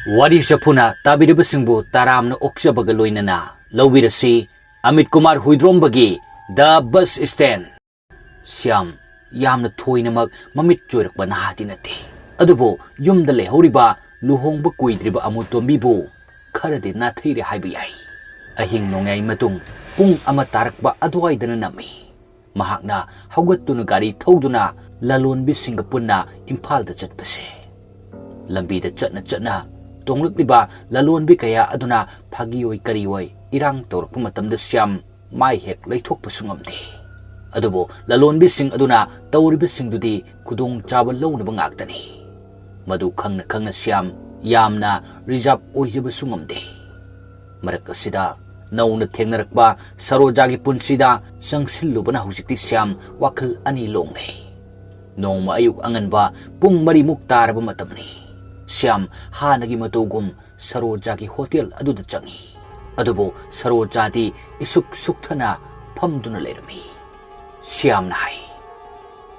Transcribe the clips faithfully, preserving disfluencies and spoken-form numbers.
ꯋꯥꯔꯤ ꯆꯐꯨꯅ ꯇꯥꯕꯤꯔꯤꯕꯁꯤꯡꯕꯨ ꯇꯔꯥꯝꯅ ꯑꯣꯛꯆꯕꯒ ꯂꯣꯏꯅꯅ ꯂꯧꯕꯤꯔꯁꯤ Amit Kumar ꯍꯨꯏꯗ꯭ꯔꯣꯝꯕꯒꯤ The Bus Stand꯫ Shyam ꯌꯥꯝꯅ ꯊꯣꯏꯅꯃꯛ ꯃꯃꯤꯠ ꯆꯣꯏꯔꯛꯄ ꯅꯍꯥꯗꯤ ꯅꯠꯇꯦ, ꯑꯗꯨꯕꯨ ꯌꯨꯝꯗ ꯂꯩꯍꯧꯔꯤꯕ ꯂꯨꯍꯣꯡꯕ ꯀꯨꯏꯗ꯭ꯔꯤꯕ ꯑꯃꯨꯇꯣꯝꯕꯤꯕꯨ ꯈꯔꯗꯤ ꯅꯥꯊꯩꯔꯦ ꯍꯥꯏꯕ ꯌꯥꯏ꯫ ꯑꯍꯤꯡ ꯅꯣꯡꯌꯥꯏ ꯃꯇꯨꯡ ꯄꯨꯡ ꯑꯃ ꯇꯥꯔꯛꯄ ꯑꯗꯨꯋꯥꯏꯗꯅ ꯅꯝꯃꯤ꯫ ꯃꯍꯥꯛꯅ ꯍꯧꯒꯠꯇꯨꯅ ꯒꯥꯔꯤ ꯊꯧꯗꯨꯅ ꯂꯂꯣꯟꯕꯤꯁꯤꯡꯒ ꯄꯨꯟꯅ ꯏꯝꯐꯥꯜꯗ ꯆꯠꯄꯁꯦ꯫ ꯂꯝꯕꯤꯗ ꯆꯠꯅ ꯆꯠꯅ ꯇꯣꯡꯂꯛꯂꯤꯕ ꯂꯂꯣꯟꯕꯤ ꯀꯌꯥ ꯑꯗꯨꯅ ꯐꯥꯒꯤ ꯑꯣꯏ ꯀꯔꯤ ꯑꯣꯏ ꯏꯔꯥꯡ ꯇꯧꯔꯛꯄ ꯃꯇꯝꯗ ꯁ꯭ꯌꯥꯝ ꯃꯥꯏ ꯍꯦꯛ ꯂꯩꯊꯣꯛꯄꯁꯨ ꯉꯝꯗꯦ꯫ ꯑꯗꯨꯕꯨ ꯂꯂꯣꯟꯕꯤꯁꯤꯡ ꯑꯗꯨꯅ ꯇꯧꯔꯤꯕꯁꯤꯡꯗꯨꯗꯤ ꯈꯨꯗꯣꯡꯆꯥꯕ ꯂꯧꯅꯕ ꯉꯥꯛꯇꯅꯤ꯫ ꯃꯗꯨ ꯈꯪꯅ ꯈꯪꯅ ꯁ꯭ꯌꯥꯝ ꯌꯥꯝꯅ ꯔꯤꯖꯥꯔꯚ ꯑꯣꯏꯖꯕꯁꯨ ꯉꯝꯗꯦ꯫ ꯃꯔꯛ ꯑꯁꯤꯗ ꯅꯧꯅ ꯊꯦꯡꯅꯔꯛꯄ ꯁꯔꯣꯖꯥꯒꯤ ꯄꯨꯟꯁꯤꯗ ꯆꯪꯁꯤꯜꯂꯨꯕꯅ ꯍꯧꯖꯤꯛꯇꯤ ꯁ꯭ꯌꯥꯝ ꯋꯥꯈꯜ ꯑꯅꯤ ꯂꯣꯡꯂꯦ꯫ ꯅꯣꯡꯃ ꯑꯌꯨꯛ ꯑꯉꯟꯕ ꯄꯨꯡ ꯃꯔꯤꯃꯨꯛ ꯇꯥꯔꯕ ꯃꯇꯝꯅꯤ꯫ ꯁ꯭ꯌꯥꯝ ꯍꯥꯟꯅꯒꯤ ꯃꯇꯧꯒꯨꯝ ꯁꯔꯣꯖꯥꯒꯤ ꯍꯣꯇꯦꯜ ꯑꯗꯨꯗ ꯆꯪꯏ꯫ ꯑꯗꯨꯕꯨ ꯁꯔꯣꯖꯥꯗꯤ ꯏꯁꯨꯛ ꯁꯨꯛꯊꯅ ꯐꯝꯗꯨꯅ ꯂꯩꯔꯝꯃꯤ꯫ ꯁ꯭ꯌꯥꯝꯅ ꯍꯥꯏ,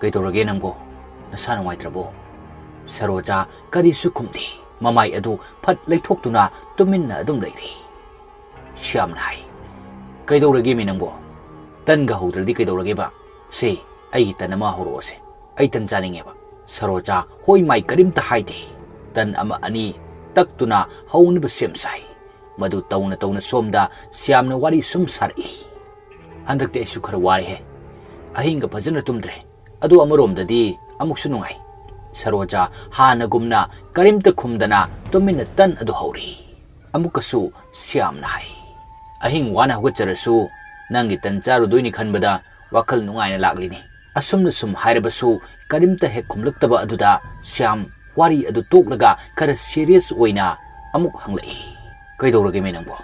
"ꯀꯩꯗꯧꯔꯒꯦ ꯅꯪꯕꯣ? ꯅꯁꯥ ꯅꯨꯡꯉꯥꯏꯇ꯭ꯔꯕꯣ?" ꯁꯔꯣꯖꯥ ꯀꯔꯤꯁꯨ ꯈꯨꯝꯗꯦ꯫ ꯃꯃꯥꯏ ꯑꯗꯨ ꯐꯠ ꯂꯩꯊꯣꯛꯇꯨꯅ ꯇꯨꯃꯤꯟꯅ ꯑꯗꯨꯝ ꯂꯩꯔꯦ꯫ ꯁ꯭ꯌꯥꯝꯅ ꯍꯥꯏ, "ꯀꯩꯗꯧꯔꯒꯦꯃꯤ ꯅꯪꯕꯣ? ꯇꯟꯒ ꯍꯧꯗ꯭ꯔꯗꯤ ꯀꯩꯗꯧꯔꯒꯦꯕ? ꯁꯦ, ꯑꯩꯒꯤ ꯇꯟ ꯑꯃ ꯍꯧꯔꯛꯑꯣꯁꯦ꯫ ꯑꯩ ꯇꯟ ꯆꯥꯅꯤꯡꯉꯦꯕ꯫" ꯁꯔꯣꯖꯥ ꯍꯣꯏ ꯃꯥꯏ ꯀꯔꯤꯝꯇ ꯍꯥꯏꯗꯦ꯫ ꯇꯟ ꯑꯃ ꯑꯅꯤ ꯇꯛꯇꯨꯅ ꯍꯧꯅꯕ ꯁꯦꯝ ꯁꯥꯏ꯫ ꯃꯗꯨ ꯇꯧꯅ ꯇꯧꯅ ꯁꯣꯝꯗ ꯁ꯭ꯌꯥꯝꯅ ꯋꯥꯔꯤ ꯁꯨꯝ ꯁꯥꯔꯛꯏ꯫ "ꯍꯟꯗꯛꯇꯤ ꯑꯩꯁꯨ ꯈꯔ ꯋꯥꯔꯦꯍꯦ꯫ ꯑꯍꯤꯡꯒ ꯐꯖꯅ ꯇꯨꯝꯗ꯭ꯔꯦ꯫ ꯑꯗꯨ ꯑꯃꯔꯣꯝꯗꯗꯤ ꯑꯃꯨꯛꯁꯨ ꯅꯨꯡꯉꯥꯏ꯫" ꯁꯔꯣꯖꯥ ꯍꯥꯟꯅꯒꯨꯝꯅ ꯀꯔꯤꯝꯇ ꯈꯨꯝꯗꯅ ꯇꯨꯃꯤꯟꯅ ꯇꯟ ꯑꯗꯨ ꯍꯧꯔꯤ꯫ ꯑꯃꯨꯛꯀꯁꯨ ꯁ꯭ꯌꯥꯝꯅ ꯍꯥꯏ, "ꯑꯍꯤꯡ ꯋꯥꯅ ꯍꯧꯒꯠꯆꯔꯁꯨ ꯅꯪꯒꯤ ꯇꯟ ꯆꯥꯔꯨꯗꯣꯏꯅꯤ ꯈꯟꯕꯗ ꯋꯥꯈꯜ ꯅꯨꯡꯉꯥꯏꯅ ꯂꯥꯛꯂꯤꯅꯤ꯫" ꯑꯁꯨꯝꯅ ꯁꯨꯝ ꯍꯥꯏꯔꯕꯁꯨ ꯀꯔꯤꯝꯇ ꯍꯦꯛ ꯈꯨꯝꯂꯛꯇꯕ ꯑꯗꯨꯗ ꯁ꯭ꯌꯥꯝ ꯋꯥꯔꯤ ꯑꯗꯨ ꯇꯣꯛꯂꯒ ꯈꯔ ꯁꯤꯔꯤꯌꯁ ꯑꯣꯏꯅ ꯑꯃꯨꯛ ꯍꯪꯂꯛꯏ, "ꯀꯩꯗꯧꯔꯒꯦꯃꯦ ꯅꯪꯕꯣ?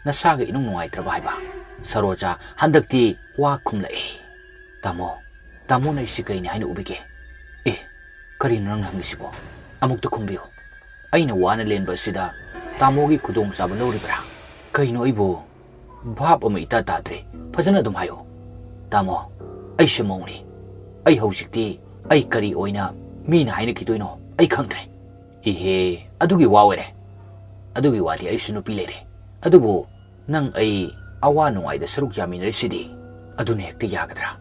ꯅꯁꯥꯒ ꯏꯅꯨꯡ ꯅꯨꯡꯉꯥꯏꯇ꯭ꯔꯕ ꯍꯥꯏꯕ?" ꯁꯔꯣꯖꯥ ꯍꯟꯗꯛꯇꯤ ꯋꯥ ꯈꯨꯝꯂꯛꯏ, "ꯇꯥꯃꯣ, ꯇꯥꯃꯣꯅ ꯑꯩꯁꯤ ꯀꯩꯅꯤ ꯍꯥꯏꯅ ꯎꯕꯤꯒꯦ? ꯑꯦ, ꯀꯔꯤꯅꯣ ꯅꯪꯅ ꯍꯪꯉꯤꯁꯤꯕꯣ? ꯑꯃꯨꯛꯇ ꯈꯨꯝꯕꯤꯌꯨ꯫ ꯑꯩꯅ ꯋꯥꯅ ꯂꯦꯟꯕ ꯑꯁꯤꯗ ꯇꯥꯃꯣꯒꯤ ꯈꯨꯗꯣꯡꯆꯥꯕ ꯂꯧꯔꯤꯕ꯭ꯔꯥ? ꯀꯩꯅꯣ ꯑꯩꯕꯨ ꯚꯥꯞ ꯑꯃ ꯏꯇꯥ ꯇꯥꯗ꯭ꯔꯦ꯫ ꯐꯖꯅ ꯑꯗꯨꯝ ꯍꯥꯏꯌꯨ꯫ ꯇꯥꯃꯣ, ꯑꯩꯁꯦ ꯃꯧꯅꯤ꯫ ꯑꯩ ꯍꯧꯖꯤꯛꯇꯤ ꯑꯩ ꯀꯔꯤ ꯑꯣꯏꯅ ꯃꯤꯅ ꯍꯥꯏꯅꯈꯤꯗꯣꯏꯅꯣ ꯑꯩ ꯈꯪꯗ꯭ꯔꯦ꯫" "ꯏꯍꯦ, ꯑꯗꯨꯒꯤ ꯋꯥ ꯑꯣꯏꯔꯦ꯫ "ꯑꯗꯨꯒꯤ ꯋꯥꯗꯤ ꯑꯩꯁꯨ ꯅꯨꯄꯤ ꯂꯩꯔꯦ꯫ ꯑꯗꯨꯕꯨ ꯅꯪ ꯑꯩ ꯑꯋꯥ ꯅꯨꯡꯉꯥꯏꯗ ꯁꯔꯨꯛ ꯌꯥꯃꯤꯟꯅꯔꯤꯁꯤꯗꯤ, ꯑꯗꯨꯅ ꯍꯦꯛꯇ ꯌꯥꯒꯗ꯭ꯔꯥ?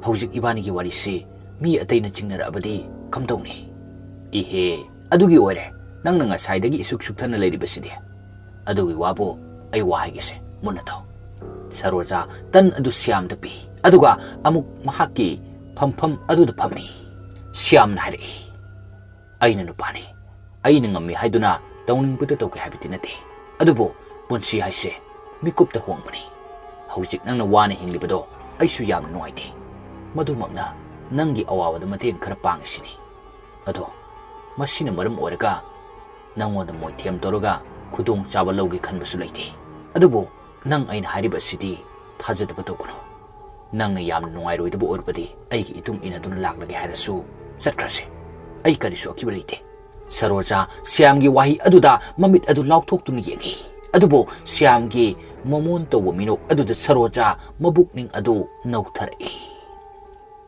ꯍꯧꯖꯤꯛ ꯏꯕꯥꯅꯤꯒꯤ ꯋꯥꯔꯤꯁꯤ ꯃꯤ ꯑꯇꯩꯅ ꯆꯤꯡꯅꯔꯛꯑꯕꯗꯤ ꯀꯝꯗꯧꯅꯤ?" "ꯏꯍꯦ, ꯑꯗꯨꯒꯤ ꯑꯣꯏꯔꯦ ꯅꯪꯅ ꯉꯁꯥꯏꯗꯒꯤ ꯏꯁꯨꯛ ꯁꯨꯛꯊꯅ ꯂꯩꯔꯤꯕꯁꯤꯗꯤ꯫ ꯑꯗꯨꯒꯤ ꯋꯥꯕꯨ ꯑꯩ ꯋꯥ ꯍꯥꯏꯒꯦꯁꯦ, ꯃꯨꯟꯅ ꯇꯥꯎ꯫" ꯁꯔꯣꯖꯥ ꯇꯟ ꯑꯗꯨ ꯁ꯭ꯌꯥꯝꯗ ꯄꯤ, ꯑꯗꯨꯒ ꯑꯃꯨꯛ ꯃꯍꯥꯛꯀꯤ ꯐꯝꯐꯝ ꯑꯗꯨꯗ ꯐꯝꯃꯤ꯫ ꯁ꯭ꯌꯥꯝꯅ ꯍꯥꯏꯔꯛꯏ, "ꯑꯩꯅ ꯅꯨꯄꯥꯅꯤ, ꯑꯩꯅ ꯉꯝꯃꯤ ꯍꯥꯏꯗꯨꯅ ꯇꯧꯅꯤꯡꯕꯗ ꯇꯧꯒꯦ ꯍꯥꯏꯕꯗꯤ ꯅꯠꯇꯦ꯫ ꯑꯗꯨꯕꯨ ꯄꯨꯟꯁꯤ ꯍꯥꯏꯁꯦ ꯃꯤꯀꯨꯞꯇ ꯍꯣꯡꯕꯅꯤ꯫ ꯍꯧꯖꯤꯛ ꯅꯪꯅ ꯋꯥꯅ ꯍꯤꯡꯂꯤꯕꯗꯣ ꯑꯩꯁꯨ ꯌꯥꯝꯅ ꯅꯨꯡꯉꯥꯏꯇꯦ꯫ ꯃꯗꯨꯃꯛꯅ ꯅꯪꯒꯤ ꯑꯋꯥꯕꯗ ꯃꯇꯦꯡ ꯈꯔ ꯄꯥꯡꯉꯤꯁꯤꯅꯤ꯫ ꯑꯗꯣ ꯃꯁꯤꯅ ꯃꯔꯝ ꯑꯣꯏꯔꯒ ꯅꯪꯉꯣꯟꯗ ꯃꯣꯏꯊꯦꯝ ꯇꯧꯔꯒ ꯈꯨꯗꯣꯡꯆꯥꯕ ꯂꯧꯒꯦ ꯈꯟꯕꯁꯨ ꯂꯩꯇꯦ꯫ ꯑꯗꯨꯕꯨ ꯅꯪ ꯑꯩꯅ ꯍꯥꯏꯔꯤꯕ ꯑꯁꯤꯗꯤ ꯊꯥꯖꯗꯕ ꯇꯧꯒꯅꯨ꯫ ꯅꯪꯅ ꯌꯥꯝꯅ ꯅꯨꯡꯉꯥꯏꯔꯣꯏꯗꯕ ꯑꯣꯏꯔꯕꯗꯤ ꯑꯩꯒꯤ ꯏꯇꯨꯡ ꯏꯟꯅꯗꯨꯅ ꯂꯥꯛꯂꯒꯦ ꯍꯥꯏꯔꯁꯨ ꯆꯠꯈ꯭ꯔꯁꯤ꯫ ꯑꯩ ꯀꯔꯤꯁꯨ ꯑꯀꯤꯕ ꯂꯩꯇꯦ꯫" ꯁꯔꯣꯖꯥ ꯁ꯭ꯌꯥꯝꯒꯤ ꯋꯥꯍꯩ ꯑꯗꯨꯗ ꯃꯃꯤꯠ ꯑꯗꯨ ꯂꯥꯎꯊꯣꯛꯇꯨꯅ ꯌꯦꯡꯏ꯫ ꯑꯗꯨꯕꯨ ꯁ꯭ꯌꯥꯝꯒꯤ ꯃꯃꯣꯟ ꯇꯧꯕ ꯃꯤꯅꯣꯛ ꯑꯗꯨꯗ ꯁꯔꯣꯖꯥ ꯃꯕꯨꯛꯅꯤꯡ ꯑꯗꯨ ꯅꯧꯊꯔꯛꯏ꯫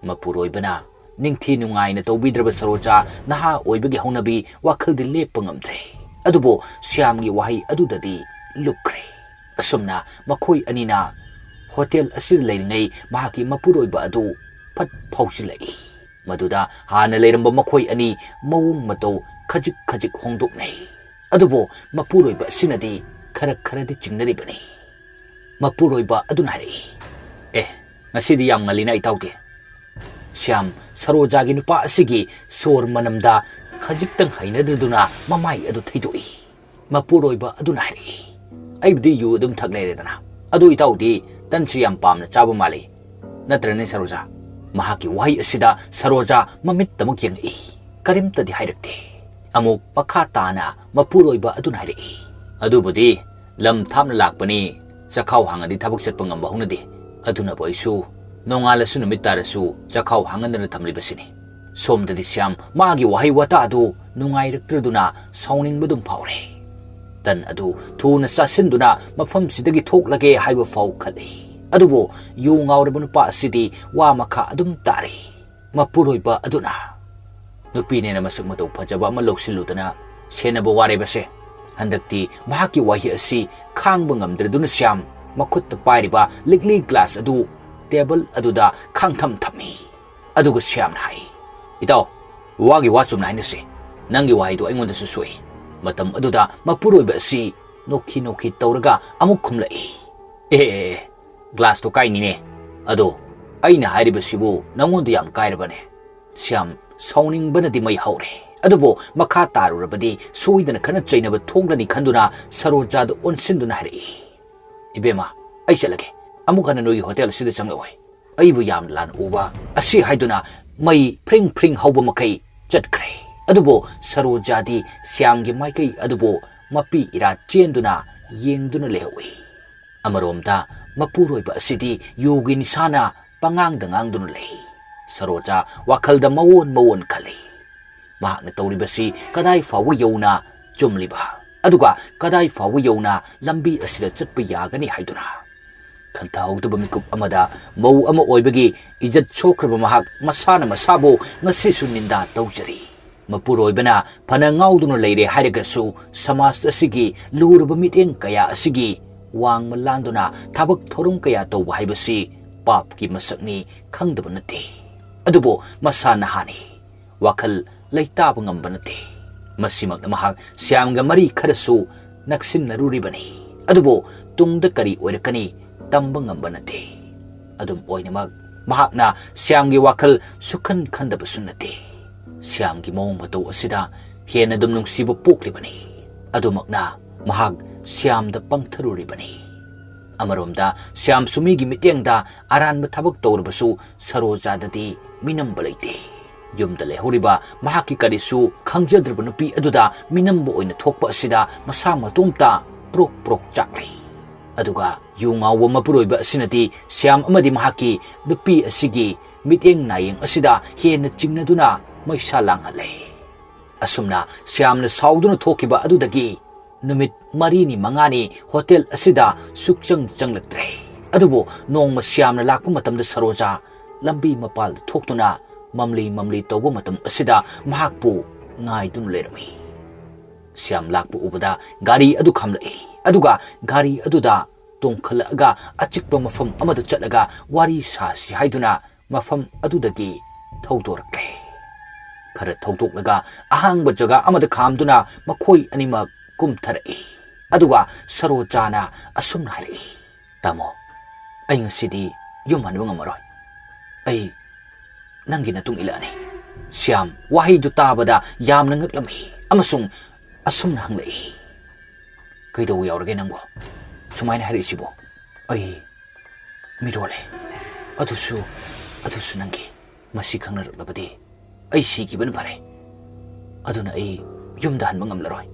ꯃꯄꯨꯔꯣꯏꯕꯅ ꯅꯤꯡꯊꯤ ꯅꯨꯡꯉꯥꯏꯅ ꯇꯧꯕꯤꯗ꯭ꯔꯕ ꯁꯔꯣꯖꯥ ꯅꯍꯥ ꯑꯣꯏꯕꯒꯤ ꯍꯧꯅꯕꯤ ꯋꯥꯈꯜꯗꯤ ꯂꯦꯞꯄ ꯉꯝꯗ꯭ꯔꯦ꯫ ꯑꯗꯨꯕꯨ ꯁ꯭ꯌꯥꯝꯒꯤ ꯋꯥꯍꯩ ꯑꯗꯨꯗꯗꯤ ꯂꯨꯞꯈ꯭ꯔꯦ꯫ ꯑꯁꯨꯝꯅ ꯃꯈꯣꯏ ꯑꯅꯤꯅ ꯍꯣꯇꯦꯜ ꯑꯁꯤꯗ ꯂꯩꯔꯤꯉꯩ ꯃꯍꯥꯛꯀꯤ ꯃꯄꯨꯔꯣꯏꯕ ꯑꯗꯨ ꯐꯠ ꯐꯥꯎꯖꯤꯜꯂꯛꯏ꯫ ꯃꯗꯨꯗ ꯍꯥꯟꯅ ꯂꯩꯔꯝꯕ ꯃꯈꯣꯏ ꯑꯅꯤ ꯃꯑꯣꯡ ꯃꯇꯧ ꯈꯖꯤꯛ ꯈꯖꯤꯛ ꯍꯣꯡꯗꯣꯛꯅꯩ꯫ ꯑꯗꯨꯕꯨ ꯃꯄꯨꯔꯣꯏꯕ ꯑꯁꯤꯅꯗꯤ ꯈꯔ ꯈꯔꯗꯤ ꯆꯤꯡꯅꯔꯤꯕꯅꯤ꯫ ꯃꯄꯨꯔꯣꯏꯕ ꯑꯗꯨꯅ ꯍꯥꯏꯔꯛꯏ, "ꯑꯦ, ꯉꯁꯤꯗꯤ ꯌꯥꯝ ꯉꯜꯂꯤꯅ ꯏꯇꯥꯎꯗꯤ?" ꯁ꯭ꯌꯥꯝ ꯁꯔꯣꯖꯥꯒꯤ ꯅꯨꯄꯥ ꯑꯁꯤꯒꯤ ꯁꯣꯔ ꯃꯅꯝꯗ ꯈꯖꯤꯛꯇꯪ ꯍꯩꯅꯗ꯭ꯔꯗꯨꯅ ꯃꯃꯥꯏ ꯑꯗꯨ ꯊꯩꯗꯣꯛꯏ꯫ ꯃꯄꯨꯔꯣꯏꯕ ꯑꯗꯨꯅ ꯍꯥꯏꯔꯛꯏ, "ꯑꯩꯕꯨꯗꯤ ꯌꯨ ꯑꯗꯨꯝ ꯊꯛ ꯂꯩꯔꯦꯗꯅ꯫ ꯑꯗꯨ ꯏꯇꯥꯎꯗꯤ ꯇꯟꯁꯨ ꯌꯥꯝ ꯄꯥꯝꯅ ꯆꯥꯕ ꯃꯥꯜꯂꯤ꯫ ꯅꯠꯇ꯭ꯔꯅꯦ ꯁꯔꯣꯖꯥ?" ꯃꯍꯥꯛꯀꯤ ꯋꯥꯍꯩ ꯑꯁꯤꯗ ꯁꯔꯣꯖꯥ ꯃꯃꯤꯠꯇꯃꯛ ꯌꯦꯡꯉꯛꯏ꯫ ꯀꯔꯤꯝꯇꯗꯤ ꯍꯥꯏꯔꯛꯇꯦ꯫ ꯑꯃꯨꯛ ꯃꯈꯥ ꯇꯥꯅ ꯃꯄꯨꯔꯣꯏꯕ ꯑꯗꯨꯅ ꯍꯥꯏꯔꯛꯏ, "ꯑꯗꯨꯕꯨꯗꯤ ꯂꯝ ꯊꯥꯞꯅ ꯂꯥꯛꯄꯅꯤ, ꯆꯈꯥꯎ ꯍꯥꯡꯉꯗꯤ ꯊꯕꯛ ꯆꯠꯄ ꯉꯝꯕ ꯍꯧꯅꯗꯦ꯫ ꯑꯗꯨꯅꯕꯨ ꯑꯩꯁꯨ ꯅꯣꯡꯉꯥꯜꯂꯁꯨ ꯅꯨꯃꯤꯠ ꯇꯥꯔꯁꯨ ꯆꯈꯥꯎ ꯍꯥꯡꯍꯟꯗꯅ ꯊꯝꯂꯤꯕꯁꯤꯅꯤ꯫ ꯁꯣꯝꯗꯗꯤ ꯁ꯭ꯌꯥꯝ ꯃꯥꯒꯤ ꯋꯥꯍꯩ ꯋꯥꯇꯥ ꯑꯗꯨ ꯅꯨꯡꯉꯥꯏꯔꯛꯇ꯭ꯔꯗꯨꯅ ꯁꯥꯎꯅꯤꯡꯕꯗꯨꯝ ꯐꯥꯎꯔꯦ꯫ ꯇꯟ ꯑꯗꯨ ꯊꯨꯅ ꯆꯥꯁꯤꯟꯗꯨꯅ ꯃꯐꯝꯁꯤꯗꯒꯤ ꯊꯣꯛꯂꯒꯦ ꯍꯥꯏꯕ ꯐꯥꯎ ꯈꯜꯂꯤ꯫ ꯑꯗꯨꯕꯨ ꯌꯨ ꯉꯥꯎꯔꯕ ꯅꯨꯄꯥ ꯑꯁꯤꯗꯤ ꯋꯥ ꯃꯈꯥ ꯑꯗꯨꯝ ꯇꯥꯔꯤ꯫ ꯃꯄꯨꯔꯣꯏꯕ ꯑꯗꯨꯅ, "ꯅꯨꯄꯤꯅꯦꯅ ꯃꯁꯛ ꯃꯇꯧ ꯐꯖꯕ ꯑꯃ ꯂꯧꯁꯤꯜꯂꯨꯗꯅ ꯁꯦꯟꯅꯕ ꯋꯥꯔꯦꯕꯁꯦ꯫ ꯍꯟꯗꯛꯇꯤ ꯃꯍꯥꯛꯀꯤ ꯋꯥꯍꯩ ꯑꯁꯤ ꯈꯥꯡꯕ ꯉꯝꯗ꯭ꯔꯗꯨꯅ ꯁ꯭ꯌꯥꯝ ꯃꯈꯨꯠꯇ ꯄꯥꯏꯔꯤꯕ ꯂꯤꯛꯂꯤ ꯒ꯭ꯂꯥꯁ ꯑꯗꯨ ꯇꯦꯕꯜ ꯑꯗꯨꯗ ꯈꯥꯡꯊꯝ ꯊꯝꯃꯤ꯫ ꯑꯗꯨꯒ ꯁ꯭ꯌꯥꯝꯅ ꯍꯥꯏ, "ꯏꯇꯥꯎ, ꯋꯥꯒꯤ ꯋꯥ ꯆꯨꯝꯅ ꯍꯥꯏꯅꯁꯤ꯫ ꯅꯪꯒꯤ ꯋꯥꯍꯩꯗꯨ ꯑꯩꯉꯣꯟꯗꯁꯨ ꯁꯣꯛꯏ꯫" ꯃꯇꯝ ꯑꯗꯨꯗ ꯃꯄꯨꯔꯣꯏꯕ ꯑꯁꯤ ꯅꯣꯛꯈꯤ ꯅꯣꯛꯈꯤ ꯇꯧꯔꯒ ꯑꯃꯨꯛ ꯈꯨꯝꯂꯛꯏ, "ꯑꯦ, ꯑꯦ, ꯑꯦ, ꯒ꯭ꯂꯥꯁꯇꯣ ꯀꯥꯏꯅꯤꯅꯦ꯫ ꯑꯗꯣ ꯑꯩꯅ ꯍꯥꯏꯔꯤꯕꯁꯤꯕꯨ ꯅꯪꯉꯣꯟꯗ ꯌꯥꯝ ꯀꯥꯏꯔꯕꯅꯦ?" ꯁ꯭ꯌꯥꯝ ꯁꯥꯎꯅꯤꯡꯕꯅꯗꯤ ꯃꯩ ꯍꯧꯔꯦ꯫ ꯑꯗꯨꯕꯨ ꯃꯈꯥ ꯇꯥꯔꯨꯔꯕꯗꯤ ꯁꯣꯏꯗꯅ ꯈꯠꯅ ꯆꯩꯅꯕ ꯊꯣꯛꯂꯅꯤ ꯈꯟꯗꯨꯅ ꯁꯔꯣꯖꯥꯗ ꯑꯣꯟꯁꯤꯟꯗꯨꯅ ꯍꯥꯏꯔꯛꯏ, "ꯏꯕꯦꯝꯃ, ꯑꯩ ꯆꯠꯂꯒꯦ꯫ ꯑꯃꯨꯛ ꯍꯟꯅ ꯅꯣꯏꯒꯤ ꯍꯣꯇꯦꯜ ꯑꯁꯤꯗ ꯆꯪꯂꯛꯑꯣꯏ꯫ ꯑꯩꯕꯨ ꯌꯥꯝꯅ ꯂꯥꯟꯅ ꯎꯕ ꯑꯁꯤ" ꯍꯥꯏꯗꯨꯅ ꯃꯩ ꯐ꯭ꯔꯤꯡ ꯐ꯭ꯔꯤꯡ ꯍꯧꯕ ꯃꯈꯩ ꯆꯠꯈ꯭ꯔꯦ꯫ ꯑꯗꯨꯕꯨ ꯁꯔꯣꯖꯥꯗꯤ ꯁ꯭ꯌꯥꯝꯒꯤ ꯃꯥꯏꯀꯩ ꯑꯗꯨꯕꯨ ꯃꯄꯤ ꯏꯔꯥ ꯆꯦꯟꯗꯨꯅ ꯌꯦꯡꯗꯨꯅ ꯂꯩꯍꯧꯏ꯫ ꯑꯃꯔꯣꯝꯗ ꯃꯄꯨꯔꯣꯏꯕ ꯑꯁꯤꯗꯤ ꯌꯨꯒꯤ ꯅꯤꯁꯥꯅ ꯄꯉꯥꯡꯗ ꯉꯥꯡꯗꯨꯅ ꯂꯩ꯫ ꯁꯔꯣꯖꯥ ꯋꯥꯈꯜꯗ ꯃꯑꯣꯟ ꯃꯑꯣꯟ ꯈꯜꯂꯤ꯫ ꯃꯍꯥꯛꯅ ꯇꯧꯔꯤꯕꯁꯤ ꯀꯗꯥꯏ ꯐꯥꯎꯕ ꯌꯧꯅ ꯆꯨꯝꯂꯤꯕ? ꯑꯗꯨꯒ ꯀꯗꯥꯏ ꯐꯥꯎꯕ ꯌꯧꯅ ꯂꯝꯕꯤ ꯑꯁꯤꯗ ꯆꯠꯄ ꯌꯥꯒꯅꯤ ꯍꯥꯏꯗꯨꯅ? ꯈꯟꯊꯍꯧꯗꯕ ꯃꯤꯀꯨꯞ ꯑꯃꯗ ꯃꯧ ꯑꯃ ꯑꯣꯏꯕꯒꯤ ꯏꯖꯠ ꯁꯣꯛꯈ꯭ꯔꯕ ꯃꯍꯥꯛ ꯃꯁꯥꯅ ꯃꯁꯥꯕꯨ ꯉꯁꯤꯁꯨ ꯅꯤꯟꯗꯥ ꯇꯧꯖꯔꯤ꯫ ꯃꯄꯨꯔꯣꯏꯕꯅ ꯐꯅ ꯉꯥꯎꯗꯨꯅ ꯂꯩꯔꯦ ꯍꯥꯏꯔꯒꯁꯨ, ꯁꯃꯥꯖ ꯑꯁꯤꯒꯤ ꯂꯨꯔꯕ ꯃꯤꯠꯌꯦꯡ ꯀꯌꯥ ꯑꯁꯤꯒꯤ ꯋꯥꯡꯃ ꯂꯥꯟꯗꯨꯅ ꯊꯕꯛ ꯊꯧꯔꯝ ꯀꯌꯥ ꯇꯧꯕ ꯍꯥꯏꯕꯁꯤ ꯄꯥꯞꯀꯤ ꯃꯁꯛꯅꯤ ꯈꯪꯗꯕ ꯅꯠꯇꯦ꯫ ꯑꯗꯨꯕꯨ ꯃꯁꯥ ꯅꯍꯥꯅꯤ, ꯋꯥꯈꯜ ꯂꯩꯇꯥꯕ ꯉꯝꯕ ꯅꯠꯇꯦ꯫ ꯃꯁꯤꯃꯛꯅ ꯃꯍꯥꯛ ꯁ꯭ꯌꯥꯝꯒ ꯃꯔꯤ ꯈꯔꯁꯨ ꯅꯛꯁꯤꯟꯅꯔꯨꯔꯤꯕꯅꯤ꯫ ꯑꯗꯨꯕꯨ ꯇꯨꯡꯗ ꯀꯔꯤ ꯑꯣꯏꯔꯛꯀꯅꯤ ꯇꯝꯕ ꯉꯝꯕ ꯅꯠꯇꯦ꯫ ꯑꯗꯨꯝ ꯑꯣꯏꯅꯃꯛ, ꯃꯍꯥꯛꯅ ꯁ꯭ꯌꯥꯝꯒꯤ ꯋꯥꯈꯜ ꯁꯨꯛꯈꯟ ꯈꯟꯗꯕꯁꯨ ꯅꯠꯇꯦ꯫ ꯁ꯭ꯌꯥꯝꯒꯤ ꯃꯑꯣꯡ ꯃꯇꯧ ꯑꯁꯤꯗ ꯍꯦꯟꯅ ꯑꯗꯨꯝ ꯅꯨꯡꯁꯤꯕ ꯄꯣꯛꯂꯤꯕꯅꯤ꯫ ꯑꯗꯨꯃꯛꯅ ꯃꯍꯥꯛ ꯁ꯭ꯌꯥꯝꯗ ꯄꯪꯊꯔꯨꯔꯤꯕꯅꯤ꯫ ꯑꯃꯔꯣꯝꯗ ꯁ꯭ꯌꯥꯝꯁꯨ ꯃꯤꯒꯤ ꯃꯤꯠꯌꯦꯡꯗ ꯑꯔꯥꯟꯕ ꯊꯕꯛ ꯇꯧꯔꯕꯁꯨ ꯁꯔꯣꯖꯥꯗꯗꯤ ꯃꯤꯅꯝꯕ ꯂꯩꯇꯦ꯫ ꯌꯨꯝꯗ ꯂꯩꯍꯧꯔꯤꯕ ꯃꯍꯥꯛꯀꯤ ꯀꯔꯤꯁꯨ ꯈꯪꯖꯗ꯭ꯔꯕ ꯅꯨꯄꯤ ꯑꯗꯨꯗ ꯃꯤꯅꯝꯕ ꯑꯣꯏꯅ ꯊꯣꯛꯄ ꯑꯁꯤꯗ ꯃꯁꯥ ꯃꯇꯣꯝꯇ ꯄ꯭ꯔꯣꯛ ꯄ꯭ꯔꯣꯛ ꯆꯥꯛꯂꯤ꯫ ꯑꯗꯨꯒ ꯌꯨ ꯉꯥꯎꯕ ꯃꯄꯨꯔꯣꯏꯕ ꯑꯁꯤꯅꯗꯤ ꯁ꯭ꯌꯥꯝ ꯑꯃꯗꯤ ꯃꯍꯥꯛꯀꯤ ꯅꯨꯄꯤ ꯑꯁꯤꯒꯤ ꯃꯤꯠꯌꯦꯡ ꯅꯥꯌꯦꯡ ꯑꯁꯤꯗ ꯍꯦꯟꯅ ꯆꯤꯡꯅꯗꯨꯅ ꯃꯩꯁꯥ ꯂꯥꯡꯍꯜꯂꯦ꯫ ꯑꯁꯨꯝꯅ ꯁ꯭ꯌꯥꯝꯅ ꯁꯥꯎꯗꯨꯅ ꯊꯣꯛꯈꯤꯕ ꯑꯗꯨꯗꯒꯤ ꯅꯨꯃꯤꯠ ꯃꯔꯤꯅꯤ ꯃꯉꯥꯅꯤ ꯍꯣꯇꯦꯜ ꯑꯁꯤꯗ ꯁꯨꯛꯆꯪ ꯆꯪꯂꯛꯇ꯭ꯔꯦ꯫ ꯑꯗꯨꯕꯨ ꯅꯣꯡꯃ ꯁ꯭ꯌꯥꯝꯅ ꯂꯥꯛꯄ ꯃꯇꯝꯗ ꯁꯔꯣꯖꯥ ꯂꯝꯕꯤ ꯃꯄꯥꯜꯗ ꯊꯣꯛꯇꯨꯅ ꯃꯝꯂꯤ ꯃꯝꯂꯤ ꯇꯧꯕ ꯃꯇꯝ ꯑꯁꯤꯗ ꯃꯍꯥꯛꯄꯨ ꯉꯥꯏꯗꯨꯅ ꯂꯩꯔꯝꯃꯤ꯫ ꯁ꯭ꯌꯥꯝ ꯂꯥꯛꯄ ꯎꯕꯗ ꯒꯥꯔꯤ ꯑꯗꯨ ꯈꯥꯝꯂꯛꯏ꯫ ꯑꯗꯨꯒ ꯒꯥꯔꯤ ꯑꯗꯨꯗ ꯇꯣꯡꯈꯠꯂꯛꯂꯒ ꯑꯆꯤꯛꯄ ꯃꯐꯝ ꯑꯃꯗ ꯆꯠꯂꯒ ꯋꯥꯔꯤ ꯁꯥꯁꯤ ꯍꯥꯏꯗꯨꯅ ꯃꯐꯝ ꯑꯗꯨꯗꯒꯤ ꯊꯧꯗꯣꯔꯛꯂꯦ꯫ ꯈꯔ ꯊꯧꯗꯣꯛꯂꯒ ꯑꯍꯥꯡꯕ ꯖꯒꯥ ꯑꯃꯗ ꯈꯥꯝꯗꯨꯅ ꯃꯈꯣꯏ ꯑꯅꯤꯃꯛ ꯀꯨꯝꯊꯔꯛꯏ꯫ ꯑꯗꯨꯒ ꯁꯔꯣꯖꯥꯅ ꯑꯁꯨꯝꯅ ꯍꯥꯏꯔꯛꯏ, "ꯇꯥꯃꯣ, ꯑꯩ ꯉꯁꯤꯗꯤ ꯌꯨꯝ ꯍꯟꯕ ꯉꯝꯃꯔꯣꯏ꯫ ꯑꯩ ꯅꯪꯒꯤ ꯅꯇꯨꯡ ꯏꯜꯂꯛꯑꯅꯤ꯫" ꯁ꯭ꯌꯥꯝ ꯋꯥꯍꯩꯗꯨ ꯇꯥꯕꯗ ꯌꯥꯝꯅ ꯉꯛꯂꯝꯃꯤ ꯑꯃꯁꯨꯡ ꯑꯁꯨꯝꯅ ꯍꯪꯂꯛꯏ, "ꯀꯩꯗꯧꯕ ꯌꯥꯎꯔꯒꯦ ꯅꯪꯕꯨ? ꯁꯨꯃꯥꯏꯅ ꯍꯥꯏꯔꯛꯏꯁꯤꯕꯨ?" "ꯑꯩ ꯃꯤꯔꯣꯜꯂꯦ꯫ ꯑꯗꯨꯁꯨ, ꯑꯗꯨꯁꯨ ꯅꯪꯒꯤ꯫ ꯃꯁꯤ ꯈꯪꯅꯔꯛꯂꯕꯗꯤ ꯑꯩ ꯁꯤꯈꯤꯕꯅ ꯐꯔꯦ꯫ ꯑꯗꯨꯅ ꯑꯩ ꯌꯨꯝꯗ ꯍꯟꯕ ꯉꯝꯂꯔꯣꯏ꯫"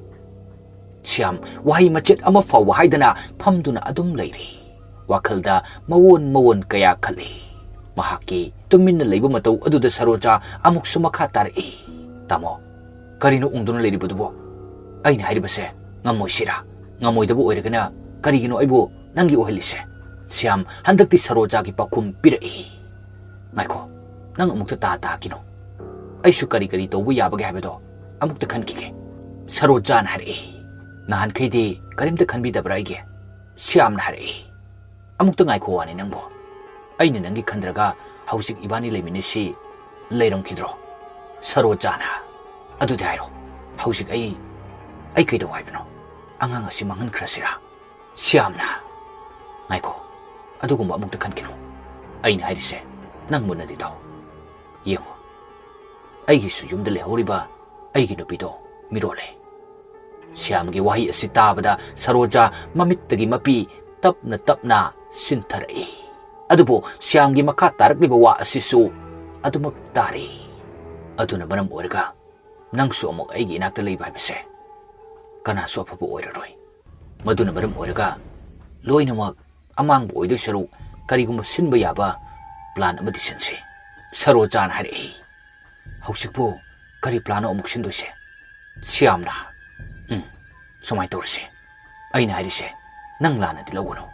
ꯁ꯭ꯌꯥꯝ ꯋꯥꯍꯩ ꯃꯆꯦꯠ ꯑꯃ ꯐꯥꯎꯕ ꯍꯥꯏꯗꯅ ꯐꯝꯗꯨꯅ ꯑꯗꯨꯝ ꯂꯩꯔꯤ꯫ ꯋꯥꯈꯜꯗ ꯃꯑꯣꯟ ꯃꯑꯣꯟ ꯀꯌꯥ ꯈꯜꯂꯤ꯫ ꯃꯍꯥꯛꯀꯤ ꯇꯨꯃꯤꯟꯅ ꯂꯩꯕ ꯃꯇꯧ ꯑꯗꯨꯗ ꯁꯔꯣꯖꯥ ꯑꯃꯨꯛꯁꯨ ꯃꯈꯥ ꯇꯥꯔꯛꯏ, "ꯇꯥꯃꯣ, ꯀꯔꯤꯅꯣ ꯎꯪꯗꯨꯅ ꯂꯩꯔꯤꯕꯗꯨꯕꯣ? ꯑꯩꯅ ꯍꯥꯏꯔꯤꯕꯁꯦ ꯉꯝꯃꯣꯏꯁꯤꯔꯥ? ꯉꯝꯃꯣꯏꯗꯕ ꯑꯣꯏꯔꯒꯅ ꯀꯔꯤꯒꯤꯅꯣ ꯑꯩꯕꯨ ꯅꯪꯒꯤ ꯑꯣꯏꯍꯜꯂꯤꯁꯦ?" ꯁ꯭ꯌꯥꯝ ꯍꯟꯗꯛꯇꯤ ꯁꯔꯣꯖꯥꯒꯤ ꯄꯥꯎꯈꯨꯝ ꯄꯤꯔꯛꯏ, "ꯉꯥꯏꯈꯣ, ꯅꯪ ꯑꯃꯨꯛꯇ ꯇꯥ ꯇꯥꯈꯤꯅꯣ꯫ ꯑꯩꯁꯨ ꯀꯔꯤ ꯀꯔꯤ ꯇꯧꯕ ꯌꯥꯕꯒꯦ ꯍꯥꯏꯕꯗꯣ ꯑꯃꯨꯛꯇ ꯈꯟꯈꯤꯒꯦ꯫" ꯁꯔꯣꯖꯥꯅ ꯍꯥꯏꯔꯛꯏ, "ꯅꯍꯥꯟꯈꯩꯗꯤ ꯀꯔꯤꯝꯇ ꯈꯟꯕꯤꯗꯕ꯭ꯔꯥ ꯑꯩꯒꯤ?" ꯁ꯭ꯌꯥꯝꯅ ꯍꯥꯏꯔꯛꯏ, "ꯑꯃꯨꯛꯇ ꯉꯥꯏꯈꯣ ꯋꯥꯅꯤ ꯅꯪꯕꯨ꯫ ꯑꯩꯅ ꯅꯪꯒꯤ ꯈꯟꯗ꯭ꯔꯒ ꯍꯧꯖꯤꯛ ꯏꯕꯥꯅꯤ ꯂꯩꯃꯤꯟꯅꯁꯤ ꯂꯩꯔꯝꯈꯤꯗ꯭ꯔꯣ?" ꯁꯔꯣꯖꯥꯅ, "ꯑꯗꯨꯗꯤ ꯍꯥꯏꯔꯣ, ꯍꯧꯖꯤꯛ ꯑꯩ, ꯑꯩ ꯀꯩꯗꯧ ꯍꯥꯏꯕꯅꯣ? ꯑꯉꯥꯡ ꯑꯁꯤ ꯃꯥꯡꯍꯟꯈ꯭ꯔꯁꯤꯔꯥ?" ꯁ꯭ꯌꯥꯝꯅ, "ꯉꯥꯏꯈꯣ, ꯑꯗꯨꯒꯨꯝꯕ ꯑꯃꯨꯛꯇ ꯈꯟꯈꯤꯅꯨ꯫ ꯑꯩꯅ ꯍꯥꯏꯔꯤꯁꯦ ꯅꯪ ꯃꯨꯟꯅꯗꯤ ꯇꯥꯎ꯫ ꯌꯦꯡꯉꯨ, ꯑꯩꯒꯤꯁꯨ ꯌꯨꯝꯗ ꯂꯩꯍꯧꯔꯤꯕ ꯑꯩꯒꯤ ꯅꯨꯄꯤꯗꯣ ꯃꯤꯔꯣꯜꯂꯦ꯫" ꯁ꯭ꯌꯥꯝꯒꯤ ꯋꯥꯍꯩ ꯑꯁꯤ ꯇꯥꯕꯗ ꯁꯔꯣꯖꯥ ꯃꯃꯤꯠꯇꯒꯤ ꯃꯄꯤ ꯇꯞꯅ ꯇꯞꯅ ꯁꯤꯟꯊꯔꯛꯏ꯫ ꯑꯗꯨꯕꯨ ꯁ꯭ꯌꯥꯝꯒꯤ ꯃꯈꯥ ꯇꯥꯔꯛꯂꯤꯕ ꯋꯥ ꯑꯁꯤꯁꯨ ꯑꯗꯨꯃꯛ ꯇꯥꯔꯤ꯫ "ꯑꯗꯨꯅ ꯃꯔꯝ ꯑꯣꯏꯔꯒ ꯅꯪꯁꯨ ꯑꯃꯨꯛ ꯑꯩꯒꯤ ꯏꯅꯥꯛꯇ ꯂꯩꯕ ꯍꯥꯏꯕꯁꯦ ꯀꯅꯥꯁꯨ ꯑꯐꯕ ꯑꯣꯏꯔꯔꯣꯏ꯫ ꯃꯗꯨꯅ ꯃꯔꯝ ꯑꯣꯏꯔꯒ ꯂꯣꯏꯅꯃꯛ ꯑꯃꯥꯡꯕ ꯑꯣꯏꯗꯣꯏ ꯁꯔꯨꯛ ꯀꯔꯤꯒꯨꯝꯕ ꯁꯤꯟꯕ ꯌꯥꯕ ꯄ꯭ꯂꯥꯟ ꯑꯃꯗꯤ ꯁꯤꯟꯁꯤ꯫" ꯁꯔꯣꯖꯥꯅ ꯍꯥꯏꯔꯛꯏ, "ꯍꯧꯖꯤꯛꯄꯨ ꯀꯔꯤ ꯄ꯭ꯂꯥꯟꯅꯣ ꯑꯃꯨꯛ ꯁꯤꯟꯗꯣꯏꯁꯦ?" ꯁ꯭ꯌꯥꯝꯅ, "ꯎꯝ, ꯁꯨꯃꯥꯏꯅ ꯇꯧꯔꯁꯦ꯫ ꯑꯩꯅ ꯍꯥꯏꯔꯤꯁꯦ ꯅꯪ ꯂꯥꯟꯅꯗꯤ ꯂꯧꯒꯅꯨ꯫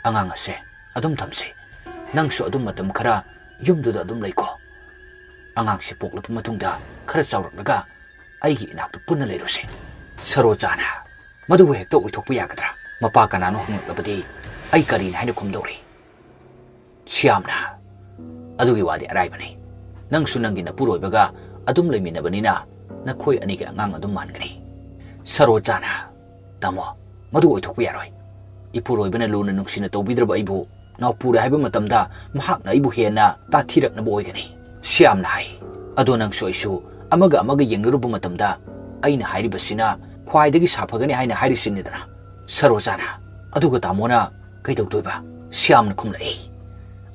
ꯑꯉꯥꯡ ꯑꯁꯦ ꯑꯗꯨꯝ ꯊꯝꯁꯤ꯫ ꯅꯪꯁꯨ ꯑꯗꯨꯝ ꯃꯇꯝ ꯈꯔ ꯌꯨꯝꯗꯨꯗ ꯑꯗꯨꯝ ꯂꯩꯀꯣ꯫ ꯑꯉꯥꯡꯁꯦ ꯄꯣꯛꯂꯕ ꯃꯇꯨꯡꯗ ꯈꯔ ꯆꯥꯎꯔꯛꯂꯒ ꯑꯩꯒꯤ ꯏꯅꯥꯛꯇ ꯄꯨꯟꯅ ꯂꯩꯔꯨꯁꯦ꯫ ꯁꯔꯣꯖꯥꯅ, "ꯃꯗꯨꯕꯨ ꯍꯦꯛꯇ ꯑꯣꯏꯊꯣꯛꯄ ꯌꯥꯒꯗ꯭ꯔꯥ? ꯃꯄꯥ ꯀꯅꯥꯅꯣ ꯍꯪꯂꯛꯂꯕꯗꯤ ꯑꯩ ꯀꯔꯤꯅꯤ ꯍꯥꯏꯅ ꯈꯨꯝꯗꯧꯔꯤ?" ꯁ꯭ꯌꯥꯝꯅ, "ꯑꯗꯨꯒꯤ ꯋꯥꯗꯤ ꯑꯔꯥꯏꯕꯅꯤ꯫ ꯅꯪꯁꯨ ꯅꯪꯒꯤ ꯅꯄꯨꯔꯣꯏꯕꯒ ꯑꯗꯨꯝ ꯂꯩꯃꯤꯟꯅꯕꯅꯤꯅ ꯅꯈꯣꯏ ꯑꯅꯤꯒꯤ ꯑꯉꯥꯡ ꯑꯗꯨꯝ ꯃꯥꯟꯒꯅꯤ꯫" ꯁꯔꯣꯖꯥꯅ, "ꯇꯥꯃꯣ, ꯃꯗꯨ ꯑꯣꯏꯊꯣꯛꯄ ꯌꯥꯔꯣꯏ꯫ ꯏꯄꯨꯔꯣꯏꯕꯅ ꯂꯨꯅ ꯅꯨꯡꯁꯤꯅ ꯇꯧꯕꯤꯗ꯭ꯔꯕ ꯑꯩꯕꯨ ꯅꯥꯎꯄꯨꯔꯦ ꯍꯥꯏꯕ ꯃꯇꯝꯗ ꯃꯍꯥꯛꯅ ꯑꯩꯕꯨ ꯍꯦꯟꯅ ꯇꯥꯊꯤꯔꯛꯅꯕ ꯑꯣꯏꯒꯅꯤ꯫" ꯁ꯭ꯌꯥꯝꯅ ꯍꯥꯏ, "ꯑꯗꯣ ꯅꯪꯁꯨ ꯑꯩꯁꯨ ꯑꯃꯒ ꯑꯃꯒ ꯌꯦꯡꯅꯔꯨꯕ ꯃꯇꯝꯗ ꯑꯩꯅ ꯍꯥꯏꯔꯤꯕꯁꯤꯅ ꯈ꯭ꯋꯥꯏꯗꯒꯤ ꯁꯥꯐꯒꯅꯤ ꯍꯥꯏꯅ ꯍꯥꯏꯔꯤꯁꯤꯅꯤꯗꯅ꯫" ꯁꯔꯣꯖꯥꯅ, "ꯑꯗꯨꯒ ꯇꯥꯃꯣꯅ ꯀꯩꯗꯧꯗꯣꯏꯕ?" ꯁ꯭ꯌꯥꯝꯅ ꯈꯨꯝꯂꯛꯏ,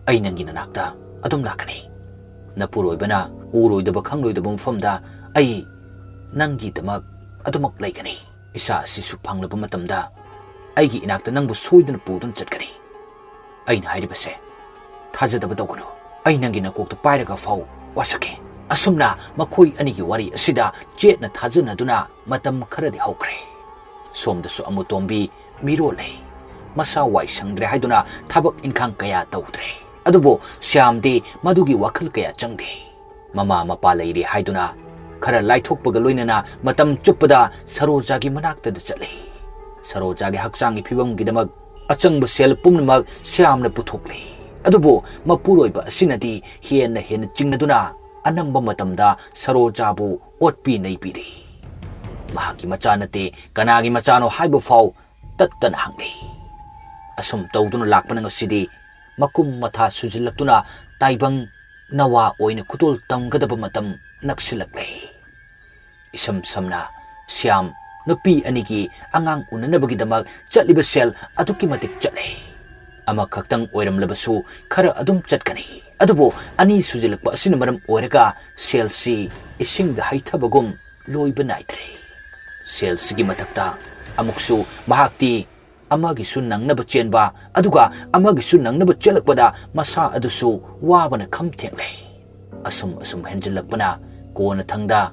"ꯑꯩ ꯅꯪꯒꯤ ꯅꯅꯥꯛꯇ ꯑꯗꯨꯝ ꯂꯥꯛꯀꯅꯤ꯫ ꯅꯄꯨꯔꯣꯏꯕꯅ ꯎꯔꯣꯏꯗꯕ ꯈꯪꯂꯣꯏꯗꯕ ꯃꯐꯝꯗ ꯑꯩ ꯅꯪꯒꯤꯗꯃꯛ ꯑꯗꯨꯃꯛ ꯂꯩꯒꯅꯤ꯫ ꯏꯆꯥ ꯑꯁꯤꯁꯨ ꯐꯪꯂꯕ ꯃꯇꯝꯗ ꯑꯩꯒꯤ ꯏꯅꯥꯛꯇ ꯅꯪꯕꯨ ꯁꯣꯏꯗꯅ ꯄꯨꯗꯨꯅ ꯆꯠꯀꯅꯤ꯫ ꯑꯩꯅ ꯍꯥꯏꯔꯤꯕꯁꯦ ꯊꯥꯖꯗꯕ ꯇꯧꯒꯅꯨ꯫ ꯑꯩ ꯅꯪꯒꯤ ꯅꯀꯣꯛꯇ ꯄꯥꯏꯔꯒ ꯐꯥꯎ ꯋꯥꯁꯛꯀꯦ꯫" ꯑꯁꯨꯝꯅ ꯃꯈꯣꯏ ꯑꯅꯤꯒꯤ ꯋꯥꯔꯤ ꯑꯁꯤꯗ ꯆꯦꯠꯅ ꯊꯥꯖꯅꯗꯨꯅ ꯃꯇꯝ ꯈꯔꯗꯤ ꯍꯧꯈ꯭ꯔꯦ꯫ ꯁꯣꯝꯗꯁꯨ ꯑꯃꯨꯇꯣꯝꯕꯤ ꯃꯤꯔꯣꯜꯂꯦ꯫ ꯃꯁꯥ ꯋꯥꯏ ꯁꯪꯗ꯭ꯔꯦ ꯍꯥꯏꯗꯨꯅ ꯊꯕꯛ ꯏꯟꯈꯥꯡ ꯀꯌꯥ ꯇꯧꯗ꯭ꯔꯦ꯫ ꯑꯗꯨꯕꯨ ꯁ꯭ꯌꯥꯝꯗꯤ ꯃꯗꯨꯒꯤ ꯋꯥꯈꯜ ꯀꯌꯥ ꯆꯪꯗꯦ꯫ ꯃꯃꯥ ꯃꯄꯥ ꯂꯩꯔꯤ ꯍꯥꯏꯗꯨꯅ ꯈꯔ ꯂꯥꯏꯊꯣꯛꯄꯒ ꯂꯣꯏꯅꯅ ꯃꯇꯝ ꯆꯨꯞꯄꯗ ꯁꯔꯣꯖꯥꯒꯤ ꯃꯅꯥꯛꯇꯗ ꯆꯠꯂꯤ꯫ ꯁꯔꯣꯖꯥꯒꯤ ꯍꯛꯆꯥꯡꯒꯤ ꯐꯤꯕꯝꯒꯤꯗꯃꯛ ꯑꯆꯪꯕ ꯁꯦꯜ ꯄꯨꯝꯅꯃꯛ ꯁ꯭ꯌꯥꯝꯅ ꯄꯨꯊꯣꯛꯂꯤ꯫ ꯑꯗꯨꯕꯨ ꯃꯄꯨꯔꯣꯏꯕ ꯑꯁꯤꯅꯗꯤ ꯍꯦꯟꯅ ꯍꯦꯟꯅ ꯆꯤꯡꯅꯗꯨꯅ ꯑꯅꯝꯕ ꯃꯇꯝꯗ ꯁꯔꯣꯖꯥꯕꯨ ꯑꯣꯠꯄꯤ ꯅꯩꯕꯤꯔꯤ꯫ ꯃꯍꯥꯛꯀꯤ ꯃꯆꯥ ꯅꯠꯇꯦ, ꯀꯅꯥꯒꯤ ꯃꯆꯥꯅꯣ ꯍꯥꯏꯕ ꯐꯥꯎ ꯇꯠꯇꯅ ꯍꯪꯂꯤ꯫ ꯑꯁꯨꯝ ꯇꯧꯗꯨꯅ ꯂꯥꯛꯄꯅ ꯉꯁꯤꯗꯤ ꯃꯀꯨꯝ ꯃꯊꯥ ꯁꯨꯖꯤꯜꯂꯛꯇꯨꯅ ꯇꯥꯏꯕꯪ ꯅꯋꯥ ꯑꯣꯏꯅ ꯈꯨꯗꯣꯜ ꯇꯝꯒꯗꯕ ꯃꯇꯝ ꯅꯛꯁꯤꯜꯂꯛꯂꯦ꯫ ꯏꯁꯝ ꯁꯝꯅ ꯁ꯭ꯌꯥꯝ ꯅꯨꯄꯤ ꯑꯅꯤꯒꯤ ꯑꯉꯥꯡ ꯎꯅꯅꯕꯒꯤꯗꯃꯛ ꯆꯠꯂꯤꯕ ꯁꯦꯜ ꯑꯗꯨꯛꯀꯤ ꯃꯇꯤꯛ ꯆꯠꯂꯦ꯫ ꯑꯃꯈꯛꯇꯪ ꯑꯣꯏꯔꯝꯂꯕꯁꯨ ꯈꯔ ꯑꯗꯨꯝ ꯆꯠꯀꯅꯤ꯫ ꯑꯗꯨꯕꯨ ꯑꯅꯤ ꯁꯨꯖꯤꯜꯂꯛꯄ ꯑꯁꯤꯅ ꯃꯔꯝ ꯑꯣꯏꯔꯒ ꯁꯦꯜꯁꯤ ꯏꯁꯤꯡꯗ ꯍꯩꯊꯕꯒꯨꯝ ꯂꯣꯏꯕ ꯅꯥꯏꯗ꯭ꯔꯦ꯫ ꯁꯦꯜꯁꯤꯒꯤ ꯃꯊꯛꯇ ꯑꯃꯨꯛꯁꯨ ꯃꯍꯥꯛꯇꯤ ꯑꯃꯒꯤꯁꯨ ꯅꯪꯅꯕ ꯆꯦꯟꯕ, ꯑꯗꯨꯒ ꯑꯃꯒꯤꯁꯨ ꯅꯪꯅꯕ ꯆꯦꯜꯂꯛꯄꯗ ꯃꯁꯥ ꯑꯗꯨꯁꯨ ꯋꯥꯕꯅ ꯈꯝ ꯊꯦꯡꯂꯦ꯫ ꯑꯁꯨꯝ ꯑꯁꯨꯝ ꯍꯦꯟꯖꯤꯜꯂꯛꯄꯅ ꯀꯣꯟꯅꯊꯪꯗ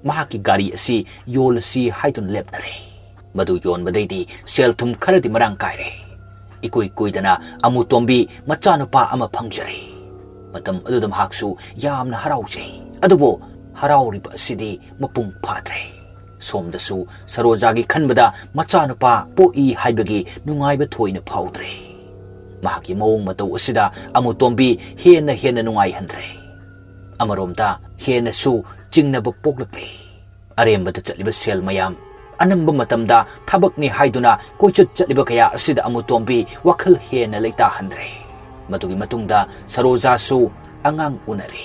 ꯃꯍꯥꯛꯀꯤ ꯒꯥꯔꯤ ꯑꯁꯤ ꯌꯣꯜꯂꯁꯤ ꯍꯥꯏꯗꯨꯅ ꯂꯦꯞꯅꯔꯦ꯫ ꯃꯗꯨ ꯌꯣꯟꯕꯗꯩꯗꯤ ꯁꯦꯜ ꯊꯨꯝ ꯈꯔꯗꯤ ꯃꯔꯥꯡ ꯀꯥꯏꯔꯦ꯫ ꯏꯀꯨꯏ ꯀꯨꯏꯗꯅ ꯑꯃꯨꯇꯣꯝꯕꯤ ꯃꯆꯥꯅꯨꯄꯥ ꯑꯃ ꯐꯪꯖꯔꯦ꯫ ꯃꯇꯝ ꯑꯗꯨꯗ ꯃꯍꯥꯛꯁꯨ ꯌꯥꯝꯅ ꯍꯔꯥꯎꯖꯩ꯫ ꯑꯗꯨꯕꯨ ꯍꯔꯥꯎꯔꯤꯕ ꯑꯁꯤꯗꯤ ꯃꯄꯨꯡ ꯐꯥꯗ꯭ꯔꯦ꯫ ꯁꯣꯝꯗꯁꯨ ꯁꯔꯣꯖꯥꯒꯤ ꯈꯟꯕꯗ ꯃꯆꯥꯅꯨꯄꯥ ꯄꯣꯛꯏ ꯍꯥꯏꯕꯒꯤ ꯅꯨꯡꯉꯥꯏꯕ ꯊꯣꯏꯅ ꯐꯥꯎꯗ꯭ꯔꯦ꯫ ꯃꯍꯥꯛꯀꯤ ꯃꯑꯣꯡ ꯃꯇꯧ ꯑꯁꯤꯗ ꯑꯃꯨꯇꯣꯝꯕꯤ ꯍꯦꯟꯅ ꯍꯦꯟꯅ ꯅꯨꯡꯉꯥꯏꯍꯟꯗ꯭ꯔꯦ꯫ ꯑꯃꯔꯣꯝꯗ ꯍꯦꯟꯅꯁꯨ ꯆꯤꯡꯅꯕ ꯄꯣꯛꯂꯛꯂꯦ꯫ ꯑꯔꯦꯝꯕꯗ ꯆꯠꯂꯤꯕ ꯁꯦꯜ ꯃꯌꯥꯝ, ꯑꯅꯝꯕ ꯃꯇꯝꯗ ꯊꯕꯛꯅꯤ ꯍꯥꯏꯗꯨꯅ ꯀꯣꯏꯆꯠ ꯆꯠꯂꯤꯕ ꯀꯌꯥ ꯑꯁꯤꯗ ꯑꯃꯨꯇꯣꯝꯕꯤ ꯋꯥꯈꯜ ꯍꯦꯟꯅ ꯂꯩꯇꯥꯍꯟꯗ꯭ꯔꯦ꯫ ꯃꯗꯨꯒꯤ ꯃꯇꯨꯡꯗ ꯁꯔꯣꯖꯥꯁꯨ ꯑꯉꯥꯡ ꯎꯅꯔꯦ꯫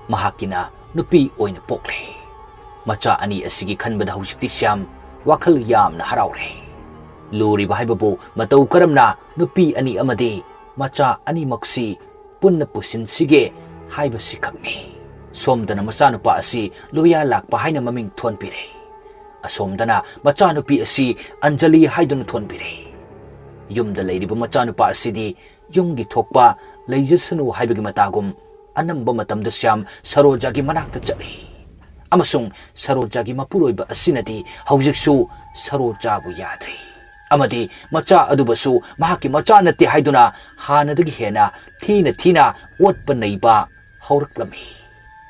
ꯃꯍꯥꯛꯀꯤꯅ ꯅꯨꯄꯤ ꯑꯣꯏꯅ ꯄꯣꯛꯂꯦ꯫ ꯃꯆꯥ ꯑꯅꯤ ꯑꯁꯤꯒꯤ ꯈꯟꯕꯗ ꯍꯧꯖꯤꯛꯇꯤ ꯁ꯭ꯌꯥꯝ ꯋꯥꯈꯜ ꯌꯥꯝꯅ ꯍꯔꯥꯎꯔꯦ꯫ ꯂꯨꯔꯤꯕ ꯍꯥꯏꯕꯕꯨ ꯃꯇꯧ ꯀꯔꯝꯅ ꯅꯨꯄꯤ ꯑꯅꯤ ꯑꯃꯗꯤ ꯃꯆꯥ ꯑꯅꯤꯃꯛꯁꯤ ꯄꯨꯟꯅ ꯄꯨꯁꯤꯟꯁꯤꯒꯦ ꯍꯥꯏꯕꯁꯤ ꯈꯛꯅꯤ꯫ ꯁꯣꯝꯗꯅ ꯃꯆꯥꯅꯨꯄꯥ ꯑꯁꯤ ꯂꯣꯌꯥ ꯂꯥꯛꯄ ꯍꯥꯏꯅ ꯃꯃꯤꯡ ꯊꯣꯟꯕꯤꯔꯦ꯫ ꯑꯁꯣꯝꯗꯅ ꯃꯆꯥꯅꯨꯄꯤ ꯑꯁꯤ ꯑꯟꯖꯂꯤ ꯍꯥꯏꯗꯨꯅ ꯊꯣꯟꯕꯤꯔꯦ꯫ ꯌꯨꯝꯗ ꯂꯩꯔꯤꯕ ꯃꯆꯥꯅꯨꯄꯥ ꯑꯁꯤꯗꯤ ꯌꯨꯝꯒꯤ ꯊꯣꯛꯄ ꯂꯩꯖꯁꯅꯨ ꯍꯥꯏꯕꯒꯤ ꯃꯇꯥꯒꯨꯝ ꯑꯅꯝꯕ ꯃꯇꯝꯗ ꯁ꯭ꯌꯥꯝ ꯁꯔꯣꯖꯥꯒꯤ ꯃꯅꯥꯛꯇ ꯆꯠꯂꯤ꯫ ꯑꯃꯁꯨꯡ ꯁꯔꯣꯖꯥꯒꯤ ꯃꯄꯨꯔꯣꯏꯕ ꯑꯁꯤꯅꯗꯤ ꯍꯧꯖꯤꯛꯁꯨ ꯁꯔꯣꯖꯥꯕꯨ ꯌꯥꯗ꯭ꯔꯤ꯫ ꯑꯃꯗꯤ ꯃꯆꯥ ꯑꯗꯨꯕꯨꯁꯨ ꯃꯍꯥꯛꯀꯤ ꯃꯆꯥ ꯅꯠꯇꯦ ꯍꯥꯏꯗꯨꯅ ꯍꯥꯟꯅꯗꯒꯤ ꯍꯦꯟꯅ ꯊꯤꯅ ꯊꯤꯅ ꯑꯣꯠꯄ ꯅꯩꯕ ꯍꯧꯔꯛꯂꯝꯃꯤ꯫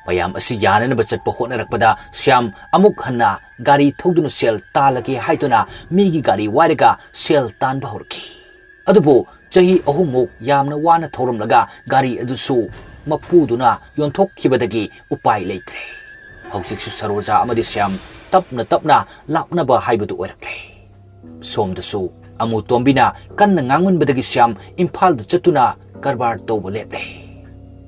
ꯃꯌꯥꯝ ꯑꯁꯤ ꯌꯥꯅꯅꯕ ꯆꯠꯄ ꯍꯣꯠꯅꯔꯛꯄꯗ ꯁ꯭ꯌꯥꯝ ꯑꯃꯨꯛ ꯍꯟꯅ ꯒꯥꯔꯤ ꯊꯧꯗꯨꯅ ꯁꯦꯜ ꯇꯥꯜꯂꯒꯦ ꯍꯥꯏꯗꯨꯅ ꯃꯤꯒꯤ ꯒꯥꯔꯤ ꯋꯥꯏꯔꯒ ꯁꯦꯜ ꯇꯥꯟꯕ ꯍꯧꯔꯛꯈꯤ꯫ ꯑꯗꯨꯕꯨ ꯆꯍꯤ ꯑꯍꯨꯝꯃꯨꯛ ꯌꯥꯝꯅ ꯋꯥꯅ ꯊꯧꯔꯝꯂꯒ ꯒꯥꯔꯤ ꯑꯗꯨꯁꯨ ꯃꯄꯨꯗꯨꯅ ꯌꯣꯟꯊꯣꯛꯈꯤꯕꯗꯒꯤ ꯎꯄꯥꯏ ꯂꯩꯇ꯭ꯔꯦ꯫ ꯍꯧꯖꯤꯛꯁꯨ ꯁꯔꯣꯖꯥ ꯑꯃꯗꯤ ꯁ꯭ꯌꯥꯝ ꯇꯞꯅ ꯇꯞꯅ ꯂꯥꯞꯅꯕ ꯍꯥꯏꯕꯗꯨ ꯑꯣꯏꯔꯛꯂꯦ꯫ ꯁꯣꯝꯗꯁꯨ ꯑꯃꯨꯇꯣꯝꯕꯤꯅ ꯀꯟꯅ ꯉꯥꯡꯃꯟꯕꯗꯒꯤ ꯁ꯭ꯌꯥꯝ ꯏꯝꯐꯥꯜꯗ ꯆꯠꯇꯨꯅ ꯀꯔꯕꯥꯔ ꯇꯧꯕ ꯂꯦꯞꯂꯦ꯫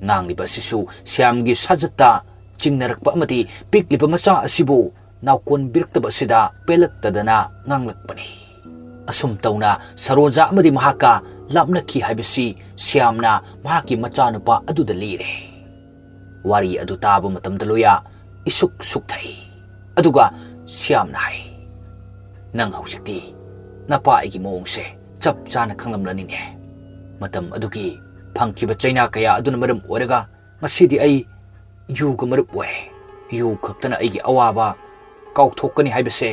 ꯉꯥꯡꯂꯤꯕ ꯑꯁꯤꯁꯨ ꯁ꯭ꯌꯥꯝꯒꯤ ꯁꯥꯖꯠꯇ ꯆꯤꯡꯅꯔꯛꯄ ꯑꯃꯗꯤ ꯄꯤꯛꯂꯤꯕ ꯃꯆꯥ ꯑꯁꯤꯕꯨ ꯅꯥꯎꯀꯣꯟꯕꯤꯔꯛꯇꯕ ꯑꯁꯤꯗ ꯄꯦꯜꯂꯛꯇꯗꯅ ꯉꯥꯡꯂꯛꯄꯅꯤ꯫ ꯑꯁꯨꯝ ꯇꯧꯅ ꯁꯔꯣꯖꯥ ꯑꯃꯗꯤ ꯃꯍꯥꯛꯀ ꯂꯥꯞꯅꯈꯤ ꯍꯥꯏꯕꯁꯤ ꯁ꯭ꯌꯥꯝꯅ ꯃꯍꯥꯛꯀꯤ ꯃꯆꯥꯅꯨꯄꯥ ꯑꯗꯨꯗ ꯂꯤꯔꯦ꯫ ꯋꯥꯔꯤ ꯑꯗꯨ ꯇꯥꯕ ꯃꯇꯝꯗ ꯂꯣꯌꯥ ꯏꯁꯨꯛ ꯁꯨꯛꯊꯛꯏ꯫ ꯑꯗꯨꯒ ꯁ꯭ꯌꯥꯝꯅ ꯍꯥꯏ, "ꯅꯪ ꯍꯧꯖꯤꯛꯇꯤ ꯅꯄꯥ ꯑꯩꯒꯤ ꯃꯑꯣꯡꯁꯦ ꯆꯞ ꯆꯥꯅ ꯈꯪꯂꯝꯂꯅꯤꯅꯦ꯫ ꯃꯇꯝ ꯑꯗꯨꯒꯤ ꯐꯪꯈꯤꯕ ꯆꯩꯅꯥ ꯀꯌꯥ ꯑꯗꯨꯅ ꯃꯔꯝ ꯑꯣꯏꯔꯒ ꯉꯁꯤꯗꯤ ꯑꯩ ꯌꯨꯒ ꯃꯔꯨꯞ ꯑꯣꯏꯔꯦ꯫ ꯌꯨ ꯈꯛꯇꯅ ꯑꯩꯒꯤ ꯑꯋꯥꯕ ꯀꯥꯎꯊꯣꯛꯀꯅꯤ ꯍꯥꯏꯕꯁꯦ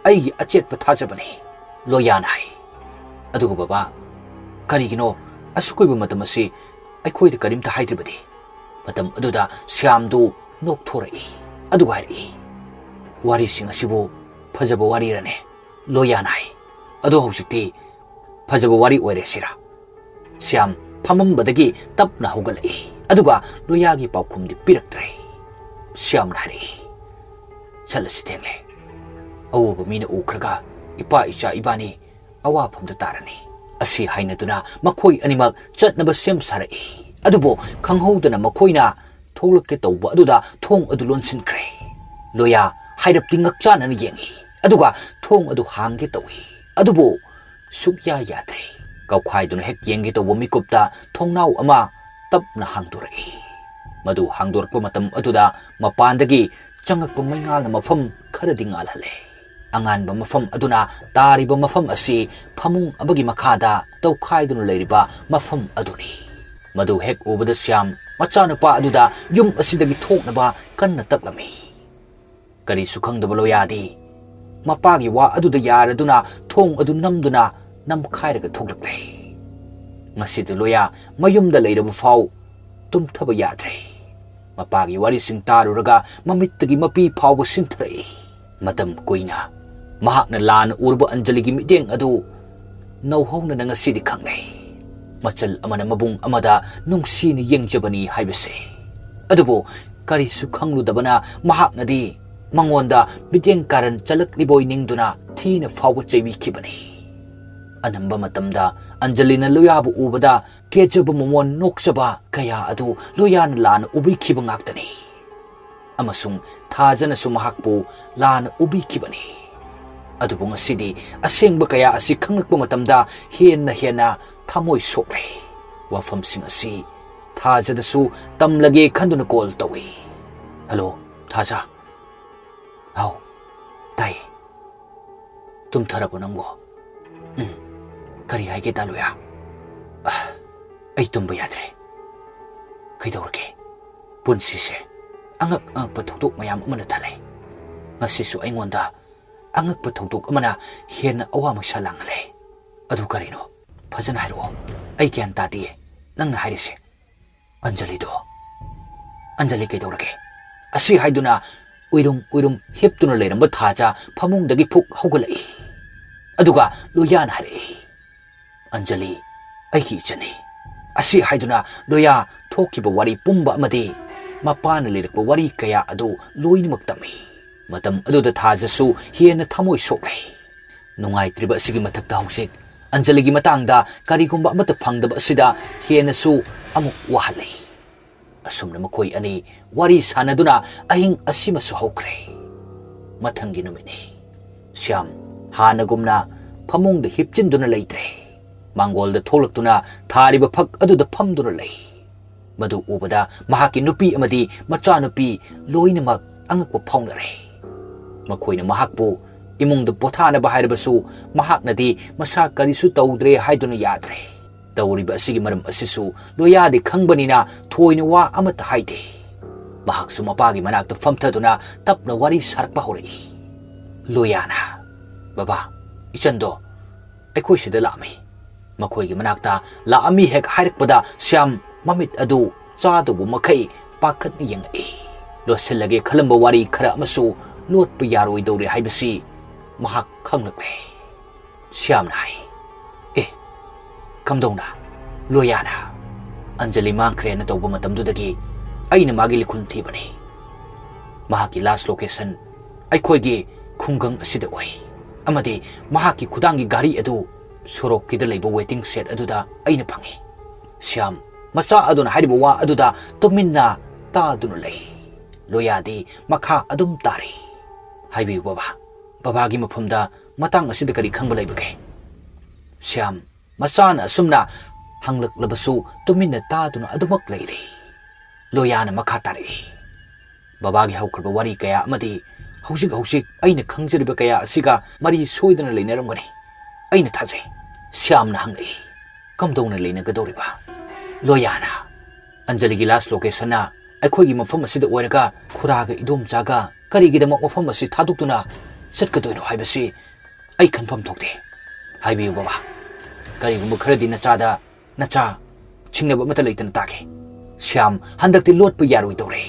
ꯑꯩꯒꯤ ꯑꯆꯦꯠꯄ ꯊꯥꯖꯕꯅꯤ," ꯂꯣꯌꯥꯅ ꯍꯥꯏ꯫ "ꯑꯗꯨꯒ ꯕꯕꯥ, ꯀꯔꯤꯒꯤꯅꯣ ꯑꯁꯨꯛ ꯀꯨꯏꯕ ꯃꯇꯝ ꯑꯁꯤ ꯑꯩꯈꯣꯏꯗ ꯀꯔꯤꯝꯇ ꯍꯥꯏꯗ꯭ꯔꯤꯕꯗꯤ?" ꯃꯇꯝ ꯑꯗꯨꯗ ꯁ꯭ꯌꯥꯝꯗꯨ ꯅꯣꯛꯊꯣꯔꯛꯏ꯫ ꯑꯗꯨꯒ ꯍꯥꯏꯔꯛꯏ, "ꯋꯥꯔꯤꯁꯤꯡ ꯑꯁꯤꯕꯨ ꯐꯖꯕ ꯋꯥꯔꯤꯔꯅꯦ?" ꯂꯣꯌꯥꯅ ꯍꯥꯏ꯫ "ꯑꯗꯣ ꯍꯧꯖꯤꯛꯇꯤ ꯐꯖꯕ ꯋꯥꯔꯤ ꯑꯣꯏꯔꯦ ꯁꯤꯔꯥ?" ꯁ꯭ꯌꯥꯝ ꯐꯝꯃꯝꯕꯗꯒꯤ ꯇꯞꯅ ꯍꯧꯒꯠꯂꯛꯏ, ꯑꯗꯨꯒ ꯂꯣꯌꯥꯒꯤ ꯄꯥꯎꯈꯨꯝꯗꯤ ꯄꯤꯔꯛꯇ꯭ꯔꯦ꯫ ꯁ꯭ꯌꯥꯝꯅ ꯍꯥꯏꯔꯛꯏ, "ꯆꯠꯂꯁꯤ, ꯊꯦꯡꯂꯦ꯫ ꯑꯎꯕ ꯃꯤꯅ ꯎꯈ꯭ꯔꯒ ꯏꯄꯥ ꯏꯆꯥ ꯏꯕꯥꯅꯤ ꯑꯋꯥꯐꯝꯗ ꯇꯥꯔꯅꯤ"꯫ ꯑꯁꯤ ꯍꯥꯏꯅꯗꯨꯅ ꯃꯈꯣꯏ ꯑꯅꯤꯃꯛ ꯆꯠꯅꯕ ꯁꯦꯝ ꯁꯥꯔꯛꯏ꯫ ꯑꯗꯨꯕꯨ ꯈꯪꯍꯧꯗꯅ ꯃꯈꯣꯏꯅ ꯊꯣꯛꯂꯛꯀꯦ ꯇꯧꯕ ꯑꯗꯨꯗ ꯊꯣꯡ ꯑꯗꯨ ꯂꯣꯟꯁꯤꯟꯈ꯭ꯔꯦ꯫ ꯂꯣꯌꯥ ꯍꯥꯏꯔꯞꯇꯤ ꯉꯛꯆꯥꯟꯅꯅ ꯌꯦꯡꯏ, ꯑꯗꯨꯒ ꯊꯣꯡ ꯑꯗꯨ ꯍꯥꯡꯒꯦ ꯇꯧꯏ, ꯑꯗꯨꯕꯨ ꯁꯨꯛꯌꯥ ꯌꯥꯗ꯭ꯔꯦ꯫ ꯀꯧꯈꯥꯏꯗꯨꯅ ꯍꯦꯛ ꯌꯦꯡꯒꯦ ꯇꯧꯕ ꯃꯤꯀꯨꯞꯇ ꯊꯣꯡꯅꯥꯎ ꯑꯃ ꯇꯞꯅ ꯍꯥꯡꯗꯣꯔꯛꯏ꯫ ꯃꯗꯨ ꯍꯥꯡꯗꯣꯔꯛꯄ ꯃꯇꯝ ꯑꯗꯨꯗ ꯃꯄꯥꯟꯗꯒꯤ ꯆꯪꯉꯛꯄ ꯃꯩꯉꯥꯜꯅ ꯃꯐꯝ ꯈꯔꯗꯤ ꯉꯥꯜꯍꯜꯂꯦ꯫ ꯑꯉꯥꯟꯕ ꯃꯐꯝ ꯑꯗꯨꯅ ꯇꯥꯔꯤꯕ ꯃꯐꯝ ꯑꯁꯤ ꯐꯃꯨꯡ ꯑꯃꯒꯤ ꯃꯈꯥꯗ ꯇꯧꯈꯥꯏꯗꯨꯅ ꯂꯩꯔꯤꯕ ꯃꯐꯝ ꯑꯗꯨꯅꯤ꯫ ꯃꯗꯨ ꯍꯦꯛ ꯎꯕꯗ ꯁ꯭ꯌꯥꯝ ꯃꯆꯥꯅꯨꯄꯥ ꯑꯗꯨꯗ ꯌꯨꯝ ꯑꯁꯤꯗꯒꯤ ꯊꯣꯛꯅꯕ ꯀꯟꯅ ꯇꯛꯂꯝꯃꯤ꯫ ꯀꯔꯤꯁꯨ ꯈꯪꯗꯕ ꯂꯣꯌꯥꯗꯤ ꯃꯄꯥꯒꯤ ꯋꯥ ꯑꯗꯨꯗ ꯌꯥꯔꯗꯨꯅ ꯊꯣꯡ ꯑꯗꯨ ꯅꯝꯗꯨꯅ ꯅꯝꯈꯥꯏꯔꯒ ꯊꯣꯛꯂꯛꯂꯦ꯫ ꯉꯁꯤꯗꯤ ꯂꯣꯌꯥ ꯃꯌꯨꯝꯗ ꯂꯩꯔꯕ ꯐꯥꯎ ꯇꯨꯝꯊꯕ ꯌꯥꯗ꯭ꯔꯦ꯫ ꯃꯄꯥꯒꯤ ꯋꯥꯔꯤꯁꯤꯡ ꯇꯥꯔꯨꯔꯒ ꯃꯃꯤꯠꯇꯒꯤ ꯃꯄꯤ ꯐꯥꯎꯕ ꯁꯤꯟꯊꯔꯛꯏ꯫ ꯃꯇꯝ ꯀꯨꯏꯅ ꯃꯍꯥꯛꯅ ꯂꯥꯟꯅ ꯎꯔꯕ ꯑꯟꯖꯂꯤꯒꯤ ꯃꯤꯠꯌꯦꯡ ꯑꯗꯨ ꯅꯧꯍꯧꯅꯅ ꯉꯁꯤꯗꯤ ꯈꯪꯂꯦ꯫ ꯃꯆꯜ ꯑꯃꯅ ꯃꯕꯨꯡ ꯑꯃꯗ ꯅꯨꯡꯁꯤꯅ ꯌꯦꯡꯖꯕꯅꯤ ꯍꯥꯏꯕꯁꯦ꯫ ꯑꯗꯨꯕꯨ ꯀꯔꯤꯁꯨ ꯈꯪꯂꯨꯗꯕꯅ ꯃꯍꯥꯛꯅꯗꯤ ꯃꯉꯣꯟꯗ ꯃꯤꯠꯌꯦꯡ ꯀꯥꯔꯟ ꯆꯠꯂꯛꯂꯤꯕꯣꯏ ꯅꯤꯡꯗꯨꯅ ꯊꯤꯅ ꯐꯥꯎꯕ ꯆꯩꯕꯤꯈꯤꯕꯅꯤ꯫ ꯑꯅꯝꯕ ꯃꯇꯝꯗ ꯑꯟꯖꯂꯤꯅ ꯂꯣꯌꯥꯕꯨ ꯎꯕꯗ ꯀꯦꯖꯕ ꯃꯃꯣꯟ ꯅꯣꯛꯆꯕ ꯀꯌꯥ ꯑꯗꯨ ꯂꯣꯌꯥꯅ ꯂꯥꯟꯅ ꯎꯕꯤꯈꯤꯕ ꯉꯥꯛꯇꯅꯤ꯫ ꯑꯃꯁꯨꯡ ꯊꯥꯖꯅꯁꯨ ꯃꯍꯥꯛꯄꯨ ꯂꯥꯟꯅ ꯎꯕꯤꯈꯤꯕꯅꯤ꯫ ꯑꯗꯨꯕꯨ ꯉꯁꯤꯗꯤ ꯑꯁꯦꯡꯕ ꯀꯌꯥ ꯑꯁꯤ ꯈꯪꯂꯛꯄ ꯃꯇꯝꯗ ꯍꯦꯟꯅ ꯍꯦꯟꯅ ꯊꯃꯣꯏ ꯁꯣꯛꯂꯦ꯫ ꯋꯥꯐꯝꯁꯤꯡ ꯑꯁꯤ ꯊꯥꯖꯗꯁꯨ ꯇꯝꯂꯒꯦ ꯈꯟꯗꯨꯅ ꯀꯣꯜ ꯇꯧꯏ꯫ "ꯍꯜꯂꯣ, ꯊꯥꯖ꯫" "ꯍꯥꯎ, ꯇꯥꯏ꯫ ꯇꯨꯝꯊꯔꯕꯣ ꯅꯪꯕꯣ?" "ꯎꯝ, ꯀꯔꯤ ꯍꯥꯏꯒꯦ ꯇꯥꯂꯨꯌꯥ?" "ꯑ, ꯑꯩ ꯇꯨꯝꯕ ꯌꯥꯗ꯭ꯔꯦ꯫ ꯀꯩꯗꯧꯔꯒꯦ? ꯄꯨꯟꯁꯤꯁꯦ ꯑꯉꯛ ꯑꯉꯛꯄ ꯊꯧꯗꯣꯛ ꯃꯌꯥꯝ ꯑꯃꯅ ꯊꯜꯂꯦ꯫ ꯉꯁꯤꯁꯨ ꯑꯩꯉꯣꯟꯗ ꯑꯉꯛꯄ ꯊꯧꯗꯣꯛ ꯑꯃꯅ ꯍꯦꯟꯅ ꯑꯋꯥ ꯃꯩꯁꯥ ꯂꯥꯡꯍꯜꯂꯦ꯫ ꯑꯗꯨ ꯀꯔꯤꯅꯣ? ꯐꯖꯅ ꯍꯥꯏꯔꯛꯑꯣ꯫ ꯑꯩ ꯒ꯭ꯌꯥꯟ ꯇꯥꯗꯤꯌꯦ ꯅꯪꯅ ꯍꯥꯏꯔꯤꯁꯦ꯫" "ꯑꯟꯖꯂꯤꯗꯣ꯫" "ꯑꯟꯖꯂꯤ ꯀꯩꯗꯧꯔꯒꯦ?" ꯑꯁꯤ ꯍꯥꯏꯗꯨꯅ ꯎꯏꯔꯨꯝ ꯎꯏꯔꯨꯝ ꯍꯤꯞꯇꯨꯅ ꯂꯩꯔꯝꯕ ꯊꯥꯖ ꯐꯃꯨꯡꯗꯒꯤ ꯐꯨꯛ ꯍꯧꯒꯠꯂꯛꯏ꯫ ꯑꯗꯨꯒ ꯂꯣꯌꯥꯅ ꯍꯥꯏꯔꯛꯏ, "ꯑꯟꯖꯂꯤ, ꯑꯩꯒꯤ ꯏꯆꯟꯅꯤ"꯫ ꯑꯁꯤ ꯍꯥꯏꯗꯨꯅ ꯂꯣꯌꯥ ꯊꯣꯛꯈꯤꯕ ꯋꯥꯔꯤ ꯄꯨꯝꯕ ꯑꯃꯗꯤ ꯃꯄꯥꯅ ꯂꯤꯔꯛꯄ ꯋꯥꯔꯤ ꯀꯌꯥ ꯑꯗꯨ ꯂꯣꯏꯅꯃꯛ ꯇꯝꯃꯤ꯫ ꯃꯇꯝ ꯑꯗꯨꯗ ꯊꯥꯖꯁꯨ ꯍꯦꯟꯅ ꯊꯃꯣꯏ ꯁꯣꯛꯂꯦ꯫ ꯅꯨꯡꯉꯥꯏꯇ꯭ꯔꯤꯕ ꯑꯁꯤꯒꯤ ꯃꯊꯛꯇ ꯍꯧꯖꯤꯛ ꯑꯟꯖꯂꯤꯒꯤ ꯃꯇꯥꯡꯗ ꯀꯔꯤꯒꯨꯝꯕ ꯑꯃꯠꯇ ꯐꯪꯗꯕ ꯑꯁꯤꯗ ꯍꯦꯟꯅꯁꯨ ꯑꯃꯨꯛ ꯋꯥꯍꯜꯂꯤ꯫ ꯑꯁꯨꯝꯅ ꯃꯈꯣꯏ ꯑꯅꯤ ꯋꯥꯔꯤ ꯁꯥꯟꯅꯗꯨꯅ ꯑꯍꯤꯡ ꯑꯁꯤꯃꯁꯨ ꯍꯧꯈ꯭ꯔꯦ꯫ ꯃꯊꯪꯒꯤ ꯅꯨꯃꯤꯠꯅꯤ꯫ ꯁ꯭ꯌꯥꯝ ꯍꯥꯟꯅꯒꯨꯝꯅ ꯐꯃꯨꯡꯗ ꯍꯤꯞꯆꯤꯟꯗꯨꯅ ꯂꯩꯇ꯭ꯔꯦ꯫ ꯃꯥꯡꯒꯣꯜꯗ ꯊꯣꯛꯂꯛꯇꯨꯅ ꯊꯥꯔꯤꯕ ꯐꯛ ꯑꯗꯨꯗ ꯐꯝꯗꯨꯅ ꯂꯩ꯫ ꯃꯗꯨ ꯎꯕꯗ ꯃꯍꯥꯛꯀꯤ ꯅꯨꯄꯤ ꯑꯃꯗꯤ ꯃꯆꯥꯅꯨꯄꯤ ꯂꯣꯏꯅꯃꯛ ꯑꯉꯛꯄ ꯐꯥꯎꯅꯔꯦ꯫ ꯃꯈꯣꯏꯅ ꯃꯍꯥꯛꯄꯨ ꯏꯃꯨꯡꯗ ꯄꯣꯊꯥꯅꯕ ꯍꯥꯏꯔꯕꯁꯨ ꯃꯍꯥꯛꯅꯗꯤ ꯃꯁꯥ ꯀꯔꯤꯁꯨ ꯇꯧꯗ꯭ꯔꯦ ꯍꯥꯏꯗꯨꯅ ꯌꯥꯗ꯭ꯔꯦ꯫ ꯇꯧꯔꯤꯕ ꯑꯁꯤꯒꯤ ꯃꯔꯝ ꯑꯁꯤꯁꯨ ꯂꯣꯌꯥꯗꯤ ꯈꯪꯕꯅꯤꯅ ꯊꯣꯏꯅ ꯋꯥ ꯑꯃꯠꯇ ꯍꯥꯏꯗꯦ꯫ ꯃꯍꯥꯛꯁꯨ ꯃꯄꯥꯒꯤ ꯃꯅꯥꯛꯇ ꯐꯝꯊꯗꯨꯅ ꯇꯞꯅ ꯋꯥꯔꯤ ꯁꯥꯔꯛꯄ ꯍꯧꯔꯛꯏ꯫ ꯂꯣꯌꯥꯅ, "ꯕꯕꯥ, ꯏꯆꯟꯗꯣ ꯑꯩꯈꯣꯏ ꯁꯤꯗ ꯂꯥꯛꯑꯝꯃꯤ꯫ ꯃꯈꯣꯏꯒꯤ ꯃꯅꯥꯛꯇ ꯂꯥꯛꯑꯝꯃꯤ" ꯍꯦꯛ ꯍꯥꯏꯔꯛꯄꯗ ꯁ꯭ꯌꯥꯝ ꯃꯃꯤꯠ ꯑꯗꯨ ꯆꯥꯗꯧꯕ ꯃꯈꯩ ꯄꯥꯈꯠꯅ ꯌꯦꯡꯂꯛꯏ꯫ ꯂꯣꯠꯁꯤꯜꯂꯒꯦ ꯈꯜꯂꯝꯕ ꯋꯥꯔꯤ ꯈꯔ ꯑꯃꯁꯨ ꯂꯣꯠꯄ ꯌꯥꯔꯣꯏꯗꯧꯔꯦ ꯍꯥꯏꯕꯁꯤ ꯃꯍꯥꯛ ꯈꯪꯂꯛꯂꯦ꯫ ꯁ꯭ꯌꯥꯝꯅ ꯍꯥꯏ, "ꯑꯦ, ꯀꯝꯗꯧꯅ? ꯂꯣꯌꯥꯅ ꯑꯟꯖꯂꯤ ꯃꯥꯡꯈ꯭ꯔꯦꯅ ꯇꯧꯕ ꯃꯇꯝꯗꯨꯗꯒꯤ ꯑꯩꯅ ꯃꯥꯒꯤ ꯂꯤꯈꯨꯟ ꯊꯤꯕꯅꯤ꯫ ꯃꯍꯥꯛꯀꯤ ꯂꯥꯁ ꯂꯣꯀꯦꯁꯟ ꯑꯩꯈꯣꯏꯒꯤ ꯈꯨꯡꯒꯪ ꯑꯁꯤꯗ ꯑꯣꯏ, ꯑꯃꯗꯤ ꯃꯍꯥꯛꯀꯤ ꯈꯨꯗꯥꯡꯒꯤ ꯘꯔꯤ ꯑꯗꯨ ꯁꯣꯔꯣꯛꯀꯤꯗ ꯂꯩꯕ ꯋꯦꯇꯤꯡ ꯁꯦꯗ ꯑꯗꯨꯗ ꯑꯩꯅ ꯐꯪꯏ"꯫ ꯁ꯭ꯌꯥꯝ ꯃꯆꯥ ꯑꯗꯨꯅ ꯍꯥꯏꯔꯤꯕ ꯋꯥ ꯑꯗꯨꯗ ꯇꯨꯃꯤꯟꯅ ꯇꯥꯗꯨꯅ ꯂꯩ꯫ ꯂꯣꯌꯥꯗꯤ ꯃꯈꯥ ꯑꯗꯨꯝ ꯇꯥꯔꯤ꯫ "ꯍꯥꯏꯕꯤꯌꯨ ꯕꯕꯥ, ꯕꯕꯥꯒꯤ ꯃꯐꯝꯗ ꯃꯇꯥꯡ ꯑꯁꯤꯗ ꯀꯔꯤ ꯈꯪꯕ ꯂꯩꯕꯒꯦ?" ꯁ꯭ꯌꯥꯝ ꯃꯆꯥꯅ ꯑꯁꯨꯝꯅ ꯍꯪꯂꯛꯂꯕꯁꯨ ꯇꯨꯃꯤꯟꯅ ꯇꯥꯗꯨꯅ ꯑꯗꯨꯃꯛ ꯂꯩꯔꯤ꯫ ꯂꯣꯌꯥꯅ ꯃꯈꯥ ꯇꯥꯔꯛꯏ, "ꯕꯕꯥꯒꯤ ꯍꯧꯈ꯭ꯔꯕ ꯋꯥꯔꯤ ꯀꯌꯥ ꯑꯃꯗꯤ ꯍꯧꯖꯤꯛ ꯍꯧꯖꯤꯛ ꯑꯩꯅ ꯈꯪꯖꯔꯤꯕ ꯀꯌꯥ ꯑꯁꯤꯒ ꯃꯔꯤ ꯁꯣꯏꯗꯅ ꯂꯩꯅꯔꯝꯒꯅꯤ, ꯑꯩꯅ ꯊꯥꯖꯩ"꯫ ꯁ꯭ꯌꯥꯝꯅ ꯍꯪꯂꯛꯏ, "ꯀꯝꯗꯧꯅ ꯂꯩꯅꯒꯗꯧꯔꯤꯕ?" ꯂꯣꯌꯥꯅ, "ꯑꯟꯖꯂꯤꯒꯤ ꯂꯥꯁ ꯂꯣꯀꯦꯁꯟꯅ ꯑꯩꯈꯣꯏꯒꯤ ꯃꯐꯝ ꯑꯁꯤꯗ ꯑꯣꯏꯔꯒ ꯈꯨꯔꯥꯒ ꯏꯗꯣꯝꯆꯥꯒ ꯀꯔꯤꯒꯤꯗꯃꯛ ꯃꯐꯝ ꯑꯁꯤ ꯊꯥꯗꯣꯛꯇꯨꯅ ꯆꯠꯀꯗꯣꯏꯅꯣ ꯍꯥꯏꯕꯁꯤ ꯑꯩ ꯈꯟꯐꯝ ꯊꯣꯛꯇꯦ꯫ ꯍꯥꯏꯕꯤꯌꯨ ꯕꯕꯥ, ꯀꯔꯤꯒꯨꯝꯕ ꯈꯔꯗꯤ ꯅꯆꯥꯗ ꯅꯆꯥ ꯁꯤꯡꯅꯕ ꯑꯃꯠꯇ ꯂꯩꯇꯅ ꯇꯥꯒꯦ꯫ ꯁ꯭ꯌꯥꯝ, ꯍꯟꯗꯛꯇꯤ ꯂꯣꯠꯄ ꯌꯥꯔꯣꯏꯗꯧꯔꯦ"꯫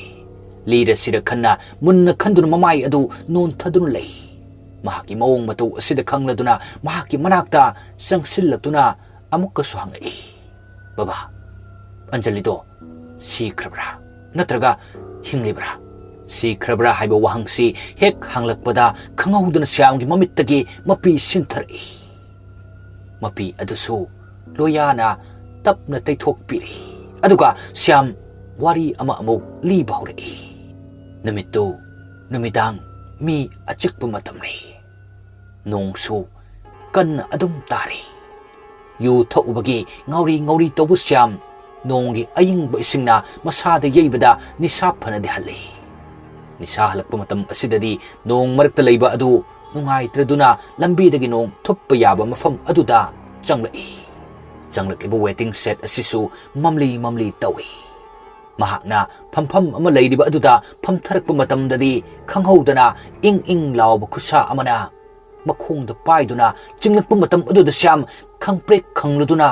ꯂꯤꯔ ꯁꯤꯔ ꯈꯟꯅ ꯃꯨꯟꯅ ꯈꯟꯗꯨꯅ ꯃꯃꯥꯏ ꯑꯗꯨ ꯅꯣꯟꯊꯗꯨꯅ ꯂꯩ꯫ ꯃꯍꯥꯛꯀꯤ ꯃꯑꯣꯡ ꯃꯇꯧ ꯑꯁꯤꯗ ꯈꯪꯂꯗꯨꯅ ꯃꯍꯥꯛꯀꯤ ꯃꯅꯥꯛꯇ ꯆꯪꯁꯤꯜꯂꯛꯇꯨꯅ ꯑꯃꯨꯛꯀꯁꯨ ꯍꯪꯂꯛꯏ, "ꯕꯕꯥ, ꯑꯟꯖꯂꯤꯗꯣ ꯁꯤꯈ꯭ꯔꯕ꯭ꯔꯥ? ꯅꯠꯇ꯭ꯔꯒ ꯍꯤꯡꯂꯤꯕ꯭ꯔꯥ?" ꯁꯤꯈ꯭ꯔꯕ꯭ꯔꯥ ꯍꯥꯏꯕ ꯋꯥꯍꯪꯁꯤ ꯍꯦꯛ ꯍꯪꯂꯛꯄꯗ ꯈꯪꯍꯧꯗꯅ ꯁ꯭ꯌꯥꯝꯒꯤ ꯃꯃꯤꯠꯇꯒꯤ ꯃꯄꯤ ꯁꯤꯟꯊꯔꯛꯏ꯫ ꯃꯄꯤ ꯑꯗꯨꯁꯨ ꯂꯣꯌꯥꯅ ꯇꯞꯅ ꯇꯩꯊꯣꯛꯄꯤꯔꯤ꯫ ꯑꯗꯨꯒ ꯁ꯭ꯌꯥꯝ ꯋꯥꯔꯤ ꯑꯃ ꯑꯃꯨꯛ ꯂꯤꯕ ꯍꯧꯔꯛꯏ꯫ ꯅꯨꯃꯤꯠꯇꯨ ꯅꯨꯃꯤꯗꯥꯡ ꯃꯤ ꯑꯆꯤꯛꯄ ꯃꯇꯝꯅꯤ꯫ ꯅꯣꯡꯁꯨ ꯀꯟꯅ ꯑꯗꯨꯝ ꯇꯥꯔꯤ꯫ ꯌꯨ ꯊꯛꯎꯕꯒꯤ ꯉꯥꯎꯔꯤ ꯉꯥꯎꯔꯤ ꯇꯧꯕ ꯁ꯭ꯌꯥꯝ ꯅꯣꯡꯒꯤ ꯑꯌꯤꯡꯕ ꯏꯁꯤꯡꯅ ꯃꯁꯥꯗ ꯌꯩꯕꯗ ꯅꯤꯁꯥ ꯐꯅꯗꯤ ꯍꯜꯂꯤ꯫ ꯅꯤꯁꯥ ꯍꯜꯂꯛꯄ ꯃꯇꯝ ꯑꯁꯤꯗꯗꯤ ꯅꯣꯡ ꯃꯔꯛꯇ ꯂꯩꯕ ꯑꯗꯨ ꯅꯨꯡꯉꯥꯏꯇ꯭ꯔꯗꯨꯅ ꯂꯝꯕꯤꯗꯒꯤ ꯅꯣꯡ ꯊꯨꯞꯄ ꯌꯥꯕ ꯃꯐꯝ ꯑꯗꯨꯗ ꯆꯪꯂꯛꯏ꯫ ꯆꯪꯂꯛꯂꯤꯕ ꯋꯦꯇꯤꯡ ꯁꯦꯗ ꯑꯁꯤꯁꯨ ꯃꯝꯂꯤ ꯃꯝꯂꯤ ꯇꯧꯏ꯫ ꯃꯍꯥꯛꯅ ꯐꯝꯐꯝ ꯑꯃ ꯂꯩꯔꯤꯕ ꯑꯗꯨꯗ ꯐꯝꯊꯔꯛꯄ ꯃꯇꯝꯗꯗꯤ ꯈꯪꯍꯧꯗꯅ ꯏꯪ ꯏꯪ ꯂꯥꯎꯕ ꯈꯨꯠꯁꯥ ꯑꯃꯅ ꯃꯈꯣꯡꯗ ꯄꯥꯏꯗꯨꯅ ꯆꯤꯡꯂꯛꯄ ꯃꯇꯝ ꯑꯗꯨꯗ ꯁ꯭ꯌꯥꯝ ꯈꯪꯄ꯭ꯔꯦꯛ ꯈꯪꯂꯗꯨꯅ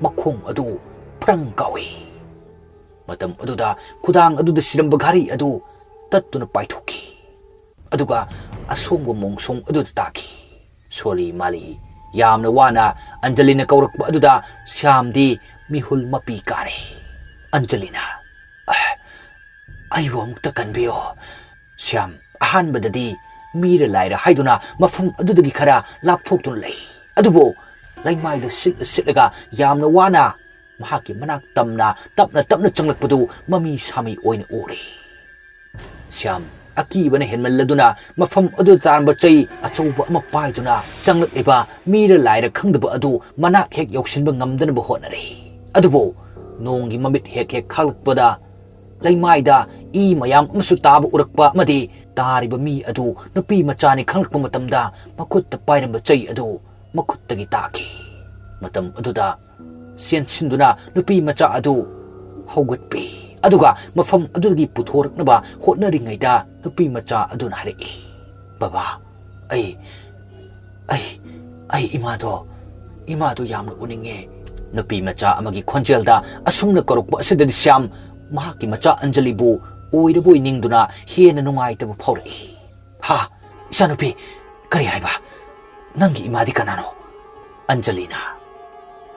ꯃꯈꯣꯡ ꯑꯗꯨ ꯐ꯭ꯔꯪ ꯀꯥꯎꯏ꯫ ꯃꯇꯝ ꯑꯗꯨꯗ ꯈꯨꯗꯥꯡ ꯑꯗꯨꯗ ꯁꯤꯔꯝꯕ ꯘꯔꯤ ꯑꯗꯨ ꯇꯠꯇꯨꯅ ꯄꯥꯏꯊꯣꯛꯈꯤ꯫ ꯑꯗꯨꯒ ꯑꯁꯣꯡꯕ ꯃꯣꯡꯁꯣꯡ ꯑꯗꯨꯗ ꯇꯥꯈꯤ꯫ ꯁꯣꯂꯤ ꯃꯥꯂꯤ ꯌꯥꯝꯅ ꯋꯥꯅ ꯑꯟꯖꯂꯤꯅ ꯀꯧꯔꯛꯄ ꯑꯗꯨꯗ ꯁ꯭ꯌꯥꯝꯗꯤ ꯃꯤꯍꯨꯜ ꯃꯄꯤ ꯀꯥꯔꯦ꯫ ꯑꯟꯖꯂꯤꯅ, "ꯑꯍ, ꯑꯩꯕꯨ ꯑꯃꯨꯛꯇ ꯀꯟꯕꯤꯌꯣ꯫" ꯁ꯭ꯌꯥꯝ ꯑꯍꯥꯟꯕꯗꯗꯤ ꯃꯤꯔ ꯂꯥꯏꯔ ꯍꯥꯏꯗꯨꯅ ꯃꯐꯝ ꯑꯗꯨꯗꯒꯤ ꯈꯔ ꯂꯥꯞꯊꯣꯛꯇꯨꯅ ꯂꯩ꯫ ꯑꯗꯨꯕꯨ ꯂꯩꯃꯥꯏꯗ ꯁꯤꯠꯂ ꯁꯤꯠꯂꯒ ꯌꯥꯝꯅ ꯋꯥꯅ ꯃꯍꯥꯛꯀꯤ ꯃꯅꯥꯛ ꯇꯝꯅ ꯇꯞꯅ ꯇꯞꯅ ꯆꯪꯂꯛꯄꯗꯨ ꯃꯃꯤ ꯁꯥꯃꯤ ꯑꯣꯏꯅ ꯎꯔꯦ꯫ ꯁ꯭ꯌꯥꯝ ꯑꯀꯤꯕꯅ ꯍꯦꯟꯃꯜꯂꯗꯨꯅ ꯃꯐꯝ ꯑꯗꯨꯗ ꯇꯥꯔꯝꯕ ꯆꯩ ꯑꯆꯧꯕ ꯑꯃ ꯄꯥꯏꯗꯨꯅ ꯆꯪꯂꯛꯂꯤꯕ ꯃꯤꯔ ꯂꯥꯏꯔ ꯈꯪꯗꯕ ꯑꯗꯨ ꯃꯅꯥꯛ ꯍꯦꯛ ꯌꯧꯁꯤꯟꯕ ꯉꯝꯗꯅꯕ ꯍꯣꯠꯅꯔꯦ꯫ ꯑꯗꯨꯕꯨ ꯅꯣꯡꯒꯤ ꯃꯃꯤꯠ ꯍꯦꯛ ꯍꯦꯛ ꯈꯥꯛꯂꯛꯄꯗ ꯂꯩꯃꯥꯏꯗ ꯏ ꯃꯌꯥꯝ ꯑꯃꯁꯨ ꯇꯥꯕ ꯎꯔꯛꯄ ꯑꯃꯗꯤ ꯇꯥꯔꯤꯕ ꯃꯤ ꯑꯗꯨ ꯅꯨꯄꯤ ꯃꯆꯥꯅꯤ ꯈꯪꯂꯛꯄ ꯃꯇꯝꯗ ꯃꯈꯨꯠꯇ ꯄꯥꯏꯔꯝꯕ ꯆꯩ ꯑꯗꯨ ꯃꯈꯨꯠꯇꯒꯤ ꯇꯥꯈꯤ꯫ ꯃꯇꯝ ꯑꯗꯨꯗ ꯆꯦꯟꯁꯤꯟꯗꯨꯅ ꯅꯨꯄꯤ ꯃꯆꯥ ꯑꯗꯨ ꯍꯧꯒꯠꯄꯤ꯫ ꯑꯗꯨꯒ ꯃꯐꯝ ꯑꯗꯨꯗꯒꯤ ꯄꯨꯊꯣꯔꯛꯅꯕ ꯍꯣꯠꯅꯔꯤꯉꯩꯗ ꯅꯨꯄꯤ ꯃꯆꯥ ꯑꯗꯨꯅ ꯍꯥꯏꯔꯛꯏ, "ꯕꯕꯥ, ꯑꯩ, ꯑꯩ, ꯑꯩ ꯏꯃꯥꯗꯣ, ꯏꯃꯥꯗꯣ ꯌꯥꯝꯅ ꯎꯅꯤꯡꯉꯦ꯫" ꯅꯨꯄꯤ ꯃꯆꯥ ꯑꯃꯒꯤ ꯈꯣꯟꯖꯦꯜꯗ ꯑꯁꯨꯝꯅ ꯀꯧꯔꯛꯄ ꯑꯁꯤꯗꯗꯤ ꯁ꯭ꯌꯥꯝ ꯃꯍꯥꯛꯀꯤ ꯃꯆꯥ ꯑꯟꯖꯂꯤꯕꯨ ꯑꯣꯏꯔꯕꯣꯏ ꯅꯤꯡꯗꯨꯅ ꯍꯦꯟꯅ ꯅꯨꯡꯉꯥꯏꯇꯕ ꯐꯥꯎꯔꯛꯏ꯫ "ꯍꯥ? ꯏꯆꯥꯅꯨꯄꯤ, ꯀꯔꯤ ꯍꯥꯏꯕ? ꯅꯪꯒꯤ ꯏꯃꯥꯗꯤ ꯀꯅꯥꯅꯣ?" ꯑꯟꯖꯂꯤꯅ,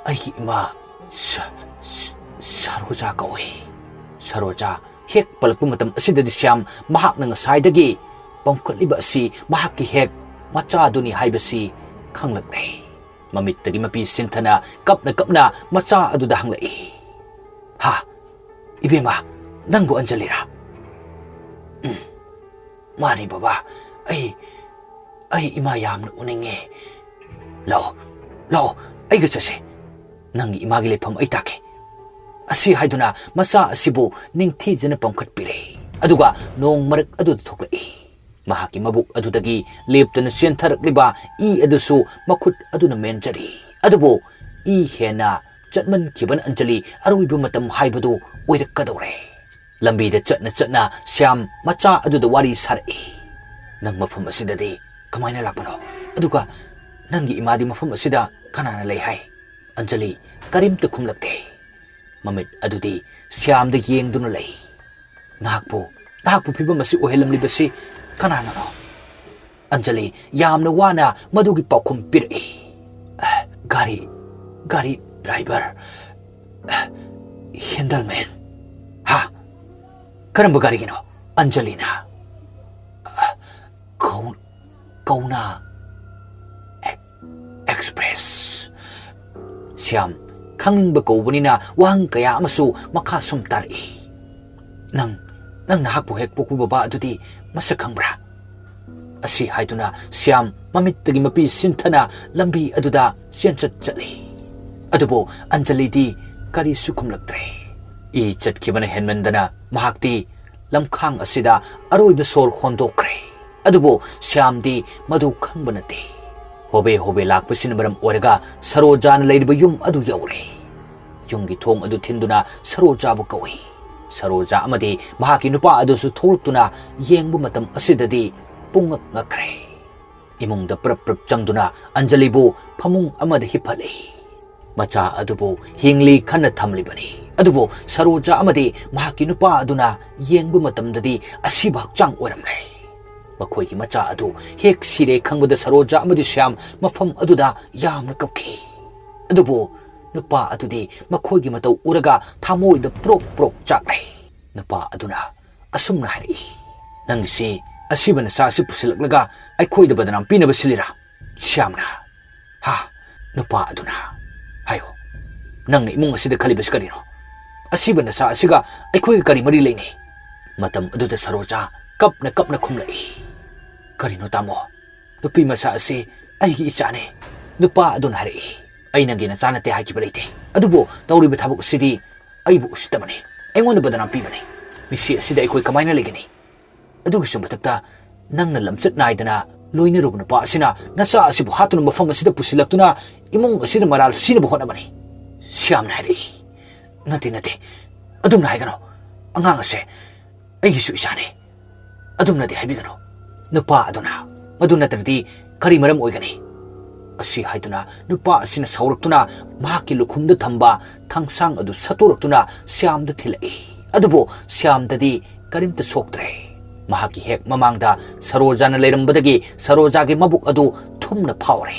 "ꯑꯩꯒꯤ ꯏꯃꯥ ꯁ-, ꯁ-, ꯁꯔꯣꯖꯥ ꯀꯧꯏ꯫" ꯁꯔꯣꯖꯥ ꯍꯦꯛ ꯄꯜꯂꯛꯄ ꯃꯇꯝ ꯑꯁꯤꯗꯗꯤ ꯁ꯭ꯌꯥꯝ ꯃꯍꯥꯛꯅ ꯉꯁꯥꯏꯗꯒꯤ ꯄꯝꯈꯠꯂꯤꯕ ꯑꯁꯤ ꯃꯍꯥꯛꯀꯤ ꯍꯦꯛ ꯃꯆꯥꯗꯨꯅꯤ ꯍꯥꯏꯕꯁꯤ ꯈꯪꯂꯛꯂꯦ꯫ ꯃꯃꯤꯠꯇꯒꯤ ꯃꯄꯤ ꯁꯤꯟꯊꯅ ꯀꯞꯅ ꯀꯞꯅ ꯃꯆꯥ ꯑꯗꯨꯗ ꯍꯪꯂꯛꯏ, "ꯍꯥ? ꯏꯕꯦꯝꯃ, ꯅꯪꯕꯨ ꯑꯟꯖꯂꯤꯔꯥ?" "ꯎꯝ, ꯃꯥꯅꯤ ꯕꯕꯥ, ꯑꯩ, ꯑꯩ ꯏꯃꯥ ꯌꯥꯝꯅ ꯎꯅꯤꯡꯉꯦ꯫ ꯂꯥꯛꯑꯣ, ꯂꯥꯛꯑꯣ, ꯑꯩꯒ ꯆꯠꯁꯦ꯫ ꯅꯪꯒꯤ ꯏꯃꯥꯒꯤ ꯂꯩꯐꯝ ꯑꯩ ꯇꯥꯛꯀꯦ꯫" ꯑꯁꯤ ꯍꯥꯏꯗꯨꯅ ꯃꯆꯥ ꯑꯁꯤꯕꯨ ꯅꯤꯡꯊꯤꯖꯅ ꯄꯝꯈꯠꯄꯤꯔꯦ꯫ ꯑꯗꯨꯒ ꯅꯣꯡ ꯃꯔꯛ ꯑꯗꯨꯗ ꯊꯣꯛꯂꯛꯏ꯫ ꯃꯍꯥꯛꯀꯤ ꯃꯕꯨꯛ ꯑꯗꯨꯗꯒꯤ ꯂꯦꯞꯇꯅ ꯆꯦꯟꯊꯔꯛꯂꯤꯕ ꯏ ꯑꯗꯨꯁꯨ ꯃꯈꯨꯠ ꯑꯗꯨꯅ ꯃꯦꯟꯖꯔꯤ꯫ ꯑꯗꯨꯕꯨ ꯏ ꯍꯦꯟꯅ ꯆꯠꯃꯟꯈꯤꯕꯅ ꯑꯟꯖꯂꯤ ꯑꯔꯣꯏꯕ ꯃꯇꯝ ꯍꯥꯏꯕꯗꯨ ꯑꯣꯏꯔꯛꯀꯗꯧꯔꯦ꯫ ꯂꯝꯕꯤꯗ ꯆꯠꯅ ꯆꯠꯅ ꯁ꯭ꯌꯥꯝ ꯃꯆꯥ ꯑꯗꯨꯗ ꯋꯥꯔꯤ ꯁꯥꯔꯛꯏ꯫ "ꯅꯪ ꯃꯐꯝ ꯑꯁꯤꯗꯗꯤ ꯀꯃꯥꯏꯅ ꯂꯥꯛꯄꯅꯣ? ꯑꯗꯨꯒ ꯅꯪꯒꯤ ꯏꯃꯥꯗꯤ ꯃꯐꯝ ꯑꯁꯤꯗ ꯀꯅꯥꯅ ꯂꯩ ꯍꯥꯏ?" ꯑꯟꯖꯂꯤ ꯀꯔꯤꯝꯇ ꯈꯨꯝꯂꯛꯇꯦ꯫ ꯃꯃꯤꯠ ꯑꯗꯨꯗꯤ ꯁ꯭ꯌꯥꯝꯗ ꯌꯦꯡꯗꯨꯅ ꯂꯩ꯫ "ꯅꯍꯥꯛꯄꯨ, ꯅꯍꯥꯛꯄꯨ ꯐꯤꯕꯝ ꯑꯁꯤ ꯑꯣꯏꯍꯜꯂꯝꯂꯤꯕꯁꯤ ꯀꯅꯥꯅꯅꯣ?" ꯑꯟꯖꯂꯤ ꯌꯥꯝꯅ ꯋꯥꯅ ꯃꯗꯨꯒꯤ ꯄꯥꯎꯈꯨꯝ ꯄꯤꯔꯛꯏ꯫ "ꯒꯥꯔꯤ, ꯒꯥꯔꯤ ꯗ꯭ꯔꯥꯏꯚꯔ, ꯍꯦꯟꯗꯜꯃꯦꯟ꯫" "ꯍꯥ? ꯀꯔꯝꯕ ꯒꯥꯔꯤꯒꯤꯅꯣ?" ꯑꯟꯖꯂꯤꯅ, "ꯀꯧ-, ꯀꯧꯅꯥ ꯑꯦꯛ-, ꯑꯦꯛꯁꯄ꯭ꯔꯦꯁ꯫" ꯁ꯭ꯌꯥꯝ ꯈꯪꯅꯤꯡꯕ ꯀꯧꯕꯅꯤꯅ ꯋꯥꯍꯪ ꯀꯌꯥ ꯑꯃꯁꯨ ꯃꯈꯥ ꯁꯨꯝ ꯇꯥꯔꯛꯏ꯫ "ꯅꯪ, ꯅꯪ ꯅꯍꯥꯛꯄꯨ ꯍꯦꯛ ꯄꯣꯛꯄ ꯕꯕꯥ ꯑꯗꯨꯗꯤ ꯃꯁꯛ ꯈꯪꯕ꯭ꯔꯥ?" ꯑꯁꯤ ꯍꯥꯏꯗꯨꯅ ꯁ꯭ꯌꯥꯝ ꯃꯃꯤꯠꯇꯒꯤ ꯃꯄꯤ ꯁꯤꯟꯊꯅ ꯂꯝꯕꯤ ꯑꯗꯨꯗ ꯆꯦꯟꯆꯠ ꯆꯠꯂꯤ꯫ ꯑꯗꯨꯕꯨ ꯑꯟꯖꯂꯤꯗꯤ ꯀꯔꯤꯁꯨ ꯈꯨꯝꯂꯛꯇ꯭ꯔꯦ꯫ ꯏ ꯆꯠꯈꯤꯕꯅ ꯍꯦꯟꯃꯟꯗꯅ ꯃꯍꯥꯛꯇꯤ ꯂꯝꯈꯥꯡ ꯑꯁꯤꯗ ꯑꯔꯣꯏꯕ ꯁꯣꯔ ꯍꯣꯟꯗꯣꯛꯈ꯭ꯔꯦ꯫ ꯑꯗꯨꯕꯨ ꯁ꯭ꯌꯥꯝꯗꯤ ꯃꯗꯨ ꯈꯪꯕ ꯅꯠꯇꯦ꯫ ꯍꯣꯕꯦ ꯍꯣꯕꯦ ꯂꯥꯛꯄꯁꯤꯅ ꯃꯔꯝ ꯑꯣꯏꯔꯒ ꯁꯔꯣꯖꯥꯅ ꯂꯩꯔꯤꯕ ꯌꯨꯝ ꯑꯗꯨ ꯌꯧꯔꯦ꯫ ꯌꯨꯝꯒꯤ ꯊꯣꯡ ꯑꯗꯨ ꯊꯤꯟꯗꯨꯅ ꯁꯔꯣꯖꯥꯕꯨ ꯀꯧꯏ꯫ ꯁꯔꯣꯖꯥ ꯑꯃꯗꯤ ꯃꯍꯥꯛꯀꯤ ꯅꯨꯄꯥ ꯑꯗꯨꯁꯨ ꯊꯣꯛꯂꯛꯇꯨꯅ ꯌꯦꯡꯕ ꯃꯇꯝ ꯑꯁꯤꯗꯗꯤ ꯄꯨꯡꯉꯛ ꯉꯛꯈ꯭ꯔꯦ꯫ ꯏꯃꯨꯡꯗ ꯄ꯭ꯔꯞ ꯄ꯭ꯔꯞ ꯆꯪꯗꯨꯅ ꯑꯟꯖꯂꯤꯕꯨ ꯐꯃꯨꯡ ꯑꯃꯗ ꯍꯤꯞꯍꯜꯂꯤ꯫ ꯃꯆꯥ ꯑꯗꯨꯕꯨ ꯍꯤꯡꯂꯤ ꯈꯟꯅ ꯊꯝꯂꯤꯕꯅꯤ꯫ ꯑꯗꯨꯕꯨ ꯁꯔꯣꯖꯥ ꯑꯃꯗꯤ ꯃꯍꯥꯛꯀꯤ ꯅꯨꯄꯥ ꯑꯗꯨꯅ ꯌꯦꯡꯕ ꯃꯇꯝꯗꯗꯤ ꯑꯁꯤꯕ ꯍꯛꯆꯥꯡ ꯑꯣꯏꯔꯝꯂꯦ꯫ ꯃꯈꯣꯏꯒꯤ ꯃꯆꯥ ꯑꯗꯨ ꯍꯦꯛ ꯁꯤꯔꯦ ꯈꯪꯕꯗ ꯁꯔꯣꯖꯥ ꯑꯃꯗꯤ ꯁ꯭ꯌꯥꯝ ꯃꯐꯝ ꯑꯗꯨꯗ ꯌꯥꯝꯅ ꯀꯞꯈꯤ꯫ ꯑꯗꯨꯕꯨ ꯅꯨꯄꯥ ꯑꯗꯨꯗꯤ ꯃꯈꯣꯏꯒꯤ ꯃꯇꯧ ꯎꯔꯒ ꯊꯃꯣꯏꯗ ꯄ꯭ꯔꯣꯛ ꯄ꯭ꯔꯣꯛ ꯆꯥꯛꯂꯦ꯫ ꯅꯨꯄꯥ ꯑꯗꯨꯅ ꯑꯁꯨꯝꯅ ꯍꯥꯏꯔꯛꯏ, "ꯅꯪꯒꯤꯁꯤ ꯑꯁꯤꯕ ꯅꯆꯥ ꯑꯁꯤ ꯄꯨꯁꯤꯜꯂꯛꯂꯒ ꯑꯩꯈꯣꯏꯗ ꯕꯗꯅꯥꯝ ꯄꯤꯅꯕ ꯁꯤꯜꯂꯤꯔꯥ?" ꯁ꯭ꯌꯥꯝꯅ, "ꯍꯥ?" ꯅꯨꯄꯥ ꯑꯗꯨꯅ, "ꯍꯥꯏꯌꯣ, ꯅꯪꯅ ꯏꯃꯨꯡ ꯑꯁꯤꯗ ꯈꯜꯂꯤꯕꯁꯤ ꯀꯔꯤꯅꯣ? ꯑꯁꯤꯕ ꯅꯆꯥ ꯑꯁꯤꯒ ꯑꯩꯈꯣꯏꯒ ꯀꯔꯤ ꯃꯔꯤ ꯂꯩꯅꯩ?" ꯃꯇꯝ ꯑꯗꯨꯗ ꯁꯔꯣꯖꯥ ꯀꯞꯅ ꯀꯞꯅ ꯈꯨꯝꯂꯛꯏ, "ꯀꯔꯤꯅꯣ ꯇꯥꯃꯣ? ꯅꯨꯄꯤ ꯃꯆꯥ ꯑꯁꯤ ꯑꯩꯒꯤ ꯏꯆꯥꯅꯤ꯫" ꯅꯨꯄꯥ ꯑꯗꯨꯅ ꯍꯥꯏꯔꯛꯏ, "ꯑꯩ ꯅꯪꯒꯤ ꯅꯆꯥ ꯅꯠꯇꯦ ꯍꯥꯏꯈꯤꯕ ꯂꯩꯇꯦ, ꯑꯗꯨꯕꯨ ꯇꯧꯔꯤꯕ ꯊꯕꯛ ꯑꯁꯤꯗꯤ ꯑꯩꯕꯨ ꯎꯁꯤꯠꯇꯕꯅꯤ, ꯑꯩꯉꯣꯟꯗ ꯕꯗꯅꯥꯝ ꯄꯤꯕꯅꯤ꯫ ꯃꯤꯁꯤ ꯑꯁꯤꯗ ꯑꯩꯈꯣꯏ ꯀꯃꯥꯏꯅ ꯂꯩꯒꯅꯤ? ꯑꯗꯨꯒꯤꯁꯨ ꯃꯊꯛꯇ ꯅꯪꯅ ꯂꯝꯆꯠ ꯅꯥꯏꯗꯅ ꯂꯣꯏꯅꯔꯨꯕ ꯅꯨꯄꯥ ꯑꯁꯤꯅ ꯅꯆꯥ ꯑꯁꯤꯕꯨ ꯍꯥꯠꯇꯨꯅ ꯃꯐꯝ ꯑꯁꯤꯗ ꯄꯨꯁꯤꯜꯂꯛꯇꯨꯅ ꯏꯃꯨꯡ ꯑꯁꯤꯗ ꯃꯔꯥꯜ ꯁꯤꯅꯕ ꯍꯣꯠꯅꯕꯅꯤ꯫" ꯁ꯭ꯌꯥꯝꯅ ꯍꯥꯏꯔꯛꯏ, "ꯅꯠꯇꯦ, ꯅꯠꯇꯦ, ꯑꯗꯨꯝꯅ ꯍꯥꯏꯒꯅꯨ꯫ ꯑꯉꯥꯡ ꯑꯁꯦ ꯑꯩꯒꯤꯁꯨ ꯏꯆꯥꯅꯤ꯫ ꯑꯗꯨꯝꯅꯗꯤ ꯍꯥꯏꯕꯤꯒꯅꯨ꯫" ꯅꯨꯄꯥ ꯑꯗꯨꯅ, "ꯃꯗꯨ ꯅꯠꯇ꯭ꯔꯗꯤ ꯀꯔꯤ ꯃꯔꯝ ꯑꯣꯏꯒꯅꯤ?" ꯑꯁꯤ ꯍꯥꯏꯗꯨꯅ ꯅꯨꯄꯥ ꯑꯁꯤꯅ ꯁꯥꯎꯔꯛꯇꯨꯅ ꯃꯍꯥꯛꯀꯤ ꯂꯨꯈꯨꯝꯗ ꯊꯝꯕ ꯊꯥꯡꯁꯥꯡ ꯑꯗꯨ ꯁꯠꯇꯣꯔꯛꯇꯨꯅ ꯁ꯭ꯌꯥꯝꯗ ꯊꯤꯜꯂꯛꯏ꯫ ꯑꯗꯨꯕꯨ ꯁ꯭ꯌꯥꯝꯗꯗꯤ ꯀꯔꯤꯝꯇ ꯁꯣꯛꯇ꯭ꯔꯦ꯫ ꯃꯍꯥꯛꯀꯤ ꯍꯦꯛ ꯃꯃꯥꯡꯗ ꯁꯔꯣꯖꯥꯅ ꯂꯩꯔꯝꯕꯗꯒꯤ ꯁꯔꯣꯖꯥꯒꯤ ꯃꯕꯨꯛ ꯑꯗꯨ ꯊꯨꯝꯅ ꯐꯥꯎꯔꯦ꯫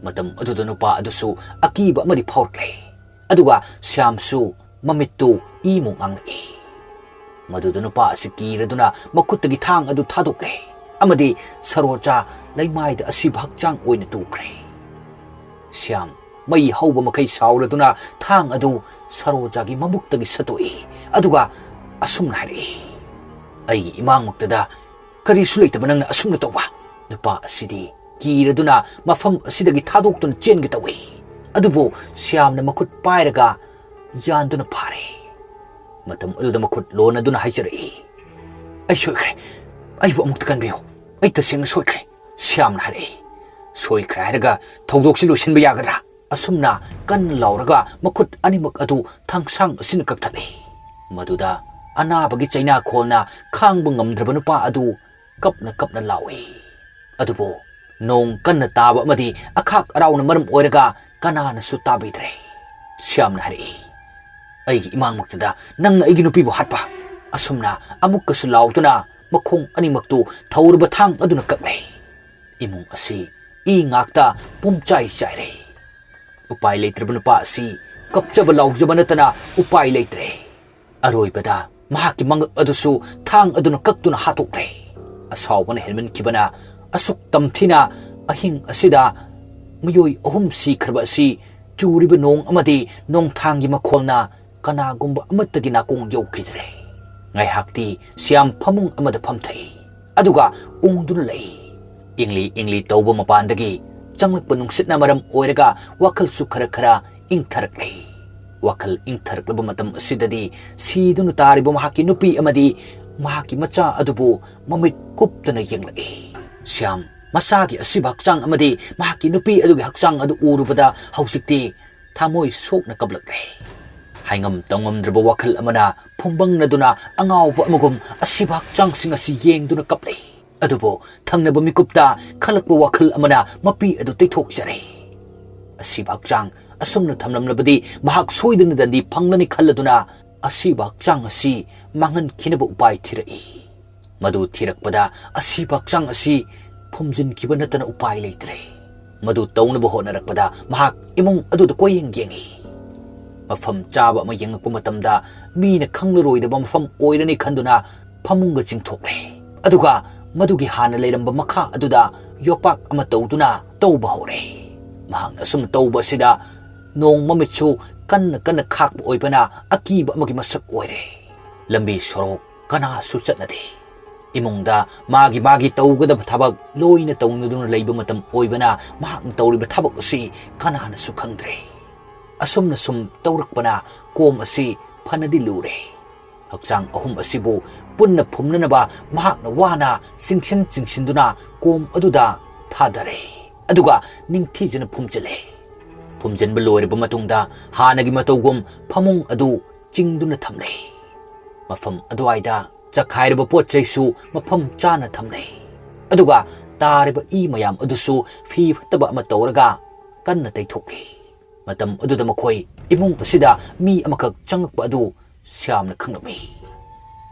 ꯃꯇꯝ ꯑꯗꯨꯗ ꯅꯨꯄꯥ ꯑꯗꯨꯁꯨ ꯑꯀꯤꯕ ꯑꯃꯗꯤ ꯐꯥꯎꯔꯛꯂꯦ꯫ ꯑꯗꯨꯒ ꯁ꯭ꯌꯥꯝꯁꯨ ꯃꯃꯤꯠꯇꯨ ꯏꯃꯨꯛ ꯉꯥꯡꯂꯛꯏ꯫ ꯃꯗꯨꯗ ꯅꯨꯄꯥ ꯑꯁꯤ ꯀꯤꯔꯗꯨꯅ ꯃꯈꯨꯠꯇꯒꯤ ꯊꯥꯡ ꯑꯗꯨ ꯊꯥꯗꯣꯛꯂꯦ ꯑꯃꯗꯤ ꯁꯔꯣꯖꯥ ꯂꯩꯃꯥꯏꯗ ꯑꯁꯤꯕ ꯍꯛꯆꯥꯡ ꯑꯣꯏꯅ ꯇꯨꯈ꯭ꯔꯦ꯫ ꯁ꯭ꯌꯥꯝ ꯃꯩ ꯍꯧꯕ ꯃꯈꯩ ꯁꯥꯎꯔꯗꯨꯅ ꯊꯥꯡ ꯑꯗꯨ ꯁꯔꯣꯖꯥꯒꯤ ꯃꯕꯨꯛꯇꯒꯤ ꯁꯠꯇꯣꯛꯏ꯫ ꯑꯗꯨꯒ ꯑꯁꯨꯝꯅ ꯍꯥꯏꯔꯛꯏ, "ꯑꯩꯒꯤ ꯏꯃꯥꯡꯃꯛꯇꯗ ꯀꯔꯤꯁꯨ ꯂꯩꯇꯕ ꯅꯪꯅ ꯑꯁꯨꯝꯅ ꯇꯧꯕ?" ꯅꯨꯄꯥ ꯑꯁꯤꯗꯤ ꯀꯤꯔꯗꯨꯅ ꯃꯐꯝ ꯑꯁꯤꯗꯒꯤ ꯊꯥꯗꯣꯛꯇꯨꯅ ꯆꯦꯟꯒꯦ ꯇꯧꯏ꯫ ꯑꯗꯨꯕꯨ ꯁ꯭ꯌꯥꯝꯅ ꯃꯈꯨꯠ ꯄꯥꯏꯔꯒ ꯌꯥꯟꯗꯨꯅ ꯐꯥꯔꯦ꯫ ꯃꯇꯝ ꯑꯗꯨꯗ ꯃꯈꯨꯠ ꯂꯣꯟꯅꯗꯨꯅ ꯍꯥꯏꯖꯔꯛꯏ, "ꯑꯩ ꯁꯣꯏꯈ꯭ꯔꯦ, ꯑꯩꯕꯨ ꯑꯃꯨꯛꯇ ꯀꯟꯕꯤꯌꯨ, ꯑꯩ ꯇꯁꯦꯡꯅ ꯁꯣꯏꯈ꯭ꯔꯦ꯫" ꯁ꯭ꯌꯥꯝꯅ ꯍꯥꯏꯔꯛꯏ꯫ "ꯁꯣꯏꯈ꯭ꯔꯦ ꯍꯥꯏꯔꯒ ꯊꯧꯗꯣꯛꯁꯤ ꯂꯣꯏꯁꯤꯟꯕ ꯌꯥꯒꯗ꯭ꯔꯥ?" ꯑꯁꯨꯝꯅ ꯀꯟꯅ ꯂꯥꯎꯔꯒ ꯃꯈꯨꯠ ꯑꯅꯤꯃꯛ ꯑꯗꯨ ꯊꯥꯡꯁꯥꯡ ꯑꯁꯤꯅ ꯀꯛꯊꯠꯂꯤ꯫ ꯃꯗꯨꯗ ꯑꯅꯥꯕꯒꯤ ꯆꯩꯅꯥꯈꯣꯜꯅ ꯈꯥꯡꯕ ꯉꯝꯗ꯭ꯔꯕ ꯅꯨꯄꯥ ꯑꯗꯨ ꯀꯞꯅ ꯀꯞꯅ ꯂꯥꯎꯏ꯫ ꯑꯗꯨꯕꯨ ꯅꯣꯡ ꯀꯟꯅ ꯇꯥꯕ ꯑꯃꯗꯤ ꯑꯈꯥꯛ ꯑꯔꯥꯎꯅ ꯃꯔꯝ ꯑꯣꯏꯔꯒ ꯀꯅꯥꯅꯁꯨ ꯇꯥꯕꯤꯗ꯭ꯔꯦ꯫ ꯁ꯭ꯌꯥꯝꯅ ꯍꯥꯏꯔꯛꯏ, ꯑꯩꯒꯤ ꯏꯃꯥꯡꯃꯛꯇꯗ ꯅꯪꯅ ꯑꯩꯒꯤ ꯅꯨꯄꯤꯕꯨ ꯍꯥꯠꯄ!" ꯑꯁꯨꯝꯅ ꯑꯃꯨꯛꯀꯁꯨ ꯂꯥꯎꯗꯨꯅ ꯃꯈꯣꯡ ꯑꯅꯤꯃꯛꯇꯨ ꯊꯧꯔꯕ ꯊꯥꯡ ꯑꯗꯨꯅ ꯀꯛꯂꯦ꯫ ꯏꯃꯨꯡ ꯑꯁꯤ ꯏ ꯉꯥꯛꯇ ꯄꯨꯝꯆꯥꯏ ꯆꯥꯏꯔꯦ꯫ ꯎꯄꯥꯏ ꯂꯩꯇ꯭ꯔꯕ ꯅꯨꯄꯥ ꯑꯁꯤ ꯀꯞꯆꯕ ꯂꯥꯎꯖꯕ ꯅꯠꯇꯅ ꯎꯄꯥꯏ ꯂꯩꯇ꯭ꯔꯦ꯫ ꯑꯔꯣꯏꯕꯗ ꯃꯍꯥꯛꯀꯤ ꯃꯉꯛ ꯑꯗꯨꯁꯨ ꯊꯥꯡ ꯑꯗꯨꯅ ꯀꯛꯇꯨꯅ ꯍꯥꯠꯇꯣꯛꯂꯦ꯫ ꯑꯁꯥꯎꯕꯅ ꯍꯦꯟꯃꯟꯈꯤꯕꯅ ꯑꯁꯨꯛ ꯇꯝꯊꯤꯅ ꯑꯍꯤꯡ ꯑꯁꯤꯗ ꯃꯤꯑꯣꯏ ꯑꯍꯨꯝ ꯁꯤꯈ꯭ꯔꯕ ꯑꯁꯤ ꯆꯨꯔꯤꯕ ꯅꯣꯡ ꯑꯃꯗꯤ ꯅꯣꯡꯊꯥꯡꯒꯤ ꯃꯈꯣꯜꯅ ꯀꯅꯥꯒꯨꯝꯕ ꯑꯃꯠꯇꯒꯤ ꯅꯥꯀꯣꯡ ꯌꯧꯈꯤꯗ꯭ꯔꯦ꯫ ꯉꯥꯏꯍꯥꯛꯇꯤ ꯁ꯭ꯌꯥꯝ ꯐꯃꯨꯡ ꯑꯃꯗ ꯐꯝꯊꯩ꯫ ꯑꯗꯨꯒ ꯎꯪꯗꯨꯅ ꯂꯩ꯫ ꯏꯪꯂꯤ ꯏꯪꯂꯤ ꯇꯧꯕ ꯃꯄꯥꯟꯗꯒꯤ ꯆꯪꯂꯛꯄ ꯅꯨꯡꯁꯤꯠꯅ ꯃꯔꯝ ꯑꯣꯏꯔꯒ ꯋꯥꯈꯜꯁꯨ ꯈꯔ ꯈꯔ ꯏꯪꯊꯔꯛꯂꯦ꯫ ꯋꯥꯈꯜ ꯏꯪꯊꯔꯛꯂꯕ ꯃꯇꯝ ꯑꯁꯤꯗꯗꯤ ꯁꯤꯗꯨꯅ ꯇꯥꯔꯤꯕ ꯃꯍꯥꯛꯀꯤ ꯅꯨꯄꯤ ꯑꯃꯗꯤ ꯃꯍꯥꯛꯀꯤ ꯃꯆꯥ ꯑꯗꯨꯕꯨ ꯃꯃꯤꯠ ꯀꯨꯞꯇꯅ ꯌꯦꯡꯂꯛꯏ꯫ ꯁ꯭ꯌꯥꯝ ꯃꯁꯥꯒꯤ ꯑꯁꯤꯕ ꯍꯛꯆꯥꯡ ꯑꯃꯗꯤ ꯃꯍꯥꯛꯀꯤ ꯅꯨꯄꯤ ꯑꯗꯨꯒꯤ ꯍꯛꯆꯥꯡ ꯑꯗꯨ ꯎꯔꯨꯕꯗ ꯍꯧꯖꯤꯛꯇꯤ ꯊꯃꯣꯏ ꯁꯣꯛꯅ ꯀꯞꯂꯛꯂꯦ꯫ ꯍꯥꯏꯉꯝ ꯇꯧꯉꯝꯗ꯭ꯔꯕ ꯋꯥꯈꯜ ꯑꯃꯅ ꯐꯨꯝꯕꯪꯅꯗꯨꯅ ꯑꯉꯥꯎꯕ ꯑꯃꯒꯨꯝ ꯑꯁꯤꯕ ꯍꯛꯆꯥꯡꯁꯤꯡ ꯑꯁꯤ ꯌꯦꯡꯗꯨꯅ ꯀꯞꯂꯤ꯫ ꯑꯗꯨꯕꯨ ꯊꯪꯅꯕ ꯃꯤꯀꯨꯞꯇ ꯈꯜꯂꯛꯄ ꯋꯥꯈꯜ ꯑꯃꯅ ꯃꯄꯤ ꯑꯗꯨ ꯇꯩꯊꯣꯛꯆꯔꯦ꯫ ꯑꯁꯤꯕ ꯍꯛꯆꯥꯡ ꯑꯁꯨꯝꯅ ꯊꯝꯂꯝꯂꯕꯗꯤ ꯃꯍꯥꯛ ꯁꯣꯏꯗꯅ ꯗꯟꯗꯤ ꯐꯪꯂꯅꯤ ꯈꯜꯂꯗꯨꯅ ꯑꯁꯤꯕ ꯍꯛꯆꯥꯡ ꯑꯁꯤ ꯃꯥꯡꯍꯟꯈꯤꯅꯕ ꯎꯄꯥꯏ ꯊꯤꯔꯛꯏ꯫ ꯃꯗꯨ ꯊꯤꯔꯛꯄꯗ ꯑꯁꯤꯕ ꯍꯛꯆꯥꯡ ꯑꯁꯤ ꯐꯨꯝꯖꯤꯟꯈꯤꯕ ꯅꯠꯇꯅ ꯎꯄꯥꯏ ꯂꯩꯇ꯭ꯔꯦ꯫ ꯃꯗꯨ ꯇꯧꯅꯕ ꯍꯣꯠꯅꯔꯛꯄꯗ ꯃꯍꯥꯛ ꯏꯃꯨꯡ ꯑꯗꯨꯗ ꯀꯣꯏꯌꯦꯡ ꯌꯦꯡꯏ꯫ ꯃꯐꯝ ꯆꯥꯕ ꯑꯃ ꯌꯦꯡꯉꯛꯄ ꯃꯇꯝꯗ ꯃꯤꯅ ꯈꯪꯂꯔꯣꯏꯗꯕ ꯃꯐꯝ ꯑꯣꯏꯔꯅꯤ ꯈꯟꯗꯨꯅ ꯐꯃꯨꯡꯒ ꯆꯤꯡꯊꯣꯛꯂꯦ꯫ ꯑꯗꯨꯒ ꯃꯗꯨꯒꯤ ꯍꯥꯟꯅ ꯂꯩꯔꯝꯕ ꯃꯈꯥ ꯑꯗꯨꯗ ꯌꯣꯄꯥꯛ ꯑꯃ ꯇꯧꯗꯨꯅ ꯇꯧꯕ ꯍꯧꯔꯦ꯫ ꯃꯍꯥꯛꯅ ꯑꯁꯨꯝꯅ ꯇꯧꯕ ꯑꯁꯤꯗ ꯅꯣꯡ ꯃꯃꯤꯠꯁꯨ ꯀꯟꯅ ꯀꯟꯅ ꯈꯥꯛꯄ ꯑꯣꯏꯕꯅ ꯑꯀꯤꯕ ꯑꯃꯒꯤ ꯃꯁꯛ ꯑꯣꯏꯔꯦ꯫ ꯂꯝꯕꯤ ꯁꯣꯔꯣꯛ ꯀꯅꯥꯁꯨ ꯆꯠꯅꯗꯦ꯫ ꯏꯃꯨꯡꯗ ꯃꯥꯒꯤ ꯃꯥꯒꯤ ꯇꯧꯒꯗꯕ ꯊꯕꯛ ꯂꯣꯏꯅ ꯇꯧꯅꯗꯨꯅ ꯂꯩꯕ ꯃꯇꯝ ꯑꯣꯏꯕꯅ ꯃꯍꯥꯛꯅ ꯇꯧꯔꯤꯕ ꯊꯕꯛ ꯑꯁꯤ ꯀꯅꯥꯅꯁꯨ ꯈꯪꯗ꯭ꯔꯦ꯫ ꯑꯁꯨꯝꯅ ꯁꯨꯝ ꯇꯧꯔꯛꯄꯅ ꯀꯣꯝ ꯑꯁꯤ ꯐꯅꯗꯤ ꯂꯨꯔꯦ꯫ ꯍꯛꯆꯥꯡ ꯑꯍꯨꯝ ꯑꯁꯤꯕꯨ ꯄꯨꯟꯅ ꯐꯨꯝꯅꯅꯕ ꯃꯍꯥꯛꯅ ꯋꯥꯅ ꯆꯤꯡꯁꯤꯟ ꯆꯤꯡꯁꯤꯟꯗꯨꯅ ꯀꯣꯝ ꯑꯗꯨꯗ ꯊꯥꯗꯔꯦ꯫ ꯑꯗꯨꯒ ꯅꯤꯡꯊꯤꯖꯅ ꯐꯨꯝꯖꯤꯜꯂꯦ꯫ ꯐꯨꯝꯖꯤꯟꯕ ꯂꯣꯏꯔꯕ ꯃꯇꯨꯡꯗ ꯍꯥꯟꯅꯒꯤ ꯃꯇꯧꯒꯨꯝ ꯐꯃꯨꯡ ꯑꯗꯨ ꯆꯤꯡꯗꯨꯅ ꯊꯝꯂꯦ꯫ ꯃꯐꯝ ꯑꯗꯨꯋꯥꯏꯗ ꯆꯈꯥꯏꯔꯕ ꯄꯣꯠ ꯆꯩꯁꯨ ꯃꯐꯝ ꯆꯥꯅ ꯊꯝꯂꯦ꯫ ꯑꯗꯨꯒ ꯇꯥꯔꯤꯕ ꯏ ꯃꯌꯥꯝ ꯑꯗꯨꯁꯨ ꯐꯤ ꯐꯠꯇꯕ ꯑꯃ ꯇꯧꯔꯒ ꯀꯟꯅ ꯇꯩꯊꯣꯛꯂꯤ꯫ ꯃꯇꯝ ꯑꯗꯨꯗ ꯃꯈꯣꯏ ꯏꯃꯨꯡ ꯑꯁꯤꯗ ꯃꯤ ꯑꯃꯈꯛ ꯆꯪꯂꯛꯄ ꯑꯗꯨ ꯁ꯭ꯌꯥꯝꯅ ꯈꯪꯂꯝꯃꯤ꯫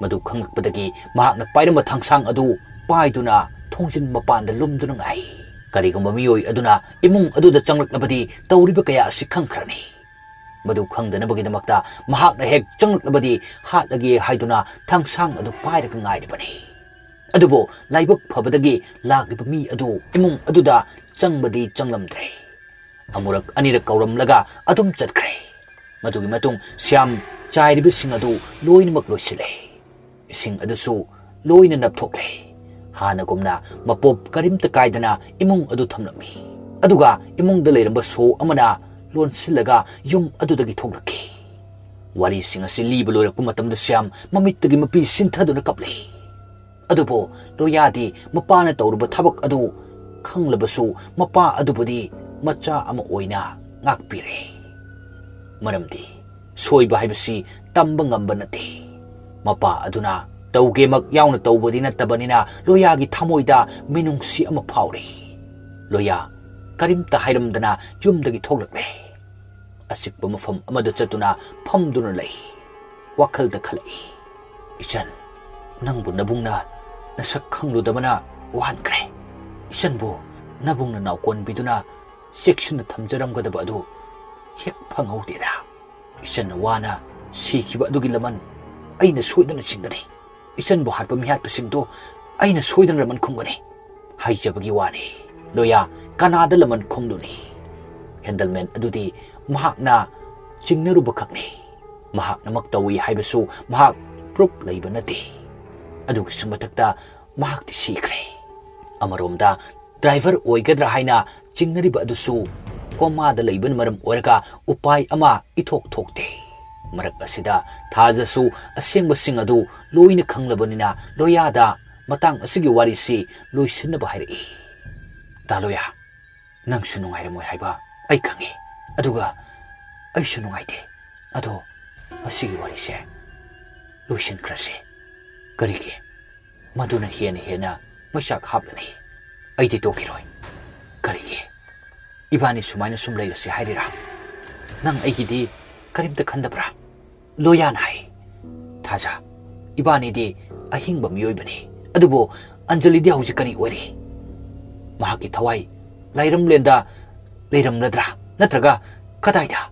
ꯃꯗꯨ ꯈꯪꯂꯛꯄꯗꯒꯤ ꯃꯍꯥꯛꯅ ꯄꯥꯏꯔꯝꯕ ꯊꯥꯡꯁꯥꯡ ꯑꯗꯨ ꯄꯥꯏꯗꯨꯅ ꯊꯣꯡꯖꯤꯟ ꯃꯄꯥꯟꯗ ꯂꯨꯝꯗꯨꯅ ꯉꯥꯏ꯫ ꯀꯔꯤꯒꯨꯝꯕ ꯃꯤꯑꯣꯏ ꯑꯗꯨꯅ ꯏꯃꯨꯡ ꯑꯗꯨꯗ ꯆꯪꯂꯛꯂꯕꯗꯤ ꯇꯧꯔꯤꯕ ꯀꯌꯥ ꯑꯁꯤ ꯈꯪꯈ꯭ꯔꯅꯤ꯫ ꯃꯗꯨ ꯈꯪꯗꯅꯕꯒꯤꯗꯃꯛꯇ ꯃꯍꯥꯛꯅ ꯍꯦꯛ ꯆꯪꯂꯛꯂꯕꯗꯤ ꯍꯥꯠꯂꯒꯦ ꯍꯥꯏꯗꯨꯅ ꯊꯥꯡꯁꯥꯡ ꯑꯗꯨ ꯄꯥꯏꯔꯒ ꯉꯥꯏꯔꯤꯕꯅꯤ꯫ ꯑꯗꯨꯕꯨ ꯂꯥꯏꯕꯛ ꯐꯕꯗꯒꯤ ꯂꯥꯛꯂꯤꯕ ꯃꯤ ꯑꯗꯨ ꯏꯃꯨꯡ ꯑꯗꯨꯗ ꯆꯪꯕꯗꯤ ꯆꯪꯂꯝꯗ꯭ꯔꯦ꯫ ꯑꯃꯨꯔꯛ ꯑꯅꯤꯔꯛ ꯀꯧꯔꯝꯂꯒ ꯑꯗꯨꯝ ꯆꯠꯈ꯭ꯔꯦ꯫ ꯃꯗꯨꯒꯤ ꯃꯇꯨꯡ ꯁ꯭ꯌꯥꯝ ꯆꯥꯏꯔꯤꯕꯁꯤꯡ ꯑꯗꯨ ꯂꯣꯏꯅꯃꯛ ꯂꯣꯏꯁꯤꯜꯂꯦ꯫ ꯏꯁꯤꯡ ꯑꯗꯨꯁꯨ ꯂꯣꯏꯅ ꯅꯞꯊꯣꯛꯂꯦ꯫ ꯍꯥꯟꯅꯒꯨꯝꯅ ꯃꯄꯣꯞ ꯀꯔꯤꯝꯇ ꯀꯥꯏꯗꯅ ꯏꯃꯨꯡ ꯑꯗꯨ ꯊꯝꯂꯝꯃꯤ꯫ ꯑꯗꯨꯒ ꯏꯃꯨꯡꯗ ꯂꯩꯔꯝꯕ ꯁꯣ ꯑꯃꯅ ꯂꯣꯟꯁꯤꯜꯂꯒ ꯌꯨꯝ ꯑꯗꯨꯗꯒꯤ ꯊꯣꯛꯂꯛꯈꯤ꯫ ꯋꯥꯔꯤꯁꯤꯡ ꯑꯁꯤ ꯂꯤꯕ ꯂꯣꯏꯔꯛꯄ ꯃꯇꯝꯗ ꯁ꯭ꯌꯥꯝ ꯃꯃꯤꯠꯇꯒꯤ ꯃꯄꯤ ꯁꯤꯟꯊꯗꯨꯅ ꯀꯞꯂꯤ꯫ ꯑꯗꯨꯕꯨ ꯂꯣꯌꯥꯗꯤ ꯃꯄꯥꯅ ꯇꯧꯔꯨꯕ ꯊꯕꯛ ꯑꯗꯨ ꯈꯪꯂꯕꯁꯨ ꯃꯄꯥ ꯑꯗꯨꯕꯨꯗꯤ ꯃꯆꯥ ꯑꯃ ꯑꯣꯏꯅ ꯉꯥꯛꯄꯤꯔꯦ꯫ ꯃꯔꯝꯗꯤ ꯁꯣꯏꯕ ꯍꯥꯏꯕꯁꯤ ꯇꯝꯕ ꯉꯝꯕ ꯅꯠꯇꯦ꯫ ꯃꯄꯥ ꯑꯗꯨꯅ ꯇꯧꯒꯦꯃꯛ ꯌꯥꯎꯅ ꯇꯧꯕꯗꯤ ꯅꯠꯇꯕꯅꯤꯅ ꯂꯣꯌꯥꯒꯤ ꯊꯃꯣꯏꯗ ꯃꯤꯅꯨꯡꯁꯤ ꯑꯃ ꯐꯥꯎꯔꯤ꯫ ꯂꯣꯌꯥ ꯀꯔꯤꯝꯇ ꯍꯥꯏꯔꯝꯗꯅ ꯌꯨꯝꯗꯒꯤ ꯊꯣꯛꯂꯛꯂꯦ꯫ ꯑꯆꯤꯛꯄ ꯃꯐꯝ ꯑꯃꯗ ꯆꯠꯇꯨꯅ ꯐꯝꯗꯨꯅ ꯂꯩ꯫ ꯋꯥꯈꯜꯗ ꯈꯜꯂꯛꯏ, "ꯏꯆꯟ, ꯅꯪꯕꯨ ꯅꯕꯨꯡꯅ ꯅꯁꯛ ꯈꯪꯂꯨꯗꯕꯅ ꯋꯥꯍꯟꯈ꯭ꯔꯦ꯫ ꯏꯆꯟꯕꯨ ꯅꯕꯨꯡꯅ ꯅꯥꯎꯀꯣꯟꯕꯤꯗꯨꯅ ꯆꯦꯛꯁꯤꯟꯅ ꯊꯝꯖꯔꯝꯒꯗꯕ ꯑꯗꯨ ꯍꯦꯛ ꯐꯪꯍꯧꯗꯦꯗ꯫ ꯏꯆꯟꯅ ꯋꯥꯅ ꯁꯤꯈꯤꯕ ꯑꯗꯨꯒꯤ ꯂꯃꯟ ꯑꯩꯅ ꯁꯣꯏꯗꯅ ꯁꯤꯡꯒꯅꯤ꯫ ꯏꯆꯟꯕꯨ ꯍꯥꯠꯄ ꯃꯤꯍꯥꯠꯄꯁꯤꯡꯗꯨ ꯑꯩꯅ ꯁꯣꯏꯗꯅ ꯂꯃꯟ ꯈꯨꯝꯒꯅꯤ" ꯍꯥꯏꯖꯕꯒꯤ ꯋꯥꯅꯤ꯫ ꯂꯣꯌꯥ ꯀꯅꯥꯗ ꯂꯃꯟ ꯈꯨꯝꯂꯨꯅꯤ? ꯍꯦꯟꯗꯜꯃꯦꯟ ꯑꯗꯨꯗꯤ ꯃꯍꯥꯛꯅ ꯆꯤꯡꯅꯔꯨꯕ ꯈꯛꯅꯤ꯫ ꯃꯍꯥꯛꯅꯃꯛ ꯇꯧꯏ ꯍꯥꯏꯕꯁꯨ ꯃꯍꯥꯛ ꯄ꯭ꯔꯨꯞ ꯂꯩꯕ ꯅꯠꯇꯦ꯫ ꯑꯗꯨꯒꯤꯁꯨ ꯃꯊꯛꯇ ꯃꯍꯥꯛꯇꯤ ꯁꯤꯈ꯭ꯔꯦ꯫ ꯑꯃꯔꯣꯝꯗ ꯗ꯭ꯔꯥꯏꯚꯔ ꯑꯣꯏꯒꯗ꯭ꯔꯥ ꯍꯥꯏꯅ ꯆꯤꯡꯅꯔꯤꯕ ꯑꯗꯨꯁꯨ ꯀꯣꯃꯥꯗ ꯂꯩꯕꯅ ꯃꯔꯝ ꯑꯣꯏꯔꯒ ꯎꯄꯥꯏ ꯑꯃ ꯏꯊꯣꯛ ꯊꯣꯛꯇꯦ꯫ ꯃꯔꯛ ꯑꯁꯤꯗ ꯊꯥꯖꯁꯨ ꯑꯁꯦꯡꯕꯁꯤꯡ ꯑꯗꯨ ꯂꯣꯏꯅ ꯈꯪꯂꯕꯅꯤꯅ ꯂꯣꯌꯥꯗ ꯃꯇꯥꯡ ꯑꯁꯤꯒꯤ ꯋꯥꯔꯤꯁꯤ ꯂꯣꯏꯁꯤꯟꯅꯕ ꯍꯥꯏꯔꯛꯏ꯫ "ꯇꯥ ꯂꯣꯌꯥ, ꯅꯪꯁꯨ ꯅꯨꯡꯉꯥꯏꯔꯝꯃꯣꯏ ꯍꯥꯏꯕ ꯑꯩ ꯈꯪꯉꯤ꯫ ꯑꯗꯨꯒ ꯑꯩꯁꯨ ꯅꯨꯡꯉꯥꯏꯇꯦ꯫ ꯑꯗꯣ ꯃꯁꯤꯒꯤ ꯋꯥꯔꯤꯁꯦ ꯂꯣꯏꯁꯤꯟꯈ꯭ꯔꯁꯤ꯫ ꯀꯔꯤꯒꯤ? ꯃꯗꯨꯅ ꯍꯦꯟꯅ ꯍꯦꯟꯅ ꯃꯩꯆꯥꯛ ꯍꯥꯞꯂꯅꯤ꯫ ꯑꯩꯗꯤ ꯇꯣꯛꯈꯤꯔꯣꯏ꯫ ꯀꯔꯤꯒꯤ? ꯏꯕꯥꯅꯤ ꯁꯨꯃꯥꯏꯅ ꯁꯨꯝ ꯂꯩꯔꯁꯤ ꯍꯥꯏꯔꯤꯔꯥ?" "ꯅꯪ ꯑꯩꯒꯤꯗꯤ ꯀꯔꯤꯝꯇ ꯈꯟꯗꯕ꯭ꯔꯥ?" ꯂꯣꯌꯥꯅ ꯍꯥꯏ꯫ "ꯊꯥꯖ, ꯏꯕꯥꯅꯤꯗꯤ ꯑꯍꯤꯡꯕ ꯃꯤꯑꯣꯏꯕꯅꯤ, ꯑꯗꯨꯕꯨ ꯑꯟꯖꯂꯤꯗꯤ ꯍꯧꯖꯤꯛ ꯀꯔꯤ ꯑꯣꯏꯔꯤ? ꯃꯍꯥꯛꯀꯤ ꯊꯋꯥꯏ ꯂꯥꯏꯔꯝꯂꯦꯟꯗ ꯂꯩꯔꯝꯂꯗ꯭ꯔꯥ? ꯅꯠꯇ꯭ꯔꯒ ꯀꯗꯥꯏꯗ?"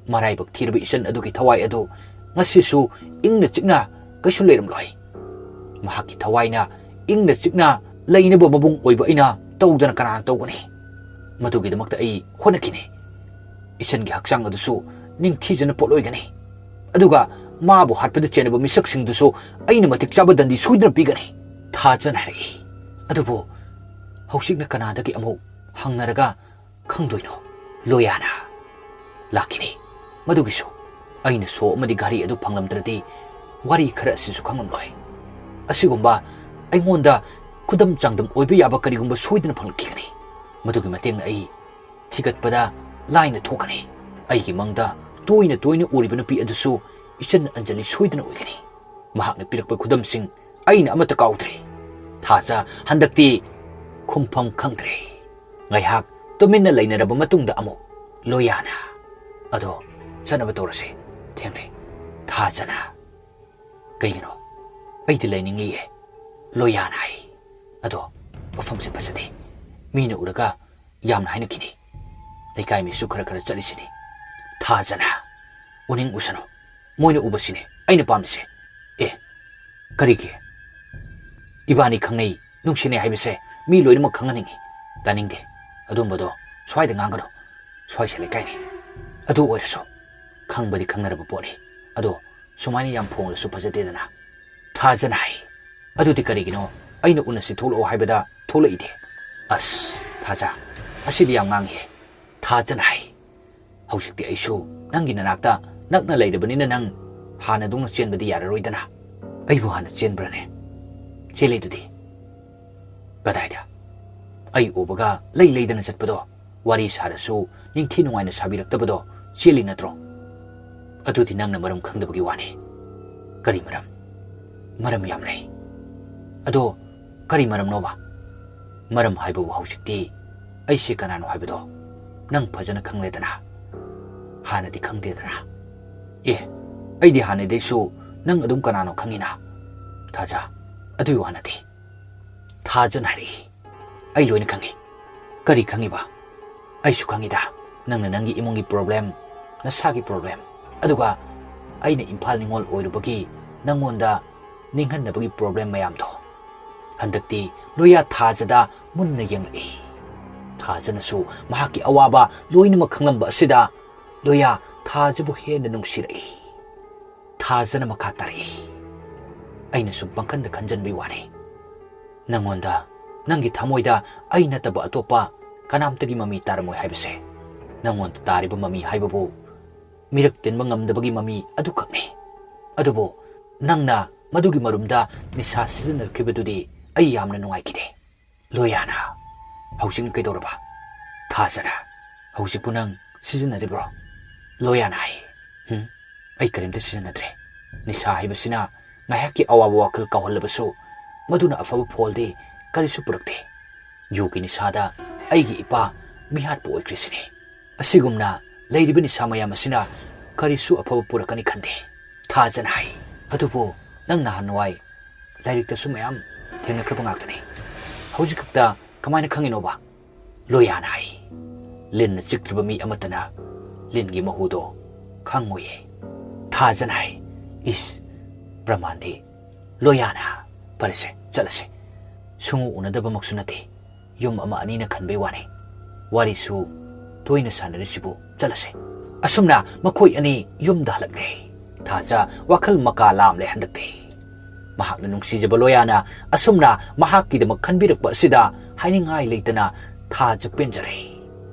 ꯃꯔꯥꯏꯕꯛ ꯊꯤꯔꯕ ꯏꯆꯟ ꯑꯗꯨꯒꯤ ꯊꯋꯥꯏ ꯑꯗꯨ ꯉꯁꯤꯁꯨ ꯏꯪꯅ ꯆꯤꯛꯅ ꯀꯩꯁꯨ ꯂꯩꯔꯝꯂꯣꯏ꯫ ꯃꯍꯥꯛꯀꯤ ꯊꯋꯥꯏꯅ ꯏꯪꯅ ꯆꯤꯛꯅ ꯂꯩꯅꯕ ꯃꯕꯨꯡ ꯑꯣꯏꯕ ꯑꯩꯅ ꯇꯧꯗꯅ ꯀꯅꯥꯅ ꯇꯧꯒꯅꯤ? ꯃꯗꯨꯒꯤꯗꯃꯛꯇ ꯑꯩ ꯍꯣꯠꯅꯈꯤꯅꯤ꯫ ꯏꯆꯟꯒꯤ ꯍꯛꯆꯥꯡ ꯑꯗꯨꯁꯨ ꯅꯤꯡꯊꯤꯖꯅ ꯄꯣꯠꯂꯣꯏꯒꯅꯤ꯫ ꯑꯗꯨꯒ ꯃꯥꯕꯨ ꯍꯥꯠꯄꯗ ꯆꯦꯟꯅꯕ ꯃꯤꯁꯛꯁꯤꯡꯗꯨꯁꯨ ꯑꯩꯅ ꯃꯇꯤꯛ ꯆꯥꯕ ꯗꯟꯗꯤ ꯁꯣꯏꯗꯅ ꯄꯤꯒꯅꯤ꯫ ꯊꯥꯖꯅ ꯍꯥꯏꯔꯛꯏ꯫ "ꯑꯗꯨꯕꯨ ꯍꯧꯖꯤꯛꯅ ꯀꯅꯥꯗꯒꯤ ꯑꯃꯨꯛ ꯍꯪꯅꯔꯒ ꯈꯪꯗꯣꯏꯅꯣ?" ꯂꯣꯌꯥꯅ ꯂꯥꯛꯈꯤꯅꯤ꯫ ꯃꯗꯨꯒꯤꯁꯨ ꯑꯩꯅ ꯁꯣ ꯑꯃꯗꯤ ꯘꯔꯤ ꯑꯗꯨ ꯐꯪꯂꯝꯗ꯭ꯔꯗꯤ ꯋꯥꯔꯤ ꯈꯔ ꯑꯁꯤꯁꯨ ꯈꯪꯂꯝꯂꯣꯏ꯫ ꯑꯁꯤꯒꯨꯝꯕ ꯑꯩꯉꯣꯟꯗ ꯈꯨꯗꯝ ꯆꯥꯡꯗꯝ ꯑꯣꯏꯕ ꯌꯥꯕ ꯀꯔꯤꯒꯨꯝꯕ ꯁꯣꯏꯗꯅ ꯐꯪꯂꯛꯈꯤꯒꯅꯤ꯫ ꯃꯗꯨꯒꯤ ꯃꯇꯦꯡꯅ ꯑꯩ ꯊꯤꯒꯠꯄꯗ ꯂꯥꯏꯅ ꯊꯣꯛꯀꯅꯤ꯫ ꯑꯩꯒꯤ ꯃꯪꯗ ꯇꯣꯏꯅ ꯇꯣꯏꯅ ꯎꯔꯤꯕ ꯅꯨꯄꯤ ꯑꯗꯨꯁꯨ ꯏꯆꯟ ꯑꯟꯖꯂꯤ ꯁꯣꯏꯗꯅ ꯑꯣꯏꯒꯅꯤ꯫ ꯃꯍꯥꯛꯅ ꯄꯤꯔꯛꯄ ꯈꯨꯗꯝꯁꯤꯡ ꯑꯩꯅ ꯑꯃꯠꯇ ꯀꯥꯎꯗ꯭ꯔꯦ꯫ ꯊꯥꯖ ꯍꯟꯗꯛꯇꯤ ꯈꯨꯝꯐꯝ ꯈꯪꯗ꯭ꯔꯦ꯫ ꯉꯥꯏꯍꯥꯛ ꯇꯨꯃꯤꯟꯅ ꯂꯩꯅꯔꯕ ꯃꯇꯨꯡꯗ ꯑꯃꯨꯛ ꯂꯣꯌꯥꯅ, "ꯑꯗꯣ ꯆꯠꯅꯕ ꯇꯧꯔꯁꯦ, ꯊꯦꯡꯂꯦ꯫" ꯊꯥꯖꯅ, "ꯀꯩꯒꯤꯅꯣ? ꯑꯩꯗꯤ ꯂꯩꯅꯤꯡꯂꯤꯌꯦ꯫" ꯂꯣꯌꯥꯅ ꯍꯥꯏ꯫ "ꯑꯗꯣ ꯃꯐꯝꯁꯦ ꯐꯖꯗꯦ, ꯃꯤꯅ ꯎꯔꯒ ꯌꯥꯝꯅ ꯍꯥꯏꯅꯈꯤꯅꯤ꯫ ꯂꯩꯀꯥꯏ ꯃꯤꯁꯨ ꯈꯔ ꯈꯔ ꯆꯠꯂꯤꯁꯤꯅꯤ꯫" ꯊꯥꯖꯅ, "ꯎꯅꯤꯡ ꯎꯁꯅꯨ, ꯃꯣꯏꯅ ꯎꯕꯁꯤꯅꯦ ꯑꯩꯅ ꯄꯥꯝꯃꯤꯁꯦ꯫" "ꯑꯦ, ꯀꯔꯤꯒꯤ? ꯏꯕꯥꯅꯤ ꯈꯪꯅꯩ, ꯅꯨꯡꯁꯤꯅꯩ ꯍꯥꯏꯕꯁꯦ ꯃꯤ ꯂꯣꯏꯅꯃꯛ ꯈꯪꯍꯟꯅꯤꯡꯉꯤ꯫" "ꯇꯥꯅꯤꯡꯗꯦ, ꯑꯗꯨꯝꯕꯗꯣ ꯁ꯭ꯋꯥꯏꯗ ꯉꯥꯡꯒꯅꯨ꯫ ꯁ꯭ꯋꯥꯏꯁꯦ ꯂꯩꯀꯥꯏꯅꯤ꯫" "ꯑꯗꯨ ꯑꯣꯏꯔꯁꯨ ꯈꯪꯕꯗꯤ ꯈꯪꯅꯔꯕ ꯄꯣꯠꯅꯤ꯫ ꯑꯗꯣ ꯁꯨꯃꯥꯏꯅ ꯌꯥꯝ ꯐꯣꯡꯂꯁꯨ ꯐꯖꯗꯦꯗꯅ꯫" ꯊꯥꯖꯅ ꯍꯥꯏ꯫ "ꯑꯗꯨꯗꯤ ꯀꯔꯤꯒꯤꯅꯣ ꯑꯩꯅ ꯎꯅꯁꯤ ꯊꯣꯛꯂꯛꯑꯣ ꯍꯥꯏꯕꯗ ꯊꯣꯛꯂꯛꯏꯗꯤ?" "ꯑꯁ, ꯊꯥꯖ, ꯑꯁꯤꯗꯤ ꯌꯥꯝ ꯉꯥꯡꯉꯤꯍꯦ꯫" ꯊꯥꯖꯅ ꯍꯥꯏ꯫ "ꯍꯧꯖꯤꯛꯇꯤ ꯑꯩꯁꯨ ꯅꯪꯒꯤ ꯅꯅꯥꯛꯇ ꯅꯛꯅ ꯂꯩꯔꯕꯅꯤꯅ ꯅꯪ ꯍꯥꯟꯅꯗꯧꯅ ꯆꯦꯟꯕꯗꯤ ꯌꯥꯔꯔꯣꯏꯗꯅ꯫" "ꯑꯩꯕꯨ ꯍꯥꯟꯅ ꯆꯦꯟꯕ꯭ꯔꯅꯦ? ꯆꯦꯜꯂꯤꯗꯨꯗꯤ꯫" "ꯀꯗꯥꯏꯗ? ꯑꯩ ꯎꯕꯒ ꯂꯩ ꯂꯩꯗꯅ ꯆꯠꯄꯗꯣ, ꯋꯥꯔꯤ ꯁꯥꯔꯁꯨ ꯅꯤꯡꯊꯤ ꯅꯨꯡꯉꯥꯏꯅ ꯁꯥꯕꯤꯔꯛꯇꯕꯗꯣ ꯆꯦꯜꯂꯤ ꯅꯠꯇ꯭ꯔꯣ?" "ꯑꯗꯨꯗꯤ ꯅꯪꯅ ꯃꯔꯝ ꯈꯪꯗꯕꯒꯤ ꯋꯥꯅꯤ꯫" "ꯀꯔꯤ ꯃꯔꯝ?" "ꯃꯔꯝ ꯌꯥꯝ ꯂꯩ꯫" "ꯑꯗꯣ ꯀꯔꯤ ꯃꯔꯝꯅꯣꯕ?" "ꯃꯔꯝ ꯍꯥꯏꯕꯕꯨ ꯍꯧꯖꯤꯛꯇꯤ ꯑꯩꯁꯦ ꯀꯅꯥꯅꯣ ꯍꯥꯏꯕꯗꯣ ꯅꯪ ꯐꯖꯅ ꯈꯪꯂꯦꯗꯅ꯫" "ꯍꯥꯟꯅꯗꯤ ꯈꯪꯗꯦꯗꯅ?" "ꯑꯦ, ꯑꯩꯗꯤ ꯍꯥꯟꯅꯗꯩꯁꯨ ꯅꯪ ꯑꯗꯨꯝ ꯀꯅꯥꯅꯣ ꯈꯪꯉꯤꯅ, ꯊꯥꯖ꯫ ꯑꯗꯨꯒꯤ ꯋꯥ ꯅꯠꯇꯦ꯫" ꯊꯥꯖꯅ ꯍꯥꯏꯔꯛꯏ꯫ "ꯑꯩ ꯂꯣꯏꯅ ꯈꯪꯉꯤ꯫" "ꯀꯔꯤ ꯈꯪꯉꯤꯕ?" "ꯑꯩꯁꯨ ꯈꯪꯉꯤꯗ, ꯅꯪꯅ ꯅꯪꯒꯤ ꯏꯃꯨꯡꯒꯤ problem, ꯅꯁꯥꯒꯤ problem, ꯑꯗꯨꯒ ꯑꯩꯅ ꯏꯝꯐꯥꯜ ꯅꯤꯉꯣꯜ ꯑꯣꯏꯔꯨꯕꯒꯤ ꯅꯪꯉꯣꯟꯗ ꯅꯤꯡꯍꯟꯅꯕꯒꯤ problem ꯃꯌꯥꯝꯗꯣ꯫" ꯍꯟꯗꯛꯇꯤ ꯂꯣꯌꯥ ꯊꯥꯖꯗ ꯃꯨꯟꯅ ꯌꯦꯡꯂꯛꯏ꯫ ꯊꯥꯖꯅꯁꯨ ꯃꯍꯥꯛꯀꯤ ꯑꯋꯥꯕ ꯂꯣꯏꯅꯃꯛ ꯈꯪꯂꯝꯕ ꯑꯁꯤꯗ ꯂꯣꯌꯥ ꯊꯥꯖꯕꯨ ꯍꯦꯟꯅ ꯅꯨꯡꯁꯤꯔꯛꯏ꯫ ꯊꯥꯖꯅ ꯃꯈꯥ ꯇꯥꯔꯛꯏ, "ꯑꯩꯅ ꯁꯨꯝ ꯄꯪꯈꯟꯗ ꯈꯟꯖꯟꯕꯩ ꯋꯥꯅꯤ꯫ ꯅꯪꯉꯣꯟꯗ, ꯅꯪꯒꯤ ꯊꯃꯣꯏꯗ ꯑꯩ ꯅꯠꯇꯕ ꯑꯇꯣꯞꯄ ꯀꯅꯥꯝꯇꯒꯤ ꯃꯃꯤ ꯇꯥꯔꯝꯃꯣꯏ ꯍꯥꯏꯕꯁꯦ꯫ ꯅꯪꯉꯣꯟꯗ ꯇꯥꯔꯤꯕ ꯃꯃꯤ ꯍꯥꯏꯕꯕꯨ ꯃꯤꯔꯛ ꯇꯤꯟꯕ ꯉꯝꯗꯕꯒꯤ ꯃꯃꯤ ꯑꯗꯨꯈꯛꯅꯤ꯫ ꯑꯗꯨꯕꯨ ꯅꯪꯅ ꯃꯗꯨꯒꯤ ꯃꯔꯨꯝꯗ ꯅꯤꯁꯥ ꯁꯤꯖꯤꯟꯅꯔꯛꯈꯤꯕꯗꯨꯗꯤ ꯑꯩ ꯌꯥꯝꯅ ꯅꯨꯡꯉꯥꯏꯈꯤꯗꯦ꯫" ꯂꯣꯌꯥꯅ, "ꯍꯧꯖꯤꯛꯅ ꯀꯩꯗꯧꯔꯕ?" ꯊꯥꯖꯅ, "ꯍꯧꯖꯤꯛꯄꯨ ꯅꯪ ꯁꯤꯖꯤꯟꯅꯔꯤꯕ꯭ꯔꯣ?" ꯂꯣꯌꯥꯅ ꯍꯥꯏ, "ꯍꯨꯝ, ꯑꯩ ꯀꯔꯤꯝꯇ ꯁꯤꯖꯤꯟꯅꯗ꯭ꯔꯦ꯫ ꯅꯤꯁꯥ ꯍꯥꯏꯕꯁꯤꯅ ꯉꯥꯏꯍꯥꯛꯀꯤ ꯑꯋꯥꯕ ꯋꯥꯈꯜ ꯀꯥꯎꯍꯜꯂꯕꯁꯨ ꯃꯗꯨꯅ ꯑꯐꯕ ꯐꯣꯜꯗꯤ ꯀꯔꯤꯁꯨ ꯄꯨꯔꯛꯇꯦ꯫ ꯌꯨꯒꯤ ꯅꯤꯁꯥꯗ ꯑꯩꯒꯤ ꯏꯄꯥ ꯃꯤꯍꯥꯠꯄ ꯑꯣꯏꯈ꯭ꯔꯤꯁꯤꯅꯤ꯫ ꯑꯁꯤꯒꯨꯝꯅ ꯂꯩꯔꯤꯕ ꯅꯤꯁꯥ ꯃꯌꯥꯝ ꯑꯁꯤꯅ ꯀꯔꯤꯁꯨ ꯑꯐꯕ ꯄꯨꯔꯛꯀꯅꯤ ꯈꯟꯗꯦ꯫" ꯊꯥꯖꯅ ꯍꯥꯏ, "ꯑꯗꯨꯕꯨ ꯅꯪ ꯅꯍꯥꯟꯋꯥꯏ ꯂꯥꯏꯔꯤꯛꯇꯁꯨ ꯃꯌꯥꯝ ꯊꯦꯡꯅꯈ꯭ꯔꯕ ꯉꯥꯛꯇꯅꯤ꯫ ꯍꯧꯖꯤꯛ ꯈꯛꯇ ꯀꯃꯥꯏꯅ ꯈꯪꯉꯤꯅꯣꯕ?" ꯂꯣꯌꯥꯅ ꯍꯥꯏ, "ꯂꯤꯟꯅ ꯆꯤꯛꯇ꯭ꯔꯤꯕ ꯃꯤ ꯑꯃꯠꯇꯅ ꯂꯤꯟꯒꯤ ꯃꯍꯨꯗꯣ ꯈꯪꯉꯣꯏꯌꯦ꯫" ꯊꯥꯖꯅ ꯍꯥꯏ, "ꯏꯁ, ꯄ꯭ꯔꯃꯥꯟꯗꯤ꯫" ꯂꯣꯌꯥꯅ, "ꯐꯔꯦꯁꯦ, ꯆꯠꯂꯁꯦ꯫ ꯁꯨꯡꯎ ꯎꯅꯗꯕꯃꯛꯁꯨ ꯅꯠꯇꯦ꯫ ꯌꯨꯝ ꯑꯃ ꯑꯅꯤꯅ ꯈꯟꯕꯩ ꯋꯥꯅꯤ꯫ ꯋꯥꯔꯤꯁꯨ ꯇꯣꯏꯅ ꯁꯥꯟꯅꯔꯤꯁꯤꯕꯨ, ꯆꯠꯂꯁꯦ꯫" ꯑꯁꯨꯝꯅ ꯃꯈꯣꯏ ꯑꯅꯤ ꯌꯨꯝꯗ ꯍꯜꯂꯛꯂꯦ꯫ ꯊꯥꯖ ꯋꯥꯈꯜ ꯃꯀꯥ ꯂꯥꯝꯂꯦ ꯍꯟꯗꯛꯇꯤ꯫ ꯃꯍꯥꯛꯅ ꯅꯨꯡꯁꯤꯖꯕ ꯂꯣꯌꯥꯅ ꯑꯁꯨꯝꯅ ꯃꯍꯥꯛꯀꯤꯗꯃꯛ ꯈꯟꯕꯤꯔꯛꯄ ꯑꯁꯤꯗ ꯍꯥꯏꯅꯤꯡꯉꯥꯏ ꯂꯩꯇꯅ ꯊꯥꯖ ꯄꯦꯟꯖꯔꯦ꯫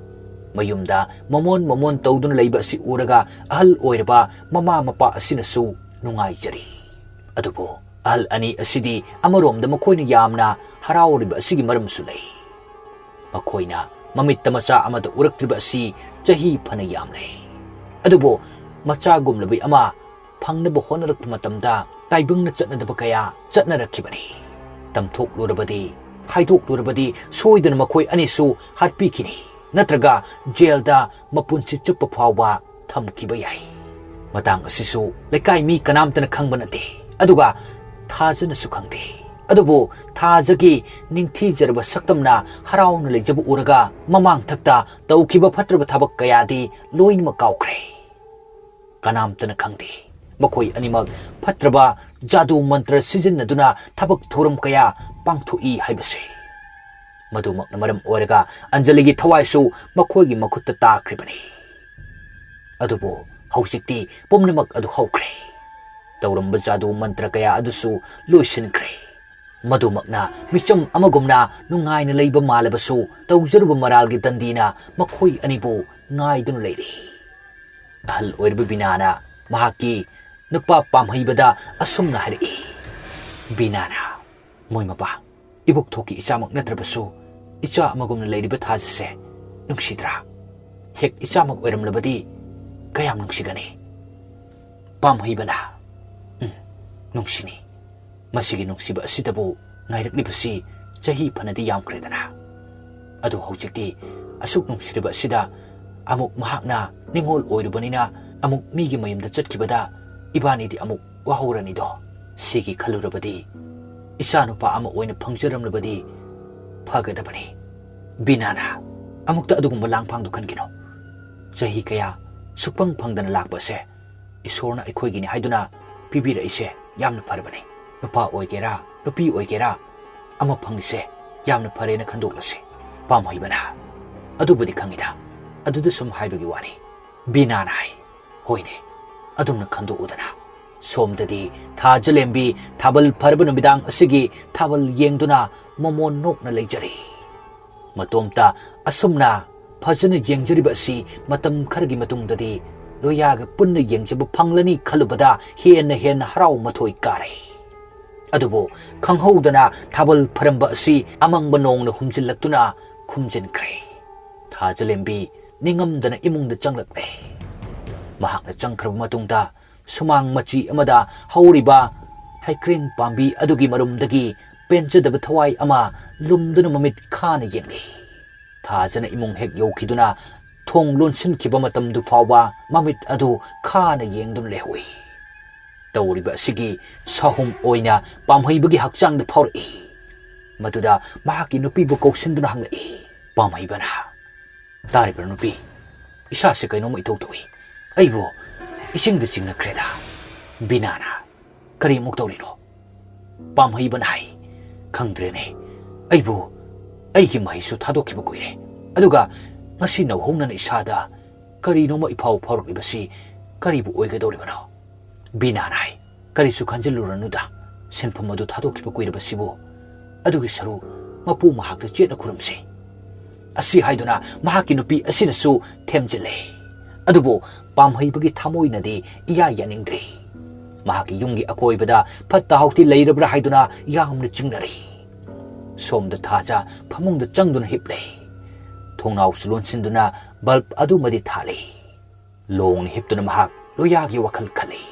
ꯃꯌꯨꯝꯗ ꯃꯃꯣꯟ ꯃꯃꯣꯟ ꯇꯧꯗꯨꯅ ꯂꯩꯕ ꯑꯁꯤ ꯎꯔꯒ ꯑꯍꯜ ꯑꯣꯏꯔꯕ ꯃꯃꯥ ꯃꯄꯥ ꯑꯁꯤꯅꯁꯨ ꯅꯨꯡꯉꯥꯏꯖꯔꯤ꯫ ꯑꯗꯨꯕꯨ ꯑꯍꯜ ꯑꯅꯤ ꯑꯁꯤꯗꯤ ꯑꯃꯔꯣꯝꯗ ꯃꯈꯣꯏꯅ ꯌꯥꯝꯅ ꯍꯔꯥꯎꯔꯤꯕ ꯑꯁꯤꯒꯤ ꯃꯔꯝꯁꯨ ꯂꯩ꯫ ꯃꯈꯣꯏꯅ ꯃꯃꯤꯠꯇ ꯃꯆꯥ ꯑꯃꯠꯇ ꯎꯔꯛꯇ꯭ꯔꯤꯕ ꯑꯁꯤ ꯆꯍꯤ ꯐꯅ ꯌꯥꯝꯂꯦ꯫ ꯑꯗꯨꯕꯨ ꯃꯆꯥꯒꯨꯝꯂꯕꯤ ꯑꯃ ꯐꯪꯅꯕ ꯍꯣꯠꯅꯔꯛꯄ ꯃꯇꯝꯗ ꯇꯥꯏꯕꯪꯅ ꯆꯠꯅꯗꯕ ꯀꯌꯥ ꯆꯠꯅꯔꯛꯈꯤꯕꯅꯤ꯫ ꯇꯝꯊꯣꯛꯂꯨꯔꯕꯗꯤ, ꯍꯥꯏꯗꯣꯛꯂꯨꯔꯕꯗꯤ ꯁꯣꯏꯗꯅ ꯃꯈꯣꯏ ꯑꯅꯤꯁꯨ ꯍꯥꯠꯄꯤꯈꯤꯅꯤ, ꯅꯠꯇ꯭ꯔꯒ ꯖꯦꯜꯗ ꯃꯄꯨꯟꯁꯤ ꯆꯨꯞꯄ ꯐꯥꯎꯕ ꯊꯝꯈꯤꯕ ꯌꯥꯏ꯫ ꯃꯇꯥꯡ ꯑꯁꯤꯁꯨ ꯂꯩꯀꯥꯏ ꯃꯤ ꯀꯅꯥꯝꯇꯅ ꯈꯪꯕ ꯅꯠꯇꯦ, ꯑꯗꯨꯒ ꯊꯥꯖꯅꯁꯨ ꯈꯪꯗꯦ꯫ ꯑꯗꯨꯕꯨ ꯊꯥꯖꯒꯤ ꯅꯤꯡꯊꯤꯖꯔꯕ ꯁꯛꯇꯝꯅ ꯍꯔꯥꯎꯅ ꯂꯩꯖꯕ ꯎꯔꯒ ꯃꯃꯥꯡꯊꯛꯇ ꯇꯧꯈꯤꯕ ꯐꯠꯇ꯭ꯔꯕ ꯊꯕꯛ ꯀꯌꯥꯗꯤ ꯂꯣꯏꯅꯃꯛ ꯀꯥꯎꯈ꯭ꯔꯦ꯫ ꯀꯅꯥꯝꯇꯅ ꯈꯪꯗꯦ ꯃꯈꯣꯏ ꯑꯅꯤꯃꯛ ꯐꯠꯇ꯭ꯔꯕ ꯖꯥꯗꯨ ꯃꯟꯇ꯭ꯔ ꯁꯤꯖꯤꯟꯅꯗꯨꯅ ꯊꯕꯛ ꯊꯧꯔꯝ ꯀꯌꯥ ꯄꯥꯡꯊꯣꯛꯏ ꯍꯥꯏꯕꯁꯦ꯫ ꯃꯗꯨꯃꯛꯅ ꯃꯔꯝ ꯑꯣꯏꯔꯒ ꯑꯟꯖꯂꯤꯒꯤ ꯊꯋꯥꯏꯁꯨ ꯃꯈꯣꯏꯒꯤ ꯃꯈꯨꯠꯇ ꯇꯥꯈ꯭ꯔꯤꯕꯅꯤ꯫ ꯑꯗꯨꯕꯨ ꯍꯧꯖꯤꯛꯇꯤ ꯄꯨꯝꯅꯃꯛ ꯑꯗꯨ ꯍꯧꯈ꯭ꯔꯦ꯫ ꯇꯧꯔꯝꯕ ꯖꯥꯗꯨ ꯃꯟꯇ꯭ꯔ ꯀꯌꯥ ꯑꯗꯨꯁꯨ ꯂꯣꯏꯁꯤꯟꯈ꯭ꯔꯦ꯫ ꯃꯗꯨꯃꯛꯅ ꯃꯤꯆꯝ ꯑꯃꯒꯨꯝꯅ ꯅꯨꯡꯉꯥꯏꯅ ꯂꯩꯕ ꯃꯥꯜꯂꯕꯁꯨ, ꯇꯧꯖꯔꯨꯕ ꯃꯔꯥꯜꯒꯤ ꯗꯟꯗꯤꯅ ꯃꯈꯣꯏ ꯑꯅꯤꯕꯨ ꯉꯥꯏꯗꯨꯅ ꯂꯩꯔꯤ꯫ ꯑꯍꯜ ꯑꯣꯏꯔꯕ ꯕꯤꯅꯥꯅ ꯃꯍꯥꯛꯀꯤ ꯅꯨꯄꯥ ꯄꯥꯝꯍꯩꯕꯗ ꯑꯁꯨꯝꯅ ꯍꯥꯏꯔꯛꯏ, ꯕꯤꯅꯥꯅ, "ꯃꯣꯏ ꯃꯄꯥ, ꯏꯕꯣꯛꯊꯣꯛꯀꯤ ꯏꯆꯥꯃꯛ ꯅꯠꯇ꯭ꯔꯕꯁꯨ ꯏꯆꯥ ꯑꯃꯒꯨꯝꯅ ꯂꯩꯔꯤꯕ ꯊꯥꯖꯁꯦ ꯅꯨꯡꯁꯤꯗ꯭ꯔꯥ? ꯍꯦꯛ ꯏꯆꯥꯃꯛ ꯑꯣꯏꯔꯝꯂꯕꯗꯤ ꯀꯌꯥꯝ ꯅꯨꯡꯁꯤꯒꯅꯤ?" ꯄꯥꯝꯍꯩꯕꯅ, "ꯎꯝ, ꯅꯨꯡꯁꯤꯅꯤ꯫ ꯃꯁꯤꯒꯤ ꯅꯨꯡꯁꯤꯕ ꯑꯁꯤꯗꯕꯨ ꯉꯥꯏꯔꯛꯂꯤꯕꯁꯤ ꯆꯍꯤ ꯐꯅꯗꯤ ꯌꯥꯝꯈ꯭ꯔꯦꯗꯅ꯫ ꯑꯗꯨ ꯍꯧꯖꯤꯛꯇꯤ ꯑꯁꯨꯛ ꯅꯨꯡꯁꯤꯔꯕ ꯑꯁꯤꯗ ꯑꯃꯨꯛ ꯃꯍꯥꯛꯅ ꯅꯤꯡꯉꯣꯜ ꯑꯣꯏꯔꯨꯕꯅꯤꯅ ꯑꯃꯨꯛ ꯃꯤꯒꯤ ꯃꯌꯨꯝꯗ ꯆꯠꯈꯤꯕꯗ ꯏꯕꯥꯅꯤꯗꯤ ꯑꯃꯨꯛ ꯋꯥꯍꯧꯔꯅꯤꯗꯣ꯫ ꯁꯤꯒꯤ ꯈꯜꯂꯨꯔꯕꯗꯤ ꯏꯆꯥꯅꯨꯄꯥ ꯑꯃ ꯑꯣꯏꯅ ꯐꯪꯖꯔꯝꯂꯕꯗꯤ ꯐꯒꯗꯕꯅꯤ꯫" ꯕꯤꯅꯥꯅ, "ꯑꯃꯨꯛꯇ ꯑꯗꯨꯒꯨꯝꯕ ꯂꯥꯡꯐꯥꯡꯗꯨ ꯈꯟꯈꯤꯅꯣ꯫ ꯆꯍꯤ ꯀꯌꯥ ꯁꯨꯛꯐꯪ ꯐꯪꯗꯅ ꯂꯥꯛꯄ ꯑꯁꯦ ꯏꯁꯣꯔꯅ ꯑꯩꯈꯣꯏꯒꯤꯅꯤ ꯍꯥꯏꯗꯨꯅ ꯄꯤꯕꯤꯔꯛꯏꯁꯦ ꯌꯥꯝꯅ ꯐꯔꯕꯅꯤ꯫ ꯅꯨꯄꯥ ꯑꯣꯏꯒꯦꯔꯥ, ꯅꯨꯄꯤ ꯑꯣꯏꯒꯦꯔꯥ, ꯑꯃ ꯐꯪꯂꯤꯁꯦ ꯌꯥꯝꯅ ꯐꯔꯦꯅ ꯈꯟꯗꯣꯛꯂꯁꯤ꯫" ꯄꯥꯝꯍꯩꯕꯅ, "ꯑꯗꯨꯕꯨꯗꯤ ꯈꯪꯉꯤꯗ, ꯑꯗꯨꯗ ꯁꯨꯝ ꯍꯥꯏꯕꯒꯤ ꯋꯥꯅꯤ꯫" ꯕꯤꯅꯥꯅ ꯍꯥꯏ, "ꯍꯣꯏꯅꯦ, ꯑꯗꯨꯝꯅ ꯈꯟꯗꯣꯛꯎꯗꯅ꯫" ꯁꯣꯝꯗꯗꯤ ꯊꯥꯖꯂꯦꯝꯕꯤ ꯊꯥꯕꯜ ꯐꯔꯕ ꯅꯨꯃꯤꯗꯥꯡ ꯑꯁꯤꯒꯤ ꯊꯥꯕꯜ ꯌꯦꯡꯗꯨꯅ ꯃꯃꯣꯟ ꯅꯣꯛꯅ ꯂꯩꯖꯔꯤ꯫ ꯃꯇꯣꯝꯇ ꯑꯁꯨꯝꯅ ꯐꯖꯅ ꯌꯦꯡꯖꯔꯤꯕ ꯑꯁꯤ ꯃꯇꯝ ꯈꯔꯒꯤ ꯃꯇꯨꯡꯗꯗꯤ ꯂꯣꯌꯥꯒ ꯄꯨꯟꯅ ꯌꯦꯡꯖꯕ ꯐꯪꯂꯅꯤ ꯈꯜꯂꯨꯕꯗ ꯍꯦꯟꯅ ꯍꯦꯟꯅ ꯍꯔꯥꯎ ꯃꯊꯣꯏ ꯀꯥꯔꯦ꯫ ꯑꯗꯨꯕꯨ ꯈꯪꯍꯧꯗꯅ ꯊꯥꯕꯜ ꯐꯔꯝꯕ ꯑꯁꯤ ꯑꯃꯪꯕ ꯅꯣꯡꯅ ꯍꯨꯝꯖꯤꯜꯂꯛꯇꯨꯅ ꯈꯨꯝꯖꯤꯟꯈ꯭ꯔꯦ꯫ ꯊꯥꯖꯂꯦꯝꯕꯤ ꯅꯤꯡꯉꯝꯗꯅ ꯏꯃꯨꯡꯗ ꯆꯪꯂꯛꯂꯦ꯫ ꯃꯍꯥꯛꯅ ꯆꯪꯈ꯭ꯔꯕ ꯃꯇꯨꯡꯗ ꯁꯨꯃꯥꯡ ꯃꯆꯤ ꯑꯃꯗ ꯍꯧꯔꯤꯕ ꯍꯩꯀ꯭ꯔꯦꯡ ꯄꯥꯝꯕꯤ ꯑꯗꯨꯒꯤ ꯃꯔꯨꯝꯗꯒꯤ ꯄꯦꯟꯖꯗꯕ ꯊꯋꯥꯏ ꯑꯃ ꯂꯨꯝꯗꯨꯅ ꯃꯃꯤꯠ ꯈꯥꯅ ꯌꯦꯡꯂꯤ꯫ ꯊꯥꯖꯅ ꯏꯃꯨꯡ ꯍꯦꯛ ꯌꯧꯈꯤꯗꯨꯅ ꯊꯣꯡ ꯂꯣꯟꯁꯤꯟꯈꯤꯕ ꯃꯇꯝꯗꯨ ꯐꯥꯎꯕ ꯃꯃꯤꯠ ꯑꯗꯨ ꯈꯥꯅ ꯌꯦꯡꯗꯨꯅ ꯂꯩꯍꯧꯏ꯫ ꯇꯧꯔꯤꯕ ꯑꯁꯤꯒꯤ ꯁꯥꯍꯨꯝ ꯑꯣꯏꯅ ꯄꯥꯝꯍꯩꯕꯒꯤ ꯍꯛꯆꯥꯡꯗ ꯐꯥꯎꯔꯛꯏ꯫ ꯃꯗꯨꯗ ꯃꯍꯥꯛꯀꯤ ꯅꯨꯄꯤꯕꯨ ꯀꯧꯁꯤꯟꯗꯨꯅ ꯍꯪꯂꯛꯏ꯫ ꯄꯥꯝꯍꯩꯕꯅ, "ꯇꯥꯔꯤꯕ꯭ꯔꯥ ꯅꯨꯄꯤ? ꯏꯁꯥꯁꯦ ꯀꯩꯅꯣꯝꯃ ꯏꯇꯧ ꯇꯧꯏ꯫ ꯑꯩꯕꯨ ꯏꯆꯤꯡꯗ ꯆꯤꯡꯅꯈ꯭ꯔꯦꯗ꯫" ꯕꯤꯅꯥꯅ, "ꯀꯔꯤꯃꯨꯛ ꯇꯧꯔꯤꯅꯣ?" ꯄꯥꯝꯍꯩꯕꯅ ꯍꯥꯏ, "ꯈꯪꯗ꯭ꯔꯦꯅꯦ꯫ ꯑꯩꯕꯨ ꯑꯩꯒꯤ ꯃꯍꯩꯁꯨ ꯊꯥꯗꯣꯛꯈꯤꯕ ꯀꯨꯏꯔꯦ꯫ ꯑꯗꯨꯒ ꯉꯁꯤ ꯅꯧꯍꯧꯅꯅ ꯏꯁꯥꯗ ꯀꯔꯤꯅꯣꯃ ꯏꯐꯥꯎ ꯐꯥꯎꯔꯛꯂꯤꯕꯁꯤ ꯀꯔꯤꯕꯨ ꯑꯣꯏꯒꯗꯧꯔꯤꯕꯅꯣ?" ꯕꯤꯅꯥꯅ ꯍꯥꯏ, "ꯀꯔꯤꯁꯨ ꯈꯟꯖꯤꯜꯂꯨꯔꯅꯨꯗ, ꯁꯤꯟꯐꯝ ꯑꯗꯨ ꯊꯥꯗꯣꯛꯈꯤꯕ ꯀꯨꯏꯔꯕꯁꯤꯕꯨ꯫ ꯑꯗꯨꯒꯤ ꯁꯔꯨ ꯃꯄꯨ ꯃꯍꯥꯛꯇ ꯆꯦꯠꯅ ꯈꯨꯔꯨꯝꯁꯤ꯫" ꯑꯁꯤ ꯍꯥꯏꯗꯨꯅ ꯃꯍꯥꯛꯀꯤ ꯅꯨꯄꯤ ꯑꯁꯤꯅꯁꯨ ꯊꯦꯝꯖꯤꯜꯂꯦ꯫ ꯑꯗꯨꯕꯨ ꯄꯥꯝꯍꯩꯕꯒꯤ ꯊꯃꯣꯏꯅꯗꯤ ꯏꯌꯥ ꯌꯥꯅꯤꯡꯗ꯭ꯔꯦ꯫ ꯃꯍꯥꯛꯀꯤ ꯌꯨꯝꯒꯤ ꯑꯀꯣꯏꯕꯗ ꯐꯠꯇ ꯍꯥꯎꯊꯤ ꯂꯩꯔꯕ꯭ꯔꯥ ꯍꯥꯏꯗꯨꯅ ꯌꯥꯝꯅ ꯆꯤꯡꯅꯔꯤ꯫ ꯁꯣꯝꯗ ꯊꯥꯖ ꯐꯃꯨꯡꯗ ꯆꯪꯗꯨꯅ ꯍꯤꯞꯂꯦ꯫ ꯊꯣꯡꯅꯥꯎꯁꯨ ꯂꯣꯟꯁꯤꯟꯗꯨꯅ ꯕꯜꯕ ꯑꯗꯨꯃꯗꯤ ꯊꯥꯜꯂꯤ꯫ ꯂꯣꯡꯅ ꯍꯤꯞꯇꯨꯅ ꯃꯍꯥꯛ ꯂꯣꯌꯥꯒꯤ ꯋꯥꯈꯜ ꯈꯜꯂꯤ꯫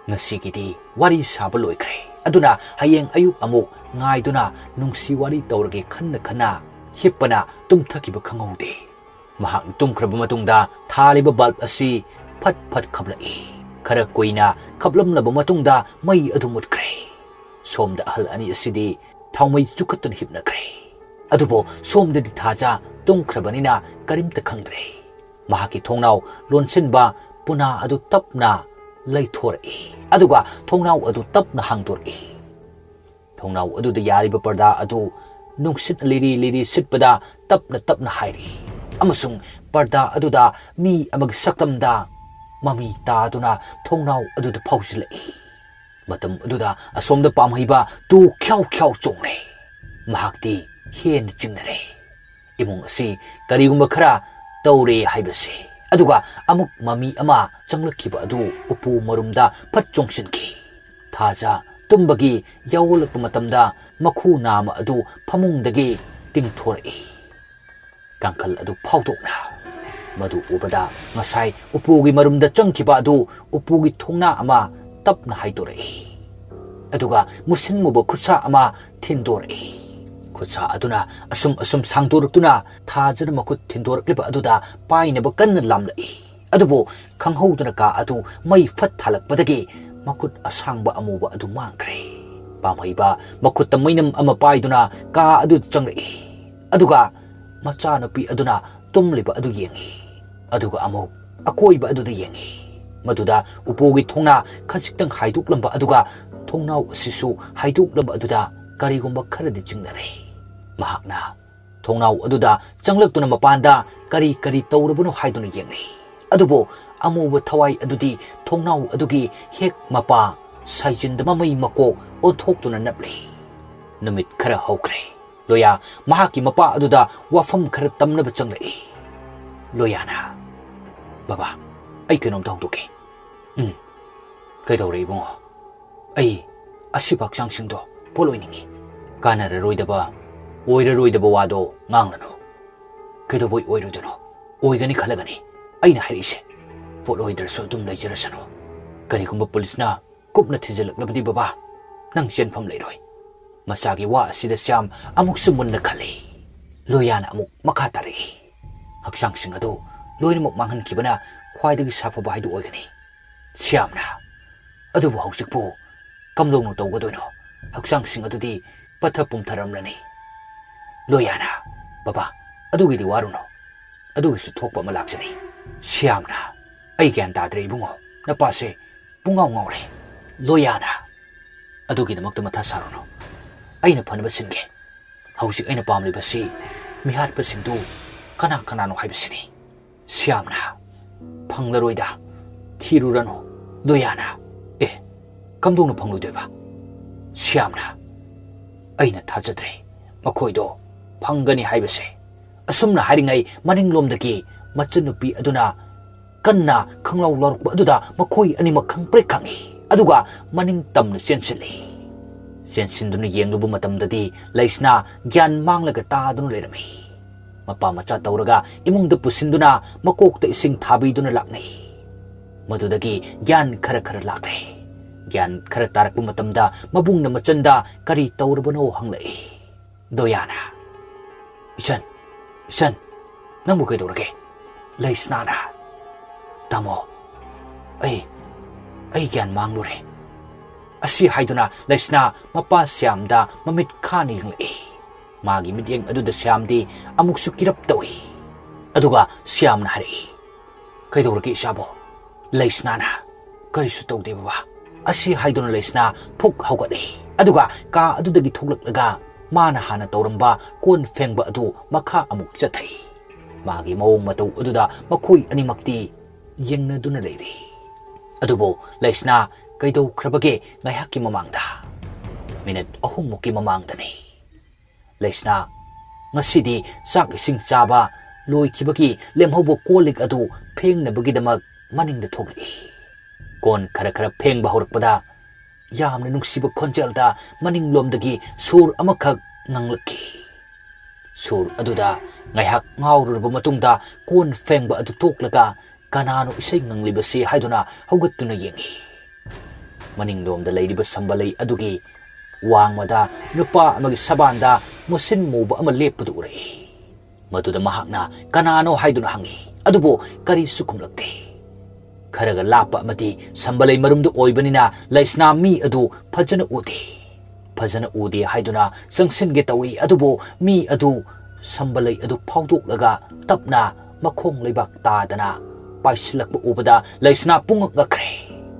ꯉꯁꯤꯒꯤꯗꯤ ꯋꯥꯔꯤ ꯁꯥꯕ ꯂꯣꯏꯈ꯭ꯔꯦ꯫ ꯑꯗꯨꯅ ꯍꯌꯦꯡ ꯑꯌꯨꯛ ꯑꯃꯨꯛ ꯉꯥꯏꯗꯨꯅ ꯅꯨꯡꯁꯤ ꯋꯥꯔꯤ ꯇꯧꯔꯒꯦ ꯈꯟꯅ ꯈꯟꯅ ꯍꯤꯞꯄꯅ ꯇꯨꯝꯊꯈꯤꯕ ꯈꯪꯍꯧꯗꯦ꯫ ꯃꯍꯥꯛꯅ ꯇꯨꯝꯈ꯭ꯔꯕ ꯃꯇꯨꯡꯗ ꯊꯥꯜꯂꯤꯕ ꯕꯜꯕ ꯑꯁꯤ ꯐꯠ ꯐꯠ ꯈꯞꯂꯛꯏ꯫ ꯈꯔ ꯀꯨꯏꯅ ꯈꯞꯂꯝꯂꯕ ꯃꯇꯨꯡꯗ ꯃꯩ ꯑꯗꯨ ꯃꯨꯠꯈ꯭ꯔꯦ꯫ ꯁꯣꯝꯗ ꯑꯍꯜ ꯑꯅꯤ ꯑꯁꯤꯗꯤ ꯊꯥꯎꯃꯩ ꯆꯨꯈꯠꯇꯨꯅ ꯍꯤꯞꯅꯈ꯭ꯔꯦ꯫ ꯑꯗꯨꯕꯨ ꯁꯣꯝꯗꯗꯤ ꯊꯥꯖ ꯇꯨꯝꯈ꯭ꯔꯕꯅꯤꯅ ꯀꯔꯤꯝꯇ ꯈꯪꯗ꯭ꯔꯦ꯫ ꯃꯍꯥꯛꯀꯤ ꯊꯣꯡꯅꯥꯎ ꯂꯣꯟꯁꯤꯟꯕ ꯄꯨꯅꯥ ꯑꯗꯨ ꯇꯞꯅ ꯂꯩꯊꯣꯔꯛꯏ꯫ ꯑꯗꯨꯒ ꯊꯣꯡꯅꯥꯎ ꯑꯗꯨ ꯇꯞꯅ ꯍꯥꯡꯗꯣꯔꯛꯏ꯫ ꯊꯣꯡꯅꯥꯎ ꯑꯗꯨꯗ ꯌꯥꯔꯤꯕ ꯄꯔꯗꯥ ꯑꯗꯨ ꯅꯨꯡꯁꯤꯠ ꯂꯤꯔꯤ ꯂꯤꯔꯤ ꯁꯤꯠꯄꯗ ꯇꯞꯅ ꯇꯞꯅ ꯍꯥꯏꯔꯤ꯫ ꯑꯃꯁꯨꯡ ꯄꯔꯗꯥ ꯑꯗꯨꯗ ꯃꯤ ꯑꯃꯒꯤ ꯁꯛꯇꯝꯗ ꯃꯃꯤ ꯇꯥꯗꯨꯅ ꯊꯣꯡꯅꯥꯎ ꯑꯗꯨꯗ ꯐꯥꯎꯖꯤꯜꯂꯛꯏ꯫ ꯃꯇꯝ ꯑꯗꯨꯗ ꯑꯁꯣꯝꯗ ꯄꯥꯝꯍꯩꯕ ꯇꯨ ꯈ꯭ꯌꯥꯎ ꯈ꯭ꯌꯥꯎ ꯆꯣꯡꯂꯦ꯫ ꯃꯍꯥꯛꯇꯤ ꯍꯦꯟꯅ ꯆꯤꯡꯅꯔꯦ꯫ ꯏꯃꯨꯡ ꯑꯁꯤ ꯀꯔꯤꯒꯨꯝꯕ ꯈꯔ ꯇꯧꯔꯦ ꯍꯥꯏꯕꯁꯦ꯫ ꯑꯗꯨꯒ ꯑꯃꯨꯛ ꯃꯃꯤ ꯑꯃ ꯆꯪꯂꯛꯈꯤꯕ ꯑꯗꯨ ꯎꯄꯨ ꯃꯔꯨꯝꯗ ꯐꯠ ꯆꯣꯡꯁꯤꯟꯈꯤ꯫ ꯊꯥꯖ ꯇꯨꯝꯕꯒꯤ ꯌꯥꯑꯣꯜꯂꯛꯄ ꯃꯇꯝꯗ ꯃꯈꯨ ꯅꯥꯝꯃ ꯑꯗꯨ ꯐꯃꯨꯡꯗꯒꯤ ꯇꯤꯡꯊꯣꯔꯛꯏ꯫ ꯀꯥꯡꯈꯜ ꯑꯗꯨ ꯐꯥꯎꯗꯣꯛꯅ꯫ ꯃꯗꯨ ꯎꯕꯗ ꯉꯁꯥꯏ ꯎꯄꯨꯒꯤ ꯃꯔꯨꯝꯗ ꯆꯪꯈꯤꯕ ꯑꯗꯨ ꯎꯄꯨꯒꯤ ꯊꯣꯡꯅꯥ ꯑꯃ ꯇꯞꯅ ꯍꯥꯏꯗꯣꯔꯛꯏ꯫ ꯑꯗꯨꯒ ꯃꯨꯁꯤꯟ ꯃꯨꯕ ꯈꯨꯠꯁꯥ ꯑꯃ ꯊꯤꯟꯗꯣꯔꯛꯏ꯫ ꯈꯨꯠꯁꯥ ꯑꯗꯨꯅ ꯑꯁꯨꯝ ꯑꯁꯨꯝ ꯁꯥꯡꯗꯣꯔꯛꯇꯨꯅ ꯊꯥꯖꯅ ꯃꯈꯨꯠ ꯊꯤꯟꯗꯣꯔꯛꯂꯤꯕ ꯑꯗꯨꯗ ꯄꯥꯏꯅꯕ ꯀꯟꯅ ꯂꯥꯝꯂꯛꯏ꯫ ꯑꯗꯨꯕꯨ ꯈꯪꯍꯧꯗꯅ ꯀꯥ ꯑꯗꯨ ꯃꯩ ꯐꯠ ꯊꯥꯜꯂꯛꯄꯗꯒꯤ ꯃꯈꯨꯠ ꯑꯁꯥꯡꯕ ꯑꯃꯨꯕ ꯑꯗꯨ ꯃꯥꯡꯈ꯭ꯔꯦ꯫ ꯄꯥꯝꯍꯩꯕ ꯃꯈꯨꯠꯇ ꯃꯩꯅꯝ ꯑꯃ ꯄꯥꯏꯗꯨꯅ ꯀꯥ ꯑꯗꯨꯗ ꯆꯪꯂꯛꯏ꯫ ꯑꯗꯨꯒ ꯃꯆꯥꯅꯨꯄꯤ ꯑꯗꯨꯅ ꯇꯨꯝꯂꯤꯕ ꯑꯗꯨ ꯌꯦꯡꯏ꯫ ꯑꯗꯨꯒ ꯑꯃꯨꯛ ꯑꯀꯣꯏꯕ ꯑꯗꯨꯗ ꯌꯦꯡꯏ꯫ ꯃꯗꯨꯗ ꯎꯄꯨꯒꯤ ꯊꯣꯡꯅꯥ ꯈꯖꯤꯛꯇꯪ ꯍꯥꯏꯗꯣꯛꯂꯝꯕ ꯑꯗꯨꯒ ꯊꯣꯡꯅꯥꯎ ꯑꯁꯤꯁꯨ ꯍꯥꯏꯗꯣꯛꯂꯝꯕ ꯑꯗꯨꯗ ꯀꯔꯤꯒꯨꯝꯕ ꯈꯔꯗꯤ ꯆꯤꯡꯅꯔꯦ꯫ ꯃꯍꯥꯛꯅ ꯊꯣꯡꯅꯥꯎ ꯑꯗꯨꯗ ꯆꯪꯂꯛꯇꯨꯅ ꯃꯄꯥꯟꯗ ꯀꯔꯤ ꯀꯔꯤ ꯇꯧꯔꯕꯅꯣ ꯍꯥꯏꯗꯨꯅ ꯌꯦꯡꯂꯤ꯫ ꯑꯗꯨꯕꯨ ꯑꯃꯨꯕ ꯊꯋꯥꯏ ꯑꯗꯨꯗꯤ ꯊꯣꯡꯅꯥꯎ ꯑꯗꯨꯒꯤ ꯍꯦꯛ ꯃꯄꯥ ꯁꯥꯏꯖꯤꯟꯗ ꯃꯃꯩ ꯃꯀꯣꯛ ꯑꯣꯟꯊꯣꯛꯇꯨꯅ ꯅꯞꯂꯤ꯫ ꯅꯨꯃꯤꯠ ꯈꯔ ꯍꯧꯈ꯭ꯔꯦ꯫ ꯂꯣꯌꯥ ꯃꯍꯥꯛꯀꯤ ꯃꯄꯥ ꯑꯗꯨꯗ ꯋꯥꯐꯝ ꯈꯔ ꯇꯝꯅꯕ ꯆꯪꯂꯛꯏ꯫ ꯂꯣꯌꯥꯅ, "ꯕꯕꯥ, ꯑꯩ ꯀꯩꯅꯣꯝꯇ ꯍꯧꯗꯣꯛꯀꯦ꯫" "ꯎꯝ, ꯀꯩꯗꯧꯔꯦ ꯏꯕꯨꯡꯉꯣ?" "ꯑꯩ ꯑꯁꯤꯕ ꯍꯛꯆꯥꯡꯁꯤꯡꯗꯣ ꯄꯣꯠꯂꯣꯏꯅꯤꯡꯉꯤ꯫" "ꯀꯥꯟꯅꯔꯔꯣꯏꯗꯕ, ꯑꯣꯏꯔꯔꯣꯏꯗꯕ ꯋꯥꯗꯣ ꯉꯥꯡꯂꯅꯨ꯫" "ꯀꯩꯗꯧꯕꯩ ꯑꯣꯏꯔꯣꯏꯗꯣꯏꯅꯣ? ꯑꯣꯏꯒꯅꯤ ꯈꯜꯂꯒꯅꯤ ꯑꯩꯅ ꯍꯥꯏꯔꯛꯏꯁꯦ꯫ ꯄꯣꯠꯂꯣꯏꯗ꯭ꯔꯁꯨ ꯑꯗꯨꯝ ꯂꯩꯖꯔꯁꯅꯨ꯫ ꯀꯔꯤꯒꯨꯝꯕ ꯄꯨꯂꯤꯁꯅ ꯀꯨꯞꯅ ꯊꯤꯖꯤꯜꯂꯛꯂꯕꯗꯤ ꯕꯕꯥ, ꯅꯪ ꯆꯦꯟꯐꯝ ꯂꯩꯔꯣꯏ꯫" ꯃꯆꯥꯒꯤ ꯋꯥ ꯑꯁꯤꯗ ꯁ꯭ꯌꯥꯝ ꯑꯃꯨꯛꯁꯨ ꯃꯨꯟꯅ ꯈꯜꯂꯤ꯫ ꯂꯣꯌꯥꯅ ꯑꯃꯨꯛ ꯃꯈꯥ ꯇꯥꯔꯛꯏ, "ꯍꯛꯆꯥꯡꯁꯤꯡ ꯑꯗꯨ ꯂꯣꯏꯅꯃꯛ ꯃꯥꯡꯍꯟꯈꯤꯕꯅ ꯈ꯭ꯋꯥꯏꯗꯒꯤ ꯁꯥꯐꯕ ꯍꯥꯏꯗꯨ ꯑꯣꯏꯒꯅꯤ꯫" ꯁ꯭ꯌꯥꯝꯅ, "ꯑꯗꯨꯕꯨ ꯍꯧꯖꯤꯛꯄꯨ ꯀꯝꯗꯧꯅ ꯇꯧꯒꯗꯣꯏꯅꯣ? ꯍꯛꯆꯥꯡꯁꯤꯡ ꯑꯗꯨꯗꯤ ꯄꯠꯊ ꯄꯨꯝꯊꯔꯝꯂꯅꯤ꯫" ꯂꯣꯌꯥꯅ, "ꯕꯕꯥ, ꯑꯗꯨꯒꯤꯗꯤ ꯋꯥꯔꯨꯅꯨ꯫ ꯑꯗꯨꯒꯤꯁꯨ ꯊꯣꯛꯄ ꯑꯃ ꯂꯥꯛꯆꯅꯤ꯫" ꯁ꯭ꯌꯥꯝꯅ, "ꯑꯩ ꯒ꯭ꯌꯥꯟ ꯇꯥꯗ꯭ꯔꯦ ꯏꯕꯨꯡꯉꯣ, ꯅꯄꯥꯁꯦ ꯄꯨꯡꯉꯥꯎ ꯉꯥꯎꯔꯦ꯫" ꯂꯣꯌꯥꯅ, "ꯑꯗꯨꯒꯤꯗꯃꯛꯇ ꯃꯊꯥ ꯁꯥꯔꯨꯅꯨ, ꯑꯩꯅ ꯐꯅꯕ ꯁꯤꯟꯒꯦ꯫ ꯍꯧꯖꯤꯛ ꯑꯩꯅ ꯄꯥꯝꯂꯤꯕꯁꯤ ꯃꯤꯍꯥꯠꯄꯁꯤꯡꯗꯨ ꯀꯅꯥ ꯀꯅꯥꯅꯣ ꯍꯥꯏꯕꯁꯤꯅꯤ꯫" ꯁ꯭ꯌꯥꯝꯅ, "ꯐꯪꯂꯔꯣꯏꯗ, ꯊꯤꯔꯨꯔꯅꯨ꯫" ꯂꯣꯌꯥꯅ, "ꯑꯦ, ꯀꯝꯗꯧꯅ ꯐꯪꯂꯣꯏꯗꯣꯏꯕ?" ꯁ꯭ꯌꯥꯝꯅ, "ꯑꯩꯅ ꯊꯥꯖꯗ꯭ꯔꯦ ꯃꯈꯣꯏꯗꯣ ꯐꯪꯒꯅꯤ ꯍꯥꯏꯕꯁꯦ꯫" ꯑꯁꯨꯝꯅ ꯍꯥꯏꯔꯤꯉꯩ ꯃꯅꯤꯡꯂꯣꯝꯗꯒꯤ ꯃꯆꯟꯅꯨꯄꯤ ꯑꯗꯨꯅ ꯀꯟꯅ ꯈꯪꯂꯥꯎ ꯂꯥꯎꯔꯛꯄ ꯑꯗꯨꯗ ꯃꯈꯣꯏ ꯑꯅꯤꯃꯛ ꯈꯪꯄ꯭ꯔꯦꯛ ꯈꯪꯏ꯫ ꯑꯗꯨꯒ ꯃꯅꯤꯡ ꯇꯝꯅ ꯆꯦꯟꯁꯤꯜꯂꯤ꯫ ꯆꯦꯟꯁꯤꯟꯗꯨꯅ ꯌꯦꯡꯂꯨꯕ ꯃꯇꯝꯗꯗꯤ ꯂꯩꯁꯅꯥ ꯒ꯭ꯌꯥꯟ ꯃꯥꯡꯂꯒ ꯇꯥꯗꯨꯅ ꯂꯩꯔꯝꯃꯤ꯫ ꯃꯄꯥ ꯃꯆꯥ ꯇꯧꯔꯒ ꯏꯃꯨꯡꯗ ꯄꯨꯁꯤꯟꯗꯨꯅ ꯃꯀꯣꯛꯇ ꯏꯁꯤꯡ ꯊꯥꯕꯤꯗꯨꯅ ꯂꯥꯛꯅꯩ꯫ ꯃꯗꯨꯗꯒꯤ ꯒ꯭ꯌꯥꯟ ꯈꯔ ꯈꯔ ꯂꯥꯛꯂꯦ꯫ ꯒ꯭ꯌꯥꯟ ꯈꯔ ꯇꯥꯔꯛꯄ ꯃꯇꯝꯗ ꯃꯕꯨꯡꯅ ꯃꯆꯟꯗ ꯀꯔꯤ ꯇꯧꯔꯕꯅꯣ ꯍꯪꯂꯛꯏ꯫ ꯗꯣꯌꯥꯅ, "ꯏꯆꯟ, ꯏꯆꯟ, ꯅꯪꯕꯨ ꯀꯩꯗꯧꯔꯒꯦ?" ꯂꯩꯁꯅꯥꯅ, "ꯇꯥꯃꯣ, ꯑꯩ, ꯑꯩ ꯒ꯭ꯌꯥꯟ ꯃꯥꯡꯂꯨꯔꯦ"꯫ ꯑꯁꯤ ꯍꯥꯏꯗꯨꯅ ꯂꯩꯁꯅꯥ ꯃꯄꯥ ꯁ꯭ꯌꯥꯝꯗ ꯃꯃꯤꯠ ꯈꯥꯅ ꯌꯦꯡꯂꯛꯏ꯫ ꯃꯥꯒꯤ ꯃꯤꯠꯌꯦꯡ ꯑꯗꯨꯗ ꯁ꯭ꯌꯥꯝꯗꯤ ꯑꯃꯨꯛꯁꯨ ꯀꯤꯔꯞ ꯇꯧꯏ꯫ ꯑꯗꯨꯒ ꯁ꯭ꯌꯥꯝꯅ ꯍꯥꯏꯔꯛꯏ, "ꯀꯩꯗꯧꯔꯒꯦ ꯏꯆꯥꯕꯣ?" ꯂꯩꯁꯅꯥꯅ, "ꯀꯔꯤꯁꯨ ꯇꯧꯗꯦ ꯕꯕꯥ"꯫ ꯑꯁꯤ ꯍꯥꯏꯗꯨꯅ ꯂꯩꯁꯅꯥ ꯐꯨꯛ ꯍꯧꯒꯠꯂꯤ꯫ ꯑꯗꯨꯒ ꯀꯥ ꯑꯗꯨꯗꯒꯤ ꯊꯣꯛꯂꯛꯂꯒ ꯃꯥꯅ ꯍꯥꯟꯅ ꯇꯧꯔꯝꯕ ꯀꯣꯟ ꯐꯦꯡꯕ ꯑꯗꯨ ꯃꯈꯥ ꯑꯃꯨꯛ ꯆꯠꯊꯩ꯫ ꯃꯥꯒꯤ ꯃꯑꯣꯡ ꯃꯇꯧ ꯑꯗꯨꯗ ꯃꯈꯣꯏ ꯑꯅꯤꯃꯛꯇꯤ ꯌꯦꯡꯅꯗꯨꯅ ꯂꯩꯔꯤ꯫ ꯑꯗꯨꯕꯨ ꯂꯩꯁꯅꯥ ꯀꯩꯗꯧꯈ꯭ꯔꯕꯒꯦ ꯉꯥꯏꯍꯥꯛꯀꯤ ꯃꯃꯥꯡꯗ? ꯃꯤꯅꯠ ꯑꯍꯨꯝꯃꯨꯛꯀꯤ ꯃꯃꯥꯡꯗꯅꯤ꯫ ꯂꯩꯁꯅꯥ ꯉꯁꯤꯗꯤ ꯆꯥꯛ ꯏꯁꯤꯡ ꯆꯥꯕ ꯂꯣꯏꯈꯤꯕꯒꯤ ꯂꯦꯝꯍꯧꯕ ꯀꯣꯜ ꯂꯤꯛ ꯑꯗꯨ ꯐꯦꯡꯅꯕꯒꯤꯗꯃꯛ ꯃꯅꯤꯡꯗ ꯊꯣꯛꯂꯛꯏ꯫ ꯀꯣꯟ ꯈꯔ ꯈꯔ ꯐꯦꯡꯕ ꯍꯧꯔꯛꯄꯗ ꯌꯥꯝꯅ ꯅꯨꯡꯁꯤꯕ ꯈꯣꯟꯖꯦꯜꯗ ꯃꯅꯤꯡꯂꯣꯝꯗꯒꯤ ꯁꯨꯔ ꯑꯃꯈꯛ ꯉꯪꯂꯛꯈꯤ꯫ ꯁꯨꯔ ꯑꯗꯨꯗ ꯉꯥꯏꯍꯥꯛ ꯉꯥꯎꯔꯨꯔꯕ ꯃꯇꯨꯡꯗ ꯀꯣꯟ ꯐꯦꯡꯕ ꯑꯗꯨ ꯇꯣꯛꯂꯒ ꯀꯅꯥꯅꯣ ꯏꯁꯩ ꯉꯪꯂꯤꯕꯁꯤ ꯍꯥꯏꯗꯨꯅ ꯍꯧꯒꯠꯇꯨꯅ ꯌꯦꯡꯏ꯫ ꯃꯅꯤꯡꯂꯣꯝꯗ ꯂꯩꯔꯤꯕ ꯁꯝꯕꯂꯩ ꯑꯗꯨꯒꯤ ꯋꯥꯡꯃꯗ ꯅꯨꯄꯥ ꯑꯃꯒꯤ ꯁꯕꯥꯟꯗ ꯃꯨꯁꯤꯟ ꯃꯨꯕ ꯑꯃ ꯂꯦꯞꯄꯗꯨ ꯎꯔꯛꯏ꯫ ꯃꯗꯨꯗ ꯃꯍꯥꯛꯅ ꯀꯅꯥꯅꯣ ꯍꯥꯏꯗꯨꯅ ꯍꯪꯏ, ꯑꯗꯨꯕꯨ ꯀꯔꯤꯁꯨ ꯈꯨꯝꯂꯛꯇꯦ꯫ ꯈꯔꯒ ꯂꯥꯞꯄ ꯑꯃꯗꯤ ꯁꯝꯕꯂꯩ ꯃꯔꯨꯝꯗꯨ ꯑꯣꯏꯕꯅꯤꯅ ꯂꯩꯁꯅꯥ ꯃꯤ ꯑꯗꯨ ꯐꯖꯅ ꯎꯗꯦ꯫ ꯐꯖꯅ ꯎꯗꯦ ꯍꯥꯏꯗꯨꯅ ꯆꯪꯁꯤꯟꯒꯦ ꯇꯧꯏ, ꯑꯗꯨꯕꯨ ꯃꯤ ꯑꯗꯨ ꯁꯝꯕꯂꯩ ꯑꯗꯨ ꯐꯥꯎꯗꯣꯛꯂꯒ ꯇꯞꯅ ꯃꯈꯣꯡ ꯂꯩꯕꯥꯛ ꯇꯥꯗꯅ ꯄꯥꯏꯁꯤꯜꯂꯛꯄ ꯎꯕꯗ ꯂꯩꯁꯅꯥ ꯄꯨꯡꯉꯛ ꯉꯛꯈ꯭ꯔꯦ꯫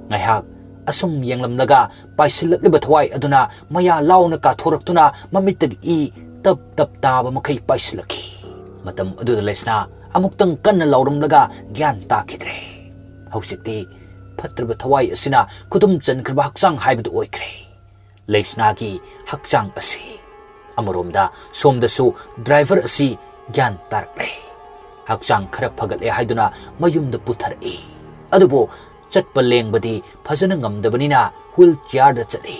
ꯉꯥꯏꯍꯥꯛ ꯑꯁꯨꯝ ꯌꯦꯡꯂꯝꯂꯒ ꯄꯥꯏꯁꯤꯜꯂꯛꯂꯤꯕ ꯊꯋꯥꯏ ꯑꯗꯨꯅ ꯃꯌꯥ ꯂꯥꯎꯅ ꯀꯥꯊꯣꯔꯛꯇꯨꯅ ꯃꯃꯤꯠꯇꯒꯤ ꯏ ꯇꯞ ꯇꯞ ꯇꯥꯕ ꯃꯈꯩ ꯄꯥꯏꯁꯤꯜꯂꯛꯈꯤ꯫ ꯃꯇꯝ ꯑꯗꯨꯗ ꯂꯩꯁꯅꯥ ꯑꯃꯨꯛꯇꯪ ꯀꯟꯅ ꯂꯥꯎꯔꯝꯂꯒ ꯒ꯭ꯌꯥꯟ ꯇꯥꯈꯤꯗ꯭ꯔꯦ꯫ ꯍꯧꯖꯤꯛꯇꯤ ꯐꯠꯇ꯭ꯔꯕ ꯊꯋꯥꯏ ꯑꯁꯤꯅ ꯈꯨꯗꯨꯝ ꯆꯟꯈ꯭ꯔꯕ ꯍꯛꯆꯥꯡ ꯍꯥꯏꯕꯗꯨ ꯑꯣꯏꯈ꯭ꯔꯦ꯫ ꯂꯩꯁꯅꯥꯒꯤ ꯍꯛꯆꯥꯡ ꯑꯁꯤ꯫ ꯑꯃꯔꯣꯝꯗ ꯁꯣꯝꯗꯁꯨ ꯗ꯭ꯔꯥꯏꯚꯔ ꯑꯁꯤ ꯒ꯭ꯌꯥꯟ ꯇꯥꯔꯛꯂꯦ꯫ ꯍꯛꯆꯥꯡ ꯈꯔ ꯐꯒꯠꯂꯦ ꯍꯥꯏꯗꯨꯅ ꯃꯌꯨꯝꯗ ꯄꯨꯊꯔꯛꯏ꯫ ꯑꯗꯨꯕꯨ ꯆꯠꯄ ꯂꯦꯡꯕꯗꯤ ꯐꯖꯅ ꯉꯝꯗꯕꯅꯤꯅ ꯍꯨꯏꯜ ꯆꯤꯌꯥꯔꯗ ꯆꯠꯂꯤ꯫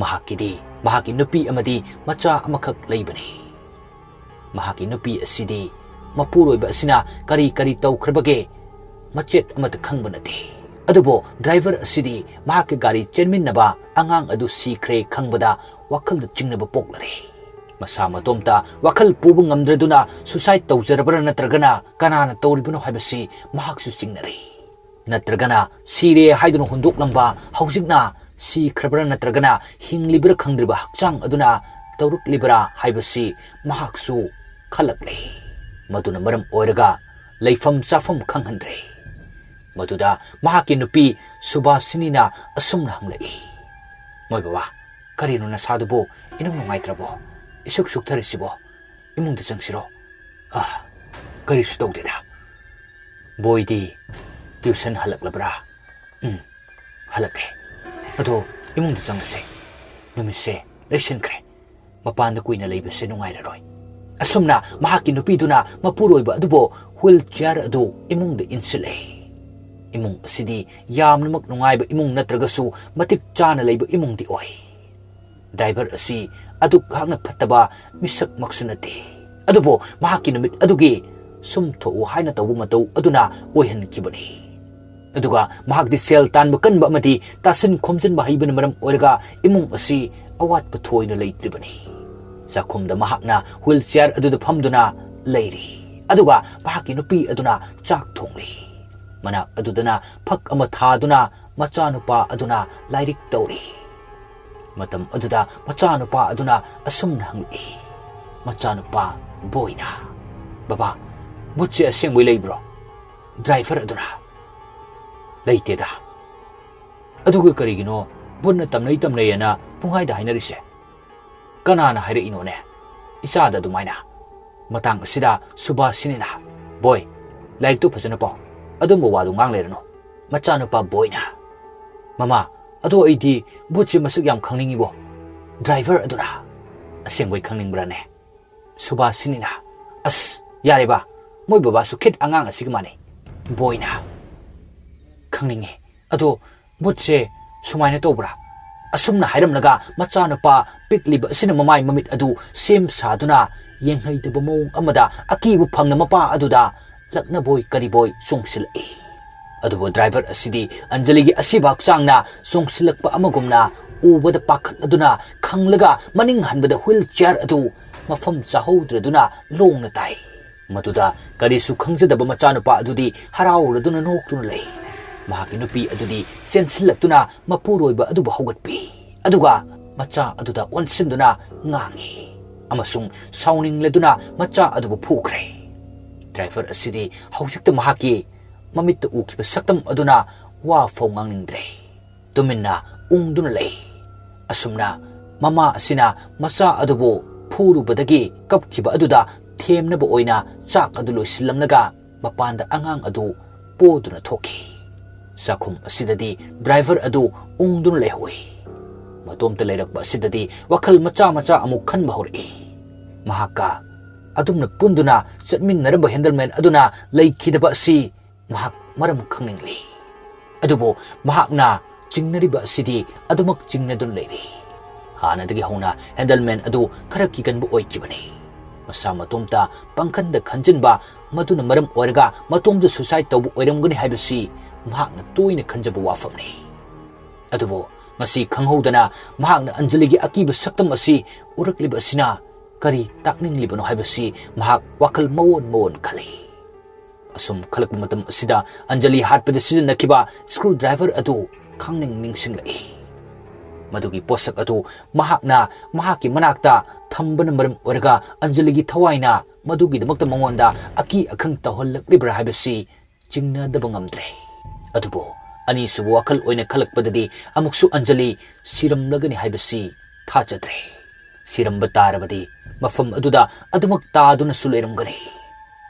ꯃꯍꯥꯛꯀꯤꯗꯤ ꯃꯍꯥꯛꯀꯤ ꯅꯨꯄꯤ ꯑꯃꯗꯤ ꯃꯆꯥ ꯑꯃꯈꯛ ꯂꯩꯕꯅꯤ꯫ ꯃꯍꯥꯛꯀꯤ ꯅꯨꯄꯤ ꯑꯁꯤꯗꯤ ꯃꯄꯨꯔꯣꯏꯕ ꯑꯁꯤꯅ ꯀꯔꯤ ꯀꯔꯤ ꯇꯧꯈ꯭ꯔꯕꯒꯦ ꯃꯆꯦꯠ ꯑꯃꯠꯇ ꯈꯪꯕ ꯅꯠꯇꯦ꯫ ꯑꯗꯨꯕꯨ ꯗ꯭ꯔꯥꯏꯚꯔ ꯑꯁꯤꯗꯤ ꯃꯍꯥꯛꯀꯤ ꯒꯥꯔꯤ ꯆꯦꯟꯃꯤꯟꯅꯕ ꯑꯉꯥꯡ ꯑꯗꯨ ꯁꯤꯈ꯭ꯔꯦ ꯈꯪꯕꯗ ꯋꯥꯈꯜꯗ ꯆꯤꯡꯅꯕ ꯄꯣꯛꯂꯔꯦ꯫ ꯃꯁꯥ ꯃꯇꯣꯝꯇ ꯋꯥꯈꯜ ꯄꯨꯕ ꯉꯝꯗ꯭ꯔꯗꯨꯅ suicide ꯇꯧꯖꯔꯕ꯭ꯔꯥ ꯅꯠꯇ꯭ꯔꯒꯅ ꯀꯅꯥꯅ ꯇꯧꯔꯤꯕꯅꯣ ꯍꯥꯏꯕꯁꯤ ꯃꯍꯥꯛꯁꯨ ꯆꯤꯡꯅꯔꯤ꯫ ꯅꯠꯇ꯭ꯔꯒꯅ ꯁꯤꯔꯦ ꯍꯥꯏꯗꯨꯅ ꯍꯨꯟꯗꯣꯛꯂꯝꯕ ꯍꯧꯖꯤꯛꯅ ꯁꯤꯈ꯭ꯔꯕ꯭ꯔꯥ ꯅꯠꯇ꯭ꯔꯒꯅ ꯍꯤꯡꯂꯤꯕ꯭ꯔꯥ ꯈꯪꯗ꯭ꯔꯤꯕ ꯍꯛꯆꯥꯡ ꯑꯗꯨꯅ ꯇꯧꯔꯛꯂꯤꯕ꯭ꯔꯥ ꯍꯥꯏꯕꯁꯤ ꯃꯍꯥꯛꯁꯨ ꯈꯜꯂꯛꯂꯦ꯫ ꯃꯗꯨꯅ ꯃꯔꯝ ꯑꯣꯏꯔꯒ ꯂꯩꯐꯝ ꯆꯥꯐꯝ ꯈꯪꯍꯟꯗ꯭ꯔꯦ꯫ ꯃꯗꯨꯗ ꯃꯍꯥꯛꯀꯤ ꯅꯨꯄꯤ ꯁꯨꯚꯥꯁꯤꯅꯤꯅ ꯑꯁꯨꯝꯅ ꯍꯪꯂꯛꯏ, "ꯃꯣꯏ ꯕꯕꯥ, ꯀꯔꯤꯅꯣ ꯅꯁꯥꯗꯨꯕꯨ ꯏꯅꯨꯡ ꯅꯨꯡꯉꯥꯏꯇ꯭ꯔꯕꯣ? ꯏꯁꯨꯛ ꯁꯨꯛꯊꯔꯤꯁꯤꯕꯣ? ꯏꯃꯨꯡꯗ ꯆꯪꯁꯤꯔꯣ?" "ꯑꯥ, ꯀꯔꯤꯁꯨ ꯇꯧꯗꯦꯗ꯫ ꯕꯣꯏꯗꯤ tuition ꯍꯜꯂꯛꯂꯕ꯭ꯔꯥ?" "ꯎꯝ, ꯍꯜꯂꯛꯂꯦ꯫ ꯑꯗꯣ ꯏꯃꯨꯡꯗ ꯆꯪꯂꯁꯦ꯫ ꯅꯨꯃꯤꯠꯁꯦ ꯂꯩꯁꯤꯟꯈ꯭ꯔꯦ꯫ ꯃꯄꯥꯟꯗ ꯀꯨꯏꯅ ꯂꯩꯕꯁꯦ ꯅꯨꯡꯉꯥꯏꯔꯔꯣꯏ꯫" ꯑꯁꯨꯝꯅ ꯃꯍꯥꯛꯀꯤ ꯅꯨꯄꯤꯗꯨꯅ ꯃꯄꯨꯔꯣꯏꯕ ꯑꯗꯨꯕꯨ wheel chair ꯑꯗꯨ ꯏꯃꯨꯡꯗ ꯏꯟꯁꯤꯜꯂꯦ꯫ ꯏꯃꯨꯡ ꯑꯁꯤꯗꯤ ꯌꯥꯝꯅꯃꯛ ꯅꯨꯡꯉꯥꯏꯕ ꯏꯃꯨꯡ ꯅꯠꯇ꯭ꯔꯒꯁꯨ ꯃꯇꯤꯛ ꯆꯥꯅ ꯂꯩꯕ ꯏꯃꯨꯡꯗꯤ ꯑꯣꯏ꯫ Driver ꯑꯁꯤ ꯑꯗꯨꯛ ꯍꯥꯛꯅ ꯐꯠꯇꯕ ꯃꯤꯁꯛꯃꯛꯁꯨ ꯅꯠꯇꯦ꯫ ꯑꯗꯨꯕꯨ ꯃꯍꯥꯛꯀꯤ ꯅꯨꯃꯤꯠ ꯑꯗꯨꯒꯤ ꯁꯨꯝ ꯊꯣꯛꯎ ꯍꯥꯏꯅ ꯇꯧꯕ ꯃꯇꯧ ꯑꯗꯨꯅ ꯑꯣꯏꯍꯟꯈꯤꯕꯅꯤ꯫ ꯑꯗꯨꯒ ꯃꯍꯥꯛꯇꯤ ꯁꯦꯜ ꯇꯥꯟꯕ ꯀꯟꯕ ꯑꯃꯗꯤ ꯇꯥꯁꯤꯟ ꯈꯣꯝꯖꯤꯟꯕ ꯍꯩꯕꯅ ꯃꯔꯝ ꯑꯣꯏꯔꯒ ꯏꯃꯨꯡ ꯑꯁꯤ ꯑꯋꯥꯠꯄ ꯊꯣꯏꯅ ꯂꯩꯇ꯭ꯔꯤꯕꯅꯤ꯫ ꯆꯥꯛꯈꯨꯝꯗ ꯃꯍꯥꯛꯅ wheel chair ꯑꯗꯨꯗ ꯐꯝꯗꯨꯅ ꯂꯩꯔꯤ꯫ ꯑꯗꯨꯒ ꯃꯍꯥꯛꯀꯤ ꯅꯨꯄꯤ ꯑꯗꯨꯅ ꯆꯥꯛ ꯊꯣꯡꯂꯤ꯫ ꯃꯅꯥꯛ ꯑꯗꯨꯗꯅ ꯐꯛ ꯑꯃ ꯊꯥꯗꯨꯅ ꯃꯆꯥꯅꯨꯄꯥ ꯑꯗꯨꯅ ꯂꯥꯏꯔꯤꯛ ꯇꯧꯔꯤ꯫ ꯃꯇꯝ ꯑꯗꯨꯗ ꯃꯆꯥꯅꯨꯄꯥ ꯑꯗꯨꯅ ꯑꯁꯨꯝꯅ ꯍꯪꯂꯛꯏ, ꯃꯆꯥꯅꯨꯄꯥ ꯕꯣꯏꯅ, "ꯕꯕꯥ, ꯚꯨꯠꯁꯦ ꯑꯁꯦꯡꯕꯩ ꯂꯩꯕ꯭ꯔꯣ?" Driver ꯑꯗꯨꯅ, "ꯂꯩꯇꯦꯗ꯫ ꯑꯗꯨꯒ ꯀꯔꯤꯒꯤꯅꯣ ꯚꯨꯠꯅ ꯇꯝꯅꯩ ꯇꯝꯅꯩ ꯑꯅ ꯄꯨꯡꯍꯥꯏꯗ ꯍꯥꯏꯅꯔꯤꯁꯦ? ꯀꯅꯥꯅ ꯍꯥꯏꯔꯛꯏꯅꯣꯅꯦ ꯏꯆꯥꯗ ꯑꯗꯨꯃꯥꯏꯅ?" ꯃꯇꯥꯡ ꯑꯁꯤꯗ ꯁꯨꯚꯥꯁꯤꯅꯤꯅ, "ꯕꯣꯏ, ꯂꯥꯏꯔꯤꯛꯇꯨ ꯐꯖꯅ ꯄꯥꯎ꯫ ꯑꯗꯨꯝꯕ ꯋꯥꯗꯨ ꯉꯥꯡ ꯂꯩꯔꯅꯨ꯫" ꯃꯆꯥꯅꯨꯄꯥ ꯕꯣꯏꯅ, "ꯃꯃꯥ, ꯑꯗꯣ ꯑꯩꯗꯤ ꯚꯨꯠꯁꯦ ꯃꯁꯛ ꯌꯥꯝ ꯈꯪꯅꯤꯡꯉꯤꯕꯣ꯫" Driver ꯑꯗꯨꯅ, "ꯑꯁꯦꯡꯕꯩ ꯈꯪꯅꯤꯡꯕ꯭ꯔꯥꯅꯦ?" ꯁꯨꯚꯥꯁꯤꯅꯤꯅ, "ꯑꯁ, ꯌꯥꯔꯦꯕ, ꯃꯣꯏ ꯕꯕꯥꯁꯨ ꯈꯤꯠ ꯑꯉꯥꯡ ꯑꯁꯤꯒ ꯃꯥꯟꯅꯩ꯫" ꯕꯣꯏꯅ, "ꯈꯪꯅꯤꯡꯉꯦ꯫ ꯑꯗꯣ ꯚꯨꯠꯁꯦ ꯁꯨꯃꯥꯏꯅ ꯇꯧꯕ꯭ꯔꯥ?" ꯑꯁꯨꯝꯅ ꯍꯥꯏꯔꯝꯂꯒ ꯃꯆꯥꯅꯨꯄꯥ ꯄꯤꯛꯂꯤꯕ ꯑꯁꯤꯅ ꯃꯃꯥꯏ ꯃꯃꯤꯠ ꯑꯗꯨ ꯁꯦꯝ ꯁꯥꯗꯨꯅ ꯌꯦꯡꯍꯩꯗꯕ ꯃꯑꯣꯡ ꯑꯃꯗ ꯑꯀꯤꯕ ꯐꯪꯅ ꯃꯄꯥ ꯑꯗꯨꯗ ꯂꯛꯅꯕꯣꯏ ꯀꯔꯤꯕꯣꯏ ꯆꯣꯡꯁꯤꯜꯂꯛꯏ꯫ ꯑꯗꯨꯕꯨ driver ꯑꯁꯤꯗꯤ ꯑꯟꯖꯂꯤꯒꯤ ꯑꯁꯤꯕ ꯍꯛꯆꯥꯡꯅ ꯆꯣꯡꯁꯤꯜꯂꯛꯄ ꯑꯃꯒꯨꯝꯅ ꯎꯕꯗ ꯄꯥꯈꯠꯂꯗꯨꯅ ꯈꯪꯂꯒ ꯃꯅꯤꯡ ꯍꯟꯕꯗ ꯍ꯭ꯋꯤꯜ ꯆꯤꯌꯥꯔ ꯑꯗꯨ ꯃꯐꯝ ꯆꯥꯍꯧꯗ꯭ꯔꯗꯨꯅ ꯂꯣꯡꯅ ꯇꯥꯏ꯫ ꯃꯗꯨꯗ ꯀꯔꯤꯁꯨ ꯈꯪꯖꯗꯕ ꯃꯆꯥꯅꯨꯄꯥ ꯑꯗꯨꯗꯤ ꯍꯔꯥꯎꯔꯗꯨꯅ ꯅꯣꯛꯇꯨꯅ ꯂꯩ꯫ ꯃꯍꯥꯛꯀꯤ ꯅꯨꯄꯤ ꯑꯗꯨꯗꯤ ꯆꯦꯟꯁꯤꯜꯂꯛꯇꯨꯅ ꯃꯄꯨꯔꯣꯏꯕ ꯑꯗꯨꯕꯨ ꯍꯧꯒꯠꯄꯤ, ꯑꯗꯨꯒ ꯃꯆꯥ ꯑꯗꯨꯗ ꯑꯣꯟꯁꯤꯟꯗꯨꯅ ꯉꯥꯡꯉꯤ ꯑꯃꯁꯨꯡ ꯁꯥꯎꯅꯤꯡꯂꯗꯨꯅ ꯃꯆꯥ ꯑꯗꯨꯕꯨ ꯐꯨꯈ꯭ꯔꯦ꯫ ꯗ꯭ꯔꯥꯏꯚꯔ ꯑꯁꯤꯗꯤ ꯍꯧꯖꯤꯛꯇ ꯃꯍꯥꯛꯀꯤ ꯃꯃꯤꯠꯇ ꯎꯈꯤꯕ ꯁꯛꯇꯝ ꯑꯗꯨꯅ ꯋꯥ ꯐꯥꯎ ꯉꯥꯡꯅꯤꯡꯗ꯭ꯔꯦ꯫ ꯇꯨꯃꯤꯟꯅ ꯎꯪꯗꯨꯅ ꯂꯩ꯫ ꯑꯁꯨꯝꯅ ꯃꯃꯥ ꯑꯁꯤꯅ ꯃꯆꯥ ꯑꯗꯨꯕꯨ ꯐꯨꯔꯨꯕꯗꯒꯤ ꯀꯞꯈꯤꯕ ꯑꯗꯨꯗ ꯊꯦꯝꯅꯕ ꯑꯣꯏꯅ ꯆꯥꯛ ꯑꯗꯨ ꯂꯣꯏꯁꯤꯜꯂꯝꯂꯒ ꯃꯄꯥꯟꯗ ꯑꯉꯥꯡ ꯑꯗꯨ ꯄꯣꯗꯨꯅ ꯊꯣꯛꯈꯤ꯫ ꯆꯥꯛꯈꯨꯝ ꯑꯁꯤꯗꯗꯤ ꯗ꯭ꯔꯥꯏꯚꯔ ꯑꯗꯨ ꯎꯪꯗꯨꯅ ꯂꯩꯍꯧꯏ꯫ ꯃꯇꯣꯝꯇ ꯂꯩꯔꯛꯄ ꯑꯁꯤꯗꯗꯤ ꯋꯥꯈꯜ ꯃꯆꯥ ꯃꯆꯥ ꯑꯃꯨꯛ ꯈꯟꯕ ꯍꯧꯔꯛꯏ꯫ ꯃꯍꯥꯛꯀ ꯑꯗꯨꯝꯅ ꯄꯨꯟꯗꯨꯅ ꯆꯠꯃꯤꯟꯅꯔꯝꯕ ꯍꯦꯟꯗꯜꯃꯦꯟ ꯑꯗꯨꯅ ꯂꯩꯈꯤꯗꯕ ꯑꯁꯤ ꯃꯍꯥꯛ ꯃꯔꯝ ꯈꯪꯅꯤꯡꯂꯤ꯫ ꯑꯗꯨꯕꯨ ꯃꯍꯥꯛꯅ ꯆꯤꯡꯅꯔꯤꯕ ꯑꯁꯤꯗꯤ ꯑꯗꯨꯃꯛ ꯆꯤꯡꯅꯗꯨꯅ ꯂꯩꯔꯤ꯫ ꯍꯥꯟꯅꯗꯒꯤ ꯍꯧꯅ ꯍꯦꯟꯗꯜꯃꯦꯟ ꯑꯗꯨ ꯈꯔ ꯀꯤꯒꯟꯕ ꯑꯣꯏꯈꯤꯕꯅꯤ꯫ ꯃꯁꯥ ꯃꯇꯣꯝꯇ ꯄꯪꯈꯟꯗ ꯈꯟꯖꯤꯟꯕ, ꯃꯗꯨꯅ ꯃꯔꯝ ꯑꯣꯏꯔꯒ ꯃꯇꯣꯝꯇ ꯁꯨꯁꯥꯏꯗ ꯇꯧꯕ ꯑꯣꯏꯔꯝꯒꯅꯤ ꯍꯥꯏꯕꯁꯤ ꯃꯍꯥꯛꯅ ꯇꯣꯏꯅ ꯈꯟꯖꯕ ꯋꯥꯐꯝꯅꯤ꯫ ꯑꯗꯨꯕꯨ ꯉꯁꯤ ꯈꯪꯍꯧꯗꯅ ꯃꯍꯥꯛꯅ ꯑꯟꯖꯂꯤꯒꯤ ꯑꯀꯤꯕ ꯁꯛꯇꯝ ꯑꯁꯤ ꯎꯔꯛꯂꯤꯕ ꯑꯁꯤꯅ ꯀꯔꯤ ꯇꯥꯛꯅꯤꯡꯂꯤꯕꯅꯣ ꯍꯥꯏꯕꯁꯤ ꯃꯍꯥꯛ ꯋꯥꯈꯜ ꯃꯑꯣꯟ ꯃꯑꯣꯟ ꯈꯜꯂꯤ꯫ ꯑꯁꯨꯝ ꯈꯜꯂꯛꯄ ꯃꯇꯝ ꯑꯁꯤꯗ ꯑꯟꯖꯂꯤ ꯍꯥꯠꯄꯗ ꯁꯤꯖꯤꯟꯅꯈꯤꯕ ꯁ꯭ꯀ꯭ꯔꯨ ꯗ꯭ꯔꯥꯏꯚꯔ ꯑꯗꯨ ꯈꯪꯅꯤꯡ ꯅꯤꯡꯁꯤꯡꯂꯛꯏ꯫ ꯃꯗꯨꯒꯤ ꯄꯣꯠꯁꯛ ꯑꯗꯨ ꯃꯍꯥꯛꯅ ꯃꯍꯥꯛꯀꯤ ꯃꯅꯥꯛꯇ ꯊꯝꯕꯅ ꯃꯔꯝ ꯑꯣꯏꯔꯒ ꯑꯟꯖꯂꯤꯒꯤ ꯊꯋꯥꯏꯅ ꯃꯗꯨꯒꯤꯗꯃꯛꯇ ꯃꯉꯣꯟꯗ ꯑꯀꯤ ꯑꯈꯪ ꯇꯧꯍꯜꯂꯛꯂꯤꯕ꯭ꯔꯥ ꯍꯥꯏꯕꯁꯤ ꯆꯤꯡꯅꯗꯕ ꯉꯝꯗ꯭ꯔꯦ꯫ ꯑꯗꯨꯕꯨ ꯑꯅꯤꯁꯨꯕ ꯋꯥꯈꯜ ꯑꯣꯏꯅ ꯈꯜꯂꯛꯄꯗꯗꯤ ꯑꯃꯨꯛꯁꯨ ꯑꯟꯖꯂꯤ ꯁꯤꯔꯝꯂꯒꯅꯤ ꯍꯥꯏꯕꯁꯤ ꯊꯥꯖꯗ꯭ꯔꯦ꯫ ꯁꯤꯔꯝꯕ ꯇꯥꯔꯕꯗꯤ ꯃꯐꯝ ꯑꯗꯨꯗ ꯑꯗꯨꯃꯛ ꯇꯥꯗꯨꯅꯁꯨ ꯂꯩꯔꯝꯒꯅꯤ꯫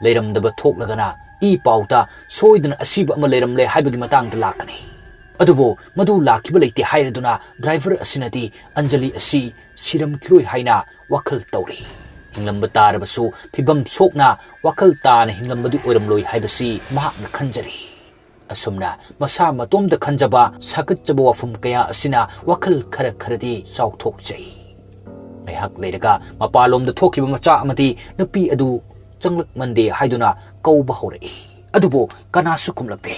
ꯂꯩꯔꯝꯗꯕ ꯊꯣꯛꯂꯒꯅ ꯏ ꯄꯥꯎꯗ ꯁꯣꯏꯗꯅ ꯑꯁꯤꯕ ꯑꯃ ꯂꯩꯔꯝꯂꯦ ꯍꯥꯏꯕꯒꯤ ꯃꯇꯥꯡꯗ ꯂꯥꯛꯀꯅꯤ꯫ ꯑꯗꯨꯕꯨ ꯃꯗꯨ ꯂꯥꯛꯈꯤꯕ ꯂꯩꯇꯦ ꯍꯥꯏꯔꯗꯨꯅ ꯗ꯭ꯔꯥꯏꯚꯔ ꯑꯁꯤꯅꯗꯤ ꯑꯟꯖꯂꯤ ꯑꯁꯤ ꯁꯤꯔꯝꯈꯤꯔꯣꯏ ꯍꯥꯏꯅ ꯋꯥꯈꯜ ꯇꯧꯔꯤ꯫ ꯍꯤꯡꯂꯝꯕ ꯇꯥꯔꯕꯁꯨ ꯐꯤꯕꯝ ꯁꯣꯛꯅ ꯋꯥꯈꯜ ꯇꯥꯅ ꯍꯤꯡꯂꯝꯕꯗꯤ ꯑꯣꯏꯔꯝꯂꯣꯏ ꯍꯥꯏꯕꯁꯤ ꯃꯍꯥꯛꯅ ꯈꯟꯖꯔꯤ꯫ ꯑꯁꯨꯝꯅ ꯃꯁꯥ ꯃꯇꯣꯝꯇ ꯈꯟꯖꯕ, ꯁꯥꯒꯠꯆꯕ ꯋꯥꯐꯝ ꯀꯌꯥ ꯑꯁꯤꯅ ꯋꯥꯈꯜ ꯈꯔ ꯈꯔꯗꯤ ꯆꯥꯎꯊꯣꯛꯆꯩ꯫ ꯉꯥꯏꯍꯥꯛ ꯂꯩꯔꯒ ꯃꯄꯥꯟꯂꯣꯝꯗ ꯊꯣꯛꯈꯤꯕ ꯃꯆꯥ ꯑꯃꯗꯤ ꯅꯨꯄꯤ ꯑꯗꯨ ꯆꯪꯂꯛꯃꯟꯗꯦ ꯍꯥꯏꯗꯨꯅ ꯀꯧꯕ ꯍꯧꯔꯛꯏ꯫ ꯑꯗꯨꯕꯨ ꯀꯅꯥꯁꯨ ꯈꯨꯝꯂꯛꯇꯦ꯫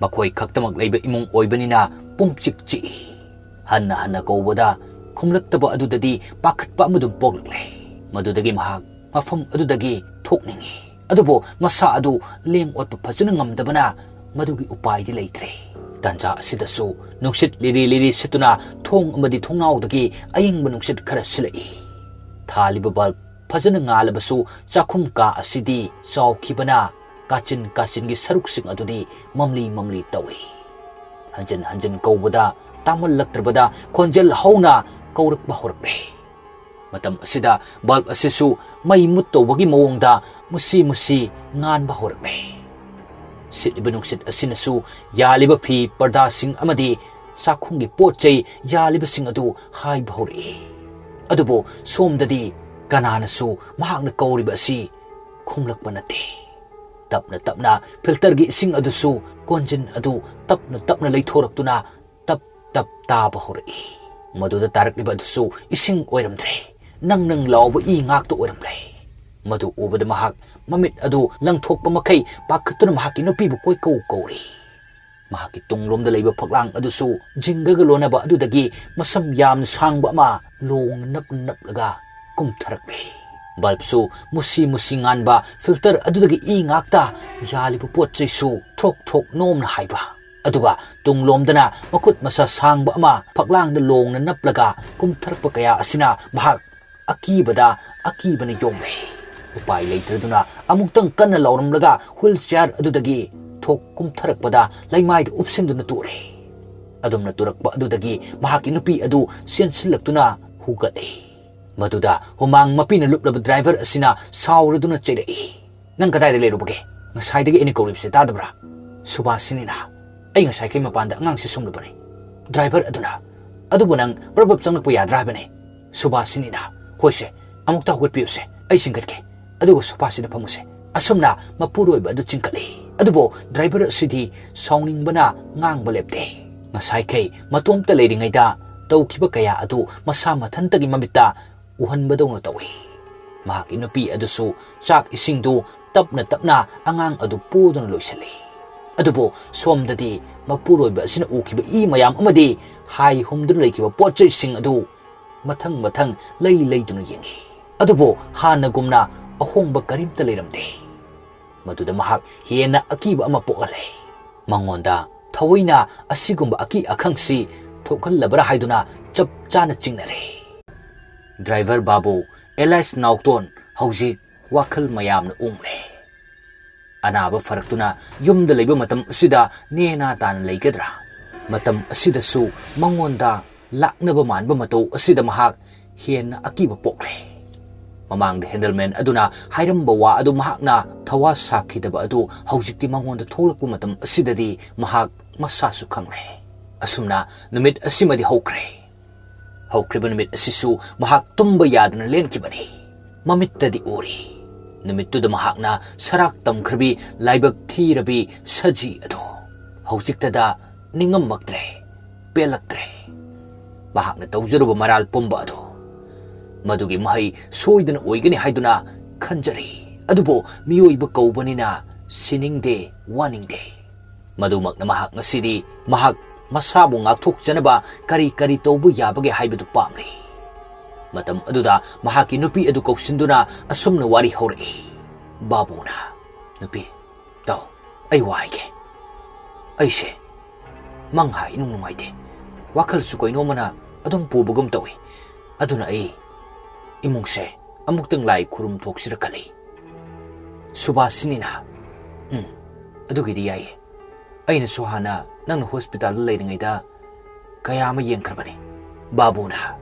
ꯃꯈꯣꯏ ꯈꯛꯇꯃꯛ ꯂꯩꯕ ꯏꯃꯨꯡ ꯑꯣꯏꯕꯅꯤꯅ ꯄꯨꯝꯆꯤꯛ ꯆꯤꯛꯏ꯫ ꯍꯟꯅ ꯍꯟꯅ ꯀꯧꯕꯗ ꯈꯨꯝꯂꯛꯇꯕ ꯑꯗꯨꯗꯗꯤ ꯄꯥꯈꯠꯄ ꯑꯃꯗꯨꯝ ꯄꯣꯛꯂꯛꯂꯦ꯫ ꯃꯗꯨꯗꯒꯤ ꯃꯍꯥꯛ ꯃꯐꯝ ꯑꯗꯨꯗꯒꯤ ꯊꯣꯛꯅꯤꯡꯏ꯫ ꯑꯗꯨꯕꯨ ꯃꯁꯥ ꯑꯗꯨ ꯂꯦꯡ ꯑꯣꯠꯄ ꯐꯖꯅ ꯉꯝꯗꯕꯅ ꯃꯗꯨꯒꯤ ꯎꯄꯥꯏꯗꯤ ꯂꯩꯇ꯭ꯔꯦ꯫ ꯇꯥꯟꯖꯥ ꯑꯁꯤꯗꯁꯨ ꯅꯨꯡꯁꯤꯠ ꯂꯤꯔꯤ ꯂꯤꯔꯤ ꯁꯤꯠꯇꯨꯅ ꯊꯣꯡ ꯑꯃꯗꯤ ꯊꯣꯡꯅꯥꯎꯗꯒꯤ ꯑꯌꯤꯡꯕ ꯅꯨꯡꯁꯤꯠ ꯈꯔ ꯁꯤꯜꯂꯛꯏ꯫ ꯊꯥꯜꯂꯤꯕ ꯕꯜꯕ ꯐꯖꯅ ꯉꯥꯜꯂꯕꯁꯨ ꯆꯥꯛꯈꯨꯝ ꯀꯥ ꯑꯁꯤꯗꯤ ꯆꯥꯎꯈꯤꯕꯅ ꯀꯥꯆꯤꯟ ꯀꯥꯆꯤꯟꯒꯤ ꯁꯔꯨꯛꯁꯤꯡ ꯑꯗꯨꯗꯤ ꯃꯝꯂꯤ ꯃꯝꯂꯤ ꯇꯧꯏ꯫ ꯍꯟꯖꯤꯟ ꯍꯟꯖꯤꯟ ꯀꯧꯕꯗ ꯇꯥꯃꯜꯂꯛꯇ꯭ꯔꯕꯗ ꯈꯣꯟꯖꯦꯜ ꯍꯧꯅ ꯀꯧꯔꯛꯄ ꯍꯧꯔꯛꯂꯦ꯫ ꯃꯇꯝ ꯑꯁꯤꯗ ꯕꯜꯕ ꯑꯁꯤꯁꯨ ꯃꯩ ꯃꯨꯠ ꯇꯧꯕꯒꯤ ꯃꯑꯣꯡꯗ ꯃꯨꯁꯤ ꯃꯨꯁꯤ ꯉꯥꯟꯕ ꯍꯧꯔꯛꯂꯦ꯫ ꯁꯤꯠꯂꯤꯕ ꯅꯨꯡꯁꯤꯠ ꯑꯁꯤꯅꯁꯨ ꯌꯥꯜꯂꯤꯕ ꯐꯤ ꯄꯔꯗꯥꯁꯤꯡ ꯑꯃꯗꯤ ꯆꯥꯛꯈꯨꯝꯒꯤ ꯄꯣꯠ ꯆꯩ ꯌꯥꯜꯂꯤꯕꯁꯤꯡ ꯑꯗꯨ ꯍꯥꯏꯕ ꯍꯧꯔꯛꯏ꯫ ꯑꯗꯨꯕꯨ ꯁꯣꯝꯗꯗꯤ ꯀꯅꯥꯅꯁꯨ ꯃꯍꯥꯛꯅ ꯀꯧꯔꯤꯕ ꯑꯁꯤ ꯈꯨꯝꯂꯛꯄ ꯅꯠꯇꯦ꯫ ꯇꯞꯅ ꯇꯞꯅ ꯐꯤꯜꯇꯔꯒꯤ ꯏꯁꯤꯡ ꯑꯗꯨꯁꯨ ꯀꯣꯟꯖꯤꯟ ꯑꯗꯨ ꯇꯞꯅ ꯇꯞꯅ ꯂꯩꯊꯣꯔꯛꯇꯨꯅ ꯇꯞ ꯇꯞ ꯇꯥꯕ ꯍꯧꯔꯛꯏ꯫ ꯃꯗꯨꯗ ꯇꯥꯔꯛꯂꯤꯕ ꯑꯗꯨꯁꯨ ꯏꯁꯤꯡ ꯑꯣꯏꯔꯝꯗ꯭ꯔꯦ, ꯅꯪ ꯅꯪ ꯂꯥꯎꯕ ꯏ ꯉꯥꯛꯇ ꯑꯣꯏꯔꯝꯂꯦ꯫ ꯃꯗꯨ ꯎꯕꯗ ꯃꯍꯥꯛ ꯃꯃꯤꯠ ꯑꯗꯨ ꯂꯪꯊꯣꯛꯄ ꯃꯈꯩ ꯄꯥꯈꯠꯇꯨꯅ ꯃꯍꯥꯛꯀꯤ ꯅꯨꯄꯤꯕꯨ ꯀꯣꯏꯀꯧ ꯀꯧꯔꯤ꯫ ꯃꯍꯥꯛꯀꯤ ꯇꯨꯡꯂꯣꯝꯗ ꯂꯩꯕ ꯐꯛꯂꯥꯡ ꯑꯗꯨꯁꯨ ꯖꯤꯡꯒꯒ ꯂꯣꯟꯅꯕ ꯑꯗꯨꯗꯒꯤ ꯃꯁꯝ ꯌꯥꯝꯅ ꯁꯥꯡꯕ ꯑꯃ ꯂꯣꯡꯅ ꯅꯞ ꯅꯞꯂꯒ ꯀꯨꯝꯊꯔꯛꯂꯦ꯫ ꯕꯜꯕꯁꯨ ꯃꯨꯁꯤ ꯃꯨꯁꯤ ꯉꯥꯟꯕ ꯐꯤꯜꯇꯔ ꯑꯗꯨꯗꯒꯤ ꯏ ꯉꯥꯛꯇ, ꯌꯥꯜꯂꯤꯕ ꯄꯣꯠ ꯆꯩꯁꯨ ꯊ꯭ꯔꯣꯛ ꯊ꯭ꯔꯣꯛ ꯅꯣꯝꯅ ꯍꯥꯏꯕ, ꯑꯗꯨꯒ ꯇꯨꯡꯂꯣꯝꯗꯅ ꯃꯈꯨꯠ ꯃꯁꯥ ꯁꯥꯡꯕ ꯑꯃ ꯐꯛꯂꯥꯡꯗ ꯂꯣꯡꯅ ꯅꯞꯂꯒ ꯀꯨꯝꯊꯔꯛꯄ ꯀꯌꯥ ꯑꯁꯤꯅ ꯃꯍꯥꯛ ꯑꯀꯤꯕꯗ ꯑꯀꯤꯕꯅ ꯌꯣꯝꯂꯦ꯫ ꯎꯄꯥꯏ ꯂꯩꯇ꯭ꯔꯗꯨꯅ ꯑꯃꯨꯛꯇꯪ ꯀꯟꯅ ꯂꯥꯎꯔꯝꯂꯒ ꯍꯨꯏꯜ ꯆꯤꯌꯥꯔ ꯑꯗꯨꯗꯒꯤ ꯊꯣꯛ ꯀꯨꯝꯊꯔꯛꯄꯗ ꯂꯩꯃꯥꯏꯗ ꯎꯞꯁꯤꯟꯗꯨꯅ ꯇꯨꯔꯦ꯫ ꯑꯗꯨꯝꯅ ꯇꯨꯔꯛꯄ ꯑꯗꯨꯗꯒꯤ ꯃꯍꯥꯛꯀꯤ ꯅꯨꯄꯤ ꯑꯗꯨ ꯆꯦꯟꯁꯤꯜꯂꯛꯇꯨꯅ ꯍꯨꯒꯠꯂꯦ꯫ ꯃꯗꯨꯗ ꯍꯨꯃꯥꯡ ꯃꯄꯤꯅ ꯂꯨꯞꯂꯕ ꯗ꯭ꯔꯥꯏꯚꯔ ꯑꯁꯤꯅ ꯁꯥꯎꯔꯗꯨꯅ ꯆꯩꯔꯛꯏ, "ꯅꯪ ꯀꯗꯥꯏꯗ ꯂꯩꯔꯨꯕꯒꯦ? ꯉꯁꯥꯏꯗꯒꯤ ꯑꯩꯅ ꯀꯧꯔꯤꯕꯁꯤ ꯇꯥꯗꯕ꯭ꯔꯥ?" "ꯁꯨꯕꯥꯁꯤꯅꯤꯅ, ꯑꯩ ꯉꯁꯥꯏꯈꯩ ꯃꯄꯥꯟꯗ ꯑꯉꯥꯡꯁꯤ ꯁꯨꯝꯂꯨꯕꯅꯤ꯫" ꯗ꯭ꯔꯥꯏꯚꯔ ꯑꯗꯨꯅ, "ꯑꯗꯨꯕꯨ ꯅꯪ ꯄ꯭ꯔꯞ ꯄ꯭ꯔꯞ ꯆꯪꯂꯛꯄ ꯌꯥꯗ꯭ꯔꯥ ꯍꯥꯏꯕꯅꯤ?" ꯁꯨꯕꯥꯁꯤꯅꯤꯅ, "ꯍꯣꯏꯁꯦ, ꯑꯃꯨꯛꯇ ꯍꯧꯒꯠꯄꯤꯌꯨꯁꯦ, ꯑꯩ ꯆꯤꯡꯈꯠꯀꯦ, ꯑꯗꯨꯒ ꯁꯣꯐꯥꯁꯤꯗ ꯐꯝꯃꯨꯁꯦ꯫" ꯑꯁꯨꯝꯅ ꯃꯄꯨꯔꯣꯏꯕ ꯑꯗꯨ ꯆꯤꯡꯈꯠꯂꯤ꯫ ꯑꯗꯨꯕꯨ ꯗ꯭ꯔꯥꯏꯚꯔ ꯑꯁꯤꯗꯤ ꯁꯥꯎꯅꯤꯡꯕꯅ ꯉꯥꯡꯕ ꯂꯦꯞꯇꯦ꯫ ꯉꯁꯥꯏꯈꯩ ꯃꯇꯣꯝꯇ ꯂꯩꯔꯤꯉꯩꯗ ꯇꯧꯈꯤꯕ ꯀꯌꯥ ꯑꯗꯨ ꯃꯁꯥ ꯃꯊꯟꯇꯒꯤ ꯃꯃꯤꯠꯇ ꯎꯍꯟꯕꯗꯧꯅ ꯇꯧꯏ꯫ ꯃꯍꯥꯛꯀꯤ ꯅꯨꯄꯤ ꯑꯗꯨꯁꯨ ꯆꯥꯛ ꯏꯁꯤꯡꯗꯨ ꯇꯞꯅ ꯇꯞꯅ ꯑꯉꯥꯡ ꯑꯗꯨ ꯄꯣꯗꯨꯅ ꯂꯣꯏꯁꯤꯜꯂꯤ꯫ ꯑꯗꯨꯕꯨ ꯁꯣꯝꯗꯗꯤ ꯃꯄꯨꯔꯣꯏꯕ ꯑꯁꯤꯅ ꯎꯈꯤꯕ ꯏ ꯃꯌꯥꯝ ꯑꯃꯗꯤ ꯍꯥꯏ ꯍꯨꯝꯗꯨꯅ ꯂꯩꯈꯤꯕ ꯄꯣꯠ ꯆꯩꯁꯤꯡ ꯑꯗꯨ ꯃꯊꯪ ꯃꯊꯪ ꯂꯩ ꯂꯩꯗꯨꯅ ꯌꯦꯡꯉꯤ꯫ ꯑꯗꯨꯕꯨ ꯍꯥꯟꯅꯒꯨꯝꯅ ꯑꯍꯣꯡꯕ ꯀꯔꯤꯝꯇ ꯂꯩꯔꯝꯗꯦ꯫ ꯃꯗꯨꯗ ꯃꯍꯥꯛ ꯍꯦꯟꯅ ꯑꯀꯤꯕ ꯑꯃ ꯄꯣꯛꯍꯜꯂꯦ꯫ ꯃꯉꯣꯟꯗ ꯊꯑꯣꯏꯅ ꯑꯁꯤꯒꯨꯝꯕ ꯑꯀꯤ ꯑꯈꯪꯁꯤ ꯊꯣꯛꯍꯜꯂꯕ꯭ꯔꯥ ꯍꯥꯏꯗꯨꯅ ꯆꯞ ꯆꯥꯅ ꯆꯤꯡꯅꯔꯦ꯫ ꯗ꯭ꯔꯥꯏꯚꯔ ꯕꯥꯕꯨ ꯑꯦꯂꯥꯏꯁ ꯅꯥꯎꯇꯣꯟ ꯍꯧꯖꯤꯛ ꯋꯥꯈꯜ ꯃꯌꯥꯝꯅ ꯎꯡꯂꯦ꯫ ꯑꯅꯥꯕ ꯐꯔꯛꯇꯨꯅ ꯌꯨꯝꯗ ꯂꯩꯕ ꯃꯇꯝ ꯑꯁꯤꯗ ꯅꯦꯅꯥ ꯇꯥꯅ ꯂꯩꯒꯗ꯭ꯔꯥ? ꯃꯇꯝ ꯑꯁꯤꯗꯁꯨ ꯃꯉꯣꯟꯗ ꯂꯥꯛꯅꯕ ꯃꯥꯟꯕ ꯃꯇꯧ ꯑꯁꯤꯗ ꯃꯍꯥꯛ ꯍꯦꯟꯅ ꯑꯀꯤꯕ ꯄꯣꯛꯂꯦ꯫ ꯃꯃꯥꯡꯗ ꯍꯦꯟꯗꯜꯃꯦꯟ ꯑꯗꯨꯅ ꯍꯥꯏꯔꯝꯕ ꯋꯥ ꯑꯗꯨ ꯃꯍꯥꯛꯅ ꯊꯋꯥ ꯁꯥꯈꯤꯗꯕ ꯑꯗꯨ ꯍꯧꯖꯤꯛꯇꯤ ꯃꯉꯣꯟꯗ ꯊꯣꯛꯂꯛꯄ ꯃꯇꯝ ꯑꯁꯤꯗꯗꯤ ꯃꯍꯥꯛ ꯃꯁꯥꯁꯨ ꯈꯪꯂꯦ꯫ ꯑꯁꯨꯝꯅ ꯅꯨꯃꯤꯠ ꯑꯁꯤꯃꯗꯤ ꯍꯧꯈ꯭ꯔꯦ꯫ ꯍꯧꯈ꯭ꯔꯤꯕ ꯅꯨꯃꯤꯠ ꯑꯁꯤꯁꯨ ꯃꯍꯥꯛ ꯇꯨꯝꯕ ꯌꯥꯗꯅ ꯂꯦꯟꯈꯤꯕꯅꯤ꯫ ꯃꯃꯤꯠꯇꯗꯤ ꯎꯔꯤ꯫ ꯅꯨꯃꯤꯠꯇꯨꯗ ꯃꯍꯥꯛꯅ ꯁꯔꯥꯛ ꯇꯝꯈ꯭ꯔꯕꯤ ꯂꯥꯏꯕꯛ ꯊꯤꯔꯕꯤ ꯁꯖꯤ ꯑꯗꯨ ꯍꯧꯖꯤꯛꯇꯗ ꯅꯤꯡꯉꯝꯃꯛꯇ꯭ꯔꯦ, ꯄꯦꯜꯂꯛꯇ꯭ꯔꯦ꯫ ꯃꯍꯥꯛꯅ ꯇꯧꯖꯔꯨꯕ ꯃꯔꯥꯜ ꯄꯨꯝꯕ ꯑꯗꯨ ꯃꯗꯨꯒꯤ ꯃꯍꯩ ꯁꯣꯏꯗꯅ ꯑꯣꯏꯒꯅꯤ ꯍꯥꯏꯗꯨꯅ ꯈꯟꯖꯔꯤ꯫ ꯑꯗꯨꯕꯨ ꯃꯤꯑꯣꯏꯕ ꯀꯧꯕꯅꯤꯅ ꯁꯤꯅꯤꯡꯗꯦ, ꯋꯥꯅꯤꯡꯗꯦ꯫ ꯃꯗꯨꯃꯛꯅ ꯃꯍꯥꯛ ꯉꯁꯤꯗꯤ ꯃꯍꯥꯛ ꯃꯁꯥꯕꯨ ꯉꯥꯛꯊꯣꯛꯆꯅꯕ ꯀꯔꯤ ꯀꯔꯤ ꯇꯧꯕ ꯌꯥꯕꯒꯦ ꯍꯥꯏꯕꯗꯨ ꯄꯥꯝꯂꯤ꯫ ꯃꯇꯝ ꯑꯗꯨꯗ ꯃꯍꯥꯛꯀꯤ ꯅꯨꯄꯤ ꯑꯗꯨ ꯀꯧꯁꯤꯟꯗꯨꯅ ꯑꯁꯨꯝꯅ ꯋꯥꯔꯤ ꯍꯧꯔꯛꯏ, ꯕꯥꯕꯨꯅ, "ꯅꯨꯄꯤ, ꯇꯥꯎ, ꯑꯩ ꯋꯥ ꯍꯥꯏꯒꯦ꯫ ꯑꯩꯁꯦ ꯃꯪ ꯍꯥꯏ ꯏꯅꯨꯡ ꯅꯨꯡꯉꯥꯏꯇꯦ꯫ ꯋꯥꯈꯜꯁꯨ ꯀꯩꯅꯣꯝꯃꯅ ꯑꯗꯨꯝ ꯄꯨꯕꯒꯨꯝ ꯇꯧꯏ꯫ ꯑꯗꯨꯅ ꯑꯩ ꯏꯃꯨꯡꯁꯦ ꯑꯃꯨꯛꯇꯪ ꯂꯥꯏ ꯈꯨꯔꯨꯝ ꯊꯣꯛꯁꯤꯔ ꯈꯜꯂꯤ꯫" ꯁꯨꯕꯥꯁꯤꯅꯤꯅ, "ꯎꯝ, ꯑꯗꯨꯒꯤꯗꯤ ꯌꯥꯏꯌꯦ꯫ ꯑꯩꯅꯁꯨ ꯍꯥꯟꯅ ꯅꯪꯅ ꯍꯣꯁꯄꯤꯇꯥꯜꯗ ꯂꯩꯔꯤꯉꯩꯗ ꯀꯌꯥ ꯑꯃ ꯌꯦꯡꯈ꯭ꯔꯕꯅꯤ꯫" ꯕꯥꯕꯨꯅ,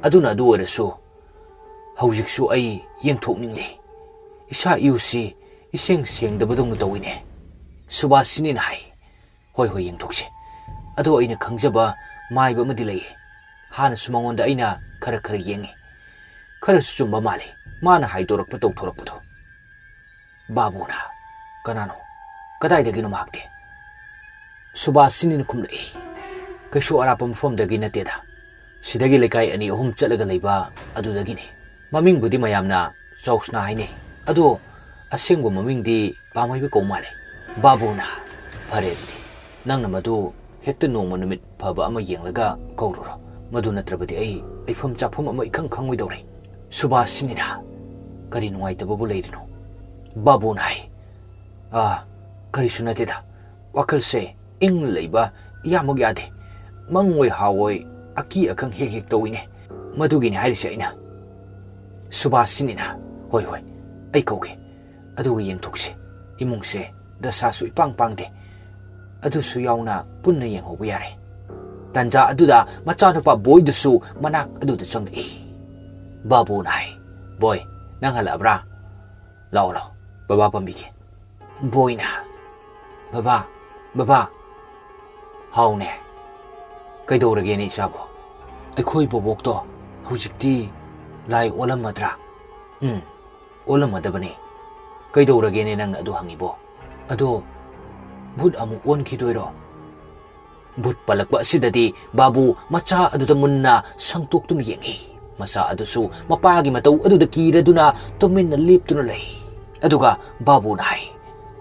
"ꯑꯗꯨꯅ ꯑꯗꯨ ꯑꯣꯏꯔꯁꯨ, ꯍꯧꯖꯤꯛꯁꯨ ꯑꯩ ꯌꯦꯡꯊꯣꯛꯅꯤꯡꯂꯤ꯫ ꯏꯁꯥ ꯏꯎꯁꯤ ꯏꯁꯦꯡ ꯁꯦꯡꯗꯕꯗꯧꯅ ꯇꯧꯏꯅꯦ꯫" ꯁꯨꯕꯥꯁꯤꯅꯤꯅ ꯍꯥꯏ, "ꯍꯣꯏ, ꯍꯣꯏ, ꯌꯦꯡꯊꯣꯛꯁꯤ꯫ ꯑꯗꯣ ꯑꯩꯅ ꯈꯪꯖꯕ ꯃꯥꯏꯕ ꯑꯃꯗꯤ ꯂꯩꯌꯦ꯫ ꯍꯥꯟꯅꯁꯨ ꯃꯉꯣꯟꯗ ꯑꯩꯅ ꯈꯔ ꯈꯔ ꯌꯦꯡꯉꯤ꯫ ꯈꯔꯁꯨ ꯆꯨꯝꯕ ꯃꯥꯜꯂꯤ ꯃꯥꯅ ꯍꯥꯏꯗꯣꯔꯛꯄ ꯇꯧꯊꯣꯔꯛꯄꯗꯣ꯫" ꯕꯥꯕꯨꯅ, "ꯀꯅꯥꯅꯣ? ꯀꯗꯥꯏꯗꯒꯤꯅꯣ ꯃꯍꯥꯛꯇꯤ?" ꯁꯨꯕꯥꯁꯤꯅꯤꯅ ꯈꯨꯝꯂꯛꯏ, "ꯀꯩꯁꯨ ꯑꯔꯥꯞꯄ ꯃꯐꯝꯗꯒꯤ ꯅꯠꯇꯦꯗ꯫ ꯁꯤꯗꯒꯤ ꯂꯩꯀꯥꯏ ꯑꯅꯤ ꯑꯍꯨꯝ ꯆꯠꯂꯒ ꯂꯩꯕ ꯑꯗꯨꯗꯒꯤꯅꯤ꯫ ꯃꯃꯤꯡꯕꯨꯗꯤ ꯃꯌꯥꯝꯅ ꯆꯥꯎꯁꯅꯥ ꯍꯥꯏꯅꯩ, ꯑꯗꯣ ꯑꯁꯦꯡꯕ ꯃꯃꯤꯡꯗꯤ ꯄꯥꯃꯩꯕ ꯀꯧ ꯃꯥꯜꯂꯦ꯫" ꯕꯥꯕꯨꯅ, "ꯐꯔꯦ, ꯑꯗꯨꯗꯤ ꯅꯪꯅ ꯃꯗꯨ ꯍꯦꯛꯇ ꯅꯣꯡꯃ ꯅꯨꯃꯤꯠ ꯐꯕ ꯑꯃ ꯌꯦꯡꯂꯒ ꯀꯧꯔꯨꯔꯣ꯫ ꯃꯗꯨ ꯅꯠꯇ꯭ꯔꯕꯗꯤ ꯑꯩ ꯂꯩꯐꯝ ꯆꯥꯐꯝ ꯑꯃ ꯏꯈꯪ ꯈꯪꯉꯣꯏꯗꯧꯔꯤ꯫" ꯁꯨꯕꯥꯁꯤꯅꯤꯅ, "ꯀꯔꯤ ꯅꯨꯡꯉꯥꯏꯇꯕꯕꯨ ꯂꯩꯔꯤꯅꯣ?" ꯕꯥꯕꯨꯅ ꯍꯥꯏ꯫ "ꯑꯥ, ꯀꯔꯤꯁꯨ ꯅꯠꯇꯦꯗ꯫ ꯋꯥꯈꯜꯁꯦ ꯏꯪꯅ ꯂꯩꯕ ꯏꯌꯥꯃꯛ ꯌꯥꯗꯦ꯫ ꯃꯪꯑꯣꯏ ꯍꯥꯑꯣꯏ ꯑꯀꯤ ꯑꯈꯪ ꯍꯦꯛ ꯍꯦꯛ ꯇꯧꯏꯅꯦ꯫ ꯃꯗꯨꯒꯤꯅꯤ ꯍꯥꯏꯔꯤꯁꯦ ꯑꯩꯅ꯫" ꯁꯨꯕꯥꯁꯤꯅꯤꯅ, "ꯍꯣꯏ, ꯍꯣꯏ, ꯑꯩ ꯀꯧꯒꯦ꯫ ꯑꯗꯨꯒ ꯌꯦꯡꯊꯣꯛꯁꯤ꯫ ꯏꯃꯨꯡꯁꯦ ꯗꯁꯥꯁꯨ ꯏꯄꯥꯡ ꯄꯥꯡꯗꯦ꯫ ꯑꯗꯨꯁꯨ ꯌꯥꯎꯅ ꯄꯨꯟꯅ ꯌꯦꯡꯍꯧꯕ ꯌꯥꯔꯦ꯫" ꯇꯟꯖꯥ ꯑꯗꯨꯗ ꯃꯆꯥꯅꯨꯄꯥ ꯕꯣꯏꯗꯨꯁꯨ ꯃꯅꯥꯛ ꯑꯗꯨꯗ ꯆꯪꯂꯛꯏ꯫ ꯕꯥꯕꯨꯅ ꯍꯥꯏ, "ꯕꯣꯏ, ꯅꯪ ꯍꯜꯂꯛꯑꯕ꯭ꯔꯥ? ꯂꯥꯛꯑꯣ, ꯂꯥꯛꯑꯣ, ꯕꯕꯥ ꯄꯝꯕꯤꯒꯦ꯫" ꯕꯣꯏꯅ, "ꯕꯕꯥ, ꯕꯕꯥ꯫" "ꯍꯥꯎꯅꯦ, ꯀꯩꯗꯧꯔꯒꯦꯅꯦ ꯏꯆꯥꯕꯣ? ꯑꯩꯈꯣꯏ ꯕꯣꯕꯣꯛꯇꯣ ꯍꯧꯖꯤꯛꯇꯤ ꯂꯥꯏ ꯑꯣꯜꯂꯝꯃꯗ꯭ꯔꯥ?" "ꯎꯝ, ꯑꯣꯜꯂꯝꯃꯗꯕꯅꯤ꯫ ꯀꯩꯗꯧꯔꯒꯦꯅꯦ ꯅꯪꯅ ꯑꯗꯨ ꯍꯪꯉꯤꯕꯣ? ꯑꯗꯣ ꯚꯨꯠ ꯑꯃꯨꯛ ꯑꯣꯟꯈꯤꯗꯣꯏꯔꯣ?" ꯚꯨꯠ ꯄꯜꯂꯛꯄ ꯑꯁꯤꯗꯗꯤ ꯕꯥꯕꯨ ꯃꯆꯥ ꯑꯗꯨꯗ ꯃꯨꯟꯅ ꯁꯪꯇꯣꯛꯇꯨꯅ ꯌꯦꯡꯉꯤ꯫ ꯃꯆꯥ ꯑꯗꯨꯁꯨ ꯃꯄꯥꯒꯤ ꯃꯇꯧ ꯑꯗꯨꯗ ꯀꯤꯔꯗꯨꯅ ꯇꯨꯃꯤꯟꯅ ꯂꯦꯞꯇꯨꯅ ꯂꯩ꯫ ꯑꯗꯨꯒ ꯕꯥꯕꯨꯅ ꯍꯥꯏ,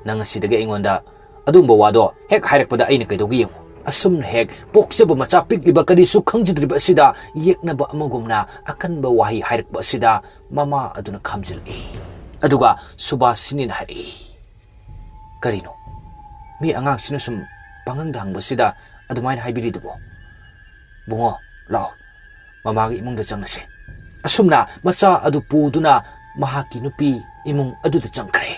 "ꯅꯪ ꯑꯁꯤꯗꯒꯤ ꯑꯩꯉꯣꯟꯗ ꯑꯗꯨꯒꯨꯝꯕ ꯋꯥꯗꯣ ꯍꯦꯛ ꯍꯥꯏꯔꯛꯄꯗ ꯑꯩꯅ ꯀꯩꯗꯧꯒꯦ ꯌꯦꯡꯉꯨ꯫" ꯑꯁꯨꯝꯅ ꯍꯦꯛ ꯄꯣꯛꯆꯕ ꯃꯆꯥ ꯄꯤꯛꯂꯤꯕ ꯀꯔꯤꯁꯨ ꯈꯪꯖꯗ꯭ꯔꯤꯕ ꯑꯁꯤꯗ ꯌꯦꯛꯅꯕ ꯑꯃꯒꯨꯝꯅ ꯑꯀꯟꯕ ꯋꯥꯍꯩ ꯍꯥꯏꯔꯛꯄ ꯑꯁꯤꯗ ꯃꯃꯥ ꯑꯗꯨꯅ ꯈꯥꯝꯖꯤꯜꯂꯛꯏ꯫ ꯑꯗꯨꯒ ꯁꯨꯕꯥꯁꯤꯅꯤꯅ ꯍꯥꯏꯔꯛꯏ, "ꯀꯔꯤꯅꯣ? ꯃꯤ ꯑꯉꯥꯡꯁꯤꯅ ꯁꯨꯝ ꯄꯥꯡꯍꯪꯗ ꯍꯪꯕꯁꯤꯗ ꯑꯗꯨꯃꯥꯏꯅ ꯍꯥꯏꯕꯤꯔꯤꯗꯨꯕꯣ? ꯕꯨꯡꯉꯣ, ꯂꯥꯛꯑꯣ, ꯃꯃꯥꯒꯤ ꯏꯃꯨꯡꯗ ꯆꯪꯉꯁꯦ꯫" ꯑꯁꯨꯝꯅ ꯃꯆꯥ ꯑꯗꯨ ꯄꯨꯗꯨꯅ ꯃꯍꯥꯛꯀꯤ ꯅꯨꯄꯤ ꯏꯃꯨꯡ ꯑꯗꯨꯗ ꯆꯪꯈ꯭ꯔꯦ꯫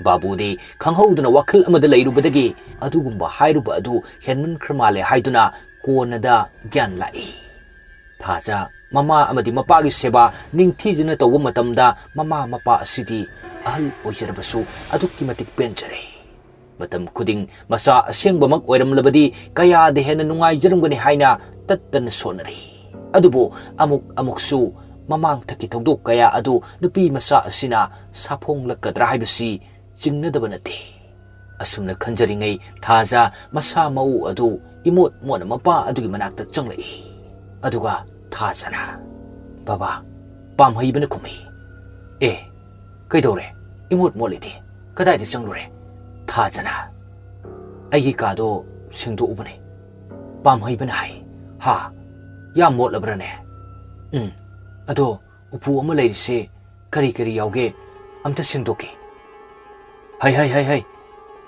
ꯕꯥꯕꯨꯗꯤ ꯈꯪꯍꯧꯗꯅ ꯋꯥꯈꯜ ꯑꯃꯗ ꯂꯩꯔꯨꯕꯗꯒꯤ ꯑꯗꯨꯒꯨꯝꯕ ꯍꯥꯏꯔꯨꯕ ꯑꯗꯨ ꯍꯦꯟꯃꯟꯈ꯭ꯔ ꯃꯥꯜꯂꯦ ꯍꯥꯏꯗꯨꯅ ꯀꯣꯟꯅꯗ ꯒ꯭ꯌꯥꯟ ꯂꯥꯛꯏ꯫ ꯊꯥꯖ ꯃꯃꯥ ꯑꯃꯗꯤ ꯃꯄꯥꯒꯤ ꯁꯦꯕꯥ ꯅꯤꯡꯊꯤꯖꯅ ꯇꯧꯕ ꯃꯇꯝꯗ ꯃꯃꯥ ꯃꯄꯥ ꯑꯁꯤꯗꯤ ꯑꯍꯜ ꯑꯣꯏꯖꯔꯕꯁꯨ ꯑꯗꯨꯛꯀꯤ ꯃꯇꯤꯛ ꯄꯦꯟꯖꯔꯦ꯫ ꯃꯇꯝ ꯈꯨꯗꯤꯡ ꯃꯆꯥ ꯑꯁꯦꯡꯕꯃꯛ ꯑꯣꯏꯔꯝꯂꯕꯗꯤ ꯀꯌꯥꯗ ꯍꯦꯟꯅ ꯅꯨꯡꯉꯥꯏꯖꯔꯝꯒꯅꯤ ꯍꯥꯏꯅ ꯇꯠꯇꯅ ꯁꯣꯟꯅꯔꯤ꯫ ꯑꯗꯨꯕꯨ ꯑꯃꯨꯛ ꯑꯃꯨꯛꯁꯨ ꯃꯃꯥꯡꯊꯛꯀꯤ ꯊꯧꯗꯣꯛ ꯀꯌꯥ ꯑꯗꯨ ꯅꯨꯄꯤ ꯃꯆꯥ ꯑꯁꯤꯅ ꯁꯥꯐꯣꯡꯂꯛꯀꯗ꯭ꯔꯥ ꯍꯥꯏꯕꯁꯤ ꯆꯤꯡꯅꯗꯕ ꯅꯠꯇꯦ꯫ ꯑꯁꯨꯝꯅ ꯈꯟꯖꯔꯤꯉꯩ ꯊꯥꯖ ꯃꯁꯥ ꯃꯎ ꯑꯗꯨ ꯏꯃꯣꯠ ꯃꯣꯠꯅ ꯃꯄꯥ ꯑꯗꯨꯒꯤ ꯃꯅꯥꯛꯇ ꯆꯪꯂꯛꯏ꯫ ꯑꯗꯨꯒ ꯊꯥꯖꯅ, "ꯕꯕꯥ," ꯄꯥꯝꯍꯩꯕꯅ ꯈꯨꯝꯃꯤ꯫ "ꯑꯦ, ꯀꯩꯗꯧꯔꯦ? ꯏꯃꯣꯠ ꯃꯣꯠꯂꯤꯗꯤ꯫ ꯀꯗꯥꯏꯗ ꯆꯪꯂꯨꯔꯦ?" ꯊꯥꯖꯅ, ꯑꯩꯒꯤ ꯀꯥꯗꯣ ꯁꯦꯡꯗꯣꯛꯎꯕꯅꯦ꯫ ꯄꯥꯝꯍꯩꯕꯅ ꯍꯥꯏ꯫ ꯍꯥ? ꯌꯥꯝ ꯃꯣꯠꯂꯕ꯭ꯔꯅꯦ? ꯎꯝ꯫ ꯑꯗꯣ ꯎꯄꯨ ꯑꯃ ꯂꯩꯔꯤꯁꯦ ꯀꯔꯤ ꯀꯔꯤ ꯌꯥꯎꯒꯦ? ꯑꯝꯇ ꯁꯦꯡꯗꯣꯛꯀꯦ꯫ ꯍꯩ, ꯍꯩ, ꯍꯩ, ꯍꯩ꯫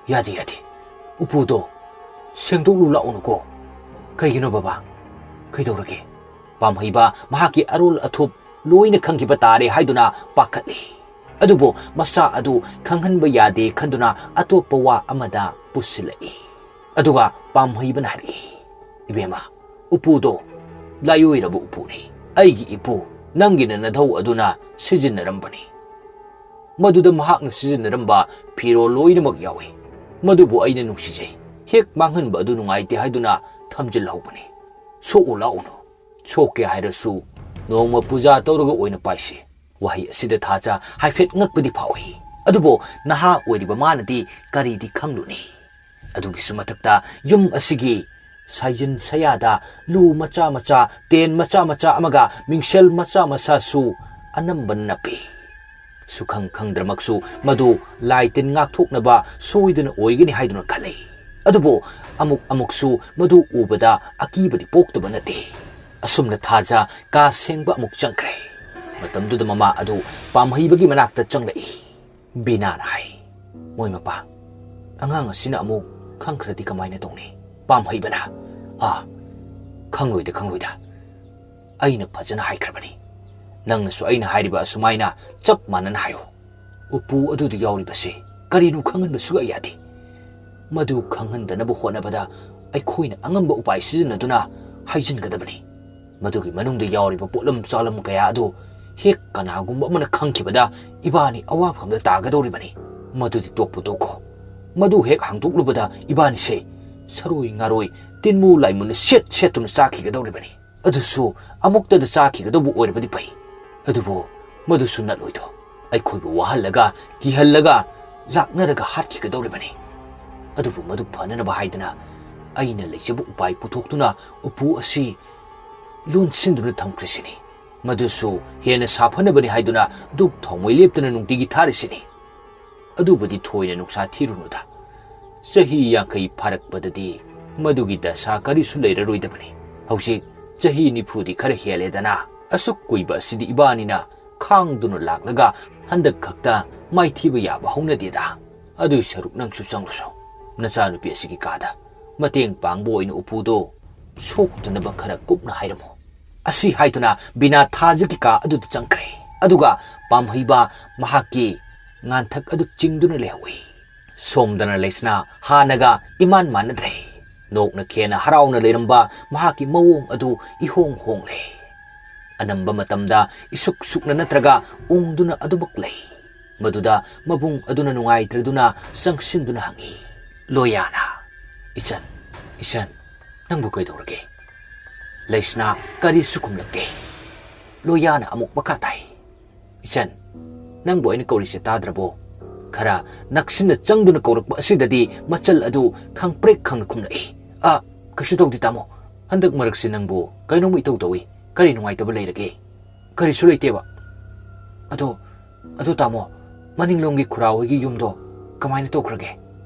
ꯌꯥꯗꯦ, ꯌꯥꯗꯦ꯫ ꯎꯄꯨꯗꯣ ꯁꯦꯡꯗꯣꯛꯂꯨ ꯂꯥꯛꯎꯅꯨꯀꯣ꯫ ꯀꯩꯒꯤꯅꯣ ꯕꯕꯥ? ꯀꯩꯗꯧꯔꯒꯦ? ꯄꯥꯝꯍꯩꯕ ꯃꯍꯥꯛꯀꯤ ꯑꯔꯣꯜ ꯑꯊꯨꯞ ꯂꯣꯏꯅ ꯈꯪꯈꯤꯕ ꯇꯥꯔꯦ ꯍꯥꯏꯗꯨꯅ ꯄꯥꯈꯠꯂꯤ꯫ ꯑꯗꯨꯕꯨ ꯃꯆꯥ ꯑꯗꯨ ꯈꯪꯍꯟꯕ ꯌꯥꯗꯦ ꯈꯟꯗꯨꯅ ꯑꯇꯣꯞꯄ ꯋꯥ ꯑꯃꯗ ꯄꯨꯁꯤꯜꯂꯛꯏ꯫ ꯑꯗꯨꯒ ꯄꯥꯝꯍꯩꯕꯅ ꯍꯥꯏꯔꯛꯏ, "ꯏꯕꯦꯝꯃ, ꯎꯄꯨꯗꯣ ꯂꯥꯏꯑꯣꯏꯔꯕ ꯎꯄꯨꯅꯤ꯫ ꯑꯩꯒꯤ ꯏꯄꯨ, ꯅꯪꯒꯤ ꯅꯅꯙꯧ ꯑꯗꯨꯅ ꯁꯤꯖꯤꯟꯅꯔꯝꯕꯅꯤ꯫ ꯃꯗꯨꯗ ꯃꯍꯥꯛꯅ ꯁꯤꯖꯤꯟꯅꯔꯝꯕ ꯐꯤꯔꯣꯜ ꯂꯣꯏꯅꯃꯛ ꯌꯥꯎꯏ꯫ ꯃꯗꯨꯕꯨ ꯑꯩꯅ ꯅꯨꯡꯁꯤꯖꯩ꯫ ꯍꯦꯛ ꯃꯥꯡꯍꯟꯕ ꯑꯗꯨ ꯅꯨꯡꯉꯥꯏꯇꯦ ꯍꯥꯏꯗꯨꯅ ꯊꯝꯖꯤꯜꯍꯧꯕꯅꯤ꯫ ꯁꯣꯛꯎ ꯂꯥꯛꯎꯅꯨ꯫ ꯁꯣꯛꯀꯦ ꯍꯥꯏꯔꯁꯨ ꯅꯣꯡꯃ ꯄꯨꯖꯥ ꯇꯧꯔꯒ ꯑꯣꯏꯅ ꯄꯥꯏꯁꯤ꯫" ꯋꯥꯍꯩ ꯑꯁꯤꯗ ꯊꯥꯖ ꯍꯥꯏꯐꯦꯠ ꯉꯛꯄꯗꯤ ꯐꯥꯎꯏ꯫ ꯑꯗꯨꯕꯨ ꯅꯍꯥ ꯑꯣꯏꯔꯤꯕ ꯃꯥꯅꯗꯤ ꯀꯔꯤꯗꯤ ꯈꯪꯂꯨꯅꯤ? ꯑꯗꯨꯒꯤꯁꯨ ꯃꯊꯛꯇ ꯌꯨꯝ ꯑꯁꯤꯒꯤ ꯁꯥꯏꯖꯤꯟ ꯁꯌꯥꯗ ꯂꯨ ꯃꯆꯥ ꯃꯆꯥ, ꯇꯦꯟ ꯃꯆꯥ ꯃꯆꯥ ꯑꯃꯒ ꯃꯤꯡꯁꯦꯜ ꯃꯆꯥ ꯃꯆꯥꯁꯨ ꯑꯅꯝꯕ ꯅꯞꯄꯤ꯫ ꯁꯨꯈꯪ ꯈꯪꯗ꯭ꯔꯃꯛꯁꯨ ꯃꯗꯨ ꯂꯥꯏ ꯇꯤꯟ ꯉꯥꯛꯊꯣꯛꯅꯕ ꯁꯣꯏꯗꯅ ꯑꯣꯏꯒꯅꯤ ꯍꯥꯏꯗꯨꯅ ꯈꯜꯂꯤ꯫ ꯑꯗꯨꯕꯨ ꯑꯃꯨꯛ ꯑꯃꯨꯛꯁꯨ ꯃꯗꯨ ꯎꯕꯗ ꯑꯀꯤꯕꯗꯤ ꯄꯣꯛꯇꯕ ꯅꯠꯇꯦ꯫ ꯑꯁꯨꯝꯅ ꯊꯥꯖ ꯀꯥ ꯁꯦꯡꯕ ꯑꯃꯨꯛ ꯆꯪꯈ꯭ꯔꯦ꯫ ꯃꯇꯝꯗꯨꯗ ꯃꯃꯥ ꯑꯗꯨ ꯄꯥꯝꯍꯩꯕꯒꯤ ꯃꯅꯥꯛꯇ ꯆꯪꯂꯛꯏ꯫ ꯕꯤꯅꯥꯅ ꯍꯥꯏ, "ꯃꯣꯏ ꯃꯄꯥ, ꯑꯉꯥꯡ ꯑꯁꯤꯅ ꯑꯃꯨꯛ ꯈꯪꯈ꯭ꯔꯗꯤ ꯀꯃꯥꯏꯅ ꯇꯧꯅꯤ?" ꯄꯥꯝꯍꯩꯕꯅ, "ꯑꯥ, ꯈꯪꯂꯣꯏꯗ, ꯈꯪꯂꯣꯏꯗ꯫ ꯑꯩꯅ ꯐꯖꯅ ꯍꯥꯏꯈ꯭ꯔꯕꯅꯤ꯫ ꯅꯪꯅꯁꯨ ꯑꯩꯅ ꯍꯥꯏꯔꯤꯕ ꯑꯁꯨꯃꯥꯏꯅ ꯆꯞ ꯃꯥꯟꯅꯅ ꯍꯥꯏꯌꯨ꯫ ꯎꯄꯨ ꯑꯗꯨꯗ ꯌꯥꯎꯔꯤꯕꯁꯤ ꯀꯔꯤꯅꯣ ꯈꯪꯍꯟꯕ ꯁꯨꯛꯌꯥ ꯌꯥꯗꯦ꯫ ꯃꯗꯨ ꯈꯪꯍꯟꯗꯅꯕ ꯍꯣꯠꯅꯕꯗ ꯑꯩꯈꯣꯏꯅ ꯑꯉꯝꯕ ꯎꯄꯥꯏ ꯁꯤꯖꯤꯟꯅꯗꯨꯅ ꯍꯥꯏꯖꯤꯟꯒꯗꯕꯅꯤ꯫ ꯃꯗꯨꯒꯤ ꯃꯅꯨꯡꯗ ꯌꯥꯎꯔꯤꯕ ꯄꯣꯠꯂꯝ ꯆꯥꯂꯝ ꯀꯌꯥ ꯑꯗꯨ ꯍꯦꯛ ꯀꯅꯥꯒꯨꯝꯕ ꯑꯃꯅ ꯈꯪꯈꯤꯕꯗ ꯏꯕꯥꯅꯤ ꯑꯋꯥꯐꯝꯗ ꯇꯥꯒꯗꯧꯔꯤꯕꯅꯤ꯫ ꯃꯗꯨꯗꯤ ꯇꯣꯛꯄꯨ ꯇꯣꯛꯈꯣ꯫ ꯃꯗꯨ ꯍꯦꯛ ꯍꯥꯡꯗꯣꯛꯂꯨꯕꯗ ꯏꯕꯥꯅꯤꯁꯦ ꯁꯔꯣꯏ ꯉꯥꯔꯣꯏ, ꯇꯤꯟꯃꯨ ꯂꯥꯏꯃꯨꯅ ꯁꯦꯠ ꯁꯦꯠꯇꯨꯅ ꯆꯥꯈꯤꯒꯗꯧꯔꯤꯕꯅꯤ꯫ ꯑꯗꯨꯁꯨ ꯑꯃꯨꯛꯇꯗ ꯆꯥꯈꯤꯒꯗꯧꯕ ꯑꯣꯏꯔꯕꯗꯤ ꯐꯩ꯫ ꯑꯗꯨꯕꯨ ꯃꯗꯨꯁꯨ ꯅꯠꯂꯣꯏꯗꯣ꯫ ꯑꯩꯈꯣꯏꯕꯨ ꯋꯥꯍꯜꯂꯒ, ꯀꯤꯍꯜꯂꯒ, ꯂꯥꯛꯅꯔꯒ ꯍꯥꯠꯈꯤꯒꯗꯧꯔꯤꯕꯅꯤ꯫ ꯑꯗꯨꯕꯨ ꯃꯗꯨ ꯐꯅꯅꯕ ꯍꯥꯏꯗꯅ ꯑꯩꯅ ꯂꯩꯖꯕ ꯎꯄꯥꯏ ꯄꯨꯊꯣꯛꯇꯨꯅ ꯎꯄꯨ ꯑꯁꯤ ꯂꯣꯟꯁꯤꯟꯗꯨꯅ ꯊꯝꯈ꯭ꯔꯤꯁꯤꯅꯤ꯫ ꯃꯗꯨꯁꯨ ꯍꯦꯟꯅ ꯁꯥꯐꯅꯕꯅꯤ ꯍꯥꯏꯗꯨꯅ ꯗꯨꯛ ꯊꯥꯎꯃꯩ ꯂꯦꯞꯇꯅ ꯅꯨꯡꯇꯤꯒꯤ ꯊꯥꯔꯤꯁꯤꯅꯤ꯫ ꯑꯗꯨꯕꯨꯗꯤ ꯊꯣꯏꯅ ꯅꯨꯡꯁꯥ ꯊꯤꯔꯨꯅꯨꯗ꯫ ꯆꯍꯤ ꯌꯥꯡꯈꯩ ꯐꯥꯔꯛꯄꯗꯗꯤ ꯃꯗꯨꯒꯤ ꯗꯁꯥ ꯀꯔꯤꯁꯨ ꯂꯩꯔꯔꯣꯏꯗꯕꯅꯤ꯫ ꯍꯧꯖꯤꯛ ꯆꯍꯤ ꯅꯤꯐꯨꯗꯤ ꯈꯔ ꯍꯦꯜꯂꯦꯗꯅ꯫ ꯑꯁꯨꯛ ꯀꯨꯏꯕ ꯑꯁꯤꯗꯤ ꯏꯕꯥꯅꯤꯅ ꯈꯥꯡꯗꯨꯅ ꯂꯥꯛꯂꯒ ꯍꯟꯗꯛ ꯈꯛꯇ ꯃꯥꯏꯊꯤꯕ ꯌꯥꯕ ꯍꯧꯅꯗꯦꯗ꯫ ꯑꯗꯨꯏ ꯁꯔꯨꯛ ꯅꯪꯁꯨ ꯆꯪꯂꯨꯁꯣ꯫ ꯅꯆꯥꯅꯨꯄꯤ ꯑꯁꯤꯒꯤ ꯀꯥꯗ ꯃꯇꯦꯡ ꯄꯥꯡꯕ ꯑꯣꯏꯅ ꯎꯄꯨꯗꯣ ꯁꯣꯛꯇꯅꯕ ꯈꯔ ꯀꯨꯞꯅ ꯍꯥꯏꯔꯝꯃꯨ꯫ ꯑꯁꯤ ꯍꯥꯏꯗꯨꯅ ꯕꯤꯅꯥ ꯊꯥꯖꯒꯤ ꯀꯥ ꯑꯗꯨꯗ ꯆꯪꯈ꯭ꯔꯦ꯫ ꯑꯗꯨꯒ ꯄꯥꯝꯍꯩꯕ ꯃꯍꯥꯛꯀꯤ ꯉꯥꯟꯊꯛ ꯑꯗꯨ ꯆꯤꯡꯗꯨꯅ ꯂꯩꯍꯧꯏ꯫ ꯁꯣꯝꯗꯅ ꯂꯩꯁꯅꯥ ꯍꯥꯟꯅꯒ ꯏꯃꯥꯟ ꯃꯥꯟꯅꯗ꯭ꯔꯦ꯫ ꯅꯣꯛꯅ ꯈꯦꯅ ꯍꯔꯥꯎꯅ ꯂꯩꯔꯝꯕ ꯃꯍꯥꯛꯀꯤ ꯃꯑꯣꯡ ꯑꯗꯨ ꯏꯍꯣꯡ ꯍꯣꯡꯂꯦ꯫ ꯑꯅꯝꯕ ꯃꯇꯝꯗ ꯏꯁꯨꯛ ꯁꯨꯛꯅ ꯅꯠꯇ꯭ꯔꯒ ꯎꯪꯗꯨꯅ ꯑꯗꯨꯃꯛ ꯂꯩ꯫ ꯃꯗꯨꯗ ꯃꯕꯨꯡ ꯑꯗꯨꯅ ꯅꯨꯡꯉꯥꯏꯇ꯭ꯔꯗꯨꯅ ꯆꯪꯁꯤꯟꯗꯨꯅ ꯍꯪꯏ꯫ ꯂꯣꯌꯥꯅ, "ꯏꯆꯟ, ꯏꯆꯟ, ꯅꯪꯕꯨ ꯀꯩꯗꯧꯔꯒꯦ?" ꯂꯩꯁꯅꯥ ꯀꯔꯤꯁꯨ ꯈꯨꯝꯂꯛꯇꯦ꯫ ꯂꯣꯌꯥꯅ ꯑꯃꯨꯛ ꯃꯈꯥ ꯇꯥꯏ, "ꯏꯆꯟ, ꯅꯪꯕꯨ ꯑꯩꯅ ꯀꯧꯔꯤꯁꯦ ꯇꯥꯗ꯭ꯔꯕꯣ? ꯈꯔ ꯅꯛꯁꯤꯟꯅ ꯆꯪꯗꯨꯅ ꯀꯧꯔꯛꯄ ꯑꯁꯤꯗꯗꯤ ꯃꯆꯜ ꯑꯗꯨ ꯈꯪꯄ꯭ꯔꯦꯛ ꯈꯪꯅ ꯈꯨꯝꯂꯛꯏ꯫ ꯑ, ꯀꯩꯁꯨ ꯇꯧꯗꯦ ꯇꯥꯃꯣ꯫ ꯍꯟꯗꯛ ꯃꯔꯛꯁꯤ ꯅꯪꯕꯨ ꯀꯩꯅꯣꯝ ꯏꯇꯧ ꯇꯧꯏ꯫ ꯀꯔꯤ ꯅꯨꯡꯉꯥꯏꯇꯕ ꯂꯩꯔꯒꯦ?" "ꯀꯔꯤꯁꯨ ꯂꯩꯇꯦꯕ꯫ ꯑꯗꯣ, ꯑꯗꯣ ꯇꯥꯃꯣ, ꯃꯅꯤꯡꯂꯣꯝꯒꯤ ꯈꯨꯔꯥ ꯍꯣꯏꯒꯤ ꯌꯨꯝꯗꯣ ꯀꯃꯥꯏꯅ ꯇꯧꯈ꯭ꯔꯒꯦ?"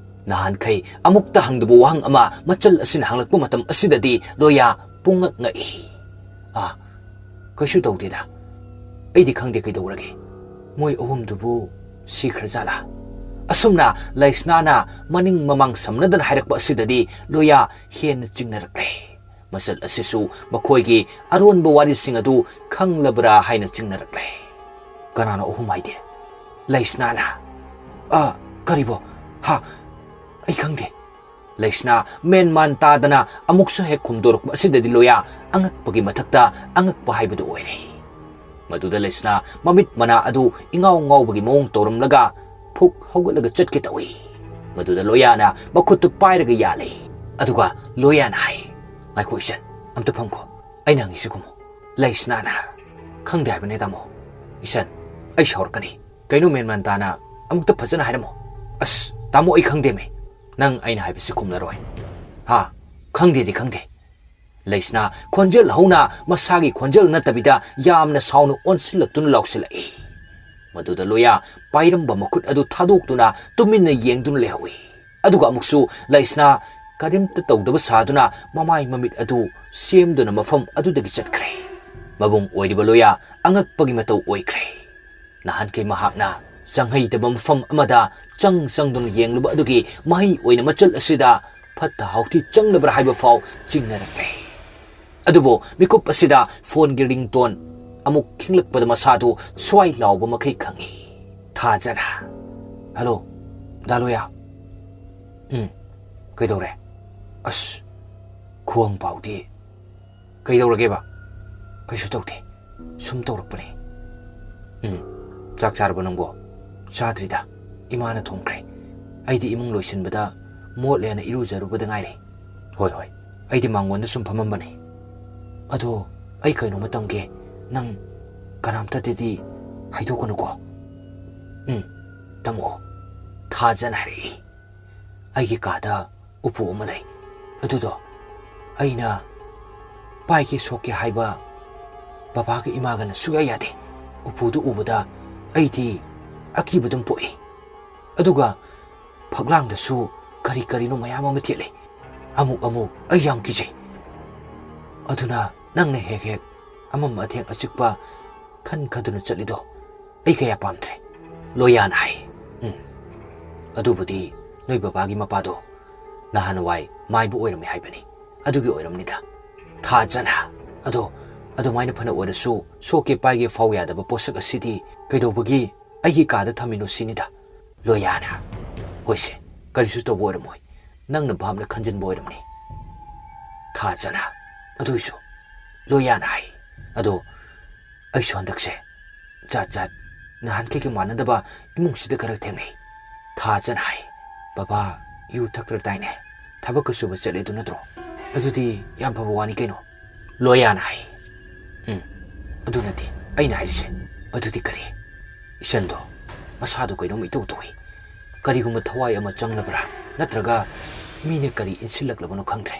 ꯅꯍꯥꯟꯈꯩ ꯑꯃꯨꯛꯇ ꯍꯪꯗꯕ ꯋꯥꯍꯪ ꯑꯃ ꯃꯆꯜ ꯑꯁꯤꯅ ꯍꯪꯂꯛꯄ ꯃꯇꯝ ꯑꯁꯤꯗꯗꯤ ꯂꯣꯌꯥ ꯄꯨꯡꯉꯛ ꯉꯛꯏ꯫ "ꯑꯥ, ꯀꯩꯁꯨ ꯇꯧꯗꯦꯗ꯫ ꯑꯩꯗꯤ ꯈꯪꯗꯦ ꯀꯩꯗꯧꯔꯒꯦ꯫ ꯃꯣꯏ ꯑꯍꯨꯝꯗꯨꯕꯨ ꯁꯤꯈ꯭ꯔꯖꯥꯠꯂꯥ?" ꯑꯁꯨꯝꯅ ꯂꯩꯁꯅꯥꯅ ꯃꯅꯤꯡ ꯃꯃꯥꯡ ꯁꯝꯅꯗꯅ ꯍꯥꯏꯔꯛꯄ ꯑꯁꯤꯗꯗꯤ ꯂꯣꯌꯥ ꯍꯦꯟꯅ ꯆꯤꯡꯅꯔꯛꯂꯦ꯫ ꯃꯆꯜ ꯑꯁꯤꯁꯨ ꯃꯈꯣꯏꯒꯤ ꯑꯔꯣꯟꯕ ꯋꯥꯔꯤꯁꯤꯡ ꯑꯗꯨ ꯈꯪꯂꯕ꯭ꯔꯥ ꯍꯥꯏꯅ ꯆꯤꯡꯅꯔꯛꯂꯦ꯫ "ꯀꯅꯥꯅꯣ ꯑꯍꯨꯝ ꯍꯥꯏꯗꯤ?" ꯂꯩꯁꯅꯥꯅ꯫ "ꯑ, ꯀꯔꯤꯕꯣ? ꯍꯥ? ꯑꯩ ꯈꯪꯗꯦ꯫" ꯂꯩꯁꯅꯥ ꯃꯦꯟꯃꯥꯟ ꯇꯥꯗꯅ ꯑꯃꯨꯛꯁꯨ ꯍꯦꯛ ꯈꯨꯝꯗꯣꯔꯛꯄ ꯑꯁꯤꯗꯗꯤ ꯂꯣꯌꯥ ꯑꯉꯛꯄꯒꯤ ꯃꯊꯛꯇ ꯑꯉꯛꯄ ꯍꯥꯏꯕꯗꯨ ꯑꯣꯏꯔꯦ꯫ ꯃꯗꯨꯗ ꯂꯩꯁꯅꯥ ꯃꯃꯤꯠ ꯃꯅꯥ ꯑꯗꯨ ꯏꯉꯥꯎ ꯉꯥꯎꯕꯒꯤ ꯃꯑꯣꯡ ꯇꯧꯔꯝꯂꯒ ꯐꯨꯛ ꯍꯧꯒꯠꯂꯒ ꯆꯠꯀꯦ ꯇꯧꯏ꯫ ꯃꯗꯨꯗ ꯂꯣꯌꯥꯅ ꯃꯈꯨꯠꯇꯨ ꯄꯥꯏꯔꯒ ꯌꯥꯜꯂꯤ꯫ ꯑꯗꯨꯒ ꯂꯣꯌꯥꯅ ꯍꯥꯏ, "ꯉꯥꯏꯈꯣ ꯏꯆꯟ, ꯑꯝꯇ ꯐꯝꯈꯣ꯫ ꯑꯩꯅ ꯍꯪꯉꯤꯁꯤ ꯈꯨꯝꯃꯨ꯫" ꯂꯩꯁꯅꯥꯅ, "ꯈꯪꯗꯦ ꯍꯥꯏꯕꯅꯦ ꯇꯥꯃꯣ꯫ ꯏꯆꯟ, ꯑꯩ ꯁꯥꯎꯔꯛꯀꯅꯤ꯫ ꯀꯩꯅꯣ ꯃꯦꯟꯃꯥꯟ ꯇꯥꯅ ꯑꯃꯨꯛꯇ ꯐꯖꯅ ꯍꯥꯏꯔꯝꯃꯣ꯫" "ꯑꯁ, ꯇꯥꯃꯣ, ꯑꯩ ꯈꯪꯗꯦꯃꯦ꯫ ꯅꯪ ꯑꯩꯅ ꯍꯥꯏꯕꯁꯤ ꯈꯨꯝꯂꯔꯣꯏ꯫" "ꯍꯥ? ꯈꯪꯗꯦꯗꯤ ꯈꯪꯗꯦ꯫" ꯂꯩꯁꯅꯥ ꯈꯣꯟꯖꯦꯜ ꯍꯧꯅ ꯃꯁꯥꯒꯤ ꯈꯣꯟꯖꯦꯜ ꯅꯠꯇꯕꯤꯗ ꯌꯥꯝꯅ ꯁꯥꯎꯅ ꯑꯣꯟꯁꯤꯜꯂꯛꯇꯨꯅ ꯂꯥꯎꯁꯤꯜꯂꯛꯏ꯫ ꯃꯗꯨꯗ ꯂꯣꯌꯥ ꯄꯥꯏꯔꯝꯕ ꯃꯈꯨꯠ ꯑꯗꯨ ꯊꯥꯗꯣꯛꯇꯨꯅ ꯇꯨꯃꯤꯟꯅ ꯌꯦꯡꯗꯨꯅ ꯂꯩꯍꯧꯏ꯫ ꯑꯗꯨꯒ ꯑꯃꯨꯛꯁꯨ ꯂꯩꯁꯅꯥ ꯀꯔꯤꯝꯇ ꯇꯧꯗꯕ ꯁꯥꯗꯨꯅ ꯃꯃꯥꯏ ꯃꯃꯤꯠ ꯑꯗꯨ ꯁꯦꯝꯗꯨꯅ ꯃꯐꯝ ꯑꯗꯨꯗꯒꯤ ꯆꯠꯈ꯭ꯔꯦ꯫ ꯃꯕꯨꯡ ꯑꯣꯏꯔꯤꯕ ꯂꯣꯌꯥ ꯑꯉꯛꯄꯒꯤ ꯃꯇꯧ ꯑꯣꯏꯈ꯭ꯔꯦ꯫ ꯅꯍꯥꯟꯈꯩ ꯃꯍꯥꯛꯅ ꯆꯪꯍꯩꯗꯕ ꯃꯐꯝ ꯑꯃꯗ ꯆꯪ ꯆꯪꯗꯨꯅ ꯌꯦꯡꯂꯨꯕ ꯑꯗꯨꯒꯤ ꯃꯍꯩ ꯑꯣꯏꯅ ꯃꯆꯜ ꯑꯁꯤꯗ ꯐꯠꯇ ꯍꯥꯎꯊꯤ ꯆꯪꯂꯕ꯭ꯔꯥ ꯍꯥꯏꯕ ꯐꯥꯎ ꯆꯤꯡꯅꯔꯛꯂꯦ꯫ ꯑꯗꯨꯕꯨ ꯃꯤꯀꯨꯞ ꯑꯁꯤꯗ ꯐꯣꯟꯒꯤ ꯔꯤꯡꯇꯣꯟ ꯑꯃꯨꯛ ꯈꯤꯡꯂꯛꯄꯗ ꯃꯁꯥꯗꯨ ꯁ꯭ꯋꯥꯏ ꯂꯥꯎꯕ ꯃꯈꯩ ꯈꯪꯏ꯫ ꯊꯥꯖꯅ, "ꯍꯜꯂꯣ, ꯗꯥ ꯂꯣꯌꯥ?" "ꯎꯝ, ꯀꯩꯗꯧꯔꯦ?" "ꯑꯁ, ꯈꯨꯋꯥꯡ ꯄꯥꯎꯗꯤ ꯀꯩꯗꯧꯔꯒꯦꯕ?" "ꯀꯩꯁꯨ ꯇꯧꯗꯦ, ꯁꯨꯝ ꯇꯧꯔꯛꯄꯅꯦ꯫" "ꯎꯝ, ꯆꯥꯛ ꯆꯥꯔꯕꯣ ꯅꯪꯕꯣ?" "ꯆꯥꯗ꯭ꯔꯤꯗ, ꯏꯃꯥꯅ ꯊꯣꯡꯈ꯭ꯔꯦ꯫ ꯑꯩꯗꯤ ꯏꯃꯨꯡ ꯂꯣꯏꯁꯤꯟꯕꯗ ꯃꯣꯠꯂꯦꯅ ꯏꯔꯨꯖꯔꯨꯕꯗ ꯉꯥꯏꯔꯤ꯫" "ꯍꯣꯏ, ꯍꯣꯏ, ꯑꯩꯗꯤ ꯃꯥꯡꯒꯣꯟꯗ ꯁꯨꯝ ꯐꯝꯃꯝꯕꯅꯦ꯫ ꯑꯗꯣ ꯑꯩ ꯀꯩꯅꯣꯝꯃ ꯇꯝꯒꯦ, ꯅꯪ ꯀꯅꯥꯝꯇꯗꯗꯤ ꯍꯥꯏꯗꯣꯛꯀꯅꯨꯀꯣ꯫" "ꯎꯝ, ꯇꯝꯃꯛꯑꯣ꯫" ꯊꯥꯖꯅ ꯍꯥꯏꯔꯛꯏ꯫ "ꯑꯩꯒꯤ ꯀꯥꯗ ꯎꯄꯨ ꯑꯃ ꯂꯩ꯫ ꯑꯗꯨꯗꯣ ꯑꯩꯅ ꯄꯥꯏꯒꯦ ꯁꯣꯛꯀꯦ ꯍꯥꯏꯕ ꯕꯕꯥꯒ ꯏꯃꯥꯒꯅ ꯁꯨꯛꯌꯥ ꯌꯥꯗꯦ꯫ ꯎꯄꯨꯗꯨ ꯎꯕꯗ ꯑꯩꯗꯤ ꯑꯀꯤꯕ ꯑꯗꯨꯝ ꯄꯣꯛꯏ꯫ ꯑꯗꯨꯒ ꯐꯛꯂꯥꯡꯗꯁꯨ ꯀꯔꯤ ꯀꯔꯤꯅꯣ ꯃꯌꯥꯝ ꯑꯃ ꯊꯦꯠꯂꯤ꯫ ꯑꯃꯨꯛ ꯑꯃꯨꯛ ꯑꯩ ꯌꯥꯝ ꯀꯤꯖꯩ꯫ ꯑꯗꯨꯅ ꯅꯪꯅ ꯍꯦꯛ ꯍꯦꯛ ꯑꯃꯝ ꯑꯊꯦꯡ ꯑꯆꯤꯛꯄ ꯈꯟ ꯈꯟꯗꯨꯅ ꯆꯠꯂꯤꯗꯣ ꯑꯩ ꯀꯌꯥ ꯄꯥꯝꯗ꯭ꯔꯦ꯫" ꯂꯣꯌꯥꯅ ꯍꯥꯏ, "ꯎꯝ, ꯑꯗꯨꯕꯨꯗꯤ ꯅꯣꯏ ꯕꯕꯥꯒꯤ ꯃꯄꯥꯗꯣ ꯅꯍꯥꯟꯋꯥꯏ ꯃꯥꯏꯕ ꯑꯣꯏꯔꯝꯃꯦ ꯍꯥꯏꯕꯅꯤ, ꯑꯗꯨꯒꯤ ꯑꯣꯏꯔꯝꯅꯤꯗ꯫" ꯊꯥꯖꯅ, "ꯑꯗꯣ ꯑꯗꯨꯃꯥꯏꯅ ꯐꯅ ꯑꯣꯏꯔꯁꯨ ꯁꯣꯛꯀꯦ ꯄꯥꯏꯒꯦ ꯐꯥꯎ ꯌꯥꯗꯕ ꯄꯣꯠꯁꯛ ꯑꯁꯤꯗꯤ ꯀꯩꯗꯧꯕꯒꯤ ꯑꯩꯒꯤ ꯀꯥꯗ ꯊꯝꯃꯤꯅꯣ ꯁꯤꯅꯤꯗ꯫" ꯂꯣꯌꯥꯅ, "ꯍꯣꯏꯁꯦ, ꯀꯔꯤꯁꯨ ꯇꯧꯕ ꯑꯣꯏꯔꯝꯃꯣꯏ, ꯅꯪꯅ ꯚꯥꯞꯅ ꯈꯟꯖꯤꯟꯕ ꯑꯣꯏꯔꯝꯅꯤ꯫" ꯊꯥꯖꯅ, "ꯑꯗꯨꯏꯁꯨ꯫" ꯂꯣꯌꯥꯅ ꯍꯥꯏ, "ꯑꯗꯣ ꯑꯩꯁꯨ ꯍꯟꯗꯛꯁꯦ ꯖꯥꯠ ꯖꯥꯠ, ꯅꯍꯥꯟꯈꯩꯒ ꯃꯥꯟꯅꯗꯕ ꯏꯃꯨꯡꯁꯤꯗ ꯈꯔ ꯊꯦꯡꯅꯩ꯫" ꯊꯥꯖꯅ ꯍꯥꯏ, "ꯕꯕꯥ ꯌꯨ ꯊꯛꯇ꯭ꯔꯗꯥꯏꯅꯦ? ꯊꯕꯛꯀ ꯁꯨꯕ ꯆꯠꯂꯦ ꯑꯗꯨ ꯅꯠꯇ꯭ꯔꯣ? ꯑꯗꯨꯗꯤ ꯌꯥꯝ ꯐꯕ ꯋꯥꯅꯤ ꯀꯩꯅꯣ꯫" ꯂꯣꯌꯥꯅ ꯍꯥꯏ, "ꯎꯝ, ꯑꯗꯨ ꯅꯠꯇꯦ ꯑꯩꯅ ꯍꯥꯏꯔꯤꯁꯦ꯫" "ꯑꯗꯨꯗꯤ ꯀꯔꯤ?" "ꯏꯆꯟꯗꯣ ꯃꯁꯥꯗꯣ ꯀꯩꯅꯣꯝ ꯏꯇꯧ ꯇꯧꯏ꯫ ꯀꯔꯤꯒꯨꯝꯕ ꯊꯋꯥꯏ ꯑꯃ ꯆꯪꯂꯕ꯭ꯔꯥ, ꯅꯠꯇ꯭ꯔꯒ ꯃꯤꯅ ꯀꯔꯤ ꯏꯟꯁꯤꯜꯂꯛꯂꯕꯅꯣ ꯈꯪꯗ꯭ꯔꯦ꯫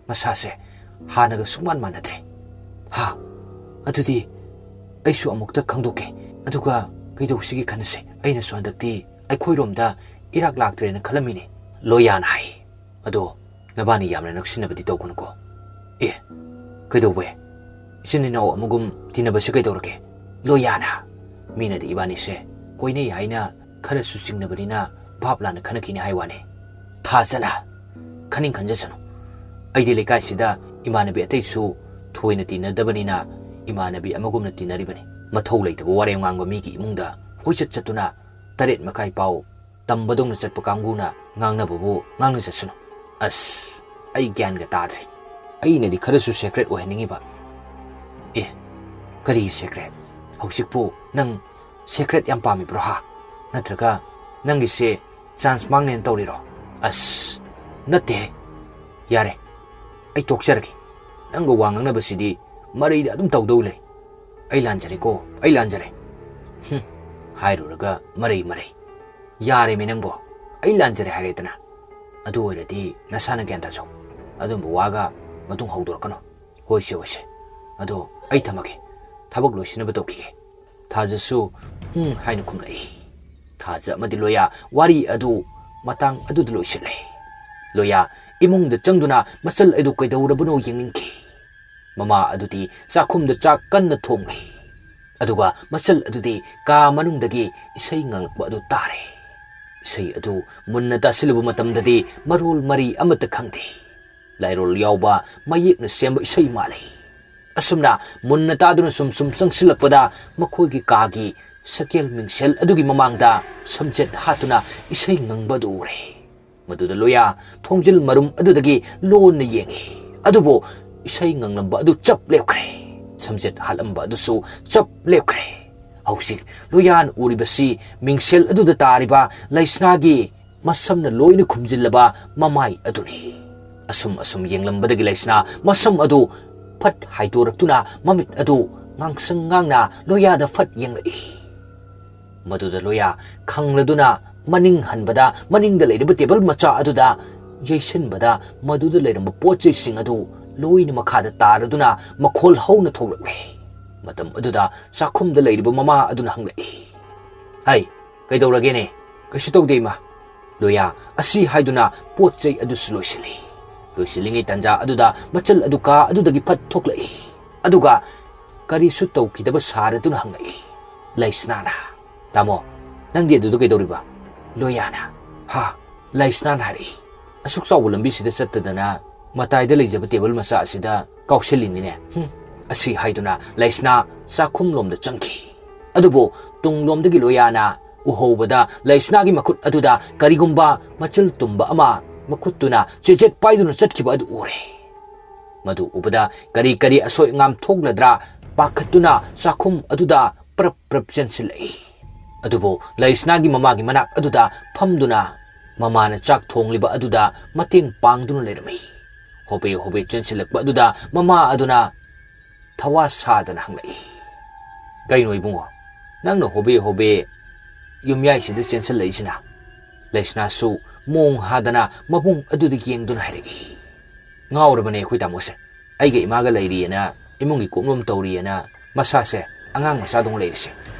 ꯃꯁꯥꯁꯦ ꯍꯥꯟꯅꯒ ꯁꯨꯡꯃꯥꯟ ꯃꯥꯟꯅꯗ꯭ꯔꯦ꯫" "ꯍꯥ? ꯑꯗꯨꯗꯤ ꯑꯩꯁꯨ ꯑꯃꯨꯛꯇ ꯈꯪꯗꯣꯛꯀꯦ, ꯑꯗꯨꯒ ꯀꯩꯗꯧꯁꯤꯒꯦ ꯈꯟꯅꯁꯦ꯫ ꯑꯩꯅꯁꯨ ꯍꯟꯗꯛꯇꯤ ꯑꯩꯈꯣꯏꯔꯣꯝꯗ ꯏꯔꯥꯛ ꯂꯥꯛꯇ꯭ꯔꯦꯅ ꯈꯜꯂꯝꯃꯤꯅꯦ꯫ ꯂꯣꯌꯥꯅ ꯍꯥꯏ, "ꯑꯗꯣ ꯅꯕꯥꯅꯤ ꯌꯥꯝꯅ ꯅꯛꯁꯤꯟꯅꯕꯗꯤ ꯇꯧꯒꯅꯨꯀꯣ꯫" "ꯑꯦ, ꯀꯩꯗꯧꯕꯩ? ꯏꯆꯤꯟ ꯏꯅꯥꯎ ꯑꯃꯒꯨꯝ ꯇꯤꯟꯅꯕꯁꯦ ꯀꯩꯗꯧꯔꯒꯦ?" ꯂꯣꯌꯥꯅ꯫ "ꯃꯤꯅꯗꯤ ꯏꯕꯥꯅꯤꯁꯦ ꯀꯣꯏꯅꯩ ꯍꯥꯏꯅ ꯈꯔꯁꯨ ꯆꯤꯡꯅꯕꯅꯤꯅ ꯚꯥꯞ ꯂꯥꯟꯅ ꯈꯟꯅꯈꯤꯅꯤ ꯍꯥꯏ ꯋꯥꯅꯤ꯫" "ꯊꯥꯖꯅ ꯈꯟꯅꯤꯡ ꯈꯟꯖꯁꯅꯨ꯫ ꯑꯩꯗꯤ ꯂꯩꯀꯥꯏꯁꯤꯗ ꯏꯃꯥꯟꯅꯕꯤ ꯑꯇꯩꯁꯨ ꯊꯣꯏꯅ ꯇꯤꯟꯅꯗꯕꯅꯤꯅ ꯏꯃꯥꯟꯅꯕꯤ ꯑꯃꯒꯨꯝꯅ ꯇꯤꯟꯅꯔꯤꯕꯅꯤ꯫ ꯃꯊꯧ ꯂꯩꯇꯕ ꯋꯥꯔꯦꯝ ꯉꯥꯡꯕ ꯃꯤꯒꯤ ꯏꯃꯨꯡꯗ ꯀꯣꯏꯆꯠ ꯆꯠꯇꯨꯅ ꯇꯔꯦꯠ ꯃꯈꯥꯏ ꯄꯥꯎ ꯇꯝꯕꯗꯧꯅ ꯆꯠꯄ ꯀꯥꯡꯕꯨꯅ ꯉꯥꯡꯅꯕꯕꯨ ꯉꯥꯡꯅꯖꯁꯅꯨ꯫" "ꯑꯁ, ꯑꯩ ꯒ꯭ꯌꯥꯟꯒ ꯇꯥꯗ꯭ꯔꯦ꯫ ꯑꯩꯅꯗꯤ ꯈꯔꯁꯨ ꯁꯦꯀ꯭ꯔꯦꯠ ꯑꯣꯏꯍꯟꯅꯤꯡꯉꯤꯕ꯫" "ꯑꯦ, ꯀꯔꯤꯒꯤ ꯁꯦꯀ꯭ꯔꯦꯠ? ꯍꯧꯖꯤꯛꯄꯨ ꯅꯪ ꯁꯦꯀ꯭ꯔꯦꯠ ꯌꯥꯝ ꯄꯥꯝꯃꯤꯕ꯭ꯔꯣ ꯍꯥ? ꯅꯠꯇ꯭ꯔꯒ ꯅꯪꯒꯤꯁꯦ ꯆꯥꯟꯁ ꯃꯥꯡꯅꯦꯅ ꯇꯧꯔꯤꯔꯣ?" "ꯑꯁ, ꯅꯠꯇꯦꯍꯦ꯫ ꯌꯥꯔꯦ, ꯑꯩ ꯇꯣꯛꯆꯔꯒꯦ꯫ ꯅꯪꯒ ꯋꯥ ꯉꯥꯡꯅꯕꯁꯤꯗꯤ ꯃꯔꯩꯗ ꯑꯗꯨꯝ ꯇꯧꯗꯧ ꯂꯩ꯫ ꯑꯩ ꯂꯥꯟꯖꯔꯦꯀꯣ, ꯑꯩ ꯂꯥꯟꯖꯔꯦ꯫" "ꯍꯨꯝ, ꯍꯥꯏꯔꯨꯔꯒ ꯃꯔꯩ ꯃꯔꯩ꯫ ꯌꯥꯔꯦꯃꯦ ꯅꯪꯕꯣ, ꯑꯩ ꯂꯥꯟꯖꯔꯦ ꯍꯥꯏꯔꯦꯗꯅ꯫ ꯑꯗꯨ ꯑꯣꯏꯔꯗꯤ ꯅꯁꯥꯅ ꯒ꯭ꯌꯥꯟ ꯇꯥꯖꯧ꯫ ꯑꯗꯨꯝꯕ ꯋꯥꯒ ꯃꯇꯨꯡ ꯍꯧꯗꯣꯔꯛꯀꯅꯨ꯫" "ꯍꯣꯏꯁꯦ, ꯍꯣꯏꯁꯦ꯫ ꯑꯗꯣ ꯑꯩ ꯊꯝꯃꯒꯦ꯫ ꯊꯕꯛ ꯂꯣꯏꯁꯤꯟꯅꯕ ꯇꯧꯈꯤꯒꯦ꯫" ꯊꯥꯖꯁꯨ "ꯎꯝ" ꯍꯥꯏꯅ ꯈꯨꯝꯂꯛꯏ꯫ ꯊꯥꯖ ꯑꯃꯗꯤ ꯂꯣꯌꯥ ꯋꯥꯔꯤ ꯑꯗꯨ ꯃꯇꯥꯡ ꯑꯗꯨꯗ ꯂꯣꯏꯁꯤꯜꯂꯦ꯫ ꯂꯣꯌꯥ ꯏꯃꯨꯡꯗ ꯆꯪꯗꯨꯅ ꯃꯆꯜ ꯑꯗꯨ ꯀꯩꯗꯧꯔꯕꯅꯣ ꯌꯦꯡꯅꯤꯡꯈꯤ꯫ ꯃꯃꯥ ꯑꯗꯨꯗꯤ ꯆꯥꯛꯈꯨꯝꯗ ꯆꯥꯛ ꯀꯟꯅ ꯊꯣꯡꯂꯤ꯫ ꯑꯗꯨꯒ ꯃꯆꯜ ꯑꯗꯨꯗꯤ ꯀꯥ ꯃꯅꯨꯡꯗꯒꯤ ꯏꯁꯩ ꯉꯪꯂꯛꯄ ꯑꯗꯨ ꯇꯥꯔꯦ꯫ ꯏꯁꯩ ꯑꯗꯨ ꯃꯨꯟꯅ ꯇꯥꯁꯤꯜꯂꯨꯕ ꯃꯇꯝꯗꯗꯤ ꯃꯔꯣꯜ ꯃꯔꯤ ꯑꯃꯠꯇ ꯈꯪꯗꯦ꯫ ꯂꯥꯏꯔꯣꯜ ꯌꯥꯎꯕ ꯃꯌꯦꯛꯅ ꯁꯦꯝꯕ ꯏꯁꯩ ꯃꯥꯜꯂꯤ꯫ ꯑꯁꯨꯝꯅ ꯃꯨꯟꯅ ꯇꯥꯗꯨꯅ ꯁꯨꯝ ꯁꯨꯝ ꯆꯪꯁꯤꯜꯂꯛꯄꯗ ꯃꯈꯣꯏꯒꯤ ꯀꯥꯒꯤ ꯁꯀꯦꯜ ꯃꯤꯡꯁꯦꯜ ꯑꯗꯨꯒꯤ ꯃꯃꯥꯡꯗ ꯁꯝꯖꯦꯠ ꯍꯥꯠꯇꯨꯅ ꯏꯁꯩ ꯉꯪꯕ ꯑꯗꯨ ꯎꯔꯦ꯫ ꯃꯗꯨꯗ ꯂꯣꯌꯥ ꯊꯣꯡꯖꯤꯜ ꯃꯔꯨꯝ ꯑꯗꯨꯗꯒꯤ ꯂꯣꯟꯅ ꯌꯦꯡꯉꯤ꯫ ꯑꯗꯨꯕꯨ ꯏꯁꯩ ꯉꯪꯂꯝꯕ ꯑꯗꯨ ꯆꯞ ꯂꯦꯞꯈ꯭ꯔꯦ꯫ ꯁꯝꯖꯦꯠ ꯍꯥꯠꯂꯝꯕ ꯑꯗꯨꯁꯨ ꯆꯞ ꯂꯦꯞꯈ꯭ꯔꯦ꯫ ꯍꯧꯖꯤꯛ ꯂꯣꯌꯥꯅ ꯎꯔꯤꯕꯁꯤ ꯃꯤꯡꯁꯦꯜ ꯑꯗꯨꯗ ꯇꯥꯔꯤꯕ ꯂꯩꯁꯅꯥꯒꯤ ꯃꯁꯝꯅ ꯂꯣꯏꯅ ꯈꯨꯝꯖꯤꯜꯂꯕ ꯃꯃꯥꯏ ꯑꯗꯨꯅꯤ꯫ ꯑꯁꯨꯝ ꯑꯁꯨꯝ ꯌꯦꯡꯂꯝꯕꯗꯒꯤ ꯂꯩꯁꯅꯥ ꯃꯁꯝ ꯑꯗꯨ ꯐꯠ ꯍꯥꯏꯗꯣꯔꯛꯇꯨꯅ ꯃꯃꯤꯠ ꯑꯗꯨ ꯉꯥꯡꯁꯪ ꯉꯥꯡꯅ ꯂꯣꯌꯥꯗ ꯐꯠ ꯌꯦꯡꯂꯛꯏ꯫ ꯃꯗꯨꯗ ꯂꯣꯌꯥ ꯈꯪꯂꯗꯨꯅ ꯃꯅꯤꯡ ꯍꯟꯕꯗ ꯃꯅꯤꯡꯗ ꯂꯩꯔꯤꯕ ꯇꯦꯕꯜ ꯃꯆꯥ ꯑꯗꯨꯗ ꯌꯩꯁꯤꯟꯕꯗ ꯃꯗꯨꯗ ꯂꯩꯔꯝꯕ ꯄꯣꯠ ꯆꯩꯁꯤꯡ ꯑꯗꯨ ꯂꯣꯏꯅ ꯃꯈꯥꯗ ꯇꯥꯔꯗꯨꯅ ꯃꯈꯣꯜ ꯍꯧꯅ ꯊꯣꯛꯂꯛꯂꯦ꯫ ꯃꯇꯝ ꯑꯗꯨꯗ ꯆꯥꯛꯈꯨꯝꯗ ꯂꯩꯔꯤꯕ ꯃꯃꯥ ꯑꯗꯨꯅ ꯍꯪꯂꯛꯏ, "ꯍꯩ, ꯀꯩꯗꯧꯔꯒꯦꯅꯦ?" "ꯀꯩꯁꯨ ꯇꯧꯗꯦ, ꯏꯃꯥ꯫ ꯂꯣꯌꯥ ꯑꯁꯤ ꯍꯥꯏꯗꯨꯅ ꯄꯣꯠ ꯆꯩ ꯑꯗꯨꯁꯨ ꯂꯣꯏꯁꯤꯜꯂꯤ꯫ ꯂꯣꯏꯁꯤꯜꯂꯤꯉꯩ ꯇꯥꯟꯖꯥ ꯑꯗꯨꯗ ꯃꯆꯜ ꯑꯗꯨ ꯀꯥ ꯑꯗꯨꯗꯒꯤ ꯐꯠ ꯊꯣꯛꯂꯛꯏ꯫ ꯑꯗꯨꯒ ꯀꯔꯤꯁꯨ ꯇꯧꯈꯤꯗꯕ ꯁꯥꯔꯗꯨꯅ ꯍꯪꯂꯛꯏ꯫ ꯂꯩꯁꯅꯥꯅ, "ꯇꯥꯃꯣ, ꯅꯪꯗꯤ ꯑꯗꯨꯗ ꯀꯩꯗꯧꯔꯤꯕ?" ꯂꯣꯌꯥꯅ, "ꯍꯥ?" ꯂꯩꯁꯅꯥꯅ ꯍꯥꯏꯔꯛꯏ꯫ "ꯑꯁꯨꯛ ꯆꯥꯎꯕ ꯂꯝꯕꯤꯁꯤꯗ ꯆꯠꯇꯗꯅ ꯃꯇꯥꯏꯗ ꯂꯩꯖꯕ ꯇꯦꯕꯜ ꯃꯆꯥ ꯑꯁꯤꯗ ꯀꯥꯎꯁꯤꯜꯂꯤꯅꯤꯅꯦ꯫ ꯍꯨꯝ," ꯑꯁꯤ ꯍꯥꯏꯗꯨꯅ ꯂꯩꯁꯅꯥ ꯆꯥꯛꯈꯨꯝꯂꯣꯝꯗ ꯆꯪꯈꯤ꯫ ꯑꯗꯨꯕꯨ ꯇꯨꯡꯂꯣꯝꯗꯒꯤ ꯂꯣꯌꯥꯅ ꯎꯍꯧꯕꯗ ꯂꯩꯁꯅꯥꯒꯤ ꯃꯈꯨꯠ ꯑꯗꯨꯗ ꯀꯔꯤꯒꯨꯝꯕ ꯃꯆꯤꯜ ꯇꯨꯝꯕ ꯑꯃ ꯃꯈꯨꯠꯇꯨꯅ ꯆꯦꯖꯦꯠ ꯄꯥꯏꯗꯨꯅ ꯆꯠꯈꯤꯕ ꯑꯗꯨ ꯎꯔꯦ꯫ ꯃꯗꯨ ꯎꯕꯗ ꯀꯔꯤ ꯀꯔꯤ ꯑꯁꯣꯏ ꯑꯉꯥꯝ ꯊꯣꯛꯂꯗ꯭ꯔꯥ ꯄꯥꯈꯠꯇꯨꯅ ꯆꯥꯛꯈꯨꯝ ꯑꯗꯨꯗ ꯄ꯭ꯔꯞ ꯄ꯭ꯔꯞ ꯆꯦꯟꯁꯤꯜꯂꯛꯏ꯫ ꯑꯗꯨꯕꯨ ꯂꯩꯁꯅꯥꯒꯤ ꯃꯃꯥꯒꯤ ꯃꯅꯥꯛ ꯑꯗꯨꯗ ꯐꯝꯗꯨꯅ ꯃꯃꯥꯅ ꯆꯥꯛ ꯊꯣꯡꯂꯤꯕ ꯑꯗꯨꯗ ꯃꯇꯦꯡ ꯄꯥꯡꯗꯨꯅ ꯂꯩꯔꯝꯃꯤ꯫ ꯍꯣꯕꯦ ꯍꯣꯕꯦ ꯆꯦꯟꯁꯤꯜꯂꯛꯄ ꯑꯗꯨꯗ ꯃꯃꯥ ꯑꯗꯨꯅ ꯊꯋꯥ ꯁꯥꯗꯅ ꯍꯪꯂꯛꯏ, "ꯀꯩꯅꯣ ꯏꯕꯨꯡꯉꯣ, ꯅꯪꯅ ꯍꯣꯕꯦ ꯍꯣꯕꯦ ꯌꯨꯝꯌꯥꯏꯁꯤꯗ ꯆꯦꯟꯁꯤꯜꯂꯛꯏꯁꯤꯅ?" ꯂꯩꯁꯅꯥꯁꯨ ꯃꯣꯡ ꯍꯥꯗꯅ ꯃꯕꯨꯡ ꯑꯗꯨꯗ ꯌꯦꯡꯗꯨꯅ ꯍꯥꯏꯔꯛꯏ, "ꯉꯥꯎꯔꯕꯅꯦ ꯑꯩꯈꯣꯏ ꯇꯥꯃꯣꯁꯦ꯫ ꯑꯩꯒ ꯏꯃꯥꯒ ꯂꯩꯔꯤꯌꯦꯅ, ꯏꯃꯨꯡꯒꯤ ꯀꯨꯞꯅꯣꯝ ꯇꯧꯔꯤꯌꯦꯅ ꯃꯁꯥꯁꯦ ꯑꯉꯥꯡ ꯃꯆꯥꯗꯧꯅ ꯂꯩꯔꯤꯁꯦ꯫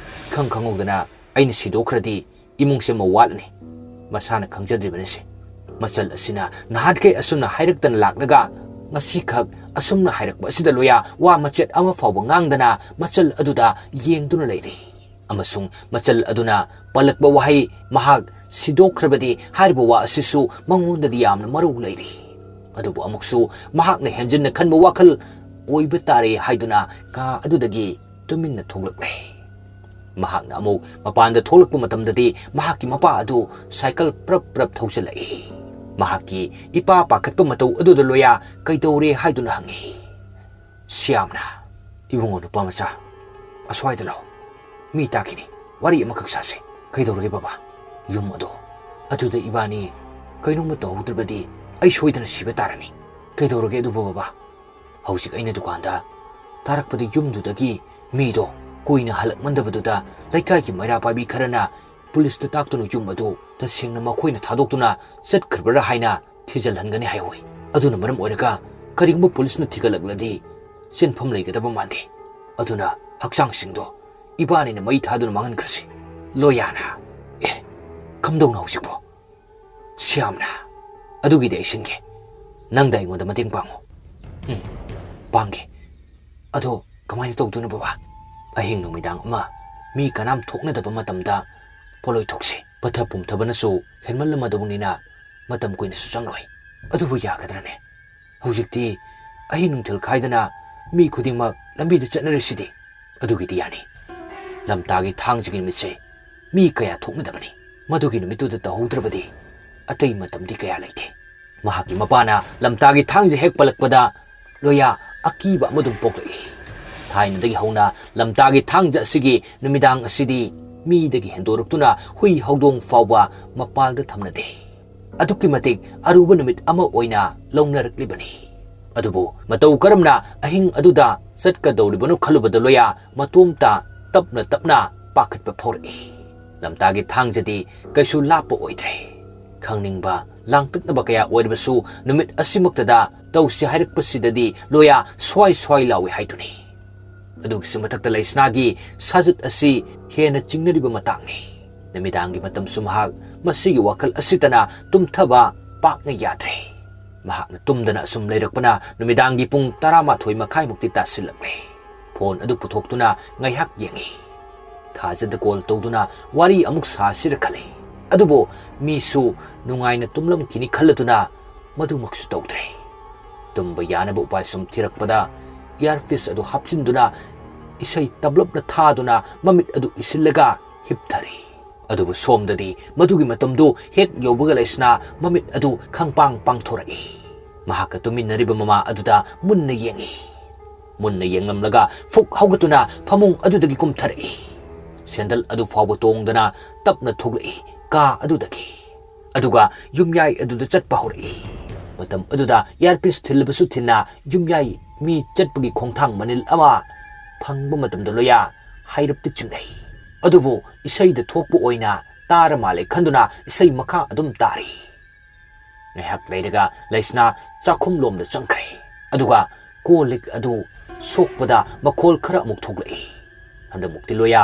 ꯏꯈꯪ ꯈꯪꯍꯧꯗꯅ ꯑꯩꯅ ꯁꯤꯗꯣꯛꯈ꯭ꯔꯗꯤ ꯏꯃꯨꯡꯁꯦ ꯃꯧ ꯋꯥꯠꯂꯅꯤ꯫ ꯃꯁꯥꯅ ꯈꯪꯖꯗ꯭ꯔꯤꯕꯅꯤꯁꯦ꯫ ꯃꯆꯜ ꯑꯁꯤꯅ ꯅꯍꯥꯟꯈꯩ ꯑꯁꯨꯝꯅ ꯍꯥꯏꯔꯛꯇꯅ ꯂꯥꯛꯂꯒ ꯉꯁꯤꯈꯛ ꯑꯁꯨꯝꯅ ꯍꯥꯏꯔꯛꯄ ꯑꯁꯤꯗ ꯂꯣꯌꯥ ꯋꯥ ꯃꯆꯦꯠ ꯑꯃ ꯐꯥꯎꯕ ꯉꯥꯡꯗꯅ ꯃꯆꯜ ꯑꯗꯨꯗ ꯌꯦꯡꯗꯨꯅ ꯂꯩꯔꯤ꯫ ꯑꯃꯁꯨꯡ ꯃꯆꯜ ꯑꯗꯨꯅ ꯄꯜꯂꯛꯄ ꯋꯥꯍꯩ, "ꯃꯍꯥꯛ ꯁꯤꯗꯣꯛꯈ꯭ꯔꯕꯗꯤ" ꯍꯥꯏꯔꯤꯕ ꯋꯥ ꯑꯁꯤꯁꯨ ꯃꯉꯣꯟꯗꯗꯤ ꯌꯥꯝꯅ ꯃꯔꯨ ꯂꯩꯔꯤ꯫ ꯑꯗꯨꯕꯨ ꯑꯃꯨꯛꯁꯨ ꯃꯍꯥꯛꯅ ꯍꯦꯟꯖꯤꯟꯅ ꯈꯟꯕ ꯋꯥꯈꯜ ꯑꯣꯏꯕ ꯇꯥꯔꯦ ꯍꯥꯏꯗꯨꯅ ꯀꯥ ꯑꯗꯨꯗꯒꯤ ꯇꯨꯃꯤꯟꯅ ꯊꯣꯛꯂꯛꯂꯦ꯫ ꯃꯍꯥꯛꯅ ꯑꯃꯨꯛ ꯃꯄꯥꯟꯗ ꯊꯣꯛꯂꯛꯄ ꯃꯇꯝꯗꯗꯤ ꯃꯍꯥꯛꯀꯤ ꯃꯄꯥ ꯑꯗꯨ ꯁꯥꯏꯀꯜ ꯄ꯭ꯔꯞ ꯄ꯭ꯔꯞ ꯊꯧꯖꯤꯜꯂꯛꯏ꯫ ꯃꯍꯥꯛꯀꯤ ꯏꯄꯥ ꯄꯥꯈꯠꯄ ꯃꯇꯧ ꯑꯗꯨꯗ ꯂꯣꯌꯥ ꯀꯩꯗꯧꯔꯦ ꯍꯥꯏꯗꯨꯅ ꯍꯪꯉꯤ꯫ ꯁ꯭ꯌꯥꯝꯅ, "ꯏꯕꯨꯡꯉꯣ ꯅꯨꯄꯥ ꯃꯆꯥ, ꯑꯁ꯭ꯋꯥꯏꯗ ꯂꯥꯛꯑꯣ꯫ ꯃꯤ ꯇꯥꯈꯤꯅꯤ꯫ ꯋꯥꯔꯤ ꯑꯃꯈꯛ ꯁꯥꯁꯤ꯫ ꯀꯩꯗꯧꯔꯒꯦ ꯕꯕꯥ?" "ꯌꯨꯝ ꯑꯗꯣ, ꯑꯗꯨꯗ ꯏꯕꯥꯅꯤ ꯀꯩꯅꯣꯝꯃ ꯇꯧꯍꯧꯗ꯭ꯔꯕꯗꯤ ꯑꯩ ꯁꯣꯏꯗꯅ ꯁꯤꯕ ꯇꯥꯔꯅꯤ꯫" "ꯀꯩꯗꯧꯔꯒꯦ ꯑꯗꯨꯕꯨ ꯕꯕꯥ?" "ꯍꯧꯖꯤꯛ ꯑꯩꯅ ꯗꯨꯀꯥꯟꯗ ꯊꯥꯔꯛꯄꯗ ꯌꯨꯝꯗꯨꯗꯒꯤ ꯃꯤꯗꯣ ꯀꯨꯏꯅ ꯍꯜꯂꯛꯃꯟꯗꯕꯗꯨꯗ ꯂꯩꯀꯥꯏꯒꯤ ꯃꯩꯔꯥ ꯄꯥꯏꯕꯤ ꯈꯔꯅ ꯄꯨꯂꯤꯁꯇ ꯇꯥꯛꯇꯨꯅ ꯌꯨꯝ ꯑꯗꯨ ꯇꯁꯦꯡꯅ ꯃꯈꯣꯏꯅ ꯊꯥꯗꯣꯛꯇꯨꯅ ꯆꯠꯈ꯭ꯔꯕ꯭ꯔꯥ ꯍꯥꯏꯅ ꯊꯤꯖꯤꯜꯍꯟꯒꯅꯤ ꯍꯥꯏꯍꯧꯏ꯫ ꯑꯗꯨꯅ ꯃꯔꯝ ꯑꯣꯏꯔꯒ ꯀꯔꯤꯒꯨꯝꯕ ꯄꯨꯂꯤꯁꯅ ꯊꯤꯒꯠꯂꯛꯂꯗꯤ ꯆꯦꯟꯐꯝ ꯂꯩꯒꯗꯕ ꯃꯥꯟꯗꯦ꯫ ꯑꯗꯨꯅ ꯍꯛꯆꯥꯡꯁꯤꯡꯗꯣ ꯏꯕꯥꯅꯤꯅ ꯃꯩ ꯊꯥꯗꯨꯅ ꯃꯥꯡꯍꯟꯈ꯭ꯔꯁꯤ꯫" ꯂꯣꯌꯥꯅ, "ꯑꯦ, ꯀꯝꯗꯧꯅ ꯍꯧꯖꯤꯛꯄꯣ?" "ꯁ꯭ꯌꯥꯝꯅ, ꯑꯗꯨꯒꯤꯗꯤ ꯑꯩ ꯁꯤꯟꯒꯦ꯫ ꯅꯪꯗ ꯑꯩꯉꯣꯟꯗ ꯃꯇꯦꯡ ꯄꯥꯡꯉꯨ꯫" "ꯎꯝ, ꯄꯥꯡꯒꯦ꯫ ꯑꯗꯣ ꯀꯃꯥꯏꯅ ꯇꯧꯗꯣꯏꯅꯣ ꯕꯕꯥ?" "ꯑꯍꯤꯡ ꯅꯨꯃꯤꯗꯥꯡ ꯑꯃ ꯃꯤ ꯀꯅꯥꯝ ꯊꯣꯛꯅꯗꯕ ꯃꯇꯝꯗ ꯄꯣꯠꯂꯣꯏ ꯊꯣꯛꯁꯤ꯫ ꯄꯠꯊ ꯄꯨꯝꯊꯕꯅꯁꯨ ꯍꯦꯟꯃꯜꯂꯝꯃꯗꯧꯅꯤꯅ ꯃꯇꯝ ꯀꯨꯏꯅꯁꯨ ꯆꯪꯂꯣꯏ꯫" "ꯑꯗꯨꯕꯨ ꯌꯥꯒꯗ꯭ꯔꯅꯦ? ꯍꯧꯖꯤꯛꯇꯤ ꯑꯍꯤꯡ ꯅꯨꯡꯊꯤꯜ ꯈꯥꯏꯗꯅ ꯃꯤ ꯈꯨꯗꯤꯡꯃꯛ ꯂꯝꯕꯤꯗ ꯆꯠꯅꯔꯤꯁꯤꯗꯤ꯫" "ꯑꯗꯨꯒꯤꯗꯤ ꯌꯥꯅꯤ꯫ ꯂꯝꯇꯥꯒꯤ ꯊꯥꯡꯖꯒꯤ ꯅꯨꯃꯤꯠꯁꯦ ꯃꯤ ꯀꯌꯥ ꯊꯣꯛꯅꯗꯕꯅꯤ꯫ ꯃꯗꯨꯒꯤ ꯅꯨꯃꯤꯠꯇꯨꯗ ꯇꯧꯍꯧꯗ꯭ꯔꯕꯗꯤ ꯑꯇꯩ ꯃꯇꯝꯗꯤ ꯀꯌꯥ ꯂꯩꯇꯦ꯫" ꯃꯍꯥꯛꯀꯤ ꯃꯄꯥꯅ ꯂꯝꯇꯥꯒꯤ ꯊꯥꯡꯖ ꯍꯦꯛ ꯄꯜꯂꯛꯄꯗ ꯂꯣꯌꯥ ꯑꯀꯤꯕ ꯑꯃꯗꯨꯝ ꯄꯣꯛꯂꯛꯏ꯫ ꯊꯥꯏꯅꯗꯒꯤ ꯍꯧꯅ ꯂꯝꯇꯥꯒꯤ ꯊꯥꯡꯖ ꯑꯁꯤꯒꯤ ꯅꯨꯃꯤꯗꯥꯡ ꯑꯁꯤꯗꯤ ꯃꯤꯗꯒꯤ ꯍꯦꯟꯗꯣꯔꯛꯇꯨꯅ ꯍꯨꯏ ꯍꯧꯗꯣꯡ ꯐꯥꯎꯕ ꯃꯄꯥꯜꯗ ꯊꯝꯅꯗꯦ꯫ ꯑꯗꯨꯛꯀꯤ ꯃꯇꯤꯛ ꯑꯔꯨꯕ ꯅꯨꯃꯤꯠ ꯑꯃ ꯑꯣꯏꯅ ꯂꯧꯅꯔꯛꯂꯤꯕꯅꯤ꯫ ꯑꯗꯨꯕꯨ ꯃꯇꯧ ꯀꯔꯝꯅ ꯑꯍꯤꯡ ꯑꯗꯨꯗ ꯆꯠꯀꯗꯧꯔꯤꯕꯅꯣ ꯈꯜꯂꯨꯕꯗ ꯂꯣꯌꯥ ꯃꯇꯣꯝꯇ ꯇꯞꯅ ꯇꯞꯅ ꯄꯥꯈꯠꯄ ꯐꯥꯎꯔꯛꯏ꯫ ꯂꯝꯇꯥꯒꯤ ꯊꯥꯡꯖꯗꯤ ꯀꯩꯁꯨ ꯂꯥꯞꯄ ꯑꯣꯏꯗ꯭ꯔꯦ꯫ ꯈꯪꯅꯤꯡꯕ, ꯂꯥꯡꯇꯛꯅꯕ ꯀꯌꯥ ꯑꯣꯏꯔꯕꯁꯨ ꯅꯨꯃꯤꯠ ꯑꯁꯤꯃꯛꯇꯗ ꯇꯧꯁꯤ ꯍꯥꯏꯔꯛꯄꯁꯤꯗꯗꯤ ꯂꯣꯌꯥ ꯁ꯭ꯋꯥꯏ ꯁ꯭ꯋꯥꯏ ꯂꯥꯎꯏ ꯍꯥꯏꯗꯨꯅꯤ꯫ ꯑꯗꯨꯒꯤꯁꯨ ꯃꯊꯛꯇ ꯂꯩꯁꯅꯥꯒꯤ ꯁꯥꯖꯠ ꯑꯁꯤ ꯍꯦꯟꯅ ꯆꯤꯡꯅꯔꯤꯕ ꯃꯇꯥꯡꯅꯤ꯫ ꯅꯨꯃꯤꯗꯥꯡꯒꯤ ꯃꯇꯝꯁꯨ ꯃꯍꯥꯛ ꯃꯁꯤꯒꯤ ꯋꯥꯈꯜ ꯑꯁꯤꯇꯅ ꯇꯨꯝꯊꯕ ꯄꯥꯛꯅ ꯌꯥꯗ꯭ꯔꯦ꯫ ꯃꯍꯥꯛꯅ ꯇꯨꯝꯗꯅ ꯑꯁꯨꯝ ꯂꯩꯔꯛꯄꯅ ꯅꯨꯃꯤꯗꯥꯡꯒꯤ ꯄꯨꯡ ꯇꯔꯥꯃꯥꯊꯣꯏ ꯃꯈꯥꯏꯃꯨꯛꯇꯤ ꯇꯥꯁꯤꯜꯂꯛꯂꯦ꯫ ꯐꯣꯟ ꯑꯗꯨ ꯄꯨꯊꯣꯛꯇꯨꯅ ꯉꯥꯏꯍꯥꯛ ꯌꯦꯡꯉꯤ꯫ ꯊꯥꯖꯗ ꯀꯣꯜ ꯇꯧꯗꯨꯅ ꯋꯥꯔꯤ ꯑꯃꯨꯛ ꯁꯥꯁꯤꯔ ꯈꯜꯂꯤ꯫ ꯑꯗꯨꯕꯨ ꯃꯤꯁꯨ ꯅꯨꯡꯉꯥꯏꯅ ꯇꯨꯝꯂꯝꯈꯤꯅꯤ ꯈꯜꯂꯗꯨꯅ ꯃꯗꯨꯃꯛꯁꯨ ꯇꯧꯗ꯭ꯔꯦ꯫ ꯇꯨꯝꯕ ꯌꯥꯅꯕ ꯎꯄꯥꯏ ꯁꯨꯝ ꯊꯤꯔꯛꯄꯗ ꯏꯌꯥꯔꯄꯤꯁ ꯑꯗꯨ ꯍꯥꯞꯆꯤꯟꯗꯨꯅ ꯏꯁꯩ ꯇꯞꯂꯞꯅ ꯊꯥꯗꯨꯅ ꯃꯃꯤꯠ ꯑꯗꯨ ꯏꯁꯤꯜꯂꯒ ꯍꯤꯞꯊꯔꯤ꯫ ꯑꯗꯨꯕꯨ ꯁꯣꯝꯗꯗꯤ ꯃꯗꯨꯒꯤ ꯃꯇꯝꯗꯨ ꯍꯦꯛ ꯌꯧꯕꯒ ꯂꯩꯁꯅꯥ ꯃꯃꯤꯠ ꯑꯗꯨ ꯈꯪꯄꯥꯡ ꯄꯥꯡꯊꯣꯔꯛꯏ꯫ ꯃꯍꯥꯛꯀ ꯇꯨꯃꯤꯟꯅꯔꯤꯕ ꯃꯃꯥ ꯑꯗꯨꯗ ꯃꯨꯟꯅ ꯌꯦꯡꯏ꯫ ꯃꯨꯟꯅ ꯌꯦꯡꯂꯝꯂꯒ ꯐꯨꯛ ꯍꯧꯒꯠꯇꯨꯅ ꯐꯃꯨꯡ ꯑꯗꯨꯗꯒꯤ ꯀꯨꯝꯊꯔꯛꯏ꯫ ꯁꯦꯟꯗꯜ ꯑꯗꯨ ꯐꯥꯎꯕ ꯇꯣꯡꯗꯅ ꯇꯞꯅ ꯊꯣꯛꯂꯛꯏ ꯀꯥ ꯑꯗꯨꯗꯒꯤ꯫ ꯑꯗꯨꯒ ꯌꯨꯝꯌꯥꯏ ꯑꯗꯨꯗ ꯆꯠꯄ ꯍꯧꯔꯛꯏ꯫ ꯃꯇꯝ ꯑꯗꯨꯗ ꯏꯌꯥꯔꯄꯤꯁ ꯊꯤꯜꯂꯕꯁꯨ ꯊꯤꯟꯅ ꯌꯨꯝꯌꯥꯏ ꯃꯤ ꯆꯠꯄꯒꯤ ꯈꯣꯡꯊꯥꯡ ꯃꯅꯤꯜ ꯑꯃ ꯐꯪꯕ ꯃꯇꯝꯗ ꯂꯣꯌꯥ ꯍꯥꯏꯔꯞꯇ ꯆꯤꯡꯅꯩ꯫ ꯑꯗꯨꯕꯨ ꯏꯁꯩꯗ ꯊꯣꯛꯄ ꯑꯣꯏꯅ ꯇꯥꯔ ꯃꯥꯜꯂꯦ ꯈꯟꯗꯨꯅ ꯏꯁꯩ ꯃꯈꯥ ꯑꯗꯨꯝ ꯇꯥꯔꯤ꯫ ꯉꯥꯏꯍꯥꯛ ꯂꯩꯔꯒ ꯂꯩꯁꯅꯥ ꯆꯥꯛꯈꯨꯝ ꯂꯣꯝꯗ ꯆꯪꯈ꯭ꯔꯦ꯫ ꯑꯗꯨꯒ ꯀꯣꯜ ꯂꯤꯛ ꯑꯗꯨ ꯁꯣꯛꯄꯗ ꯃꯈꯣꯜ ꯈꯔ ꯑꯃꯨꯛ ꯊꯣꯛꯂꯛꯏ꯫ ꯍꯟꯗꯛꯃꯨꯛꯇꯤ ꯂꯣꯌꯥ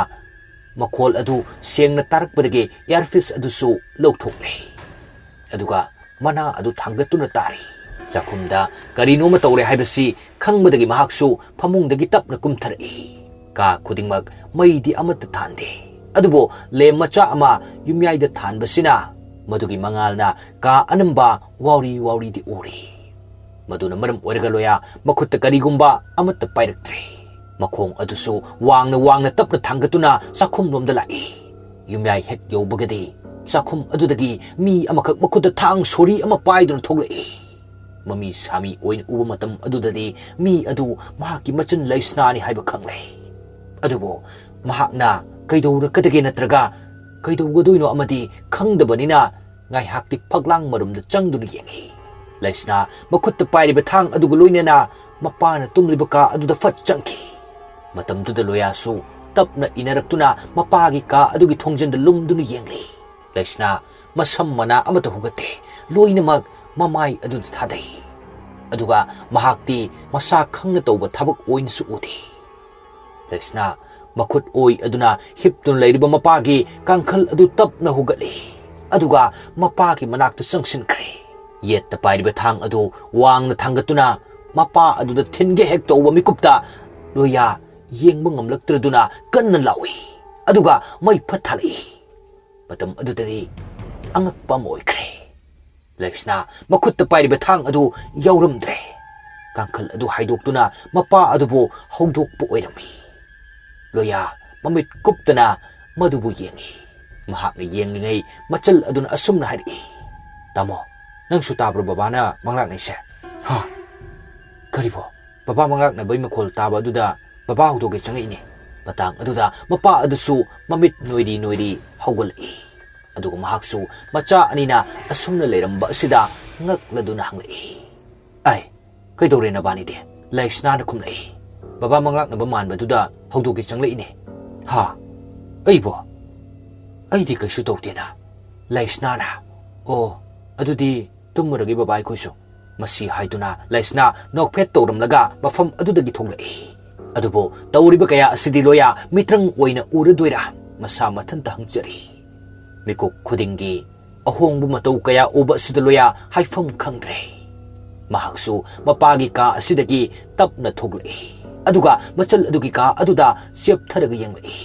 ꯃꯈꯣꯜ ꯑꯗꯨ ꯁꯦꯡꯅ ꯇꯥꯔꯛꯄꯗꯒꯤ ꯏꯌꯥꯔꯄꯤꯁ ꯑꯗꯨꯁꯨ ꯂꯧꯊꯣꯛꯂꯦ꯫ ꯑꯗꯨꯒ ꯃꯅꯥ ꯑꯗꯨ ꯊꯥꯡꯒꯠꯇꯨꯅ ꯇꯥꯔꯤ꯫ ꯆꯥꯛꯈꯨꯝꯗ ꯀꯔꯤꯅꯣꯃ ꯇꯧꯔꯦ ꯍꯥꯏꯕꯁꯤ ꯈꯪꯕꯗꯒꯤ ꯃꯍꯥꯛꯁꯨ ꯐꯃꯨꯡꯗꯒꯤ ꯇꯞꯅ ꯀꯨꯝꯊꯔꯛꯏ꯫ ꯀꯥ ꯈꯨꯗꯤꯡꯃꯛ ꯃꯩꯗꯤ ꯑꯃꯠꯇ ꯊꯥꯟꯗꯦ꯫ ꯑꯗꯨꯕꯨ ꯂꯦꯝ ꯃꯆꯥ ꯑꯃ ꯌꯨꯝꯌꯥꯏꯗ ꯊꯥꯟꯕꯁꯤꯅ ꯃꯗꯨꯒꯤ ꯃꯉꯥꯜꯅ ꯀꯥ ꯑꯅꯝꯕ ꯋꯥꯎꯔꯤ ꯋꯥꯎꯔꯤꯗꯤ ꯎꯔꯤ꯫ ꯃꯗꯨꯅ ꯃꯔꯝ ꯑꯣꯏꯔꯒ ꯂꯣꯌꯥ ꯃꯈꯨꯠꯇ ꯀꯔꯤꯒꯨꯝꯕ ꯑꯃꯠꯇ ꯄꯥꯏꯔꯛꯇ꯭ꯔꯦ꯫ ꯃꯈꯣꯡ ꯑꯗꯨꯁꯨ ꯋꯥꯡꯅ ꯋꯥꯡꯅ ꯇꯞꯅ ꯊꯥꯡꯒꯠꯇꯨꯅ ꯆꯥꯛꯈꯨꯝꯂꯣꯝꯗ ꯂꯥꯛꯏ꯫ ꯌꯨꯝꯌꯥꯏ ꯍꯦꯛ ꯌꯧꯕꯒꯗꯤ ꯆꯥꯛꯈꯨꯝ ꯑꯗꯨꯗꯒꯤ ꯃꯤ ꯑꯃꯈꯛ ꯃꯈꯨꯠꯇ ꯊꯥꯡ ꯁꯣꯔꯤ ꯑꯃ ꯄꯥꯏꯗꯨꯅ ꯊꯣꯛꯂꯛꯏ꯫ ꯃꯃꯤ ꯁꯥꯃꯤ ꯑꯣꯏꯅ ꯎꯕ ꯃꯇꯝ ꯑꯗꯨꯗꯗꯤ ꯃꯤ ꯑꯗꯨ ꯃꯍꯥꯛꯀꯤ ꯃꯆꯟ ꯂꯩꯁꯅꯥꯅꯤ ꯍꯥꯏꯕ ꯈꯪꯂꯦ꯫ ꯑꯗꯨꯕꯨ ꯃꯍꯥꯛꯅ ꯀꯩꯗꯧꯔꯛꯀꯗꯒꯦ ꯅꯠꯇ꯭ꯔꯒ ꯀꯩꯗꯧꯒꯗꯣꯏꯅꯣ ꯑꯃꯗꯤ ꯈꯪꯗꯕꯅꯤꯅ ꯉꯥꯏꯍꯥꯛꯇꯤ ꯐꯛꯂꯥꯡ ꯃꯔꯨꯝꯗ ꯆꯪꯗꯨꯅ ꯌꯦꯡꯉꯤ꯫ ꯂꯩꯁꯅꯥ ꯃꯈꯨꯠꯇ ꯄꯥꯏꯔꯤꯕ ꯊꯥꯡ ꯑꯗꯨꯒ ꯂꯣꯏꯅꯅ ꯃꯄꯥꯅ ꯇꯨꯝꯂꯤꯕ ꯀꯥ ꯑꯗꯨꯗ ꯐꯠ ꯆꯪꯈꯤ꯫ ꯃꯇꯝꯗꯨꯗ ꯂꯣꯌꯥꯁꯨ ꯇꯞꯅ ꯏꯅꯔꯛꯇꯨꯅ ꯃꯄꯥꯒꯤ ꯀꯥ ꯑꯗꯨꯒꯤ ꯊꯣꯡꯖꯤꯟꯗ ꯂꯨꯝꯗꯨꯅ ꯌꯦꯡꯂꯤ꯫ ꯂꯩꯁꯅꯥ ꯃꯁꯝ ꯃꯅꯥ ꯑꯃꯠꯇ ꯍꯨꯒꯠꯇꯦ꯫ ꯂꯣꯏꯅꯃꯛ ꯃꯃꯥꯏ ꯑꯗꯨꯗ ꯊꯥꯗꯩ꯫ ꯑꯗꯨꯒ ꯃꯍꯥꯛꯇꯤ ꯃꯁꯥ ꯈꯪꯅ ꯇꯧꯕ ꯊꯕꯛ ꯑꯣꯏꯅꯁꯨ ꯎꯗꯦ꯫ ꯂꯩꯁꯅꯥ ꯃꯈꯨꯠ ꯑꯣꯏ ꯑꯗꯨꯅ ꯍꯤꯞꯇꯨꯅ ꯂꯩꯔꯤꯕ ꯃꯄꯥꯒꯤ ꯀꯥꯡꯈꯜ ꯑꯗꯨ ꯇꯞꯅ ꯍꯨꯒꯠꯂꯤ꯫ ꯑꯗꯨꯒ ꯃꯄꯥꯒꯤ ꯃꯅꯥꯛꯇ ꯆꯪꯁꯤꯟꯈ꯭ꯔꯦ꯫ ꯌꯦꯠꯇ ꯄꯥꯏꯔꯤꯕ ꯊꯥꯡ ꯑꯗꯨ ꯋꯥꯡꯅ ꯊꯥꯡꯒꯠꯇꯨꯅ ꯃꯄꯥ ꯑꯗꯨꯗ ꯊꯤꯟꯒꯦ ꯍꯦꯛ ꯇꯧꯕ ꯃꯤꯀꯨꯞꯇ ꯂꯣꯌꯥ ꯌꯦꯡꯕ ꯉꯝꯂꯛꯇ꯭ꯔꯗꯨꯅ ꯀꯟꯅ ꯂꯥꯎꯏ꯫ ꯑꯗꯨꯒ ꯃꯩ ꯐꯠ ꯊꯥꯜꯂꯛꯏ꯫ ꯃꯇꯝ ꯑꯗꯨꯗꯗꯤ ꯑꯉꯛꯄ ꯑꯃ ꯑꯣꯏꯈ꯭ꯔꯦ꯫ ꯂꯩꯁꯅꯥ ꯃꯈꯨꯠꯇ ꯄꯥꯏꯔꯤꯕ ꯊꯥꯡ ꯑꯗꯨ ꯌꯥꯎꯔꯝꯗ꯭ꯔꯦ꯫ ꯀꯥꯡꯈꯜ ꯑꯗꯨ ꯍꯥꯏꯗꯣꯛꯇꯨꯅ ꯃꯄꯥ ꯑꯗꯨꯕꯨ ꯍꯧꯗꯣꯛꯄ ꯑꯣꯏꯔꯝꯃꯤ꯫ ꯂꯣꯌꯥ ꯃꯃꯤꯠ ꯀꯨꯞꯇꯅ ꯃꯗꯨꯕꯨ ꯌꯦꯡꯏ꯫ ꯃꯍꯥꯛꯅ ꯌꯦꯡꯂꯤꯉꯩ ꯃꯆꯜ ꯑꯗꯨꯅ ꯑꯁꯨꯝꯅ ꯍꯥꯏꯔꯛꯏ, "ꯇꯥꯃꯣ, ꯅꯪꯁꯨ ꯇꯥꯕ꯭ꯔꯣ ꯕꯕꯥꯅ ꯃꯪꯂꯥꯛꯅꯩꯁꯦ?" "ꯍꯥ? ꯀꯔꯤꯕꯣ?" "ꯕꯕꯥ ꯃꯪꯂꯥꯛꯅꯕꯩ ꯃꯈꯣꯜ ꯇꯥꯕ ꯑꯗꯨꯗ ꯕꯕꯥ ꯍꯧꯗꯣꯛꯀꯦ ꯆꯪꯉꯛꯏꯅꯦ꯫" ꯃꯇꯥꯡ ꯑꯗꯨꯗ ꯃꯄꯥ ꯑꯗꯨꯁꯨ ꯃꯃꯤꯠ ꯅꯣꯏꯔꯤ ꯅꯣꯏꯔꯤ ꯍꯧꯒꯠꯂꯛꯏ꯫ ꯑꯗꯨꯒ ꯃꯍꯥꯛꯁꯨ ꯃꯆꯥ ꯑꯅꯤꯅ ꯑꯁꯨꯝꯅ ꯂꯩꯔꯝꯕ ꯑꯁꯤꯗ ꯉꯛꯂꯗꯨꯅ ꯍꯪꯂꯛꯏ, "ꯑꯩ, ꯀꯩꯗꯧꯔꯦ ꯅꯕꯥꯅꯤꯗꯤ?" ꯂꯩꯁꯅꯥꯅ ꯈꯨꯝꯂꯛꯏ, "ꯕꯕꯥ ꯃꯪꯂꯥꯛꯅꯕ ꯃꯥꯟꯕꯗꯨꯗ ꯍꯧꯗꯣꯛꯀꯦ ꯆꯪꯂꯛꯏꯅꯦ꯫" "ꯍꯥ? ꯑꯩꯕꯣ? ꯑꯩꯗꯤ ꯀꯩꯁꯨ ꯇꯧꯗꯦꯅ꯫" ꯂꯩꯁꯅꯥꯅ, "ꯑꯣ, ꯑꯗꯨꯗꯤ ꯇꯨꯝꯃꯨꯔꯒꯦ ꯕꯕꯥ ꯑꯩꯈꯣꯏꯁꯨ꯫" ꯃꯁꯤ ꯍꯥꯏꯗꯨꯅ ꯂꯩꯁꯅꯥ ꯅꯣꯛꯐꯦꯠ ꯇꯧꯔꯝꯂꯒ ꯃꯐꯝ ꯑꯗꯨꯗꯒꯤ ꯊꯣꯛꯂꯛꯏ꯫ ꯑꯗꯨꯕꯨ ꯇꯧꯔꯤꯕ ꯀꯌꯥ ꯑꯁꯤꯗꯤ ꯂꯣꯌꯥ ꯃꯤꯇ꯭ꯔꯪ ꯑꯣꯏꯅ ꯎꯔꯗꯣꯏꯔꯥ? ꯃꯁꯥ ꯃꯊꯟꯇ ꯍꯪꯖꯔꯤ꯫ ꯃꯤꯀꯨꯞ ꯈꯨꯗꯤꯡꯒꯤ ꯑꯍꯣꯡꯕ ꯃꯇꯧ ꯀꯌꯥ ꯎꯕ ꯑꯁꯤꯗ ꯂꯣꯌꯥ ꯍꯥꯏꯐꯝ ꯈꯪꯗ꯭ꯔꯦ꯫ ꯃꯍꯥꯛꯁꯨ ꯃꯄꯥꯒꯤ ꯀꯥ ꯑꯁꯤꯗꯒꯤ ꯇꯞꯅ ꯊꯣꯛꯂꯛꯏ, ꯑꯗꯨꯒ ꯃꯆꯜ ꯑꯗꯨꯒꯤ ꯀꯥ ꯑꯗꯨꯗ ꯆꯦꯞꯊꯔꯒ ꯌꯦꯡꯂꯛꯏ꯫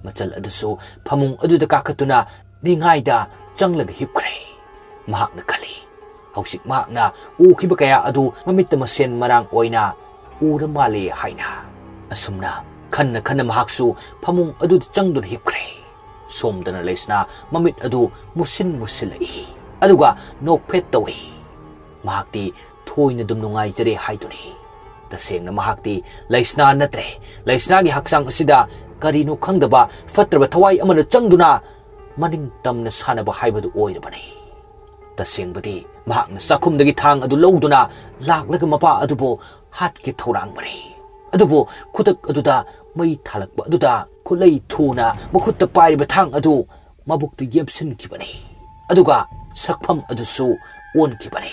ꯃꯆꯜ ꯑꯗꯨꯁꯨ ꯐꯃꯨꯡ ꯑꯗꯨꯗ ꯀꯥꯈꯠꯇꯨꯅ ꯅꯤꯡꯉꯥꯏꯗ ꯆꯪꯂꯒ ꯍꯤꯞꯈ꯭ꯔꯦ꯫ ꯃꯍꯥꯛꯅ ꯈꯜꯂꯤ, ꯍꯧꯖꯤꯛ ꯃꯍꯥꯛꯅ ꯎꯈꯤꯕ ꯀꯌꯥ ꯑꯗꯨ ꯃꯃꯤꯠꯇ ꯃꯁꯦꯟ ꯃꯔꯥꯡ ꯑꯣꯏꯅ ꯎꯔ ꯃꯥꯜꯂꯦ ꯍꯥꯏꯅ꯫ ꯑꯁꯨꯝꯅ ꯈꯟꯅ ꯈꯟꯅ ꯃꯍꯥꯛꯁꯨ ꯐꯃꯨꯡ ꯑꯗꯨꯗ ꯆꯪꯗꯨꯅ ꯍꯤꯞꯈ꯭ꯔꯦ꯫ ꯁꯣꯝꯗꯅ ꯂꯩꯁꯅꯥ ꯃꯃꯤꯠ ꯑꯗꯨ ꯃꯨꯁꯤꯟ ꯃꯨꯁꯤꯜꯂꯛꯏ, ꯑꯗꯨꯒ ꯅꯣꯛꯐꯦꯠ ꯇꯧꯏ꯫ ꯃꯍꯥꯛꯇꯤ ꯊꯣꯏꯅ ꯑꯗꯨꯝ ꯅꯨꯡꯉꯥꯏꯖꯔꯦ ꯍꯥꯏꯗꯨꯅꯤ꯫ ꯇꯁꯦꯡꯅ ꯃꯍꯥꯛꯇꯤ ꯂꯩꯁꯅꯥ ꯅꯠꯇ꯭ꯔꯦ꯫ ꯂꯩꯁꯅꯥꯒꯤ ꯍꯛꯆꯥꯡ ꯑꯁꯤꯗ ꯀꯔꯤꯅꯣ ꯈꯪꯗꯕ ꯐꯠꯇ꯭ꯔꯕ ꯊꯋꯥꯏ ꯑꯃꯅ ꯆꯪꯗꯨꯅ ꯃꯅꯤꯡ ꯇꯝꯅ ꯁꯥꯟꯅꯕ ꯍꯥꯏꯕꯗꯨ ꯑꯣꯏꯔꯕꯅꯤ꯫ ꯇꯁꯦꯡꯕꯗꯤ ꯃꯍꯥꯛꯅ ꯆꯥꯛꯈꯨꯝꯗꯒꯤ ꯊꯥꯡ ꯑꯗꯨ ꯂꯧꯗꯨꯅ ꯂꯥꯛꯂꯒ ꯃꯄꯥ ꯑꯗꯨꯕꯨ ꯍꯥꯠꯀꯦ ꯊꯧꯔꯥꯡꯕꯅꯤ꯫ ꯑꯗꯨꯕꯨ ꯈꯨꯗꯛ ꯑꯗꯨꯗ ꯃꯩ ꯊꯥꯂꯛꯄ ꯑꯗꯨꯗ ꯈꯨꯠꯂꯩ ꯊꯨꯅ ꯃꯈꯨꯠꯇ ꯄꯥꯏꯔꯤꯕ ꯊꯥꯡ ꯑꯗꯨ ꯃꯕꯨꯛꯇ ꯌꯦꯞꯁꯤꯟꯈꯤꯕꯅꯤ꯫ ꯑꯗꯨꯒ ꯁꯛꯐꯝ ꯑꯗꯨꯁꯨ ꯑꯣꯟꯈꯤꯕꯅꯤ꯫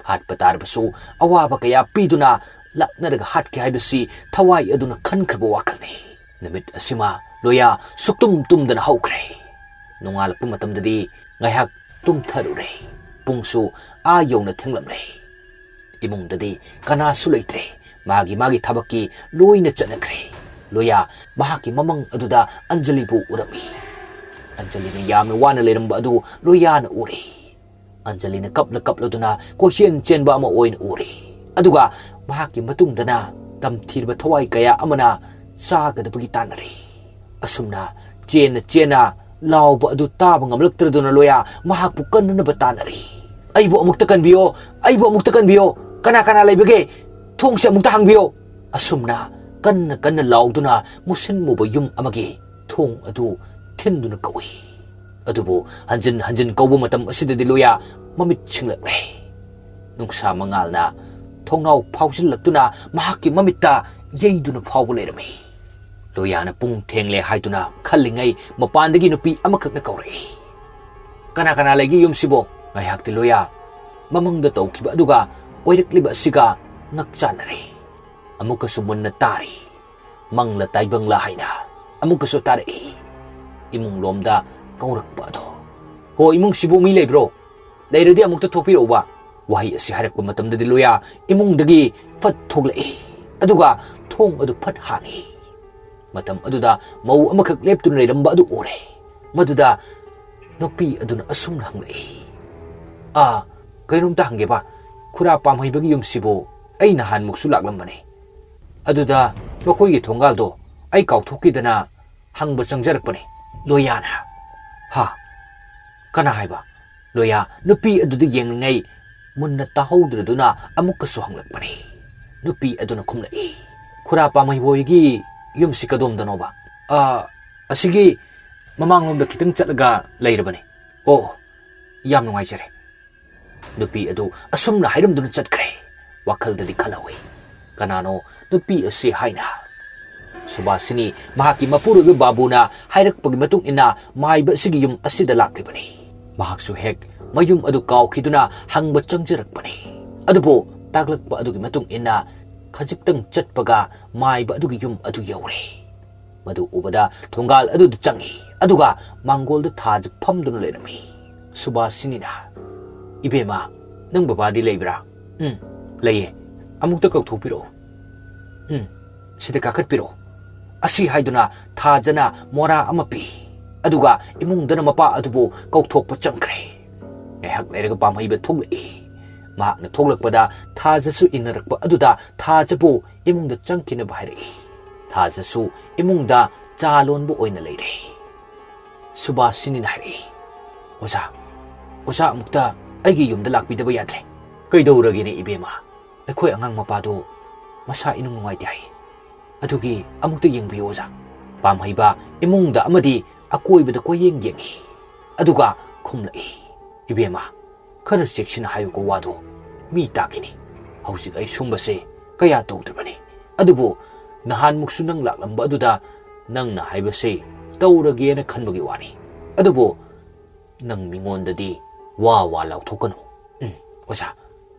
ꯍꯥꯠꯄ ꯇꯥꯔꯕꯁꯨ ꯑꯋꯥꯕ ꯀꯌꯥ ꯄꯤꯗꯨꯅ ꯂꯥꯛꯅꯔꯒ ꯍꯥꯠꯀꯦ ꯍꯥꯏꯕꯁꯤ ꯊꯋꯥꯏ ꯑꯗꯨꯅ ꯈꯟꯈ꯭ꯔꯕ ꯋꯥꯈꯜꯅꯤ꯫ ꯅꯨꯃꯤꯠ ꯑꯁꯤꯃ ꯂꯣꯌꯥ ꯁꯨꯛꯇꯨꯝ ꯇꯨꯝꯗꯅ ꯍꯧꯈ꯭ꯔꯦ꯫ ꯅꯣꯡꯉꯥꯜꯂꯛꯄ ꯃꯇꯝꯗꯗꯤ ꯉꯥꯏꯍꯥꯛ ꯇꯨꯝꯊꯔꯨꯔꯦ꯫ ꯄꯨꯡꯁꯨ ꯑꯥ ꯌꯧꯅ ꯊꯦꯡꯂꯝꯂꯦ꯫ ꯏꯃꯨꯡꯗꯗꯤ ꯀꯅꯥꯁꯨ ꯂꯩꯇ꯭ꯔꯦ꯫ ꯃꯥꯒꯤ ꯃꯥꯒꯤ ꯊꯕꯛꯀꯤ ꯂꯣꯏꯅ ꯆꯠꯅꯈ꯭ꯔꯦ꯫ ꯂꯣꯌꯥ ꯃꯍꯥꯛꯀꯤ ꯃꯃꯪ ꯑꯗꯨꯗ ꯑꯟꯖꯂꯤꯕꯨ ꯎꯔꯝꯃꯤ꯫ ꯑꯟꯖꯂꯤꯅ ꯌꯥꯝꯅ ꯋꯥꯅ ꯂꯩꯔꯝꯕ ꯑꯗꯨ ꯂꯣꯌꯥꯅ ꯎꯔꯦ꯫ ꯑꯟꯖꯂꯤꯅ ꯀꯞꯂ ꯀꯞꯂꯗꯨꯅ ꯀꯣꯏꯆꯦꯟ ꯆꯦꯟꯕ ꯑꯃ ꯑꯣꯏꯅ ꯎꯔꯦ꯫ ꯑꯗꯨꯒ ꯃꯍꯥꯛꯀꯤ ꯃꯇꯨꯡꯗꯅ ꯇꯝꯊꯤꯔꯕ ꯊꯋꯥꯏ ꯀꯌꯥ ꯑꯃꯅ ꯆꯥꯒꯗꯕꯒꯤ ꯇꯥꯟꯅꯔꯤ꯫ ꯑꯁꯨꯝꯅ ꯆꯦꯟꯅ ꯆꯦꯟꯅ ꯂꯥꯎꯕ ꯑꯗꯨ ꯇꯥꯕ ꯉꯝꯂꯛꯇ꯭ꯔꯗꯨꯅ ꯂꯣꯌꯥ ꯃꯍꯥꯛꯄꯨ ꯀꯟꯅꯅꯕ ꯇꯥꯟꯅꯔꯤ꯫ "ꯑꯩꯕꯨ ꯑꯃꯨꯛꯇ ꯀꯟꯕꯤꯌꯣ, ꯑꯩꯕꯨ ꯑꯃꯨꯛꯇ ꯀꯟꯕꯤꯌꯣ, ꯀꯅꯥ ꯀꯅꯥ ꯂꯩꯕꯒꯦ? ꯊꯣꯡꯁꯦ ꯑꯃꯨꯛꯇ ꯍꯥꯡꯕꯤꯌꯣ!" ꯑꯁꯨꯝꯅ ꯀꯟꯅ ꯀꯟꯅ ꯂꯥꯎꯗꯨꯅ ꯃꯨꯁꯤꯟ ꯃꯨꯕ ꯌꯨꯝ ꯑꯃꯒꯤ ꯊꯣꯡ ꯑꯗꯨ ꯊꯤꯟꯗꯨꯅ ꯀꯧꯏ꯫ ꯑꯗꯨꯕꯨ ꯍꯟꯖꯤꯟ ꯍꯟꯖꯤꯟ ꯀꯧꯕ ꯃꯇꯝ ꯑꯁꯤꯗꯗꯤ ꯂꯣꯌꯥ ꯃꯃꯤꯠ ꯁꯤꯡꯂꯛꯂꯦ꯫ ꯅꯨꯡꯁꯥ ꯃꯉꯥꯜꯅ ꯊꯣꯡꯅꯥꯎ ꯐꯥꯎꯖꯤꯜꯂꯛꯇꯨꯅ ꯃꯍꯥꯛꯀꯤ ꯃꯃꯤꯠꯇ ꯌꯩꯗꯨꯅ ꯐꯥꯎꯕ ꯂꯩꯔꯝꯃꯤ꯫ ꯂꯣꯌꯥꯅ ꯄꯨꯡ ꯊꯦꯡꯂꯦ ꯍꯥꯏꯗꯨꯅ ꯈꯜꯂꯤꯉꯩ ꯃꯄꯥꯟꯗꯒꯤ ꯅꯨꯄꯤ ꯑꯃꯈꯛꯅ ꯀꯧꯔꯛꯏ꯫ "ꯀꯅꯥ ꯀꯅꯥ ꯂꯩꯒꯦ ꯌꯨꯝꯁꯤꯕꯣ?" ꯉꯥꯏꯍꯥꯛꯇꯤ ꯂꯣꯌꯥ ꯃꯃꯪꯗ ꯇꯧꯈꯤꯕ ꯑꯗꯨꯒ ꯑꯣꯏꯔꯛꯂꯤꯕ ꯑꯁꯤꯒ ꯉꯛ ꯆꯥꯟꯅꯔꯦ꯫ ꯑꯃꯨꯛꯀꯁꯨ ꯃꯨꯟꯅ ꯇꯥꯔꯤ꯫ ꯃꯪꯂ ꯇꯥꯏꯕꯪꯂ ꯍꯥꯏꯅ ꯑꯃꯨꯛꯀꯁꯨ ꯇꯥꯔꯛꯏ꯫ ꯏꯃꯨꯡ ꯂꯣꯝꯗ ꯀꯧꯔꯛꯄ ꯑꯗꯣ꯫ "ꯍꯣ, ꯏꯃꯨꯡꯁꯤꯕꯨ ꯃꯤ ꯂꯩꯕ꯭ꯔꯣ? ꯂꯩꯔꯗꯤ ꯑꯃꯨꯛꯇ ꯊꯣꯛꯄꯤꯔꯛꯎꯕ"꯫ ꯋꯥꯍꯩ ꯑꯁꯤ ꯍꯥꯏꯔꯛꯄ ꯃꯇꯝꯗꯗꯤ ꯂꯣꯌꯥ ꯏꯃꯨꯡꯗꯒꯤ ꯐꯠ ꯊꯣꯛꯂꯛꯏ, ꯑꯗꯨꯒ ꯊꯣꯡ ꯑꯗꯨ ꯐꯠ ꯍꯥꯡꯏ꯫ ꯃꯇꯝ ꯑꯗꯨꯗ ꯃꯧ ꯑꯃꯈꯛ ꯂꯦꯞꯇꯨꯅ ꯂꯩꯔꯝꯕ ꯑꯗꯨ ꯎꯔꯦ꯫ ꯃꯗꯨꯗ ꯅꯨꯄꯤ ꯑꯗꯨꯅ ꯑꯁꯨꯝꯅ ꯍꯪꯂꯛꯏ, "ꯑꯥ, ꯀꯩꯅꯣꯝꯇ ꯍꯪꯒꯦꯕ, ꯈꯨꯔꯥ ꯄꯥꯝꯍꯩꯕꯒꯤ ꯌꯨꯝꯁꯤꯕꯨ ꯑꯩ ꯅꯍꯥꯟꯃꯨꯛꯁꯨ ꯂꯥꯛꯂꯝꯕꯅꯤ꯫ ꯑꯗꯨꯗ ꯃꯈꯣꯏꯒꯤ ꯊꯣꯡꯒꯥꯜꯗꯣ ꯑꯩ ꯀꯥꯎꯊꯣꯛꯈꯤꯗꯅ ꯍꯪꯕ ꯆꯪꯖꯔꯛꯄꯅꯤ"꯫ ꯂꯣꯌꯥꯅ, "ꯍꯥ? ꯀꯅꯥ ꯍꯥꯏꯕ?" ꯂꯣꯌꯥ ꯅꯨꯄꯤ ꯑꯗꯨꯗ ꯌꯦꯡꯂꯤꯉꯩ ꯃꯨꯟꯅ ꯇꯥꯍꯧꯗ꯭ꯔꯗꯨꯅ ꯑꯃꯨꯛꯀꯁꯨ ꯍꯪꯂꯛꯄꯅꯤ꯫ ꯅꯨꯄꯤ ꯑꯗꯨꯅ ꯈꯨꯝꯂꯛꯏ, "ꯈꯨꯔꯥ ꯄꯥꯝꯍꯩꯕ ꯍꯣꯏꯒꯤ ꯌꯨꯝꯁꯤ ꯀꯗꯣꯝꯗꯅꯣꯕ?" "ꯑ, ꯑꯁꯤꯒꯤ ꯃꯃꯥꯡꯂꯣꯝꯗ ꯈꯤꯇꯪ ꯆꯠꯂꯒ ꯂꯩꯔꯕꯅꯤ"꯫ "ꯑꯣ, ꯌꯥꯝ ꯅꯨꯡꯉꯥꯏꯖꯔꯦ"꯫ ꯅꯨꯄꯤ ꯑꯗꯨ ꯑꯁꯨꯝꯅ ꯍꯥꯏꯔꯝꯗꯨꯅ ꯆꯠꯈ꯭ꯔꯦ꯫ ꯋꯥꯈꯜꯗꯗꯤ ꯈꯜꯍꯧꯏ, "ꯀꯅꯥꯅꯣ ꯅꯨꯄꯤ ꯑꯁꯤ?" ꯍꯥꯏꯅ꯫ ꯁꯨꯕꯥꯁꯤꯅꯤ ꯃꯍꯥꯛꯀꯤ ꯃꯄꯨꯔꯣꯏꯕ ꯕꯥꯕꯨꯅ ꯍꯥꯏꯔꯛꯄꯒꯤ ꯃꯇꯨꯡ ꯏꯟꯅ ꯃꯥꯏꯕ ꯑꯁꯤꯒꯤ ꯌꯨꯝ ꯑꯁꯤꯗ ꯂꯥꯛꯂꯤꯕꯅꯤ꯫ ꯃꯍꯥꯛꯁꯨ ꯍꯦꯛ ꯃꯌꯨꯝ ꯑꯗꯨ ꯀꯥꯎꯈꯤꯗꯨꯅ ꯍꯪꯕ ꯆꯪꯖꯔꯛꯄꯅꯤ꯫ ꯑꯗꯨꯕꯨ ꯇꯥꯛꯂꯛꯄ ꯑꯗꯨꯒꯤ ꯃꯇꯨꯡ ꯏꯟꯅ ꯈꯖꯤꯛꯇꯪ ꯆꯠꯄꯒ ꯃꯥꯏꯕ ꯑꯗꯨꯒꯤ ꯌꯨꯝ ꯑꯗꯨ ꯌꯧꯔꯦ꯫ ꯃꯗꯨ ꯎꯕꯗ ꯊꯣꯡꯒꯥꯜ ꯑꯗꯨꯗ ꯆꯪꯏ, ꯑꯗꯨꯒ ꯃꯥꯡꯒꯣꯜꯗ ꯊꯥꯖ ꯐꯝꯗꯨꯅ ꯂꯩꯔꯝꯃꯤ꯫ ꯁꯨꯕꯥꯁꯤꯅꯤꯅ, "ꯏꯕꯦꯝꯃ, ꯅꯪ ꯕꯕꯥꯗꯤ ꯂꯩꯕ꯭ꯔꯥ?" "ꯎꯝ, ꯂꯩꯌꯦ꯫ ꯑꯃꯨꯛꯇ ꯀꯧꯊꯣꯛꯄꯤꯔꯛꯎ꯫ ꯎꯝ, ꯁꯤꯗ ꯀꯥꯈꯠꯄꯤꯔꯛꯎ"꯫ ꯑꯁꯤ ꯍꯥꯏꯗꯨꯅ ꯊꯥꯖꯅ ꯃꯣꯔꯥ ꯑꯃ ꯄꯤ, ꯑꯗꯨꯒ ꯏꯃꯨꯡꯗꯅ ꯃꯄꯥ ꯑꯗꯨꯕꯨ ꯀꯧꯊꯣꯛꯄ ꯆꯪꯈ꯭ꯔꯦ꯫ ꯉꯥꯏꯍꯥꯛ ꯂꯩꯔꯒ ꯄꯥꯝꯍꯩꯕ ꯊꯣꯛꯂꯛꯏ꯫ ꯃꯍꯥꯛꯅ ꯊꯣꯛꯂꯛꯄꯗ ꯊꯥꯖꯁꯨ ꯏꯟꯅꯔꯛꯄ ꯑꯗꯨꯗ ꯊꯥꯖꯕꯨ ꯏꯃꯨꯡꯗ ꯆꯪꯈꯤꯅꯕ ꯍꯥꯏꯔꯛꯏ꯫ ꯊꯥꯖꯁꯨ ꯏꯃꯨꯡꯗ ꯆꯥ ꯂꯣꯟꯕ ꯑꯣꯏꯅ ꯂꯩꯔꯦ꯫ ꯁꯨꯕꯥꯁꯤꯅꯤꯅ ꯍꯥꯏꯔꯛꯏ, "ꯑꯣꯖꯥ, ꯑꯣꯖꯥ ꯑꯃꯨꯛꯇ ꯑꯩꯒꯤ ꯌꯨꯝꯗ ꯂꯥꯛꯄꯤꯗꯕ ꯌꯥꯗ꯭ꯔꯦ"꯫ "ꯀꯩꯗꯧꯔꯒꯦꯅꯦ ꯏꯕꯦꯝꯃ?" "ꯑꯩꯈꯣꯏ ꯑꯉꯥꯡ ꯃꯄꯥꯗꯣ ꯃꯁꯥ ꯏꯅꯨꯡ ꯅꯨꯡꯉꯥꯏꯇꯦ ꯍꯥꯏ, ꯑꯗꯨꯒꯤ ꯑꯃꯨꯛꯇ ꯌꯦꯡꯕꯤꯌꯨ ꯑꯣꯖꯥ"꯫ ꯄꯥꯝꯍꯩꯕ ꯏꯃꯨꯡꯗ ꯑꯃꯗꯤ ꯑꯀꯣꯏꯕꯗ ꯀꯣꯏꯌꯦꯡ ꯌꯦꯡꯏ, ꯑꯗꯨꯒ ꯈꯨꯝꯂꯛꯏ, "ꯏꯕꯦꯝꯃ, ꯈꯔ ꯆꯦꯛꯁꯤꯟꯅ ꯍꯥꯏꯌꯨꯀꯣ ꯋꯥꯗꯣ, ꯃꯤ ꯇꯥꯈꯤꯅꯤ꯫ ꯍꯧꯖꯤꯛ ꯑꯩ ꯁꯨꯝꯕꯁꯦ ꯀꯌꯥ ꯇꯧꯗ꯭ꯔꯕꯅꯤ, ꯑꯗꯨꯕꯨ ꯅꯍꯥꯟꯃꯨꯛꯁꯨ ꯅꯪ ꯂꯥꯛꯂꯝꯕ ꯑꯗꯨꯗ ꯅꯪꯅ ꯍꯥꯏꯕꯁꯦ ꯇꯧꯔꯒꯦꯅ ꯈꯟꯕꯒꯤ ꯋꯥꯅꯤ꯫ ꯑꯗꯨꯕꯨ ꯅꯪ ꯃꯤꯉꯣꯟꯗꯗꯤ ꯋꯥ ꯋꯥ ꯂꯥꯎꯊꯣꯛꯀꯅꯨ"꯫ "ꯎꯝ, ꯑꯣꯖꯥ꯫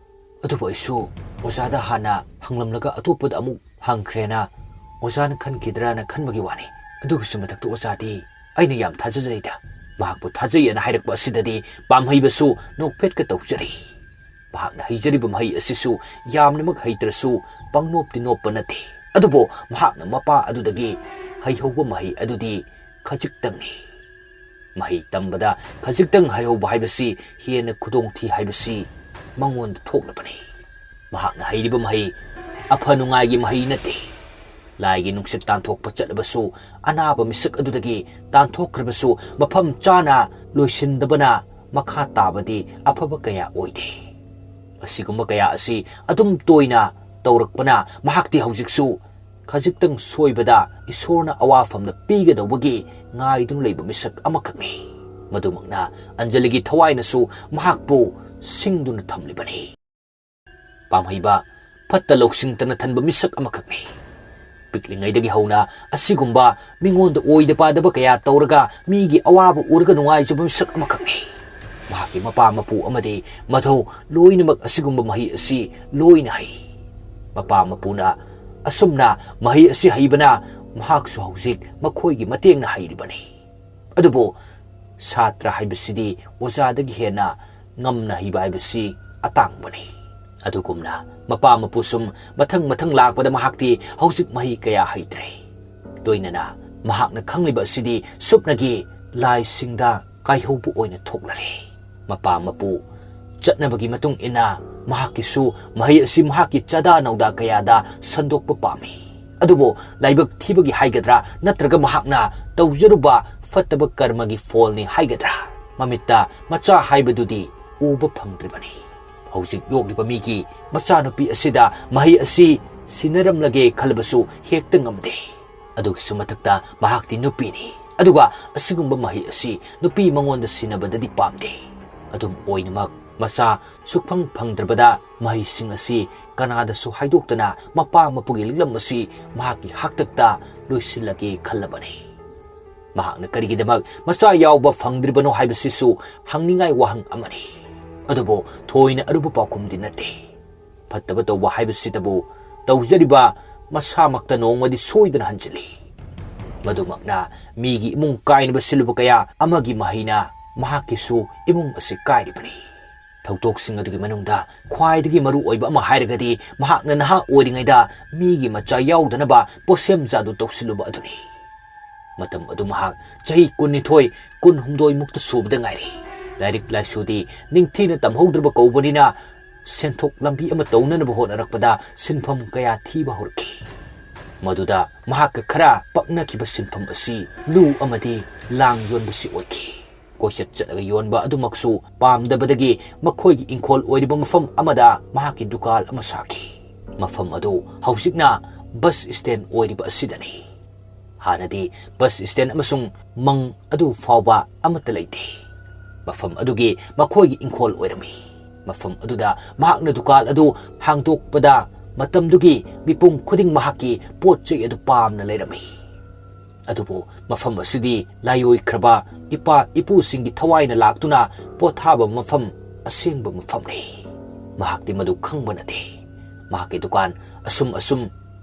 ꯑꯗꯨꯕꯨ ꯑꯩꯁꯨ ꯑꯣꯖꯥꯗ ꯍꯥꯟꯅ ꯍꯪꯂꯝꯂꯒ ꯑꯇꯣꯞꯄꯗ ꯑꯃꯨꯛ ꯍꯪꯈ꯭ꯔꯦꯅ ꯑꯣꯖꯥꯅ ꯈꯟꯈꯤꯗ꯭ꯔꯅ ꯈꯟꯕꯒꯤ ꯋꯥꯅꯤ꯫ ꯑꯗꯨꯒꯤꯁꯨ ꯃꯊꯛꯇ ꯑꯣꯖꯥꯗꯤ ꯑꯩꯅ ꯌꯥꯝ ꯊꯥꯖꯖꯩꯗ"꯫ ꯃꯍꯥꯛꯄꯨ ꯊꯥꯖꯩ ꯑꯅ ꯍꯥꯏꯔꯛꯄ ꯑꯁꯤꯗꯗꯤ ꯄꯥꯝꯍꯩꯕꯁꯨ ꯅꯣꯛꯐꯦꯠꯀ ꯇꯧꯖꯔꯤ꯫ ꯃꯍꯥꯛꯅ ꯍꯩꯖꯔꯤꯕ ꯃꯍꯩ ꯑꯁꯤꯁꯨ ꯌꯥꯝꯅꯃꯛ ꯍꯩꯇ꯭ꯔꯁꯨ ꯄꯪꯅꯣꯞꯇꯤ ꯅꯣꯞꯄ ꯅꯠꯇꯦ꯫ ꯑꯗꯨꯕꯨ ꯃꯍꯥꯛꯅ ꯃꯄꯥ ꯑꯗꯨꯗꯒꯤ ꯍꯩꯍꯧꯕ ꯃꯍꯩ ꯑꯗꯨꯗꯤ ꯈꯖꯤꯛꯇꯪꯅꯤ꯫ ꯃꯍꯩ ꯇꯝꯕꯗ ꯈꯖꯤꯛꯇꯪ ꯍꯩꯍꯧꯕ ꯍꯥꯏꯕꯁꯤ ꯍꯦꯟꯅ ꯈꯨꯗꯣꯡꯊꯤ ꯍꯥꯏꯕꯁꯤ ꯃꯉꯣꯟꯗ ꯊꯣꯛꯂꯕꯅꯤ꯫ ꯃꯍꯥꯛꯅ ꯍꯩꯔꯤꯕ ꯃꯍꯩ ꯑꯐ ꯅꯨꯡꯉꯥꯏꯒꯤ ꯃꯍꯩ ꯅꯠꯇꯦ꯫ ꯂꯥꯏꯒꯤ ꯅꯨꯡꯁꯤꯠ ꯇꯥꯟꯊꯣꯛꯄ ꯆꯠꯂꯕꯁꯨ, ꯑꯅꯥꯕ ꯃꯤꯁꯛ ꯑꯗꯨꯗꯒꯤ ꯇꯥꯟꯊꯣꯛꯈ꯭ꯔꯕꯁꯨ, ꯃꯐꯝ ꯆꯥꯅ ꯂꯣꯏꯁꯤꯟꯗꯕꯅ ꯃꯈꯥ ꯇꯥꯕꯗꯤ ꯑꯐꯕ ꯀꯌꯥ ꯑꯣꯏꯗꯦ꯫ ꯑꯁꯤꯒꯨꯝꯕ ꯀꯌꯥ ꯑꯁꯤ ꯑꯗꯨꯝ ꯇꯣꯏꯅ ꯇꯧꯔꯛꯄꯅ ꯃꯍꯥꯛꯇꯤ ꯍꯧꯖꯤꯛꯁꯨ ꯈꯖꯤꯛꯇꯪ ꯁꯣꯏꯕꯗ ꯏꯁꯣꯔꯅ ꯑꯋꯥꯐꯝꯗ ꯄꯤꯒꯗꯧꯕꯒꯤ ꯉꯥꯏꯗꯨꯅ ꯂꯩꯕ ꯃꯤꯁꯛ ꯑꯃꯈꯛꯅꯤ꯫ ꯃꯗꯨꯃꯛꯅ ꯑꯟꯖꯂꯤꯒꯤ ꯊꯋꯥꯏꯅꯁꯨ ꯃꯍꯥꯛꯄꯨ ꯁꯤꯡꯗꯨꯅ ꯊꯝꯂꯤꯕꯅꯤ꯫ ꯄꯥꯝꯍꯩꯕ, ꯐꯠꯇ ꯂꯧꯁꯤꯡ ꯇꯅ ꯊꯟꯕ ꯃꯤꯁꯛ ꯑꯃꯈꯛꯅꯤ꯫ ꯄꯤꯛꯂꯤꯉꯩꯗꯒꯤ ꯍꯧꯅ ꯑꯁꯤꯒꯨꯝꯕ ꯃꯤꯉꯣꯟꯗ ꯑꯣꯏꯗ ꯄꯥꯗꯕ ꯀꯌꯥ ꯇꯧꯔꯒ ꯃꯤꯒꯤ ꯑꯋꯥꯕ ꯎꯔꯒ ꯅꯨꯡꯉꯥꯏꯖꯕ ꯃꯤꯁꯛ ꯑꯃꯈꯛꯅꯤ꯫ ꯃꯍꯥꯛꯀꯤ ꯃꯄꯥ ꯃꯄꯨ ꯑꯃꯗꯤ ꯃꯙꯧ ꯂꯣꯏꯅꯃꯛ ꯑꯁꯤꯒꯨꯝꯕ ꯃꯍꯩ ꯑꯁꯤ ꯂꯣꯏꯅ ꯍꯩ꯫ ꯃꯄꯥ ꯃꯄꯨꯅ ꯑꯁꯨꯝꯅ ꯃꯍꯩ ꯑꯁꯤ ꯍꯩꯕꯅ ꯃꯍꯥꯛꯁꯨ ꯍꯧꯖꯤꯛ ꯃꯈꯣꯏꯒꯤ ꯃꯇꯦꯡꯅ ꯍꯩꯔꯤꯕꯅꯤ꯫ ꯑꯗꯨꯕꯨ ꯁꯥꯇ꯭ꯔ ꯍꯥꯏꯕꯁꯤꯗꯤ ꯑꯣꯖꯥꯗꯒꯤ ꯍꯦꯟꯅ ꯉꯝꯅ ꯍꯩꯕ ꯍꯥꯏꯕꯁꯤ ꯑꯇꯥꯡꯕꯅꯤ꯫ ꯑꯗꯨꯒꯨꯝꯅ ꯃꯄꯥ ꯃꯄꯨ ꯁꯨꯝ ꯃꯊꯪ ꯃꯊꯪ ꯂꯥꯛꯄꯗ ꯃꯍꯥꯛꯇꯤ ꯍꯧꯖꯤꯛ ꯃꯍꯩ ꯀꯌꯥ ꯍꯩꯇ꯭ꯔꯦ꯫ ꯂꯣꯏꯅꯅ ꯃꯍꯥꯛꯅ ꯈꯪꯂꯤꯕ ꯑꯁꯤꯗꯤ ꯁꯨꯞꯅꯒꯤ ꯂꯥꯏꯁꯤꯡꯗ ꯀꯥꯏꯍꯧꯕ ꯑꯣꯏꯅ ꯊꯣꯛꯂꯔꯦ꯫ ꯃꯄꯥ ꯃꯄꯨ ꯆꯠꯅꯕꯒꯤ ꯃꯇꯨꯡ ꯏꯟꯅ ꯃꯍꯥꯛꯀꯤꯁꯨ ꯃꯍꯩ ꯑꯁꯤ ꯃꯍꯥꯛꯀꯤ ꯆꯥꯗꯥ ꯅꯧꯗꯥ ꯀꯌꯥꯗ ꯁꯟꯗꯣꯛꯄ ꯄꯥꯝꯃꯤ꯫ ꯑꯗꯨꯕꯨ ꯂꯥꯏꯕꯛ ꯊꯤꯕꯒꯤ ꯍꯥꯏꯒꯗ꯭ꯔꯥ, ꯅꯠꯇ꯭ꯔꯒ ꯃꯍꯥꯛꯅ ꯇꯧꯖꯔꯨꯕ ꯐꯠꯇꯕ ꯀꯔꯃꯒꯤ ꯐꯣꯜꯅꯤ ꯍꯥꯏꯒꯗ꯭ꯔꯥ, ꯃꯃꯤꯠꯇ ꯃꯆꯥ ꯍꯥꯏꯕꯗꯨꯗꯤ ꯎꯕ ꯐꯪꯗ꯭ꯔꯤꯕꯅꯤ꯫ ꯍꯧꯖꯤꯛ ꯌꯣꯛꯂꯤꯕ ꯃꯤꯒꯤ ꯃꯆꯥꯅꯨꯄꯤ ꯑꯁꯤꯗ ꯃꯍꯩ ꯑꯁꯤ ꯁꯤꯟꯅꯔꯝꯂꯒꯦ ꯈꯜꯂꯕꯁꯨ ꯍꯦꯛꯇ ꯉꯝꯗꯦ꯫ ꯑꯗꯨꯒꯤꯁꯨ ꯃꯊꯛꯇ ꯃꯍꯥꯛꯇꯤ ꯅꯨꯄꯤꯅꯤ, ꯑꯗꯨꯒ ꯑꯁꯤꯒꯨꯝꯕ ꯃꯍꯩ ꯑꯁꯤ ꯅꯨꯄꯤ ꯃꯉꯣꯟꯗ ꯁꯤꯟꯅꯕꯗꯗꯤ ꯄꯥꯝꯗꯦ꯫ ꯑꯗꯨꯝ ꯑꯣꯏꯅꯃꯛ, ꯃꯆꯥ ꯁꯨꯛꯐꯪ ꯐꯪꯗ꯭ꯔꯕꯗ ꯃꯍꯩꯁꯤꯡ ꯑꯁꯤ ꯀꯅꯥꯗꯁꯨ ꯍꯥꯏꯗꯣꯛꯇꯅ ꯃꯄꯥ ꯃꯄꯨꯒꯤ ꯂꯤꯛꯂꯝ ꯑꯁꯤ ꯃꯍꯥꯛꯀꯤ ꯍꯥꯛꯇꯛꯇ ꯂꯣꯏꯁꯤꯜꯂꯒꯦ ꯈꯜꯂꯕꯅꯤ꯫ ꯃꯍꯥꯛꯅ ꯀꯔꯤꯒꯤꯗꯃꯛ ꯃꯆꯥ ꯌꯥꯎꯕ ꯐꯪꯗ꯭ꯔꯤꯕꯅꯣ ꯍꯥꯏꯕꯁꯤꯁꯨ ꯍꯪꯅꯤꯡꯉꯥꯏ ꯋꯥꯍꯪ ꯑꯃꯅꯤ꯫ ꯑꯗꯨꯕꯨ ꯊꯣꯏꯅ ꯑꯔꯨꯕ ꯄꯥꯎꯈꯨꯝꯗꯤ ꯅꯠꯇꯦ꯫ ꯐꯠꯇꯕ ꯇꯧꯕ ꯍꯥꯏꯕꯁꯤꯗꯕꯨ ꯇꯧꯖꯔꯤꯕ ꯃꯁꯥꯃꯛꯇ ꯅꯣꯡꯃꯗꯤ ꯁꯣꯏꯗꯅ ꯍꯟꯖꯤꯜꯂꯤ꯫ ꯃꯗꯨꯃꯛꯅ ꯃꯤꯒꯤ ꯏꯃꯨꯡ ꯀꯥꯏꯅꯕ ꯁꯤꯜꯂꯨꯕ ꯀꯌꯥ ꯑꯃꯒꯤ ꯃꯍꯩꯅ ꯃꯍꯥꯛꯀꯤꯁꯨ ꯏꯃꯨꯡ ꯑꯁꯤ ꯀꯥꯏꯔꯤꯕꯅꯤ꯫ ꯊꯧꯗꯣꯛꯁꯤꯡ ꯑꯗꯨꯒꯤ ꯃꯅꯨꯡꯗ ꯈ꯭ꯋꯥꯏꯗꯒꯤ ꯃꯔꯨ ꯑꯣꯏꯕ ꯑꯃ ꯍꯥꯏꯔꯒꯗꯤ ꯃꯍꯥꯛꯅ ꯅꯍꯥ ꯑꯣꯏꯔꯤꯉꯩꯗ ꯃꯤꯒꯤ ꯃꯆꯥ ꯌꯥꯎꯗꯅꯕ ꯄꯣꯠꯁꯦꯝ ꯖꯥꯗꯨ ꯇꯧꯁꯤꯜꯂꯨꯕ ꯑꯗꯨꯅꯤ꯫ ꯃꯇꯝ ꯑꯗꯨ ꯃꯍꯥꯛ ꯆꯍꯤ ꯀꯨꯟꯅꯤꯊꯣꯏ, ꯀꯨꯟꯍꯨꯝꯗꯣꯏ ꯃꯨꯛꯇ ꯁꯨꯕꯗ ꯉꯥꯏꯔꯤ꯫ ꯂꯥꯏꯔꯤꯛ ꯂꯥꯏꯁꯨꯗꯤ ꯅꯤꯡꯊꯤꯅ ꯇꯝꯍꯧꯗ꯭ꯔꯕ ꯀꯧꯕꯅꯤꯅ ꯁꯦꯟꯊꯣꯛ ꯂꯝꯕꯤ ꯑꯃ ꯇꯧꯅꯅꯕ ꯍꯣꯠꯅꯔꯛꯄꯗ ꯁꯤꯟꯐꯝ ꯀꯌꯥ ꯊꯤꯕ ꯍꯧꯔꯛꯈꯤ꯫ ꯃꯗꯨꯗ ꯃꯍꯥꯛꯀ ꯈꯔ ꯄꯛꯅꯈꯤꯕ ꯁꯤꯟꯐꯝ ꯑꯁꯤ ꯂꯨ ꯑꯃꯗꯤ ꯂꯥꯡ ꯌꯣꯟꯕꯁꯤ ꯑꯣꯏꯈꯤ꯫ ꯀꯣꯏꯆꯠ ꯆꯠꯂꯒ ꯌꯣꯟꯕ ꯑꯗꯨꯃꯛꯁꯨ ꯄꯥꯝꯗꯕꯗꯒꯤ ꯃꯈꯣꯏꯒꯤ ꯏꯪꯈꯣꯜ ꯑꯣꯏꯔꯤꯕ ꯃꯐꯝ ꯑꯃꯗ ꯃꯍꯥꯛꯀꯤ ꯗꯨꯀꯥꯟ ꯑꯃ ꯁꯥꯈꯤ꯫ ꯃꯐꯝ ꯑꯗꯨ ꯍꯧꯖꯤꯛꯅ ꯕꯁ ꯁ꯭ꯇꯦꯟ ꯑꯣꯏꯔꯤꯕ ꯑꯁꯤꯗꯅꯤ꯫ ꯍꯥꯟꯅꯗꯤ ꯕꯁ ꯁ꯭ꯇꯦꯟ ꯑꯃꯁꯨꯡ ꯃꯪ ꯑꯗꯨ ꯐꯥꯎꯕ ꯑꯃꯠꯇ ꯂꯩꯇꯦ꯫ ꯃꯐꯝ ꯑꯗꯨꯒꯤ ꯃꯈꯣꯏꯒꯤ ꯏꯪꯈꯣꯜ ꯑꯣꯏꯔꯝꯃꯤ꯫ ꯃꯐꯝ ꯑꯗꯨꯗ ꯃꯍꯥꯛꯅ ꯗꯨꯀꯥꯟ ꯑꯗꯨ ꯍꯥꯡꯗꯣꯛꯄꯗ ꯃꯇꯝꯗꯨꯒꯤ ꯃꯤꯄꯨꯝ ꯈꯨꯗꯤꯡ ꯃꯍꯥꯛꯀꯤ ꯄꯣꯠ ꯆꯩ ꯑꯗꯨ ꯄꯥꯝꯅ ꯂꯩꯔꯝꯃꯤ꯫ ꯑꯗꯨꯕꯨ ꯃꯐꯝ ꯑꯁꯤꯗꯤ ꯂꯥꯏꯑꯣꯏꯈ꯭ꯔꯕ ꯏꯄꯥ ꯏꯄꯨꯁꯤꯡꯒꯤ ꯊꯋꯥꯏꯅ ꯂꯥꯛꯇꯨꯅ ꯄꯣꯊꯥꯕ ꯃꯐꯝ, ꯑꯁꯦꯡꯕ ꯃꯐꯝꯅꯤ꯫ ꯃꯍꯥꯛꯇꯤ ꯃꯗꯨ ꯈꯪꯕ ꯅꯠꯇꯦ꯫ ꯃꯍꯥꯛꯀꯤ ꯗꯨꯀꯥꯟ ꯑꯁꯨꯝ ꯑꯁꯨꯝ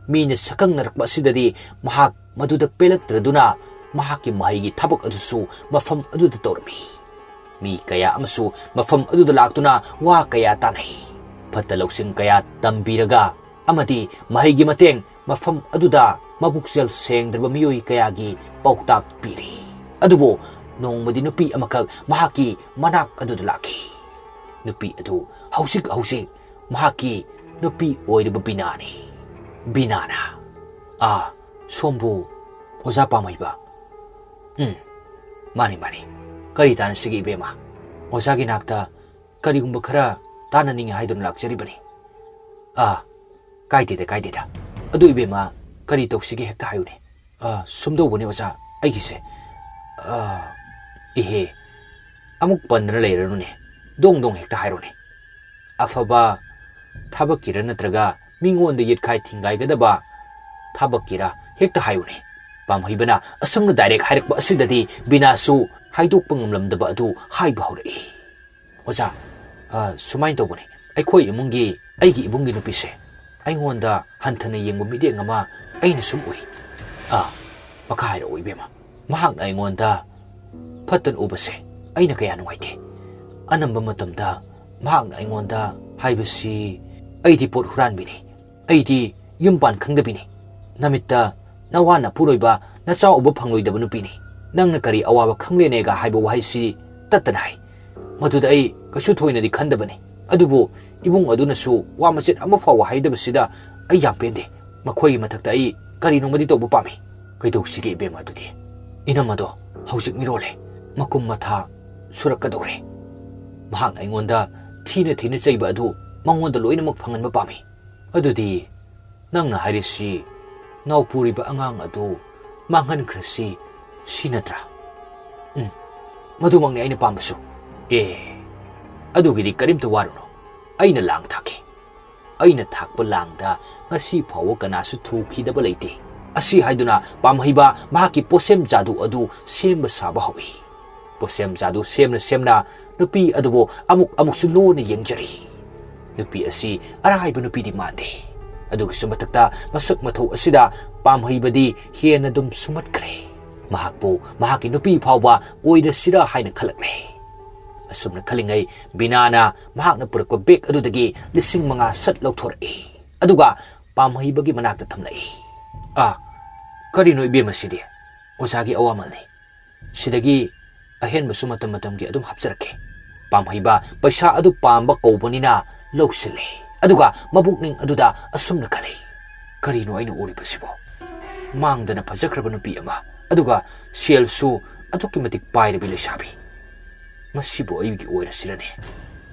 ꯃꯤꯅ ꯁꯛꯈꯪꯅꯔꯛꯄ ꯑꯁꯤꯗꯗꯤ ꯃꯍꯥꯛ ꯃꯗꯨꯗ ꯄꯦꯜꯂꯛꯇ꯭ꯔꯗꯨꯅ ꯃꯍꯥꯛꯀꯤ ꯃꯍꯩꯒꯤ ꯊꯕꯛ ꯑꯗꯨꯁꯨ ꯃꯐꯝ ꯑꯗꯨꯗ ꯇꯧꯔꯝꯃꯤ꯫ ꯃꯤ ꯀꯌꯥ ꯑꯃꯁꯨ ꯃꯐꯝ ꯑꯗꯨꯗ ꯂꯥꯛꯇꯨꯅ ꯋꯥ ꯀꯌꯥ ꯇꯥꯅꯩ꯫ ꯐꯠꯇ ꯂꯧꯁꯤꯡ ꯀꯌꯥ ꯇꯝꯕꯤꯔꯒ ꯑꯃꯗꯤ ꯃꯍꯩꯒꯤ ꯃꯇꯦꯡ ꯃꯐꯝ ꯑꯗꯨꯗ ꯃꯕꯨꯛꯆꯦꯜ ꯁꯦꯡꯗ꯭ꯔꯕ ꯃꯤꯑꯣꯏ ꯀꯌꯥꯒꯤ ꯄꯥꯎꯇꯥꯛ ꯄꯤꯔꯤ꯫ ꯑꯗꯨꯕꯨ ꯅꯣꯡꯃꯗꯤ ꯅꯨꯄꯤ ꯑꯃꯈꯛ ꯃꯍꯥꯛꯀꯤ ꯃꯅꯥꯛ ꯑꯗꯨꯗ ꯂꯥꯛꯈꯤ꯫ ꯅꯨꯄꯤ ꯑꯗꯨ ꯍꯧꯖꯤꯛ ꯍꯧꯖꯤꯛ ꯃꯍꯥꯛꯀꯤ ꯅꯨꯄꯤ ꯑꯣꯏꯔꯤꯕ ꯕꯤꯅꯥꯅꯤ꯫ ꯕꯤꯅꯥꯅ, "ꯑꯥ, ꯁꯣꯝꯕꯨ ꯑꯣꯖꯥ ꯄꯥꯝꯍꯩꯕ?" "ꯎꯝ, ꯃꯥꯅꯤ, ꯃꯥꯅꯤ꯫ ꯀꯔꯤ ꯇꯥꯟꯅꯁꯤꯒꯦ, ꯏꯕꯦꯝꯃ? ꯑꯣꯖꯥꯒꯤ ꯅꯥꯛꯇ ꯀꯔꯤꯒꯨꯝꯕ ꯈꯔ ꯇꯥꯟꯅꯅꯤꯡꯉꯤ ꯍꯥꯏꯗꯨꯅ ꯂꯥꯛꯆꯔꯤꯕꯅꯤ꯫" "ꯑꯥ, ꯀꯥꯏꯗꯦꯗ, ꯀꯥꯏꯗꯦꯗ꯫ ꯑꯗꯨ ꯏꯕꯦꯝꯃ, ꯀꯔꯤ ꯇꯧꯁꯤꯒꯦ ꯍꯦꯛꯇ ꯍꯥꯏꯌꯨꯅꯦ꯫" "ꯑꯥ, ꯁꯨꯝꯗꯧꯕꯅꯤ ꯑꯣꯖꯥ, ꯑꯩꯒꯤꯁꯦ꯫" "ꯑꯥ, ꯏꯍꯦ, ꯑꯃꯨꯛ ꯄꯟꯗꯅ ꯂꯩꯔꯅꯨꯅꯦ꯫ ꯗꯣꯡ ꯗꯣꯡ ꯍꯦꯛꯇ ꯍꯥꯏꯔꯣꯅꯦ꯫ ꯑꯐꯕ ꯊꯕꯛꯀꯤꯔ ꯅꯠꯇ꯭ꯔꯒ ꯃꯤꯉꯣꯟꯗ ꯌꯦꯠꯈꯥꯏ ꯊꯤꯡꯒꯥꯏꯒꯗꯕ ꯊꯕꯛꯀꯤꯔ ꯍꯦꯛꯇ ꯍꯥꯏꯌꯨꯅꯦ꯫" ꯄꯥꯝꯍꯩꯕꯅ ꯑꯁꯨꯝꯅ ꯗꯥꯏꯔꯦꯛ ꯍꯥꯏꯔꯛꯄ ꯑꯁꯤꯗꯗꯤ ꯕꯤꯅꯥꯁꯨ ꯍꯥꯏꯗꯣꯛꯄ ꯉꯝꯂꯝꯗꯕ ꯑꯗꯨ ꯍꯥꯏꯕ ꯍꯧꯔꯛꯏ꯫ "ꯑꯣꯖꯥ, ꯑ, ꯁꯨꯃꯥꯏꯅ ꯇꯧꯕꯅꯤ꯫ ꯑꯩꯈꯣꯏ ꯏꯃꯨꯡꯒꯤ, ꯑꯩꯒꯤ ꯏꯕꯨꯡꯒꯤ ꯅꯨꯄꯤꯁꯦ ꯑꯩꯉꯣꯟꯗ ꯍꯟꯊꯅ ꯌꯦꯡꯕ ꯃꯤꯠꯌꯦꯡ ꯑꯃ ꯑꯩꯅ ꯁꯨꯝ ꯎꯏ꯫" "ꯑꯥ, ꯃꯈꯥ ꯍꯥꯏꯔꯛꯑꯣ ꯏꯕꯦꯝꯃ꯫ ꯃꯍꯥꯛꯅ ꯑꯩꯉꯣꯟꯗ ꯐꯠꯇꯅ ꯎꯕꯁꯦ ꯑꯩꯅ ꯀꯌꯥ ꯅꯨꯡꯉꯥꯏꯇꯦ꯫ ꯑꯅꯝꯕ ꯃꯇꯝꯗ ꯃꯍꯥꯛꯅ ꯑꯩꯉꯣꯟꯗ ꯍꯥꯏꯕꯁꯤ, "ꯑꯩꯗꯤ ꯄꯣꯠ ꯍꯨꯔꯥꯟꯕꯤꯅꯤ, ꯑꯩꯗꯤ ꯌꯨꯝ ꯄꯥꯟ ꯈꯪꯗꯕꯤꯅꯤ, ꯅꯃꯤꯠꯇ ꯅꯋꯥ ꯅꯄꯨꯔꯣꯏꯕ ꯅꯆꯥ ꯎꯕ ꯐꯪꯂꯣꯏꯗꯕ ꯅꯨꯄꯤꯅꯤ, ꯅꯪꯅ ꯀꯔꯤ ꯑꯋꯥꯕ ꯈꯪꯂꯦꯅꯦꯒ" ꯍꯥꯏꯕ ꯋꯥꯍꯩꯁꯤ ꯇꯠꯇꯅ ꯍꯥꯏ꯫ ꯃꯗꯨꯗ ꯑꯩ ꯀꯩꯁꯨ ꯊꯣꯏꯅꯗꯤ ꯈꯟꯗꯕꯅꯤ, ꯑꯗꯨꯕꯨ ꯏꯃꯨꯡ ꯑꯗꯨꯅꯁꯨ ꯋꯥ ꯃꯆꯦꯠ ꯑꯃ ꯐꯥꯎꯕ ꯍꯥꯏꯗꯕꯁꯤꯗ ꯑꯩ ꯌꯥꯝ ꯄꯦꯟꯗꯦ꯫ ꯃꯈꯣꯏꯒꯤ ꯃꯊꯛꯇ ꯑꯩ ꯀꯔꯤꯅꯣꯃꯗꯤ ꯇꯧꯕ ꯄꯥꯝꯃꯤ꯫ "ꯀꯩꯗꯧꯁꯤꯒꯦ ꯏꯕꯦꯝꯃ ꯑꯗꯨꯗꯤ?" "ꯏꯅꯝ ꯑꯗꯣ ꯍꯧꯖꯤꯛ ꯃꯤꯔꯣꯜꯂꯦ, ꯃꯀꯨꯝ ꯃꯊꯥ ꯁꯨꯔꯛꯀꯗꯧꯔꯦ꯫ ꯃꯍꯥꯛꯅ ꯑꯩꯉꯣꯟꯗ ꯊꯤꯅ ꯊꯤꯅ ꯆꯩꯕ ꯑꯗꯨ ꯃꯉꯣꯟꯗ ꯂꯣꯏꯅꯃꯛ ꯐꯪꯍꯟꯕ ꯄꯥꯝꯃꯤ꯫" "ꯑꯗꯨꯗꯤ ꯅꯪꯅ ꯍꯥꯏꯔꯤꯁꯤ ꯅꯥꯎꯄꯨꯔꯤꯕ ꯑꯉꯥꯡ ꯑꯗꯨ ꯃꯥꯡꯍꯟꯈ꯭ꯔꯁꯤ ꯁꯤ ꯅꯠꯇ꯭ꯔꯥ?" "ꯎꯝ, ꯃꯗꯨꯃꯛꯅꯤ ꯑꯩꯅ ꯄꯥꯝꯕꯁꯨ꯫" "ꯑꯦ, ꯑꯗꯨꯒꯤꯗꯤ ꯀꯔꯤꯝꯇ ꯋꯥꯔꯨꯅꯨ, ꯑꯩꯅ ꯂꯥꯡ ꯊꯥꯛꯀꯦ꯫ ꯑꯩꯅ ꯊꯥꯛꯄ ꯂꯥꯡꯗ ꯉꯁꯤ ꯐꯥꯎꯕ ꯀꯅꯥꯁꯨ ꯊꯨꯈꯤꯗꯕ ꯂꯩꯇꯦ꯫" ꯑꯁꯤ ꯍꯥꯏꯗꯨꯅ ꯄꯥꯝꯍꯩꯕ ꯃꯍꯥꯛꯀꯤ ꯄꯣꯠꯁꯦꯝ ꯖꯥꯗꯨ ꯑꯗꯨ ꯁꯦꯝꯕ ꯁꯥꯕ ꯍꯧꯏ꯫ ꯄꯣꯠꯁꯦꯝ ꯖꯥꯗꯨ ꯁꯦꯝꯅ ꯁꯦꯝꯅ ꯅꯨꯄꯤ ꯑꯗꯨꯕꯨ ꯑꯃꯨꯛ ꯑꯃꯨꯛꯁꯨ ꯂꯨꯅ ꯌꯦꯡꯖꯔꯤ꯫ ꯅꯨꯄꯤ ꯑꯁꯤ ꯑꯔꯥꯏꯕ ꯅꯨꯄꯤꯗꯤ ꯃꯥꯟꯗꯦ꯫ ꯑꯗꯨꯒꯤꯁꯨ ꯃꯊꯛꯇ ꯃꯁꯛ ꯃꯊꯧ ꯑꯁꯤꯗ ꯄꯥꯝꯍꯩꯕꯗꯤ ꯍꯦꯟꯅ ꯑꯗꯨꯝ ꯁꯨꯝꯍꯠꯈ꯭ꯔꯦ꯫ ꯃꯍꯥꯛꯄꯨ ꯃꯍꯥꯛꯀꯤ ꯅꯨꯄꯤ ꯐꯥꯎꯕ ꯑꯣꯏꯔꯁꯤꯔꯥ ꯍꯥꯏꯅ ꯈꯜꯂꯛꯂꯦ꯫ ꯑꯁꯨꯝꯅ ꯈꯜꯂꯤꯉꯩ ꯕꯤꯅꯥꯅ ꯃꯍꯥꯛꯅ ꯄꯨꯔꯛꯄ ꯕꯦꯒ ꯑꯗꯨꯗꯒꯤ ꯂꯤꯁꯤꯡ ꯃꯉꯥ ꯁꯠ ꯂꯧꯊꯣꯔꯛꯏ꯫ ꯑꯗꯨꯒ ꯄꯥꯝꯍꯩꯕꯒꯤ ꯃꯅꯥꯛꯇ ꯊꯝꯂꯛꯏ꯫ "ꯑꯥ, ꯀꯔꯤꯅꯣ ꯏꯕꯦꯝꯃ ꯁꯤꯗꯤ?" "ꯑꯣꯖꯥꯒꯤ ꯑꯋꯥꯃꯜꯅꯤ꯫ ꯁꯤꯗꯒꯤ ꯑꯍꯦꯟꯕꯁꯨ ꯃꯇꯝ ꯃꯇꯝꯒꯤ ꯑꯗꯨꯝ ꯍꯥꯞꯆꯔꯛꯀꯦ꯫" ꯄꯥꯝꯍꯩꯕ ꯄꯩꯁꯥ ꯑꯗꯨ ꯄꯥꯝꯕ ꯀꯧꯕꯅꯤꯅ ꯂꯧꯁꯤꯜꯂꯦ꯫ ꯑꯗꯨꯒ ꯃꯕꯨꯛꯅꯤꯡ ꯑꯗꯨꯗ ꯑꯁꯨꯝꯅ ꯈꯜꯂꯤ, "ꯀꯔꯤꯅꯣ ꯑꯩꯅ ꯎꯔꯤꯕꯁꯤꯕꯣ? ꯃꯥꯡꯗꯅ ꯐꯖꯈ꯭ꯔꯕ ꯅꯨꯄꯤ ꯑꯃ, ꯑꯗꯨꯒ ꯁꯦꯜꯁꯨ ꯑꯗꯨꯛꯀꯤ ꯃꯇꯤꯛ ꯄꯥꯏꯔꯕꯤ ꯂꯩꯁꯥꯕꯤ꯫ ꯃꯁꯤꯕꯨ ꯑꯩꯒꯤ ꯑꯣꯏꯔꯁꯤꯔꯅꯦ?"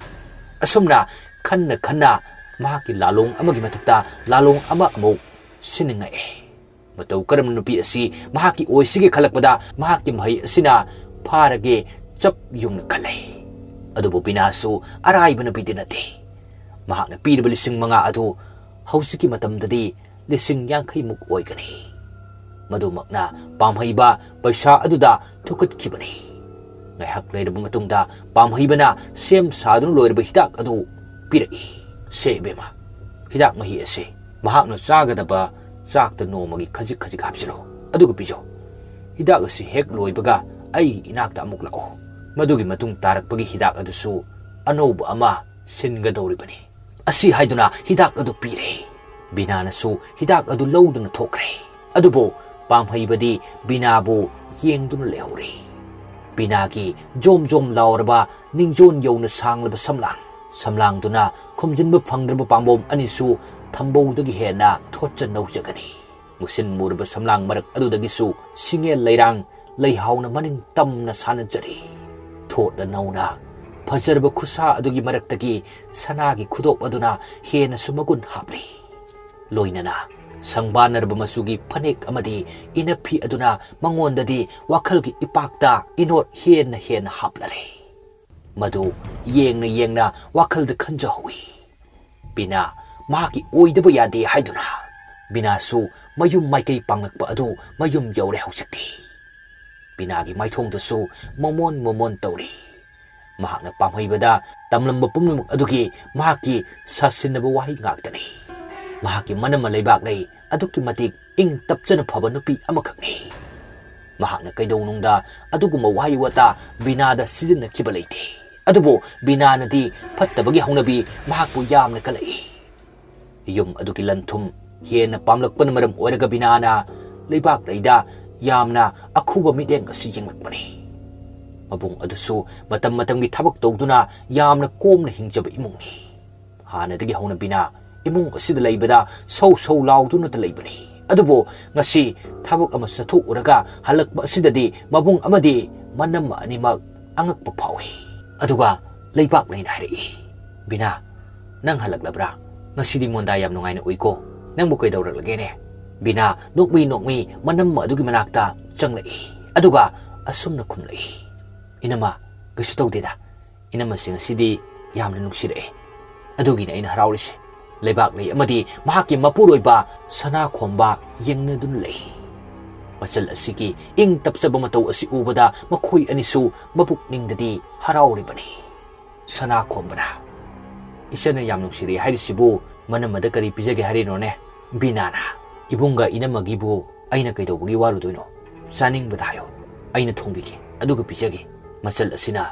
ꯑꯁꯨꯝꯅ ꯈꯟꯅ ꯈꯟꯅ ꯃꯍꯥꯛꯀꯤ ꯂꯥꯂꯣꯡ ꯑꯃꯒꯤ ꯃꯊꯛꯇ ꯂꯥꯂꯣꯡ ꯑꯃ ꯑꯃꯨꯛ ꯁꯤꯟꯅꯤꯡꯉꯛꯑꯦ꯫ ꯃꯇꯧ ꯀꯔꯝꯅ ꯅꯨꯄꯤ ꯑꯁꯤ ꯃꯍꯥꯛꯀꯤ ꯑꯣꯏꯁꯤꯒꯦ ꯈꯜꯂꯛꯄꯗ ꯃꯍꯥꯛꯀꯤ ꯃꯍꯩ ꯑꯁꯤꯅ ꯐꯥꯔꯒꯦ ꯆꯞ ꯌꯨꯡꯅ ꯈꯜꯂꯦ꯫ ꯑꯗꯨꯕꯨ ꯕꯤꯅꯥꯁꯨ ꯑꯔꯥꯏꯕ ꯅꯨꯄꯤꯗꯤ ꯅꯠꯇꯦ꯫ ꯃꯍꯥꯛꯅ ꯄꯤꯔꯤꯕ ꯂꯤꯁꯤꯡ ꯃꯉꯥ ꯑꯗꯨ ꯍꯧꯖꯤꯛꯀꯤ ꯃꯇꯝꯗꯗꯤ ꯂꯤꯁꯤꯡ ꯌꯥꯡꯈꯩꯃꯨꯛ ꯑꯣꯏꯒꯅꯤ꯫ ꯃꯗꯨꯃꯛꯅ ꯄꯥꯝꯍꯩꯕ ꯄꯩꯁꯥ ꯑꯗꯨꯗ ꯊꯨꯀꯠꯈꯤꯕꯅꯤ꯫ ꯉꯥꯏꯍꯥꯛ ꯂꯩꯔꯕ ꯃꯇꯨꯡꯗ ꯄꯥꯝꯍꯩꯕꯅ ꯁꯦꯝ ꯁꯥꯗꯨꯅ ꯂꯣꯏꯔꯕ ꯍꯤꯗꯥꯛ ꯑꯗꯨ ꯄꯤꯔꯛꯏ꯫ "ꯁꯦ ꯏꯕꯦꯝꯃ, ꯍꯤꯗꯥꯛ ꯃꯍꯤ ꯑꯁꯤ ꯃꯍꯥꯛꯅ ꯆꯥꯒꯗꯕ ꯆꯥꯛꯇ ꯅꯣꯡꯃꯒꯤ ꯈꯖꯤꯛ ꯈꯖꯤꯛ ꯍꯥꯞꯆꯤꯜꯂꯨ꯫ ꯑꯗꯨꯒ ꯄꯤꯖꯧ꯫ ꯍꯤꯗꯥꯛ ꯑꯁꯤ ꯍꯦꯛ ꯂꯣꯏꯕꯒ ꯑꯩꯒꯤ ꯏꯅꯥꯛꯇ ꯑꯃꯨꯛ ꯂꯥꯛꯎ꯫ ꯃꯗꯨꯒꯤ ꯃꯇꯨꯡ ꯇꯥꯔꯛꯄꯒꯤ ꯍꯤꯗꯥꯛ ꯑꯗꯨꯁꯨ ꯑꯅꯧꯕ ꯑꯃ ꯁꯤꯟꯒꯗꯧꯔꯤꯕꯅꯤ," ꯑꯁꯤ ꯍꯥꯏꯗꯨꯅ ꯍꯤꯗꯥꯛ ꯑꯗꯨ ꯄꯤꯔꯦ꯫ ꯕꯤꯅꯥꯅꯁꯨ ꯍꯤꯗꯥꯛ ꯑꯗꯨ ꯂꯧꯗꯨꯅ ꯊꯣꯛꯈ꯭ꯔꯦ꯫ ꯑꯗꯨꯕꯨ ꯄꯥꯝꯍꯩꯕꯗꯤ ꯕꯤꯅꯥꯕꯨ ꯌꯦꯡꯗꯨꯅ ꯂꯩꯍꯧꯔꯦ꯫ ꯕꯤꯅꯥꯒꯤ ꯖꯣꯝ ꯖꯣꯝ ꯂꯥꯎꯔꯕ ꯅꯤꯡꯖꯣꯟ ꯌꯧꯅ ꯁꯥꯡꯂꯕ ꯁꯝꯂꯥꯡ, ꯁꯝꯂꯥꯡꯗꯨꯅ ꯈꯨꯝꯖꯤꯟꯕ ꯐꯪꯗ꯭ꯔꯕ ꯄꯥꯝꯕꯣꯝ ꯑꯅꯤꯁꯨ ꯊꯝꯕꯧꯗꯒꯤ ꯍꯦꯟꯅ ꯊꯣꯠꯆ ꯅꯧꯖꯒꯅꯤ꯫ ꯃꯨꯁꯤꯟ ꯃꯨꯔꯕ ꯁꯝꯂꯥꯡ ꯃꯔꯛ ꯑꯗꯨꯗꯒꯤꯁꯨ ꯁꯤꯡꯉꯦꯜ ꯂꯩꯔꯥꯡ ꯂꯩꯍꯥꯎꯅ ꯃꯅꯤꯡ ꯇꯝꯅ ꯁꯥꯟꯅꯖꯔꯤ꯫ ꯊꯣꯠꯅ ꯅꯧꯅ ꯐꯖꯔꯕ ꯈꯨꯠꯁꯥ ꯑꯗꯨꯒꯤ ꯃꯔꯛꯇꯒꯤ ꯁꯅꯥꯒꯤ ꯈꯨꯗꯣꯞ ꯑꯗꯨꯅ ꯍꯦꯟꯅꯁꯨ ꯃꯒꯨꯟ ꯍꯥꯞꯂꯤ꯫ ꯂꯣꯏꯅꯅ ꯁꯪꯕꯥꯟꯅꯔꯕ ꯃꯆꯨꯒꯤ ꯐꯅꯦꯛ ꯑꯃꯗꯤ ꯏꯅꯐꯤ ꯑꯗꯨꯅ ꯃꯉꯣꯟꯗꯗꯤ ꯋꯥꯈꯜꯒꯤ ꯏꯄꯥꯛꯇ ꯏꯅꯣꯠ ꯍꯦꯟꯅ ꯍꯦꯟꯅ ꯍꯥꯞꯂꯔꯦ꯫ ꯃꯗꯨ ꯌꯦꯡꯅ ꯌꯦꯡꯅ ꯋꯥꯈꯜꯗ ꯈꯟꯖꯍꯧꯏ꯫ ꯕꯤꯅꯥ ꯃꯍꯥꯛꯀꯤ ꯑꯣꯏꯗꯕ ꯌꯥꯗꯦ ꯍꯥꯏꯗꯨꯅ꯫ ꯕꯤꯅꯥꯁꯨ ꯃꯌꯨꯝ ꯃꯥꯏꯀꯩ ꯄꯥꯡꯂꯛꯄ ꯑꯗꯨ ꯃꯌꯨꯝ ꯌꯧꯔꯦ ꯍꯧꯖꯤꯛꯇꯤ꯫ ꯕꯤꯅꯥꯒꯤ ꯃꯥꯏꯊꯣꯡꯗꯁꯨ ꯃꯣꯃꯣꯟ ꯃꯣꯃꯣꯟ ꯇꯧꯔꯤ꯫ ꯃꯍꯥꯛꯅ ꯄꯥꯝꯍꯩꯕꯗ ꯇꯝꯂꯝꯕ ꯄꯨꯝꯅꯃꯛ ꯑꯗꯨꯒꯤ ꯃꯍꯥꯛꯀꯤ ꯁꯥꯁꯤꯟꯅꯕ ꯋꯥꯍꯩ ꯉꯥꯛꯇꯅꯤ꯫ ꯃꯍꯥꯛꯀꯤ ꯃꯅꯝꯃ ꯂꯩꯕꯥꯛ ꯂꯩ ꯑꯗꯨꯛꯀꯤ ꯃꯇꯤꯛ ꯏꯪ ꯇꯞꯆꯅ ꯐꯕ ꯅꯨꯄꯤ ꯑꯃꯈꯛꯅꯤ꯫ ꯃꯍꯥꯛꯅ ꯀꯩꯗꯧꯅꯨꯡꯗ ꯑꯗꯨꯒꯨꯝꯕ ꯋꯥꯍꯩ ꯋꯥꯇꯥ ꯕꯤꯅꯥꯗ ꯁꯤꯖꯤꯟꯅꯈꯤꯕ ꯂꯩꯇꯦ꯫ ꯑꯗꯨꯕꯨ ꯕꯤꯅꯥꯅꯗꯤ ꯐꯠꯇꯕꯒꯤ ꯍꯧꯅꯕꯤ ꯃꯍꯥꯛꯄꯨ ꯌꯥꯝꯅ ꯀꯜꯂꯛꯏ꯫ ꯌꯨꯝ ꯑꯗꯨꯒꯤ ꯂꯟ ꯊꯨꯝ ꯍꯦꯟꯅ ꯄꯥꯝꯂꯛꯄꯅ ꯃꯔꯝ ꯑꯣꯏꯔꯒ ꯕꯤꯅꯥꯅ ꯂꯩꯕꯥꯛ ꯂꯩꯗ ꯌꯥꯝꯅ ꯑꯈꯨꯕ ꯃꯤꯠꯌꯦꯡ ꯑꯁꯤ ꯌꯦꯡꯂꯛꯄꯅꯤ꯫ ꯃꯕꯨꯡ ꯑꯗꯨꯁꯨ ꯃꯇꯝ ꯃꯇꯝꯒꯤ ꯊꯕꯛ ꯇꯧꯗꯨꯅ ꯌꯥꯝꯅ ꯀꯣꯝꯅ ꯍꯤꯡꯖꯕ ꯏꯃꯨꯡꯅꯤ꯫ ꯍꯥꯟꯅꯗꯒꯤ ꯍꯧꯅ ꯕꯤꯅꯥ ꯏꯃꯨꯡ ꯑꯁꯤꯗ ꯂꯩꯕꯗ ꯁꯧ ꯁꯧ ꯂꯥꯎꯗꯨꯅꯇ ꯂꯩꯕꯅꯤ꯫ ꯑꯗꯨꯕꯨ ꯉꯁꯤ ꯊꯕꯛ ꯑꯃ ꯆꯠꯊꯣꯛꯎꯔꯒ ꯍꯜꯂꯛꯄ ꯑꯁꯤꯗꯗꯤ ꯃꯕꯨꯡ ꯑꯃꯗꯤ ꯃꯅꯝꯃ ꯑꯅꯤꯃꯛ ꯑꯉꯛꯄ ꯐꯥꯎꯏ꯫ ꯑꯗꯨꯒ ꯂꯩꯕꯥꯛ ꯂꯩꯅ ꯍꯥꯏꯔꯛꯏ, "ꯕꯤꯅꯥ, ꯅꯪ ꯍꯜꯂꯛꯂꯕ꯭ꯔꯥ? ꯉꯁꯤꯗꯤ ꯃꯣꯟꯗꯥ ꯌꯥꯝ ꯅꯨꯡꯉꯥꯏꯅ ꯎꯏꯀꯣ꯫ ꯅꯪꯕꯨ ꯀꯩꯗꯧꯔꯛꯂꯒꯦꯅꯦ?" ꯕꯤꯅꯥ ꯅꯣꯛꯃꯤ ꯅꯣꯛꯃꯤ ꯃꯅꯝꯃ ꯑꯗꯨꯒꯤ ꯃꯅꯥꯛꯇ ꯆꯪꯂꯛꯏ꯫ ꯑꯗꯨꯒ ꯑꯁꯨꯝꯅ ꯈꯨꯝꯂꯛꯏ, "ꯏꯅꯝꯃ, ꯀꯩꯁꯨ ꯇꯧꯗꯦꯗ꯫ ꯏꯅꯝꯃꯁꯤ ꯉꯁꯤꯗꯤ ꯌꯥꯝꯅ ꯅꯨꯡꯁꯤꯔꯛꯑꯦ꯫ ꯑꯗꯨꯒꯤꯅꯦ ꯑꯩꯅ ꯍꯔꯥꯎꯔꯤꯁꯦ꯫ ꯂꯩꯕꯥꯛ ꯂꯩ ꯑꯃꯗꯤ ꯃꯍꯥꯛꯀꯤ ꯃꯄꯨꯔꯣꯏꯕ ꯁꯅꯥꯈꯣꯝꯕ ꯌꯦꯡꯅꯗꯨꯅ ꯂꯩ꯫ ꯃꯆꯜ ꯑꯁꯤꯒꯤ ꯏꯪ ꯇꯞꯆꯕ ꯃꯇꯧ ꯑꯁꯤ ꯎꯕꯗ ꯃꯈꯣꯏ ꯑꯅꯤꯁꯨ ꯃꯕꯨꯛꯅꯤꯡꯗꯗꯤ ꯍꯔꯥꯎꯔꯤꯕꯅꯤ꯫" ꯁꯅꯥꯈꯣꯝꯕꯅ, "ꯏꯆꯟꯅ ꯌꯥꯝ ꯅꯨꯡꯁꯤꯔꯛꯑꯦ ꯍꯥꯏꯔꯤꯁꯤꯕꯨ ꯃꯅꯝꯃꯗ ꯀꯔꯤ ꯄꯤꯖꯒꯦ ꯍꯥꯏꯔꯤꯅꯣꯅꯦ?" ꯕꯤꯅꯥꯅ, "ꯏꯕꯨꯡꯒ ꯏꯅꯝꯃꯒꯤꯕꯨ "ꯑꯩꯅ ꯀꯩꯗꯧꯕꯒꯤ ꯋꯥꯔꯨꯗꯣꯏꯅꯣ? ꯆꯥꯅꯤꯡꯕꯗ ꯍꯥꯏꯌꯣ, ꯑꯩꯅ ꯊꯣꯡꯕꯤꯒꯦ, ꯑꯗꯨꯒ ꯄꯤꯖꯒꯦ꯫" ꯃꯆꯜ ꯑꯁꯤꯅ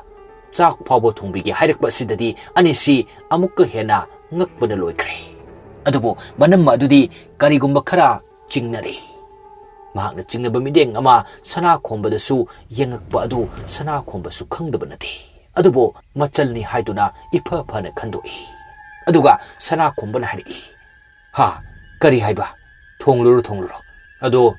ꯆꯥꯛ ꯐꯥꯎꯕ ꯊꯣꯡꯕꯤꯒꯦ ꯍꯥꯏꯔꯛꯄ ꯑꯁꯤꯗꯗꯤ ꯑꯅꯤꯁꯤ ꯑꯃꯨꯛꯀ ꯍꯦꯟꯅ ꯉꯛꯄꯅ ꯂꯣꯏꯈ꯭ꯔꯦ꯫ ꯑꯗꯨꯕꯨ ꯃꯅꯝꯃ ꯑꯗꯨꯗꯤ ꯀꯔꯤꯒꯨꯝꯕ ꯈꯔ ꯆꯤꯡꯅꯔꯤ꯫ ꯃꯍꯥꯛꯅ ꯆꯤꯡꯅꯕ ꯃꯤꯠꯌꯦꯡ ꯑꯃ ꯁꯅꯥꯈꯣꯝꯕꯗꯁꯨ ꯌꯦꯡꯉꯛꯄ ꯑꯗꯨ ꯁꯅꯥꯈꯣꯝꯕꯁꯨ ꯈꯪꯗꯕ ꯅꯠꯇꯦ꯫ ꯑꯗꯨꯕꯨ ꯃꯆꯜꯅꯤ ꯍꯥꯏꯗꯨꯅ ꯏꯐ ꯐꯅ ꯈꯟꯗꯣꯛꯏ꯫ ꯑꯗꯨꯒ ꯁꯅꯥꯈꯣꯝꯕꯅ ꯍꯥꯏꯔꯛꯏ, "ꯍꯥ, ꯀꯔꯤ ꯍꯥꯏꯕ? ꯊꯣꯡꯂꯨꯔꯣ, ꯊꯣꯡꯂꯨꯔꯣ꯫ ꯑꯗꯣ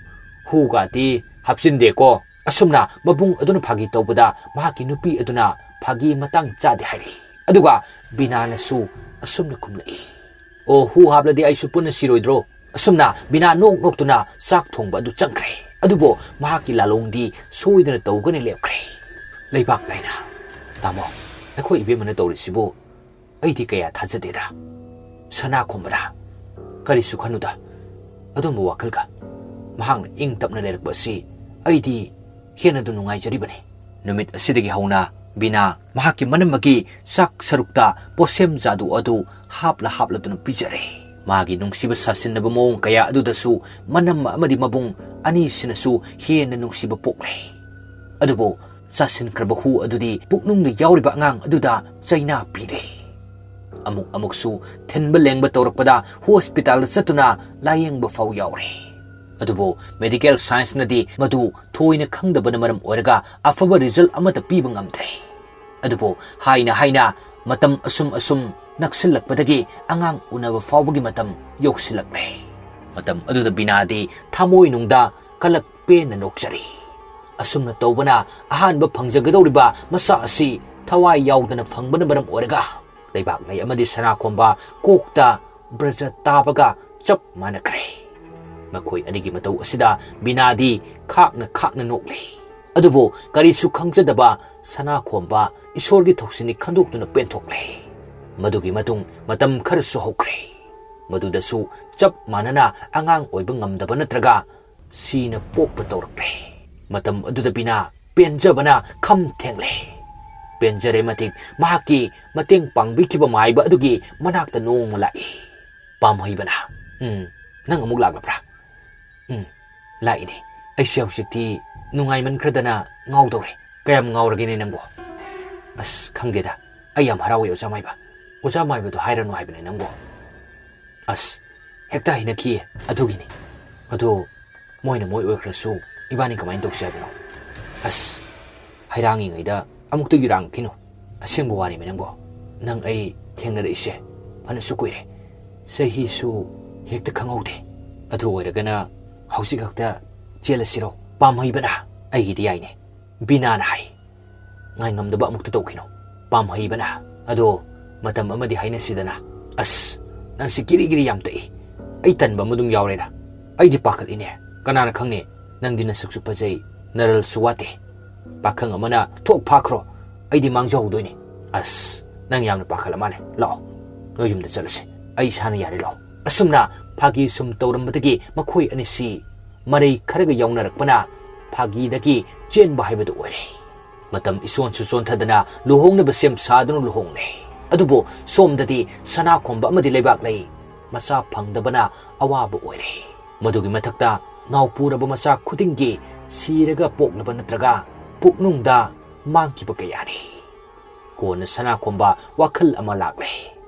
ꯍꯨꯒꯥꯗꯤ ꯍꯥꯞꯆꯤꯟꯗꯦꯀꯣ?" ꯑꯁꯨꯝꯅ ꯃꯕꯨꯡ ꯑꯗꯨꯅ ꯐꯥꯒꯤ ꯇꯧꯕꯗ ꯃꯍꯥꯛꯀꯤ ꯅꯨꯄꯤ ꯑꯗꯨꯅ ꯐꯥꯒꯤ ꯃꯇꯥꯡ ꯆꯥꯗꯦ ꯍꯥꯏꯔꯛꯏ꯫ ꯑꯗꯨꯒ ꯕꯤꯅꯥꯅꯁꯨ ꯑꯁꯨꯝꯅ ꯈꯨꯝꯂꯛꯏ, "ꯑꯣ, ꯍꯨ ꯍꯥꯞꯂꯗꯤ ꯑꯩꯁꯨ ꯄꯨꯟꯅ ꯁꯤꯔꯣꯏꯗ꯭ꯔꯣ?" ꯑꯁꯨꯝꯅ ꯕꯤꯅꯥ ꯅꯣꯛ ꯅꯣꯛꯇꯨꯅ ꯆꯥꯛ ꯊꯣꯡꯕ ꯑꯗꯨ ꯆꯪꯈ꯭ꯔꯦ꯫ ꯑꯗꯨꯕꯨ ꯃꯍꯥꯛꯀꯤ ꯂꯥꯂꯣꯡꯗꯤ ꯁꯣꯏꯗꯅ ꯇꯧꯒꯅꯤ ꯂꯦꯞꯈ꯭ꯔꯦ꯫ ꯂꯩꯕꯥꯛ ꯂꯩꯅ, "ꯇꯥꯃꯣ, ꯑꯩꯈꯣꯏ ꯏꯕꯦꯝꯃꯅ ꯇꯧꯔꯤꯁꯤꯕꯨ ꯑꯩꯗꯤ ꯀꯌꯥ ꯊꯥꯖꯗꯦꯗ꯫" ꯁꯅꯥ ꯈꯣꯝꯕꯅ, "ꯀꯔꯤꯁꯨ ꯈꯟꯅꯨꯗ, ꯑꯗꯨꯝꯕ ꯋꯥꯈꯜꯒ꯫" ꯃꯍꯥꯛꯅ ꯏꯪ ꯇꯞꯅ ꯂꯩꯔꯛꯄ ꯑꯁꯤ ꯑꯩꯗꯤ ꯍꯦꯟꯅꯗꯨ ꯅꯨꯡꯉꯥꯏꯖꯔꯤꯕꯅꯤ꯫ ꯅꯨꯃꯤꯠ ꯑꯁꯤꯗꯒꯤ ꯍꯧꯅ ꯕꯤꯅꯥ ꯃꯍꯥꯛꯀꯤ ꯃꯅꯝꯃꯒꯤ ꯆꯥꯛ ꯁꯔꯨꯛꯇ ꯄꯣꯠꯁꯦꯝ ꯖꯥꯗꯨ ꯑꯗꯨ ꯍꯥꯞꯂ ꯍꯥꯞꯂꯗꯨꯅ ꯄꯤꯖꯔꯦ꯫ ꯃꯥꯒꯤ ꯅꯨꯡꯁꯤꯕ ꯁꯥꯁꯤꯟꯅꯕ ꯃꯑꯣꯡ ꯀꯌꯥ ꯑꯗꯨꯗꯁꯨ ꯃꯅꯝꯃ ꯑꯃꯗꯤ ꯃꯕꯨꯡ ꯑꯅꯤꯁꯤꯅꯁꯨ ꯍꯦꯟꯅ ꯅꯨꯡꯁꯤꯕ ꯄꯣꯛꯂꯦ꯫ ꯑꯗꯨꯕꯨ ꯆꯥꯁꯤꯟꯈ꯭ꯔꯕ ꯍꯨ ꯑꯗꯨꯗꯤ ꯄꯨꯛꯅꯨꯡꯗ ꯌꯥꯎꯔꯤꯕ ꯑꯉꯥꯡ ꯑꯗꯨꯗ ꯆꯩꯅꯥ ꯄꯤꯔꯦ꯫ ꯑꯃꯨꯛ ꯑꯃꯨꯛꯁꯨ ꯊꯤꯟꯕ ꯂꯦꯡꯕ ꯇꯧꯔꯛꯄꯗ ꯍꯣꯁꯄꯤꯇꯥꯜꯗ ꯆꯠꯇꯨꯅ ꯂꯥꯌꯦꯡꯕ ꯐꯥꯎ ꯌꯥꯎꯔꯦ꯫ ꯑꯗꯨꯕꯨ ꯃꯦꯗꯤꯀꯦꯜ ꯁꯥꯏꯟꯁꯅꯗꯤ ꯃꯗꯨ ꯊꯣꯏꯅ ꯈꯪꯗꯕꯅ ꯃꯔꯝ ꯑꯣꯏꯔꯒ ꯑꯐꯕ ꯔꯤꯖꯜ ꯑꯃꯠꯇ ꯄꯤꯕ ꯉꯝꯗ꯭ꯔꯦ꯫ ꯑꯗꯨꯕꯨ ꯍꯥꯏꯅ ꯍꯥꯏꯅ ꯃꯇꯝ ꯑꯁꯨꯝ ꯑꯁꯨꯝ ꯅꯛꯁꯤꯜꯂꯛꯄꯗꯒꯤ ꯑꯉꯥꯡ ꯎꯅꯕ ꯐꯥꯎꯕꯒꯤ ꯃꯇꯝ ꯌꯧꯁꯤꯜꯂꯛꯂꯦ꯫ ꯃꯇꯝ ꯑꯗꯨꯗ ꯕꯤꯅꯥꯗꯤ ꯊꯃꯣꯏꯅꯨꯡꯗ ꯀꯂꯛ ꯄꯦꯟꯅ ꯅꯣꯛꯆꯔꯤ꯫ ꯑꯁꯨꯝꯅ ꯇꯧꯕꯅ ꯑꯍꯥꯟꯕ ꯐꯪꯖꯒꯗꯧꯔꯤꯕ ꯃꯆꯥ ꯑꯁꯤ ꯊꯋꯥꯏ ꯌꯥꯎꯗꯅ ꯐꯪꯕꯅ ꯃꯔꯝ ꯑꯣꯏꯔꯒ ꯂꯩꯕꯥꯛꯂꯩ ꯑꯃꯗꯤ ꯁꯅꯥꯈꯣꯝꯕ ꯀꯣꯛꯇ ꯕ꯭ꯔꯖ ꯇꯥꯕꯒ ꯆꯞ ꯃꯥꯟꯅꯈ꯭ꯔꯦ꯫ ꯃꯈꯣꯏ ꯑꯅꯤꯒꯤ ꯃꯇꯧ ꯑꯁꯤꯗ ꯕꯤꯅꯥꯗꯤ ꯈꯥꯛꯅ ꯈꯥꯛꯅ ꯅꯣꯛꯂꯤ꯫ ꯑꯗꯨꯕꯨ ꯀꯔꯤꯁꯨ ꯈꯪꯖꯗꯕ ꯁꯅꯥꯈꯣꯝꯕ ꯏꯁꯣꯔꯒꯤ ꯊꯧꯁꯤꯟꯅꯤ ꯈꯟꯗꯣꯛꯇꯨꯅ ꯄꯦꯟꯊꯣꯛꯂꯦ꯫ ꯃꯗꯨꯒꯤ ꯃꯇꯨꯡ ꯃꯇꯝ ꯈꯔꯁꯨ ꯍꯧꯈ꯭ꯔꯦ꯫ ꯃꯗꯨꯗꯁꯨ ꯆꯞ ꯃꯥꯟꯅꯅ ꯑꯉꯥꯡ ꯑꯣꯏꯕ ꯉꯝꯗꯕ ꯅꯠꯇ꯭ꯔꯒ ꯁꯤꯅ ꯄꯣꯛꯄ ꯇꯧꯔꯛꯂꯦ꯫ ꯃꯇꯝ ꯑꯗꯨꯗ ꯕꯤꯅꯥ ꯄꯦꯟꯖꯕꯅ ꯈꯝ ꯊꯦꯡꯂꯦ꯫ ꯄꯦꯟꯖꯔꯦ ꯃꯇꯤꯛ ꯃꯍꯥꯛꯀꯤ ꯃꯇꯦꯡ ꯄꯥꯡꯕꯤꯈꯤꯕ ꯃꯥꯏꯕ ꯑꯗꯨꯒꯤ ꯃꯅꯥꯛꯇ ꯅꯣꯡꯃ ꯂꯥꯛꯏ꯫ ꯄꯥꯝꯍꯩꯕꯅ, "ꯎꯝ, ꯅꯪ ꯑꯃꯨꯛ ꯂꯥꯛꯂꯕ꯭ꯔꯥ? ꯎꯝ, ꯂꯥꯛꯏꯅꯦ꯫ ꯑꯩꯁꯦ ꯍꯧꯖꯤꯛꯇꯤ ꯅꯨꯡꯉꯥꯏꯃꯟꯈ꯭ꯔꯗꯅ ꯉꯥꯎꯗꯧꯔꯦ꯫ ꯀꯌꯥꯝ ꯉꯥꯎꯔꯒꯦꯅꯦ ꯅꯪꯕꯣ? ꯑꯁ, ꯈꯪꯗꯦꯗ꯫ ꯑꯩ ꯌꯥꯝ ꯍꯔꯥꯎꯋꯦ, ꯑꯣꯖꯥ ꯃꯥꯏꯕ꯫ ꯑꯣꯖꯥ ꯃꯥꯏꯕꯗꯣ ꯍꯥꯏꯔꯅꯨ ꯍꯥꯏꯕꯅꯦ ꯅꯪꯕꯣ꯫ ꯑꯁ, ꯍꯦꯛꯇ ꯍꯩꯅꯈꯤꯌꯦ, ꯑꯗꯨꯒꯤꯅꯤ꯫ ꯑꯗꯣ ꯃꯣꯏꯅ ꯃꯣꯏ ꯑꯣꯏꯈ꯭ꯔꯁꯨ, ꯏꯕꯥꯅꯤ ꯀꯃꯥꯏꯅ ꯇꯧꯁꯤ ꯍꯥꯏꯕꯅꯣ? ꯑꯁ, ꯍꯩꯔꯥꯡꯉꯤꯉꯩꯗ ꯑꯃꯨꯛꯇ ꯌꯨꯔꯥꯡꯈꯤꯅꯨ꯫ ꯑꯁꯦꯡꯕ ꯋꯥꯅꯤꯃꯤ ꯅꯪꯕꯣ꯫ ꯅꯪ ꯑꯩ ꯊꯦꯡꯅꯔꯛꯏꯁꯦ ꯐꯅꯁꯨ ꯀꯨꯏꯔꯦ꯫ ꯆꯍꯤꯁꯨ ꯍꯦꯛꯇ ꯈꯪꯍꯧꯗꯦ꯫ ꯑꯗꯨ ꯑꯣꯏꯔꯒꯅ ꯍꯧꯖꯤꯛ ꯈꯛꯇ ꯆꯦꯜꯂꯁꯤꯔꯣ? ꯄꯥꯝꯍꯩꯕꯅ꯫ ꯑꯩꯒꯤꯗꯤ ꯌꯥꯏꯅꯦ꯫ ꯕꯤꯅꯥꯅ ꯍꯥꯏ꯫ ꯉꯥꯏꯉꯝꯗꯕ ꯑꯃꯨꯛꯇ ꯇꯧꯈꯤꯅꯣ꯫ ꯄꯥꯝꯍꯩꯕꯅ꯫ ꯑꯗꯣ ꯃꯇꯝ ꯑꯃꯗꯤ ꯍꯥꯏꯅꯁꯤꯗꯅ꯫ ꯑꯁ, ꯅꯪꯁꯤ ꯀꯤꯔꯤ ꯀꯤꯔꯤ ꯌꯥꯝ ꯇꯛꯏ꯫ ꯑꯩ ꯇꯟꯕ ꯑꯃ ꯑꯗꯨꯝ ꯌꯥꯎꯔꯦꯗ꯫ ꯑꯩꯗꯤ ꯄꯥꯈꯠꯂꯤꯅꯦ꯫ ꯀꯅꯥꯅ ꯈꯪꯅꯤ? ꯅꯪꯗꯤ ꯅꯁꯛꯁꯨ ꯐꯖꯩ, ꯅꯔꯜꯁꯨ ꯋꯥꯠꯇꯦ꯫ ꯄꯥꯈꯪ ꯑꯃꯅ ꯊꯣꯛ ꯐꯥꯈ꯭ꯔꯣ꯫ ꯑꯩꯗꯤ ꯃꯥꯡꯖꯍꯧꯗꯣꯏꯅꯤ꯫ ꯑꯁ, ꯅꯪ ꯌꯥꯝꯅ ꯄꯥꯈꯠꯂ ꯃꯥꯜꯂꯦ꯫ ꯂꯥꯛꯑꯣ, ꯅꯣꯏ ꯌꯨꯝꯗ ꯆꯠꯂꯁꯦ꯫ ꯑꯩ ꯏꯁꯥꯅ ꯌꯥꯔꯦ, ꯂꯥꯛꯑꯣ꯫ ꯑꯁꯨꯝꯅ ꯐꯥꯒꯤ ꯁꯨꯝ ꯇꯧꯔꯝꯕꯗꯒꯤ ꯃꯈꯣꯏ ꯑꯅꯤꯁꯤ ꯃꯔꯩ ꯈꯔꯒ ꯌꯥꯎꯅꯔꯛꯄꯅ ꯐꯥꯒꯤꯗꯒꯤ ꯆꯦꯟꯕ ꯍꯥꯏꯕꯗꯨ ꯑꯣꯏꯔꯦ꯫ ꯃꯇꯝ ꯏꯆꯣꯟꯁꯨ ꯆꯣꯟꯊꯗꯅ ꯂꯨꯍꯣꯡꯅꯕ ꯁꯦꯝ ꯁꯥꯗꯨꯅ ꯂꯨꯍꯣꯡꯂꯦ꯫ ꯑꯗꯨꯕꯨ ꯁꯣꯝꯗꯗꯤ ꯁꯅꯥꯈꯣꯝꯕ ꯑꯃꯗꯤ ꯂꯩꯕꯥꯛꯂꯩ ꯃꯆꯥ ꯐꯪꯗꯕꯅ ꯑꯋꯥꯕ ꯑꯣꯏꯔꯦ꯫ ꯃꯗꯨꯒꯤ ꯃꯊꯛꯇ ꯅꯥꯎꯄꯨꯔꯕ ꯃꯆꯥ ꯈꯨꯗꯤꯡꯒꯤ ꯁꯤꯔꯒ ꯄꯣꯛꯂꯕ ꯅꯠꯇ꯭ꯔꯒ ꯄꯨꯛꯅꯨꯡꯗ ꯃꯥꯡꯈꯤꯕ ꯀꯌꯥꯅꯤ꯫ ꯀꯣꯟꯅ ꯁꯅꯥꯈꯣꯝꯕ ꯋꯥꯈꯜ ꯑꯃ ꯂꯥꯛꯂꯦ꯫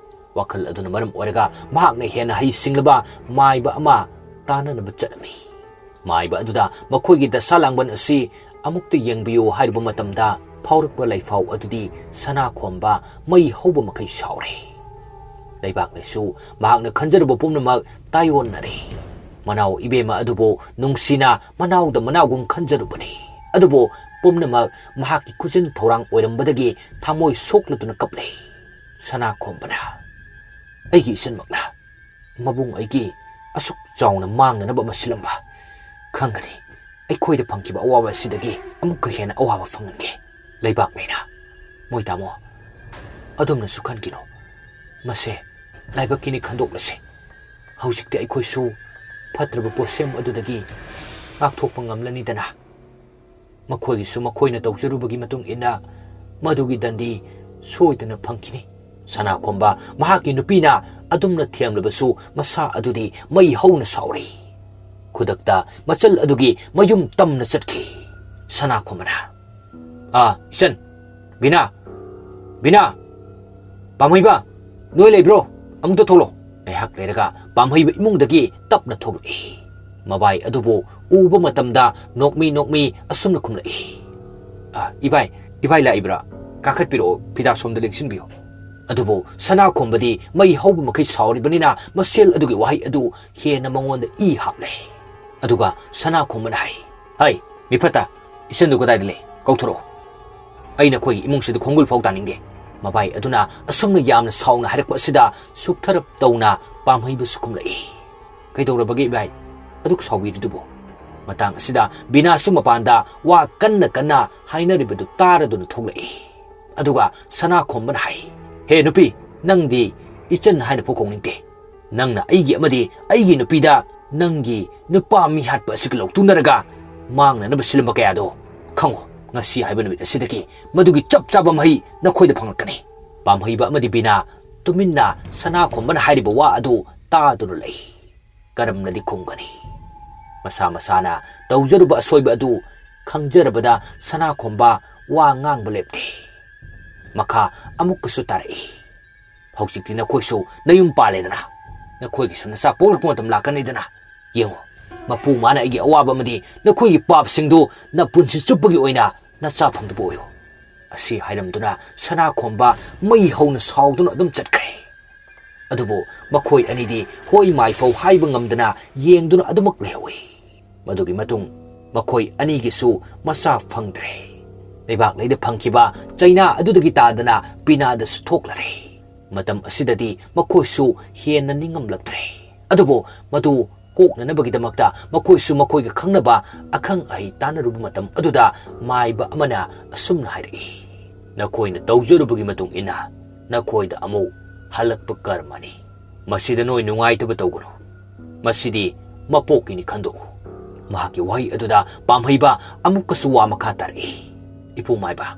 ꯋꯥꯈꯜ ꯑꯗꯨꯅ ꯃꯔꯝ ꯑꯣꯏꯔꯒ ꯃꯍꯥꯛꯅ ꯍꯦꯟꯅ ꯍꯩꯁꯤꯡꯂꯕ ꯃꯥꯏꯕ ꯑꯃ ꯇꯥꯟꯅꯅꯕ ꯆꯠꯂꯝꯃꯤ꯫ ꯃꯥꯏꯕ ꯑꯗꯨꯗ ꯃꯈꯣꯏꯒꯤ ꯗꯁꯥ ꯂꯥꯡꯕꯟ ꯑꯁꯤ ꯑꯃꯨꯛꯇ ꯌꯦꯡꯕꯤꯌꯨ ꯍꯥꯏꯔꯨꯕ ꯃꯇꯝꯗ ꯐꯥꯎꯔꯛꯄ ꯂꯩꯐꯥꯎ ꯑꯗꯨꯗꯤ ꯁꯅꯥꯈꯣꯝꯕ ꯃꯩ ꯍꯧꯕ ꯃꯈꯩ ꯁꯥꯎꯔꯦ꯫ ꯂꯩꯕꯥꯛꯅꯁꯨ ꯃꯍꯥꯛꯅ ꯈꯟꯖꯔꯨꯕ ꯄꯨꯝꯅꯃꯛ ꯇꯥꯏꯑꯣꯟꯅꯔꯦ꯫ ꯃꯅꯥꯎ ꯏꯕꯦꯝꯃ ꯑꯗꯨꯕꯨ ꯅꯨꯡꯁꯤꯅ ꯃꯅꯥꯎꯗ ꯃꯅꯥꯎꯒꯨꯝ ꯈꯟꯖꯔꯨꯕꯅꯤ꯫ ꯑꯗꯨꯕꯨ ꯄꯨꯝꯅꯃꯛ ꯃꯍꯥꯛꯀꯤ ꯈꯨꯖꯤꯟ ꯊꯧꯔꯥꯡ ꯑꯣꯏꯔꯝꯕꯗꯒꯤ ꯊꯃꯣꯏ ꯁꯣꯛꯂꯗꯨꯅ ꯀꯞꯂꯦ꯫ ꯁꯅꯥꯈꯣꯝꯕꯅ, "ꯑꯩꯒꯤ ꯏꯆꯟꯃꯛꯅ ꯃꯕꯨꯡ ꯑꯩꯒꯤ ꯑꯁꯨꯛ ꯆꯥꯎꯅ ꯃꯥꯡꯅꯅꯕ ꯑꯃ ꯁꯤꯜꯂꯝꯕ ꯈꯪꯒꯅꯤ꯫ ꯑꯩꯈꯣꯏꯗ ꯐꯪꯈꯤꯕ ꯑꯋꯥꯕ ꯑꯁꯤꯗꯒꯤ ꯑꯃꯨꯛꯀ ꯍꯦꯟꯅ ꯑꯋꯥꯕ ꯐꯪꯍꯟꯒꯦ ꯂꯩꯕꯥꯛ ꯂꯩꯅ꯫ ꯃꯣꯏ ꯇꯥꯃꯣ, ꯑꯗꯣꯝꯅꯁꯨ ꯈꯟꯈꯤꯅꯨ꯫ ꯃꯁꯦ ꯂꯥꯏꯕꯛꯀꯤꯅꯤ, ꯈꯟꯗꯣꯛꯂꯁꯤ꯫ ꯍꯧꯖꯤꯛꯇꯤ ꯑꯩꯈꯣꯏꯁꯨ ꯐꯠꯇ꯭ꯔꯕ ꯄꯣꯠꯁꯦꯝ ꯑꯗꯨꯗꯒꯤ ꯉꯥꯛꯊꯣꯛꯄ ꯉꯝꯂꯅꯤꯗꯅ꯫ ꯃꯈꯣꯏꯒꯤꯁꯨ ꯃꯈꯣꯏꯅ ꯇꯧꯖꯔꯨꯕꯒꯤ ꯃꯇꯨꯡ ꯏꯟꯅ ꯃꯗꯨꯒꯤ ꯗꯟꯗꯤ ꯁꯣꯏꯗꯅ ꯐꯪꯈꯤꯅꯤ꯫" ꯁꯅꯥꯈꯣꯝꯕ ꯃꯍꯥꯛꯀꯤ ꯅꯨꯄꯤꯅ ꯑꯗꯨꯝꯅ ꯊꯦꯝꯂꯕꯁꯨ ꯃꯁꯥ ꯑꯗꯨꯗꯤ ꯃꯩ ꯍꯧꯅ ꯁꯥꯎꯔꯤ꯫ ꯈꯨꯗꯛꯇ ꯃꯆꯜ ꯑꯗꯨꯒꯤ ꯃꯌꯨꯝ ꯇꯝꯅ ꯆꯠꯈꯤ꯫ ꯁꯅꯥꯈꯣꯝꯕꯅ, "ꯑꯥ, ꯏꯆꯟ, ꯕꯤꯅꯥ, ꯕꯤꯅꯥ, ꯄꯥꯝꯍꯩꯕ, ꯅꯣꯏ ꯂꯩꯕ꯭ꯔꯣ? ꯑꯃꯨꯛꯇ ꯊꯣꯛꯂꯣ꯫" ꯉꯥꯏꯍꯥꯛ ꯂꯩꯔꯒ ꯄꯥꯝꯍꯩꯕ ꯏꯃꯨꯡꯗꯒꯤ ꯇꯞꯅ ꯊꯣꯛꯂꯛꯏ꯫ ꯃꯕꯥꯏ ꯑꯗꯨꯕꯨ ꯎꯕ ꯃꯇꯝꯗ ꯅꯣꯛꯃꯤ ꯅꯣꯛꯃꯤ ꯑꯁꯨꯝꯅ ꯈꯨꯝꯂꯛꯏ, "ꯑ, ꯏꯕꯥꯏ, ꯏꯕꯥꯏ ꯂꯥꯛꯏꯕ꯭ꯔꯥ? ꯀꯥꯈꯠꯄꯤꯔꯛꯑꯣ, ꯐꯤꯗꯥ ꯁꯣꯝꯗ ꯂꯦꯡꯁꯤꯟꯕꯤꯌꯨ꯫" ꯑꯗꯨꯕꯨ ꯁꯅꯥꯈꯣꯝꯕꯗꯤ ꯃꯩ ꯍꯧꯕ ꯃꯈꯩ ꯁꯥꯎꯔꯤꯕꯅꯤꯅ ꯃꯁꯦꯜ ꯑꯗꯨꯒꯤ ꯋꯥꯍꯩ ꯑꯗꯨ ꯍꯦꯟꯅ ꯃꯉꯣꯟꯗ ꯏ ꯍꯥꯞꯂꯦ꯫ ꯑꯗꯨꯒ ꯁꯅꯥꯈꯣꯝꯕꯅ ꯍꯥꯏ, "ꯍꯩ, ꯃꯤꯐꯠꯇ, ꯏꯆꯟꯗꯨ ꯀꯗꯥꯏꯗ ꯂꯩ? ꯀꯧꯊꯣꯔꯛꯎ꯫ ꯑꯩ ꯅꯈꯣꯏꯒꯤ ꯏꯃꯨꯡꯁꯤꯗ ꯈꯣꯡꯒꯨꯜ ꯐꯥꯎ ꯇꯥꯅꯤꯡꯗꯦ꯫" ꯃꯕꯥꯏ ꯑꯗꯨꯅ ꯑꯁꯨꯝꯅ ꯌꯥꯝꯅ ꯁꯥꯎꯅ ꯍꯥꯏꯔꯛꯄ ꯑꯁꯤꯗ ꯁꯨꯛꯊꯔꯞ ꯇꯧꯅ ꯄꯥꯝꯍꯩꯕꯁꯨ ꯈꯨꯝꯂꯛꯏ꯫ "ꯀꯩꯗꯧꯔꯕꯒꯦ ꯏꯕꯥꯏ? ꯑꯗꯨꯛ ꯁꯥꯎꯕꯤꯔꯤꯗꯨꯕꯨ?" ꯃꯇꯥꯡ ꯑꯁꯤꯗ ꯕꯤꯅꯥꯁꯨ ꯃꯄꯥꯟꯗ ꯋꯥ ꯀꯟꯅ ꯀꯟꯅ ꯍꯥꯏꯅꯔꯤꯕꯗꯨ ꯇꯥꯔꯗꯨꯅ ꯊꯣꯛꯂꯛꯏ꯫ ꯑꯗꯨꯒ ꯁꯅꯥꯈꯣꯝꯕꯅ ꯍꯥꯏ, "ꯍꯦ ꯅꯨꯄꯤ, ꯅꯪꯗꯤ ꯏꯆꯟ ꯍꯥꯏꯅ ꯐꯥꯎ ꯀꯧꯅꯤꯡꯗꯦ꯫ ꯅꯪꯅ ꯑꯩꯒꯤ ꯑꯃꯗꯤ ꯑꯩꯒꯤ ꯅꯨꯄꯤꯗ ꯅꯪꯒꯤ ꯅꯨꯄꯥ ꯃꯤ ꯍꯥꯠꯄ ꯑꯁꯤꯒ ꯂꯧꯇꯨꯅꯔꯒ ꯃꯥꯡꯅꯅꯕ ꯁꯤꯜꯂꯝꯕ ꯀꯌꯥꯗꯣ ꯈꯪꯉꯨ꯫ ꯉꯁꯤ ꯍꯥꯏꯕ ꯅꯨꯃꯤꯠ ꯑꯁꯤꯗꯒꯤ ꯃꯗꯨꯒꯤ ꯆꯞ ꯆꯥꯕ ꯃꯍꯩ ꯅꯈꯣꯏꯗ ꯐꯪꯂꯛꯀꯅꯤ꯫" ꯄꯥꯝꯍꯩꯕ ꯑꯃꯗꯤ ꯕꯤꯅꯥ ꯇꯨꯃꯤꯟꯅ ꯁꯅꯥꯈꯣꯝꯕꯅ ꯍꯥꯏꯔꯤꯕ ꯋꯥ ꯑꯗꯨ ꯇꯥꯗꯨꯅ ꯂꯩ꯫ ꯀꯔꯝꯅꯗꯤ ꯈꯨꯝꯒꯅꯤ? ꯃꯁꯥ ꯃꯁꯥꯅ ꯇꯧꯖꯔꯨꯕ ꯑꯁꯣꯏꯕ ꯑꯗꯨ ꯈꯪꯖꯔꯕꯗ ꯁꯅꯥꯈꯣꯝꯕ ꯋꯥ ꯉꯥꯡꯕ ꯂꯦꯞꯇꯦ꯫ ꯃꯈꯥ ꯑꯃꯨꯛꯀꯁꯨ ꯇꯥꯔꯛꯏ, "ꯍꯧꯖꯤꯛꯇꯤ ꯅꯈꯣꯏꯁꯨ ꯅꯌꯨꯝ ꯄꯥꯜꯂꯦꯗꯅ, ꯅꯈꯣꯏꯒꯤꯁꯨ ꯅꯆꯥ ꯄꯣꯛꯂꯛꯄ ꯃꯇꯝ ꯂꯥꯛꯀꯅꯤꯗꯅ꯫ ꯌꯦꯡꯉꯨ, ꯃꯄꯨ ꯃꯥꯅ ꯑꯩꯒꯤ ꯑꯋꯥꯕ ꯑꯃꯗꯤ ꯅꯈꯣꯏꯒꯤ ꯄꯥꯞꯁꯤꯡꯗꯨ ꯅꯄꯨꯟꯁꯤ ꯆꯨꯞꯄꯒꯤ ꯑꯣꯏꯅ ꯅꯆꯥ ꯐꯪꯗꯕ ꯑꯣꯏꯌꯨ꯫" ꯑꯁꯤ ꯍꯥꯏꯔꯝꯗꯨꯅ ꯁꯅꯥꯈꯣꯝꯕ ꯃꯩ ꯍꯧꯅ ꯁꯥꯎꯗꯨꯅ ꯑꯗꯨꯝ ꯆꯠꯈ꯭ꯔꯦ꯫ ꯑꯗꯨꯕꯨ ꯃꯈꯣꯏ ꯑꯅꯤꯗꯤ ꯍꯣꯏ ꯃꯥꯏꯐꯧ ꯍꯥꯏꯕ ꯉꯝꯗꯅ ꯌꯦꯡꯗꯨꯅ ꯑꯗꯨꯃꯛ ꯂꯩꯍꯧꯏ꯫ ꯃꯗꯨꯒꯤ ꯃꯇꯨꯡ ꯃꯈꯣꯏ ꯑꯅꯤꯒꯤꯁꯨ ꯃꯆꯥ ꯐꯪꯗ꯭ꯔꯦ꯫ ꯂꯩꯕꯥꯛ ꯂꯩꯗ ꯐꯪꯈꯤꯕ ꯆꯩꯅꯥ ꯑꯗꯨꯗꯒꯤ ꯇꯥꯗꯅ ꯕꯤꯅꯥꯗꯁꯨ ꯊꯣꯛꯂꯔꯦ꯫ ꯃꯇꯝ ꯑꯁꯤꯗꯗꯤ ꯃꯈꯣꯏꯁꯨ ꯍꯦꯟꯅ ꯅꯤꯡꯉꯝꯂꯛꯇ꯭ꯔꯦ꯫ ꯑꯗꯨꯕꯨ ꯃꯗꯨ ꯀꯣꯛꯅꯅꯕꯒꯤꯗꯃꯛꯇ ꯃꯈꯣꯏꯁꯨ ꯃꯈꯣꯏꯒ ꯈꯪꯅꯕ ꯑꯈꯪ ꯑꯍꯩ ꯇꯥꯟꯅꯔꯨꯕ ꯃꯇꯝ ꯑꯗꯨꯗ ꯃꯥꯏꯕ ꯑꯃꯅ ꯑꯁꯨꯝꯅ ꯍꯥꯏꯔꯛꯏ, "ꯅꯈꯣꯏꯅ ꯇꯧꯖꯔꯨꯕꯒꯤ ꯃꯇꯨꯡ ꯏꯟꯅ ꯅꯈꯣꯏꯗ ꯑꯃꯨꯛ ꯍꯜꯂꯛꯄ ꯀꯔꯃꯅꯤ꯫ ꯃꯁꯤꯗ ꯅꯣꯏ ꯅꯨꯡꯉꯥꯏꯇꯕ ꯇꯧꯒꯅꯨ꯫ ꯃꯁꯤꯗꯤ ꯃꯄꯣꯛꯀꯤꯅꯤ ꯈꯟꯗꯣꯛꯎ꯫" ꯃꯍꯥꯛꯀꯤ ꯋꯥꯍꯩ ꯑꯗꯨꯗ ꯄꯥꯝꯍꯩꯕ ꯑꯃꯨꯛꯀꯁꯨ ꯋꯥ ꯃꯈꯥ ꯇꯥꯔꯛꯏ, "ꯏꯄꯨ ꯃꯥꯏꯕ,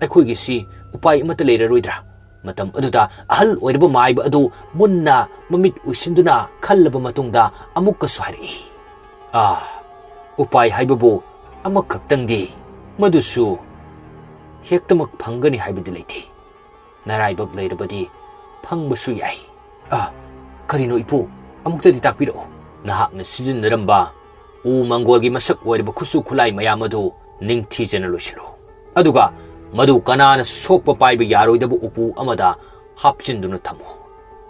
ꯑꯩꯈꯣꯏꯒꯤꯁꯤ ꯎꯄꯥꯏ ꯑꯃꯠꯇ ꯂꯩꯔꯔꯣꯏꯗ꯭ꯔꯥ?" ꯃꯇꯝ ꯑꯗꯨꯗ ꯑꯍꯜ ꯑꯣꯏꯔꯕ ꯃꯥꯏꯕ ꯑꯗꯨ ꯃꯨꯟꯅ ꯃꯃꯤꯠ ꯎꯏꯁꯤꯟꯗꯨꯅ ꯈꯜꯂꯕ ꯃꯇꯨꯡꯗ ꯑꯃꯨꯛꯀꯁꯨ ꯍꯥꯏꯔꯛꯏ, "ꯑꯥ, ꯎꯄꯥꯏ ꯍꯥꯏꯕꯕꯨ ꯑꯃꯈꯛꯇꯪꯗꯤ, ꯃꯗꯨꯁꯨ ꯍꯦꯛꯇꯃꯛ ꯐꯪꯒꯅꯤ ꯍꯥꯏꯕꯗꯤ ꯂꯩꯇꯦ꯫ ꯅꯔꯥꯏꯕꯛ ꯂꯩꯔꯕꯗꯤ ꯐꯪꯕꯁꯨ ꯌꯥꯏ꯫" "ꯑꯥ, ꯀꯔꯤꯅꯣ ꯏꯄꯨ? ꯑꯃꯨꯛꯇꯗꯤ ꯇꯥꯛꯄꯤꯔꯛꯎ꯫" "ꯅꯍꯥꯛꯅ ꯁꯤꯖꯤꯟꯅꯔꯝꯕ ꯎ ꯃꯪꯒꯣꯜꯒꯤ ꯃꯁꯛ ꯑꯣꯏꯔꯕ ꯈꯨꯠꯁꯨ ꯈꯨꯠꯂꯥꯏ ꯃꯌꯥꯝ ꯑꯗꯨ ꯅꯤꯡꯊꯤꯖꯅ ꯂꯣꯏꯁꯤꯜꯂꯨ꯫ ꯑꯗꯨꯒ ꯃꯗꯨ ꯀꯅꯥꯅ ꯁꯣꯛꯄ ꯄꯥꯏꯕ ꯌꯥꯔꯣꯏꯗꯕ ꯎꯄꯨ ꯑꯃꯗ ꯍꯥꯞꯆꯤꯟꯗꯨꯅ ꯊꯝꯃꯨ꯫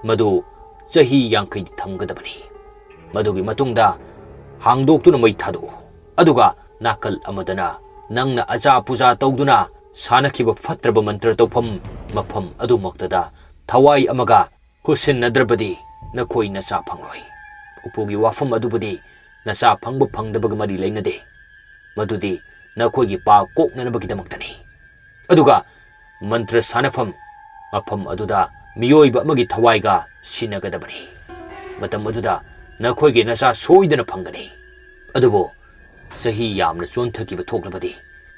ꯃꯗꯨ ꯆꯍꯤ ꯌꯥꯡꯈꯩꯗꯤ ꯊꯝꯒꯗꯕꯅꯤ꯫ ꯃꯗꯨꯒꯤ ꯃꯇꯨꯡꯗ ꯍꯥꯡꯗꯣꯛꯇꯨꯅ ꯃꯩ ꯊꯥꯗꯣꯛꯎ꯫ ꯑꯗꯨꯒ ꯅꯥꯀꯜ ꯑꯃꯗꯅ ꯅꯪꯅ ꯑꯆꯥ ꯄꯨꯖꯥ ꯇꯧꯗꯨꯅ ꯁꯥꯟꯅꯈꯤꯕ ꯐꯠꯇ꯭ꯔꯕ ꯃꯟꯇ꯭ꯔ ꯇꯧꯐꯝ ꯃꯐꯝ ꯑꯗꯨꯃꯛꯇꯗ ꯊꯋꯥꯏ ꯑꯃꯒ ꯈꯨꯠꯁꯤꯟꯅꯗ꯭ꯔꯕꯗꯤ ꯅꯈꯣꯏ ꯅꯆꯥ ꯐꯪꯂꯣꯏ꯫ ꯎꯄꯨꯒꯤ ꯋꯥꯐꯝ ꯑꯗꯨꯕꯨꯗꯤ ꯅꯆꯥ ꯐꯪꯕ ꯐꯪꯗꯕꯒ ꯃꯔꯤ ꯂꯩꯅꯗꯦ꯫ ꯃꯗꯨꯗꯤ ꯅꯈꯣꯏꯒꯤ ꯄꯥꯞ ꯀꯣꯛꯅꯅꯕꯒꯤꯗꯃꯛꯇꯅꯤ꯫ ꯑꯗꯨꯒ ꯃꯟꯇ꯭ꯔ ꯁꯥꯟꯅꯐꯝ ꯃꯐꯝ ꯑꯗꯨꯗ ꯃꯤꯑꯣꯏꯕ ꯑꯃꯒꯤ ꯊꯋꯥꯏꯒ ꯁꯤꯟꯅꯒꯗꯕꯅꯤ꯫ ꯃꯇꯝ ꯑꯗꯨꯗ ꯅꯈꯣꯏꯒꯤ ꯅꯆꯥ ꯁꯣꯏꯗꯅ ꯐꯪꯒꯅꯤ꯫ ꯑꯗꯨꯕꯨ ꯆꯍꯤ ꯌꯥꯝꯅ ꯆꯣꯟꯊꯈꯤꯕ ꯊꯣꯛꯂꯕꯗꯤ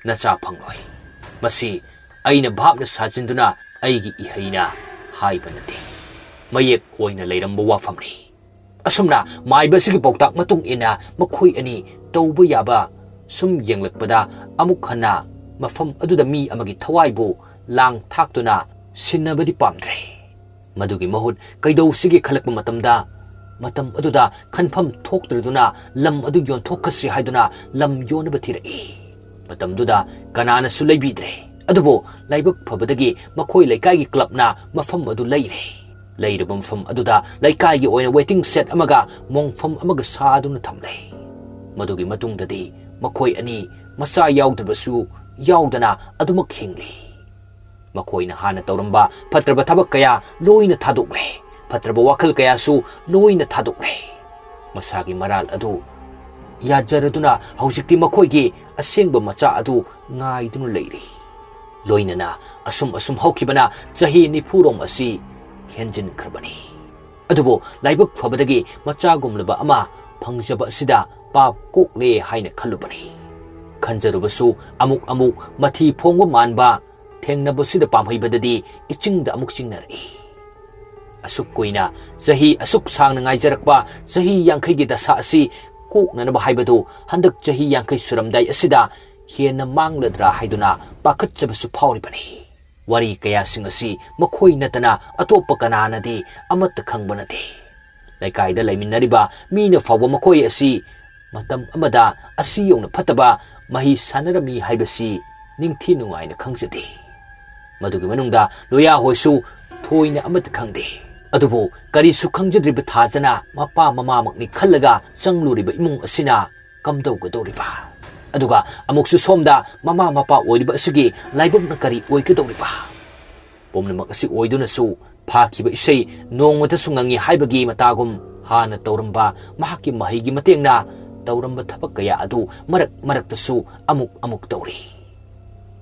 ꯅꯆꯥ ꯐꯪꯂꯣꯏ꯫ ꯃꯁꯤ ꯑꯩꯅ ꯚꯥꯞꯅ ꯁꯥꯖꯤꯟꯗꯨꯅ ꯑꯩꯒꯤ ꯏꯍꯩꯅ ꯍꯥꯏꯕ ꯅꯠꯇꯦ꯫ ꯃꯌꯦꯛ ꯑꯣꯏꯅ ꯂꯩꯔꯝꯕ ꯋꯥꯐꯝꯅꯤ꯫" ꯑꯁꯨꯝꯅ ꯃꯥꯏꯕ ꯑꯁꯤꯒꯤ ꯄꯥꯎꯇꯥꯛ ꯃꯇꯨꯡ ꯏꯟꯅ ꯃꯈꯣꯏ ꯑꯅꯤ ꯇꯧꯕ ꯌꯥꯕ ꯁꯨꯝ ꯌꯦꯡꯂꯛꯄꯗ ꯑꯃꯨꯛ ꯍꯟꯅ ꯃꯐꯝ ꯑꯗꯨꯗ ꯃꯤ ꯑꯃꯒꯤ ꯊꯋꯥꯏꯕꯨ ꯂꯥꯡ ꯊꯥꯛꯇꯨꯅ ꯁꯤꯟꯅꯕꯗꯤ ꯄꯥꯝꯗ꯭ꯔꯦ꯫ ꯃꯗꯨꯒꯤ ꯃꯍꯨꯠ ꯀꯩꯗꯧꯁꯤꯒꯦ ꯈꯜꯂꯛꯄ ꯃꯇꯝꯗ, ꯃꯇꯝ ꯑꯗꯨꯗ ꯈꯟꯐꯝ ꯊꯣꯛꯇ꯭ꯔꯗꯨꯅ ꯂꯝ ꯑꯗꯨ ꯌꯣꯟꯊꯣꯛꯈ꯭ꯔꯁꯤ ꯍꯥꯏꯗꯨꯅ ꯂꯝ ꯌꯣꯟꯅꯕ ꯊꯤꯔꯛꯏ꯫ ꯃꯇꯝꯗꯨꯗ ꯀꯅꯥꯅꯁꯨ ꯂꯩꯕꯤꯗ꯭ꯔꯦ꯫ ꯑꯗꯨꯕꯨ ꯂꯥꯏꯕꯛ ꯐꯕꯗꯒꯤ ꯃꯈꯣꯏ ꯂꯩꯀꯥꯏꯒꯤ ꯀ꯭ꯂꯕꯅ ꯃꯐꯝ ꯑꯗꯨ ꯂꯩꯔꯦ꯫ ꯂꯩꯔꯤꯕ ꯃꯐꯝ ꯑꯗꯨꯗ ꯂꯩꯀꯥꯏꯒꯤ ꯑꯣꯏꯅ waiting shed ꯑꯃꯒ ꯃꯣꯡꯐꯝ ꯑꯃꯒ ꯁꯥꯗꯨꯅ ꯊꯝꯂꯦ꯫ ꯃꯗꯨꯒꯤ ꯃꯇꯨꯡꯗꯗꯤ ꯃꯈꯣꯏ ꯑꯅꯤ ꯃꯆꯥ ꯌꯥꯎꯗ꯭ꯔꯕꯁꯨ ꯌꯥꯎꯗꯅ ꯑꯗꯨꯃꯛ ꯍꯤꯡꯂꯤ꯫ ꯃꯈꯣꯏꯅ ꯍꯥꯟꯅ ꯇꯧꯔꯝꯕ ꯐꯠꯇ꯭ꯔꯕ ꯊꯕꯛ ꯀꯌꯥ ꯂꯣꯏꯅ ꯊꯥꯗꯣꯛꯂꯦ꯫ ꯐꯠꯇ꯭ꯔꯕ ꯋꯥꯈꯜ ꯀꯌꯥꯁꯨ ꯂꯣꯏꯅ ꯊꯥꯗꯣꯛꯂꯦ꯫ ꯃꯁꯥꯒꯤ ꯃꯔꯥꯜ ꯑꯗꯨ ꯌꯥꯖꯔꯗꯨꯅ ꯍꯧꯖꯤꯛꯇꯤ ꯃꯈꯣꯏꯒꯤ ꯑꯁꯦꯡꯕ ꯃꯆꯥ ꯑꯗꯨ ꯉꯥꯏꯗꯨꯅ ꯂꯩꯔꯤ꯫ ꯂꯣꯏꯅꯅ ꯑꯁꯨꯝ ꯑꯁꯨꯝ ꯍꯧꯈꯤꯕꯅ ꯆꯍꯤ ꯅꯤꯐꯨꯔꯣꯝ ꯑꯁꯤ ꯍꯦꯟꯖꯤꯟꯈ꯭ꯔꯕꯅꯤ꯫ ꯑꯗꯨꯕꯨ ꯂꯥꯏꯕꯛ ꯐꯕꯗꯒꯤ ꯃꯆꯥꯒꯨꯝꯂꯕ ꯑꯃ ꯐꯪꯖꯕ ꯑꯁꯤꯗ ꯄꯥꯞ ꯀꯣꯛꯂꯦ ꯍꯥꯏꯅ ꯈꯜꯂꯨꯕꯅꯤ꯫ ꯈꯟꯖꯔꯨꯕꯁꯨ ꯑꯃꯨꯛ ꯑꯃꯨꯛ ꯃꯊꯤ ꯐꯣꯡꯕ ꯃꯥꯟꯕ ꯊꯦꯡꯅꯕꯁꯤꯗ ꯄꯥꯝꯍꯩꯕꯗꯗꯤ ꯏꯆꯤꯡꯗ ꯑꯃꯨꯛ ꯆꯤꯡꯅꯔꯛꯏ꯫ ꯑꯁꯨꯛ ꯀꯨꯏꯅ, ꯆꯍꯤ ꯑꯁꯨꯛ ꯁꯥꯡꯅ ꯉꯥꯏꯖꯔꯛꯄ ꯆꯍꯤ ꯌꯥꯡꯈꯩꯒꯤ ꯗꯁꯥ ꯑꯁꯤ ꯀꯣꯛꯅꯅꯕ ꯍꯥꯏꯕꯗꯨ ꯍꯟꯗꯛ ꯆꯍꯤ ꯌꯥꯡꯈꯩ ꯁꯨꯔꯝꯗꯥꯏ ꯑꯁꯤꯗ ꯍꯦꯟꯅ ꯃꯥꯡꯂꯗ꯭ꯔꯥ ꯍꯥꯏꯗꯨꯅ ꯄꯥꯈꯠꯆꯕꯁꯨ ꯐꯥꯎꯔꯤꯕꯅꯤ꯫ ꯋꯥꯔꯤ ꯀꯌꯥꯁꯤꯡ ꯑꯁꯤ ꯃꯈꯣꯏ ꯅꯠꯇꯅ ꯑꯇꯣꯞꯄ ꯀꯅꯥꯅꯗꯤ ꯑꯃꯠꯇ ꯈꯪꯕ ꯅꯠꯇꯦ꯫ ꯂꯩꯀꯥꯏꯗ ꯂꯩꯃꯤꯟꯅꯔꯤꯕ ꯃꯤꯅ ꯐꯥꯎꯕ ꯃꯈꯣꯏ ꯑꯁꯤ ꯃꯇꯝ ꯑꯃꯗ ꯑꯁꯤ ꯌꯧꯅ ꯐꯠꯇꯕ ꯃꯍꯩ ꯁꯥꯟꯅꯔꯝꯃꯤ ꯍꯥꯏꯕꯁꯤ ꯅꯤꯡꯊꯤ ꯅꯨꯡꯉꯥꯏꯅ ꯈꯪꯖꯗꯦ꯫ ꯃꯗꯨꯒꯤ ꯃꯅꯨꯡꯗ ꯂꯣꯌꯥ ꯍꯣꯏꯁꯨ ꯊꯣꯏꯅ ꯑꯃꯠꯇ ꯈꯪꯗꯦ꯫ ꯑꯗꯨꯕꯨ ꯀꯔꯤꯁꯨ ꯈꯪꯖꯗ꯭ꯔꯤꯕ ꯊꯥꯖꯅ ꯃꯄꯥ ꯃꯃꯥꯃꯛꯅꯤ ꯈꯜꯂꯒ ꯆꯪꯂꯨꯔꯤꯕ ꯏꯃꯨꯡ ꯑꯁꯤꯅ ꯀꯝꯗꯧꯒꯗꯧꯔꯤꯕ? ꯑꯗꯨꯒ ꯑꯃꯨꯛꯁꯨ ꯁꯣꯝꯗ ꯃꯃꯥ ꯃꯄꯥ ꯑꯣꯏꯔꯤꯕ ꯑꯁꯤꯒꯤ ꯂꯥꯏꯕꯛꯅ ꯀꯔꯤ ꯑꯣꯏꯒꯗꯧꯔꯤꯕ? ꯄꯨꯝꯅꯃꯛ ꯑꯁꯤ ꯑꯣꯏꯗꯨꯅꯁꯨ ꯐꯥꯈꯤꯕ ꯏꯁꯩ ꯅꯣꯡꯃꯇꯁꯨ ꯉꯪꯉꯤ ꯍꯥꯏꯕꯒꯤ ꯃꯇꯥꯒꯨꯝ ꯍꯥꯟꯅ ꯇꯧꯔꯝꯕ ꯃꯍꯥꯛꯀꯤ ꯃꯍꯩꯒꯤ ꯃꯇꯦꯡꯅ ꯇꯧꯔꯝꯕ ꯊꯕꯛ ꯀꯌꯥ ꯑꯗꯨ ꯃꯔꯛ ꯃꯔꯛꯇꯁꯨ ꯑꯃꯨꯛ ꯑꯃꯨꯛ ꯇꯧꯔꯤ꯫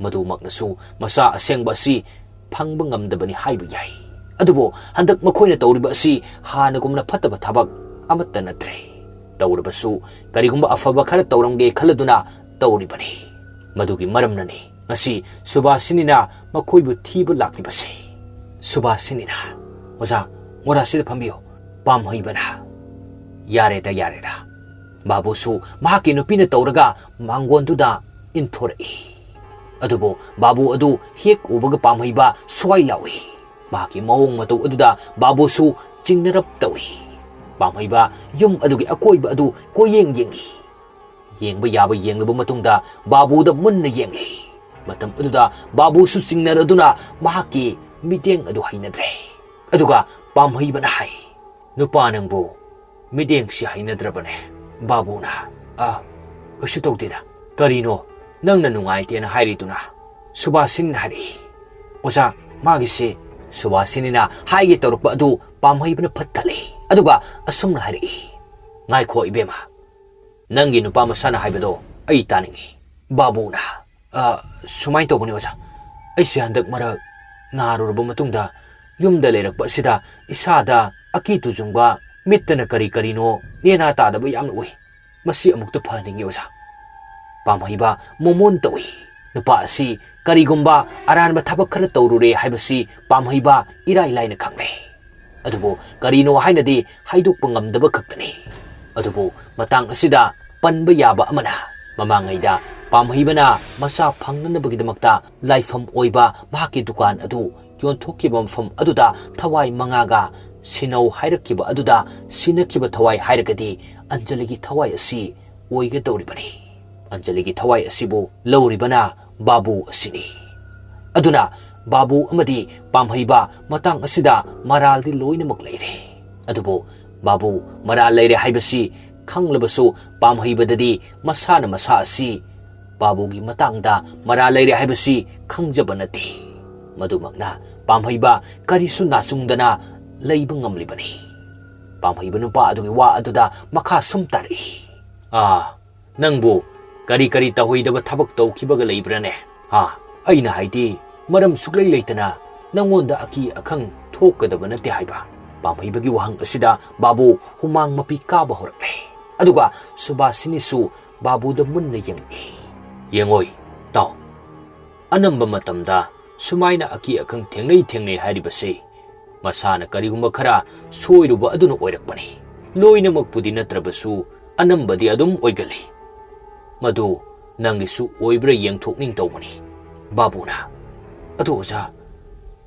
ꯃꯗꯨꯃꯛꯅꯁꯨ ꯃꯆꯥ ꯑꯁꯦꯡꯕ ꯑꯁꯤ ꯐꯪꯕ ꯉꯝꯗꯕꯅꯤ ꯍꯥꯏꯕ ꯌꯥꯏ꯫ ꯑꯗꯨꯕꯨ ꯍꯟꯗꯛ ꯃꯈꯣꯏꯅ ꯇꯧꯔꯤꯕ ꯑꯁꯤ ꯍꯥꯟꯅꯒꯨꯝꯅ ꯐꯠꯇꯕ ꯊꯕꯛ ꯑꯃꯠꯇ ꯅꯠꯇ꯭ꯔꯦ꯫ ꯇꯧꯔꯕꯁꯨ ꯀꯔꯤꯒꯨꯝꯕ ꯑꯐꯕ ꯈꯔ ꯇꯧꯔꯝꯒꯦ ꯈꯜꯂꯗꯨꯅ ꯇꯧꯔꯤꯕꯅꯤ꯫ ꯃꯗꯨꯒꯤ ꯃꯔꯝꯅꯅꯤ ꯉꯁꯤ ꯁꯨꯕꯥꯁꯤꯅꯤꯅ ꯃꯈꯣꯏꯕꯨ ꯊꯤꯕ ꯂꯥꯛꯂꯤꯕꯁꯦ꯫ ꯁꯨꯕꯥꯁꯤꯅꯤꯅ, "ꯑꯣꯖꯥ, ꯃꯣꯔꯥꯁꯤꯗ ꯐꯝꯕꯤꯌꯨ꯫" ꯄꯥꯝꯍꯩꯕꯅ, "ꯌꯥꯔꯦꯗ, ꯌꯥꯔꯦꯗ꯫" ꯕꯥꯕꯨꯁꯨ ꯃꯍꯥꯛꯀꯤ ꯅꯨꯄꯤꯅ ꯇꯧꯔꯒ ꯃꯥꯡꯒꯣꯟꯗꯨꯗ ꯏꯟꯊꯣꯔꯛꯏ꯫ ꯑꯗꯨꯕꯨ ꯕꯥꯕꯨ ꯑꯗꯨ ꯍꯦꯛ ꯎꯕꯒ ꯄꯥꯝꯍꯩꯕ ꯁ꯭ꯋꯥꯏ ꯂꯥꯎꯏ꯫ ꯃꯍꯥꯛꯀꯤ ꯃꯑꯣꯡ ꯃꯇꯧ ꯑꯗꯨꯗ ꯕꯥꯕꯨꯁꯨ ꯆꯤꯡꯅꯔꯞ ꯇꯧꯏ꯫ ꯄꯥꯝꯍꯩꯕ ꯌꯨꯝ ꯑꯗꯨꯒꯤ ꯑꯀꯣꯏꯕ ꯑꯗꯨ ꯀꯣꯏꯌꯦꯡ ꯌꯦꯡꯏ꯫ ꯌꯦꯡꯕ ꯌꯥꯕ ꯌꯦꯡꯂꯕ ꯃꯇꯨꯡꯗ ꯕꯥꯕꯨꯗ ꯃꯨꯟꯅ ꯌꯦꯡꯂꯤ꯫ ꯃꯇꯝ ꯑꯗꯨꯗ ꯕꯥꯕꯨꯁꯨ ꯆꯤꯡꯅꯔꯗꯨꯅ ꯃꯍꯥꯛꯀꯤ ꯃꯤꯠꯌꯦꯡ ꯑꯗꯨ ꯍꯩꯅꯗ꯭ꯔꯦ꯫ ꯑꯗꯨꯒ ꯄꯥꯝꯍꯩꯕꯅ ꯍꯥꯏ, "ꯅꯨꯄꯥ ꯅꯪꯕꯨ ꯃꯤꯠꯌꯦꯡꯁꯤ ꯍꯩꯅꯗ꯭ꯔꯕꯅꯦ?" ꯕꯥꯕꯨꯅ, "ꯑ, ꯀꯩꯁꯨ ꯇꯧꯗꯦꯗ꯫ ꯀꯔꯤꯅꯣ ꯅꯪꯅ ꯅꯨꯡꯉꯥꯏꯇꯦꯅ ꯍꯥꯏꯔꯤꯗꯨꯅ?" ꯁꯨꯕꯥꯁꯤꯅꯤꯅ ꯍꯥꯏꯔꯛꯏ꯫ "ꯑꯣꯖꯥ, ꯃꯥꯒꯤꯁꯦ꯫" ꯁꯨꯕꯥꯁꯤꯅꯤꯅ ꯍꯥꯏꯒꯦ ꯇꯧꯔꯛꯄ ꯑꯗꯨ ꯄꯥꯝꯍꯩꯕꯅ ꯐꯠ ꯊꯠꯂꯤ꯫ ꯑꯗꯨꯒ ꯑꯁꯨꯝꯅ ꯍꯥꯏꯔꯛꯏ, "ꯉꯥꯏꯈꯣ ꯏꯕꯦꯝꯃ, ꯅꯪꯒꯤ ꯅꯨꯄꯥ ꯃꯁꯥꯅ ꯍꯥꯏꯕꯗꯣ ꯑꯩ ꯇꯥꯅꯤꯡꯏ꯫" ꯕꯥꯕꯨꯅ, "ꯑ, ꯁꯨꯃꯥꯏꯅ ꯇꯧꯕꯅꯤ ꯑꯣꯖꯥ, ꯑꯩꯁꯦ ꯍꯟꯗꯛ ꯃꯔꯛ ꯅꯥꯔꯨꯔꯕ ꯃꯇꯨꯡꯗ ꯌꯨꯝꯗ ꯂꯩꯔꯛꯄ ꯑꯁꯤꯗ ꯏꯁꯥꯗ ꯑꯀꯤ ꯇꯨꯖꯨꯡꯕ, ꯃꯤꯠꯇꯅ ꯀꯔꯤ ꯀꯔꯤꯅꯣ ꯅꯦꯅꯥ ꯇꯥꯗꯕ ꯌꯥꯝꯅ ꯎꯏ꯫ ꯃꯁꯤ ꯑꯃꯨꯛꯇ ꯐꯍꯟꯅꯤꯡꯉꯤ ꯑꯣꯖꯥ꯫" ꯄꯥꯝꯍꯩꯕ ꯃꯣꯃꯣꯟ ꯇꯧꯏ꯫ ꯅꯨꯄꯥ ꯑꯁꯤ ꯀꯔꯤꯒꯨꯝꯕ ꯑꯔꯥꯟꯕ ꯊꯕꯛ ꯈꯔ ꯇꯧꯔꯨꯔꯦ ꯍꯥꯏꯕꯁꯤ ꯄꯥꯝꯍꯩꯕ ꯏꯔꯥꯏ ꯂꯥꯏꯅ ꯈꯪꯂꯦ꯫ ꯑꯗꯨꯕꯨ ꯀꯔꯤꯅꯣ ꯍꯥꯏꯅꯗꯤ ꯍꯥꯏꯗꯣꯛꯄ ꯉꯝꯗꯕ ꯈꯛꯇꯅꯤ꯫ ꯑꯗꯨꯕꯨ ꯃꯇꯥꯡ ꯑꯁꯤꯗ ꯄꯟꯕ ꯌꯥꯕ ꯑꯃꯅ, ꯃꯃꯥꯡꯉꯩꯗ ꯄꯥꯝꯍꯩꯕꯅ ꯃꯆꯥ ꯐꯪꯅꯅꯕꯒꯤꯗꯃꯛꯇ ꯂꯥꯏꯐꯝ ꯑꯣꯏꯕ ꯃꯍꯥꯛꯀꯤ ꯗꯨꯀꯥꯟ ꯑꯗꯨ ꯌꯣꯟꯊꯣꯛꯈꯤꯕ ꯃꯐꯝ ꯑꯗꯨꯗ ꯊꯋꯥꯏ ꯃꯉꯥꯒ ꯁꯤꯅꯧ ꯍꯥꯏꯔꯛꯈꯤꯕ ꯑꯗꯨꯗ ꯁꯤꯅꯈꯤꯕ ꯊꯋꯥꯏ ꯍꯥꯏꯔꯒꯗꯤ ꯑꯟꯖꯂꯤꯒꯤ ꯊꯋꯥꯏ ꯑꯁꯤ ꯑꯣꯏꯒꯗꯧꯔꯤꯕꯅꯤ꯫ ꯑꯟꯖꯂꯤꯒꯤ ꯊꯋꯥꯏ ꯑꯁꯤꯕꯨ ꯂꯧꯔꯤꯕꯅ ꯕꯥꯕꯨ ꯑꯁꯤꯅꯤ꯫ ꯑꯗꯨꯅ ꯕꯥꯕꯨ ꯑꯃꯗꯤ ꯄꯥꯝꯍꯩꯕ ꯃꯇꯥꯡ ꯑꯁꯤꯗ ꯃꯔꯥꯜꯗꯤ ꯂꯣꯏꯅꯃꯛ ꯂꯩꯔꯦ꯫ ꯑꯗꯨꯕꯨ ꯕꯥꯕꯨ ꯃꯔꯥꯜ ꯂꯩꯔꯦ ꯍꯥꯏꯕꯁꯤ ꯈꯪꯂꯕꯁꯨ, ꯄꯥꯝꯍꯩꯕꯗꯗꯤ ꯃꯁꯥꯅ ꯃꯁꯥ ꯑꯁꯤ ꯕꯥꯕꯨꯒꯤ ꯃꯇꯥꯡꯗ ꯃꯔꯥꯜ ꯂꯩꯔꯦ ꯍꯥꯏꯕꯁꯤ ꯈꯪꯖꯕ ꯅꯠꯇꯦ꯫ ꯃꯗꯨꯃꯛꯅ ꯄꯥꯝꯍꯩꯕ ꯀꯔꯤꯁꯨ ꯅꯥꯆꯨꯡꯗꯅ ꯂꯩꯕ ꯉꯝꯂꯤꯕꯅꯤ꯫ ꯄꯥꯝꯍꯩꯕ ꯅꯨꯄꯥ ꯑꯗꯨꯒꯤ ꯋꯥ ꯑꯗꯨꯗ ꯃꯈꯥ ꯁꯨꯝ ꯇꯥꯔꯛꯏ꯫ "ꯑꯥ, ꯅꯪꯕꯨ ꯀꯔꯤ ꯀꯔꯤ ꯇꯧꯍꯩꯗꯕ ꯊꯕꯛ ꯇꯧꯈꯤꯕꯒ ꯂꯩꯕ꯭ꯔꯥꯅꯦ? ꯍꯥ? ꯑꯩꯅ ꯍꯥꯏꯗꯤ, ꯃꯔꯝ ꯁꯨꯛꯂꯩ ꯂꯩꯇꯅ ꯅꯪꯉꯣꯟꯗ ꯑꯀꯤ ꯑꯈꯪ ꯊꯣꯛꯀꯗꯕ ꯅꯠꯇꯦ ꯍꯥꯏꯕ꯫" ꯄꯥꯝꯍꯩꯕꯒꯤ ꯋꯥꯍꯪ ꯑꯁꯤꯗ ꯕꯥꯕꯨ ꯍꯨꯃꯥꯡ ꯃꯄꯤ ꯀꯥꯕ ꯍꯧꯔꯛꯂꯦ꯫ ꯑꯗꯨꯒ ꯁꯨꯕꯥꯁꯤꯅꯤꯁꯨ ꯕꯥꯕꯨꯗ ꯃꯨꯟꯅ ꯌꯦꯡꯂꯛꯏ꯫ "ꯌꯦꯡꯉꯣꯏ, ꯇꯥꯎ꯫ ꯑꯅꯝꯕ ꯃꯇꯝꯗ ꯁꯨꯃꯥꯏꯅ ꯑꯀꯤ ꯑꯈꯪ ꯊꯦꯡꯅꯩ ꯊꯦꯡꯅꯩ ꯍꯥꯏꯔꯤꯕꯁꯤ ꯃꯁꯥꯅ ꯀꯔꯤꯒꯨꯝꯕ ꯈꯔ ꯁꯣꯏꯔꯨꯕ ꯑꯗꯨꯅ ꯑꯣꯏꯔꯛꯄꯅꯤ꯫ ꯂꯣꯏꯅꯃꯛꯄꯨꯗꯤ ꯅꯠꯇ꯭ꯔꯕꯁꯨ ꯑꯅꯝꯕꯗꯤ ꯑꯗꯨꯝ ꯑꯣꯏꯒꯜꯂꯤ꯫ ꯃꯗꯨ ꯅꯪꯒꯤꯁꯨ ꯑꯣꯏꯕ꯭ꯔꯥ ꯌꯦꯡꯊꯣꯛꯅꯤꯡ ꯇꯧꯕꯅꯤ꯫" ꯕꯥꯕꯨꯅ, "ꯑꯗꯨ ꯑꯣꯖꯥ,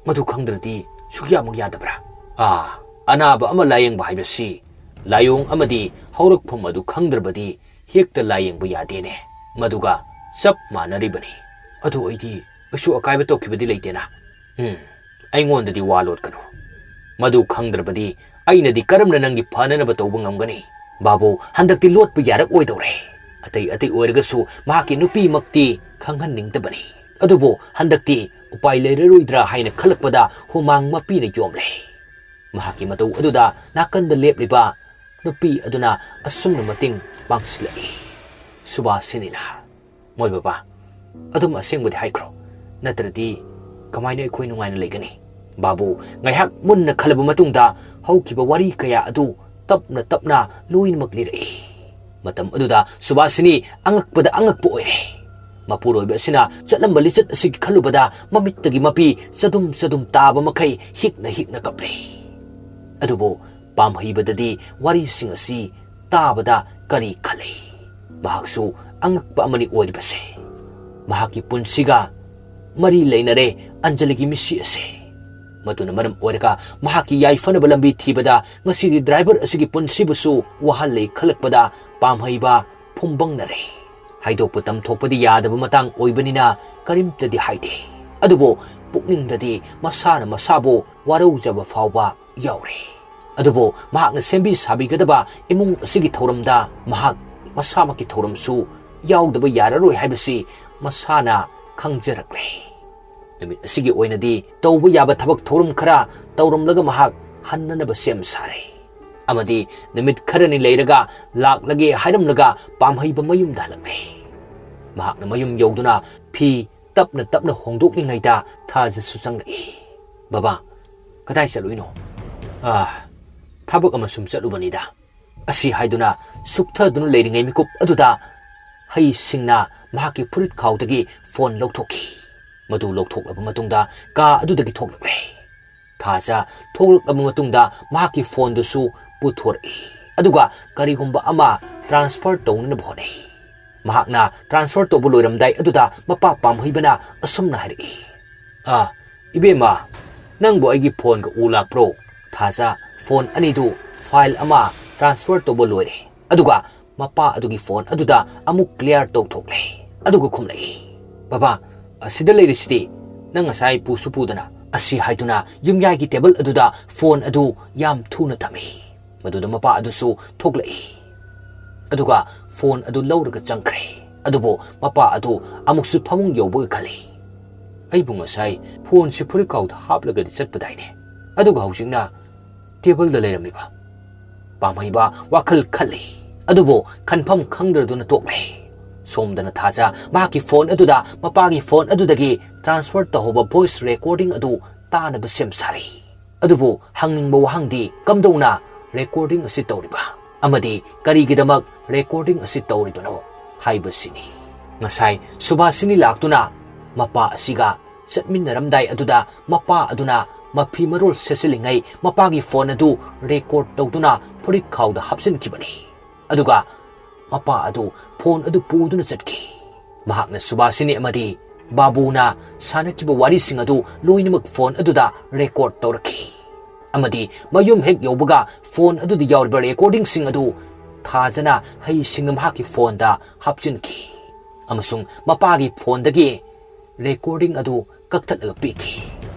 ꯃꯗꯨ ꯈꯪꯗ꯭ꯔꯗꯤ ꯁꯨꯛꯌꯥꯃꯛ ꯌꯥꯗꯕ꯭ꯔꯥ?" "ꯑꯥ, ꯑꯅꯥꯕ ꯑꯃ ꯂꯥꯌꯦꯡꯕ ꯍꯥꯏꯕꯁꯤ ꯂꯥꯏꯑꯣꯡ ꯑꯃꯗꯤ ꯍꯧꯔꯛꯐꯝ ꯑꯗꯨ ꯈꯪꯗ꯭ꯔꯕꯗꯤ ꯍꯦꯛꯇ ꯂꯥꯌꯦꯡꯕ ꯌꯥꯗꯦꯅꯦ꯫ ꯃꯗꯨꯒ ꯆꯞ ꯃꯥꯟꯅꯔꯤꯕꯅꯤ꯫" "ꯑꯗꯨ ꯑꯩꯗꯤ ꯀꯩꯁꯨ ꯑꯀꯥꯏꯕ ꯇꯧꯈꯤꯕꯗꯤ ꯂꯩꯇꯦꯅ?" "ꯎꯝ, ꯑꯩꯉꯣꯟꯗꯗꯤ ꯋꯥ ꯂꯣꯠꯀꯅꯨ꯫ ꯃꯗꯨ ꯈꯪꯗ꯭ꯔꯕꯗꯤ ꯑꯩꯅꯗꯤ ꯀꯔꯝꯅ ꯅꯪꯒꯤ ꯐꯅꯅꯕ ꯇꯧꯕ ꯉꯝꯒꯅꯤ?" ꯕꯥꯕꯨ ꯍꯟꯗꯛꯇꯤ ꯂꯣꯠꯄ ꯌꯥꯔꯛꯑꯣꯏꯗꯧꯔꯦ꯫ ꯑꯇꯩ ꯑꯇꯩ ꯑꯣꯏꯔꯒꯁꯨ ꯃꯍꯥꯛꯀꯤ ꯅꯨꯄꯤꯃꯛꯇꯤ ꯈꯪꯍꯟꯅꯤꯡꯗꯕꯅꯤ꯫ ꯑꯗꯨꯕꯨ ꯍꯟꯗꯛꯇꯤ ꯎꯄꯥꯏ ꯂꯩꯔꯔꯣꯏꯗ꯭ꯔꯥ ꯍꯥꯏꯅ ꯈꯜꯂꯛꯄꯗ ꯍꯨꯃꯥꯡ ꯃꯄꯤꯅ ꯌꯣꯝꯂꯦ꯫ ꯃꯍꯥꯛꯀꯤ ꯃꯇꯧ ꯑꯗꯨꯗ ꯅꯥꯀꯟꯗ ꯂꯦꯞꯂꯤꯕ ꯅꯨꯄꯤ ꯑꯗꯨꯅ ꯑꯁꯨꯝꯅ ꯃꯇꯦꯡ ꯄꯥꯡꯁꯤꯜꯂꯛꯏ꯫ ꯁꯨꯕꯥꯁꯤꯅꯤꯅ, "ꯃꯣꯏ ꯕꯕꯥ, ꯑꯗꯨꯝ ꯑꯁꯦꯡꯕꯗꯤ ꯍꯥꯏꯈ꯭ꯔꯣ, ꯅꯠꯇ꯭ꯔꯗꯤ ꯀꯃꯥꯏꯅ ꯑꯩꯈꯣꯏ ꯅꯨꯡꯉꯥꯏꯅ ꯂꯩꯒꯅꯤ?" ꯕꯥꯕꯨ ꯉꯥꯏꯍꯥꯛ ꯃꯨꯟꯅ ꯈꯜꯂꯕ ꯃꯇꯨꯡꯗ ꯍꯧꯈꯤꯕ ꯋꯥꯔꯤ ꯀꯌꯥ ꯑꯗꯨ ꯇꯞꯅ ꯇꯞꯅ ꯂꯣꯏꯅꯃꯛ ꯂꯤꯔꯛꯏ꯫ ꯃꯇꯝ ꯑꯗꯨꯗ ꯁꯨꯕꯥꯁꯤꯅꯤ ꯑꯉꯛꯄꯗ ꯑꯉꯛꯄ ꯑꯣꯏꯔꯦ꯫ ꯃꯄꯨꯔꯣꯏꯕ ꯑꯁꯤꯅ ꯆꯠꯂꯝꯕ ꯂꯤꯆꯠ ꯑꯁꯤꯒꯤ ꯈꯜꯂꯨꯕꯗ ꯃꯃꯤꯠꯇꯒꯤ ꯃꯄꯤ ꯆꯗꯨꯝ ꯆꯗꯨꯝ ꯇꯥꯕ ꯃꯈꯩ ꯍꯤꯛꯅ ꯍꯤꯛꯅ ꯀꯞꯂꯦ꯫ ꯑꯗꯨꯕꯨ ꯄꯥꯝꯍꯩꯕꯗꯗꯤ ꯋꯥꯔꯤꯁꯤꯡ ꯑꯁꯤ ꯇꯥꯕꯗ ꯀꯔꯤ ꯈꯜꯂꯤ? ꯃꯍꯥꯛꯁꯨ ꯑꯉꯛꯄ ꯑꯃꯅꯤ ꯑꯣꯏꯔꯤꯕꯁꯦ꯫ ꯃꯍꯥꯛꯀꯤ ꯄꯨꯟꯁꯤꯒ ꯃꯔꯤ ꯂꯩꯅꯔꯦ ꯑꯟꯖꯂꯤꯒꯤ ꯃꯤꯠꯁꯤ ꯑꯁꯦ꯫ ꯃꯗꯨꯅ ꯃꯔꯝ ꯑꯣꯏꯔꯒ ꯃꯍꯥꯛꯀꯤ ꯌꯥꯏꯐꯅꯕ ꯂꯝꯕꯤ ꯊꯤꯕꯗ ꯉꯁꯤꯗꯤ ꯗ꯭ꯔꯥꯏꯚꯔ ꯑꯁꯤꯒꯤ ꯄꯨꯟꯁꯤꯕꯨꯁꯨ ꯋꯥꯍꯜꯂꯦ ꯈꯜꯂꯛꯄꯗ ꯄꯥꯝꯍꯩꯕ ꯐꯨꯝꯕꯪꯅꯔꯦ꯫ ꯍꯥꯏꯗꯣꯛꯄ ꯇꯝꯊꯣꯛꯄꯗꯤ ꯌꯥꯗꯕ ꯃꯇꯥꯡ ꯑꯣꯏꯕꯅꯤꯅ ꯀꯔꯤꯝꯇꯗꯤ ꯍꯥꯏꯗꯦ꯫ ꯑꯗꯨꯕꯨ ꯄꯨꯛꯅꯤꯡꯗꯗꯤ ꯃꯁꯥꯅ ꯃꯁꯥꯕꯨ ꯋꯥꯔꯧꯖꯕ ꯐꯥꯎꯕ ꯌꯥꯎꯔꯦ꯫ ꯑꯗꯨꯕꯨ ꯃꯍꯥꯛꯅ ꯁꯦꯝꯕꯤ ꯁꯥꯕꯤꯒꯗꯕ ꯏꯃꯨꯡ ꯑꯁꯤꯒꯤ ꯊꯧꯔꯝꯗ ꯃꯍꯥꯛ ꯃꯁꯥꯃꯛꯀꯤ ꯊꯧꯔꯝꯁꯨ ꯌꯥꯎꯗꯕ ꯌꯥꯔꯔꯣꯏ ꯍꯥꯏꯕꯁꯤ ꯃꯁꯥꯅ ꯈꯪꯖꯔꯛꯂꯦ꯫ ꯅꯨꯃꯤꯠ ꯑꯁꯤꯒꯤ ꯑꯣꯏꯅꯗꯤ ꯇꯧꯕ ꯌꯥꯕ ꯊꯕꯛ ꯊꯧꯔꯝ ꯈꯔ ꯇꯧꯔꯝꯂꯒ ꯃꯍꯥꯛ ꯍꯟꯅꯅꯕ ꯁꯦꯝ ꯁꯥꯔꯦ꯫ ꯑꯃꯗꯤ ꯅꯨꯃꯤꯠ ꯈꯔꯅꯤ ꯂꯩꯔꯒ ꯂꯥꯛꯂꯒꯦ ꯍꯥꯏꯔꯝꯂꯒ ꯄꯥꯝꯍꯩꯕ ꯃꯌꯨꯝꯗ ꯍꯜꯂꯛꯂꯦ꯫ ꯃꯍꯥꯛꯅ ꯃꯌꯨꯝ ꯌꯧꯗꯨꯅ ꯐꯤ ꯇꯞꯅ ꯇꯞꯅ ꯍꯣꯡꯗꯣꯛꯂꯤꯉꯩꯗ ꯊꯥꯖꯁꯨ ꯆꯪꯂꯛꯏ꯫ "ꯕꯕꯥ, ꯀꯗꯥꯏ ꯆꯠꯂꯨꯏꯅꯣ?" "ꯑꯥ, ꯊꯕꯛ ꯑꯃ ꯁꯨꯝ ꯆꯠꯂꯨꯕꯅꯤꯗ" ꯑꯁꯤ ꯍꯥꯏꯗꯨꯅ ꯁꯨꯛꯊꯗꯨꯅ ꯂꯩꯔꯤꯉꯩ ꯃꯤꯀꯨꯞ ꯑꯗꯨꯗ ꯍꯩꯁꯤꯡꯅ ꯃꯍꯥꯛꯀꯤ ꯐꯨꯔꯤꯠ ꯈꯥꯎꯗꯒꯤ ꯐꯣꯟ ꯂꯧꯊꯣꯛꯈꯤ꯫ ꯃꯗꯨ ꯂꯧꯊꯣꯛꯂꯕ ꯃꯇꯨꯡꯗ ꯀꯥ ꯑꯗꯨꯗꯒꯤ ꯊꯣꯛꯂꯛꯂꯦ꯫ ꯊꯥꯖ ꯊꯣꯛꯂꯛꯂꯕ ꯃꯇꯨꯡꯗ ꯃꯍꯥꯛꯀꯤ ꯐꯣꯟꯗꯨꯁꯨ ꯄꯨꯊꯣꯔꯛꯏ꯫ ꯑꯗꯨꯒ ꯀꯔꯤꯒꯨꯝꯕ ꯑꯃ ꯇ꯭ꯔꯥꯟꯁꯐꯔ ꯇꯧꯅꯅꯕ ꯍꯣꯠꯅꯩ꯫ ꯃꯍꯥꯛꯅ ꯇ꯭ꯔꯥꯟꯁꯐꯔ ꯇꯧꯕ ꯂꯣꯏꯔꯝꯗꯥꯏ ꯑꯗꯨꯗ ꯃꯄꯥ ꯄꯥꯝꯍꯩꯕꯅ ꯑꯁꯨꯝꯅ ꯍꯥꯏꯔꯛꯏ, "ꯑꯥ, ꯏꯕꯦꯝꯃ, ꯅꯪꯕꯨ ꯑꯩꯒꯤ ꯐꯣꯟꯒ ꯎ ꯂꯥꯛꯄ꯭ꯔꯣ?" ꯊꯥꯖ ꯐꯣꯟ ꯑꯅꯤꯗꯨ ꯐꯥꯏꯜ ꯑꯃ ꯇ꯭ꯔꯥꯟꯁꯐꯔ ꯇꯧꯕ ꯂꯣꯏꯔꯦ꯫ ꯑꯗꯨꯒ ꯃꯄꯥ ꯑꯗꯨꯒꯤ ꯐꯣꯟ ꯑꯗꯨꯗ ꯑꯃꯨꯛ ꯀ꯭ꯂꯤꯌꯥꯔ ꯇꯧꯊꯣꯛꯂꯦ꯫ ꯑꯗꯨꯒ ꯈꯨꯝꯂꯛꯏ, "ꯕꯕꯥ, ꯑꯁꯤꯗ ꯂꯩꯔꯤꯁꯤꯗꯤ ꯅꯪ ꯉꯁꯥꯏ ꯄꯨꯁꯨ ꯄꯨꯗꯅ" ꯑꯁꯤ ꯍꯥꯏꯗꯨꯅ ꯌꯨꯝꯌꯥꯏꯒꯤ ꯇꯦꯕꯜ ꯑꯗꯨꯗ ꯐꯣꯟ ꯑꯗꯨ ꯌꯥꯝ ꯊꯨꯅ ꯊꯝꯃꯤ꯫ ꯃꯗꯨꯗ ꯃꯄꯥ ꯑꯗꯨꯁꯨ ꯊꯣꯛꯂꯛꯏ꯫ ꯑꯗꯨꯒ ꯐꯣꯟ ꯑꯗꯨ ꯂꯧꯔꯒ ꯆꯪꯈ꯭ꯔꯦ꯫ ꯑꯗꯨꯕꯨ ꯃꯄꯥ ꯑꯗꯨ ꯑꯃꯨꯛꯁꯨ ꯐꯃꯨꯡ ꯌꯧꯕꯒ ꯈꯜꯂꯤ, "ꯑꯩꯕꯨ ꯉꯁꯥꯏ ꯐꯣꯟꯁꯤ ꯐꯨꯔꯤꯠꯈꯥꯎꯗ ꯍꯥꯞꯂꯒꯗꯤ ꯆꯠꯄꯗꯥꯏꯅꯦ, ꯑꯗꯨꯒ ꯍꯧꯖꯤꯛꯅ ꯇꯦꯕꯜꯗ ꯂꯩꯔꯝꯃꯤꯕ?" ꯄꯥꯝꯍꯩꯕ ꯋꯥꯈꯜ ꯈꯜꯂꯤ꯫ ꯑꯗꯨꯕꯨ ꯈꯟꯐꯝ ꯈꯪꯗ꯭ꯔꯗꯨꯅ ꯇꯣꯛꯂꯦ꯫ ꯁꯣꯝꯗꯅ ꯊꯥꯖ ꯃꯍꯥꯛꯀꯤ ꯐꯣꯟ ꯑꯗꯨꯗ ꯃꯄꯥꯒꯤ ꯐꯣꯟ ꯑꯗꯨꯗꯒꯤ ꯇ꯭ꯔꯥꯟꯁꯐꯔ ꯇꯧꯍꯧꯕ ꯚꯣꯏꯁ ꯔꯦꯀꯣꯔꯗꯤꯡ ꯑꯗꯨ ꯇꯥꯅꯕ ꯁꯦꯝ ꯁꯥꯔꯤ꯫ ꯑꯗꯨꯕꯨ ꯍꯪꯅꯤꯡꯕ ꯋꯥꯍꯪꯗꯤ ꯀꯝꯗꯧꯅ ꯔꯦꯀꯣꯔꯗꯤꯡ ꯑꯁꯤ ꯇꯧꯔꯤꯕ ꯑꯃꯗꯤ ꯀꯔꯤꯒꯤꯗꯃꯛ ꯔꯦꯀꯣꯔꯗꯤꯡ ꯑꯁꯤ ꯇꯧꯔꯤꯕꯅꯣ ꯍꯥꯏꯕꯁꯤꯅꯤ꯫ ꯉꯁꯥꯏ ꯁꯨꯚꯥꯁꯤꯅꯤ ꯂꯥꯛꯇꯨꯅ ꯃꯄꯥ ꯑꯁꯤꯒ ꯆꯠꯃꯤꯟꯅꯔꯝꯗꯥꯏ ꯑꯗꯨꯗ ꯃꯄꯥ ꯑꯗꯨꯅ ꯃꯐꯤ ꯃꯔꯣꯜ ꯁꯦꯠꯆꯜꯂꯤꯉꯩ ꯃꯄꯥꯒꯤ ꯐꯣꯟ ꯑꯗꯨ ꯔꯦꯀꯣꯔꯗ ꯇꯧꯗꯨꯅ ꯐꯨꯔꯤꯠ ꯈꯥꯎꯗ ꯍꯥꯞꯆꯤꯟꯈꯤꯕꯅꯤ꯫ ꯑꯗꯨꯒ ꯃꯄꯥ ꯑꯗꯨ ꯐꯣꯟ ꯑꯗꯨ ꯄꯨꯗꯨꯅ ꯆꯠꯈꯤ꯫ ꯃꯍꯥꯛꯅ ꯁꯨꯕꯥꯁꯤꯅꯤ ꯑꯃꯗꯤ ꯕꯥꯕꯨꯅ ꯁꯥꯟꯅꯈꯤꯕ ꯋꯥꯔꯤꯁꯤꯡ ꯑꯗꯨ ꯂꯣꯏꯅꯃꯛ ꯐꯣꯟ ꯑꯗꯨꯗ ꯔꯦꯀꯣꯔꯗ ꯇꯧꯔꯛꯈꯤ꯫ ꯑꯃꯗꯤ ꯃꯌꯨꯝ ꯍꯦꯛ ꯌꯧꯕꯒ ꯐꯣꯟ ꯑꯗꯨꯗ ꯌꯥꯎꯔꯤꯕ ꯔꯦꯀꯣꯔꯗꯤꯡꯁꯤꯡ ꯑꯗꯨ ꯊꯥꯖꯅ ꯍꯩꯁꯤꯡꯅ ꯃꯍꯥꯛꯀꯤ ꯐꯣꯟꯗ ꯍꯥꯞꯆꯤꯟꯈꯤ꯫ ꯑꯃꯁꯨꯡ ꯃꯄꯥꯒꯤ ꯐꯣꯟꯗꯒꯤ ꯔꯦꯀꯣꯔꯗꯤꯡ ꯑꯗꯨ ꯀꯛꯊꯠꯂꯒ ꯄꯤꯈꯤ꯫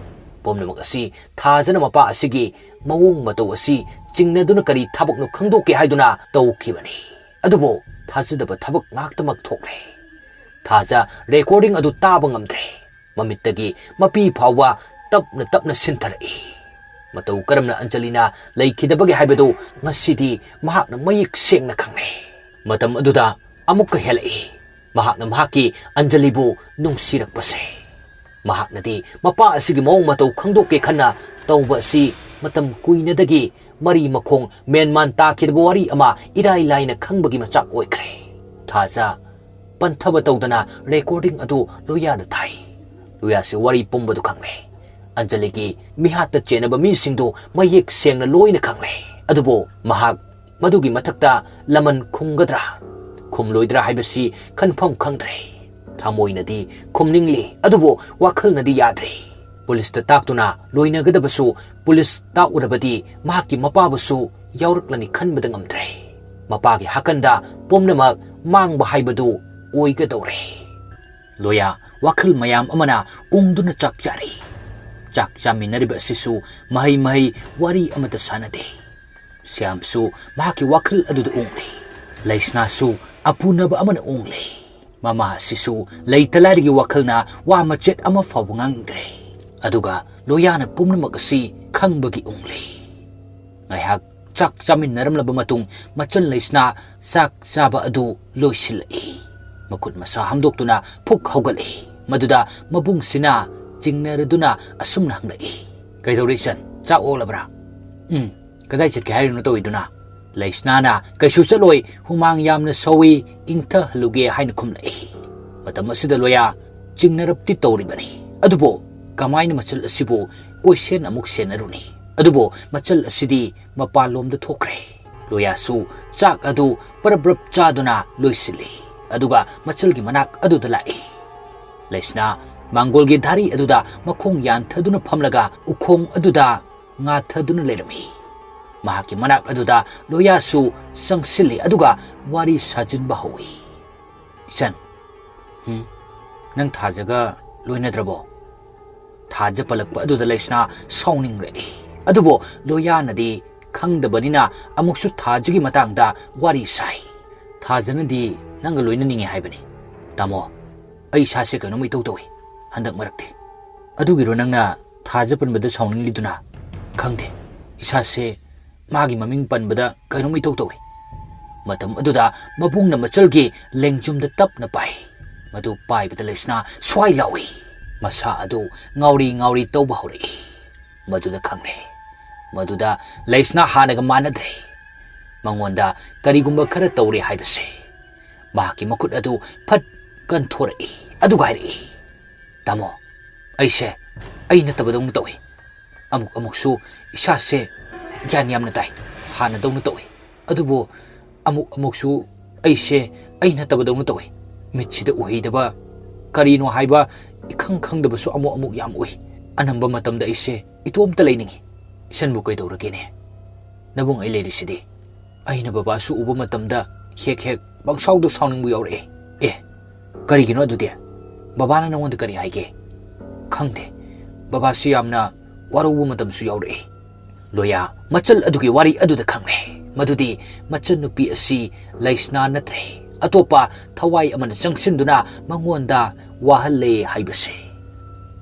ꯄꯨꯝꯅꯃꯛ ꯑꯁꯤ ꯊꯥꯖꯅ ꯃꯄꯥ ꯑꯁꯤꯒꯤ ꯃꯑꯣꯡ ꯃꯇꯧ ꯑꯁꯤ ꯆꯤꯡꯅꯗꯨꯅ ꯀꯔꯤ ꯊꯕꯛꯅꯣ ꯈꯪꯗꯣꯛꯀꯦ ꯍꯥꯏꯗꯨꯅ ꯇꯧꯈꯤꯕꯅꯤ꯫ ꯑꯗꯨꯕꯨ ꯊꯥꯖꯗꯕ ꯊꯕꯛ ꯉꯥꯛꯇꯃꯛ ꯊꯣꯛꯂꯦ꯫ ꯊꯥꯖ ꯔꯦꯀꯣꯔꯗꯤꯡ ꯑꯗꯨ ꯇꯥꯕ ꯉꯝꯗ꯭ꯔꯦ꯫ ꯃꯃꯤꯠꯇꯒꯤ ꯃꯄꯤ ꯐꯥꯎꯕ ꯇꯞꯅ ꯇꯞꯅ ꯁꯤꯟꯊꯔꯛꯏ꯫ ꯃꯇꯧ ꯀꯔꯝꯅ ꯑꯟꯖꯂꯤꯅ ꯂꯩꯈꯤꯗꯕꯒꯦ ꯍꯥꯏꯕꯗꯨ ꯉꯁꯤꯗꯤ ꯃꯍꯥꯛꯅ ꯃꯌꯦꯛ ꯁꯦꯡꯅ ꯈꯪꯂꯦ꯫ ꯃꯇꯝ ꯑꯗꯨꯗ ꯑꯃꯨꯛꯀ ꯍꯦꯜꯂꯛꯏ꯫ ꯃꯍꯥꯛꯅ ꯃꯍꯥꯛꯀꯤ ꯑꯟꯖꯂꯤꯕꯨ ꯅꯨꯡꯁꯤꯔꯛꯄꯁꯦ꯫ ꯃꯍꯥꯛꯅꯗꯤ ꯃꯄꯥ ꯑꯁꯤꯒꯤ ꯃꯑꯣꯡ ꯃꯇꯧ ꯈꯪꯗꯣꯛꯀꯦ ꯈꯟꯅ ꯇꯧꯕ ꯑꯁꯤ ꯃꯇꯝ ꯀꯨꯏꯅꯗꯒꯤ ꯃꯔꯤ ꯃꯈꯣꯡ ꯃꯦꯟꯃꯥꯟ ꯇꯥꯈꯤꯗꯕ ꯋꯥꯔꯤ ꯑꯃ ꯏꯔꯥꯏ ꯂꯥꯏꯅ ꯈꯪꯕꯒꯤ ꯃꯆꯥꯛ ꯑꯣꯏꯈ꯭ꯔꯦ꯫ ꯊꯥꯖ ꯄꯟꯊꯕ ꯇꯧꯗꯅ ꯔꯦꯀꯣꯔꯗꯤꯡ ꯑꯗꯨ ꯂꯣꯌꯥꯗ ꯊꯥꯏ꯫ ꯂꯣꯌꯥꯁꯤ ꯋꯥꯔꯤ ꯄꯨꯝꯕꯗꯨ ꯈꯪꯂꯦ꯫ ꯑꯟꯖꯂꯤꯒꯤ ꯃꯤꯍꯥꯠꯇ ꯆꯦꯟꯅꯕ ꯃꯤꯁꯤꯡꯗꯨ ꯃꯌꯦꯛ ꯁꯦꯡꯅ ꯂꯣꯏꯅ ꯈꯪꯂꯦ꯫ ꯑꯗꯨꯕꯨ ꯃꯍꯥꯛ ꯃꯗꯨꯒꯤ ꯃꯊꯛꯇ ꯂꯃꯟ ꯈꯨꯝꯒꯗ꯭ꯔꯥ ꯈꯨꯝꯂꯣꯏꯗ꯭ꯔꯥ ꯍꯥꯏꯕꯁꯤ ꯈꯟꯐꯝ ꯈꯪꯗ꯭ꯔꯦ꯫ ꯊꯃꯣꯏꯅꯗꯤ ꯈꯨꯝꯅꯤꯡꯂꯤ, ꯑꯗꯨꯕꯨ ꯋꯥꯈꯜꯅꯗꯤ ꯌꯥꯗ꯭ꯔꯦ꯫ ꯄꯨꯂꯤꯁꯇ ꯇꯥꯛꯇꯨꯅ ꯂꯣꯏꯅꯒꯗꯕꯁꯨ ꯄꯨꯂꯤꯁ ꯇꯥꯛꯎꯔꯕꯗꯤ ꯃꯍꯥꯛꯀꯤ ꯃꯄꯥꯕꯨꯁꯨ ꯌꯥꯎꯔꯛꯂꯅꯤ ꯈꯟꯕꯗ ꯉꯝꯗ꯭ꯔꯦ꯫ ꯃꯄꯥꯒꯤ ꯍꯥꯀꯟꯗ ꯄꯨꯝꯅꯃꯛ ꯃꯥꯡꯕ ꯍꯥꯏꯕꯗꯨ ꯑꯣꯏꯒꯗꯧꯔꯦ꯫ ꯂꯣꯌꯥ ꯋꯥꯈꯜ ꯃꯌꯥꯝ ꯑꯃꯅ ꯎꯪꯗꯨꯅ ꯆꯥꯛ ꯆꯥꯔꯤ꯫ ꯆꯥꯛ ꯆꯥꯃꯤꯟꯅꯔꯤꯕ ꯑꯁꯤꯁꯨ ꯃꯍꯩ ꯃꯍꯩ ꯋꯥꯔꯤ ꯑꯃꯠꯇ ꯁꯥꯟꯅꯗꯦ꯫ ꯁ꯭ꯌꯥꯝꯁꯨ ꯃꯍꯥꯛꯀꯤ ꯋꯥꯈꯜ ꯑꯗꯨꯗ ꯎꯡꯂꯤ꯫ ꯂꯩꯁꯅꯥꯁꯨ ꯑꯄꯨꯅꯕ ꯑꯃꯅ ꯎꯡꯂꯤ꯫ ꯃꯃꯥ ꯑꯁꯤꯁꯨ ꯂꯩꯇ ꯂꯥꯏꯔꯒꯤ ꯋꯥꯈꯜꯅ ꯋꯥ ꯃꯆꯦꯠ ꯑꯃ ꯐꯥꯎꯕ ꯉꯥꯡꯅꯤꯡꯗ꯭ꯔꯦ꯫ ꯑꯗꯨꯒ ꯂꯣꯌꯥꯅ ꯄꯨꯝꯅꯃꯛ ꯑꯁꯤ ꯈꯪꯕꯒꯤ ꯎꯡꯂꯤ꯫ ꯉꯥꯏꯍꯥꯛ ꯆꯥꯛ ꯆꯥꯃꯤꯟꯅꯔꯝꯂꯕ ꯃꯇꯨꯡ ꯃꯆꯜ ꯂꯩꯁꯅꯥ ꯆꯥꯛ ꯆꯥꯕ ꯑꯗꯨ ꯂꯣꯏꯁꯤꯜꯂꯛꯏ꯫ ꯃꯈꯨꯠ ꯃꯁꯥ ꯍꯥꯝꯗꯣꯛꯇꯨꯅ ꯐꯨꯛ ꯍꯧꯒꯠꯂꯛꯏ꯫ ꯃꯗꯨꯗ ꯃꯕꯨꯡꯁꯤꯅ ꯆꯤꯡꯅꯔꯗꯨꯅ ꯑꯁꯨꯝꯅ ꯍꯪꯂꯛꯏ, "ꯀꯩꯗꯧꯔꯦ ꯏꯆꯟ? ꯆꯥꯛ ꯑꯣꯛꯂꯕ꯭ꯔꯥ?" "ꯎꯝ, ꯀꯗꯥꯏ ꯆꯠꯀꯦ ꯍꯥꯏꯔꯤꯅꯣ ꯇꯧꯔꯤꯗꯨꯅ?" ꯂꯩꯁꯅꯥꯅ, "ꯀꯩꯁꯨ ꯆꯠꯂꯣꯏ, ꯍꯨꯃꯥꯡ ꯌꯥꯝꯅ ꯁꯧꯏ, ꯏꯪꯊꯍꯜꯂꯨꯒꯦ" ꯍꯥꯏꯅ ꯈꯨꯝꯂꯛꯏ꯫ ꯃꯇꯝ ꯑꯁꯤꯗ ꯂꯣꯌꯥ ꯆꯤꯡꯅꯔꯞꯇꯤ ꯇꯧꯔꯤꯕꯅꯤ, ꯑꯗꯨꯕꯨ ꯀꯃꯥꯏꯅ ꯃꯆꯜ ꯑꯁꯤꯕꯨ ꯀꯣꯏꯁꯦꯟ ꯑꯃꯨꯛ ꯁꯦꯟꯅꯔꯨꯅꯤ? ꯑꯗꯨꯕꯨ ꯃꯆꯜ ꯑꯁꯤꯗꯤ ꯃꯄꯥꯟꯂꯣꯝꯗ ꯊꯣꯛꯈ꯭ꯔꯦ꯫ ꯂꯣꯌꯥꯁꯨ ꯆꯥꯛ ꯑꯗꯨ ꯄꯔꯞ ꯄꯔꯞ ꯆꯥꯗꯨꯅ ꯂꯣꯏꯁꯤꯜꯂꯤ, ꯑꯗꯨꯒ ꯃꯆꯜꯒꯤ ꯃꯅꯥꯛ ꯑꯗꯨꯗ ꯂꯥꯛꯏ꯫ ꯂꯩꯁꯅꯥ ꯃꯥꯡꯒꯣꯜꯒꯤ ꯙꯥꯔꯤ ꯑꯗꯨꯗ ꯃꯈꯣꯡ ꯌꯥꯟꯊꯗꯨꯅ ꯐꯝꯂꯒ ꯎꯈꯣꯡ ꯑꯗꯨꯗ ꯉꯥꯊꯗꯨꯅ ꯂꯩꯔꯝꯃꯤ꯫ ꯃꯍꯥꯛꯀꯤ ꯃꯅꯥꯛ ꯑꯗꯨꯗ ꯂꯣꯌꯥꯁꯨ ꯆꯪꯁꯤꯜꯂꯤ, ꯑꯗꯨꯒ ꯋꯥꯔꯤ ꯁꯥꯖꯤꯟꯕ ꯍꯧꯏ꯫ "ꯏꯆꯟ, ꯍꯨꯝ, ꯅꯪ ꯊꯥꯖꯒ ꯂꯣꯏꯅꯗ꯭ꯔꯕꯣ?" ꯊꯥꯖ ꯄꯜꯂꯛꯄ ꯑꯗꯨꯗ ꯂꯩꯁꯅꯥ ꯁꯥꯎꯅꯤꯡꯂꯛꯏ꯫ ꯑꯗꯨꯕꯨ ꯂꯣꯌꯥꯅꯗꯤ ꯈꯪꯗꯕꯅꯤꯅ ꯑꯃꯨꯛꯁꯨ ꯊꯥꯖꯒꯤ ꯃꯇꯥꯡꯗ ꯋꯥꯔꯤ ꯁꯥꯏ꯫ "ꯊꯥꯖꯅꯗꯤ ꯅꯪꯒ ꯂꯣꯏꯅꯅꯤꯡꯉꯤ ꯍꯥꯏꯕꯅꯤ꯫ ꯇꯥꯃꯣ, ꯑꯩ ꯏꯁꯥꯁꯦ ꯀꯩꯅꯣꯝ ꯏꯇꯧ ꯇꯧꯏ ꯍꯟꯗꯛ ꯃꯔꯛꯇꯤ꯫" "ꯑꯗꯨꯒꯤꯔꯣ ꯅꯪꯅ ꯊꯥꯖ ꯄꯟꯕꯗ ꯁꯥꯎꯅꯤꯡꯂꯤꯗꯨꯅ?" "ꯈꯪꯗꯦ, ꯏꯁꯥꯁꯦ ꯃꯥꯒꯤ ꯃꯃꯤꯡ ꯄꯟꯕꯗ ꯀꯩꯅꯣꯝ ꯏꯇꯧ ꯇꯧꯏ꯫" ꯃꯇꯝ ꯑꯗꯨꯗ ꯃꯕꯨꯡꯅ ꯃꯆꯜꯒꯤ ꯂꯦꯡꯖꯨꯝꯗ ꯇꯞꯅ ꯄꯥꯏ꯫ ꯃꯗꯨ ꯄꯥꯏꯕꯗ ꯂꯩꯁꯅꯥ ꯁ꯭ꯋꯥꯏ ꯂꯥꯎꯏ꯫ ꯃꯁꯥ ꯑꯗꯨ ꯉꯥꯎꯔꯤ ꯉꯥꯎꯔꯤ ꯇꯧꯕ ꯍꯧꯔꯛꯏ꯫ ꯃꯗꯨꯗ ꯈꯪꯂꯦ, ꯃꯗꯨꯗ ꯂꯩꯁꯅꯥ ꯍꯥꯟꯅꯒ ꯃꯥꯟꯅꯗ꯭ꯔꯦ꯫ ꯃꯉꯣꯟꯗ ꯀꯔꯤꯒꯨꯝꯕ ꯈꯔ ꯇꯧꯔꯦ ꯍꯥꯏꯕꯁꯦ꯫ ꯃꯍꯥꯛꯀꯤ ꯃꯈꯨꯠ ꯑꯗꯨ ꯐꯠ ꯀꯟꯊꯣꯔꯛꯏ, ꯑꯗꯨꯒ ꯍꯥꯏꯔꯛꯏ, "ꯇꯥꯃꯣ, ꯑꯩꯁꯦ ꯑꯩ ꯅꯠꯇꯕꯗꯧꯅ ꯇꯧꯏ꯫ ꯑꯃꯨꯛ ꯑꯃꯨꯛꯁꯨ ꯏꯁꯥꯁꯦ ꯒ꯭ꯌꯥꯟ ꯌꯥꯝꯅ ꯇꯥꯏ, ꯍꯥꯟꯅꯗꯧꯅ ꯇꯧꯏ꯫ ꯑꯗꯨꯕꯨ ꯑꯃꯨꯛ ꯑꯃꯨꯛꯁꯨ ꯑꯩꯁꯦ ꯑꯩ ꯅꯠꯇꯕꯗꯧꯅ ꯇꯧꯏ꯫ ꯃꯤꯠꯁꯤꯗ ꯎꯍꯩꯗꯕ, ꯀꯔꯤꯅꯣ ꯍꯥꯏꯕ ꯏꯈꯪ ꯈꯪꯗꯕꯁꯨ ꯑꯃꯨꯛ ꯑꯃꯨꯛ ꯌꯥꯝ ꯎꯏ꯫ ꯑꯅꯝꯕ ꯃꯇꯝꯗ ꯑꯩꯁꯦ ꯏꯇꯣꯝꯇ ꯂꯩꯅꯤꯡꯏ꯫" "ꯏꯆꯟꯕꯨ ꯀꯩꯗꯧꯔꯒꯦꯅꯦ? ꯅꯕꯨꯡ ꯑꯩ ꯂꯩꯔꯤꯁꯤꯗꯤ꯫ ꯑꯩꯅ ꯕꯕꯥꯁꯨ ꯎꯕ ꯃꯇꯝꯗ ꯍꯦꯛ ꯍꯦꯛ ꯄꯪꯁꯥꯎꯗ ꯁꯥꯎꯅꯤꯡꯕ ꯌꯥꯎꯔꯛꯑꯦ꯫" "ꯑꯦ, ꯀꯔꯤꯒꯤꯅꯣ ꯑꯗꯨꯗꯤ? ꯕꯕꯥꯅ ꯅꯉꯣꯟꯗ ꯀꯔꯤ ꯍꯥꯏꯒꯦ?" "ꯈꯪꯗꯦ, ꯕꯕꯥꯁꯤ ꯌꯥꯝꯅ ꯋꯥꯔꯧꯕ ꯃꯇꯝꯁꯨ ꯌꯥꯎꯔꯛꯏ꯫" ꯂꯣꯌꯥ ꯃꯆꯜ ꯑꯗꯨꯒꯤ ꯋꯥꯔꯤ ꯑꯗꯨꯗ ꯈꯪꯂꯦ ꯃꯗꯨꯗꯤ ꯃꯆꯟꯅꯨꯄꯤ ꯑꯁꯤ ꯂꯩꯁꯅꯥ ꯅꯠꯇ꯭ꯔꯦ, ꯑꯇꯣꯞꯄ ꯊꯋꯥꯏ ꯑꯃꯅ ꯆꯪꯁꯤꯟꯗꯨꯅ ꯃꯉꯣꯟꯗ ꯋꯥꯍꯜꯂꯦ ꯍꯥꯏꯕꯁꯦ꯫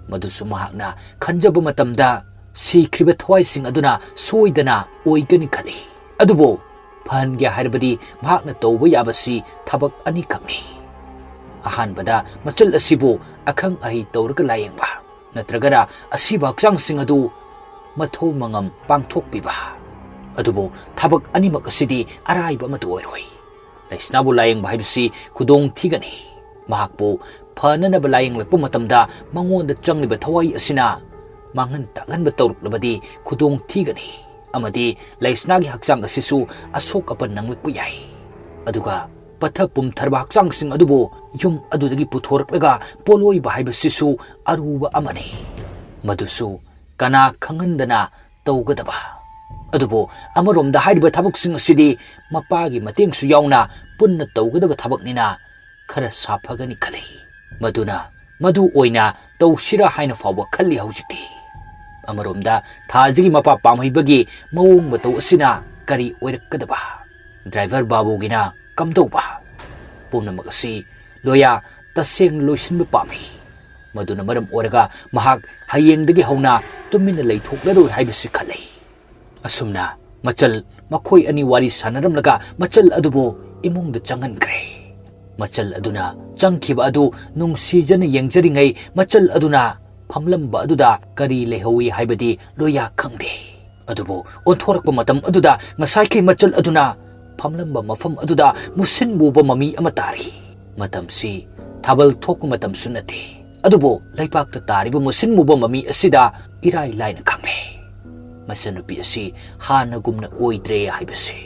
ꯃꯗꯨꯁꯨ ꯃꯍꯥꯛꯅ ꯈꯟꯖꯕ ꯃꯇꯝꯗ ꯁꯤꯈ꯭ꯔꯤꯕ ꯊꯋꯥꯏꯁꯤꯡ ꯑꯗꯨꯅ ꯁꯣꯏꯗꯅ ꯑꯣꯏꯒꯅꯤ ꯈꯜꯂꯤ꯫ ꯑꯗꯨꯕꯨ ꯐꯍꯟꯒꯦ ꯍꯥꯏꯔꯕꯗꯤ ꯃꯍꯥꯛꯅ ꯇꯧꯕ ꯌꯥꯕꯁꯤ ꯊꯕꯛ ꯑꯅꯤꯈꯛꯅꯤ꯫ ꯑꯍꯥꯟꯕꯗ, ꯃꯆꯜ ꯑꯁꯤꯕꯨ ꯑꯈꯪ ꯑꯍꯩ ꯇꯧꯔꯒ ꯂꯥꯌꯦꯡꯕ, ꯅꯠꯇ꯭ꯔꯒꯅ ꯑꯁꯤꯕ ꯍꯛꯆꯥꯡꯁꯤꯡ ꯑꯗꯨ ꯃꯊꯧ ꯃꯉꯝ ꯄꯥꯡꯊꯣꯛꯄꯤꯕ꯫ ꯑꯗꯨꯕꯨ ꯊꯕꯛ ꯑꯅꯤꯃꯛ ꯑꯁꯤꯗꯤ ꯑꯔꯥꯏꯕ ꯑꯃꯠꯇ ꯑꯣꯏꯔꯣꯏ꯫ ꯂꯩꯁꯅꯥꯕꯨ ꯂꯥꯌꯦꯡꯕ ꯍꯥꯏꯕꯁꯤ ꯈꯨꯗꯣꯡ ꯊꯤꯒꯅꯤ꯫ ꯃꯍꯥꯛꯄꯨ ꯐꯅꯅꯕ ꯂꯥꯌꯦꯡꯂꯛꯄ ꯃꯇꯝꯗ ꯃꯉꯣꯟꯗ ꯆꯪꯂꯤꯕ ꯊꯋꯥꯏ ꯑꯁꯤꯅ ꯃꯥꯡꯍꯟ ꯇꯥꯛꯍꯟꯕ ꯇꯧꯔꯛꯂꯕꯗꯤ ꯈꯨꯗꯣꯡ ꯊꯤꯒꯅꯤ꯫ ꯑꯃꯗꯤ ꯂꯩꯁꯅꯥꯒꯤ ꯍꯛꯆꯥꯡ ꯑꯁꯤꯁꯨ ꯑꯁꯣꯛ ꯑꯄꯟ ꯅꯪꯂꯛꯄ ꯌꯥꯏ꯫ ꯑꯗꯨꯒ ꯄꯠꯊ ꯄꯨꯝꯊꯔꯕ ꯍꯛꯆꯥꯡꯁꯤꯡ ꯑꯗꯨꯕꯨ ꯌꯨꯝ ꯑꯗꯨꯗꯒꯤ ꯄꯨꯊꯣꯔꯛꯂꯒ ꯄꯣꯠꯂꯣꯏꯕ ꯍꯥꯏꯕꯁꯤꯁꯨ ꯑꯔꯨꯕ ꯑꯃꯅꯤ꯫ ꯃꯗꯨꯁꯨ ꯀꯅꯥ ꯈꯪꯍꯟꯗꯅ ꯇꯧꯒꯗꯕ꯫ ꯑꯗꯨꯕꯨ ꯑꯃꯔꯣꯝꯗ ꯍꯥꯏꯔꯤꯕ ꯊꯕꯛꯁꯤꯡ ꯑꯁꯤꯗꯤ ꯃꯄꯥꯒꯤ ꯃꯇꯦꯡꯁꯨ ꯌꯥꯎꯅ ꯄꯨꯟꯅ ꯇꯧꯒꯗꯕ ꯊꯕꯛꯅꯤꯅ ꯈꯔ ꯁꯥꯐꯒꯅꯤ ꯈꯜꯂꯤ꯫ ꯃꯗꯨꯅ ꯃꯗꯨ ꯑꯣꯏꯅ ꯇꯧꯁꯤꯔꯥ ꯍꯥꯏꯅ ꯐꯥꯎꯕ ꯈꯜꯂꯤ ꯍꯧꯖꯤꯛꯇꯤ꯫ ꯑꯃꯔꯣꯝꯗ ꯊꯥꯖꯒꯤ ꯃꯄꯥ ꯄꯥꯝꯍꯩꯕꯒꯤ ꯃꯑꯣꯡ ꯃꯇꯧ ꯑꯁꯤꯅ ꯀꯔꯤ ꯑꯣꯏꯔꯛꯀꯗꯕ? ꯗ꯭ꯔꯥꯏꯚꯔ ꯕꯥꯕꯨꯒꯤꯅ ꯀꯝꯗꯧꯕ? ꯄꯨꯝꯅꯃꯛ ꯑꯁꯤ ꯂꯣꯌꯥ ꯇꯁꯦꯡꯅ ꯂꯣꯏꯁꯤꯟꯕ ꯄꯥꯝꯃꯤ꯫ ꯃꯗꯨꯅ ꯃꯔꯝ ꯑꯣꯏꯔꯒ ꯃꯍꯥꯛ ꯍꯌꯦꯡꯗꯒꯤ ꯍꯧꯅ ꯇꯨꯃꯤꯟꯅ ꯂꯩꯊꯣꯛꯂꯔꯣꯏ ꯍꯥꯏꯕꯁꯤ ꯈꯜꯂꯤ꯫ ꯑꯁꯨꯝꯅ ꯃꯆꯜ ꯃꯈꯣꯏ ꯑꯅꯤ ꯋꯥꯔꯤ ꯁꯥꯟꯅꯔꯝꯂꯒ ꯃꯆꯜ ꯑꯗꯨꯕꯨ ꯏꯃꯨꯡꯗ ꯆꯪꯍꯟꯈ꯭ꯔꯦ꯫ ꯃꯆꯜ ꯑꯗꯨꯅ ꯆꯪꯈꯤꯕ ꯑꯗꯨ ꯅꯨꯡꯁꯤꯖꯅ ꯌꯦꯡꯖꯔꯤꯉꯩ ꯃꯆꯜ ꯑꯗꯨꯅ ꯐꯝꯂꯝꯕ ꯑꯗꯨꯗ ꯀꯔꯤ ꯂꯩꯍꯧꯏ ꯍꯥꯏꯕꯗꯤ ꯂꯣꯌꯥ ꯈꯪꯗꯦ꯫ ꯑꯗꯨꯕꯨ ꯑꯣꯟꯊꯣꯔꯛꯄ ꯃꯇꯝ ꯑꯗꯨꯗ ꯉꯁꯥꯏꯈꯩ ꯃꯆꯜ ꯑꯗꯨꯅ ꯐꯝꯂꯝꯕ ꯃꯐꯝ ꯑꯗꯨꯗ ꯃꯨꯁꯤꯟ ꯃꯨꯕ ꯃꯃꯤ ꯑꯃ ꯇꯥꯔꯤ꯫ ꯃꯇꯝꯁꯤ ꯊꯥꯕꯜ ꯊꯣꯛꯄ ꯃꯇꯝꯁꯨ ꯅꯠꯇꯦ꯫ ꯑꯗꯨꯕꯨ ꯂꯩꯕꯥꯛꯇ ꯇꯥꯔꯤꯕ ꯃꯨꯁꯤꯟ ꯃꯨꯕ ꯃꯃꯤ ꯑꯁꯤꯗ ꯏꯔꯥꯏ ꯂꯥꯏꯅ ꯈꯪꯂꯦ꯫ ꯃꯆꯟꯅꯨꯄꯤ ꯑꯁꯤ ꯍꯥꯟꯅꯒꯨꯝꯅ ꯑꯣꯏꯗ꯭ꯔꯦ ꯍꯥꯏꯕꯁꯤ꯫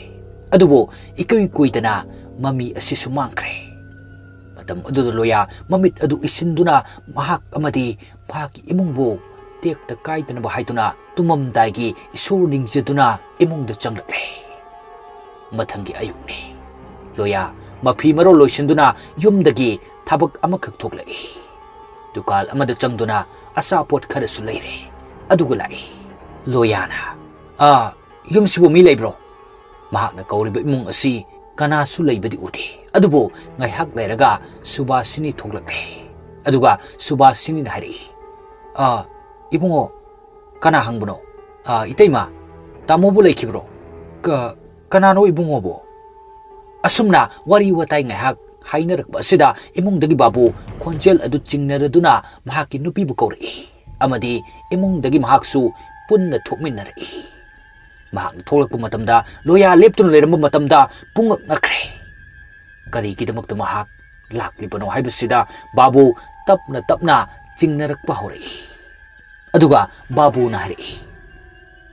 ꯑꯗꯨꯕꯨ ꯏꯀꯨꯏ ꯀꯨꯏꯗꯅ ꯃꯃꯤ ꯑꯁꯤꯁꯨ ꯃꯥꯡꯈ꯭ꯔꯦ꯫ ꯃꯇꯝ ꯑꯗꯨꯗ ꯂꯣꯌꯥ ꯃꯃꯤꯠ ꯑꯗꯨ ꯏꯁꯤꯟꯗꯨꯅ ꯃꯍꯥꯛ ꯑꯃꯗꯤ ꯃꯍꯥꯛꯀꯤ ꯏꯃꯨꯡꯕꯨ ꯇꯦꯛꯇ ꯀꯥꯏꯗꯅꯕ ꯍꯥꯏꯗꯨꯅ ꯇꯨꯝꯃꯝꯗꯥꯏꯒꯤ ꯏꯁꯣꯔ ꯅꯤꯡꯖꯗꯨꯅ ꯏꯃꯨꯡꯗ ꯆꯪꯂꯛꯂꯦ꯫ ꯃꯊꯪꯒꯤ ꯑꯌꯨꯛꯅꯤ꯫ ꯂꯣꯌꯥ ꯃꯐꯤ ꯃꯔꯣꯜ ꯂꯣꯏꯁꯤꯟꯗꯨꯅ ꯌꯨꯝꯗꯒꯤ ꯊꯕꯛ ꯑꯃꯈꯛ ꯊꯣꯛꯂꯛꯏ꯫ ꯗꯨꯀꯥꯟ ꯑꯃꯗ ꯆꯪꯗꯨꯅ ꯑꯆꯥꯄꯣꯠ ꯈꯔꯁꯨ ꯂꯩꯔꯦ꯫ ꯑꯗꯨꯒ ꯂꯥꯛꯏ꯫ ꯂꯣꯌꯥꯅ, "ꯑꯥ, ꯌꯨꯝꯁꯤꯕꯨ ꯃꯤ ꯂꯩꯕ꯭ꯔꯣ?" ꯃꯍꯥꯛꯅ ꯀꯧꯔꯤꯕ ꯏꯃꯨꯡ ꯑꯁꯤ ꯀꯅꯥꯁꯨ ꯂꯩꯕꯗꯤ ꯎꯗꯦ꯫ ꯑꯗꯨꯕꯨ ꯉꯥꯏꯍꯥꯛ ꯂꯩꯔꯒ ꯁꯨꯕꯥꯁꯤꯅꯤ ꯊꯣꯛꯂꯛꯂꯦ꯫ ꯑꯗꯨꯒ ꯁꯨꯕꯥꯁꯤꯅꯤꯅ ꯍꯥꯏꯔꯛꯏ, "ꯑꯥ, ꯏꯕꯨꯡꯉꯣ, ꯀꯅꯥ ꯍꯪꯕꯅꯣ?" "ꯑꯥ, ꯏꯇꯩꯃ, ꯇꯥꯃꯣꯕꯨ ꯂꯩꯈꯤꯕ꯭ꯔꯣ?" "ꯀ-, ꯀꯅꯥꯅꯣ ꯏꯕꯨꯡꯉꯣꯕꯨ?" ꯑꯁꯨꯝꯅ ꯋꯥꯔꯤ ꯋꯥꯇꯥꯏ ꯉꯥꯏꯍꯥꯛ ꯍꯥꯏꯅꯔꯛꯄ ꯑꯁꯤꯗ ꯏꯃꯨꯡꯗꯒꯤ ꯕꯥꯕꯨ ꯈꯣꯟꯖꯦꯜ ꯑꯗꯨ ꯆꯤꯡꯅꯔꯗꯨꯅ ꯃꯍꯥꯛꯀꯤ ꯅꯨꯄꯤꯕꯨ ꯀꯧꯔꯛꯏ ꯑꯃꯗꯤ ꯏꯃꯨꯡꯗꯒꯤ ꯃꯍꯥꯛꯁꯨ ꯄꯨꯟꯅ ꯊꯣꯛꯃꯤꯟꯅꯔꯛꯏ꯫ ꯃꯍꯥꯛꯅ ꯊꯣꯛꯂꯛꯄ ꯃꯇꯝꯗ ꯂꯣꯌꯥ ꯂꯦꯞꯇꯨꯅ ꯂꯩꯔꯝꯕ ꯃꯇꯝꯗ ꯄꯨꯡꯉꯛ ꯉꯛꯈ꯭ꯔꯦ꯫ ꯀꯔꯤꯒꯤꯗꯃꯛꯇ ꯃꯍꯥꯛ ꯂꯥꯛꯂꯤꯕꯅꯣ ꯍꯥꯏꯕꯁꯤꯗ ꯕꯥꯕꯨ ꯇꯞꯅ ꯇꯞꯅ ꯆꯤꯡꯅꯔꯛꯄ ꯍꯧꯔꯛꯏ꯫ ꯑꯗꯨꯒ ꯕꯥꯕꯨꯅ ꯍꯥꯏꯔꯛꯏ,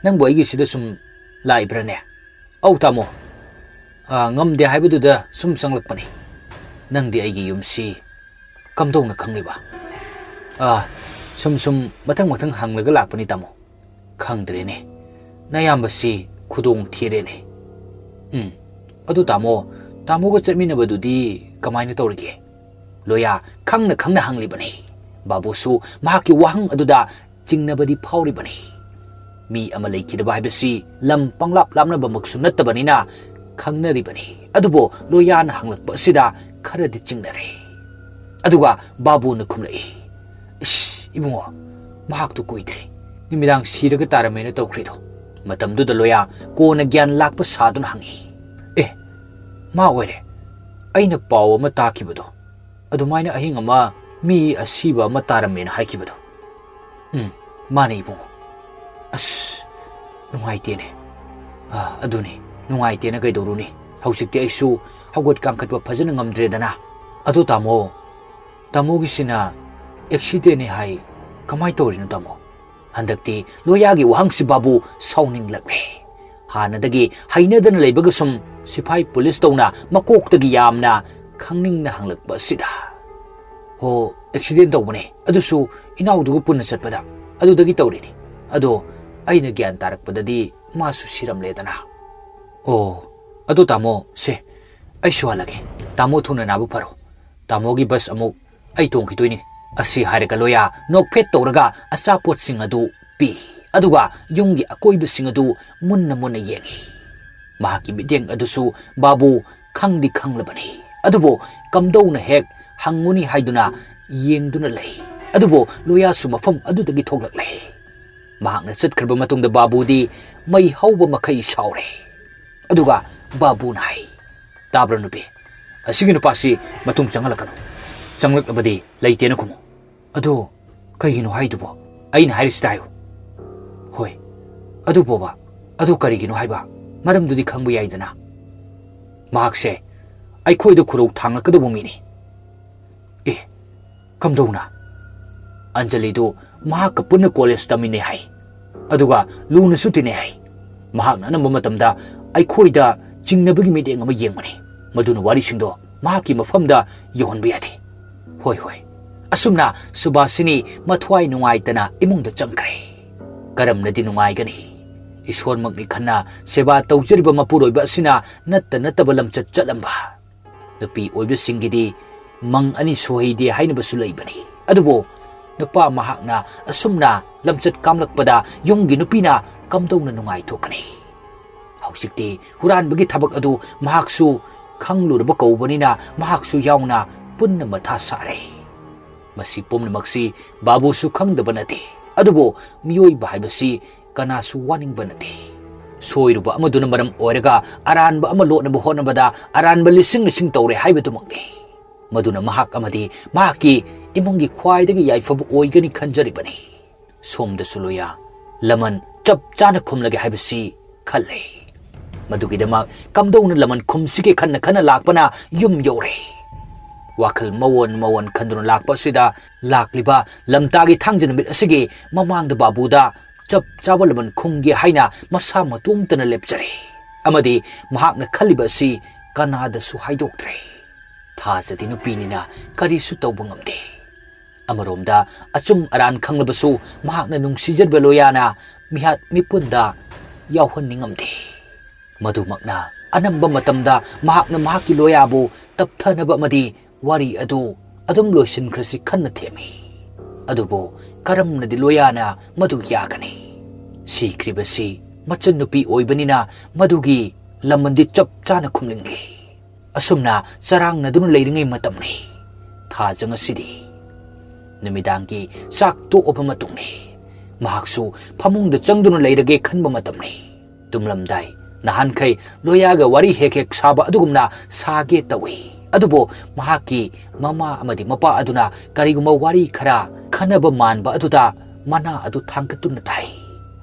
ꯅꯪꯕꯨ ꯑꯩꯒꯤꯁꯤꯗ ꯁꯨꯝ ꯂꯥꯛꯏꯕ꯭ꯔꯥꯅꯦ?" "ꯑꯧ ꯇꯥꯃꯣ, ꯑ, ꯉꯝꯗꯦ ꯍꯥꯏꯕꯗꯨꯗ ꯁꯨꯝ ꯆꯪꯂꯛꯄꯅꯤ꯫ ꯅꯪꯗꯤ ꯑꯩꯒꯤ ꯌꯨꯝꯁꯤ ꯀꯝꯗꯧꯅ ꯈꯪꯂꯤꯕ?" "ꯑ, ꯁꯨꯝ ꯁꯨꯝ ꯃꯊꯪ ꯃꯊꯪ ꯍꯪꯂꯒ ꯂꯥꯛꯄꯅꯤ ꯇꯥꯃꯣ꯫ ꯈꯪꯗ꯭ꯔꯦꯅꯦ, ꯅꯌꯥꯝꯕꯁꯤ ꯈꯨꯗꯣꯡ ꯊꯤꯔꯦꯅꯦ꯫ ꯎꯝ, ꯑꯗꯨ ꯇꯥꯃꯣ, ꯇꯥꯃꯣꯒ ꯆꯠꯃꯤꯟꯅꯕꯗꯨꯗꯤ ꯀꯃꯥꯏꯅ ꯇꯧꯔꯤꯒꯦ?" ꯂꯣꯌꯥ ꯈꯪꯅ ꯈꯪꯅ ꯍꯪꯂꯤꯕꯅꯤ꯫ ꯕꯥꯕꯨꯁꯨ ꯃꯍꯥꯛꯀꯤ ꯋꯥꯍꯪ ꯑꯗꯨꯗ ꯆꯤꯡꯅꯕꯗꯤ ꯐꯥꯎꯔꯤꯕꯅꯤ꯫ ꯃꯤ ꯑꯃ ꯂꯩꯈꯤꯗꯕ ꯍꯥꯏꯕꯁꯤ ꯂꯝ ꯄꯪꯂꯥꯞ ꯂꯥꯞꯅꯕꯃꯛꯁꯨ ꯅꯠꯇꯕꯅꯤꯅ ꯈꯪꯅꯔꯤꯕꯅꯤ꯫ ꯑꯗꯨꯕꯨ ꯂꯣꯌꯥꯅ ꯍꯪꯂꯛꯄ ꯑꯁꯤꯗ ꯈꯔꯗꯤ ꯆꯤꯡꯅꯔꯦ꯫ ꯑꯗꯨꯒ ꯕꯥꯕꯨꯅ ꯈꯨꯝꯂꯛꯏ, "ꯏꯁ, ꯏꯕꯨꯡꯉꯣ, ꯃꯍꯥꯛꯇꯨ ꯀꯨꯏꯗ꯭ꯔꯤ꯫ ꯅꯨꯃꯤꯗꯥꯡ ꯁꯤꯔꯒ ꯇꯥꯔꯝꯃꯦꯅ ꯇꯧꯈ꯭ꯔꯤꯗꯣ꯫" ꯃꯇꯝꯗꯨꯗ ꯂꯣꯌꯥ ꯀꯣꯟꯅ ꯒ꯭ꯌꯥꯟ ꯂꯥꯛꯄ ꯁꯥꯗꯨꯅ ꯍꯪꯉꯤ, "ꯑꯦ, ꯃꯥ ꯑꯣꯏꯔꯦ꯫ ꯑꯩꯅ ꯄꯥꯎ ꯑꯃ ꯇꯥꯈꯤꯕꯗꯣ, ꯑꯗꯨꯃꯥꯏꯅ ꯑꯍꯤꯡ ꯑꯃ ꯃꯤ ꯑꯁꯤꯕ ꯑꯃ ꯇꯥꯔꯝꯃꯦꯅ ꯍꯥꯏꯈꯤꯕꯗꯣ꯫" "ꯎꯝ, ꯃꯥꯅꯦ ꯏꯕꯨꯡꯉꯣ꯫" "ꯑꯁ, ꯅꯨꯡꯉꯥꯏꯇꯦꯅꯦ꯫" "ꯑ, ꯑꯗꯨꯅꯤ, ꯅꯨꯡꯉꯥꯏꯇꯦꯅ ꯀꯩꯗꯧꯔꯨꯅꯤ? ꯍꯧꯖꯤꯛꯇꯤ ꯑꯩꯁꯨ ꯍꯧꯒꯠ ꯀꯥꯡꯈꯠꯄ ꯐꯖꯅ ꯉꯝꯗ꯭ꯔꯦꯗꯅ꯫ ꯑꯗꯣ ꯇꯥꯃꯣ, ꯇꯥꯃꯣꯒꯤꯁꯤꯅ ꯑꯦꯛꯁꯤꯗꯦꯟꯅꯤ ꯍꯥꯏ꯫ ꯀꯃꯥꯏ ꯇꯧꯔꯤꯅꯣ ꯇꯥꯃꯣ?" ꯍꯟꯗꯛꯇꯤ ꯂꯣꯌꯥꯒꯤ ꯋꯥꯍꯪꯁꯤ ꯕꯥꯕꯨ ꯁꯥꯎꯅꯤꯡꯂꯛꯂꯦ꯫ ꯍꯥꯟꯅꯗꯒꯤ ꯍꯩꯅꯗꯅ ꯂꯩꯕꯒ ꯁꯨꯝ ꯁꯤꯐꯥꯏ ꯄꯨꯂꯤꯁ ꯇꯧꯅ ꯃꯀꯣꯛꯇꯒꯤ ꯌꯥꯝꯅ ꯈꯪꯅꯤꯡꯅ ꯍꯪꯂꯛꯄ ꯑꯁꯤꯗ, "ꯍꯣ, ꯑꯦꯛꯁꯤꯗꯦꯟ ꯇꯧꯕꯅꯦ, ꯑꯗꯨꯁꯨ ꯏꯅꯥꯎꯗꯨꯒ ꯄꯨꯟꯅ ꯆꯠꯄꯗ꯫ ꯑꯗꯨꯗꯒꯤ ꯇꯧꯔꯤꯅꯤ꯫ ꯑꯗꯣ ꯑꯩꯅ ꯒ꯭ꯌꯥꯟ ꯇꯥꯔꯛꯄꯗꯗꯤ ꯃꯥꯁꯨ ꯁꯤꯔꯝꯂꯦꯗꯅ꯫" "ꯑꯣ, ꯑꯗꯨ ꯇꯥꯃꯣ, ꯁꯦ, ꯑꯩꯁꯨ ꯍꯜꯂꯒꯦ꯫ ꯇꯥꯃꯣ ꯊꯨꯅ ꯅꯥꯕ ꯐꯔꯣ꯫ ꯇꯥꯃꯣꯒꯤ ꯕꯁ ꯑꯃꯨꯛ ꯑꯩ ꯇꯣꯡꯈꯤꯗꯣꯏꯅꯤ꯫" ꯑꯁꯤ ꯍꯥꯏꯔꯒ ꯂꯣꯌꯥ ꯅꯣꯛꯐꯦꯠ ꯇꯧꯔꯒ ꯑꯆꯥꯄꯣꯠꯁꯤꯡ ꯑꯗꯨ ꯄꯤ꯫ ꯑꯗꯨꯒ ꯌꯨꯝꯒꯤ ꯑꯀꯣꯏꯕꯁꯤꯡ ꯑꯗꯨ ꯃꯨꯟꯅ ꯃꯨꯟꯅ ꯌꯦꯡꯉꯤ꯫ ꯃꯍꯥꯛꯀꯤ ꯃꯤꯠꯌꯦꯡ ꯑꯗꯨꯁꯨ ꯕꯥꯕꯨ ꯈꯪꯗꯤ ꯈꯪꯂꯕꯅꯤ꯫ ꯑꯗꯨꯕꯨ ꯀꯝꯗꯧꯅ ꯍꯦꯛ ꯍꯪꯉꯨꯅꯤ ꯍꯥꯏꯗꯨꯅ ꯌꯦꯡꯗꯨꯅ ꯂꯩ꯫ ꯑꯗꯨꯕꯨ ꯂꯣꯌꯥꯁꯨ ꯃꯐꯝ ꯑꯗꯨꯗꯒꯤ ꯊꯣꯛꯂꯛꯂꯦ꯫ ꯃꯍꯥꯛꯅ ꯆꯠꯈ꯭ꯔꯕ ꯃꯇꯨꯡꯗ ꯕꯥꯕꯨꯗꯤ ꯃꯩ ꯍꯧꯕ ꯃꯈꯩ ꯁꯥꯎꯔꯦ꯫ ꯑꯗꯨꯒ ꯕꯥꯕꯨꯅ ꯍꯥꯏ, "ꯇꯥꯕ꯭ꯔꯥ ꯅꯨꯄꯤ? ꯑꯁꯤꯒꯤ ꯅꯨꯄꯥꯁꯤ ꯃꯇꯨꯡ ꯆꯪꯍꯜꯂꯛꯀꯅꯨ꯫ ꯆꯪꯂꯛꯂꯕꯗꯤ ꯂꯩꯇꯦꯅ ꯈꯨꯝꯃꯨ꯫" "ꯑꯗꯨ ꯀꯩꯒꯤꯅꯣ ꯍꯥꯏꯗꯨꯕꯣ? ꯑꯩꯅ ꯍꯥꯏꯔꯤꯁꯤꯗ ꯍꯥꯏꯌꯨ꯫" "ꯍꯣꯏ, ꯑꯗꯨ ꯕꯣꯕꯥ, ꯑꯗꯨ ꯀꯔꯤꯒꯤꯅꯣ ꯍꯥꯏꯕ? ꯃꯔꯝꯗꯨꯗꯤ ꯈꯪꯕ ꯌꯥꯏꯗꯅ?" "ꯃꯍꯥꯛꯁꯦ ꯑꯩꯈꯣꯏꯗ ꯈꯨꯔꯧ ꯊꯥꯡꯂꯛꯀꯗꯧꯕ ꯃꯤꯅꯤ꯫" "ꯑꯦ, ꯀꯝꯗꯧꯅ?" "ꯑꯟꯖꯂꯤꯗꯨ ꯃꯍꯥꯛꯀ ꯄꯨꯟꯅ ꯀꯣꯂꯦꯖ ꯇꯝꯃꯤꯟꯅꯩ ꯍꯥꯏ꯫" ꯑꯗꯨꯒ ꯂꯨꯅꯁꯨ ꯇꯤꯟꯅꯩ ꯍꯥꯏ꯫ ꯃꯍꯥꯛꯅ ꯑꯅꯝꯕ ꯃꯇꯝꯗ ꯑꯩꯈꯣꯏꯗ ꯆꯤꯡꯅꯕꯒꯤ ꯃꯤꯠꯌꯦꯡ ꯑꯃ ꯌꯦꯡꯕꯅꯤ꯫ ꯃꯗꯨꯅ ꯋꯥꯔꯤꯁꯤꯡꯗꯣ ꯃꯍꯥꯛꯀꯤ ꯃꯐꯝꯗ ꯌꯧꯍꯟꯕ ꯌꯥꯗꯦ꯫ ꯍꯣꯏ, ꯍꯣꯏ꯫ ꯑꯁꯨꯝꯅ ꯁꯨꯕꯥꯁꯤꯅꯤ ꯃꯊ꯭ꯋꯥꯏ ꯅꯨꯡꯉꯥꯏꯇꯅ ꯏꯃꯨꯡꯗ ꯆꯪꯈ꯭ꯔꯦ꯫ ꯀꯔꯝꯅꯗꯤ ꯅꯨꯡꯉꯥꯏꯒꯅꯤ? ꯏꯁꯣꯔꯃꯛꯅꯤ ꯈꯟꯅ ꯁꯦꯕꯥ ꯇꯧꯖꯔꯤꯕ ꯃꯄꯨꯔꯣꯏꯕ ꯑꯁꯤꯅ ꯅꯠꯇ ꯅꯠꯇꯕ ꯂꯝꯆꯠ ꯆꯠꯂꯝꯕ꯫ ꯅꯨꯄꯤ ꯑꯣꯏꯕꯁꯤꯡꯒꯤꯗꯤ ꯃꯪ ꯑꯅꯤ ꯁꯨꯍꯩꯗꯦ ꯍꯥꯏꯅꯕꯁꯨ ꯂꯩꯕꯅꯤ꯫ ꯑꯗꯨꯕꯨ ꯅꯨꯄꯥ ꯃꯍꯥꯛꯅ ꯑꯁꯨꯝꯅ ꯂꯝꯆꯠ ꯀꯥꯝꯂꯛꯄꯗ ꯌꯨꯝꯒꯤ ꯅꯨꯄꯤꯅ ꯀꯝꯗꯧꯅ ꯅꯨꯡꯉꯥꯏꯊꯣꯛꯀꯅꯤ? ꯍꯧꯖꯤꯛꯇꯤ ꯍꯨꯔꯥꯟꯕꯒꯤ ꯊꯕꯛ ꯑꯗꯨ ꯃꯍꯥꯛꯁꯨ ꯈꯪꯂꯨꯔꯕ ꯀꯧꯕꯅꯤꯅ ꯃꯍꯥꯛꯁꯨ ꯌꯥꯎꯅ ꯄꯨꯟꯅ ꯃꯊꯥ ꯁꯥꯔꯦ꯫ ꯃꯁꯤ ꯄꯨꯝꯅꯃꯛꯁꯤ ꯕꯥꯕꯨꯁꯨ ꯈꯪꯗꯕ ꯅꯠꯇꯦ꯫ ꯑꯗꯨꯕꯨ ꯃꯤꯑꯣꯏꯕ ꯍꯥꯏꯕꯁꯤ ꯀꯅꯥꯁꯨ ꯋꯥꯅꯤꯡꯕ ꯅꯠꯇꯦ꯫ ꯁꯣꯏꯔꯨꯕ ꯑꯃꯗꯨꯅ ꯃꯔꯝ ꯑꯣꯏꯔꯒ ꯑꯔꯥꯟꯕ ꯑꯃ ꯂꯣꯠꯅꯕ ꯍꯣꯠꯅꯕꯗ ꯑꯔꯥꯟꯕ ꯂꯤꯁꯤꯡ ꯂꯤꯁꯤꯡ ꯇꯧꯔꯦ ꯍꯥꯏꯕꯗꯨꯃꯛꯅꯤ꯫ ꯃꯗꯨꯅ ꯃꯍꯥꯛ ꯑꯃꯗꯤ ꯃꯍꯥꯛꯀꯤ ꯏꯃꯨꯡꯒꯤ ꯈ꯭ꯋꯥꯏꯗꯒꯤ ꯌꯥꯏꯐꯕ ꯑꯣꯏꯒꯅꯤ ꯈꯟꯖꯔꯤꯕꯅꯤ꯫ ꯁꯣꯝꯗꯁꯨ ꯂꯣꯌꯥ ꯂꯃꯟ ꯆꯞ ꯆꯥꯅ ꯈꯨꯝꯂꯒꯦ ꯍꯥꯏꯕꯁꯤ ꯈꯜꯂꯦ꯫ ꯃꯗꯨꯒꯤꯗꯃꯛ ꯀꯝꯗꯧꯅ ꯂꯃꯟ ꯈꯨꯝꯁꯤꯒꯦ ꯈꯟꯅ ꯈꯟꯅ ꯂꯥꯛꯄꯅ ꯌꯨꯝ ꯌꯧꯔꯦ꯫ ꯋꯥꯈꯜ ꯃꯑꯣꯟ ꯃꯑꯣꯟ ꯈꯟꯗꯨꯅ ꯂꯥꯛꯄ ꯑꯁꯤꯗ ꯂꯥꯛꯂꯤꯕ ꯂꯝꯇꯥꯒꯤ ꯊꯥꯡꯖ ꯅꯨꯃꯤꯠ ꯑꯁꯤꯒꯤ ꯃꯃꯥꯡꯗ ꯕꯥꯕꯨꯗ ꯆꯞ ꯆꯥꯕ ꯂꯃꯟ ꯈꯨꯝꯒꯦ ꯍꯥꯏꯅ ꯃꯁꯥ ꯃꯇꯣꯝꯇꯅ ꯂꯦꯞꯆꯔꯦ꯫ ꯑꯃꯗꯤ ꯃꯍꯥꯛꯅ ꯈꯜꯂꯤꯕ ꯑꯁꯤ ꯀꯅꯥꯗꯁꯨ ꯍꯥꯏꯗꯣꯛꯇ꯭ꯔꯦ꯫ ꯊꯥꯖꯗꯤ ꯅꯨꯄꯤꯅꯤꯅ ꯀꯔꯤꯁꯨ ꯇꯧꯕ ꯉꯝꯗꯦ꯫ ꯑꯃꯔꯣꯝꯗ ꯑꯆꯨꯝ ꯑꯔꯥꯟ ꯈꯪꯂꯕꯁꯨ ꯃꯍꯥꯛꯅ ꯅꯨꯡꯁꯤꯖꯔꯤꯕ ꯂꯣꯌꯥꯅ ꯃꯤꯍꯥꯠ ꯃꯤꯄꯨꯟꯗ ꯌꯥꯎꯍꯟꯅꯤꯡꯉꯝꯗꯦ꯫ ꯃꯗꯨꯃꯛꯅ ꯑꯅꯝꯕ ꯃꯇꯝꯗ ꯃꯍꯥꯛꯅ ꯃꯍꯥꯛꯀꯤ ꯂꯣꯌꯥꯕꯨ ꯇꯞꯊꯅꯕ ꯑꯃꯗꯤ ꯋꯥꯔꯤ ꯑꯗꯨ ꯑꯗꯨꯝ ꯂꯣꯏꯁꯤꯟꯈ꯭ꯔꯁꯤ ꯈꯟꯅ ꯊꯦꯝꯃꯤ꯫ ꯑꯗꯨꯕꯨ ꯀꯔꯝꯅꯗꯤ ꯂꯣꯌꯥꯅ ꯃꯗꯨ ꯌꯥꯒꯅꯤ? ꯁꯤꯈ꯭ꯔꯤꯕꯁꯤ ꯃꯆꯟꯅꯨꯄꯤ ꯑꯣꯏꯕꯅꯤꯅ ꯃꯗꯨꯒꯤ ꯂꯃꯟꯗꯤ ꯆꯞ ꯆꯥꯅ ꯈꯨꯝꯅꯤꯡꯂꯤ꯫ ꯑꯁꯨꯝꯅ ꯆꯔꯥꯡꯅꯗꯨꯅ ꯂꯩꯔꯤꯉꯩ ꯃꯇꯝꯅꯤ꯫ ꯊꯥꯖ ꯉꯁꯤꯗꯤ ꯅꯨꯃꯤꯗꯥꯡꯒꯤ ꯆꯥꯛ ꯇꯣꯛꯑꯕ ꯃꯇꯨꯡꯅꯤ꯫ ꯃꯍꯥꯛꯁꯨ ꯐꯃꯨꯡꯗ ꯆꯪꯗꯨꯅ ꯂꯩꯔꯒꯦ ꯈꯟꯕ ꯃꯇꯝꯅꯤ꯫ ꯇꯨꯝꯂꯝꯗꯥꯏ ꯅꯍꯥꯟꯈꯩ ꯂꯣꯌꯥꯒ ꯋꯥꯔꯤ ꯍꯦꯛ ꯍꯦꯛ ꯁꯥꯕ ꯑꯗꯨꯒꯨꯝꯅ ꯁꯥꯒꯦ ꯇꯧꯏ꯫ ꯑꯗꯨꯕꯨ ꯃꯍꯥꯛꯀꯤ ꯃꯃꯥ ꯑꯃꯗꯤ ꯃꯄꯥ ꯑꯗꯨꯅ ꯀꯔꯤꯒꯨꯝꯕ ꯋꯥꯔꯤ ꯈꯔ ꯈꯟꯅꯕ ꯃꯥꯟꯕ ꯑꯗꯨꯗ ꯃꯅꯥ ꯑꯗꯨ ꯊꯥꯡꯒꯠꯇꯨꯅ ꯇꯥꯏ꯫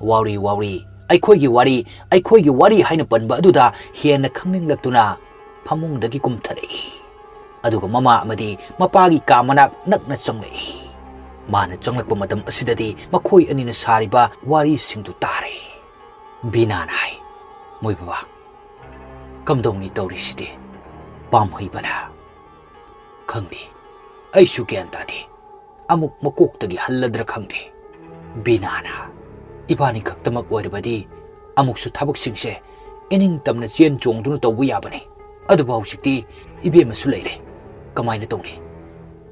"ꯋꯥꯎꯔꯤ, ꯋꯥꯎꯔꯤ, ꯑꯩꯈꯣꯏꯒꯤ ꯋꯥꯔꯤ, ꯑꯩꯈꯣꯏꯒꯤ ꯋꯥꯔꯤ" ꯍꯥꯏꯅ ꯄꯟꯕ ꯑꯗꯨꯗ ꯍꯦꯟꯅ ꯈꯪꯅꯤꯡꯂꯛꯇꯨꯅ ꯐꯃꯨꯡꯗꯒꯤ ꯀꯨꯝꯊꯔꯛꯏ꯫ ꯑꯗꯨꯒ ꯃꯃꯥ ꯑꯃꯗꯤ ꯃꯄꯥꯒꯤ ꯀꯥ ꯃꯅꯥꯛ ꯅꯛꯅ ꯆꯪꯂꯛꯏ꯫ ꯃꯥꯅ ꯆꯪꯂꯛꯄ ꯃꯇꯝ ꯑꯁꯤꯗꯗꯤ ꯃꯈꯣꯏ ꯑꯅꯤꯅ ꯁꯥꯔꯤꯕ ꯋꯥꯔꯤꯁꯤꯡꯗꯨ ꯇꯥꯔꯦ꯫ ꯕꯤꯅꯥꯅ ꯍꯥꯏ, "ꯃꯣꯏ ꯕꯕꯥ, ꯀꯝꯗꯧꯅꯤ ꯇꯧꯔꯤꯁꯤꯗꯤ? ꯄꯥꯝꯍꯩꯕꯅ, ꯈꯪꯗꯦ, ꯑꯩꯁꯨ ꯒ꯭ꯌꯥꯟ ꯇꯥꯗꯦ꯫ ꯑꯃꯨꯛ ꯃꯀꯣꯛꯇꯒꯤ ꯍꯜꯂꯗ꯭ꯔꯥ ꯈꯪꯗꯦ꯫" ꯕꯤꯅꯥꯅ, "ꯏꯕꯥꯅꯤ ꯈꯛꯇꯃꯛ ꯑꯣꯏꯔꯕꯗꯤ ꯑꯃꯨꯛꯁꯨ ꯊꯕꯛꯁꯤꯡꯁꯦ ꯏꯅꯤꯡ ꯇꯝꯅ ꯆꯦꯟ ꯆꯣꯡꯗꯨꯅ ꯇꯧꯕ ꯌꯥꯕꯅꯤ꯫ ꯑꯗꯨꯕꯨ ꯍꯧꯖꯤꯛꯇꯤ ꯏꯕꯦꯝꯃꯁꯨ ꯂꯩꯔꯦ꯫ ꯀꯃꯥꯏꯅ ꯇꯧꯅꯤ?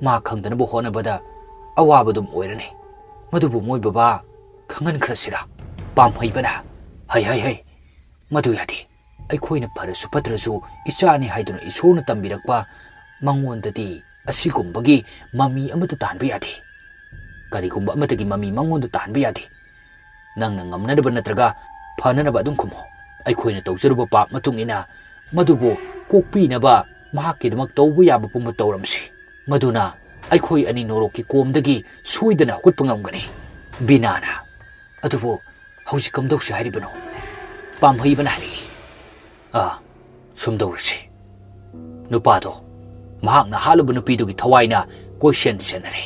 ꯃꯥ ꯈꯪꯗꯅꯕ ꯍꯣꯠꯅꯕꯗ ꯑꯋꯥꯕꯗꯨꯝ ꯑꯣꯏꯔꯅꯤ꯫ ꯃꯗꯨꯕꯨ ꯃꯣꯏ ꯕꯕꯥ ꯈꯪꯍꯟꯈ꯭ꯔꯁꯤꯔꯥ?" ꯄꯥꯝꯍꯩꯕꯅ, "ꯍꯩ, ꯍꯩ, ꯍꯩ, ꯃꯗꯨ ꯌꯥꯗꯦ꯫ ꯑꯩꯈꯣꯏꯅ ꯐꯔꯁꯨ ꯐꯠꯇ꯭ꯔꯁꯨ ꯏꯆꯥꯅꯤ ꯍꯥꯏꯗꯨꯅ ꯏꯁꯣꯔꯅ ꯇꯝꯕꯤꯔꯛꯄ ꯃꯉꯣꯟꯗꯗꯤ ꯑꯁꯤꯒꯨꯝꯕꯒꯤ ꯃꯃꯤ ꯑꯃꯠꯇ ꯇꯥꯍꯟꯕ ꯌꯥꯗꯦ꯫ ꯀꯔꯤꯒꯨꯝꯕ ꯑꯃꯠꯇꯒꯤ ꯃꯃꯤ ꯃꯉꯣꯟꯗ ꯇꯥꯍꯟꯕ ꯌꯥꯗꯦ꯫ ꯅꯪꯅ ꯉꯝꯅꯅꯕ ꯅꯠꯇ꯭ꯔꯒ ꯐꯅꯅꯕ ꯑꯗꯨꯝ ꯈꯨꯝꯃꯨ꯫ ꯑꯩꯈꯣꯏꯅ ꯇꯧꯖꯔꯨꯕ ꯄꯥꯞ ꯃꯇꯨꯡ ꯏꯟꯅ ꯃꯗꯨꯕꯨ ꯀꯣꯛꯄꯤꯅꯕ ꯃꯍꯥꯛꯀꯤꯗꯃꯛ ꯇꯧꯕ ꯌꯥꯕ ꯄꯨꯝꯕ ꯇꯧꯔꯝꯁꯤ꯫ ꯃꯗꯨꯅ ꯑꯩꯈꯣꯏ ꯑꯅꯤ ꯅꯣꯔꯣꯛꯀꯤ ꯀꯣꯝꯗꯒꯤ ꯁꯣꯏꯗꯅ ꯍꯧꯒꯠꯄ ꯉꯝꯒꯅꯤ꯫" ꯕꯤꯅꯥꯅ, "ꯑꯗꯨꯕꯨ ꯍꯧꯖꯤꯛ ꯀꯝꯗꯧꯁꯤ ꯍꯥꯏꯔꯤꯕꯅꯣ?" ꯄꯥꯝꯍꯩꯕꯅ ꯍꯥꯏꯔꯛꯏ, "ꯑꯥ, ꯁꯨꯝ ꯇꯧꯔꯁꯤ꯫ ꯅꯨꯄꯥꯗꯣ, ꯃꯍꯥꯛꯅ ꯍꯥꯠꯂꯨꯕ ꯅꯨꯄꯤꯗꯨꯒꯤ ꯊꯋꯥꯏꯅ ꯀꯣꯏꯁꯦꯟ ꯁꯦꯟꯅꯔꯦ꯫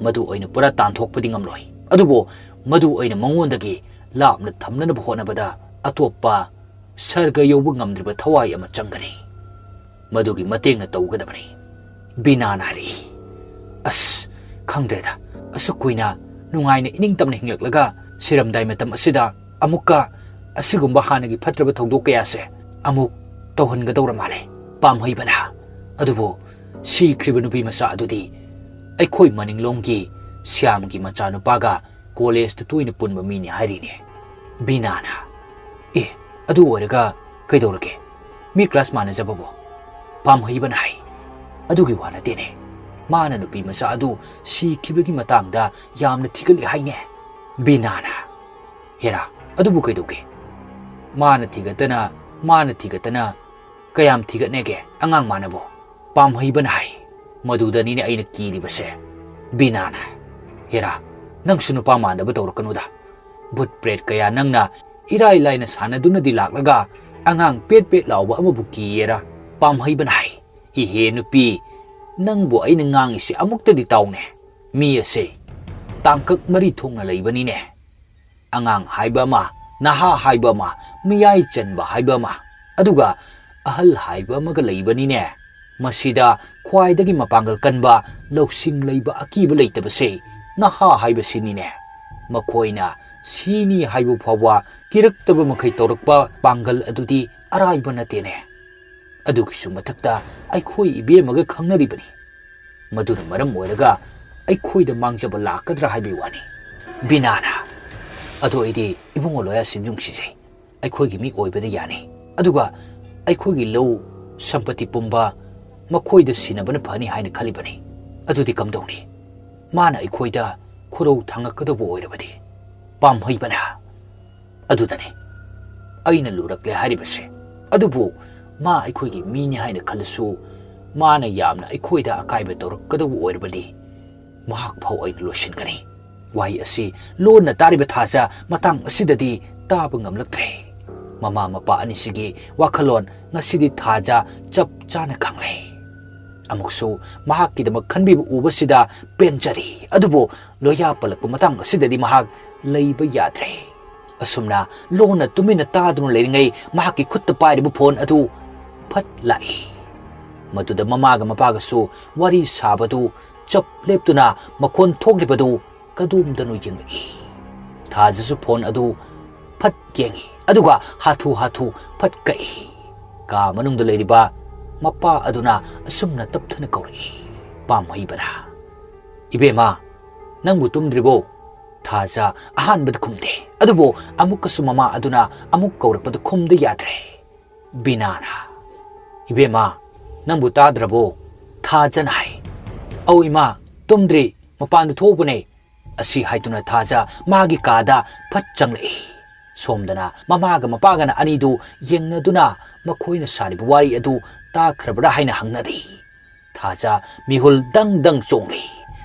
ꯃꯗꯨ ꯑꯩꯅ ꯄꯨꯔꯥ ꯇꯥꯟꯊꯣꯛꯄꯗꯤ ꯉꯝꯂꯣꯏ꯫ ꯑꯗꯨꯕꯨ ꯃꯗꯨ ꯑꯩꯅ ꯃꯉꯣꯟꯗꯒꯤ ꯂꯥꯞꯅ ꯊꯝꯅꯅꯕ ꯍꯣꯠꯅꯕꯗ ꯑꯇꯣꯞꯄ ꯁꯔꯒ ꯌꯧꯕ ꯉꯝꯗ꯭ꯔꯤꯕ ꯊꯋꯥꯏ ꯑꯃ ꯆꯪꯒꯅꯤ꯫ ꯃꯗꯨꯒꯤ ꯃꯇꯦꯡꯅ ꯇꯧꯒꯗꯕꯅꯤ꯫" ꯕꯤꯅꯥꯅ ꯍꯥꯏꯔꯛꯏ, "ꯑꯁ, ꯈꯪꯗ꯭ꯔꯦꯗ, ꯑꯁꯨꯛ ꯀꯨꯏꯅ ꯅꯨꯡꯉꯥꯏꯅ ꯏꯅꯤꯡ ꯇꯝꯅ ꯍꯤꯡꯂꯛꯂꯒ ꯁꯤꯔꯝꯗꯥꯏ ꯃꯇꯝ ꯑꯁꯤꯗ ꯑꯃꯨꯛꯀ ꯑꯁꯤꯒꯨꯝꯕ ꯍꯥꯟꯅꯒꯤ ꯐꯠꯇ꯭ꯔꯕ ꯊꯧꯗꯣꯛ ꯀꯌꯥꯁꯦ ꯑꯃꯨꯛ ꯇꯧꯍꯟꯒꯗꯧꯔ ꯃꯥꯜꯂꯦ꯫" ꯄꯥꯝꯍꯩꯕꯅ, "ꯑꯗꯨꯕꯨ ꯁꯤꯈ꯭ꯔꯤꯕ ꯅꯨꯄꯤ ꯃꯆꯥ ꯑꯗꯨꯗꯤ ꯑꯩꯈꯣꯏ ꯃꯅꯤꯡꯂꯣꯝꯒꯤ ꯁ꯭ꯌꯥꯝꯒꯤ ꯃꯆꯥꯅꯨꯄꯥꯒ ꯀꯣꯂꯦꯖꯇ ꯇꯣꯏꯅ ꯄꯨꯟꯕ ꯃꯤꯅꯤ ꯍꯥꯏꯔꯤꯅꯦ꯫" ꯕꯤꯅꯥꯅ, "ꯑꯦ, ꯑꯗꯨ ꯑꯣꯏꯔꯒ ꯀꯩꯗꯧꯔꯒꯦ? ꯃꯤ ꯀ꯭ꯂꯥꯁ ꯃꯥꯟꯅꯖꯕꯕꯨ?" ꯄꯥꯝꯍꯩꯕꯅ ꯍꯥꯏ, "ꯑꯗꯨꯒꯤ ꯋꯥ ꯅꯠꯇꯦꯅꯦ꯫ ꯃꯥꯅ ꯅꯨꯄꯤ ꯃꯆꯥ ꯑꯗꯨ ꯁꯤꯈꯤꯕꯒꯤ ꯃꯇꯥꯡꯗ ꯌꯥꯝꯅ ꯊꯤꯒꯠꯂꯤ ꯍꯥꯏꯅꯦ꯫" ꯕꯤꯅꯥꯅ, "ꯍꯦꯔꯥ, ꯑꯗꯨꯕꯨ ꯀꯩꯗꯧꯒꯦ? ꯃꯥꯅ ꯊꯤꯒꯠꯇꯅ, ꯃꯥꯅ ꯊꯤꯒꯠꯇꯅ ꯀꯌꯥꯝ ꯊꯤꯒꯠꯅꯦꯒꯦ ꯑꯉꯥꯡ ꯃꯥꯅꯕꯨ?" ꯄꯥꯝꯍꯩꯕꯅ ꯍꯥꯏ, "ꯃꯗꯨꯗꯅꯤꯅꯦ ꯑꯩꯅ ꯀꯤꯔꯤꯕꯁꯦ꯫" ꯕꯤꯅꯥꯅ, "ꯍꯦꯔꯥ, ꯅꯪꯁꯨ ꯅꯨꯄꯥ ꯃꯥꯟꯗꯕ ꯇꯧꯔꯛꯀꯅꯨꯗ꯫ ꯚꯨꯠ ꯄ꯭ꯔꯦꯠ ꯀꯌꯥ ꯅꯪꯅ ꯏꯔꯥꯏ ꯂꯥꯏꯅ ꯁꯥꯟꯅꯗꯨꯅꯗꯤ ꯂꯥꯛꯂꯒ ꯑꯉꯥꯡ ꯄꯦꯠ ꯄꯦꯠ ꯂꯥꯎꯕ ꯑꯃꯕꯨ ꯀꯤꯌꯦꯔꯥ?" ꯄꯥꯝꯍꯩꯕꯅ ꯍꯥꯏ, "ꯏꯍꯦ ꯅꯨꯄꯤ, ꯅꯪꯕꯨ ꯑꯩꯅ ꯉꯥꯡꯉꯤꯁꯤ ꯑꯃꯨꯛꯇꯗꯤ ꯇꯥꯎꯅꯦ꯫ "ꯃꯤ ꯑꯁꯦ ꯇꯥꯡꯀꯛ ꯃꯔꯤ ꯊꯣꯛꯅ ꯂꯩꯕꯅꯤꯅꯦ꯫ ꯑꯉꯥꯡ ꯍꯥꯏꯕ ꯑꯃ, ꯅꯍꯥ ꯍꯥꯏꯕ ꯑꯃ, ꯃꯤꯌꯥꯏ ꯆꯟꯕ ꯍꯥꯏꯕ ꯑꯃ, ꯑꯗꯨꯒ ꯑꯍꯜ ꯍꯥꯏꯕ ꯑꯃꯒ ꯂꯩꯕꯅꯤꯅꯦ꯫ ꯃꯁꯤꯗ ꯈ꯭ꯋꯥꯏꯗꯒꯤ ꯃꯄꯥꯡꯒꯜ ꯀꯟꯕ, ꯂꯧꯁꯤꯡ ꯂꯩꯕ, ꯑꯀꯤꯕ ꯂꯩꯇꯕꯁꯦ ꯅꯍꯥ ꯍꯥꯏꯕꯁꯤꯅꯤꯅꯦ꯫ ꯃꯈꯣꯏꯅ ꯁꯤꯅꯤ ꯍꯥꯏꯕ ꯐꯥꯎꯕ ꯀꯤꯔꯛꯇꯕ ꯃꯈꯩ ꯇꯧꯔꯛꯄ ꯄꯥꯡꯒꯜ ꯑꯗꯨꯗꯤ ꯑꯔꯥꯏꯕ ꯅꯠꯇꯦꯅꯦ꯫ ꯑꯗꯨꯒꯤꯁꯨ ꯃꯊꯛꯇ ꯑꯩꯈꯣꯏ ꯏꯕꯦꯝꯃꯒ ꯈꯪꯅꯔꯤꯕꯅꯤ꯫ ꯃꯗꯨꯅ ꯃꯔꯝ ꯑꯣꯏꯔꯒ ꯑꯩꯈꯣꯏꯗ ꯃꯥꯡꯖꯕ ꯂꯥꯛꯀꯗ꯭ꯔꯥ ꯍꯥꯏꯕꯒꯤ ꯋꯥꯅꯤ꯫" ꯕꯤꯅꯥꯅ, "ꯑꯗꯣ ꯑꯩꯗꯤ ꯏꯕꯨꯡꯉꯣ ꯂꯣꯌꯥꯁꯤ ꯅꯨꯡꯁꯤꯖꯩ꯫ ꯑꯩꯈꯣꯏꯒꯤ ꯃꯤ ꯑꯣꯏꯕꯗ ꯌꯥꯅꯤ꯫ ꯑꯗꯨꯒ ꯑꯩꯈꯣꯏꯒꯤ ꯂꯧ ꯁꯝꯄꯇꯤ ꯄꯨꯝꯕ ꯃꯈꯣꯏꯗ ꯁꯤꯟꯅꯕꯅ ꯐꯅꯤ ꯍꯥꯏꯅ ꯈꯜꯂꯤꯕꯅꯤ꯫ ꯑꯗꯨꯗꯤ ꯀꯝꯗꯧꯅꯤ? ꯃꯥꯅ ꯑꯩꯈꯣꯏꯗ ꯈꯨꯔꯧ ꯊꯥꯡꯉꯛꯀꯗꯧꯕ ꯑꯣꯏꯔꯕꯗꯤ?" ꯄꯥꯝꯍꯩꯕꯅ, "ꯑꯗꯨꯗꯅꯤ ꯑꯩꯅ ꯂꯨꯔꯛꯂꯦ ꯍꯥꯏꯔꯤꯕꯁꯦ꯫ ꯑꯗꯨꯕꯨ ꯃꯥ ꯑꯩꯈꯣꯏꯒꯤ ꯃꯤꯅꯤ ꯍꯥꯏꯅ ꯈꯜꯂꯁꯨ, ꯃꯥꯅ ꯌꯥꯝꯅ ꯑꯩꯈꯣꯏꯗ ꯑꯀꯥꯏꯕ ꯇꯧꯔꯛꯀꯗꯧꯕ ꯑꯣꯏꯔꯕꯗꯤ ꯃꯍꯥꯛ ꯐꯥꯎ ꯑꯩꯅ ꯂꯣꯏꯁꯤꯟꯒꯅꯤ꯫" ꯋꯥꯍꯩ ꯑꯁꯤ ꯂꯣꯟꯅ ꯇꯥꯔꯤꯕ ꯊꯥꯖ ꯃꯇꯥꯡ ꯑꯁꯤꯗꯗꯤ ꯇꯥꯕ ꯉꯝꯂꯛꯇ꯭ꯔꯦ꯫ ꯃꯃꯥ ꯃꯄꯥ ꯑꯅꯤꯁꯤꯒꯤ ꯋꯥꯈꯜꯂꯣꯟ ꯉꯁꯤꯗꯤ ꯊꯥꯖ ꯆꯞ ꯆꯥꯅ ꯈꯪꯂꯦ꯫ ꯑꯃꯨꯛꯁꯨ ꯃꯍꯥꯛꯀꯤꯗꯃꯛ ꯈꯟꯕꯤꯕ ꯎꯕꯁꯤꯗ ꯄꯦꯟꯖꯔꯤ꯫ ꯑꯗꯨꯕꯨ ꯂꯣꯌꯥ ꯄꯜꯂꯛꯄ ꯃꯇꯥꯡ ꯑꯁꯤꯗꯗꯤ ꯃꯍꯥꯛ ꯂꯩꯕ ꯌꯥꯗ꯭ꯔꯦ꯫ ꯑꯁꯨꯝꯅ ꯂꯣꯟꯅ ꯇꯨꯃꯤꯟꯅ ꯇꯥꯗꯨꯅ ꯂꯩꯔꯤꯉꯩ ꯃꯍꯥꯛꯀꯤ ꯈꯨꯠꯇ ꯄꯥꯏꯔꯤꯕ ꯐꯣꯟ ꯑꯗꯨ ꯐꯠ ꯂꯥꯛꯏ꯫ ꯃꯗꯨꯗ ꯃꯃꯥꯒ ꯃꯄꯥꯒꯁꯨ ꯋꯥꯔꯤ ꯁꯥꯕꯗꯨ ꯆꯞ ꯂꯦꯞꯇꯨꯅ ꯃꯈꯣꯟ ꯊꯣꯛꯂꯤꯕꯗꯨ ꯀꯗꯣꯝꯗꯅꯣ ꯌꯦꯡꯂꯛꯏ꯫ ꯊꯥꯖꯁꯨ ꯐꯣꯟ ꯑꯗꯨ ꯐꯠ ꯌꯦꯡꯏ, ꯑꯗꯨꯒ ꯍꯥꯊꯨ ꯍꯥꯊꯨ ꯐꯠ ꯀꯛꯏ꯫ ꯀꯥ ꯃꯅꯨꯡꯗ ꯂꯩꯔꯤꯕ ꯃꯄꯥ ꯑꯗꯨꯅ ꯑꯁꯨꯝꯅ ꯇꯞꯊꯅ ꯀꯧꯔꯛꯏ, ꯄꯥꯝꯍꯩꯕꯅ, "ꯏꯕꯦꯝꯃ, ꯅꯪꯕꯨ ꯇꯨꯝꯗ꯭ꯔꯤꯕꯣ?" ꯊꯥꯖ ꯑꯍꯥꯟꯕꯗ ꯈꯨꯝꯗꯦ, ꯑꯗꯨꯕꯨ ꯑꯃꯨꯛꯀꯁꯨ ꯃꯃꯥ ꯑꯗꯨꯅ ꯑꯃꯨꯛ ꯀꯧꯔꯛꯄꯗ ꯈꯨꯝꯗ ꯌꯥꯗ꯭ꯔꯦ꯫ ꯕꯤꯅꯥꯅ, "ꯏꯕꯦꯝꯃ, ꯅꯪꯕꯨ ꯇꯥꯗ꯭ꯔꯕꯣ?" ꯊꯥꯖꯅ ꯍꯥꯏ꯫ "ꯑꯧ ꯏꯃꯥ, ꯇꯨꯝꯗ꯭ꯔꯤ, ꯃꯄꯥꯟꯗ ꯊꯣꯛꯎꯕꯅꯦ꯫" ꯑꯁꯤ ꯍꯥꯏꯗꯨꯅ ꯊꯥꯖ ꯃꯥꯒꯤ ꯀꯥꯗ ꯐꯠ ꯆꯪꯂꯛꯏ꯫ ꯁꯣꯝꯗꯅ ꯃꯃꯥꯒ ꯃꯄꯥꯒꯅ ꯑꯅꯤꯗꯨ ꯌꯦꯡꯅꯗꯨꯅ ꯃꯈꯣꯏꯅ ꯁꯥꯔꯤꯕ ꯋꯥꯔꯤ ꯑꯗꯨ ꯇꯥꯈ꯭ꯔꯕ꯭ꯔꯥ ꯍꯥꯏꯅ ꯍꯪꯅꯔꯤ꯫ ꯊꯥꯖ ꯃꯤꯍꯨꯜ ꯗꯪ ꯗꯪ ꯆꯣꯡꯂꯤ꯫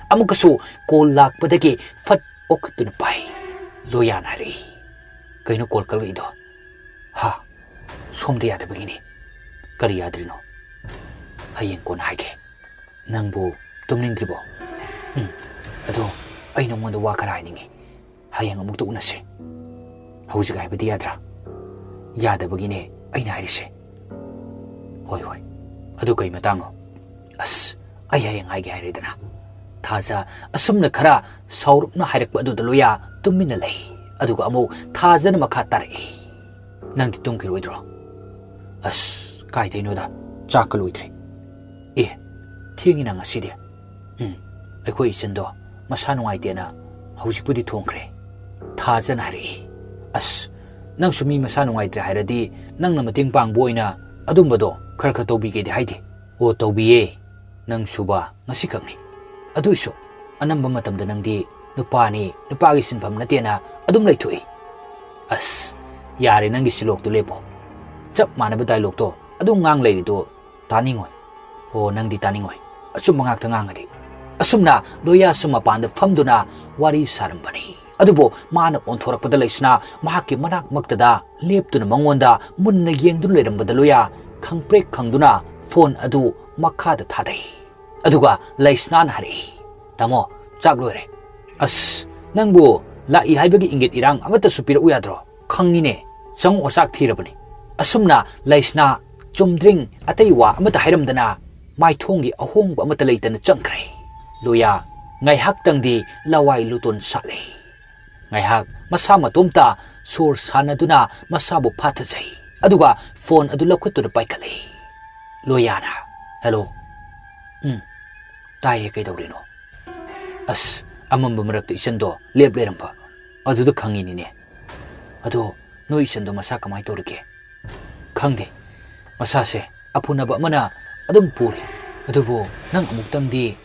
ꯑꯃꯨꯛꯀꯁꯨ ꯀꯣꯜ ꯂꯥꯛꯄꯗꯒꯤ ꯐꯠ ꯑꯣꯈꯠꯇꯨꯅ ꯄꯥꯏ꯫ ꯂꯣꯌꯥꯅ ꯍꯥꯏꯔꯛꯏ, "ꯀꯩꯅꯣ ꯀꯣꯜ ꯀꯛꯂꯛꯏꯗꯣ?" "ꯍꯥ, ꯁꯣꯝꯗ ꯌꯥꯗꯕꯒꯤꯅꯤ꯫" "ꯀꯔꯤ ꯌꯥꯗ꯭ꯔꯤꯅꯣ?" "ꯍꯌꯦꯡ ꯀꯣꯟꯅ ꯍꯥꯏꯒꯦ꯫ ꯅꯪꯕꯨ ꯇꯨꯝꯅꯤꯡꯗ꯭ꯔꯤꯕꯣ?" "ꯎꯝ, "ꯑꯗꯣ, ꯑꯩ ꯅꯉꯣꯟꯗ ꯋꯥ ꯈꯔ ꯍꯥꯏꯅꯤꯡꯉꯤ꯫ ꯍꯌꯦꯡ ꯑꯃꯨꯛꯇ ꯎꯅꯁꯦ꯫ ꯍꯧꯖꯤꯛ ꯍꯥꯏꯕꯗꯤ ꯌꯥꯗ꯭ꯔꯥ?" "ꯌꯥꯗꯕꯒꯤꯅꯦ ꯑꯩꯅ ꯍꯥꯏꯔꯤꯁꯦ꯫" "ꯍꯣꯏ, ꯍꯣꯏ꯫ ꯑꯗꯨ ꯀꯩ ꯃꯇꯥꯡꯅꯣ?" "ꯑꯁ, ꯑꯩ ꯍꯌꯦꯡ ꯍꯥꯏꯒꯦ ꯍꯥꯏꯔꯦꯗꯅ꯫" ꯊꯥꯖ ꯑꯁꯨꯝꯅ ꯈꯔ ꯁꯥꯎꯔꯞꯅ ꯍꯥꯏꯔꯛꯄ ꯑꯗꯨꯗ ꯂꯣꯌꯥ ꯇꯨꯃꯤꯟꯅ ꯂꯩ꯫ ꯑꯗꯨꯒ ꯑꯃꯨꯛ ꯊꯥꯖꯅ ꯃꯈꯥ ꯇꯥꯔꯛꯏ, "ꯅꯪꯗꯤ ꯇꯨꯝꯈꯤꯔꯣꯏꯗ꯭ꯔꯣ?" "ꯑꯁ, ꯀꯥꯏꯗꯩꯅꯣꯗ, ꯆꯥꯛꯀ ꯂꯣꯏꯗ꯭ꯔꯤ꯫" "ꯑꯦ, ꯊꯦꯡꯉꯤꯅ ꯉꯁꯤꯗꯤ꯫" "ꯎꯝ, ꯑꯩꯈꯣꯏ ꯏꯆꯟꯗꯣ ꯃꯁꯥ ꯅꯨꯡꯉꯥꯏꯇꯦꯅ ꯍꯧꯖꯤꯛꯄꯨꯗꯤ ꯊꯣꯡꯈ꯭ꯔꯦ꯫" ꯊꯥꯖꯅ ꯍꯥꯏꯔꯛꯏ, "ꯑꯁ, ꯅꯪꯁꯨ ꯃꯤ ꯃꯁꯥ ꯅꯨꯡꯉꯥꯏꯇ꯭ꯔꯦ ꯍꯥꯏꯔꯗꯤ ꯅꯪꯅ ꯃꯇꯦꯡ ꯄꯥꯡꯕ ꯑꯣꯏꯅ ꯑꯗꯨꯝꯕꯗꯣ ꯈꯔ ꯈꯔ ꯇꯧꯕꯤꯒꯦꯗꯤ ꯍꯥꯏꯗꯦ?" "ꯑꯣ, ꯇꯧꯕꯤꯌꯦ꯫ ꯅꯪ ꯁꯨꯕ ꯉꯁꯤꯈꯛꯅꯤ꯫ ꯑꯗꯨꯏꯁꯨ ꯑꯅꯝꯕ ꯃꯇꯝꯗ ꯅꯪꯗꯤ ꯅꯨꯄꯥꯅꯤ, ꯅꯨꯄꯥꯒꯤ ꯁꯤꯟꯐꯝ ꯅꯠꯇꯦꯅ ꯑꯗꯨꯝ ꯂꯩꯊꯣꯛꯏ꯫" "ꯑꯁ, ꯌꯥꯔꯦ, ꯅꯪꯒꯤ ꯁꯤꯂꯣꯛꯇꯣ ꯂꯦꯞꯄꯣ꯫ ꯆꯞ ꯃꯥꯟꯅꯕ ꯗꯥꯏꯂꯣꯛꯇꯣ ꯑꯗꯨꯝ ꯉꯥꯡ ꯂꯩꯔꯤꯗꯣ ꯇꯥꯅꯤꯡꯉꯣꯏ꯫" "ꯑꯣ, ꯅꯪꯗꯤ ꯇꯥꯅꯤꯡꯉꯣꯏ, ꯑꯆꯨꯝꯕ ꯉꯥꯛꯇ ꯉꯥꯡꯉꯗꯤ꯫" ꯑꯁꯨꯝꯅ ꯂꯣꯌꯥꯁꯨ ꯃꯄꯥꯟꯗ ꯐꯝꯗꯨꯅ ꯋꯥꯔꯤ ꯁꯥꯔꯝꯕꯅꯤ꯫ ꯑꯗꯨꯕꯨ ꯃꯥꯅ ꯑꯣꯟꯊꯣꯔꯛꯄꯗ ꯂꯩꯁꯅꯥ ꯃꯍꯥꯛꯀꯤ ꯃꯅꯥꯛꯃꯛꯇꯗ ꯂꯦꯞꯇꯨꯅ ꯃꯉꯣꯟꯗ ꯃꯨꯟꯅ ꯌꯦꯡꯗꯨꯅ ꯂꯩꯔꯝꯕꯗ ꯂꯣꯌꯥ ꯈꯪꯄ꯭ꯔꯦꯛ ꯈꯪꯗꯨꯅ ꯐꯣꯟ ꯑꯗꯨ ꯃꯈꯥꯗ ꯊꯥꯗꯩ꯫ ꯑꯗꯨꯒ ꯂꯩꯁꯅꯥꯅ ꯍꯥꯏꯔꯛꯏ, "ꯇꯥꯃꯣ, ꯆꯥꯛ ꯂꯣꯏꯔꯦ꯫" "ꯑꯁ, ꯅꯪꯕꯨ ꯂꯥꯛꯏ ꯍꯥꯏꯕꯒꯤ ꯏꯪꯒꯤꯠ ꯏꯔꯥꯡ ꯑꯃꯠꯇꯁꯨ ꯄꯤꯔꯛꯎ ꯌꯥꯗ꯭ꯔꯣ? ꯈꯪꯉꯤꯅꯦ, ꯆꯪꯉꯛꯑꯣ, ꯆꯥꯛ ꯊꯤꯔꯕꯅꯤ꯫" ꯑꯁꯨꯝꯅ ꯂꯩꯁꯅꯥ ꯆꯨꯝꯗ꯭ꯔꯤꯡ ꯑꯇꯩ ꯋꯥ ꯑꯃꯠꯇ ꯍꯥꯏꯔꯝꯗꯅ ꯃꯥꯏꯊꯣꯡꯒꯤ ꯑꯍꯣꯡꯕ ꯑꯃꯠꯇ ꯂꯩꯇꯅ ꯆꯪꯈ꯭ꯔꯦ꯫ ꯂꯣꯌꯥ ꯉꯥꯏꯍꯥꯛꯇꯪꯗꯤ ꯂꯋꯥꯏ ꯂꯨꯇꯣꯟ ꯁꯥꯠꯂꯦ꯫ ꯉꯥꯏꯍꯥꯛ ꯃꯁꯥ ꯃꯇꯣꯝꯇ ꯁꯣꯔ ꯁꯥꯟꯅꯗꯨꯅ ꯃꯁꯥꯕꯨ ꯐꯥꯊꯖꯩ꯫ ꯑꯗꯨꯒ ꯐꯣꯟ ꯑꯗꯨ ꯂꯧꯈꯠꯇꯨꯅ ꯄꯥꯏꯈꯠꯂꯦ꯫ ꯂꯣꯌꯥꯅ, "ꯍꯦꯜꯂꯣ꯫" "ꯎꯝ, ꯇꯥꯏꯌꯦ, ꯀꯩꯗꯧꯔꯤꯅꯣ?" "ꯑꯁ, ꯑꯃꯝꯕ ꯃꯔꯛꯇ ꯏꯆꯟꯗꯣ ꯂꯦꯞ ꯂꯩꯔꯝꯕ, ꯑꯗꯨꯗ ꯈꯪꯉꯤꯅꯤꯅꯦ꯫" "ꯑꯗꯣ, ꯅꯣꯏ ꯏꯆꯟꯗꯣ ꯃꯁꯥ ꯀꯃꯥꯏ ꯇꯧꯔꯤꯒꯦ?" "ꯈꯪꯗꯦ, ꯃꯁꯥꯁꯦ ꯑꯐꯨꯅꯕ ꯑꯃꯅ ꯑꯗꯨꯝ ꯄꯨꯔꯤ꯫ ꯑꯗꯨꯕꯨ ꯅꯪ ꯑꯃꯨꯛꯇꯪꯗꯤ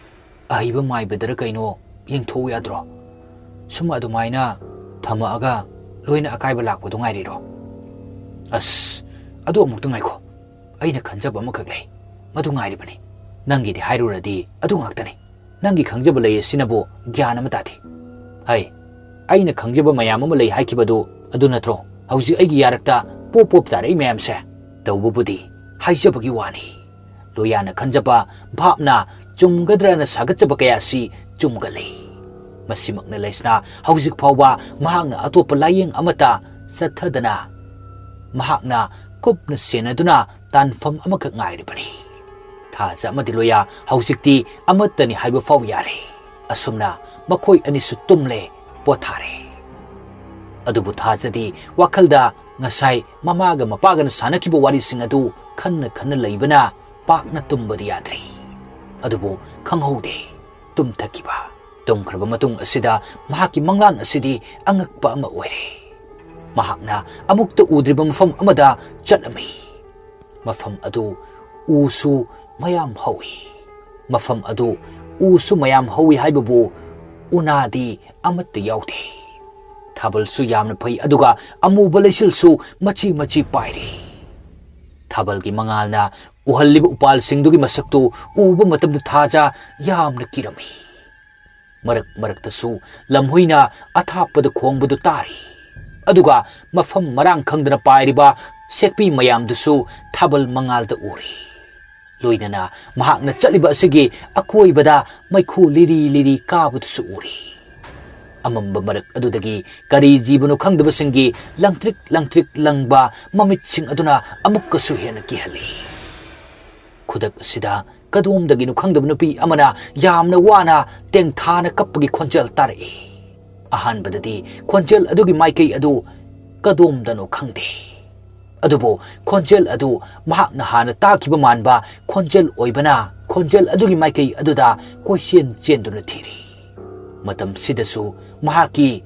ꯑꯍꯩꯕ ꯃꯥꯏꯕꯗꯔ ꯀꯩꯅꯣ ꯌꯦꯡꯊꯣꯛꯎ ꯌꯥꯗ꯭ꯔꯣ? ꯁꯨꯝ ꯑꯗꯨꯃꯥꯏꯅ ꯊꯝꯃꯛꯑꯒ ꯂꯣꯏꯅ ꯑꯀꯥꯏꯕ ꯂꯥꯛꯄꯗꯣ ꯉꯥꯏꯔꯤꯔꯣ?" "ꯑꯁ, ꯑꯗꯨ ꯑꯃꯨꯛꯇ ꯉꯥꯏꯈꯣ꯫ ꯑꯩꯅ ꯈꯟꯖꯕ ꯑꯃꯈꯛ ꯂꯩ꯫ ꯃꯗꯨ ꯉꯥꯏꯔꯤꯕꯅꯤ꯫ ꯅꯪꯒꯤꯗꯤ ꯍꯥꯏꯔꯨꯔꯗꯤ ꯑꯗꯨ ꯉꯥꯛꯇꯅꯤ꯫ ꯅꯪꯒꯤ ꯈꯪꯖꯕ ꯂꯩ ꯑꯁꯤꯅꯕꯨ ꯒ꯭ꯌꯥꯟ ꯑꯃ ꯇꯥꯗꯦ꯫" "ꯍꯩ, ꯑꯩꯅ ꯈꯪꯖꯕ ꯃꯌꯥꯝ ꯑꯃ ꯂꯩ ꯍꯥꯏꯈꯤꯕꯗꯨ ꯑꯗꯨ ꯅꯠꯇ꯭ꯔꯣ? ꯍꯧꯖꯤꯛ ꯑꯩꯒꯤ ꯌꯥꯔꯛꯇ ꯄꯣꯞ ꯄꯣꯞ ꯇꯥꯔꯛꯏ ꯃꯌꯥꯝꯁꯦ꯫ ꯇꯧꯕꯕꯨꯗꯤ ꯍꯥꯏꯖꯕꯒꯤ ꯋꯥꯅꯤ꯫" ꯂꯣꯌꯥꯅ ꯈꯟꯖꯕ ꯚꯥꯞꯅ ꯆꯨꯝꯒꯗ꯭ꯔꯅ ꯁꯥꯒꯠꯆꯕ ꯀꯌꯥꯁꯤ ꯆꯨꯝꯒꯜꯂꯤ꯫ ꯑꯁꯤꯃꯛꯅ ꯂꯩꯁꯅ ꯍꯧꯖꯤꯛ ꯐꯥꯎꯕ ꯃꯍꯥꯛꯅ ꯑꯇꯣꯞꯄ ꯂꯥꯌꯦꯡ ꯑꯃꯠꯇ ꯆꯠꯊꯗꯅ ꯃꯍꯥꯛꯅ ꯀꯨꯞꯅ ꯁꯦꯟꯅꯗꯨꯅ ꯇꯥꯟꯐꯝ ꯑꯃꯈꯛ ꯉꯥꯏꯔꯤꯕꯅꯤ꯫ ꯊꯥꯖ ꯑꯃꯗꯤ ꯂꯣꯌꯥ ꯍꯧꯖꯤꯛꯇꯤ ꯑꯃꯠꯇꯅꯤ ꯍꯥꯏꯕ ꯐꯥꯎ ꯌꯥꯔꯦ꯫ ꯑꯁꯨꯝꯅ ꯃꯈꯣꯏ ꯑꯅꯤꯁꯨ ꯇꯨꯝꯂꯦ, ꯄꯣꯊꯥꯔꯦ꯫ ꯑꯗꯨꯕꯨ ꯊꯥꯖꯗꯤ ꯋꯥꯈꯜꯗ ꯉꯁꯥꯏ ꯃꯃꯥꯒ ꯃꯄꯥꯒꯅ ꯁꯥꯟꯅꯈꯤꯕ ꯋꯥꯔꯤꯁꯤꯡ ꯑꯗꯨ ꯈꯟꯅ ꯈꯟꯅ ꯂꯩꯕꯅ ꯄꯥꯛꯅ ꯇꯨꯝꯕꯗꯤ ꯌꯥꯗ꯭ꯔꯤ꯫ ꯑꯗꯨꯕꯨ ꯈꯪꯍꯧꯗꯦ ꯇꯨꯝꯊꯈꯤꯕ꯫ ꯇꯨꯝꯈ꯭ꯔꯕ ꯃꯇꯨꯡ ꯑꯁꯤꯗ ꯃꯍꯥꯛꯀꯤ ꯃꯪꯂꯥꯟ ꯑꯁꯤꯗꯤ ꯑꯉꯛꯄ ꯑꯃ ꯑꯣꯏꯔꯦ꯫ ꯃꯍꯥꯛꯅ ꯑꯃꯨꯛꯇ ꯎꯗ꯭ꯔꯤꯕ ꯃꯐꯝ ꯑꯃꯗ ꯆꯠꯂꯝꯃꯤ꯫ ꯃꯐꯝ ꯑꯗꯨ ꯎꯁꯨ ꯃꯌꯥꯝ ꯍꯧꯏ꯫ ꯃꯐꯝ ꯑꯗꯨ ꯎꯁꯨ ꯃꯌꯥꯝ ꯍꯧꯏ ꯍꯥꯏꯕꯕꯨ ꯎꯅꯥꯗꯤ ꯑꯃꯠꯇ ꯌꯥꯎꯗꯦ꯫ ꯊꯥꯕꯜꯁꯨ ꯌꯥꯝꯅ ꯐꯩ, ꯑꯗꯨꯒ ꯑꯃꯨꯕ ꯂꯩꯆꯤꯜꯁꯨ ꯃꯆꯤ ꯃꯆꯤ ꯄꯥꯏꯔꯤ꯫ ꯊꯥꯕꯜꯒꯤ ꯃꯉꯥꯜꯅ ꯎꯍꯜꯂꯤꯕ ꯎꯄꯥꯜꯁꯤꯡꯗꯨꯒꯤ ꯃꯁꯛꯇꯨ ꯎꯕ ꯃꯇꯝꯗ ꯊꯥꯖ ꯌꯥꯝꯅ ꯀꯤꯔꯝꯃꯤ꯫ ꯃꯔꯛ ꯃꯔꯛꯇꯁꯨ ꯂꯝꯍꯨꯏꯅ ꯑꯊꯥꯞꯄꯗ ꯈꯣꯡꯕꯗꯨ ꯇꯥꯔꯤ꯫ ꯑꯗꯨꯒ ꯃꯐꯝ ꯃꯔꯥꯡ ꯈꯪꯗꯅ ꯄꯥꯏꯔꯤꯕ ꯁꯦꯛꯄꯤ ꯃꯌꯥꯝꯗꯨꯁꯨ ꯊꯥꯕꯜ ꯃꯉꯥꯜꯗ ꯎꯔꯤ꯫ ꯂꯣꯏꯅꯅ ꯃꯍꯥꯛꯅ ꯆꯠꯂꯤꯕ ꯑꯁꯤꯒꯤ ꯑꯀꯣꯏꯕꯗ ꯃꯩꯈꯨ ꯂꯤꯔꯤ ꯂꯤꯔꯤ ꯀꯥꯕꯗꯨꯁꯨ ꯎꯔꯤ꯫ ꯑꯃꯝꯕ ꯃꯔꯛ ꯑꯗꯨꯗꯒꯤ ꯀꯔꯤ ꯖꯤꯕꯅꯣ ꯈꯪꯗꯕꯁꯤꯡꯒꯤ ꯂꯪꯇ꯭ꯔꯤꯛ ꯂꯪꯇ꯭ꯔꯤꯛ ꯂꯪꯕ ꯃꯃꯤꯠꯁꯤꯡ ꯑꯗꯨꯅ ꯑꯃꯨꯛꯀꯁꯨ ꯍꯦꯟꯅ ꯀꯤꯍꯜꯂꯤ꯫ ꯈꯨꯗꯛ ꯑꯁꯤꯗ ꯀꯗꯣꯝꯗꯒꯤꯅꯣ ꯈꯪꯗꯕ ꯅꯨꯄꯤ ꯑꯃꯅ ꯌꯥꯝꯅ ꯋꯥꯅ ꯇꯦꯡꯊꯥꯅ ꯀꯞꯄꯒꯤ ꯈꯣꯟꯖꯦꯜ ꯇꯥꯔꯛꯏ꯫ ꯑꯍꯥꯟꯕꯗꯗꯤ ꯈꯣꯟꯖꯦꯜ ꯑꯗꯨꯒꯤ ꯃꯥꯏꯀꯩ ꯑꯗꯨ ꯀꯗꯣꯝꯗꯅꯣ ꯈꯪꯗꯦ꯫ ꯑꯗꯨꯕꯨ ꯈꯣꯟꯖꯦꯜ ꯑꯗꯨ ꯃꯍꯥꯛꯅ ꯍꯥꯟꯅ ꯇꯥꯈꯤꯕ ꯃꯥꯟꯕ ꯈꯣꯟꯖꯦꯜ ꯑꯣꯏꯕꯅ ꯈꯣꯟꯖꯦꯜ ꯑꯗꯨꯒꯤ ꯃꯥꯏꯀꯩ ꯑꯗꯨꯗ ꯀꯣꯏꯆꯦꯟ ꯆꯦꯟꯗꯨꯅ ꯊꯤꯔꯤ꯫ ꯃꯇꯝꯁꯤꯗꯁꯨ ꯃꯍꯥꯛꯀꯤ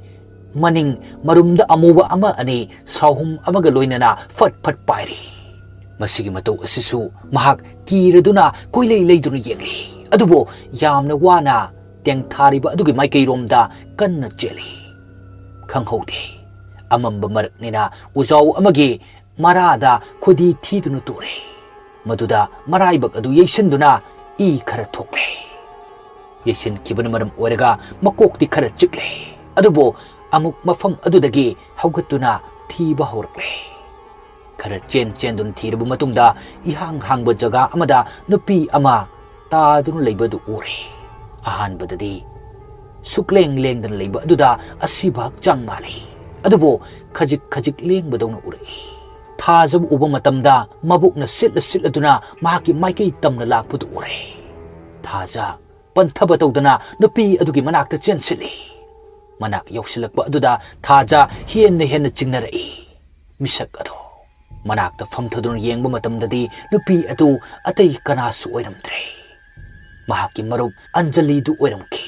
ꯃꯅꯤꯡ ꯃꯔꯨꯝꯗ ꯑꯃꯨꯕ ꯑꯃ ꯑꯅꯤ ꯁꯥꯎꯍꯨꯝ ꯑꯃꯒ ꯂꯣꯏꯅꯅ ꯐꯠ ꯐꯠ ꯄꯥꯏꯔꯤ꯫ ꯃꯁꯤꯒꯤ ꯃꯇꯧ ꯑꯁꯤꯁꯨ ꯃꯍꯥꯛ ꯀꯤꯔꯗꯨꯅ ꯀꯣꯏꯂꯩ ꯂꯩꯗꯨꯅ ꯌꯦꯡꯂꯤ꯫ ꯑꯗꯨꯕꯨ ꯌꯥꯝꯅ ꯋꯥꯅ ꯇꯦꯡꯊꯥꯔꯤꯕ ꯑꯗꯨꯒꯤ ꯃꯥꯏꯀꯩꯔꯣꯝꯗ ꯀꯟꯅ ꯆꯦꯜꯂꯤ꯫ ꯈꯪꯍꯧꯗꯦ꯫ ꯑꯃꯝꯕ ꯃꯔꯛꯅꯤꯅ ꯎꯖꯥꯎ ꯑꯃꯒꯤ ꯃꯔꯥꯗ ꯈꯨꯗꯤ ꯊꯤꯗꯨꯅ ꯇꯨꯔꯦ꯫ ꯃꯗꯨꯗ ꯃꯔꯥꯏꯕꯛ ꯑꯗꯨ ꯌꯩꯁꯤꯟꯗꯨꯅ ꯏ ꯈꯔ ꯊꯣꯛꯂꯦ꯫ ꯌꯩꯁꯤꯟꯈꯤꯕꯅ ꯃꯔꯝ ꯑꯣꯏꯔꯒ ꯃꯀꯣꯛꯇꯤ ꯈꯔ ꯆꯤꯛꯂꯦ꯫ ꯑꯗꯨꯕꯨ ꯑꯃꯨꯛ ꯃꯐꯝ ꯑꯗꯨꯗꯒꯤ ꯍꯧꯒꯠꯇꯨꯅ ꯊꯤꯕ ꯍꯧꯔꯛꯂꯦ꯫ ꯈꯔ ꯆꯦꯟ ꯆꯦꯟꯗꯨꯅ ꯊꯤꯔꯕ ꯃꯇꯨꯡꯗ ꯏꯍꯥꯡ ꯍꯥꯡꯕ ꯖꯒꯥ ꯑꯃꯗ ꯅꯨꯄꯤ ꯑꯃ ꯇꯥꯗꯨꯅ ꯂꯩꯕꯗꯨ ꯎꯔꯦ꯫ ꯑꯍꯥꯟꯕꯗꯗꯤ ꯁꯨꯛꯂꯦꯡ ꯂꯦꯡꯗꯅ ꯂꯩꯕ ꯑꯗꯨꯗ ꯑꯁꯤꯕ ꯍꯛꯆꯥꯡ ꯃꯥꯜꯂꯤ꯫ ꯑꯗꯨꯕꯨ ꯈꯖꯤꯛ ꯈꯖꯤꯛ ꯂꯦꯡꯕꯗꯧꯅ ꯎꯔꯛꯏ꯫ ꯊꯥꯖꯕꯨ ꯎꯕ ꯃꯇꯝꯗ ꯃꯕꯨꯛꯅ ꯁꯤꯠꯂ ꯁꯤꯠꯂꯗꯨꯅ ꯃꯍꯥꯛꯀꯤ ꯃꯥꯏꯀꯩ ꯇꯝꯅ ꯂꯥꯛꯄꯗꯨ ꯎꯔꯦ꯫ ꯊꯥꯖ ꯄꯟꯊꯕ ꯇꯧꯗꯅ ꯅꯨꯄꯤ ꯑꯗꯨꯒꯤ ꯃꯅꯥꯛꯇ ꯆꯦꯟꯁꯤꯜꯂꯤ꯫ ꯃꯅꯥꯛ ꯌꯧꯁꯤꯜꯂꯛꯄ ꯑꯗꯨꯗ ꯊꯥꯖ ꯍꯦꯟꯅ ꯍꯦꯟꯅ ꯆꯤꯡꯅꯔꯛꯏ꯫ ꯃꯤꯁꯛ ꯑꯗꯨ ꯃꯅꯥꯛꯇ ꯐꯝꯊꯗꯨꯅ ꯌꯦꯡꯕ ꯃꯇꯝꯗꯗꯤ ꯅꯨꯄꯤ ꯑꯗꯨ ꯑꯇꯩ ꯀꯅꯥꯁꯨ ꯑꯣꯏꯔꯝꯗ꯭ꯔꯦ꯫ ꯃꯍꯥꯛꯀꯤ ꯃꯔꯨꯞ ꯑꯟꯖꯂꯤꯗꯨ ꯑꯣꯏꯔꯝꯈꯤ꯫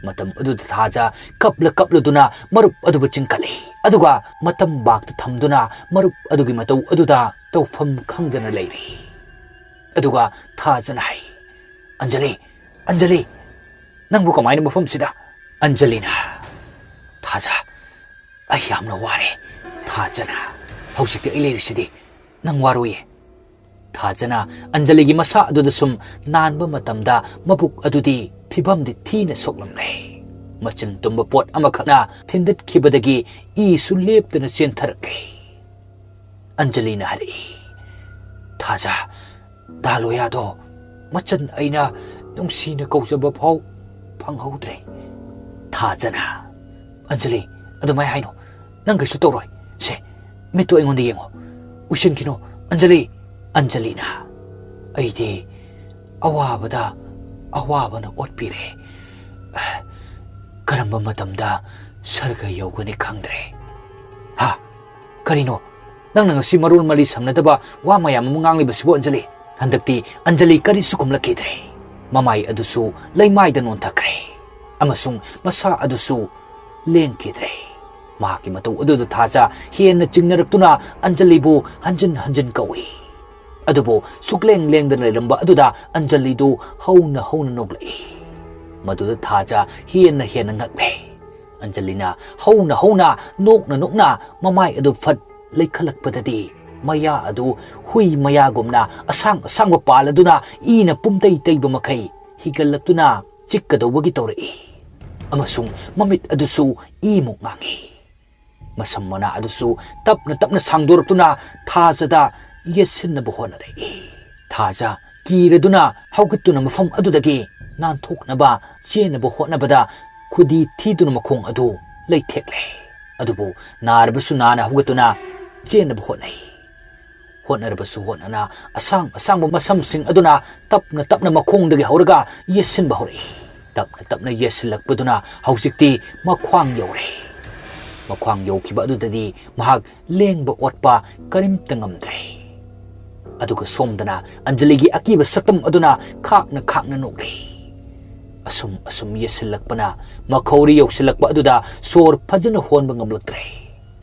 ꯃꯇꯝ ꯑꯗꯨꯗ ꯊꯥꯖ ꯀꯞꯂ ꯀꯞꯂꯗꯨꯅ ꯃꯔꯨꯞ ꯑꯗꯨꯕꯨ ꯆꯤꯡꯈꯠꯂꯤ꯫ ꯑꯗꯨꯒ ꯃꯇꯝ ꯕꯥꯛꯇ ꯊꯝꯗꯨꯅ ꯃꯔꯨꯞ ꯑꯗꯨꯒꯤ ꯃꯇꯧ ꯑꯗꯨꯗ ꯇꯧꯐꯝ ꯈꯪꯗꯅ ꯂꯩꯔꯤ꯫ ꯑꯗꯨꯒ ꯊꯥꯖꯅ ꯍꯥꯏ, "ꯑꯟꯖꯂꯤ, ꯑꯟꯖꯂꯤ, ꯅꯪꯕꯨ ꯀꯃꯥꯏꯅ ꯃꯐꯝꯁꯤꯗ?" ꯑꯟꯖꯂꯤꯅ, "ꯊꯥꯖ, ꯑꯩ ꯌꯥꯝꯅ ꯋꯥꯔꯦ꯫ ꯊꯥꯖꯅ, ꯍꯧꯖꯤꯛꯇꯤ ꯑꯩ ꯂꯩꯔꯤꯁꯤꯗꯤ, ꯅꯪ ꯋꯥꯔꯣꯏꯌꯦ꯫" ꯊꯥꯖꯅ ꯑꯟꯖꯂꯤꯒꯤ ꯃꯁꯥ ꯑꯗꯨꯗ ꯁꯨꯝ ꯅꯥꯟꯕ ꯃꯇꯝꯗ ꯃꯕꯨꯛ ꯑꯗꯨꯗꯤ ꯐꯤꯕꯝꯗꯤ ꯊꯤꯅ ꯁꯣꯛꯂꯝꯂꯦ꯫ ꯃꯆꯤꯟ ꯇꯨꯝꯕ ꯄꯣꯠ ꯑꯃꯈꯛꯅ ꯊꯤꯟꯗꯠꯈꯤꯕꯗꯒꯤ ꯏꯁꯨ ꯂꯦꯞꯇꯅ ꯆꯦꯟꯊꯔꯛꯂꯦ꯫ ꯑꯟꯖꯂꯤꯅ ꯍꯥꯏꯔꯛꯏ, "ꯊꯥꯖ, ꯗꯥ ꯂꯣꯌꯥꯗꯣ ꯃꯆꯟ ꯑꯩꯅ ꯅꯨꯡꯁꯤꯅ ꯀꯧꯖꯕ ꯐꯥꯎ ꯐꯪꯍꯧꯗ꯭ꯔꯦ꯫" ꯊꯥꯖꯅ, "ꯑꯟꯖꯂꯤ, ꯑꯗꯨꯃꯥꯏ ꯍꯥꯏꯅꯣ꯫ ꯅꯪ ꯀꯩꯁꯨ ꯇꯧꯔꯣꯏ꯫ ꯁꯦ, ꯃꯤꯠꯇꯣ ꯑꯩꯉꯣꯟꯗ ꯌꯦꯡꯉꯣ꯫ ꯎꯏꯁꯤꯟꯈꯤꯅꯣ, ꯑꯟꯖꯂꯤ꯫" ꯑꯟꯖꯂꯤꯅ, "ꯑꯩꯗꯤ ꯑꯋꯥꯕꯗ ꯑꯋꯥꯕꯅ ꯑꯣꯠꯄꯤꯔꯦ꯫ ꯀꯔꯝꯕ ꯃꯇꯝꯗ ꯁꯔꯒ ꯌꯧꯒꯅꯤ ꯈꯪꯗ꯭ꯔꯦ꯫" "ꯍꯥ? ꯀꯔꯤꯅꯣ? ꯅꯪꯅ ꯉꯁꯤ ꯃꯔꯣꯜ ꯃꯔꯤ ꯁꯝꯅꯗꯕ ꯋꯥ ꯃꯌꯥꯝ ꯑꯃ ꯉꯥꯡꯂꯤꯕꯁꯤꯕꯨ, ꯑꯟꯖꯂꯤ?" ꯍꯟꯗꯛꯇꯤ ꯑꯟꯖꯂꯤ ꯀꯔꯤꯁꯨ ꯈꯨꯝꯂꯛꯈꯤꯗ꯭ꯔꯦ꯫ ꯃꯃꯥꯏ ꯑꯗꯨꯁꯨ ꯂꯩꯃꯥꯏꯗ ꯅꯣꯟꯊꯈ꯭ꯔꯦ ꯑꯃꯁꯨꯡ ꯃꯁꯥ ꯑꯗꯨꯁꯨ ꯂꯦꯡꯈꯤꯗ꯭ꯔꯦ꯫ ꯃꯍꯥꯛꯀꯤ ꯃꯇꯧ ꯑꯗꯨꯗ ꯊꯥꯖ ꯍꯦꯟꯅ ꯆꯤꯡꯅꯔꯛꯇꯨꯅ ꯑꯟꯖꯂꯤꯕꯨ ꯍꯟꯖꯤꯟ ꯍꯟꯖꯤꯟ ꯀꯧꯏ꯫ ꯑꯗꯨꯕꯨ ꯁꯨꯛꯂꯦꯡ ꯂꯦꯡꯗꯅ ꯂꯩꯔꯝꯕ ꯑꯗꯨꯗ ꯑꯟꯖꯂꯤꯗꯨ ꯍꯧꯅ ꯍꯧꯅ ꯅꯣꯛꯂꯛꯏ꯫ ꯃꯗꯨꯗ ꯊꯥꯖ ꯍꯦꯟꯅ ꯍꯦꯟꯅ ꯉꯛꯂꯦ꯫ ꯑꯟꯖꯂꯤꯅ ꯍꯧꯅ ꯍꯧꯅ, ꯅꯣꯛꯅ ꯅꯣꯛꯅ ꯃꯃꯥꯏ ꯑꯗꯨ ꯐꯠ ꯂꯩꯈꯠꯂꯛꯄꯗꯗꯤ, ꯃꯌꯥ ꯑꯗꯨ ꯍꯨꯏ ꯃꯌꯥꯒꯨꯝꯅ ꯑꯁꯥꯡ ꯑꯁꯥꯡꯕ ꯄꯥꯜꯂꯗꯨꯅ ꯏꯅ ꯄꯨꯝꯇꯩ ꯇꯩꯕ ꯃꯈꯩ ꯍꯤꯒꯠꯂꯛꯇꯨꯅ ꯆꯤꯛꯀꯗꯧꯕꯒꯤ ꯇꯧꯔꯛꯏ꯫ ꯑꯃꯁꯨꯡ ꯃꯃꯤꯠ ꯑꯗꯨꯁꯨ ꯏꯃꯨꯛ ꯉꯥꯡꯏ꯫ ꯃꯁꯝ ꯃꯅꯥ ꯑꯗꯨꯁꯨ ꯇꯞꯅ ꯇꯞꯅ ꯁꯥꯡꯗꯣꯔꯛꯇꯨꯅ ꯊꯥꯖꯗ ꯌꯦꯠꯁꯤꯟꯅꯕ ꯍꯣꯠꯅꯔꯛꯏ꯫ ꯊꯥꯖ ꯀꯤꯔꯗꯨꯅ ꯍꯧꯒꯠꯇꯨꯅ ꯃꯐꯝ ꯑꯗꯨꯗꯒꯤ ꯅꯥꯟꯊꯣꯛꯅꯕ ꯆꯦꯟꯅꯕ ꯍꯣꯠꯅꯕꯗ, ꯈꯨꯗꯤ ꯊꯤꯗꯨꯅ ꯃꯈꯣꯡ ꯑꯗꯨ ꯂꯩꯊꯦꯛꯂꯦ꯫ ꯑꯗꯨꯕꯨ ꯅꯥꯔꯕꯁꯨ ꯅꯥꯅ ꯍꯧꯒꯠꯇꯨꯅ ꯆꯦꯟꯅꯕ ꯍꯣꯠꯅꯩ꯫ ꯍꯣꯠꯅꯔꯕꯁꯨ ꯍꯣꯠꯅꯅ ꯑꯁꯥꯡ ꯑꯁꯥꯡꯕ ꯃꯁꯝꯁꯤꯡ ꯑꯗꯨꯅ ꯇꯞꯅ ꯇꯞꯅ ꯃꯈꯣꯡꯗꯒꯤ ꯍꯧꯔꯒ ꯌꯦꯠꯁꯤꯟꯕ ꯍꯧꯔꯛꯏ꯫ ꯇꯞꯅ ꯇꯞꯅ ꯌꯦꯠꯁꯤꯜꯂꯛꯄꯗꯨꯅ ꯍꯧꯖꯤꯛꯇꯤ ꯃꯈ꯭ꯋꯥꯡ ꯌꯧꯔꯦ꯫ ꯃꯈ꯭ꯋꯥꯡ ꯌꯧꯈꯤꯕ ꯑꯗꯨꯗꯗꯤ ꯃꯍꯥꯛ ꯂꯦꯡꯕ ꯑꯣꯠꯄ ꯀꯔꯤꯝꯇ ꯉꯝꯗ꯭ꯔꯦ꯫ ꯑꯗꯨꯒ ꯁꯣꯝꯗꯅ ꯑꯟꯖꯂꯤꯒꯤ ꯑꯀꯤꯕ ꯁꯛꯇꯝ ꯑꯗꯨꯅ ꯈꯥꯛꯅ ꯈꯥꯛꯅ ꯅꯣꯛꯂꯤ꯫ ꯑꯁꯨꯝ ꯑꯁꯨꯝ ꯌꯦꯠꯁꯤꯜꯂꯛꯄꯅ ꯃꯈꯧꯔꯤ ꯌꯧꯁꯤꯜꯂꯛꯄ ꯑꯗꯨꯗ ꯁꯣꯔ ꯐꯖꯅ ꯍꯣꯟꯕ ꯉꯝꯂꯛꯇ꯭ꯔꯦ꯫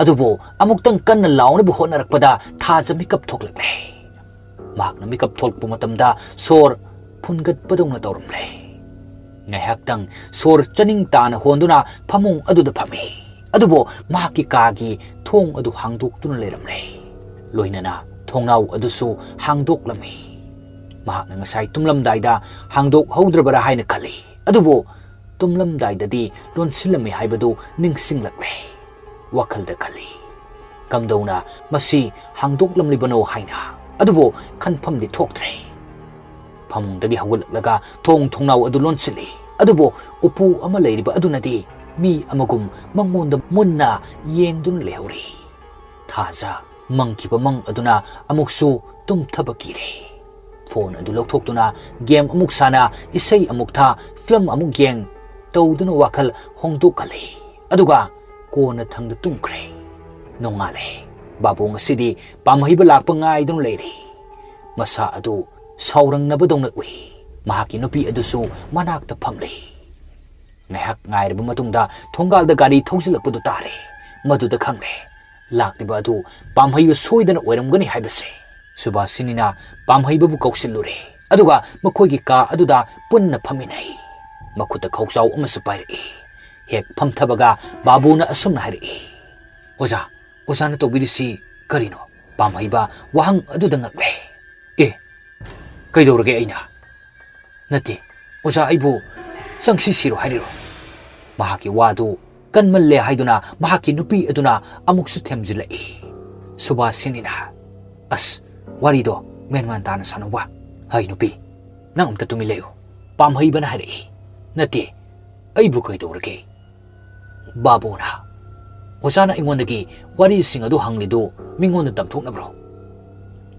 ꯑꯗꯨꯕꯨ ꯑꯃꯨꯛꯇꯪ ꯀꯟꯅ ꯂꯥꯎꯅꯕ ꯍꯣꯠꯅꯔꯛꯄꯗ ꯊꯥꯖ ꯃꯤꯀꯞ ꯊꯣꯛꯂꯛꯂꯦ꯫ ꯃꯍꯥꯛꯅ ꯃꯤꯀꯞ ꯊꯣꯛꯂꯛꯄ ꯃꯇꯝꯗ ꯁꯣꯔ ꯐꯨꯟꯒꯠꯄꯗꯧꯅ ꯇꯧꯔꯝꯂꯦ꯫ ꯉꯥꯏꯍꯥꯛꯇꯪ ꯁꯣꯔ ꯆꯅꯤꯡ ꯇꯥꯅ ꯍꯣꯟꯗꯨꯅ ꯐꯃꯨꯡ ꯑꯗꯨꯗ ꯐꯝꯃꯤ꯫ ꯑꯗꯨꯕꯨ ꯃꯍꯥꯛꯀꯤ ꯀꯥꯒꯤ ꯊꯣꯡ ꯑꯗꯨ ꯍꯥꯡꯗꯣꯛꯇꯨꯅ ꯂꯩꯔꯝꯂꯦ꯫ ꯂꯣꯏꯅꯅ ꯊꯣꯡꯅꯥꯎ ꯑꯗꯨꯁꯨ ꯍꯥꯡꯗꯣꯛꯂꯝꯃꯤ꯫ ꯃꯍꯥꯛꯅ ꯉꯁꯥꯏ ꯇꯨꯝꯂꯝꯗꯥꯏꯗ ꯍꯥꯡꯗꯣꯛꯍꯧꯗ꯭ꯔꯕꯔꯥ ꯍꯥꯏꯅ ꯈꯜꯂꯤ꯫ ꯑꯗꯨꯕꯨ ꯇꯨꯝꯂꯝꯗꯥꯏꯗꯗꯤ ꯂꯣꯟꯁꯤꯜꯂꯝꯃꯤ ꯍꯥꯏꯕꯗꯨ ꯅꯤꯡꯁꯤꯡꯂꯛꯂꯦ꯫ ꯋꯥꯈꯜꯗ ꯈꯜꯂꯤ, "ꯀꯝꯗꯧꯅ ꯃꯁꯤ ꯍꯥꯡꯗꯣꯛꯂꯝꯂꯤꯕꯅꯣ?" ꯍꯥꯏꯅ꯫ ꯑꯗꯨꯕꯨ ꯈꯟꯐꯝꯗꯤ ꯊꯣꯛꯇ꯭ꯔꯦ꯫ ꯐꯃꯨꯡꯗꯒꯤ ꯍꯧꯒꯠꯂꯛꯂꯒ ꯊꯣꯡ ꯊꯣꯡꯅꯥꯎ ꯑꯗꯨ ꯂꯣꯟꯁꯤꯜꯂꯤ꯫ ꯑꯗꯨꯕꯨ ꯎꯄꯨ ꯑꯃ ꯂꯩꯔꯤꯕ ꯑꯗꯨꯅꯗꯤ ꯃꯤ ꯑꯃꯒꯨꯝ ꯃꯉꯣꯟꯗ ꯃꯨꯟꯅ ꯌꯦꯡꯗꯨꯅ ꯂꯩꯍꯧꯔꯤ꯫ ꯊꯥꯖ ꯃꯪꯈꯤꯕ ꯃꯪ ꯑꯗꯨꯅ ꯑꯃꯨꯛꯁꯨ ꯇꯨꯝꯊꯕ ꯀꯤꯔꯦ꯫ ꯐꯣꯟ ꯑꯗꯨ ꯂꯧꯊꯣꯛꯇꯨꯅ ꯒꯦꯝ ꯑꯃꯨꯛ ꯁꯥꯟꯅ, ꯏꯁꯩ ꯑꯃꯨꯛ ꯊꯥ, ꯐꯤꯂꯝ ꯑꯃꯨꯛ ꯌꯦꯡ ꯇꯧꯗꯨꯅ ꯋꯥꯈꯜ ꯍꯣꯡꯗꯣꯛꯍꯜꯂꯤ꯫ ꯑꯗꯨꯒ ꯀꯣꯟꯅ ꯊꯪꯗ ꯇꯨꯝꯈ꯭ꯔꯦ꯫ ꯅꯣꯡꯉꯥꯜꯂꯦ꯫ ꯕꯥꯕꯨ ꯉꯁꯤꯗꯤ ꯄꯥꯝꯍꯩꯕ ꯂꯥꯛꯄ ꯉꯥꯏꯗꯨꯅ ꯂꯩꯔꯤ꯫ ꯃꯁꯥ ꯑꯗꯨ ꯁꯥꯎꯔꯪꯅꯕꯗꯧꯅ ꯎꯏ꯫ ꯃꯍꯥꯛꯀꯤ ꯅꯨꯄꯤ ꯑꯗꯨꯁꯨ ꯃꯅꯥꯛꯇ ꯐꯝꯂꯤ꯫ ꯉꯥꯏꯍꯥꯛ ꯉꯥꯏꯔꯕ ꯃꯇꯨꯡꯗ ꯊꯣꯡꯒꯥꯜꯗ ꯒꯥꯔꯤ ꯊꯧꯖꯤꯜꯂꯛꯄꯗꯨ ꯇꯥꯔꯦ꯫ ꯃꯗꯨꯗ ꯈꯪꯂꯦ, ꯂꯥꯛꯂꯤꯕ ꯑꯗꯨ ꯄꯥꯝꯍꯩꯕ ꯁꯣꯏꯗꯅ ꯑꯣꯏꯔꯝꯒꯅꯤ ꯍꯥꯏꯕꯁꯦ꯫ ꯁꯨꯕꯥꯁꯤꯅꯤꯅ ꯄꯥꯝꯍꯩꯕꯕꯨ ꯀꯧꯁꯤꯜꯂꯨꯔꯦ, ꯑꯗꯨꯒ ꯃꯈꯣꯏꯒꯤ ꯀꯥ ꯑꯗꯨꯗ ꯄꯨꯟꯅ ꯐꯝꯃꯤꯟꯅꯩ꯫ ꯃꯈꯨꯠꯇ ꯈꯧꯆꯥꯎ ꯑꯃꯁꯨ ꯄꯥꯏꯔꯛꯏ꯫ ꯍꯦꯛ ꯐꯝꯊꯕꯒ ꯕꯥꯕꯨꯅ ꯑꯁꯨꯝꯅ ꯍꯥꯏꯔꯛꯏ, "ꯑꯣꯖꯥ, ꯑꯣꯖꯥꯅ ꯇꯧꯕꯤꯔꯤꯁꯤ ꯀꯔꯤꯅꯣ?" ꯄꯥꯝꯍꯩꯕ ꯋꯥꯍꯪ ꯑꯗꯨꯗ ꯉꯛꯂꯦ꯫ "ꯑꯦ, ꯀꯩꯗꯧꯔꯒꯦ ꯑꯩꯅ?" "ꯅꯠꯇꯦ, ꯑꯣꯖꯥ, ꯑꯩꯕꯨ ꯆꯪꯁꯤ ꯁꯤꯔꯣ ꯍꯥꯏꯔꯤꯔꯣ?" ꯃꯍꯥꯛꯀꯤ ꯋꯥꯗꯨ ꯀꯟꯃꯜꯂꯦ ꯍꯥꯏꯗꯨꯅ ꯃꯍꯥꯛꯀꯤ ꯅꯨꯄꯤ ꯑꯗꯨꯅ ꯑꯃꯨꯛꯁꯨ ꯊꯦꯝꯖꯤꯜꯂꯛꯏ꯫ ꯁꯨꯕꯥꯁꯤꯅꯤꯅ, "ꯑꯁ, ꯋꯥꯔꯤꯗꯣ ꯃꯦꯟꯃꯥꯟ ꯇꯥꯅ ꯁꯥꯟꯅꯧꯕ꯫ ꯍꯩ ꯅꯨꯄꯤ, ꯅꯪ ꯑꯝꯇ ꯇꯨꯃꯤꯟ ꯂꯩꯌꯨ," ꯄꯥꯝꯍꯩꯕꯅ ꯍꯥꯏꯔꯛꯏ꯫ "ꯅꯠꯇꯦ, ꯑꯩꯕꯨ ꯀꯩꯗꯧꯔꯒꯦ? ꯕꯥꯕꯨꯅ, "ꯑꯣꯖꯥꯅ ꯑꯩꯉꯣꯟꯗꯒꯤ ꯋꯥꯔꯤꯁꯤꯡ ꯑꯗꯨ ꯍꯪꯂꯤꯗꯨ ꯃꯤꯉꯣꯟꯗ ꯇꯝꯊꯣꯛꯅꯕ꯭ꯔꯣ?"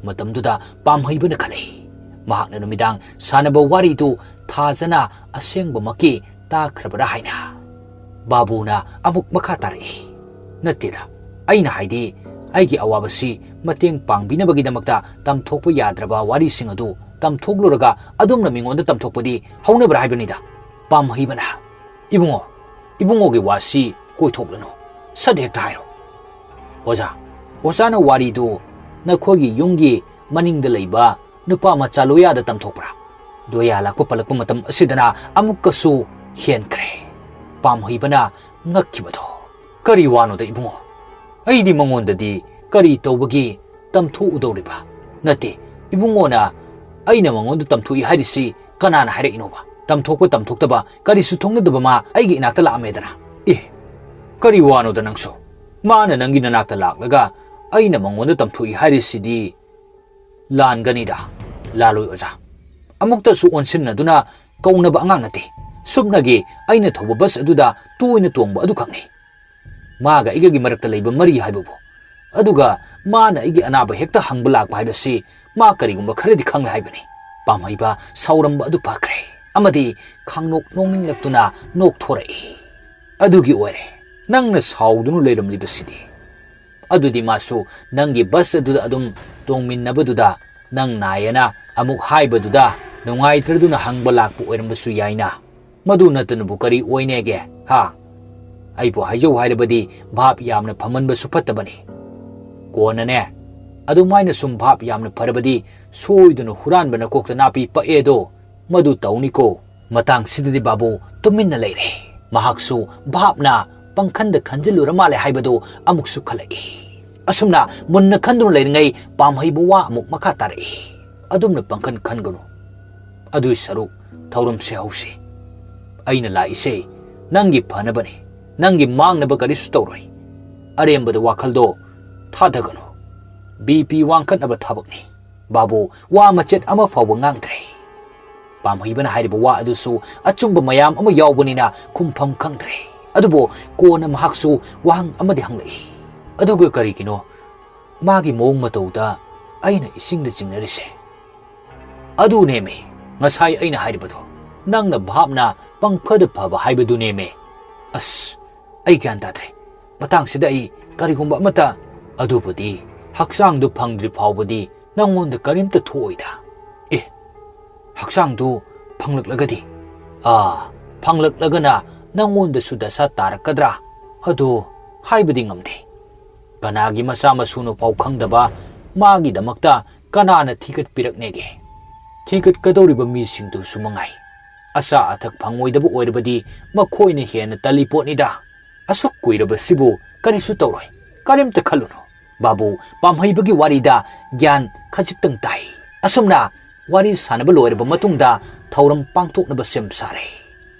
ꯃꯇꯝꯗꯨꯗ ꯄꯥꯝꯍꯩꯕꯅ ꯈꯜꯂꯛꯏ, ꯃꯍꯥꯛꯅ ꯅꯨꯃꯤꯗꯥꯡ ꯁꯥꯟꯅꯕ ꯋꯥꯔꯤꯗꯨ ꯊꯥꯖꯅ ꯑꯁꯦꯡꯕꯃꯛꯀꯤ ꯇꯥꯈ꯭ꯔꯕꯔꯥ ꯍꯥꯏꯅ꯫ ꯕꯥꯕꯨꯅ ꯑꯃꯨꯛ ꯃꯈꯥ ꯇꯥꯔꯛꯏ, "ꯅꯠꯇꯦꯗ, ꯑꯩꯅ ꯍꯥꯏꯗꯤ ꯑꯩꯒꯤ ꯑꯋꯥꯕꯁꯤ ꯃꯇꯦꯡ ꯄꯥꯡꯕꯤꯅꯕꯒꯤꯗꯃꯛꯇ ꯇꯝꯊꯣꯛꯄ ꯌꯥꯗ꯭ꯔꯕ ꯋꯥꯔꯤꯁꯤꯡ ꯑꯗꯨ ꯇꯝꯊꯣꯛꯂꯨꯔꯒ ꯑꯗꯨꯝꯅ ꯃꯤꯉꯣꯟꯗ ꯇꯝꯊꯣꯛꯄꯗꯤ ꯍꯧꯅꯕ꯭ꯔꯥ ꯍꯥꯏꯕꯅꯤꯗ꯫" ꯄꯥꯝꯍꯩꯕꯅ, "ꯏꯕꯨꯡꯉꯣ, ꯏꯕꯨꯡꯉꯣꯒꯤ ꯋꯥꯁꯤ ꯀꯣꯏꯊꯣꯛꯂꯅꯨ, ꯁꯠ ꯍꯦꯛꯇ ꯍꯥꯏꯔꯣ꯫" "ꯑꯣꯖꯥ, ꯑꯣꯖꯥꯅ ꯋꯥꯔꯤꯗꯨ ꯅꯈꯣꯏꯒꯤ ꯌꯨꯝꯒꯤ ꯃꯅꯤꯡꯗ ꯂꯩꯕ ꯅꯨꯄꯥ ꯃꯆꯥ ꯂꯣꯌꯥꯗ ꯇꯝꯊꯣꯛꯄ꯭ꯔꯥ?" ꯂꯣꯌꯥ ꯂꯥꯛꯄ ꯄꯜꯂꯛꯄ ꯃꯇꯝ ꯑꯁꯤꯗꯅ ꯑꯃꯨꯛꯀꯁꯨ ꯍꯦꯟꯈ꯭ꯔꯦ ꯄꯥꯝꯍꯩꯕꯅ ꯉꯛꯈꯤꯕꯗꯣ꯫ "ꯀꯔꯤ ꯋꯥꯅꯣꯗ ꯏꯕꯨꯡꯉꯣ? ꯑꯩꯗꯤ ꯃꯉꯣꯟꯗꯗꯤ ꯀꯔꯤ ꯇꯧꯕꯒꯤ ꯇꯝꯊꯣꯛꯎꯗꯧꯔꯤꯕ? ꯅꯠꯇꯦ, ꯏꯕꯨꯡꯉꯣꯅ ꯑꯩꯅ ꯃꯉꯣꯟꯗ ꯇꯝꯊꯣꯛꯏ ꯍꯥꯏꯔꯤꯁꯤ ꯀꯅꯥꯅ ꯍꯥꯏꯔꯛꯏꯅꯣꯕ? ꯇꯝꯊꯣꯛꯄ ꯇꯝꯊꯣꯛꯇꯕ ꯀꯔꯤꯁꯨ ꯊꯣꯛꯅꯗꯕ ꯃꯥ ꯑꯩꯒꯤ ꯏꯅꯥꯛꯇ ꯂꯥꯛꯑꯝꯃꯦꯗꯅ꯫" "ꯑꯦ, ꯀꯔꯤ ꯋꯥꯅꯣꯗ ꯅꯪꯁꯨ? ꯃꯥꯅ ꯅꯪꯒꯤ ꯅꯅꯥꯛꯇ ꯂꯥꯛꯂꯒ ꯑꯩꯅ ꯃꯉꯣꯟꯗ ꯇꯝꯊꯣꯛꯏ ꯍꯥꯏꯔꯤꯁꯤꯗꯤ ꯂꯥꯟꯒꯅꯤꯗ, ꯂꯥꯜꯂꯣꯏ ꯑꯣꯖꯥ꯫ ꯑꯃꯨꯛꯇꯁꯨ ꯑꯣꯟꯁꯤꯟꯅꯗꯨꯅ ꯀꯧꯅꯕ ꯑꯉꯥꯡ ꯅꯠꯇꯦ꯫ ꯁꯨꯞꯅꯒꯤ ꯑꯩꯅ ꯊꯧꯕ ꯕꯁ ꯑꯗꯨꯗ ꯇꯣꯏꯅ ꯇꯣꯡꯕ ꯑꯗꯨꯈꯛꯅꯤ ꯃꯥꯒ ꯑꯩꯒꯒꯤ ꯃꯔꯛꯇ ꯂꯩꯕ ꯃꯔꯤ ꯍꯥꯏꯕꯕꯨ꯫ ꯑꯗꯨꯒ ꯃꯥꯅ ꯑꯩꯒꯤ ꯑꯅꯥꯕ ꯍꯦꯛꯇ ꯍꯪꯕ ꯂꯥꯛꯄ ꯍꯥꯏꯕꯁꯤ ꯃꯥ ꯀꯔꯤꯒꯨꯝꯕ ꯈꯔꯗꯤ ꯈꯪꯂꯦ ꯍꯥꯏꯕꯅꯤ꯫" ꯄꯥꯝꯍꯩꯕ ꯁꯥꯎꯔꯝꯕ ꯑꯗꯨ ꯐꯈ꯭ꯔꯦ ꯑꯃꯗꯤ ꯈꯥꯡꯅꯣꯛ ꯅꯣꯛꯅꯤꯡꯂꯛꯇꯨꯅ ꯅꯣꯛꯊꯣꯔꯛꯏ꯫ "ꯑꯗꯨꯒꯤ ꯑꯣꯏꯔꯦ ꯅꯪꯅ ꯁꯥꯎꯗꯨꯅ ꯂꯩꯔꯝꯂꯤꯕꯁꯤꯗꯤ꯫ ꯑꯗꯨꯗꯤ ꯃꯥꯁꯨ ꯅꯪꯒꯤ ꯕꯁ ꯑꯗꯨꯗ ꯑꯗꯨꯝ ꯇꯣꯡꯃꯤꯟꯅꯕꯗꯨꯗ ꯅꯪ ꯅꯥꯏꯌꯦꯅ ꯑꯃꯨꯛ ꯍꯥꯏꯕꯗꯨꯗ ꯅꯨꯡꯉꯥꯏꯇ꯭ꯔꯗꯨꯅ ꯍꯪꯕ ꯂꯥꯛꯄ ꯑꯣꯏꯔꯝꯕꯁꯨ ꯌꯥꯏꯅ꯫ ꯃꯗꯨ ꯅꯠꯇꯅꯕꯨ ꯀꯔꯤ ꯑꯣꯏꯅꯦꯒꯦ, ꯍꯥ? ꯑꯩꯕꯨ ꯍꯥꯏꯖꯧ ꯍꯥꯏꯔꯕꯗꯤ ꯚꯥꯞ ꯌꯥꯝꯅ ꯐꯃꯟꯕꯁꯨ ꯐꯠꯇꯕꯅꯤ꯫ ꯀꯣꯟꯅꯅꯦ, ꯑꯗꯨꯃꯥꯏꯅ ꯁꯨꯝ ꯚꯥꯞ ꯌꯥꯝꯅ ꯐꯔꯕꯗꯤ ꯁꯣꯏꯗꯅ ꯍꯨꯔꯥꯟꯕ ꯅꯀꯣꯛꯇ ꯅꯥꯄꯤ ꯄꯛꯑꯦꯗꯣ ꯃꯗꯨ ꯇꯧꯅꯤꯀꯣ꯫" ꯃꯇꯥꯡꯁꯤꯗꯗꯤ ꯕꯥꯕꯨ ꯇꯨꯃꯤꯟꯅ ꯂꯩꯔꯦ꯫ ꯃꯍꯥꯛꯁꯨ ꯚꯥꯞꯅ ꯄꯪꯈꯟꯗ ꯈꯟꯖꯤꯜꯂꯨꯔ ꯃꯥꯜꯂꯦ ꯍꯥꯏꯕꯗꯨ ꯑꯃꯨꯛꯁꯨ ꯈꯜꯂꯛꯏ꯫ ꯑꯁꯨꯝꯅ ꯃꯨꯟꯅ ꯈꯟꯗꯨꯅ ꯂꯩꯔꯤꯉꯩ ꯄꯥꯝꯍꯩꯕ ꯋꯥ ꯑꯃꯨꯛ ꯃꯈꯥ ꯇꯥꯔꯛꯏ, "ꯑꯗꯨꯝꯅ ꯄꯪꯈꯟ ꯈꯟꯒꯅꯨ꯫ ꯑꯗꯨꯏ ꯁꯔꯨꯛ ꯊꯧꯔꯝꯁꯦ ꯍꯧꯁꯤ꯫ ꯑꯩꯅ ꯂꯥꯛꯏꯁꯦ ꯅꯪꯒꯤ ꯐꯅꯕꯅꯤ꯫ ꯅꯪꯒꯤ ꯃꯥꯡꯅꯕ ꯀꯔꯤꯁꯨ ꯇꯧꯔꯣꯏ꯫ ꯑꯔꯦꯝꯕꯗ ꯋꯥꯈꯜꯗꯣ ꯊꯥꯗꯒꯅꯨ꯫ ꯕꯤ ꯄꯤ ꯋꯥꯡꯈꯠꯅꯕ ꯊꯕꯛꯅꯤ꯫" ꯕꯥꯕꯨ ꯋꯥ ꯃꯆꯦꯠ ꯑꯃ ꯐꯥꯎꯕ ꯉꯥꯡꯗ꯭ꯔꯦ꯫ ꯄꯥꯝꯍꯩꯕꯅ ꯍꯥꯏꯔꯤꯕ ꯋꯥ ꯑꯗꯨꯁꯨ ꯑꯆꯨꯝꯕ ꯃꯌꯥꯝ ꯑꯃ ꯌꯥꯎꯕꯅꯤꯅ ꯈꯨꯝꯐꯝ ꯈꯪꯗ꯭ꯔꯦ꯫ ꯑꯗꯨꯕꯨ ꯀꯣꯟꯅ ꯃꯍꯥꯛꯁꯨ ꯋꯥꯍꯪ ꯑꯃꯗꯤ ꯍꯪꯂꯛꯏ꯫ "ꯑꯗꯨꯒ ꯀꯔꯤꯒꯤꯅꯣ ꯃꯥꯒꯤ ꯃꯑꯣꯡ ꯃꯇꯧꯗ ꯑꯩꯅ ꯏꯁꯤꯡꯗ ꯆꯤꯡꯅꯔꯤꯁꯦ?" "ꯑꯗꯨꯅꯦꯃꯤ, ꯉꯁꯥꯏ ꯑꯩꯅ ꯍꯥꯏꯔꯤꯕꯗꯣ, ꯅꯪꯅ ꯚꯥꯞꯅ ꯄꯪꯐꯗ ꯐꯕ ꯍꯥꯏꯕꯗꯨꯅꯦꯃꯤ꯫ ꯑꯁ, ꯑꯩ ꯒ꯭ꯌꯥꯟ ꯇꯥꯗ꯭ꯔꯦ꯫ ꯃꯇꯥꯡꯁꯤꯗ ꯑꯩ ꯀꯔꯤꯒꯨꯝꯕ ꯑꯃꯠꯇ, ꯑꯗꯨꯕꯨꯗꯤ ꯍꯛꯆꯥꯡꯗꯨ ꯐꯪꯗ꯭ꯔꯤ ꯐꯥꯎꯕꯗꯤ ꯅꯪꯉꯣꯟꯗ ꯀꯔꯤꯝꯇ ꯊꯣꯛꯑꯣꯏꯗ꯫ ꯑꯦ, ꯍꯛꯆꯥꯡꯗꯨ ꯐꯪꯂꯛꯂꯒꯗꯤ, ꯑꯥ, ꯐꯪꯂꯛꯂꯒꯅ ꯅꯪꯉꯣꯟꯗꯁꯨ ꯗꯁꯥ ꯇꯥꯔꯛꯀꯗ꯭ꯔꯥ? ꯑꯗꯨ ꯍꯥꯏꯕꯗꯤ ꯉꯝꯗꯦ꯫ ꯀꯅꯥꯒꯤ ꯃꯆꯥ ꯃꯁꯨꯅꯣ ꯐꯥꯎ ꯈꯪꯗꯕ ꯃꯥꯒꯤꯗꯃꯛꯇ ꯀꯅꯥꯅ ꯊꯤꯒꯠꯄꯤꯔꯛꯅꯦꯒꯦ? ꯊꯤꯒꯠꯀꯗꯧꯔꯤꯕ ꯃꯤꯁꯤꯡꯗꯨꯁꯨ ꯃꯉꯥꯏ꯫ ꯑꯆꯥ ꯑꯊꯛ ꯐꯪꯉꯣꯏꯗꯕ ꯑꯣꯏꯔꯕꯗꯤ ꯃꯈꯣꯏꯅ ꯍꯦꯟꯅ ꯇꯜꯂꯤ ꯄꯣꯠꯅꯤꯗ꯫ ꯑꯁꯨꯛ ꯀꯨꯏꯔꯕꯁꯤꯕꯨ ꯀꯔꯤꯁꯨ ꯇꯧꯔꯣꯏ, ꯀꯔꯤꯝꯇ ꯈꯜꯂꯨꯅꯨ꯫" ꯕꯥꯕꯨ ꯄꯥꯝꯍꯩꯕꯒꯤ ꯋꯥꯔꯤꯗ ꯒ꯭ꯌꯥꯟ ꯈꯖꯤꯛꯇꯪ ꯇꯥꯏ꯫ ꯑꯁꯨꯝꯅ ꯋꯥꯔꯤ ꯁꯥꯟꯅꯕ ꯂꯣꯏꯔꯕ ꯃꯇꯨꯡꯗ ꯊꯧꯔꯝ ꯄꯥꯡꯊꯣꯛꯅꯕ ꯁꯦꯝ ꯁꯥꯔꯦ꯫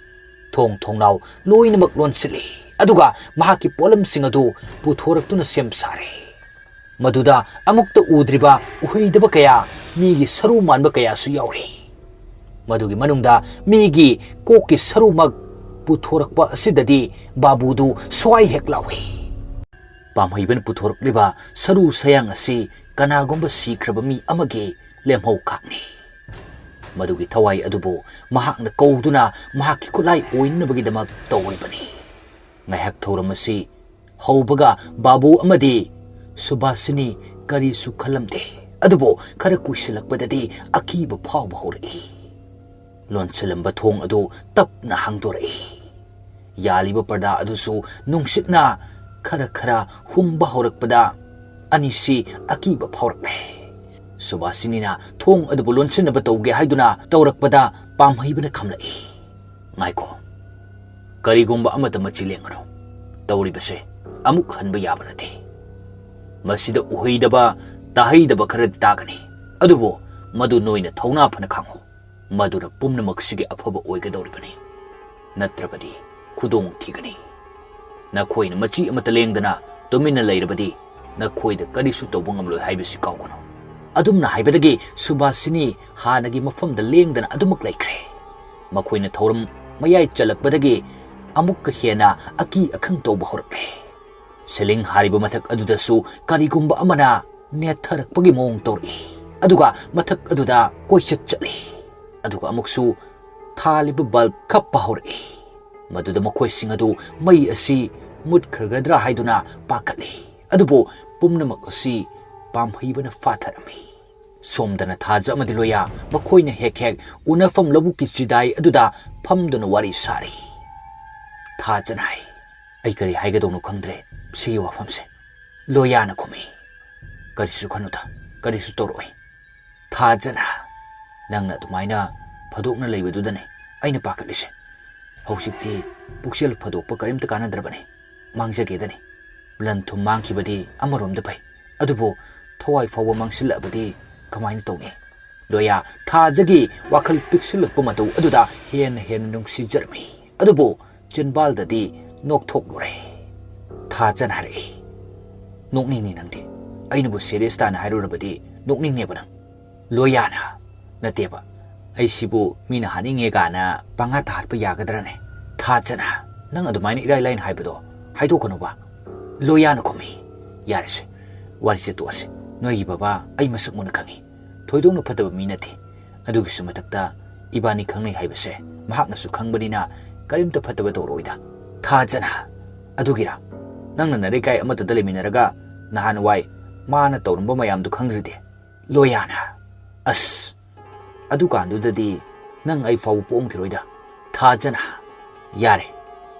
ꯊꯣꯡ ꯊꯣꯡꯅꯥꯎ ꯂꯣꯏꯅꯃꯛ ꯂꯣꯟꯁꯤꯜꯂꯤ, ꯑꯗꯨꯒ ꯃꯍꯥꯛꯀꯤ ꯄꯣꯠꯂꯝꯁꯤꯡ ꯑꯗꯨ ꯄꯨꯊꯣꯔꯛꯇꯨꯅ ꯁꯦꯝ ꯁꯥꯔꯦ꯫ ꯃꯗꯨꯗ ꯑꯃꯨꯛꯇ ꯎꯗ꯭ꯔꯤꯕ ꯎꯍꯩꯗꯕ ꯀꯌꯥ, ꯃꯤꯒꯤ ꯁꯔꯨ ꯃꯥꯟꯕ ꯀꯌꯥꯁꯨ ꯌꯥꯎꯔꯤ꯫ ꯃꯗꯨꯒꯤ ꯃꯅꯨꯡꯗ ꯃꯤꯒꯤ ꯀꯣꯛꯀꯤ ꯁꯔꯨꯃꯛ ꯄꯨꯊꯣꯔꯛꯄ ꯑꯁꯤꯗꯗꯤ ꯕꯥꯕꯨꯗꯨ ꯁ꯭ꯋꯥꯏ ꯍꯦꯛ ꯂꯥꯎꯏ꯫ ꯄꯥꯝꯍꯩꯕꯅ ꯄꯨꯊꯣꯔꯛꯂꯤꯕ ꯁꯔꯨ ꯁꯌꯥꯡ ꯑꯁꯤ ꯀꯅꯥꯒꯨꯝꯕ ꯁꯤꯈ꯭ꯔꯕ ꯃꯤ ꯑꯃꯒꯤ ꯂꯦꯝꯍꯧ ꯈꯥꯛꯅꯤ꯫ ꯃꯗꯨꯒꯤ ꯊꯋꯥꯏ ꯑꯗꯨꯕꯨ ꯃꯍꯥꯛꯅ ꯀꯧꯗꯨꯅ ꯃꯍꯥꯛꯀꯤ ꯈꯨꯠꯂꯥꯏ ꯑꯣꯏꯅꯅꯕꯒꯤꯗꯃꯛ ꯇꯧꯔꯤꯕꯅꯤ꯫ ꯉꯥꯏꯍꯥꯛ ꯊꯧꯔꯝ ꯑꯁꯤ ꯍꯧꯕꯒ ꯕꯥꯕꯨ ꯑꯃꯗꯤ ꯁꯨꯕꯥꯁꯤꯅꯤ ꯀꯔꯤꯁꯨ ꯈꯜꯂꯝꯗꯦ꯫ ꯑꯗꯨꯕꯨ ꯈꯔ ꯀꯨꯏꯁꯤꯜꯂꯛꯄꯗꯗꯤ ꯑꯀꯤꯕ ꯐꯥꯎꯕ ꯍꯧꯔꯛꯏ꯫ ꯂꯣꯟꯁꯤꯜꯂꯝꯕ ꯊꯣꯡ ꯑꯗꯨ ꯇꯞꯅ ꯍꯥꯡꯗꯣꯔꯛꯏ꯫ ꯌꯥꯜꯂꯤꯕ ꯄꯔꯗꯥ ꯑꯗꯨꯁꯨ ꯅꯨꯡꯁꯤꯠꯅ ꯈꯔ ꯈꯔ ꯍꯨꯝꯕ ꯍꯧꯔꯛꯄꯗ ꯑꯅꯤꯁꯤ ꯑꯀꯤꯕ ꯐꯥꯎꯔꯛꯂꯦ꯫ ꯁꯨꯕꯥꯁꯤꯅꯤꯅ ꯊꯣꯡ ꯑꯗꯨꯕꯨ ꯂꯣꯟꯁꯤꯟꯅꯕ ꯇꯧꯒꯦ ꯍꯥꯏꯗꯨꯅ ꯇꯧꯔꯛꯄꯗ ꯄꯥꯝꯍꯩꯕꯅ ꯈꯝꯂꯛꯏ꯫ "ꯉꯥꯏꯈꯣ, ꯀꯔꯤꯒꯨꯝꯕ ꯑꯃꯠꯇ ꯃꯆꯤ ꯂꯦꯡꯒꯅꯨ꯫ ꯇꯧꯔꯤꯕꯁꯦ ꯑꯃꯨꯛ ꯍꯟꯕ ꯌꯥꯕ ꯅꯠꯇꯦ꯫ ꯃꯁꯤꯗ ꯎꯍꯩꯗꯕ, ꯇꯥꯍꯩꯗꯕ ꯈꯔꯗꯤ ꯇꯥꯒꯅꯤ, ꯑꯗꯨꯕꯨ ꯃꯗꯨ ꯅꯣꯏꯅ ꯊꯧꯅꯥ ꯐꯅ ꯈꯥꯡꯉꯨ꯫ ꯃꯗꯨꯅ ꯄꯨꯝꯅꯃꯛꯁꯤꯒꯤ ꯑꯐꯕ ꯑꯣꯏꯒꯗꯧꯔꯤꯕꯅꯤ꯫ ꯅꯠꯇ꯭ꯔꯕꯗꯤ ꯈꯨꯗꯣꯡ ꯊꯤꯒꯅꯤ꯫ ꯅꯈꯣꯏꯅ ꯃꯆꯤ ꯑꯃꯠꯇ ꯂꯦꯡꯗꯅ ꯇꯨꯃꯤꯟꯅ ꯂꯩꯔꯕꯗꯤ ꯅꯈꯣꯏꯗ ꯀꯔꯤꯁꯨ ꯇꯧꯕ ꯉꯝꯂꯣꯏ ꯍꯥꯏꯕꯁꯤ ꯀꯥꯎꯒꯅꯨ꯫" ꯑꯗꯨꯝꯅ ꯍꯥꯏꯕꯗꯒꯤ ꯁꯨꯕꯥꯁꯤꯅꯤ ꯍꯥꯟꯅꯒꯤ ꯃꯐꯝꯗ ꯂꯦꯡꯗꯅ ꯑꯗꯨꯃꯛ ꯂꯩꯈ꯭ꯔꯦ꯫ ꯃꯈꯣꯏꯅ ꯊꯧꯔꯝ ꯃꯌꯥꯏ ꯆꯜꯂꯛꯄꯗꯒꯤ ꯑꯃꯨꯛꯀ ꯍꯦꯟꯅ ꯑꯀꯤ ꯑꯈꯪ ꯇꯧꯕ ꯍꯧꯔꯛꯂꯦ꯫ ꯁꯤꯂꯤꯡ ꯍꯥꯏꯔꯤꯕ ꯃꯊꯛ ꯑꯗꯨꯗꯁꯨ ꯀꯔꯤꯒꯨꯝꯕ ꯑꯃꯅ ꯅꯦꯠꯊꯔꯛꯄꯒꯤ ꯃꯑꯣꯡ ꯇꯧꯔꯛꯏ꯫ ꯑꯗꯨꯒ ꯃꯊꯛ ꯑꯗꯨꯗ ꯀꯣꯏꯆꯠ ꯆꯠꯂꯤ꯫ ꯑꯗꯨꯒ ꯑꯃꯨꯛꯁꯨ ꯊꯥꯜꯂꯤꯕ ꯕꯜꯕ ꯈꯞꯄ ꯍꯧꯔꯛꯏ꯫ ꯃꯗꯨꯗ ꯃꯈꯣꯏꯁꯤꯡ ꯑꯗꯨ ꯃꯩ ꯑꯁꯤ ꯃꯨꯠꯈ꯭ꯔꯒꯗ꯭ꯔꯥ ꯍꯥꯏꯗꯨꯅ ꯄꯥꯈꯠꯂꯤ꯫ ꯑꯗꯨꯕꯨ ꯄꯨꯝꯅꯃꯛ ꯑꯁꯤ ꯄꯥꯝꯍꯩꯕꯅ ꯐꯥꯊꯔꯝꯃꯤ꯫ ꯁꯣꯝꯗꯅ ꯊꯥꯖ ꯑꯃꯗꯤ ꯂꯣꯌꯥ ꯃꯈꯣꯏꯅ ꯍꯦꯛ ꯍꯦꯛ ꯎꯅꯐꯝ ꯂꯧꯕꯨꯛꯀꯤ ꯆꯤꯗꯥꯏ ꯑꯗꯨꯗ ꯐꯝꯗꯨꯅ ꯋꯥꯔꯤ ꯁꯥꯔꯤ꯫ ꯊꯥꯖꯅ ꯍꯥꯏ, "ꯑꯩ ꯀꯔꯤ ꯍꯥꯏꯒꯗꯧꯅꯣ ꯈꯪꯗ꯭ꯔꯦ ꯁꯤꯒꯤ ꯋꯥꯐꯝꯁꯦ꯫" ꯂꯣꯌꯥꯅ ꯈꯨꯝꯃꯤ, "ꯀꯔꯤꯁꯨ ꯈꯟꯅꯨꯗ, ꯀꯔꯤꯁꯨ ꯇꯧꯔꯛꯑꯣꯏ꯫" ꯊꯥꯖꯅ, "ꯅꯪꯅ ꯑꯗꯨꯃꯥꯏꯅ ꯐꯥꯗꯣꯛꯅ ꯂꯩꯕꯗꯨꯗꯅꯦ ꯑꯩꯅ ꯄꯥꯈꯠꯂꯤꯁꯦ꯫ ꯍꯧꯖꯤꯛꯇꯤ ꯄꯨꯛꯆꯦꯜ ꯐꯥꯗꯣꯛꯄ ꯀꯔꯤꯝꯇ ꯀꯥꯟꯅꯗ꯭ꯔꯕꯅꯤ꯫ ꯃꯥꯡꯖꯒꯦꯗꯅꯤ꯫ ꯂꯟ ꯊꯨꯝ ꯃꯥꯡꯈꯤꯕꯗꯤ ꯑꯃꯔꯣꯝꯗ ꯐꯩ, ꯑꯗꯨꯕꯨ ꯊꯋꯥꯏ ꯐꯥꯎꯕ ꯃꯥꯡꯁꯤꯜꯂꯛꯑꯕꯗꯤ ꯀꯃꯥꯏꯅ ꯇꯧꯅꯤ?" ꯂꯣꯌꯥ ꯊꯥꯖꯒꯤ ꯋꯥꯈꯜ ꯄꯤꯛꯁꯤꯜꯂꯛꯄ ꯃꯇꯧ ꯑꯗꯨꯗ ꯍꯦꯟꯅ ꯍꯦꯟꯅ ꯅꯨꯡꯁꯤꯖꯔꯝꯃꯤ꯫ ꯑꯗꯨꯕꯨ ꯆꯤꯟꯕꯥꯜꯗꯗꯤ ꯅꯣꯛꯊꯣꯛꯂꯨꯔꯦ꯫ ꯊꯥꯖꯅ ꯍꯥꯏꯔꯛꯏ, "ꯅꯣꯛꯅꯤꯡꯅꯤ ꯅꯪꯗꯤ꯫ ꯑꯩꯅꯕꯨ ꯁꯦꯔꯤꯌꯁ ꯇꯥꯅ ꯍꯥꯏꯔꯨꯔꯕꯗꯤ ꯅꯣꯛꯅꯤꯡꯅꯦꯕ ꯅꯪ꯫" ꯂꯣꯌꯥꯅ, "ꯅꯠꯇꯦꯕ, ꯑꯩꯁꯤꯕꯨ ꯃꯤꯅ ꯍꯥꯠꯅꯤꯡꯉꯦ ꯀꯥꯏꯅ ꯄꯪꯍꯥꯠꯇ ꯍꯥꯠꯄ ꯌꯥꯒꯗ꯭ꯔꯅꯦ?" ꯊꯥꯖꯅ, "ꯅꯪ ꯑꯗꯨꯃꯥꯏꯅ ꯏꯔꯥꯏ ꯂꯥꯏꯅ ꯍꯥꯏꯕꯗꯣ ꯍꯥꯏꯗꯣꯛꯀꯅꯨꯕ꯫" ꯂꯣꯌꯥꯅ ꯈꯨꯝꯃꯤ, "ꯌꯥꯔꯦꯁꯦ, ꯋꯥꯔꯤꯁꯦ ꯇꯣꯛꯑꯁꯤ꯫ ꯅꯣꯏꯒꯤ ꯕꯕꯥ ꯑꯩ ꯃꯁꯛ ꯃꯨꯟꯅ ꯈꯪꯉꯤ꯫ ꯊꯣꯏꯗꯣꯛꯅ ꯐꯠꯇꯕ ꯃꯤ ꯅꯠꯇꯦ꯫ ꯑꯗꯨꯒꯤꯁꯨ ꯃꯊꯛꯇ ꯏꯕꯥꯅꯤ ꯈꯪꯅꯩ ꯍꯥꯏꯕꯁꯦ ꯃꯍꯥꯛꯅꯁꯨ ꯈꯪꯕꯅꯤꯅ ꯀꯔꯤꯝꯇ ꯐꯠꯇꯕ ꯇꯧꯔꯛꯑꯣꯏꯗ꯫" ꯊꯥꯖꯅ, "ꯑꯗꯨꯒꯤꯔ? ꯅꯪꯅ ꯅꯔꯩꯀꯥꯏ ꯑꯃꯠꯇꯗ ꯂꯩꯃꯤꯟꯅꯔꯒ ꯅꯍꯥꯟꯋꯥꯏ ꯃꯥꯅ ꯇꯧꯔꯝꯕ ꯃꯌꯥꯝꯗꯨ ꯈꯪꯗ꯭ꯔꯗꯤ?" ꯂꯣꯌꯥꯅ, "ꯑꯁ, ꯑꯗꯨꯀꯥꯟꯗꯨꯗꯗꯤ ꯅꯪ ꯑꯩ ꯐꯥꯎꯕ ꯄꯣꯛꯑꯝꯈꯤꯔꯣꯏꯗ꯫" ꯊꯥꯖꯅ, "ꯌꯥꯔꯦ,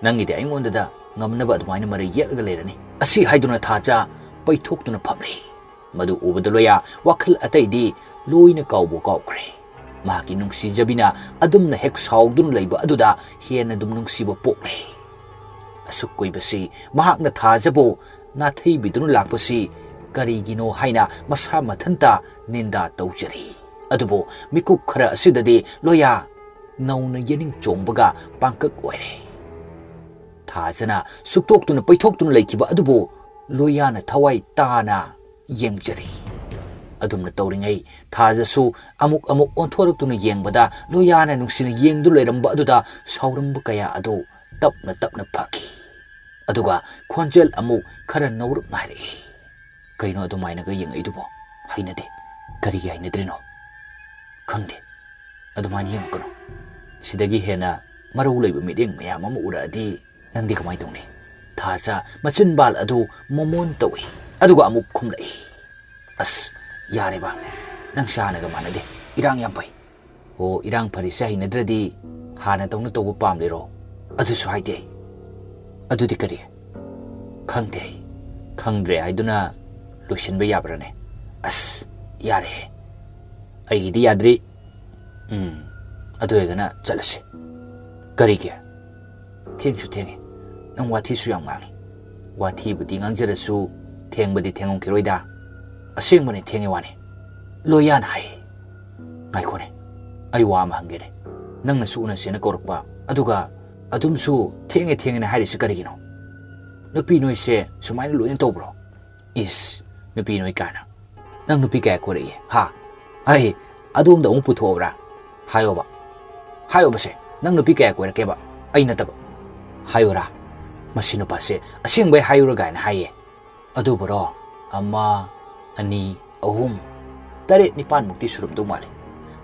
ꯅꯪꯒꯤꯗꯤ ꯑꯩꯉꯣꯟꯗꯗ ꯉꯝꯅꯕ ꯑꯗꯨꯃꯥꯏꯅ ꯃꯔꯩ ꯌꯦꯠꯂꯒ ꯂꯩꯔꯅꯤ꯫" ꯑꯁꯤ ꯍꯥꯏꯗꯨꯅ ꯊꯥꯖ ꯄꯩꯊꯣꯛꯇꯨꯅ ꯐꯝꯂꯤ꯫ ꯃꯗꯨ ꯎꯕꯗ ꯂꯣꯌꯥ ꯋꯥꯈꯜ ꯑꯇꯩꯗꯤ ꯂꯣꯏꯅ ꯀꯥꯎꯕꯨ ꯀꯥꯎꯈ꯭ꯔꯦ꯫ ꯃꯍꯥꯛꯀꯤ ꯅꯨꯡꯁꯤꯖꯕꯤꯅ ꯑꯗꯨꯝꯅ ꯍꯦꯛ ꯁꯥꯎꯗꯨꯅ ꯂꯩꯕ ꯑꯗꯨꯗ ꯍꯦꯟꯅ ꯑꯗꯨꯝ ꯅꯨꯡꯁꯤꯕ ꯄꯣꯛꯂꯦ꯫ ꯑꯁꯨꯛ ꯀꯨꯏꯕꯁꯤ ꯃꯍꯥꯛꯅ ꯊꯥꯖꯕꯨ ꯅꯥꯊꯩꯕꯤꯗꯨꯅ ꯂꯥꯛꯄꯁꯤ ꯀꯔꯤꯒꯤꯅꯣ ꯍꯥꯏꯅ ꯃꯁꯥ ꯃꯊꯟꯇ ꯅꯤꯟꯗꯥ ꯇꯧꯖꯔꯤ꯫ ꯑꯗꯨꯕꯨ ꯃꯤꯀꯨꯞ ꯈꯔ ꯑꯁꯤꯗꯗꯤ ꯂꯣꯌꯥ ꯅꯧꯅ ꯌꯦꯅꯤꯡ ꯆꯣꯡꯕꯒ ꯄꯥꯡꯀꯛ ꯑꯣꯏꯔꯦ꯫ ꯊꯥꯖꯅ ꯁꯨꯛꯇꯣꯛꯇꯨꯅ ꯄꯩꯊꯣꯛꯇꯨꯅ ꯂꯩꯈꯤꯕ ꯑꯗꯨꯕꯨ ꯂꯣꯌꯥꯅ ꯊꯋꯥꯏ ꯇꯥꯅ ꯌꯦꯡꯖꯔꯤ꯫ ꯑꯗꯨꯝꯅ ꯇꯧꯔꯤꯉꯩ ꯊꯥꯖꯁꯨ ꯑꯃꯨꯛ ꯑꯃꯨꯛ ꯑꯣꯟꯊꯣꯔꯛꯇꯨꯅ ꯌꯦꯡꯕꯗ ꯂꯣꯌꯥꯅ ꯅꯨꯡꯁꯤꯅ ꯌꯦꯡꯗꯨ ꯂꯩꯔꯝꯕ ꯑꯗꯨꯗ ꯁꯥꯎꯔꯝꯕ ꯀꯌꯥ ꯑꯗꯨ ꯇꯞꯅ ꯇꯞꯅ ꯐꯈꯤ꯫ ꯑꯗꯨꯒ ꯈꯣꯟꯖꯦꯜ ꯑꯃꯨꯛ ꯈꯔ ꯅꯧꯔꯞꯅ ꯍꯥꯏꯔꯛꯏ, "ꯀꯩꯅꯣ ꯑꯗꯨꯃꯥꯏꯅꯒ ꯌꯦꯡꯉꯛꯏꯗꯨꯕꯣ? ꯍꯩꯅꯗꯦ꯫ ꯀꯔꯤꯒꯤ ꯍꯩꯅꯗ꯭ꯔꯤꯅꯣ?" "ꯈꯪꯗꯦ꯫ ꯑꯗꯨꯃꯥꯏꯅ ꯌꯦꯡꯉꯛꯀꯅꯨ꯫ ꯁꯤꯗꯒꯤ ꯍꯦꯟꯅ ꯃꯔꯧ ꯂꯩꯕ ꯃꯤꯠꯌꯦꯡ ꯃꯌꯥꯝ ꯑꯃ ꯎꯔꯛꯑꯗꯤ ꯅꯪꯗꯤ ꯀꯃꯥꯏꯅ ꯇꯧꯅꯤ?" ꯊꯥꯖ ꯃꯆꯤꯟꯕꯥꯜ ꯑꯗꯨ ꯃꯣꯃꯣꯟ ꯇꯧꯏ꯫ ꯑꯗꯨꯒ ꯑꯃꯨꯛ ꯈꯨꯝꯂꯛꯏ, "ꯑꯁ, ꯌꯥꯔꯦꯕ꯫ ꯅꯪꯁꯦ ꯍꯥꯟꯅꯒ ꯃꯥꯟꯅꯗꯦ꯫ ꯏꯔꯥꯡ ꯌꯥꯝ ꯐꯩ꯫" "ꯑꯣ, ꯏꯔꯥꯡ ꯐꯔꯤꯁꯦ ꯍꯩꯅꯗ꯭ꯔꯗꯤ ꯍꯥꯟꯅ ꯇꯧꯅ ꯇꯧꯕ ꯄꯥꯝꯂꯤꯔꯣ?" "ꯑꯗꯨꯁꯨ ꯍꯥꯏꯗꯦ ꯑꯩ꯫" "ꯑꯗꯨꯗꯤ ꯀꯔꯤ?" "ꯈꯪꯗꯦ ꯑꯩ꯫" "ꯈꯪꯗ꯭ꯔꯦ ꯍꯥꯏꯗꯨꯅ ꯂꯣꯏꯁꯤꯟꯕ ꯌꯥꯕ꯭ꯔꯥꯅꯦ?" "ꯑꯁ, ꯌꯥꯔꯦꯍꯦ꯫ ꯑꯩꯒꯤꯗꯤ ꯌꯥꯗ꯭ꯔꯤ꯫ ꯎꯝ, ꯑꯗꯨ ꯑꯣꯏꯔꯒꯅ ꯆꯠꯂꯁꯤ꯫" "ꯀꯔꯤꯒꯤ?" "ꯊꯦꯡꯁꯨ ꯊꯦꯡꯉꯦ꯫ ꯅꯪ ꯋꯥꯊꯤꯁꯨ ꯌꯥꯝ ꯉꯥꯡꯉꯤ꯫" "ꯋꯥꯊꯤꯕꯨꯗꯤ ꯉꯥꯡꯖꯔꯁꯨ ꯊꯦꯡꯕꯗꯤ ꯊꯦꯡꯉꯝꯈꯤꯔꯣꯏꯗ꯫ ꯑꯁꯦꯡꯕꯅꯤ, ꯊꯦꯡꯉꯦ ꯋꯥꯅꯤ꯫" ꯂꯣꯌꯥꯅ ꯍꯥꯏ꯫ "ꯉꯥꯏꯈꯣꯅꯦ, ꯑꯩ ꯋꯥ ꯑꯃ ꯍꯪꯒꯦꯅꯦ꯫ ꯅꯪꯅꯁꯨ ꯎꯅꯁꯦꯅ ꯀꯧꯔꯛꯄ, ꯑꯗꯨꯒ ꯑꯗꯨꯝꯁꯨ ꯊꯦꯡꯉꯦ ꯊꯦꯡꯉꯦꯅ ꯍꯥꯏꯔꯤꯁꯤ ꯀꯔꯤꯒꯤꯅꯣ? ꯅꯨꯄꯤ ꯅꯣꯏꯁꯦ ꯁꯨꯃꯥꯏꯅ ꯂꯣꯏꯅ ꯇꯧꯕ꯭ꯔꯣ?" "ꯏꯁ, ꯅꯨꯄꯤ ꯅꯣꯏ ꯀꯥꯏꯅ꯫ ꯅꯪ ꯅꯨꯄꯤ ꯀꯌꯥ ꯀꯣꯏꯔꯛꯏ, ꯍꯥ? ꯑꯩ ꯑꯗꯣꯝꯗ ꯑꯃꯨꯛ ꯄꯨꯊꯣꯛꯑꯕ꯭ꯔꯥ? ꯍꯥꯏꯌꯣꯕ꯫ ꯍꯥꯏꯌꯣꯕꯁꯦ, ꯅꯪ ꯅꯨꯄꯤ ꯀꯌꯥ ꯀꯣꯏꯔꯛꯀꯦꯕ? ꯑꯩ ꯅꯠꯇꯕ꯫ ꯍꯥꯏꯌꯨꯔꯥ? ꯃꯁꯤ ꯅꯨꯄꯥꯁꯦ ꯑꯁꯦꯡꯕꯩ ꯍꯥꯏꯌꯨꯔꯥ ꯀꯥꯏꯅ ꯍꯥꯏꯌꯦ꯫ ꯑꯗꯨꯕꯨꯔꯣ, ꯑꯃ, ꯑꯅꯤ, ꯑꯍꯨꯝ, ꯇꯔꯦꯠ ꯅꯤꯄꯥꯟꯃꯨꯛꯇꯤ ꯁꯨꯔꯝꯗꯧ ꯃꯥꯜꯂꯤ꯫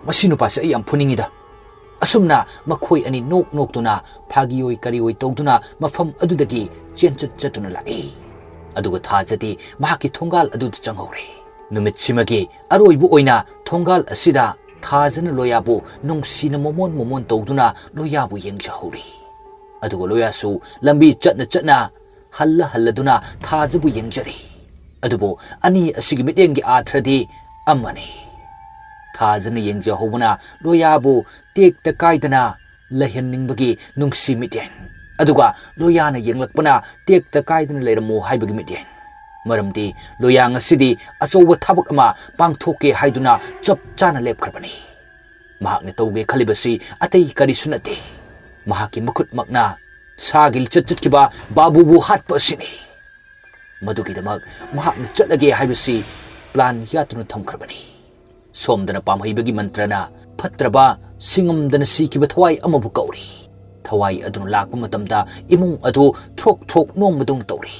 ꯃꯁꯤ ꯅꯨꯄꯥꯁꯦ ꯑꯩ ꯌꯥꯝ ꯐꯨꯅꯤꯡꯉꯤꯗ꯫" ꯑꯁꯨꯝꯅ ꯃꯈꯣꯏ ꯑꯅꯤ ꯅꯣꯛ ꯅꯣꯛꯇꯨꯅ, ꯐꯥꯒꯤ ꯑꯣꯏ ꯀꯔꯤ ꯑꯣꯏ ꯇꯧꯗꯨꯅ ꯃꯐꯝ ꯑꯗꯨꯗꯒꯤ ꯆꯦꯟꯆꯠ ꯆꯠꯇꯨꯅ ꯂꯥꯛꯏ꯫ ꯑꯗꯨꯒ ꯊꯥꯖꯗꯤ ꯃꯍꯥꯛꯀꯤ ꯊꯣꯡꯒꯥꯜ ꯑꯗꯨꯗ ꯆꯪꯍꯧꯔꯦ꯫ ꯅꯨꯃꯤꯠꯁꯤꯃꯒꯤ ꯑꯔꯣꯏꯕ ꯑꯣꯏꯅ ꯊꯣꯡꯒꯥꯜ ꯑꯁꯤꯗ ꯊꯥꯖꯅ ꯂꯣꯌꯥꯕꯨ ꯅꯨꯡꯁꯤꯅ ꯃꯣꯃꯣꯟ ꯃꯣꯃꯣꯟ ꯇꯧꯗꯨꯅ ꯂꯣꯌꯥꯕꯨ ꯌꯦꯡꯖꯍꯧꯔꯤ꯫ ꯑꯗꯨꯒ ꯂꯣꯌꯥꯁꯨ ꯂꯝꯕꯤ ꯆꯠꯅ ꯆꯠꯅ ꯍꯜꯂ ꯍꯜꯂꯗꯨꯅ ꯊꯥꯖꯕꯨ ꯌꯦꯡꯖꯔꯤ꯫ ꯑꯗꯨꯕꯨ ꯑꯅꯤ ꯑꯁꯤꯒꯤ ꯃꯤꯠꯌꯦꯡꯒꯤ ꯑꯥꯊ꯭ꯔꯗꯤ ꯑꯃꯅꯤ꯫ ꯊꯥꯖꯅ ꯌꯦꯡꯖꯍꯧꯕꯅ ꯂꯣꯌꯥꯕꯨ ꯇꯦꯛꯇ ꯀꯥꯏꯗꯅ ꯂꯩꯍꯟꯅꯤꯡꯕꯒꯤ ꯅꯨꯡꯁꯤ ꯃꯤꯠꯌꯦꯡ, ꯑꯗꯨꯒ ꯂꯣꯌꯥꯅ ꯌꯦꯡꯂꯛꯄꯅ ꯇꯦꯛꯇ ꯀꯥꯏꯗꯅ ꯂꯩꯔꯝꯃꯨ ꯍꯥꯏꯕꯒꯤ ꯃꯤꯠꯌꯦꯡ꯫ ꯃꯔꯝꯗꯤ ꯂꯣꯌꯥ ꯉꯁꯤꯗꯤ ꯑꯆꯧꯕ ꯊꯕꯛ ꯑꯃ ꯄꯥꯡꯊꯣꯛꯀꯦ ꯍꯥꯏꯗꯨꯅ ꯆꯞ ꯆꯥꯅ ꯂꯦꯞꯈ꯭ꯔꯕꯅꯤ꯫ ꯃꯍꯥꯛꯅ ꯇꯧꯒꯦ ꯈꯜꯂꯤꯕꯁꯤ ꯑꯇꯩ ꯀꯔꯤꯁꯨ ꯅꯠꯇꯦ, ꯃꯍꯥꯛꯀꯤ ꯃꯈꯨꯠꯃꯛꯅ ꯁꯥꯒꯤ ꯂꯤꯆꯠ ꯆꯠꯈꯤꯕ ꯕꯥꯕꯨꯕꯨ ꯍꯥꯠꯄ ꯑꯁꯤꯅꯤ꯫ ꯃꯗꯨꯒꯤꯗꯃꯛ ꯃꯍꯥꯛꯅ ꯆꯠꯂꯒꯦ ꯍꯥꯏꯕꯁꯤ ꯄ꯭ꯂꯥꯟ ꯌꯥꯠꯇꯨꯅ ꯊꯝꯈ꯭ꯔꯕꯅꯤ꯫ ꯁꯣꯝꯗꯅ ꯄꯥꯝꯍꯩꯕꯒꯤ ꯃꯟꯇ꯭ꯔꯅ ꯐꯠꯇ꯭ꯔꯕ, ꯁꯤꯡꯉꯝꯗꯅ ꯁꯤꯈꯤꯕ ꯊꯋꯥꯏ ꯑꯃꯕꯨ ꯀꯧꯔꯤ꯫ ꯊꯋꯥꯏ ꯑꯗꯨꯅ ꯂꯥꯛꯄ ꯃꯇꯝꯗ ꯏꯃꯨꯡ ꯑꯗꯨ ꯊ꯭ꯔꯣꯛ ꯊ꯭ꯔꯣꯛ ꯅꯣꯡꯕꯗꯧꯅ ꯇꯧꯔꯤ꯫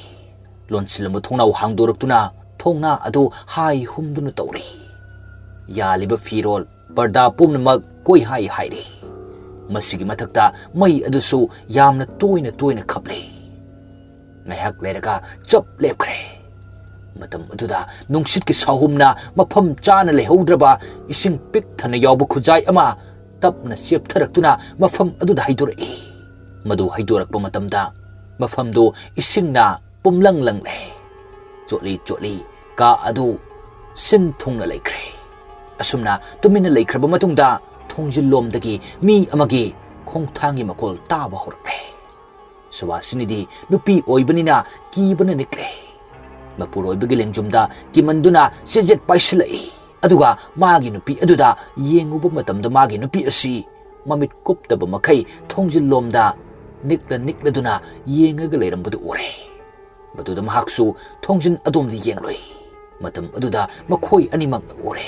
ꯂꯣꯟꯁꯤꯜꯂꯝꯕ ꯊꯣꯡꯅꯥꯎ ꯍꯥꯡꯗꯣꯔꯛꯇꯨꯅ ꯊꯣꯡꯅꯥ ꯑꯗꯨ ꯍꯥꯏ ꯍꯨꯝꯗꯨꯅ ꯇꯧꯔꯤ꯫ ꯌꯥꯜꯂꯤꯕ ꯐꯤꯔꯣꯜ, ꯄꯔꯗꯥ ꯄꯨꯝꯅꯃꯛ ꯀꯣꯏꯍꯥꯏ ꯍꯥꯏꯔꯤ꯫ ꯃꯁꯤꯒꯤ ꯃꯊꯛꯇ ꯃꯩ ꯑꯗꯨꯁꯨ ꯌꯥꯝꯅ ꯇꯣꯏꯅ ꯇꯣꯏꯅ ꯈꯞꯂꯤ꯫ ꯉꯥꯏꯍꯥꯛ ꯂꯩꯔꯒ ꯆꯞ ꯂꯦꯞꯈ꯭ꯔꯦ꯫ ꯃꯇꯝ ꯑꯗꯨꯗ ꯅꯨꯡꯁꯤꯠꯀꯤ ꯁꯥꯍꯨꯝꯅ ꯃꯐꯝ ꯆꯥꯅ ꯂꯩꯍꯧꯗ꯭ꯔꯕ ꯏꯁꯤꯡ ꯄꯤꯛ ꯊꯟꯅ ꯌꯥꯎꯕ ꯈꯨꯖꯥꯏ ꯑꯃ ꯇꯞꯅ ꯆꯦꯞꯊꯔꯛꯇꯨꯅ ꯃꯐꯝ ꯑꯗꯨꯗ ꯍꯩꯗꯣꯔꯛꯏ꯫ ꯃꯗꯨ ꯍꯩꯗꯣꯔꯛꯄ ꯃꯇꯝꯗ ꯃꯐꯝꯗꯨ ꯏꯁꯤꯡꯅ ꯄꯨꯝꯂꯪ ꯂꯪꯂꯦ꯫ ꯆꯣꯠꯂꯤ ꯆꯣꯠꯂꯤ ꯀꯥ ꯑꯗꯨ ꯁꯤꯟ ꯊꯨꯡꯅ ꯂꯩꯈ꯭ꯔꯦ꯫ ꯑꯁꯨꯝꯅ ꯇꯨꯃꯤꯟꯅ ꯂꯩꯈ꯭ꯔꯕ ꯃꯇꯨꯡꯗ ꯊꯣꯡꯖꯤꯜꯂꯣꯝꯗꯒꯤ ꯃꯤ ꯑꯃꯒꯤ ꯈꯣꯡꯊꯥꯡꯒꯤ ꯃꯈꯣꯜ ꯇꯥꯕ ꯍꯧꯔꯛꯂꯦ꯫ ꯁꯨꯕꯥꯁꯤꯅꯤꯗꯤ ꯅꯨꯄꯤ ꯑꯣꯏꯕꯅꯤꯅ ꯀꯤꯕꯅ ꯅꯤꯛꯂꯦ꯫ ꯃꯄꯨꯔꯣꯏꯕꯒꯤ ꯂꯦꯡꯖꯨꯝꯗ ꯀꯤꯃꯟꯗꯨꯅ ꯆꯦꯖꯦꯠ ꯄꯥꯏꯁꯤꯜꯂꯛꯏ꯫ ꯑꯗꯨꯒ ꯃꯥꯒꯤ ꯅꯨꯄꯤ ꯑꯗꯨꯗ ꯌꯦꯡꯉꯨꯕ ꯃꯇꯝꯗ ꯃꯥꯒꯤ ꯅꯨꯄꯤ ꯑꯁꯤ ꯃꯃꯤꯠ ꯀꯨꯞꯇꯕ ꯃꯈꯩ ꯊꯣꯡꯖꯤꯜꯂꯣꯝꯗ ꯅꯤꯛꯂ ꯅꯤꯛꯂꯗꯨꯅ ꯌꯦꯡꯉꯒ ꯂꯩꯔꯝꯕꯗꯨ ꯎꯔꯦ꯫ ꯃꯗꯨꯗ ꯃꯍꯥꯛꯁꯨ ꯊꯣꯡꯖꯤꯟ ꯑꯗꯣꯝꯗ ꯌꯦꯡꯂꯨꯏ꯫ ꯃꯇꯝ ꯑꯗꯨꯗ ꯃꯈꯣꯏ ꯑꯅꯤꯃꯛꯅ ꯎꯔꯦ꯫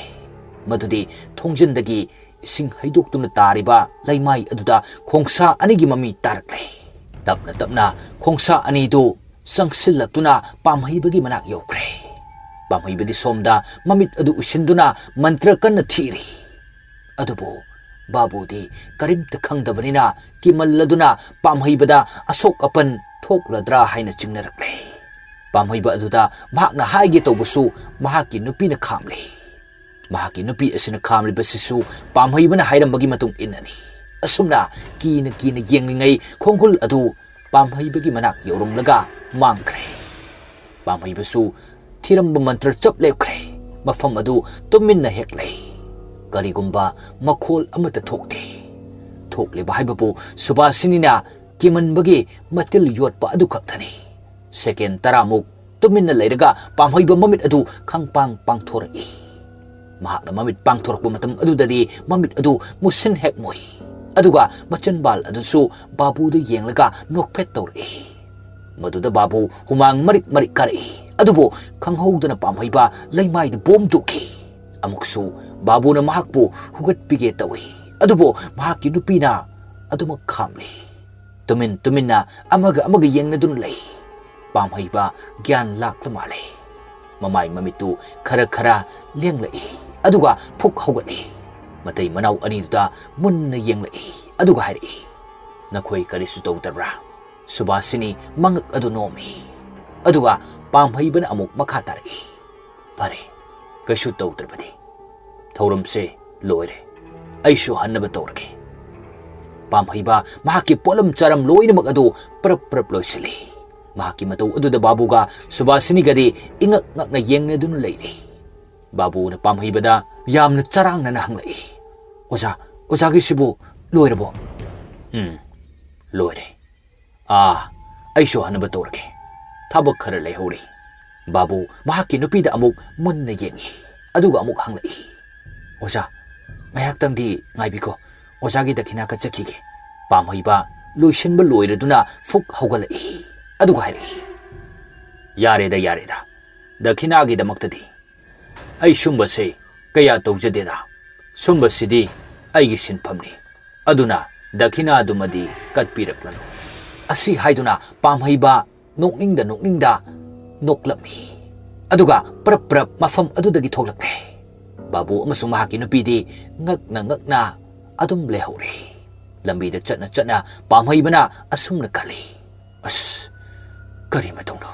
ꯃꯗꯨꯗꯤ ꯊꯣꯡꯖꯤꯟꯗꯒꯤ ꯏꯁꯤꯡ ꯍꯩꯗꯣꯛꯇꯨꯅ ꯇꯥꯔꯤꯕ ꯂꯩꯃꯥꯏ ꯑꯗꯨꯗ ꯈꯣꯡꯁꯥ ꯑꯅꯤꯒꯤ ꯃꯃꯤ ꯇꯥꯔꯛꯂꯦ꯫ ꯇꯞꯅ ꯇꯞꯅ ꯈꯣꯡꯁꯥ ꯑꯅꯤꯗꯨ ꯆꯪꯁꯤꯜꯂꯛꯇꯨꯅ ꯄꯥꯝꯍꯩꯕꯒꯤ ꯃꯅꯥꯛ ꯌꯧꯈ꯭ꯔꯦ꯫ ꯄꯥꯝꯍꯩꯕꯗꯤ ꯁꯣꯝꯗ ꯃꯃꯤꯠ ꯑꯗꯨ ꯎꯏꯁꯤꯟꯗꯨꯅ ꯃꯟꯇ꯭ꯔ ꯀꯟꯅ ꯊꯤꯔꯤ꯫ ꯑꯗꯨꯕꯨ ꯕꯥꯕꯨꯗꯤ ꯀꯔꯤꯝꯇ ꯈꯪꯗꯕꯅꯤꯅ ꯀꯤꯃꯜꯂꯗꯨꯅ ꯄꯥꯝꯍꯩꯕꯗ ꯑꯁꯣꯛ ꯑꯄꯟ ꯊꯣꯛꯂꯗ꯭ꯔꯥ ꯍꯥꯏꯅ ꯆꯤꯡꯅꯔꯛꯂꯦ꯫ ꯄꯥꯝꯍꯩꯕ ꯑꯗꯨꯗ ꯃꯍꯥꯛꯅ ꯍꯥꯏꯒꯦ ꯇꯧꯕꯁꯨ ꯃꯍꯥꯛꯀꯤ ꯅꯨꯄꯤꯅ ꯈꯥꯝꯂꯤ꯫ ꯃꯍꯥꯛꯀꯤ ꯅꯨꯄꯤ ꯑꯁꯤꯅ ꯈꯥꯝꯂꯤꯕꯁꯤꯁꯨ ꯄꯥꯝꯍꯩꯕꯅ ꯍꯥꯏꯔꯝꯕꯒꯤ ꯃꯇꯨꯡ ꯏꯟꯅꯅꯤ꯫ ꯑꯁꯨꯝꯅ ꯀꯤꯅ ꯀꯤꯅ ꯌꯦꯡꯂꯤꯉꯩ ꯈꯣꯡꯒꯨꯜ ꯑꯗꯨ ꯄꯥꯝꯍꯩꯕꯒꯤ ꯃꯅꯥꯛ ꯌꯧꯔꯝꯂꯒ ꯃꯥꯡꯈ꯭ꯔꯦ꯫ ꯄꯥꯝꯍꯩꯕꯁꯨ ꯊꯤꯔꯝꯕ ꯃꯟꯇ꯭ꯔ ꯆꯞ ꯂꯦꯞꯈ꯭ꯔꯦ꯫ ꯃꯐꯝ ꯑꯗꯨ ꯇꯨꯃꯤꯟꯅ ꯍꯦꯛ ꯂꯩ꯫ ꯀꯔꯤꯒꯨꯝꯕ ꯃꯈꯣꯜ ꯑꯃꯠꯇ ꯊꯣꯛꯇꯦ꯫ ꯊꯣꯛꯂꯤꯕ ꯍꯥꯏꯕꯕꯨ ꯁꯨꯕꯥꯁꯤꯅꯤꯅ ꯀꯤꯃꯟꯕꯒꯤ ꯃꯇꯤꯜ ꯌꯣꯠꯄ ꯑꯗꯨ ꯈꯛꯇꯅꯤ꯫ ꯁꯦꯀꯦꯟ ꯇꯔꯥꯃꯨꯛ ꯇꯨꯃꯤꯟꯅ ꯂꯩꯔꯒ ꯄꯥꯝꯍꯩꯕ ꯃꯃꯤꯠ ꯑꯗꯨ ꯈꯪꯄꯥꯡ ꯄꯥꯡꯊꯣꯔꯛꯏ꯫ ꯃꯍꯥꯛꯅ ꯃꯃꯤꯠ ꯄꯥꯡꯊꯣꯔꯛꯄ ꯃꯇꯝ ꯑꯗꯨꯗꯗꯤ ꯃꯃꯤꯠ ꯑꯗꯨ ꯃꯨꯁꯤꯟ ꯍꯦꯛ ꯃꯨꯏ꯫ ꯑꯗꯨꯒ ꯃꯆꯤꯟꯕꯥꯜ ꯑꯗꯨꯁꯨ ꯕꯥꯕꯨꯗ ꯌꯦꯡꯂꯒ ꯅꯣꯛꯐꯦꯠ ꯇꯧꯔꯛꯏ꯫ ꯃꯗꯨꯗ ꯕꯥꯕꯨ ꯍꯨꯃꯥꯡ ꯃꯔꯤꯛ ꯃꯔꯤꯛ ꯀꯥꯔꯛꯏ꯫ ꯑꯗꯨꯕꯨ ꯈꯪꯍꯧꯗꯅ ꯄꯥꯝꯍꯩꯕ ꯂꯩꯃꯥꯏꯗ ꯕꯣꯝ ꯇꯨꯈꯤ꯫ ꯑꯃꯨꯛꯁꯨ ꯕꯥꯕꯨꯅ ꯃꯍꯥꯛꯄꯨ ꯍꯨꯒꯠꯄꯤꯒꯦ ꯇꯧꯏ, ꯑꯗꯨꯕꯨ ꯃꯍꯥꯛꯀꯤ ꯅꯨꯄꯤꯅ ꯑꯗꯨꯃꯛ ꯈꯥꯝꯂꯤ꯫ ꯇꯨꯃꯤꯟ ꯇꯨꯃꯤꯟꯅ ꯑꯃꯒ ꯑꯃꯒ ꯌꯦꯡꯅꯗꯨꯅ ꯂꯩ꯫ ꯄꯥꯝꯍꯩꯕ ꯒ꯭ꯌꯥꯟ ꯂꯥꯛꯂ ꯃꯥꯜꯂꯦ꯫ ꯃꯃꯥꯏ ꯃꯃꯤꯠꯇꯨ ꯈꯔ ꯈꯔ ꯂꯦꯡꯂꯛꯏ, ꯑꯗꯨꯒ ꯐꯨꯛ ꯍꯧꯒꯠꯂꯤ꯫ ꯃꯇꯩ ꯃꯅꯥꯎ ꯑꯅꯤꯗꯨꯗ ꯃꯨꯟꯅ ꯌꯦꯡꯂꯛꯏ, ꯑꯗꯨꯒ ꯍꯥꯏꯔꯛꯏ, "ꯅꯈꯣꯏ ꯀꯔꯤꯁꯨ ꯇꯧꯗꯕ꯭ꯔꯥ?" ꯁꯨꯕꯥꯁꯤꯅꯤ ꯃꯉꯛ ꯑꯗꯨ ꯅꯣꯝꯃꯤ, ꯑꯗꯨꯒ ꯄꯥꯝꯍꯩꯕꯅ ꯑꯃꯨꯛ ꯃꯈꯥ ꯇꯥꯔꯛꯏ, "ꯐꯔꯦ, ꯀꯩꯁꯨ ꯇꯧꯗ꯭ꯔꯕꯗꯤ ꯊꯧꯔꯝꯁꯦ ꯂꯣꯏꯔꯦ꯫ ꯑꯩꯁꯨ ꯍꯟꯅꯕ ꯇꯧꯔꯒꯦ꯫" ꯄꯥꯝꯍꯩꯕ ꯃꯍꯥꯛꯀꯤ ꯄꯣꯠꯂꯝ ꯆꯥꯔꯝ ꯂꯣꯏꯅꯃꯛ ꯑꯗꯨ ꯄꯔꯞ ꯄꯔꯞ ꯂꯣꯏꯁꯤꯜꯂꯤ꯫ ꯃꯍꯥꯛꯀꯤ ꯃꯇꯧ ꯑꯗꯨꯗ ꯕꯥꯕꯨꯒ ꯁꯨꯕꯥꯁꯤꯅꯤꯒꯗꯤ ꯏꯉꯛ ꯉꯛꯅ ꯌꯦꯡꯅꯗꯨꯅ ꯂꯩꯔꯤ꯫ ꯕꯥꯕꯨꯅ ꯄꯥꯝꯍꯩꯕꯗ ꯌꯥꯝꯅ ꯆꯔꯥꯡꯅꯅ ꯍꯪꯂꯛꯏ, "ꯑꯣꯖꯥ, ꯑꯣꯖꯥꯒꯤꯁꯤꯕꯨ ꯂꯣꯏꯔꯕꯣ?" "ꯎꯝ, ꯂꯣꯏꯔꯦ꯫ ꯑꯥ, ꯑꯩꯁꯨ ꯍꯟꯅꯕ ꯇꯧꯔꯒꯦ꯫ ꯊꯕꯛ ꯈꯔ ꯂꯩꯍꯧꯔꯤ꯫" ꯕꯥꯕꯨ ꯃꯍꯥꯛꯀꯤ ꯅꯨꯄꯤꯗ ꯑꯃꯨꯛ ꯃꯨꯟꯅ ꯌꯦꯡꯏ, ꯑꯗꯨꯒ ꯑꯃꯨꯛ ꯍꯪꯂꯛꯏ, "ꯑꯣꯖꯥ, ꯉꯥꯏꯍꯥꯛꯇꯪꯗꯤ ꯉꯥꯏꯕꯤꯈꯣ꯫ ꯑꯣꯖꯥꯒꯤ ꯗꯈꯤꯅꯥ ꯀꯠꯆꯈꯤꯒꯦ꯫" ꯄꯥꯝꯍꯩꯕ ꯂꯣꯏꯁꯤꯟꯕ ꯂꯣꯏꯔꯗꯨꯅ ꯐꯨꯛ ꯍꯧꯒꯠꯂꯛꯏ, ꯑꯗꯨꯒ ꯍꯥꯏꯔꯛꯏ, "ꯌꯥꯔꯦꯗ, ꯌꯥꯔꯦꯗ꯫ ꯗꯈꯤꯅꯥꯒꯤꯗꯃꯛꯇꯗꯤ ꯑꯩ ꯁꯨꯝꯕꯁꯦ ꯀꯌꯥ ꯇꯧꯖꯗꯦꯗ꯫ ꯁꯨꯝꯕꯁꯤꯗꯤ ꯑꯩꯒꯤ ꯁꯤꯟꯐꯝꯅꯤ꯫ ꯑꯗꯨꯅ ꯗꯈꯤꯅꯥꯗꯨꯃꯗꯤ ꯀꯠꯄꯤꯔꯛꯂꯅꯨ꯫" ꯑꯁꯤ ꯍꯥꯏꯗꯨꯅ ꯄꯥꯝꯍꯩꯕ ꯅꯣꯛꯅꯤꯡꯗ ꯅꯣꯛꯅꯤꯡꯗ ꯅꯣꯛꯂꯝꯃꯤ꯫ ꯑꯗꯨꯒ ꯄꯔꯞ ꯄꯔꯞ ꯃꯐꯝ ꯑꯗꯨꯗꯒꯤ ꯊꯣꯛꯂꯛꯂꯦ꯫ ꯕꯥꯕꯨ ꯑꯃꯁꯨꯡ ꯃꯍꯥꯛꯀꯤ ꯅꯨꯄꯤꯗꯤ ꯉꯛꯅ ꯉꯛꯅ ꯑꯗꯨꯝ ꯂꯩꯍꯧꯔꯦ꯫ ꯂꯝꯕꯤꯗ ꯆꯠꯅ ꯆꯠꯅ ꯄꯥꯝꯍꯩꯕꯅ ꯑꯁꯨꯝꯅ ꯈꯜꯂꯤ, "ꯑꯁ, ꯀꯔꯤ ꯃꯇꯧꯅꯣ?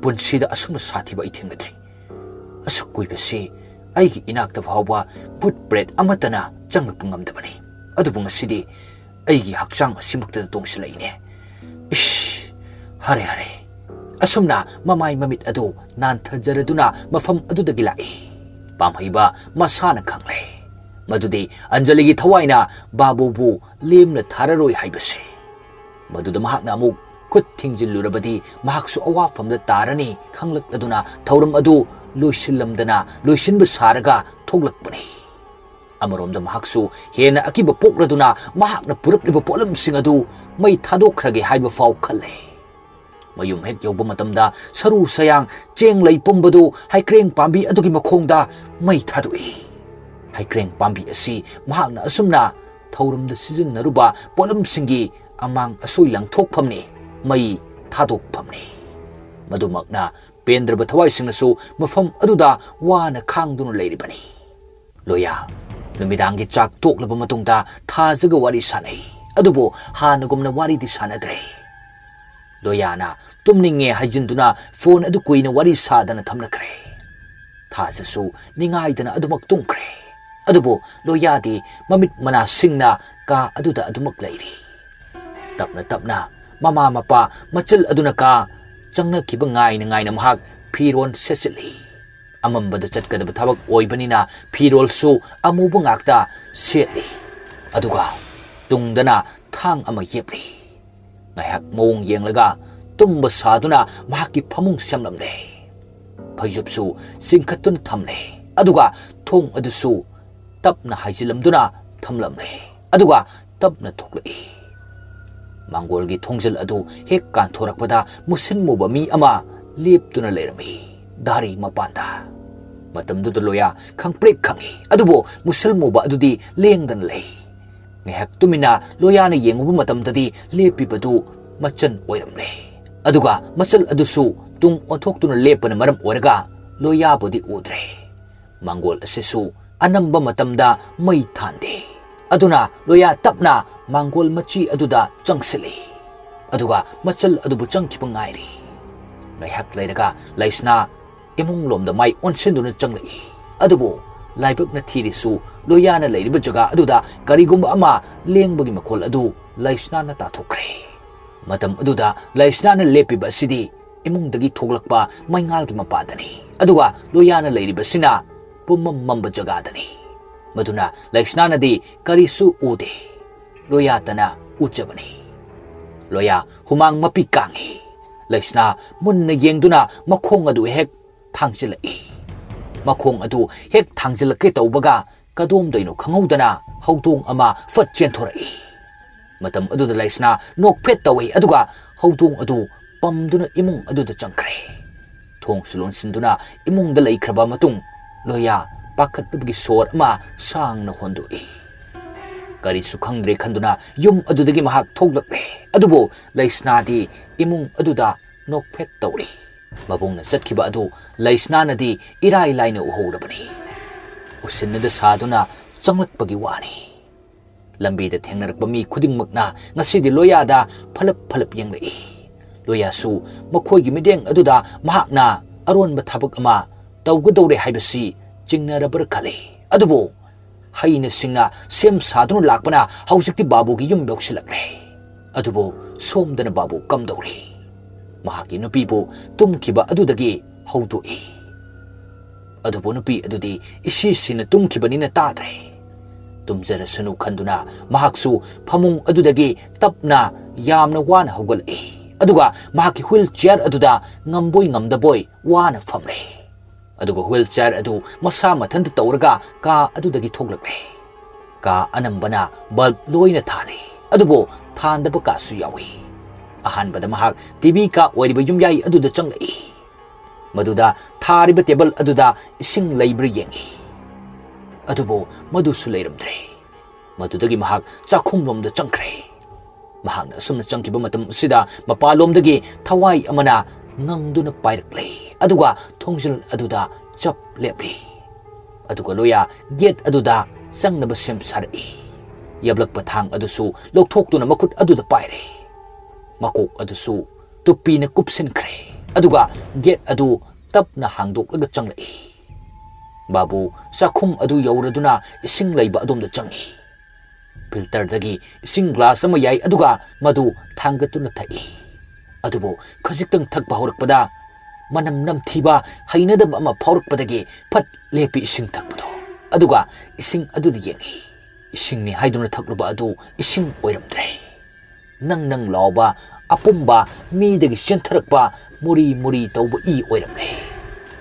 ꯄꯨꯟꯁꯤꯗ ꯑꯁꯨꯝꯅ ꯁꯥꯊꯤꯕ ꯑꯩ ꯊꯦꯡꯅꯗ꯭ꯔꯤ꯫ ꯑꯁꯨꯛ ꯀꯨꯏꯕꯁꯤ ꯑꯩꯒꯤ ꯏꯅꯥꯛꯇ ꯐꯥꯎꯕ ꯚꯨꯠ ꯄ꯭ꯔꯦꯠ ꯑꯃꯠꯇꯅ ꯆꯪꯂꯛꯄ ꯉꯝꯗꯕꯅꯤ꯫ ꯑꯗꯨꯕꯨ ꯉꯁꯤꯗꯤ ꯑꯩꯒꯤ ꯍꯛꯆꯥꯡ ꯑꯁꯤꯃꯛꯇꯗ ꯇꯣꯡꯁꯤꯜꯂꯛꯏꯅꯦ꯫ ꯏꯁ, ꯍꯔꯦ ꯍꯔꯦ꯫" ꯑꯁꯨꯝꯅ ꯃꯃꯥꯏ ꯃꯃꯤꯠ ꯑꯗꯨ ꯅꯥꯟꯊꯖꯔꯗꯨꯅ ꯃꯐꯝ ꯑꯗꯨꯗꯒꯤ ꯂꯥꯛꯏ꯫ ꯄꯥꯝꯍꯩꯕ ꯃꯁꯥꯅ ꯈꯪꯂꯦ ꯃꯗꯨꯗꯤ ꯑꯟꯖꯂꯤꯒꯤ ꯊꯋꯥꯏꯅ ꯕꯥꯕꯨꯕꯨ ꯂꯦꯝꯅ ꯊꯥꯔꯔꯣꯏ ꯍꯥꯏꯕꯁꯦ꯫ ꯃꯗꯨꯗ ꯃꯍꯥꯛꯅ ꯑꯃꯨꯛ ꯈꯨꯠ ꯊꯤꯡꯖꯤꯜꯂꯨꯔꯕꯗꯤ ꯃꯍꯥꯛꯁꯨ ꯑꯋꯥꯐꯝꯗ ꯇꯥꯔꯅꯤ ꯈꯪꯂꯛꯂꯗꯨꯅ ꯊꯧꯔꯝ ꯑꯗꯨ ꯂꯣꯏꯁꯤꯜꯂꯝꯗꯅ ꯂꯣꯏꯁꯤꯟꯕ ꯁꯥꯔꯒ ꯊꯣꯛꯂꯛꯄꯅꯤ꯫ ꯑꯃꯔꯣꯝꯗ ꯃꯍꯥꯛꯁꯨ ꯍꯦꯟꯅ ꯑꯀꯤꯕ ꯄꯣꯛꯂꯗꯨꯅ ꯃꯍꯥꯛꯅ ꯄꯨꯔꯛꯂꯤꯕ ꯄꯣꯠꯂꯝꯁꯤꯡ ꯑꯗꯨ ꯃꯩ ꯊꯥꯗꯣꯛꯈ꯭ꯔꯒꯦ ꯍꯥꯏꯕ ꯐꯥꯎ ꯈꯜꯂꯦ꯫ ꯃꯌꯨꯝ ꯍꯦꯛ ꯌꯧꯕ ꯃꯇꯝꯗ ꯁꯔꯨ ꯁꯌꯥꯡ ꯆꯦꯡ ꯂꯩ ꯄꯨꯝꯕꯗꯨ ꯍꯩꯀ꯭ꯔꯦꯡ ꯄꯥꯝꯕꯤ ꯑꯗꯨꯒꯤ ꯃꯈꯣꯡꯗ ꯃꯩ ꯊꯥꯗꯣꯛꯏ꯫ ꯍꯩꯀ꯭ꯔꯦꯡ ꯄꯥꯝꯕꯤ ꯑꯁꯤ ꯃꯍꯥꯛꯅ ꯑꯁꯨꯝꯅ ꯊꯧꯔꯝꯗ ꯁꯤꯖꯤꯟꯅꯔꯨꯕ ꯄꯣꯠꯂꯝꯁꯤꯡꯒꯤ ꯑꯃꯥꯡ ꯑꯁꯣꯏ ꯂꯪꯊꯣꯛꯐꯝꯅꯤ, ꯃꯩ ꯊꯥꯗꯣꯛꯐꯝꯅꯤ꯫ ꯃꯗꯨꯃꯛꯅ ꯄꯦꯟꯗ꯭ꯔꯕ ꯊꯋꯥꯏꯁꯤꯡꯅꯁꯨ ꯃꯐꯝ ꯑꯗꯨꯗ ꯋꯥꯅ ꯈꯥꯡꯗꯨꯅ ꯂꯩꯔꯤꯕꯅꯤ꯫ ꯂꯣꯌꯥ ꯅꯨꯃꯤꯗꯥꯡꯒꯤ ꯆꯥꯛ ꯇꯣꯛꯂꯕ ꯃꯇꯨꯡꯗ ꯊꯥꯖꯒ ꯋꯥꯔꯤ ꯁꯥꯟꯅꯩ, ꯑꯗꯨꯕꯨ ꯍꯥꯟꯅꯒꯨꯝꯅ ꯋꯥꯔꯤꯗꯤ ꯁꯥꯟꯅꯗ꯭ꯔꯦ꯫ ꯂꯣꯌꯥꯅ ꯇꯨꯝꯅꯤꯡꯉꯦ ꯍꯥꯏꯖꯤꯟꯗꯨꯅ ꯐꯣꯟ ꯑꯗꯨ ꯀꯨꯏꯅ ꯋꯥꯔꯤ ꯁꯥꯗꯅ ꯊꯝꯂꯛꯈ꯭ꯔꯦ꯫ ꯊꯥꯖꯁꯨ ꯅꯤꯡꯉꯥꯏꯗꯅ ꯑꯗꯨꯃꯛ ꯇꯨꯝꯈ꯭ꯔꯦ꯫ ꯑꯗꯨꯕꯨ ꯂꯣꯌꯥꯗꯤ ꯃꯃꯤꯠ ꯃꯅꯥ ꯁꯤꯡꯅ ꯀꯥ ꯑꯗꯨꯗ ꯑꯗꯨꯃꯛ ꯂꯩꯔꯤ꯫ ꯇꯞꯅ ꯇꯞꯅ ꯃꯃꯥ ꯃꯄꯥ ꯃꯆꯜ ꯑꯗꯨꯅ ꯀꯥ ꯆꯪꯅꯈꯤꯕ ꯉꯥꯏꯅ ꯉꯥꯏꯅ ꯃꯍꯥꯛ ꯐꯤꯔꯣꯜ ꯁꯦꯠꯆꯤꯜꯂꯤ꯫ ꯑꯃꯝꯕꯗ ꯆꯠꯀꯗꯕ ꯊꯕꯛ ꯑꯣꯏꯕꯅꯤꯅ ꯐꯤꯔꯣꯜꯁꯨ ꯑꯃꯨꯕ ꯉꯥꯛꯇ ꯁꯦꯠꯂꯤ꯫ ꯑꯗꯨꯒ ꯇꯨꯡꯗꯅ ꯊꯥꯡ ꯑꯃ ꯌꯦꯞꯂꯤ꯫ ꯉꯥꯏꯍꯥꯛ ꯃꯑꯣꯡ ꯌꯦꯡꯂꯒ ꯇꯨꯝꯕ ꯁꯥꯗꯨꯅ ꯃꯍꯥꯛꯀꯤ ꯐꯃꯨꯡ ꯁꯦꯝꯂꯝꯂꯦ꯫ ꯐꯩꯖꯨꯞꯁꯨ ꯆꯤꯡꯈꯠꯇꯨꯅ ꯊꯝꯂꯦ꯫ ꯑꯗꯨꯒ ꯊꯣꯡ ꯑꯗꯨꯁꯨ ꯇꯞꯅ ꯍꯥꯏꯖꯤꯜꯂꯝꯗꯨꯅ ꯊꯝꯂꯝꯂꯦ꯫ ꯑꯗꯨꯒ ꯇꯞꯅ ꯊꯣꯛꯂꯛꯏ꯫ ꯃꯥꯡꯒꯣꯜꯒꯤ ꯊꯣꯡꯖꯤꯜ ꯑꯗꯨ ꯍꯦꯛ ꯀꯥꯟꯊꯣꯔꯛꯄꯗ ꯃꯨꯁꯤꯟ ꯃꯨꯕ ꯃꯤ ꯑꯃ ꯂꯦꯞꯇꯨꯅ ꯂꯩꯔꯝꯃꯤ, ꯗꯥꯔꯤ ꯃꯄꯥꯟꯗ꯫ ꯃꯇꯝꯗꯨꯗ ꯂꯣꯌꯥ ꯈꯪꯄ꯭ꯔꯦꯛ ꯈꯪꯏ, ꯑꯗꯨꯕꯨ ꯃꯨꯁꯤꯟ ꯃꯨꯕ ꯑꯗꯨꯗꯤ ꯂꯦꯡꯗꯅ ꯂꯩ꯫ ꯉꯥꯏꯍꯥꯛ ꯇꯨꯃꯤꯟꯅ ꯂꯣꯌꯥꯅ ꯌꯦꯡꯉꯨꯕ ꯃꯇꯝꯗꯗꯤ ꯂꯦꯞꯄꯤꯕꯗꯨ ꯃꯆꯟ ꯑꯣꯏꯔꯝꯂꯦ꯫ ꯑꯗꯨꯒ ꯃꯆꯜ ꯑꯗꯨꯁꯨ ꯇꯨꯡ ꯑꯣꯟꯊꯣꯛꯇꯨꯅ ꯂꯦꯞꯄꯅ ꯃꯔꯝ ꯑꯣꯏꯔꯒ ꯂꯣꯌꯥꯕꯨꯗꯤ ꯎꯗ꯭ꯔꯦ꯫ ꯃꯥꯡꯒꯣꯜ ꯑꯁꯤꯁꯨ ꯑꯅꯝꯕ ꯃꯇꯝꯗ ꯃꯩ ꯊꯥꯟꯗꯦ꯫ ꯑꯗꯨꯅ ꯂꯣꯌꯥ ꯇꯞꯅ ꯃꯥꯡꯒꯣꯜ ꯃꯆꯤ ꯑꯗꯨꯗ ꯆꯪꯁꯤꯜꯂꯤ꯫ ꯑꯗꯨꯒ ꯃꯆꯜ ꯑꯗꯨꯕꯨ ꯆꯪꯈꯤꯕ ꯉꯥꯏꯔꯤ꯫ ꯉꯥꯏꯍꯥꯛ ꯂꯩꯔꯒ ꯂꯩꯁꯅꯥ ꯏꯃꯨꯡꯂꯣꯝꯗ ꯃꯥꯏ ꯑꯣꯟꯁꯤꯟꯗꯨꯅ ꯆꯪꯂꯛꯏ꯫ ꯑꯗꯨꯕꯨ ꯂꯥꯏꯕꯛꯅ ꯊꯤꯔꯤꯁꯨ ꯂꯣꯌꯥꯅ ꯂꯩꯔꯤꯕ ꯖꯒꯥ ꯑꯗꯨꯗ ꯀꯔꯤꯒꯨꯝꯕ ꯑꯃ ꯂꯦꯡꯕꯒꯤ ꯃꯈꯣꯜ ꯑꯗꯨ ꯂꯩꯁꯅꯥꯅ ꯇꯥꯊꯣꯛꯈ꯭ꯔꯦ꯫ ꯃꯇꯝ ꯑꯗꯨꯗ ꯂꯩꯁꯅꯥꯅ ꯂꯦꯞꯄꯤꯕ ꯑꯁꯤꯗꯤ ꯏꯃꯨꯡꯗꯒꯤ ꯊꯣꯛꯂꯛꯄ ꯃꯩꯉꯥꯜꯒꯤ ꯃꯄꯥꯗꯅꯤ꯫ ꯑꯗꯨꯒ ꯂꯣꯌꯥꯅ ꯂꯩꯔꯤꯕꯁꯤꯅ ꯄꯨꯝꯃꯝ ꯃꯝꯕ ꯖꯒꯥꯗꯅꯤ꯫ ꯃꯗꯨꯅ ꯂꯩꯁꯅꯥꯅꯗꯤ ꯀꯔꯤꯁꯨ ꯎꯗꯦ꯫ ꯂꯣꯌꯥꯇꯅ ꯎꯖꯕꯅꯤ꯫ ꯂꯣꯌꯥ ꯍꯨꯃꯥꯡ ꯃꯄꯤ ꯀꯥꯡꯉꯤ꯫ ꯂꯩꯁꯅꯥ ꯃꯨꯟꯅ ꯌꯦꯡꯗꯨꯅ ꯃꯈꯣꯡ ꯑꯗꯨ ꯍꯦꯛ ꯊꯥꯡꯖꯤꯜꯂꯛꯏ꯫ ꯃꯈꯣꯡ ꯑꯗꯨ ꯍꯦꯛ ꯊꯥꯡꯖꯤꯜꯂꯛꯀꯦ ꯇꯧꯕꯒ ꯀꯗꯣꯝꯗꯩꯅꯣ ꯈꯪꯍꯧꯗꯅ ꯍꯧꯗꯣꯡ ꯑꯃ ꯐꯠ ꯆꯦꯟꯊꯣꯔꯛꯏ꯫ ꯃꯇꯝ ꯑꯗꯨꯗ ꯂꯩꯁꯅꯥ ꯅꯣꯛꯐꯦꯠ ꯇꯧꯏ, ꯑꯗꯨꯒ ꯍꯧꯗꯣꯡ ꯑꯗꯨ ꯄꯝꯗꯨꯅ ꯏꯃꯨꯡ ꯑꯗꯨꯗ ꯆꯪꯈ꯭ꯔꯦ꯫ ꯊꯣꯡꯁꯨ ꯂꯣꯟꯁꯤꯟꯗꯨꯅ ꯏꯃꯨꯡꯗ ꯂꯩꯈ꯭ꯔꯕ ꯃꯇꯨꯡ, ꯂꯣꯌꯥ ꯄꯥꯈꯠꯄꯒꯤ ꯁꯣꯔ ꯑꯃ ꯁꯥꯡꯅ ꯍꯣꯟꯗꯣꯛꯏ꯫ ꯀꯔꯤꯁꯨ ꯈꯪꯗ꯭ꯔꯦ ꯈꯟꯗꯨꯅ ꯌꯨꯝ ꯑꯗꯨꯗꯒꯤ ꯃꯍꯥꯛ ꯊꯣꯛꯂꯛꯂꯦ꯫ ꯑꯗꯨꯕꯨ ꯂꯩꯁꯅꯥꯗꯤ ꯏꯃꯨꯡ ꯑꯗꯨꯗ ꯅꯣꯛꯐꯦꯠ ꯇꯧꯔꯤ꯫ ꯃꯕꯨꯡꯅ ꯆꯠꯈꯤꯕ ꯑꯗꯨ ꯂꯩꯁꯅꯥꯅꯗꯤ ꯏꯔꯥꯏ ꯂꯥꯏꯅ ꯎꯍꯧꯔꯕꯅꯤ꯫ ꯎꯁꯤꯟꯅꯗ ꯁꯥꯗꯨꯅ ꯆꯪꯂꯛꯄꯒꯤ ꯋꯥꯅꯤ꯫ ꯂꯝꯕꯤꯗ ꯊꯦꯡꯅꯔꯛꯄ ꯃꯤ ꯈꯨꯗꯤꯡꯃꯛꯅ ꯉꯁꯤꯗꯤ ꯂꯣꯌꯥꯗ ꯐꯂꯞ ꯐꯂꯞ ꯌꯦꯡꯂꯛꯏ꯫ ꯂꯣꯌꯥꯁꯨ ꯃꯈꯣꯏꯒꯤ ꯃꯤꯠꯌꯦꯡ ꯑꯗꯨꯗ ꯃꯍꯥꯛꯅ ꯑꯔꯣꯟꯕ ꯊꯕꯛ ꯑꯃ ꯇꯧꯒꯗꯧꯔꯦ ꯍꯥꯏꯕꯁꯤ ꯆꯤꯡꯅꯔꯕ꯭ꯔꯥ ꯈꯜꯂꯤ꯫ ꯑꯗꯨꯕꯨ ꯍꯩꯅ ꯁꯤꯡꯅ ꯁꯦꯝ ꯁꯥꯗꯨꯅ ꯂꯥꯛꯄꯅ ꯍꯧꯖꯤꯛꯇꯤ ꯕꯥꯕꯨꯒꯤ ꯌꯨꯝ ꯌꯧꯁꯤꯜꯂꯛꯂꯦ꯫ ꯑꯗꯨꯕꯨ ꯁꯣꯝꯗꯅ ꯕꯥꯕꯨ ꯀꯝꯗꯧꯔꯤ? ꯃꯍꯥꯛꯀꯤ ꯅꯨꯄꯤꯕꯨ ꯇꯨꯝꯈꯤꯕ ꯑꯗꯨꯗꯒꯤ ꯍꯧꯗꯣꯛꯏ꯫ ꯑꯗꯨꯕꯨ ꯅꯨꯄꯤ ꯑꯗꯨꯗꯤ ꯏꯁꯤ ꯁꯤꯅ ꯇꯨꯝꯈꯤꯕꯅꯤꯅ ꯇꯥꯗ꯭ꯔꯦ꯫ ꯇꯨꯝꯖꯔꯁꯅꯨ ꯈꯟꯗꯨꯅ ꯃꯍꯥꯛꯁꯨ ꯐꯃꯨꯡ ꯑꯗꯨꯗꯒꯤ ꯇꯞꯅ ꯌꯥꯝꯅ ꯋꯥꯅ ꯍꯧꯒꯠꯂꯛꯏ꯫ ꯑꯗꯨꯒ ꯃꯍꯥꯛꯀꯤ ꯍ꯭ꯋꯤꯜ ꯆꯤꯌꯔ ꯑꯗꯨꯗ ꯉꯝꯕꯣꯏ ꯉꯝꯗꯕꯣꯏ ꯋꯥꯅ ꯐꯝꯂꯦ꯫ ꯑꯗꯨꯒ ꯍ꯭ꯋꯤꯜ ꯆꯤꯌꯔ ꯑꯗꯨ ꯃꯁꯥ ꯃꯊꯟꯇ ꯇꯧꯔꯒ ꯀꯥ ꯑꯗꯨꯗꯒꯤ ꯊꯣꯛꯂꯛꯂꯦ꯫ ꯀꯥ ꯑꯅꯝꯕꯅ ꯕꯜꯕ ꯂꯣꯏꯅ ꯊꯥꯜꯂꯤ, ꯑꯗꯨꯕꯨ ꯊꯥꯟꯗꯕ ꯀꯥꯁꯨ ꯌꯥꯎꯏ꯫ ꯑꯍꯥꯟꯕꯗ ꯃꯍꯥꯛ ꯇꯤꯚꯤ ꯀꯥ ꯑꯣꯏꯔꯤꯕ ꯌꯨꯝꯌꯥꯏ ꯑꯗꯨꯗ ꯆꯪꯂꯛꯏ꯫ ꯃꯗꯨꯗ ꯊꯥꯔꯤꯕ ꯇꯦꯕꯜ ꯑꯗꯨꯗ ꯏꯁꯤꯡ ꯂꯩꯕ꯭ꯔꯥ ꯌꯦꯡꯏ꯫ ꯑꯗꯨꯕꯨ ꯃꯗꯨꯁꯨ ꯂꯩꯔꯝꯗ꯭ꯔꯦ꯫ ꯃꯗꯨꯗꯒꯤ ꯃꯍꯥꯛ ꯆꯥꯛꯈꯨꯝꯂꯣꯝꯗ ꯆꯪꯈ꯭ꯔꯦ꯫ ꯃꯍꯥꯛꯅ ꯑꯁꯨꯝꯅ ꯆꯪꯈꯤꯕ ꯃꯇꯝ ꯑꯁꯤꯗ ꯃꯄꯥꯟꯂꯣꯝꯗꯒꯤ ꯊꯋꯥꯏ ꯑꯃꯅ ꯉꯪꯗꯨꯅ ꯄꯥꯏꯔꯛꯂꯦ, ꯑꯗꯨꯒ ꯊꯣꯡꯖꯤꯜ ꯑꯗꯨꯗ ꯆꯞ ꯂꯦꯞꯂꯤ꯫ ꯑꯗꯨꯒ ꯂꯣꯌꯥ ꯒꯦꯠ ꯑꯗꯨꯗ ꯆꯪꯅꯕ ꯁꯦꯝ ꯁꯥꯔꯛꯏ꯫ ꯌꯦꯞꯂꯛꯄ ꯊꯥꯡ ꯑꯗꯨꯁꯨ ꯂꯧꯊꯣꯛꯇꯨꯅ ꯃꯈꯨꯠ ꯑꯗꯨꯗ ꯄꯥꯏꯔꯦ꯫ ꯃꯀꯣꯛ ꯑꯗꯨꯁꯨ ꯇꯨꯞꯄꯤꯅ ꯀꯨꯞꯁꯤꯟꯈ꯭ꯔꯦ, ꯑꯗꯨꯒ ꯒꯦꯠ ꯑꯗꯨ ꯇꯞꯅ ꯍꯥꯡꯗꯣꯛꯂꯒ ꯆꯪꯂꯛꯏ꯫ ꯕꯥꯕꯨ ꯆꯥꯛꯈꯨꯝ ꯑꯗꯨ ꯌꯧꯔꯗꯨꯅ ꯏꯁꯤꯡ ꯂꯩꯕ ꯑꯗꯣꯝꯗ ꯆꯪꯏ꯫ ꯐꯤꯜꯇꯔꯗꯒꯤ ꯏꯁꯤꯡ ꯒ꯭ꯂꯥꯁ ꯑꯃ ꯌꯥꯏ, ꯑꯗꯨꯒ ꯃꯗꯨ ꯊꯥꯡꯒꯠꯇꯨꯅ ꯊꯛꯏ꯫ ꯑꯗꯨꯕꯨ ꯈꯖꯤꯛꯇꯪ ꯊꯛꯄ ꯍꯧꯔꯛꯄꯗ ꯃꯅꯝ ꯅꯝꯊꯤꯕ ꯍꯩꯅꯗꯕ ꯑꯃ ꯐꯥꯎꯔꯛꯄꯗꯒꯤ ꯐꯠ ꯂꯦꯞꯄꯤ ꯏꯁꯤꯡ ꯊꯛꯄꯗꯨ꯫ ꯑꯗꯨꯒ ꯏꯁꯤꯡ ꯑꯗꯨꯗ ꯌꯦꯡꯏ꯫ ꯏꯁꯤꯡꯅꯤ ꯍꯥꯏꯗꯨꯅ ꯊꯛꯂꯨꯕ ꯑꯗꯨ ꯏꯁꯤꯡ ꯑꯣꯏꯔꯝꯗ꯭ꯔꯦ꯫ ꯅꯪ ꯅꯪ ꯂꯥꯎꯕ, ꯑꯄꯨꯝꯕ ꯃꯤꯗꯒꯤ ꯆꯦꯟꯊꯔꯛꯄ ꯃꯨꯔꯤ ꯃꯨꯔꯤ ꯇꯧꯕ ꯏ ꯑꯣꯏꯔꯝꯂꯦ꯫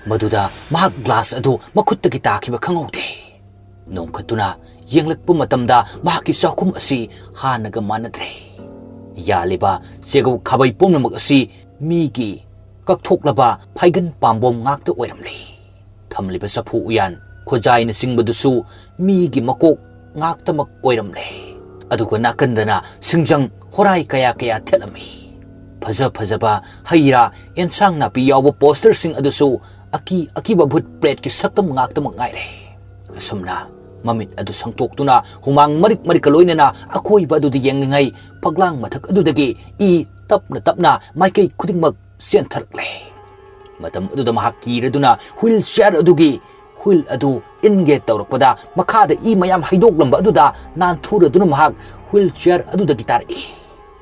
ꯃꯗꯨꯗ ꯃꯍꯥꯛ ꯒ꯭ꯂꯥꯁ ꯑꯗꯨ ꯃꯈꯨꯠꯇꯒꯤ ꯇꯥꯈꯤꯕ ꯈꯪꯍꯧꯗꯦ꯫ ꯅꯣꯡꯈꯠꯇꯨꯅ ꯌꯦꯡꯂꯛꯄ ꯃꯇꯝꯗ ꯃꯍꯥꯛꯀꯤ ꯆꯥꯛꯈꯨꯝ ꯑꯁꯤ ꯍꯥꯟꯅꯒ ꯃꯥꯟꯅꯗ꯭ꯔꯦ꯫ ꯌꯥꯜꯂꯤꯕ ꯆꯦꯒꯧ ꯈꯥꯕꯩ ꯄꯨꯝꯅꯃꯛ ꯑꯁꯤ ꯃꯤꯒꯤ ꯀꯛꯊꯣꯛꯂꯕ ꯐꯥꯏꯒꯟ ꯄꯥꯝꯕꯣꯝ ꯉꯥꯛꯇ ꯑꯣꯏꯔꯝꯂꯦ꯫ ꯊꯝꯂꯤꯕ ꯆꯐꯨ ꯎꯌꯥꯟ, ꯈꯨꯖꯥꯏꯅꯆꯤꯡꯕꯗꯨꯁꯨ ꯃꯤꯒꯤ ꯃꯀꯣꯛ ꯉꯥꯛꯇꯃꯛ ꯑꯣꯏꯔꯝꯂꯦ꯫ ꯑꯗꯨꯒ ꯅꯥꯀꯟꯗꯅ ꯁꯤꯡꯖꯪ ꯍꯣꯔꯥꯏ ꯀꯌꯥ ꯀꯌꯥ ꯊꯦꯠꯂꯝꯃꯤ꯫ ꯐꯖ ꯐꯖꯕ ꯍꯩ ꯔꯥ, ꯑꯦꯟꯁꯥꯡ ꯅꯥꯄꯤ ꯌꯥꯎꯕ ꯄꯣꯁꯇꯔꯁꯤꯡ ꯑꯗꯨꯁꯨ ꯑꯀꯤ ꯑꯀꯤꯕ ꯚꯨꯠ ꯄ꯭ꯔꯦꯠꯀꯤ ꯁꯛꯇꯝ ꯉꯥꯛꯇꯃꯛ ꯉꯥꯏꯔꯦ꯫ ꯑꯁꯨꯝꯅ ꯃꯃꯤꯠ ꯑꯗꯨ ꯁꯪꯇꯣꯛꯇꯨꯅ ꯍꯨꯃꯥꯡ ꯃꯔꯤꯛ ꯃꯔꯤꯛꯀ ꯂꯣꯏꯅꯅ ꯑꯀꯣꯏꯕ ꯑꯗꯨꯗ ꯌꯦꯡꯂꯤꯉꯩ, ꯐꯛꯂꯥꯡ ꯃꯊꯛ ꯑꯗꯨꯗꯒꯤ ꯏ ꯇꯞꯅ ꯇꯞꯅ ꯃꯥꯏꯀꯩ ꯈꯨꯗꯤꯡꯃꯛ ꯆꯦꯟꯊꯔꯛꯂꯦ꯫ ꯃꯇꯝ ꯑꯗꯨꯗ ꯃꯍꯥꯛ ꯀꯤꯔꯗꯨꯅ ꯍꯨꯏꯜ ꯆꯤꯌꯥꯔ ꯑꯗꯨꯒꯤ ꯍꯨꯏꯜ ꯑꯗꯨ ꯏꯟꯒꯦ ꯇꯧꯔꯛꯄꯗ, ꯃꯈꯥꯗ ꯏ ꯃꯌꯥꯝ ꯍꯩꯗꯣꯛꯂꯝꯕ ꯑꯗꯨꯗ ꯅꯥꯟꯊꯨꯔꯗꯨꯅ ꯃꯍꯥꯛ ꯍꯨꯏꯜ ꯆꯤꯌꯥꯔ ꯑꯗꯨꯗꯒꯤ ꯇꯥꯔꯛꯏ꯫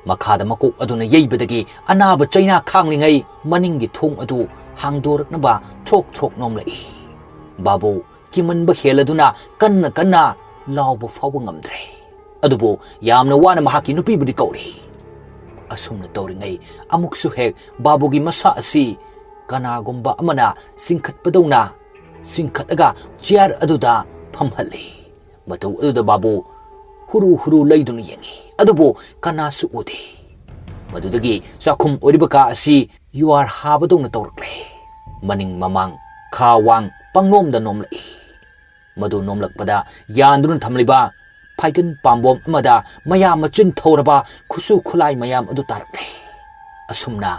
ꯃꯈꯥꯗ ꯃꯀꯣꯛ ꯑꯗꯨꯅ ꯌꯩꯕꯗꯒꯤ ꯑꯅꯥꯕ ꯆꯩꯅꯥ ꯈꯥꯡꯂꯤꯉꯩ, ꯃꯅꯤꯡꯒꯤ ꯊꯣꯡ ꯑꯗꯨ ꯍꯥꯡꯗꯣꯔꯛꯅꯕ ꯊ꯭ꯔꯣꯛ ꯊ꯭ꯔꯣꯛ ꯅꯣꯝꯂꯛꯏ꯫ ꯕꯥꯕꯨ ꯀꯤꯃꯟꯕ ꯍꯦꯜꯂꯗꯨꯅ ꯀꯟꯅ ꯀꯟꯅ ꯂꯥꯎꯕ ꯐꯥꯎꯕ ꯉꯝꯗ꯭ꯔꯦ꯫ ꯑꯗꯨꯕꯨ ꯌꯥꯝꯅ ꯋꯥꯅ ꯃꯍꯥꯛꯀꯤ ꯅꯨꯄꯤꯕꯨꯗꯤ ꯀꯧꯔꯤ꯫ ꯑꯁꯨꯝꯅ ꯇꯧꯔꯤꯉꯩ, ꯑꯃꯨꯛꯁꯨ ꯍꯦꯛ ꯕꯥꯕꯨꯒꯤ ꯃꯁꯥ ꯑꯁꯤ ꯀꯅꯥꯒꯨꯝꯕ ꯑꯃꯅ ꯆꯤꯡꯈꯠꯄꯗꯧꯅ ꯆꯤꯡꯈꯠꯂꯒ ꯆꯤꯌꯥꯔ ꯑꯗꯨꯗ ꯐꯝꯍꯜꯂꯤ꯫ ꯃꯇꯧ ꯑꯗꯨꯗ ꯕꯥꯕꯨ ꯍꯨꯔꯨ ꯍꯨꯔꯨ ꯂꯩꯗꯨꯅ ꯌꯦꯡꯉꯤ, ꯑꯗꯨꯕꯨ ꯀꯅꯥꯁꯨ ꯎꯗꯦ꯫ ꯃꯗꯨꯗꯒꯤ ꯆꯥꯛꯈꯨꯝ ꯑꯣꯏꯔꯤꯕ ꯀꯥ ꯑꯁꯤ ꯌꯨꯍꯥꯔ ꯍꯥꯕꯗꯧꯅ ꯇꯧꯔꯛꯂꯦ꯫ ꯃꯅꯤꯡ ꯃꯃꯥꯡ, ꯈꯥ ꯋꯥꯡ ꯄꯪꯅꯣꯝꯗ ꯅꯣꯝꯂꯛꯏ꯫ ꯃꯗꯨ ꯅꯣꯝꯂꯛꯄꯗ ꯌꯥꯟꯗꯨꯅ ꯊꯝꯂꯤꯕ ꯐꯥꯏꯒꯟ ꯄꯥꯝꯕꯣꯝ ꯑꯃꯗ ꯃꯌꯥ ꯃꯆꯤꯟ ꯊꯧꯔꯕ ꯈꯨꯠꯁꯨ ꯈꯨꯠꯂꯥꯏ ꯃꯌꯥꯝ ꯑꯗꯨ ꯇꯥꯔꯛꯂꯦ꯫ ꯑꯁꯨꯝꯅ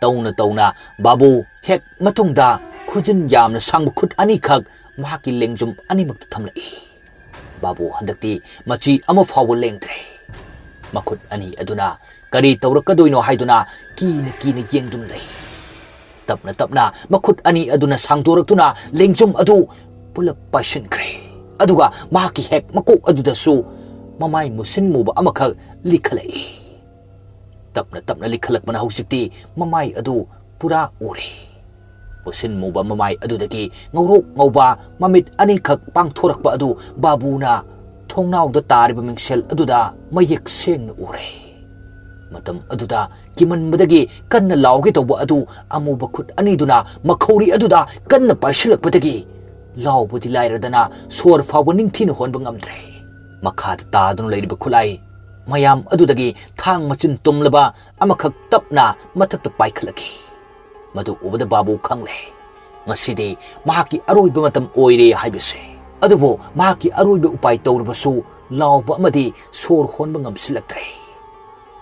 ꯇꯧꯅ ꯇꯧꯅ ꯕꯥꯕꯨ ꯍꯦꯛ ꯃꯇꯨꯡꯗ ꯈꯨꯖꯤꯟ ꯌꯥꯝꯅ ꯁꯥꯡꯕ ꯈꯨꯠ ꯑꯅꯤꯈꯛ ꯃꯍꯥꯛꯀꯤ ꯂꯦꯡꯖꯨꯝ ꯑꯅꯤꯃꯛꯇ ꯊꯝꯂꯛꯏ꯫ ꯕꯥꯕꯨ ꯍꯟꯗꯛꯇꯤ ꯃꯆꯤ ꯑꯃ ꯐꯥꯎꯕ ꯂꯦꯡꯗ꯭ꯔꯦ꯫ ꯃꯈꯨꯠ ꯑꯅꯤ ꯑꯗꯨꯅ ꯀꯔꯤ ꯇꯧꯔꯛꯀꯗꯣꯏꯅꯣ ꯍꯥꯏꯗꯨꯅ ꯀꯤꯅ ꯀꯤꯅ ꯌꯦꯡꯗꯨꯅ ꯂꯩ꯫ ꯇꯞꯅ ꯇꯞꯅ ꯃꯈꯨꯠ ꯑꯅꯤ ꯑꯗꯨꯅ ꯁꯥꯡꯗꯣꯔꯛꯇꯨꯅ ꯂꯦꯡꯖꯨꯝ ꯑꯗꯨ ꯄꯨꯂꯞ ꯄꯥꯏꯁꯤꯟꯈ꯭ꯔꯦ꯫ ꯑꯗꯨꯒ ꯃꯍꯥꯛꯀꯤ ꯍꯦꯛ ꯃꯀꯣꯛ ꯑꯗꯨꯗꯁꯨ ꯃꯃꯥꯏ ꯃꯨꯁꯤꯟ ꯃꯨꯕ ꯑꯃꯈꯛ ꯂꯤꯈꯠꯂꯛꯏ꯫ ꯇꯞꯅ ꯇꯞꯅ ꯂꯤꯈꯠꯂꯛꯄꯅ ꯍꯧꯖꯤꯛꯇꯤ ꯃꯃꯥꯏ ꯑꯗꯨ ꯄꯨꯔꯥ ꯎꯔꯦ꯫ ꯃꯨꯁꯤꯟ ꯃꯨꯕ ꯃꯃꯥꯏ ꯑꯗꯨꯗꯒꯤ ꯉꯧꯔꯣꯛ ꯉꯧꯕ ꯃꯃꯤꯠ ꯑꯅꯤꯈꯛ ꯄꯥꯡꯊꯣꯔꯛꯄ ꯑꯗꯨ ꯕꯥꯕꯨꯅ ꯊꯣꯡꯅꯥꯎꯗ ꯇꯥꯔꯤꯕ ꯃꯤꯡꯁꯦꯜ ꯑꯗꯨꯗ ꯃꯌꯦꯛ ꯁꯦꯡꯅ ꯎꯔꯦ꯫ ꯃꯇꯝ ꯑꯗꯨꯗ ꯀꯤꯃꯟꯕꯗꯒꯤ ꯀꯟꯅ ꯂꯥꯎꯒꯦ ꯇꯧꯕ ꯑꯗꯨ ꯑꯃꯨꯕ ꯈꯨꯠ ꯑꯅꯤꯗꯨꯅ ꯃꯈꯧꯔꯤ ꯑꯗꯨꯗ ꯀꯟꯅ ꯄꯥꯏꯁꯤꯜꯂꯛꯄꯗꯒꯤ ꯂꯥꯎꯕꯗꯤ ꯂꯥꯏꯔꯗꯅ ꯁꯣꯔ ꯐꯥꯎꯕ ꯅꯤꯡꯊꯤꯅ ꯍꯣꯟꯕ ꯉꯝꯗ꯭ꯔꯦ꯫ ꯃꯈꯥꯗ ꯇꯥꯗꯨꯅ ꯂꯩꯔꯤꯕ ꯈꯨꯠꯂꯥꯏ ꯃꯌꯥꯝ ꯑꯗꯨꯗꯒꯤ ꯊꯥꯡ ꯃꯆꯤꯟ ꯇꯨꯝꯂꯕ ꯑꯃꯈꯛ ꯇꯞꯅ ꯃꯊꯛꯇ ꯄꯥꯏꯈꯠꯂꯛꯈꯤ꯫ ꯃꯗꯨ ꯎꯕꯗ ꯕꯥꯕꯨ ꯈꯪꯂꯦ, ꯉꯁꯤꯗꯤ ꯃꯍꯥꯛꯀꯤ ꯑꯔꯣꯏꯕ ꯃꯇꯝ ꯑꯣꯏꯔꯦ ꯍꯥꯏꯕꯁꯦ꯫ ꯑꯗꯨꯕꯨ ꯃꯍꯥꯛꯀꯤ ꯑꯔꯣꯏꯕ ꯎꯄꯥꯏ ꯇꯧꯔꯕꯁꯨ ꯂꯥꯎꯕ ꯑꯃꯗꯤ ꯁꯣꯔ ꯍꯣꯟꯕ ꯉꯝꯁꯤꯜꯂꯛꯇ꯭ꯔꯦ꯫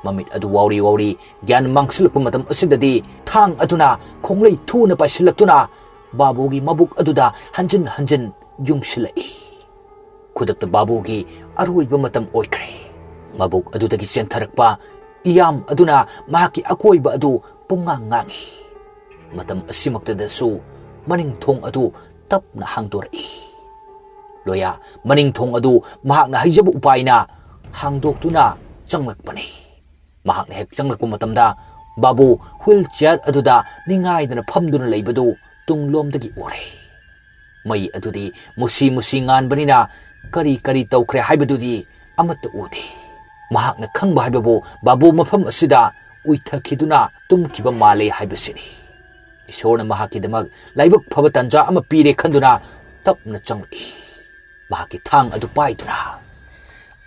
ꯃꯃꯤꯠ ꯑꯗꯨ ꯋꯥꯎꯔꯤ ꯋꯥꯎꯔꯤ ꯒ꯭ꯌꯥꯟ ꯃꯥꯡꯁꯤꯜꯂꯛꯄ ꯃꯇꯝ ꯑꯁꯤꯗꯗꯤ ꯊꯥꯡ ꯑꯗꯨꯅ ꯈꯣꯡꯂꯩ ꯊꯨꯅ ꯄꯥꯏꯁꯤꯜꯂꯛꯇꯨꯅ ꯕꯥꯕꯨꯒꯤ ꯃꯕꯨꯛ ꯑꯗꯨꯗ ꯍꯟꯖꯤꯟ ꯍꯟꯖꯤꯟ ꯌꯨꯡꯁꯤꯜꯂꯛꯏ꯫ ꯈꯨꯗꯛꯇ ꯕꯥꯕꯨꯒꯤ ꯑꯔꯣꯏꯕ ꯃꯇꯝ ꯑꯣꯏꯈ꯭ꯔꯦ꯫ ꯃꯕꯨꯛ ꯑꯗꯨꯗꯒꯤ ꯆꯦꯟꯊꯔꯛꯄ ꯏꯌꯥꯝ ꯑꯗꯨꯅ ꯃꯍꯥꯛꯀꯤ ꯑꯀꯣꯏꯕ ꯑꯗꯨ ꯄꯨꯡꯉꯥꯡ ꯉꯥꯡꯏ꯫ ꯃꯇꯝ ꯑꯁꯤꯃꯛꯇꯗꯁꯨ ꯃꯅꯤꯡ ꯊꯣꯡ ꯑꯗꯨ ꯇꯞꯅ ꯍꯥꯡꯗꯣꯔꯛꯏ꯫ ꯂꯣꯌꯥ ꯃꯅꯤꯡ ꯊꯣꯡ ꯑꯗꯨ ꯃꯍꯥꯛꯅ ꯍꯩꯖꯕ ꯎꯄꯥꯏꯅ ꯍꯥꯡꯗꯣꯛꯇꯨꯅ ꯆꯪꯂꯛꯄꯅꯤ꯫ ꯃꯍꯥꯛꯅ ꯍꯦꯛ ꯆꯪꯂꯛꯄ ꯃꯇꯝꯗ ꯕꯥꯕꯨ ꯍꯨꯏꯜ ꯆꯤꯌꯥꯔ ꯑꯗꯨꯗ ꯅꯤꯡꯉꯥꯏꯗꯅ ꯐꯝꯗꯨꯅ ꯂꯩꯕꯗꯨ ꯇꯨꯡꯂꯣꯝꯗꯒꯤ ꯎꯔꯦ꯫ ꯃꯩ ꯑꯗꯨꯗꯤ ꯃꯨꯁꯤ ꯃꯨꯁꯤ ꯉꯥꯟꯕꯅꯤꯅ ꯀꯔꯤ ꯀꯔꯤ ꯇꯧꯈ꯭ꯔꯦ ꯍꯥꯏꯕꯗꯨꯗꯤ ꯑꯃꯠꯇ ꯎꯗꯦ꯫ ꯃꯍꯥꯛꯅ ꯈꯪꯕ ꯍꯥꯏꯕꯕꯨ ꯕꯥꯕꯨ ꯃꯐꯝ ꯑꯁꯤꯗ ꯎꯏꯊꯈꯤꯗꯨꯅ ꯇꯨꯝꯈꯤꯕ ꯃꯥꯜꯂꯦ ꯍꯥꯏꯕꯁꯤꯅꯤ꯫ ꯏꯁꯣꯔꯅ ꯃꯍꯥꯛꯀꯤꯗꯃꯛ ꯂꯥꯏꯕꯛ ꯐꯕ ꯇꯥꯟꯖꯥ ꯑꯃ ꯄꯤꯔꯦ ꯈꯟꯗꯨꯅ ꯇꯞꯅ ꯆꯪꯂꯛꯏ꯫ ꯃꯍꯥꯛꯀꯤ ꯊꯥꯡ ꯑꯗꯨ ꯄꯥꯏꯗꯨꯅ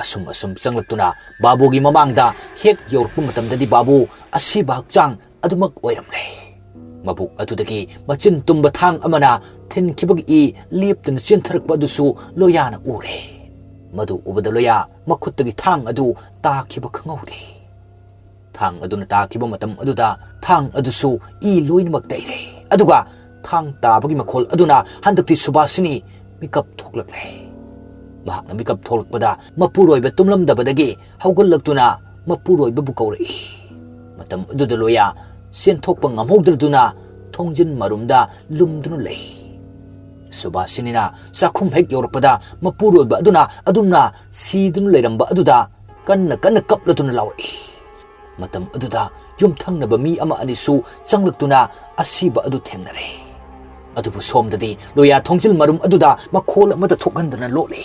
ꯑꯁꯨꯝ ꯑꯁꯨꯝ ꯆꯪꯂꯛꯇꯨꯅ ꯕꯥꯕꯨꯒꯤ ꯃꯃꯥꯡꯗ ꯍꯦꯛ ꯌꯧꯔꯛꯄ ꯃꯇꯝꯗꯗꯤ ꯕꯥꯕꯨ ꯑꯁꯤꯕ ꯍꯛꯆꯥꯡ ꯑꯗꯨꯃꯛ ꯑꯣꯏꯔꯝꯂꯦ꯫ ꯃꯕꯨꯛ ꯑꯗꯨꯗꯒꯤ ꯃꯆꯤꯟ ꯇꯨꯝꯕ ꯊꯥꯡ ꯑꯃꯅ ꯊꯤꯟꯈꯤꯕꯒꯤ ꯏ ꯂꯦꯞꯇꯅ ꯆꯦꯟꯊꯔꯛꯄ ꯑꯗꯨꯁꯨ ꯂꯣꯌꯥꯅ ꯎꯔꯦ꯫ ꯃꯗꯨ ꯎꯕꯗ ꯂꯣꯌꯥ ꯃꯈꯨꯠꯇꯒꯤ ꯊꯥꯡ ꯑꯗꯨ ꯇꯥꯈꯤꯕ ꯈꯪꯍꯧꯗꯦ꯫ ꯊꯥꯡ ꯑꯗꯨꯅ ꯇꯥꯈꯤꯕ ꯃꯇꯝ ꯑꯗꯨꯗ ꯊꯥꯡ ꯑꯗꯨꯁꯨ ꯏ ꯂꯣꯏꯅꯃꯛ ꯇꯩꯔꯦ꯫ ꯑꯗꯨꯒ ꯊꯥꯡ ꯇꯥꯕꯒꯤ ꯃꯈꯣꯜ ꯑꯗꯨꯅ ꯍꯟꯗꯛꯇꯤ ꯁꯨꯕꯥꯁꯤꯅꯤ ꯃꯤꯀꯞ ꯊꯣꯛꯂꯛꯂꯦ꯫ ꯃꯍꯥꯛꯅ ꯃꯤꯀꯞ ꯊꯣꯛꯂꯛꯄꯗ ꯃꯄꯨꯔꯣꯏꯕ ꯇꯨꯝꯂꯝꯗꯕꯗꯒꯤ ꯍꯧꯒꯠꯂꯛꯇꯨꯅ ꯃꯄꯨꯔꯣꯏꯕꯕꯨ ꯀꯧꯔꯛꯏ꯫ ꯃꯇꯝ ꯑꯗꯨꯗ ꯂꯣꯌꯥ ꯆꯦꯟꯊꯣꯛꯄ ꯉꯝꯍꯧꯗ꯭ꯔꯗꯨꯅ ꯊꯣꯡꯖꯤꯟ ꯃꯔꯨꯝꯗ ꯂꯨꯝꯗꯨꯅ ꯂꯩ꯫ ꯁꯨꯕꯥꯁꯤꯅꯤꯅ ꯆꯥꯛꯈꯨꯝ ꯍꯦꯛ ꯌꯧꯔꯛꯄꯗ ꯃꯄꯨꯔꯣꯏꯕ ꯑꯗꯨꯅ ꯑꯗꯨꯝꯅ ꯁꯤꯗꯨꯅ ꯂꯩꯔꯝꯕ ꯑꯗꯨꯗ ꯀꯟꯅ ꯀꯟꯅ ꯀꯞꯂꯗꯨꯅ ꯂꯥꯎꯔꯛꯏ꯫ ꯃꯇꯝ ꯑꯗꯨꯗ ꯌꯨꯝꯊꯪꯅꯕ ꯃꯤ ꯑꯃ ꯑꯅꯤꯁꯨ ꯆꯪꯂꯛꯇꯨꯅ ꯑꯁꯤꯕ ꯑꯗꯨ ꯊꯦꯡꯅꯔꯦ꯫ ꯑꯗꯨꯕꯨ ꯁꯣꯝꯗꯗꯤ ꯂꯣꯌꯥ ꯊꯣꯡꯖꯤꯜ ꯃꯔꯨꯝ ꯑꯗꯨꯗ ꯃꯈꯣꯜ ꯑꯃꯠꯇ ꯊꯣꯛꯍꯟꯗꯅ ꯂꯣꯠꯂꯤ꯫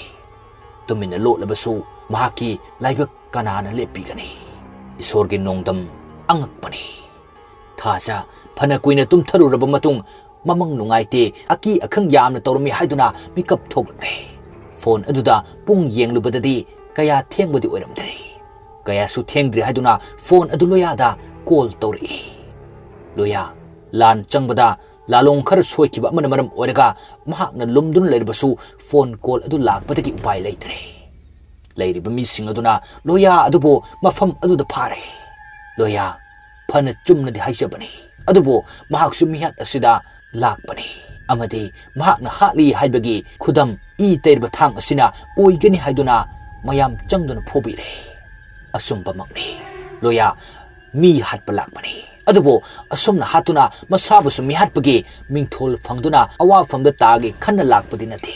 ꯇꯨꯃꯤꯟꯅ ꯂꯣꯠꯂꯕꯁꯨ ꯃꯍꯥꯛꯀꯤ ꯂꯥꯏꯕꯛ ꯀꯅꯥꯅ ꯂꯦꯞꯄꯤꯒꯅꯤ? ꯏꯁꯣꯔꯒꯤ ꯅꯣꯡꯗꯝ ꯑꯉꯛꯄꯅꯤ꯫ ꯊꯥꯖ ꯐꯅ ꯀꯨꯏꯅ ꯇꯨꯝꯊꯔꯨꯔꯕ ꯃꯇꯨꯡ ꯃꯃꯪ ꯅꯨꯡꯉꯥꯏꯇꯦ, ꯑꯀꯤ ꯑꯈꯪ ꯌꯥꯝꯅ ꯇꯧꯔꯝꯃꯤ ꯍꯥꯏꯗꯨꯅ ꯃꯤꯀꯞ ꯊꯣꯛꯂꯛꯂꯦ꯫ ꯐꯣꯟ ꯑꯗꯨꯗ ꯄꯨꯡ ꯌꯦꯡꯂꯨꯕꯗꯗꯤ ꯀꯌꯥ ꯊꯦꯡꯕꯗꯤ ꯑꯣꯏꯔꯝꯗ꯭ꯔꯦ꯫ ꯀꯌꯥꯁꯨ ꯊꯦꯡꯗ꯭ꯔꯤ ꯍꯥꯏꯗꯨꯅ ꯐꯣꯟ ꯑꯗꯨ ꯂꯣꯌꯥꯗ ꯀꯣꯜ ꯇꯧꯔꯛꯏ꯫ ꯂꯣꯌꯥ, ꯂꯥꯟ ꯆꯪꯕꯗ ꯂꯥꯂꯣꯡ ꯈꯔ ꯁꯣꯏꯈꯤꯕ ꯑꯃꯅ ꯃꯔꯝ ꯑꯣꯏꯔꯒ ꯃꯍꯥꯛꯅ ꯂꯨꯝꯗꯨꯅ ꯂꯩꯔꯕꯁꯨ ꯐꯣꯟ ꯀꯣꯜ ꯑꯗꯨ ꯂꯥꯛꯄꯗꯒꯤ ꯎꯄꯥꯏ ꯂꯩꯇ꯭ꯔꯦ꯫ ꯂꯩꯔꯤꯕ ꯃꯤꯁꯤꯡ ꯑꯗꯨꯅ ꯂꯣꯌꯥ ꯑꯗꯨꯕꯨ ꯃꯐꯝ ꯑꯗꯨꯗ ꯐꯥꯔꯦ꯫ ꯂꯣꯌꯥ, ꯐꯅ ꯆꯨꯝꯅꯗꯤ ꯍꯥꯏꯖꯕꯅꯤ, ꯑꯗꯨꯕꯨ ꯃꯍꯥꯛꯁꯨ ꯃꯤꯍꯥꯠ ꯑꯁꯤꯗ ꯂꯥꯛꯄꯅꯤ ꯑꯃꯗꯤ ꯃꯍꯥꯛꯅ ꯍꯥꯠꯂꯤ ꯍꯥꯏꯕꯒꯤ ꯈꯨꯗꯝ ꯏ ꯇꯩꯔꯕ ꯊꯥꯡ ꯑꯁꯤꯅ ꯑꯣꯏꯒꯅꯤ ꯍꯥꯏꯗꯨꯅ ꯃꯌꯥꯝ ꯆꯪꯗꯨꯅ ꯐꯨꯕꯤꯔꯦ꯫ ꯑꯆꯨꯝꯕꯃꯛꯅꯤ꯫ ꯂꯣꯌꯥ ꯃꯤ ꯍꯥꯠꯄ ꯂꯥꯛꯄꯅꯤ, ꯑꯗꯨꯕꯨ ꯑꯁꯨꯝꯅ ꯍꯥꯠꯇꯨꯅ ꯃꯁꯥꯕꯨꯁꯨ ꯃꯤꯍꯥꯠꯄꯒꯤ ꯃꯤꯡꯊꯣꯜ ꯐꯪꯗꯨꯅ ꯑꯋꯥꯐꯝꯗ ꯇꯥꯒꯦ ꯈꯟꯅ ꯂꯥꯛꯄꯗꯤ ꯅꯠꯇꯦ꯫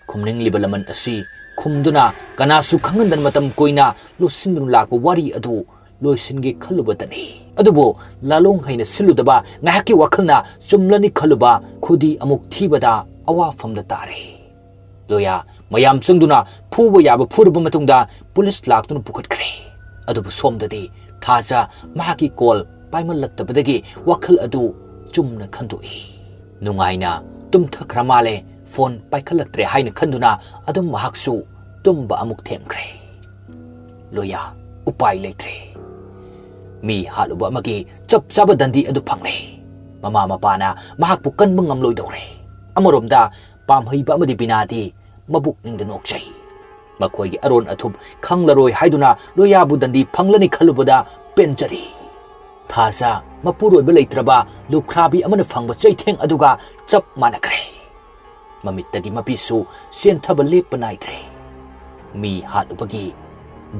ꯈꯨꯝꯅꯤꯡꯂꯤꯕ ꯂꯃꯟ ꯑꯁꯤ ꯈꯨꯝꯗꯨꯅ ꯀꯅꯥꯁꯨ ꯈꯪꯍꯟꯗꯅ ꯃꯇꯝ ꯀꯨꯏꯅ ꯂꯣꯠꯁꯤꯟꯗꯨꯅ ꯂꯥꯛꯄ ꯋꯥꯔꯤ ꯑꯗꯨ ꯂꯣꯏꯁꯤꯟꯒꯦ ꯈꯜꯂꯨꯕꯇꯅꯤ꯫ ꯑꯗꯨꯕꯨ ꯂꯥꯂꯣꯡ ꯍꯩꯅ ꯁꯤꯜꯂꯨꯗꯕ ꯉꯥꯏꯍꯥꯛꯀꯤ ꯋꯥꯈꯜꯅ ꯆꯨꯝꯂꯅꯤ ꯈꯜꯂꯨꯕ ꯈꯨꯗꯤ ꯑꯃꯨꯛ ꯊꯤꯕꯗ ꯑꯋꯥꯐꯝꯗ ꯇꯥꯔꯦ꯫ ꯂꯣꯌꯥ ꯃꯌꯥꯝ ꯆꯪꯗꯨꯅ ꯐꯨꯕ ꯌꯥꯕ ꯐꯨꯔꯕ ꯃꯇꯨꯡꯗ ꯄꯨꯂꯤꯁ ꯂꯥꯛꯇꯨꯅ ꯄꯨꯈꯠꯈ꯭ꯔꯦ꯫ ꯑꯗꯨꯕꯨ ꯁꯣꯝꯗꯗꯤ ꯊꯥꯖ ꯃꯍꯥꯛꯀꯤ ꯀꯣꯜ ꯄꯥꯏꯃꯜꯂꯛꯇꯕꯗꯒꯤ ꯋꯥꯈꯜ ꯑꯗꯨ ꯆꯨꯝꯅ ꯈꯟꯗꯣꯛꯏ꯫ ꯅꯨꯡꯉꯥꯏꯅ ꯇꯨꯝꯊꯈ꯭ꯔ ꯃꯥꯜꯂꯦ, ꯐꯣꯟ ꯄꯥꯏꯈꯠꯂꯛꯇ꯭ꯔꯦ ꯍꯥꯏꯅ ꯈꯟꯗꯨꯅ ꯑꯗꯨꯝ ꯃꯍꯥꯛꯁꯨ ꯇꯨꯝꯕ ꯑꯃꯨꯛ ꯊꯦꯝꯈ꯭ꯔꯦ꯫ ꯂꯣꯌꯥ ꯎꯄꯥꯏ ꯂꯩꯇ꯭ꯔꯦ꯫ ꯃꯤ ꯍꯥꯠꯂꯨꯕ ꯑꯃꯒꯤ ꯆꯞ ꯆꯥꯕ ꯗꯟꯗꯤ ꯑꯗꯨ ꯐꯪꯂꯦ꯫ ꯃꯃꯥ ꯃꯄꯥꯅ ꯃꯍꯥꯛꯄꯨ ꯀꯟꯕ ꯉꯝꯂꯣꯏꯗꯧꯔꯦ꯫ ꯑꯃꯔꯣꯝꯗ ꯄꯥꯝꯍꯩꯕ ꯑꯃꯗꯤ ꯕꯤꯅꯥꯗꯤ ꯃꯕꯨꯛꯅꯤꯡꯗ ꯅꯣꯛꯆꯩ꯫ ꯃꯈꯣꯏꯒꯤ ꯑꯔꯣꯟ ꯑꯊꯨꯞ ꯈꯪꯂꯔꯣꯏ ꯍꯥꯏꯗꯨꯅ ꯂꯣꯌꯥꯕꯨ ꯗꯟꯗꯤ ꯐꯪꯂꯅꯤ ꯈꯜꯂꯨꯕꯗ ꯄꯦꯟꯖꯔꯤ꯫ ꯊꯥꯖ ꯃꯄꯨꯔꯣꯏꯕ ꯂꯩꯇ꯭ꯔꯕ ꯂꯨꯈ꯭ꯔꯥꯕꯤ ꯑꯃꯅ ꯐꯪꯕ ꯆꯩꯊꯦꯡ ꯑꯗꯨꯒ ꯆꯞ ꯃꯥꯟꯅꯈ꯭ꯔꯦ꯫ ꯃꯃꯤꯠꯇꯒꯤ ꯃꯄꯤꯁꯨ ꯆꯦꯟꯊꯕ ꯂꯦꯞꯄ ꯅꯥꯏꯗ꯭ꯔꯦ꯫ ꯃꯤ ꯍꯥꯠꯂꯨꯕꯒꯤ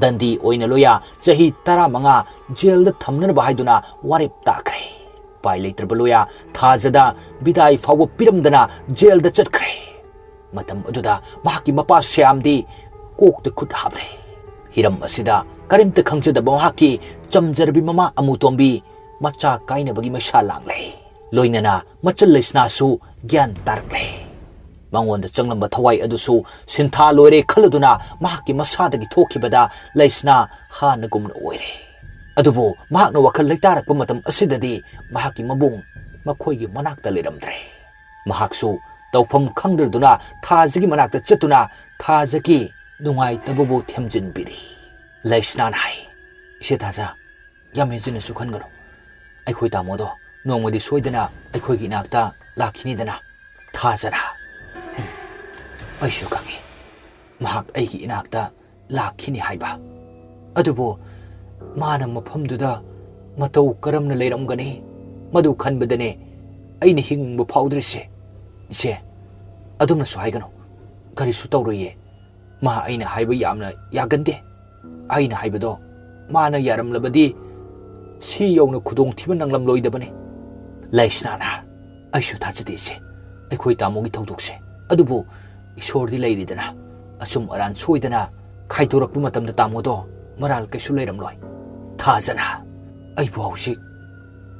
ꯗꯟꯗꯤ ꯑꯣꯏꯅ ꯂꯣꯌꯥ ꯆꯍꯤ ꯇꯔꯥꯃꯉꯥ ꯖꯦꯜꯗ ꯊꯝꯅꯅꯕ ꯍꯥꯏꯗꯨꯅ ꯋꯥꯔꯦꯞ ꯇꯥꯈ꯭ꯔꯦ꯫ ꯎꯄꯥꯏ ꯂꯩꯇ꯭ꯔꯕ ꯂꯣꯌꯥ ꯊꯥꯖꯗ ꯕꯤꯗꯥꯏ ꯐꯥꯎꯕ ꯄꯤꯔꯝꯗꯅ ꯖꯦꯜꯗ ꯆꯠꯈ꯭ꯔꯦ꯫ ꯃꯇꯝ ꯑꯗꯨꯗ ꯃꯍꯥꯛꯀꯤ ꯃꯄꯥ ꯁ꯭ꯌꯥꯝꯗꯤ ꯀꯣꯛꯇ ꯈꯨꯠ ꯍꯥꯞꯂꯦ꯫ ꯍꯤꯔꯝ ꯑꯁꯤꯗ ꯀꯔꯤꯝꯇ ꯈꯪꯖꯗꯕ ꯃꯍꯥꯛꯀꯤ ꯆꯝꯖꯔꯕꯤ ꯃꯃꯥ ꯑꯃꯨꯇꯣꯝꯕꯤ ꯃꯆꯥ ꯀꯥꯏꯅꯕꯒꯤ ꯃꯩꯁꯥ ꯂꯥꯡꯂꯦ꯫ ꯂꯣꯏꯅꯅ ꯃꯆꯜ ꯂꯩꯁꯅꯥꯁꯨ ꯒ꯭ꯌꯥꯟ ꯇꯥꯔꯛꯂꯦ꯫ ꯃꯉꯣꯟꯗ ꯆꯪꯂꯝꯕ ꯊꯋꯥꯏ ꯑꯗꯨꯁꯨ ꯁꯤꯟꯊꯥ ꯂꯣꯏꯔꯦ ꯈꯜꯂꯗꯨꯅ ꯃꯍꯥꯛꯀꯤ ꯃꯁꯥꯗꯒꯤ ꯊꯣꯛꯈꯤꯕꯗ ꯂꯩꯁꯅꯥ ꯍꯥꯟꯅꯒꯨꯝꯅ ꯑꯣꯏꯔꯦ꯫ ꯑꯗꯨꯕꯨ ꯃꯍꯥꯛꯅ ꯋꯥꯈꯜ ꯂꯩꯇꯥꯔꯛꯄ ꯃꯇꯝ ꯑꯁꯤꯗꯗꯤ ꯃꯍꯥꯛꯀꯤ ꯃꯕꯨꯡ ꯃꯈꯣꯏꯒꯤ ꯃꯅꯥꯛꯇ ꯂꯩꯔꯝꯗ꯭ꯔꯦ꯫ ꯃꯍꯥꯛꯁꯨ ꯇꯧꯐꯝ ꯈꯪꯗ꯭ꯔꯗꯨꯅ ꯊꯥꯖꯒꯤ ꯃꯅꯥꯛꯇ ꯆꯠꯇꯨꯅ ꯊꯥꯖꯒꯤ ꯅꯨꯡꯉꯥꯏꯇꯕꯕꯨ ꯊꯦꯝꯖꯤꯟꯕꯤꯔꯤ꯫ ꯂꯩꯁꯅꯥꯅ ꯍꯥꯏ, "ꯏꯆꯦ ꯊꯥꯖ, ꯌꯥꯝ ꯍꯦꯟꯖꯤꯟꯅꯁꯨ ꯈꯟꯒꯅꯨ꯫ ꯑꯩꯈꯣꯏ ꯇꯥꯃꯣꯗꯣ ꯅꯣꯡꯃꯗꯤ ꯁꯣꯏꯗꯅ ꯑꯩꯈꯣꯏꯒꯤ ꯏꯅꯥꯛꯇ ꯂꯥꯛꯈꯤꯅꯤꯗꯅ, ꯊꯥꯖꯅ꯫" ꯎꯝ, ꯑꯩꯁꯨ ꯈꯪꯏ ꯃꯍꯥꯛ ꯑꯩꯒꯤ ꯏꯅꯥꯛꯇ ꯂꯥꯛꯈꯤꯅꯤ ꯍꯥꯏꯕ꯫ ꯑꯗꯨꯕꯨ ꯃꯥꯅ ꯃꯐꯝꯗꯨꯗ ꯃꯇꯧ ꯀꯔꯝꯅ ꯂꯩꯔꯝꯒꯅꯤ, ꯃꯗꯨ ꯈꯟꯕꯗꯅꯦ ꯑꯩꯅ ꯍꯤꯡꯕ ꯐꯥꯎꯗ꯭ꯔꯤꯁꯦ꯫ ꯏꯆꯦ, ꯑꯗꯨꯝꯅꯁꯨ ꯍꯥꯏꯒꯅꯨ꯫ ꯀꯔꯤꯁꯨ ꯇꯧꯔꯣꯏꯌꯦ꯫ ꯃꯥ ꯑꯩꯅ ꯍꯥꯏꯕ ꯌꯥꯝꯅ ꯌꯥꯒꯟꯗꯦ꯫ ꯑꯩꯅ ꯍꯥꯏꯕꯗꯣ ꯃꯥꯅ ꯌꯥꯔꯝꯂꯕꯗꯤ ꯁꯤ ꯌꯧꯅ ꯈꯨꯗꯣꯡꯊꯤꯕ ꯅꯪꯂꯝꯂꯣꯏꯗꯕꯅꯤ꯫ ꯂꯩꯁꯅꯥꯅ, "ꯑꯩꯁꯨ ꯊꯥꯖꯗꯦ ꯏꯆꯦ, ꯑꯩꯈꯣꯏ ꯇꯥꯃꯣꯒꯤ ꯊꯧꯗꯣꯛꯁꯦ꯫ ꯑꯗꯨꯕꯨ ꯏꯁꯣꯔꯗꯤ ꯂꯩꯔꯤꯗꯅ, ꯑꯆꯨꯝ ꯑꯔꯥꯟ ꯁꯣꯏꯗꯅ ꯈꯥꯏꯗꯣꯔꯛꯄ ꯃꯇꯝꯗ ꯇꯥꯃꯣꯗꯣ ꯃꯔꯥꯜ ꯀꯩꯁꯨ ꯂꯩꯔꯝꯂꯣꯏ꯫" ꯊꯥꯖꯅ, "ꯑꯩꯕꯨ ꯍꯧꯖꯤꯛ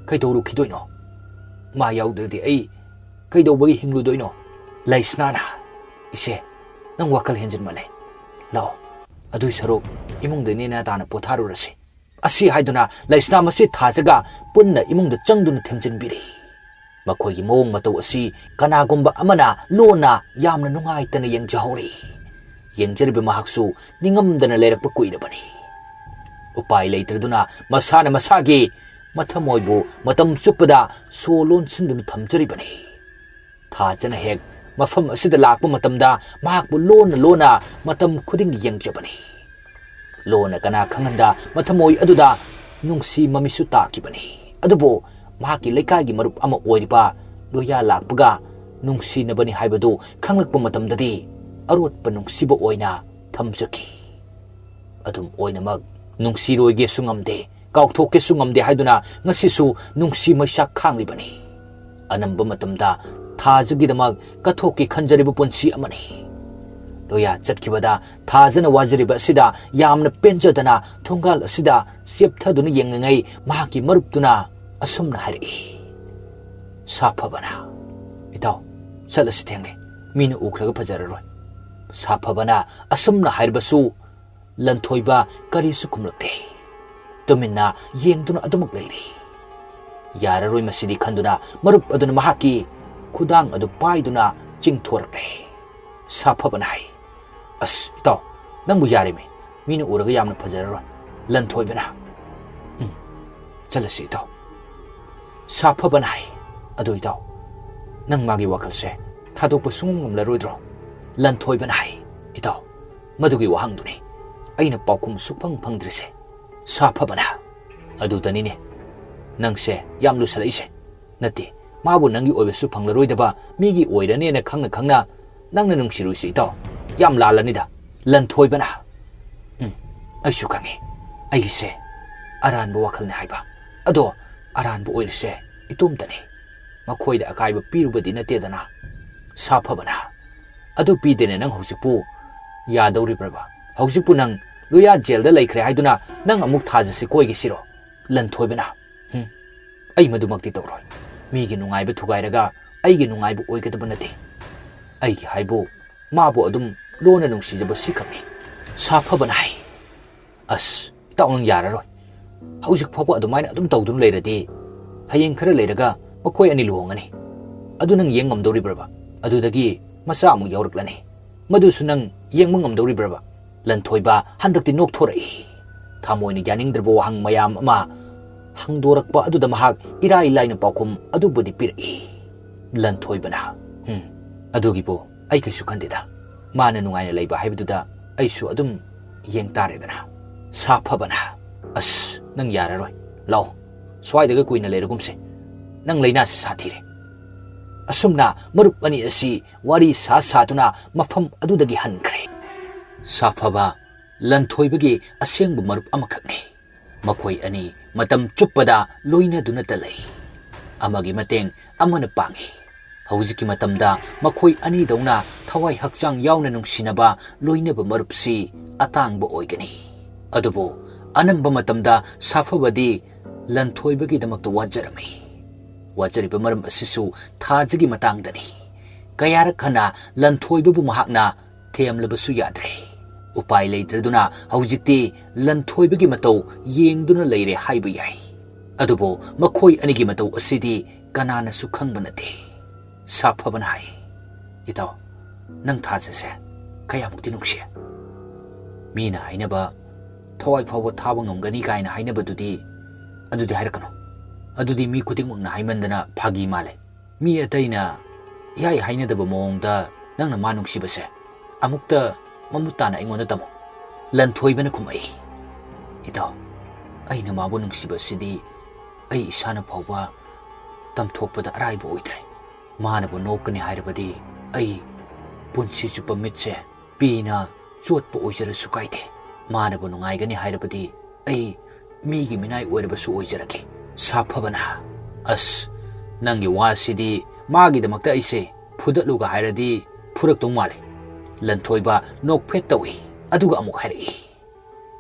ꯀꯩꯗꯧꯔꯨꯈꯤꯗꯣꯏꯅꯣ? ꯃꯥ ꯌꯥꯎꯗ꯭ꯔꯗꯤ ꯑꯩ ꯀꯩꯗꯧꯕꯒꯤ ꯍꯤꯡꯂꯨꯗꯣꯏꯅꯣ?" ꯂꯩꯁꯅꯥꯅ, "ꯏꯆꯦ, ꯅꯪ ꯋꯥꯈꯜ ꯍꯦꯟꯖꯤꯟꯃꯜꯂꯦ꯫ ꯂꯥꯛꯑꯣ, ꯑꯗꯨꯏ ꯁꯔꯨꯛ ꯏꯃꯨꯡꯗ ꯅꯦꯅꯥ ꯇꯥꯅ ꯄꯣꯊꯥꯔꯨꯔꯁꯤ꯫" ꯑꯁꯤ ꯍꯥꯏꯗꯨꯅ ꯂꯩꯁꯅꯥ ꯃꯁꯤ ꯊꯥꯖꯒ ꯄꯨꯟꯅ ꯏꯃꯨꯡꯗ ꯆꯪꯗꯨꯅ ꯊꯦꯝꯖꯤꯟꯕꯤꯔꯤ꯫ ꯃꯈꯣꯏꯒꯤ ꯃꯑꯣꯡ ꯃꯇꯧ ꯑꯁꯤ ꯀꯅꯥꯒꯨꯝꯕ ꯑꯃꯅ ꯂꯣꯟꯅ ꯌꯥꯝꯅ ꯅꯨꯡꯉꯥꯏꯇꯅ ꯌꯦꯡꯖꯍꯧꯔꯤ꯫ ꯌꯦꯡꯖꯔꯤꯕ ꯃꯍꯥꯛꯁꯨ ꯅꯤꯡꯉꯝꯗꯅ ꯂꯩꯔꯛꯄ ꯀꯨꯏꯔꯕꯅꯤ꯫ ꯎꯄꯥꯏ ꯂꯩꯇ꯭ꯔꯗꯨꯅ ꯃꯁꯥꯅ ꯃꯁꯥꯒꯤ ꯃꯊꯃꯣꯏꯕꯨ ꯃꯇꯝ ꯆꯨꯞꯄꯗ ꯁꯣ ꯂꯣꯟꯁꯤꯟꯗꯨꯅ ꯊꯝꯖꯔꯤꯕꯅꯤ꯫ ꯊꯥꯖꯅ ꯍꯦꯛ ꯃꯐꯝ ꯑꯁꯤꯗ ꯂꯥꯛꯄ ꯃꯇꯝꯗ ꯃꯍꯥꯛꯄꯨ ꯂꯣꯟꯅ ꯂꯣꯟꯅ ꯃꯇꯝ ꯈꯨꯗꯤꯡꯒꯤ ꯌꯦꯡꯖꯕꯅꯤ꯫ ꯂꯣꯟꯅ ꯀꯅꯥ ꯈꯪꯍꯟꯗ ꯃꯊꯃꯣꯏ ꯑꯗꯨꯗ ꯅꯨꯡꯁꯤ ꯃꯃꯤꯠꯁꯨ ꯇꯥꯈꯤꯕꯅꯤ꯫ ꯑꯗꯨꯕꯨ ꯃꯍꯥꯛꯀꯤ ꯂꯩꯀꯥꯏꯒꯤ ꯃꯔꯨꯞ ꯑꯃ ꯑꯣꯏꯔꯤꯕ ꯂꯣꯌꯥ ꯂꯥꯛꯄꯒ ꯅꯨꯡꯁꯤꯅꯕꯅꯤ ꯍꯥꯏꯕꯗꯨ ꯈꯪꯂꯛꯄ ꯃꯇꯝꯗꯗꯤ ꯑꯔꯣꯠꯄ ꯅꯨꯡꯁꯤꯕ ꯑꯣꯏꯅ ꯊꯝꯖꯈꯤ꯫ ꯑꯗꯨꯝ ꯑꯣꯏꯅꯃꯛ ꯅꯨꯡꯁꯤꯔꯣꯏꯒꯦꯁꯨ ꯉꯝꯗꯦ, ꯀꯥꯎꯊꯣꯛꯀꯦꯁꯨ ꯉꯝꯗꯦ ꯍꯥꯏꯗꯨꯅ ꯉꯁꯤꯁꯨ ꯅꯨꯡꯁꯤ ꯃꯩꯁꯥ ꯈꯥꯡꯂꯤꯕꯅꯤ꯫ ꯑꯅꯝꯕ ꯃꯇꯝꯗ ꯊꯥꯖꯒꯤꯗꯃꯛ ꯀꯠꯊꯣꯛꯀꯦ ꯈꯟꯖꯔꯤꯕ ꯄꯨꯟꯁꯤ ꯑꯃꯅꯤ꯫ ꯂꯣꯌꯥ ꯆꯠꯈꯤꯕꯗ ꯊꯥꯖꯅ ꯋꯥꯖꯔꯤꯕ ꯑꯁꯤꯗ ꯌꯥꯝꯅ ꯄꯦꯟꯖꯗꯅ ꯊꯣꯡꯒꯥꯜ ꯑꯁꯤꯗ ꯆꯦꯞꯊꯗꯨꯅ ꯌꯦꯡꯂꯤꯉꯩ ꯃꯍꯥꯛꯀꯤ ꯃꯔꯨꯞꯇꯨꯅ ꯑꯁꯨꯝꯅ ꯍꯥꯏꯔꯛꯏ, "ꯁꯥꯐꯕꯅ, ꯏꯇꯥꯎ, ꯆꯠꯂꯁꯤ, ꯊꯦꯡꯂꯦ꯫ ꯃꯤꯅ ꯎꯈ꯭ꯔꯒ ꯐꯖꯔꯔꯣꯏ꯫" ꯁꯥꯐꯕꯅ ꯑꯁꯨꯝꯅ ꯍꯥꯏꯔꯕꯁꯨ ꯂꯟꯊꯣꯏꯕ ꯀꯔꯤꯁꯨ ꯈꯨꯝꯂꯛꯇꯦ꯫ ꯇꯨꯃꯤꯟꯅ ꯌꯦꯡꯗꯨꯅ ꯑꯗꯨꯃꯛ ꯂꯩꯔꯤ꯫ ꯌꯥꯔꯔꯣꯏ ꯃꯁꯤꯗꯤ ꯈꯟꯗꯨꯅ ꯃꯔꯨꯞ ꯑꯗꯨꯅ ꯃꯍꯥꯛꯀꯤ ꯈꯨꯗꯥꯡ ꯑꯗꯨ ꯄꯥꯏꯗꯨꯅ ꯆꯤꯡꯊꯣꯔꯛꯂꯦ꯫ ꯁꯥꯐꯕꯅ ꯍꯥꯏ, "ꯑꯁ, ꯏꯇꯥꯎ, ꯅꯪꯕꯨ ꯌꯥꯔꯦꯃꯤ꯫ ꯃꯤꯅ ꯎꯔꯒ ꯌꯥꯝꯅ ꯐꯖꯔꯔꯣꯏ꯫ ꯂꯟꯊꯣꯏꯕꯅ, "ꯎꯝ, ꯆꯠꯂꯁꯤ ꯏꯇꯥꯎ꯫" ꯁꯥꯐꯕꯅ ꯍꯥꯏ, "ꯑꯗꯨ ꯏꯇꯥꯎ, ꯅꯪ ꯃꯥꯒꯤ ꯋꯥꯈꯜꯁꯦ ꯊꯥꯗꯣꯛꯄ ꯁꯨꯡꯉꯝ ꯉꯝꯂꯔꯣꯏꯗ꯭ꯔꯣ?" ꯂꯟꯊꯣꯏꯕꯅ ꯍꯥꯏ, "ꯏꯇꯥꯎ, ꯃꯗꯨꯒꯤ ꯋꯥꯍꯪꯗꯨꯅꯤ ꯑꯩꯅ ꯄꯥꯎꯈꯨꯝ ꯁꯨꯛꯐꯪ ꯐꯪꯗ꯭ꯔꯤꯁꯦ꯫" ꯁꯥꯐꯕꯅ, "ꯑꯗꯨꯗꯅꯤꯅꯦ ꯅꯪꯁꯦ ꯌꯥꯝ ꯂꯨꯁꯜꯂꯛꯏꯁꯦ꯫ ꯅꯠꯇꯦ, ꯃꯥꯕꯨ ꯅꯪꯒꯤ ꯑꯣꯏꯕꯁꯨ ꯐꯪꯂꯔꯣꯏꯗꯕ ꯃꯤꯒꯤ ꯑꯣꯏꯔꯅꯦꯅ ꯈꯪꯅ ꯈꯪꯅ ꯅꯪꯅ ꯅꯨꯡꯁꯤꯔꯨꯏꯁꯤ ꯏꯇꯥꯎ, ꯌꯥꯝ ꯂꯥꯜꯂꯅꯤꯗ꯫" ꯂꯟꯊꯣꯏꯕꯅ, "ꯎꯝ, ꯑꯩꯁꯨ ꯈꯪꯉꯤ꯫ ꯑꯩꯒꯤꯁꯦ ꯑꯔꯥꯟꯕ ꯋꯥꯈꯜꯅꯤ ꯍꯥꯏꯕ꯫ ꯑꯗꯣ ꯑꯔꯥꯟꯕ ꯑꯣꯏꯔꯤꯁꯦ ꯏꯇꯣꯝꯇꯅꯤ꯫ ꯃꯈꯣꯏꯗ ꯑꯀꯥꯏꯕ ꯄꯤꯔꯨꯕꯗꯤ ꯅꯠꯇꯦꯗꯅ꯫" ꯁꯥꯐꯕꯅ, "ꯑꯗꯨ ꯄꯤꯗꯦꯅꯦ ꯅꯪ ꯍꯧꯖꯤꯛꯄꯨ ꯌꯥꯗꯧꯔꯤꯕ꯭ꯔꯕ? ꯍꯧꯖꯤꯛꯄꯨ ꯅꯪ ꯂꯨꯌꯥ ꯖꯦꯜꯗ ꯂꯩꯈ꯭ꯔꯦ ꯍꯥꯏꯗꯨꯅ ꯅꯪ ꯑꯃꯨꯛ ꯊꯥꯖꯁꯤ ꯀꯣꯏꯒꯤꯁꯤꯔꯣ?" ꯂꯟꯊꯣꯏꯕꯅ, "ꯍꯨꯝ, ꯑꯩ ꯃꯗꯨꯃꯛꯇꯤ ꯇꯧꯔꯣꯏ꯫ ꯃꯤꯒꯤ ꯅꯨꯡꯉꯥꯏꯕ ꯊꯨꯒꯥꯏꯔꯒ ꯑꯩꯒꯤ ꯅꯨꯡꯉꯥꯏꯕ ꯑꯣꯏꯒꯗꯕ ꯅꯠꯇꯦ꯫ ꯑꯩꯒꯤ ꯍꯥꯏꯕꯨ ꯃꯥꯕꯨ ꯑꯗꯨꯝ ꯂꯣꯟꯅ ꯅꯨꯡꯁꯤꯖꯕ ꯁꯤꯈꯛꯅꯤ꯫" ꯁꯥꯐꯕꯅ ꯍꯥꯏ, "ꯑꯁ, ꯏꯇꯥꯎ ꯅꯪ ꯌꯥꯔꯔꯣꯏ꯫ ꯍꯧꯖꯤꯛ ꯐꯥꯎꯕ ꯑꯗꯨꯃꯥꯏꯅ ꯑꯗꯨꯝ ꯇꯧꯗꯨꯅ ꯂꯩꯔꯗꯤ ꯍꯌꯦꯡ ꯈꯔ ꯂꯩꯔꯒ ꯃꯈꯣꯏ ꯑꯅꯤ ꯂꯨꯍꯣꯡꯒꯅꯤ꯫ ꯑꯗꯨ ꯅꯪ ꯌꯦꯡ ꯉꯝꯗꯧꯔꯤꯕ꯭ꯔꯕ? ꯑꯗꯨꯗꯒꯤ ꯃꯆꯥ ꯑꯃꯨꯛ ꯌꯥꯎꯔꯛꯂꯅꯤ꯫ ꯃꯗꯨꯁꯨ ꯅꯪ ꯌꯦꯡꯕ ꯉꯝꯗꯧꯔꯤꯕ꯭ꯔꯕ?" ꯂꯟꯊꯣꯏꯕ ꯍꯟꯗꯛꯇꯤ ꯅꯣꯛꯊꯣꯔꯛꯏ꯫ ꯊꯃꯣꯏꯅ ꯌꯥꯅꯤꯡꯗ꯭ꯔꯕ ꯋꯥꯍꯪ ꯃꯌꯥꯝ ꯑꯃ ꯍꯪꯗꯣꯔꯛꯄ ꯑꯗꯨꯗ ꯃꯍꯥꯛ ꯏꯔꯥꯏ ꯂꯥꯏꯅ ꯄꯥꯎꯈꯨꯝ ꯑꯗꯨꯕꯨꯗꯤ ꯄꯤꯔꯛꯏ꯫ ꯂꯟꯊꯣꯏꯕꯅ, "ꯍꯨꯝ, ꯑꯗꯨꯒꯤꯕꯨ ꯑꯩ ꯀꯩꯁꯨ ꯈꯟꯗꯦꯗ꯫ ꯃꯥꯅ ꯅꯨꯡꯉꯥꯏꯅ ꯂꯩꯕ ꯍꯥꯏꯕꯗꯨꯗ ꯑꯩꯁꯨ ꯑꯗꯨꯝ ꯌꯦꯡ ꯇꯥꯔꯦꯗꯅ꯫" ꯁꯥꯐꯕꯅ, "ꯑꯁ, ꯅꯪ ꯌꯥꯔꯔꯣꯏ꯫ ꯂꯥꯛꯑꯣ, ꯁ꯭ꯋꯥꯏꯗꯒ ꯀꯨꯏꯅ ꯂꯩꯔꯒꯨꯝꯁꯦ꯫ ꯅꯪ ꯂꯥꯏꯅꯥꯁꯤ ꯁꯥꯊꯤꯔꯦ꯫" ꯑꯁꯨꯝꯅ ꯃꯔꯨꯞ ꯑꯅꯤ ꯑꯁꯤ ꯋꯥꯔꯤ ꯁꯥ ꯁꯥꯗꯨꯅ ꯃꯐꯝ ꯑꯗꯨꯗꯒꯤ ꯍꯟꯈ꯭ꯔꯦ꯫ ꯁꯥꯐꯕ ꯂꯟꯊꯣꯏꯕꯒꯤ ꯑꯁꯦꯡꯕ ꯃꯔꯨꯞ ꯑꯃꯈꯛꯅꯤ꯫ ꯃꯈꯣꯏ ꯑꯅꯤ ꯃꯇꯝ ꯆꯨꯞꯄꯗ ꯂꯣꯏꯅꯗꯨꯅꯇ ꯂꯩ꯫ ꯑꯃꯒꯤ ꯃꯇꯦꯡ ꯑꯃꯅ ꯄꯥꯡꯏ꯫ ꯍꯧꯖꯤꯛꯀꯤ ꯃꯇꯝꯗ ꯃꯈꯣꯏ ꯑꯅꯤꯗꯧꯅ ꯊꯋꯥꯏ ꯍꯛꯆꯥꯡ ꯌꯥꯎꯅ ꯅꯨꯡꯁꯤꯅꯕ ꯂꯣꯏꯅꯕ ꯃꯔꯨꯞꯁꯤ ꯑꯇꯥꯡꯕ ꯑꯣꯏꯒꯅꯤ꯫ ꯑꯗꯨꯕꯨ ꯑꯅꯝꯕ ꯃꯇꯝꯗ ꯁꯥꯐꯕꯗꯤ ꯂꯟꯊꯣꯏꯕꯒꯤꯗꯃꯛꯇ ꯋꯥꯖꯔꯝꯃꯤ꯫ ꯋꯥꯖꯔꯤꯕ ꯃꯔꯝ ꯑꯁꯤꯁꯨ ꯊꯥꯖꯒꯤ ꯃꯇꯥꯡꯗꯅꯤ꯫ ꯀꯌꯥꯔꯛ ꯍꯟꯅ ꯂꯟꯊꯣꯏꯕꯕꯨ ꯃꯍꯥꯛꯅ ꯊꯦꯝꯂꯕꯁꯨ ꯌꯥꯗ꯭ꯔꯦ꯫ ꯎꯄꯥꯏ ꯂꯩꯇ꯭ꯔꯗꯨꯅ ꯍꯧꯖꯤꯛꯇꯤ ꯂꯟꯊꯣꯏꯕꯒꯤ ꯃꯇꯧ ꯌꯦꯡꯗꯨꯅ ꯂꯩꯔꯦ ꯍꯥꯏꯕ ꯌꯥꯏ꯫ ꯑꯗꯨꯕꯨ ꯃꯈꯣꯏ ꯑꯅꯤꯒꯤ ꯃꯇꯧ ꯑꯁꯤꯗꯤ ꯀꯅꯥꯅꯁꯨ ꯈꯪꯕ ꯅꯠꯇꯦ꯫ ꯁꯥꯐꯕꯅ ꯍꯥꯏ, "ꯏꯇꯥꯎ, ꯅꯪ ꯊꯥꯖꯁꯦ ꯀꯌꯥꯃꯨꯛꯇꯤ ꯅꯨꯡꯁꯤ?" ꯃꯤꯅ ꯍꯥꯏꯅꯕ ꯊꯋꯥꯏ ꯐꯥꯎꯕ ꯊꯥꯕ ꯉꯝꯒꯅꯤ ꯀꯥꯏꯅ ꯍꯥꯏꯅꯕꯗꯨꯗꯤ, ꯑꯗꯨꯗꯤ ꯍꯥꯏꯔꯛꯀꯅꯨ꯫ ꯑꯗꯨꯗꯤ ꯃꯤ ꯈꯨꯗꯤꯡꯃꯛꯅ ꯍꯥꯏꯃꯟꯗꯅ ꯐꯥꯒꯤ ꯃꯥꯜꯂꯦ꯫ ꯃꯤ ꯑꯇꯩꯅ ꯏꯍꯥꯏ ꯍꯥꯏꯅꯗꯕ ꯃꯑꯣꯡꯗ ꯅꯪꯅ ꯃꯥ ꯅꯨꯡꯁꯤꯕꯁꯦ ꯑꯃꯨꯛꯇ ꯃꯃꯨꯠ ꯇꯥꯅ ꯑꯩꯉꯣꯟꯗ ꯇꯝꯃꯨ꯫ ꯂꯟꯊꯣꯏꯕꯅ ꯈꯨꯝꯃꯛꯏ, "ꯏꯇꯥꯎ, ꯑꯩꯅ ꯃꯥꯕꯨ ꯅꯨꯡꯁꯤꯕꯁꯤꯗꯤ ꯑꯩ ꯏꯁꯥꯅ ꯐꯥꯎꯕ ꯇꯝꯊꯣꯛꯄꯗ ꯑꯔꯥꯏꯕ ꯑꯣꯏꯗ꯭ꯔꯦ꯫ ꯃꯥꯅꯕꯨ ꯅꯣꯛꯀꯅꯤ ꯍꯥꯏꯔꯕꯗꯤ ꯑꯩ ꯄꯨꯟꯁꯤ ꯆꯨꯞꯄ ꯃꯤꯠꯁꯦ ꯄꯤꯅ ꯆꯣꯠꯄ ꯑꯣꯏꯖꯔꯁꯨ ꯀꯥꯏꯗꯦ꯫ ꯃꯥꯅꯕꯨ ꯅꯨꯡꯉꯥꯏꯒꯅꯤ ꯍꯥꯏꯔꯕꯗꯤ ꯑꯩ ꯃꯤꯒꯤ ꯃꯤꯅꯥꯏ ꯑꯣꯏꯔꯕꯁꯨ ꯑꯣꯏꯖꯔꯒꯦ꯫" ꯁꯥꯐꯕꯅ, "ꯑꯁ, ꯅꯪꯒꯤ ꯋꯥꯁꯤꯗꯤ ꯃꯥꯒꯤꯗꯃꯛꯇ ꯑꯩꯁꯦ ꯐꯨꯗꯠꯂꯨꯒ ꯍꯥꯏꯔꯗꯤ ꯐꯨꯔꯛꯇꯧ ꯃꯥꯜꯂꯤ꯫" ꯂꯟꯊꯣꯏꯕ ꯅꯣꯛꯐꯦꯠ ꯇꯧꯏ, ꯑꯗꯨꯒ ꯑꯃꯨꯛ ꯍꯥꯏꯔꯛꯏ,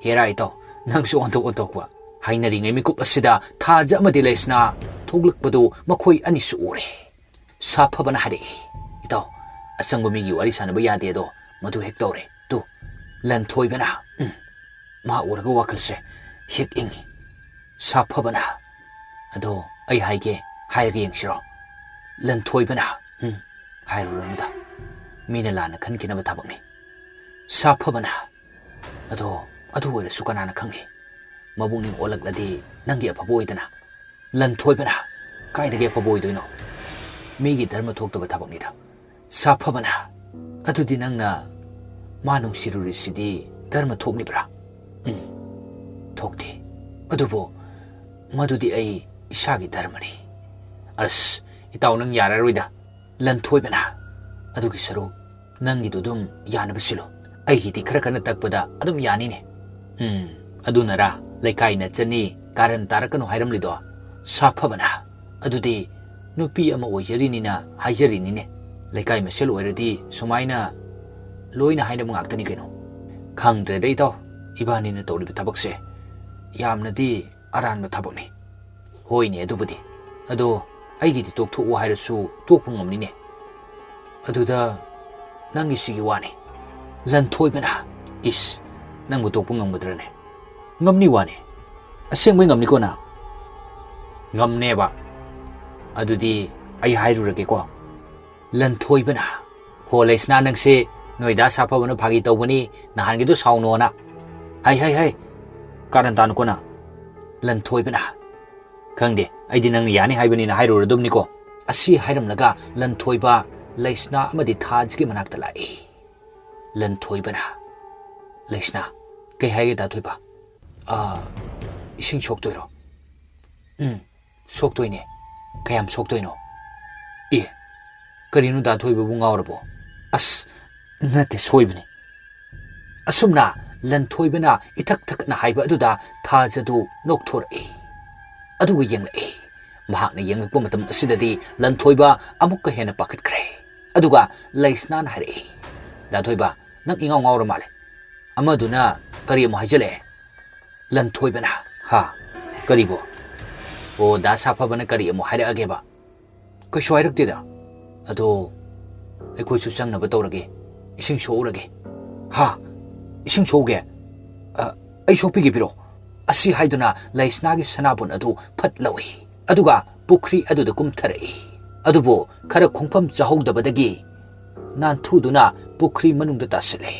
"ꯍꯦꯔꯥ ꯏꯇꯥꯎ, ꯅꯪꯁꯨ ꯑꯣꯟꯊꯣꯛ ꯑꯣꯟꯊꯣꯛꯄ꯫ ꯍꯥꯏꯅꯔꯤꯉꯩ ꯃꯤꯀꯨꯞ ꯑꯁꯤꯗ ꯊꯥꯖ ꯑꯃꯗꯤ ꯂꯩꯁꯅꯥ ꯊꯣꯛꯂꯛꯄꯗꯨ ꯃꯈꯣꯏ ꯑꯅꯤꯁꯨ ꯎꯔꯦ꯫" ꯁꯥꯐꯕꯅ ꯍꯥꯏꯔꯛꯏ, "ꯏꯇꯥꯎ, ꯑꯆꯪꯕ ꯃꯤꯒꯤ ꯋꯥꯔꯤ ꯁꯥꯟꯅꯕ ꯌꯥꯗꯦ ꯑꯗꯣ, ꯃꯗꯨ ꯍꯦꯛ ꯇꯧꯔꯦ ꯇꯨ꯫" ꯂꯟꯊꯣꯏꯕꯅ, "ꯎꯝ, ꯃꯥ ꯎꯔꯒ ꯋꯥꯈꯜꯁꯦ ꯍꯦꯛ ꯏꯪꯉꯤ꯫" ꯁꯥꯐꯕꯅ, "ꯑꯗꯣ ꯑꯩ ꯍꯥꯏꯒꯦ, ꯍꯥꯏꯔꯒ ꯌꯦꯡꯁꯤꯔꯣ?" ꯂꯟꯊꯣꯏꯕꯅ, "ꯎꯝ, ꯍꯥꯏꯔꯨꯔꯅꯨꯗ, ꯃꯤꯅ ꯂꯥꯟꯅ ꯈꯟꯈꯤꯅꯕ ꯊꯕꯛꯅꯤ꯫" ꯁꯥꯐꯕꯅ, "ꯑꯗꯣ ꯑꯗꯨ ꯑꯣꯏꯔꯁꯨ ꯀꯅꯥꯅ ꯈꯪꯅꯤ? ꯃꯕꯨꯛꯅꯤꯡ ꯑꯣꯜꯂꯛꯂꯗꯤ ꯅꯪꯒꯤ ꯑꯐꯕ ꯑꯣꯏꯗꯅ꯫" ꯂꯟꯊꯣꯏꯕꯅ, "ꯀꯥꯏꯗꯒꯤ ꯑꯐꯕ ꯑꯣꯏꯗꯣꯏꯅꯣ? ꯃꯤꯒꯤ ꯙꯔꯃ ꯊꯣꯛꯇꯕ ꯊꯕꯛꯅꯤꯗ꯫" ꯁꯥꯐꯕꯅ, "ꯑꯗꯨꯗꯤ ꯅꯪꯅ ꯃꯥ ꯅꯨꯡꯁꯤꯔꯨꯔꯤꯁꯤꯗꯤ ꯙꯔꯃ ꯊꯣꯛꯂꯤꯕ꯭ꯔꯥ?" "ꯎꯝ, ꯊꯣꯛꯇꯦ꯫ ꯑꯗꯨꯕꯨ ꯃꯗꯨꯗꯤ ꯑꯩ ꯏꯁꯥꯒꯤ ꯙꯔꯃꯅꯤ꯫" "ꯑꯁ, ꯏꯇꯥꯎ, ꯅꯪ ꯌꯥꯔꯔꯣꯏꯗ꯫" ꯂꯟꯊꯣꯏꯕꯅ, "ꯑꯗꯨꯒꯤ ꯁꯔꯨꯛ ꯅꯪꯒꯤꯗꯨ ꯑꯗꯨꯝ ꯌꯥꯅꯕ ꯁꯤꯜꯂꯨ꯫ ꯑꯩꯒꯤꯗꯤ ꯈꯔ ꯀꯟꯅ ꯇꯛꯄꯗ ꯑꯗꯨꯝ ꯌꯥꯅꯤꯅꯦ꯫" "ꯎꯝ, ꯑꯗꯨꯅꯔꯥ ꯂꯩꯀꯥꯏ ꯅꯆꯟꯅꯤ ꯀꯥꯔꯟ ꯇꯥꯔꯛꯀꯅꯨ ꯍꯥꯏꯔꯝꯂꯤꯗꯣ?" ꯁꯥꯐꯕꯅ, "ꯑꯗꯨꯗꯤ ꯅꯨꯄꯤ ꯑꯃ ꯑꯣꯏꯖꯔꯤꯅꯤꯅ ꯍꯥꯏꯖꯔꯤꯅꯤꯅꯦ꯫ ꯂꯩꯀꯥꯏ ꯃꯁꯦꯜ ꯑꯣꯏꯔꯗꯤ ꯁꯨꯃꯥꯏꯅ ꯂꯣꯏꯅ ꯍꯥꯏꯅꯕ ꯉꯥꯛꯇꯅꯤ ꯀꯩꯅꯣ꯫" "ꯈꯪꯗ꯭ꯔꯦꯗ ꯏꯇꯥꯎ, ꯏꯕꯥꯅꯤꯅ ꯇꯧꯔꯤꯕ ꯊꯕꯛꯁꯦ ꯌꯥꯝꯅꯗꯤ ꯑꯔꯥꯟꯕ ꯊꯕꯛꯅꯤ꯫" "ꯍꯣꯏꯅꯦ, ꯑꯗꯨꯕꯨꯗꯤ꯫ ꯑꯗꯣ ꯑꯩꯒꯤꯗꯤ ꯇꯣꯛꯊꯣꯛꯎ ꯍꯥꯏꯔꯁꯨ ꯇꯣꯛꯄ ꯉꯝꯅꯤꯅꯦ꯫" "ꯑꯗꯨꯗ ꯅꯪꯒꯤꯁꯤꯒꯤ ꯋꯥꯅꯤ꯫" ꯂꯟꯊꯣꯏꯕꯅ, "ꯏꯁ, ꯅꯪꯕꯨ ꯇꯣꯛꯄ ꯉꯝꯒꯗ꯭ꯔꯅꯦ?" "ꯉꯝꯅꯤ ꯋꯥꯅꯤ꯫ ꯑꯁꯦꯡꯕꯩ ꯉꯝꯅꯤꯀꯣ ꯅꯪ?" "ꯉꯝꯅꯦꯕ꯫ ꯑꯗꯨꯗꯤ ꯑꯩ ꯍꯥꯏꯔꯨꯔꯒꯦꯀꯣ꯫" ꯂꯟꯊꯣꯏꯕꯅ, "ꯍꯣ ꯂꯩꯁꯅꯥ, ꯅꯪꯁꯦ "ꯅꯣꯏꯗ ꯁꯥꯐꯕꯅ ꯐꯥꯒꯤ ꯇꯧꯕꯅꯤ, ꯅꯍꯥꯟꯒꯤꯗꯣ ꯁꯥꯎꯅꯣꯅ"꯫ "ꯍꯩ, ꯍꯩ, ꯍꯩ!" ꯀꯥꯔꯟ ꯇꯥꯅꯨꯀꯣꯅ꯫ ꯂꯟꯊꯣꯏꯕꯅ, "ꯈꯪꯗꯦ, ꯑꯩꯗꯤ ꯅꯪꯅ ꯌꯥꯅꯤ ꯍꯥꯏꯕꯅꯤꯅ ꯍꯥꯏꯔꯨꯔꯗꯕꯅꯤꯀꯣ"꯫ ꯑꯁꯤ ꯍꯥꯏꯔꯝꯂꯒ ꯂꯟꯊꯣꯏꯕ ꯂꯩꯁꯅꯥ ꯑꯃꯗꯤ ꯊꯥꯖꯒꯤ ꯃꯅꯥꯛꯇ ꯂꯥꯛꯏ꯫ ꯂꯟꯊꯣꯏꯕꯅ, "ꯂꯩꯁꯅꯥ, ꯀꯩ ꯍꯥꯏꯒꯦ ꯗꯥ ꯊꯣꯏꯕ?" "ꯑꯥ, ꯏꯁꯤꯡ ꯁꯣꯛꯇꯣꯏꯔꯣ?" "ꯎꯝ, ꯁꯣꯛꯇꯣꯏꯅꯦ꯫ ꯀꯌꯥꯝ ꯁꯣꯛꯇꯣꯏꯅꯣ?" "ꯑꯦ, ꯀꯔꯤꯅꯣ ꯗꯥ ꯊꯣꯏꯕꯕꯨ ꯉꯥꯎꯔꯕꯣ?" "ꯑꯁ, ꯅꯠꯇꯦ, ꯁꯣꯏꯕꯅꯤ"꯫ ꯑꯁꯨꯝꯅ ꯂꯟꯊꯣꯏꯕꯅ ꯏꯊꯛ ꯊꯛꯅ ꯍꯥꯏꯕ ꯑꯗꯨꯗ ꯊꯥꯖꯗꯨ ꯅꯣꯛꯊꯣꯔꯛꯏ꯫ ꯑꯗꯨꯒ ꯌꯦꯡꯂꯛꯏ꯫ ꯃꯍꯥꯛꯅ ꯌꯦꯡꯂꯛꯄ ꯃꯇꯝ ꯑꯁꯤꯗꯗꯤ ꯂꯟꯊꯣꯏꯕ ꯑꯃꯨꯛꯀ ꯍꯦꯟꯅ ꯄꯥꯈꯠꯈ꯭ꯔꯦ꯫ ꯑꯗꯨꯒ ꯂꯩꯁꯅꯥꯅ ꯍꯥꯏꯔꯛꯏ, "ꯗꯥ ꯊꯣꯏꯕ, ꯅꯪ ꯏꯉꯥꯎ ꯉꯥꯎꯔ ꯃꯥꯜꯂꯦ꯫ ꯑꯃꯗꯨꯅ ꯀꯔꯤ ꯑꯃꯨꯛ ꯍꯥꯏꯖꯜꯂꯛꯑꯦ?" ꯂꯟꯊꯣꯏꯕꯅ, "ꯍꯥ? ꯀꯔꯤꯕꯣ? ꯑꯣ, ꯗꯥ ꯁꯥꯐꯕꯅ ꯀꯔꯤ ꯑꯃꯨꯛ ꯍꯥꯏꯔꯛꯑꯒꯦꯕ?" "ꯀꯩꯁꯨ ꯍꯥꯏꯔꯛꯇꯦꯗ꯫ ꯑꯗꯣ ꯑꯩꯈꯣꯏꯁꯨ ꯆꯪꯅꯕ ꯇꯧꯔꯒꯦ꯫ ꯏꯁꯤꯡ ꯁꯣꯛꯎꯔꯒꯦ"꯫ "ꯍꯥ? ꯏꯁꯤꯡ ꯁꯣꯛꯎꯒꯦ? ꯑ, ꯑꯩ ꯁꯣꯛꯄꯤꯒꯦ, ꯄꯤꯔꯛꯑꯣ"꯫ ꯑꯁꯤ ꯍꯥꯏꯗꯨꯅ ꯂꯩꯁꯅꯥꯒꯤ ꯁꯅꯥꯕꯨꯟ ꯑꯗꯨ ꯐꯠ ꯂꯧꯏ꯫ ꯑꯗꯨꯒ ꯄꯨꯈ꯭ꯔꯤ ꯑꯗꯨꯗ ꯀꯨꯝꯊꯔꯛꯏ꯫ ꯑꯗꯨꯕꯨ ꯈꯔ ꯈꯣꯡꯐꯝ ꯆꯥꯍꯧꯗꯕꯗꯒꯤ ꯅꯥꯟꯊꯨꯗꯨꯅ ꯄꯨꯈ꯭ꯔꯤ ꯃꯅꯨꯡꯗ ꯇꯥꯁꯤꯜꯂꯦ꯫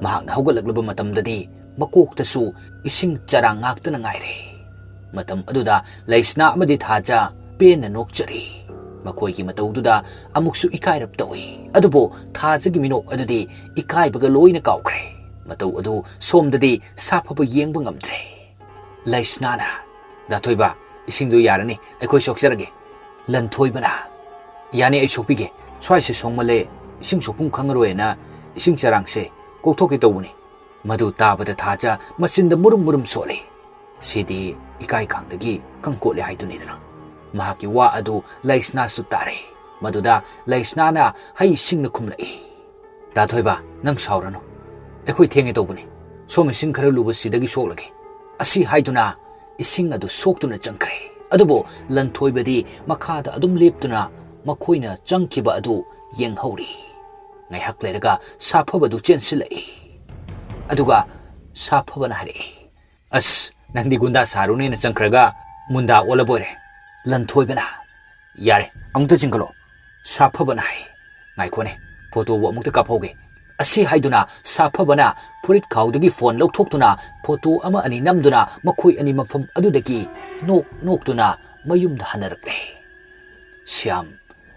ꯃꯍꯥꯛꯅ ꯍꯧꯒꯠꯂꯛꯂꯕ ꯃꯇꯝꯗꯗꯤ ꯃꯀꯣꯛꯇꯁꯨ ꯏꯁꯤꯡ ꯆꯔꯥꯡ ꯉꯥꯛꯇꯅ ꯉꯥꯏꯔꯦ꯫ ꯃꯇꯝ ꯑꯗꯨꯗ ꯂꯩꯁꯅꯥ ꯑꯃꯗꯤ ꯊꯥꯖ ꯄꯦꯟꯅ ꯅꯣꯛꯆꯔꯤ꯫ ꯃꯈꯣꯏꯒꯤ ꯃꯇꯧꯗꯨꯗ ꯑꯃꯨꯛꯁꯨ ꯏꯀꯥꯏꯔꯞ ꯇꯧꯏ꯫ ꯑꯗꯨꯕꯨ ꯊꯥꯖꯒꯤ ꯃꯤꯅꯣꯛ ꯑꯗꯨꯗꯤ ꯏꯀꯥꯏꯕꯒ ꯂꯣꯏꯅ ꯀꯥꯎꯈ꯭ꯔꯦ꯫ ꯃꯇꯧ ꯑꯗꯨ ꯁꯣꯝꯗꯗꯤ ꯁꯥꯐꯕ ꯌꯦꯡꯕ ꯉꯝꯗ꯭ꯔꯦ꯫ ꯂꯩꯁꯅꯥꯅ, "ꯗꯥ ꯊꯣꯏꯕ, ꯏꯁꯤꯡꯗꯨ ꯌꯥꯔꯅꯤ, ꯑꯩꯈꯣꯏ ꯁꯣꯛꯆꯔꯒꯦ"꯫ ꯂꯟꯊꯣꯏꯕꯅ, "ꯌꯥꯅꯤ, ꯑꯩ ꯁꯣꯛꯄꯤꯒꯦ꯫ ꯁ꯭ꯋꯥꯏꯁꯦ ꯁꯣꯡꯃꯜꯂꯦ, ꯏꯁꯤꯡ ꯁꯣꯛꯐꯝ ꯈꯪꯉꯔꯣꯏꯅ ꯏꯁꯤꯡ ꯆꯔꯥꯡꯁꯦ ꯀꯣꯛꯊꯣꯛꯀꯦ ꯇꯧꯕꯅꯤ"꯫ ꯃꯗꯨ ꯇꯥꯕꯗ ꯊꯥꯖ ꯃꯆꯤꯟꯗ ꯃꯨꯔꯨꯝ ꯃꯨꯔꯨꯝ ꯁꯣꯜꯂꯤ꯫ ꯁꯤꯗꯤ ꯏꯀꯥꯏ ꯈꯥꯡꯗꯒꯤ ꯀꯪꯀꯣꯠꯂꯦ ꯍꯥꯏꯗꯨꯅꯤꯗꯅ꯫ ꯃꯍꯥꯛꯀꯤ ꯋꯥ ꯑꯗꯨ ꯂꯩꯁꯅꯥꯁꯨ ꯇꯥꯔꯦ꯫ ꯃꯗꯨꯗ ꯂꯩꯁꯅꯥꯅ ꯍꯩ ꯁꯤꯡꯅ ꯈꯨꯝꯂꯛꯏ, "ꯗꯥ ꯊꯣꯏꯕ, ꯅꯪ ꯁꯥꯎꯔꯅꯨ꯫ ꯑꯩꯈꯣꯏ ꯊꯦꯡꯉꯦ ꯇꯧꯕꯅꯤ꯫ ꯁꯣꯝ ꯏꯁꯤꯡ ꯈꯔ ꯂꯨꯕ ꯁꯤꯗꯒꯤ ꯁꯣꯛꯂꯒꯦ"꯫ ꯑꯁꯤ ꯍꯥꯏꯗꯨꯅ ꯏꯁꯤꯡ ꯑꯗꯨ ꯁꯣꯛꯇꯨꯅ ꯆꯪꯈ꯭ꯔꯦ꯫ ꯑꯗꯨꯕꯨ ꯂꯟꯊꯣꯏꯕꯗꯤ ꯃꯈꯥꯗ ꯑꯗꯨꯝ ꯂꯦꯞꯇꯨꯅ ꯃꯈꯣꯏꯅ ꯆꯪꯈꯤꯕ ꯑꯗꯨ ꯌꯦꯡꯍꯧꯔꯤ꯫ ꯉꯥꯏꯍꯥꯛ ꯂꯩꯔꯒ ꯁꯥꯐꯕꯗꯨ ꯆꯦꯟꯁꯤꯜꯂꯛꯏ꯫ ꯑꯗꯨꯒ ꯁꯥꯐꯕꯅ ꯍꯥꯏꯔꯛꯏ, "ꯑꯁ, ꯅꯪꯗꯤ ꯒꯨꯟꯗꯥ ꯁꯥꯔꯨꯅꯦꯅ ꯆꯪꯈ꯭ꯔꯒ ꯃꯨꯟꯗꯥ ꯑꯣꯜꯂꯕꯣꯏꯔꯦ"꯫ ꯂꯟꯊꯣꯏꯕꯅ, "ꯌꯥꯔꯦ, ꯑꯃꯨꯛꯇ ꯆꯤꯡꯈꯠꯂꯣ"꯫ ꯁꯥꯐꯕꯅ ꯍꯥꯏ, "ꯉꯥꯏꯈꯣꯅꯦ, ꯐꯣꯇꯣꯕꯨ ꯑꯃꯨꯛꯇ ꯀꯥꯞꯍꯧꯒꯦ"꯫ ꯑꯁꯤ ꯍꯥꯏꯗꯨꯅ ꯁꯥꯐꯕꯅ ꯐꯨꯔꯤꯠ ꯈꯥꯎꯗꯒꯤ ꯐꯣꯟ ꯂꯧꯊꯣꯛꯇꯨꯅ ꯐꯣꯇꯣ ꯑꯃ ꯑꯅꯤ ꯅꯝꯗꯨꯅ ꯃꯈꯣꯏ ꯑꯅꯤ ꯃꯐꯝ ꯑꯗꯨꯗꯒꯤ ꯅꯣꯛ ꯅꯣꯛꯇꯨꯅ ꯃꯌꯨꯝꯗ ꯍꯟꯅꯔꯛꯂꯦ꯫ ꯁ꯭ꯌꯥꯝ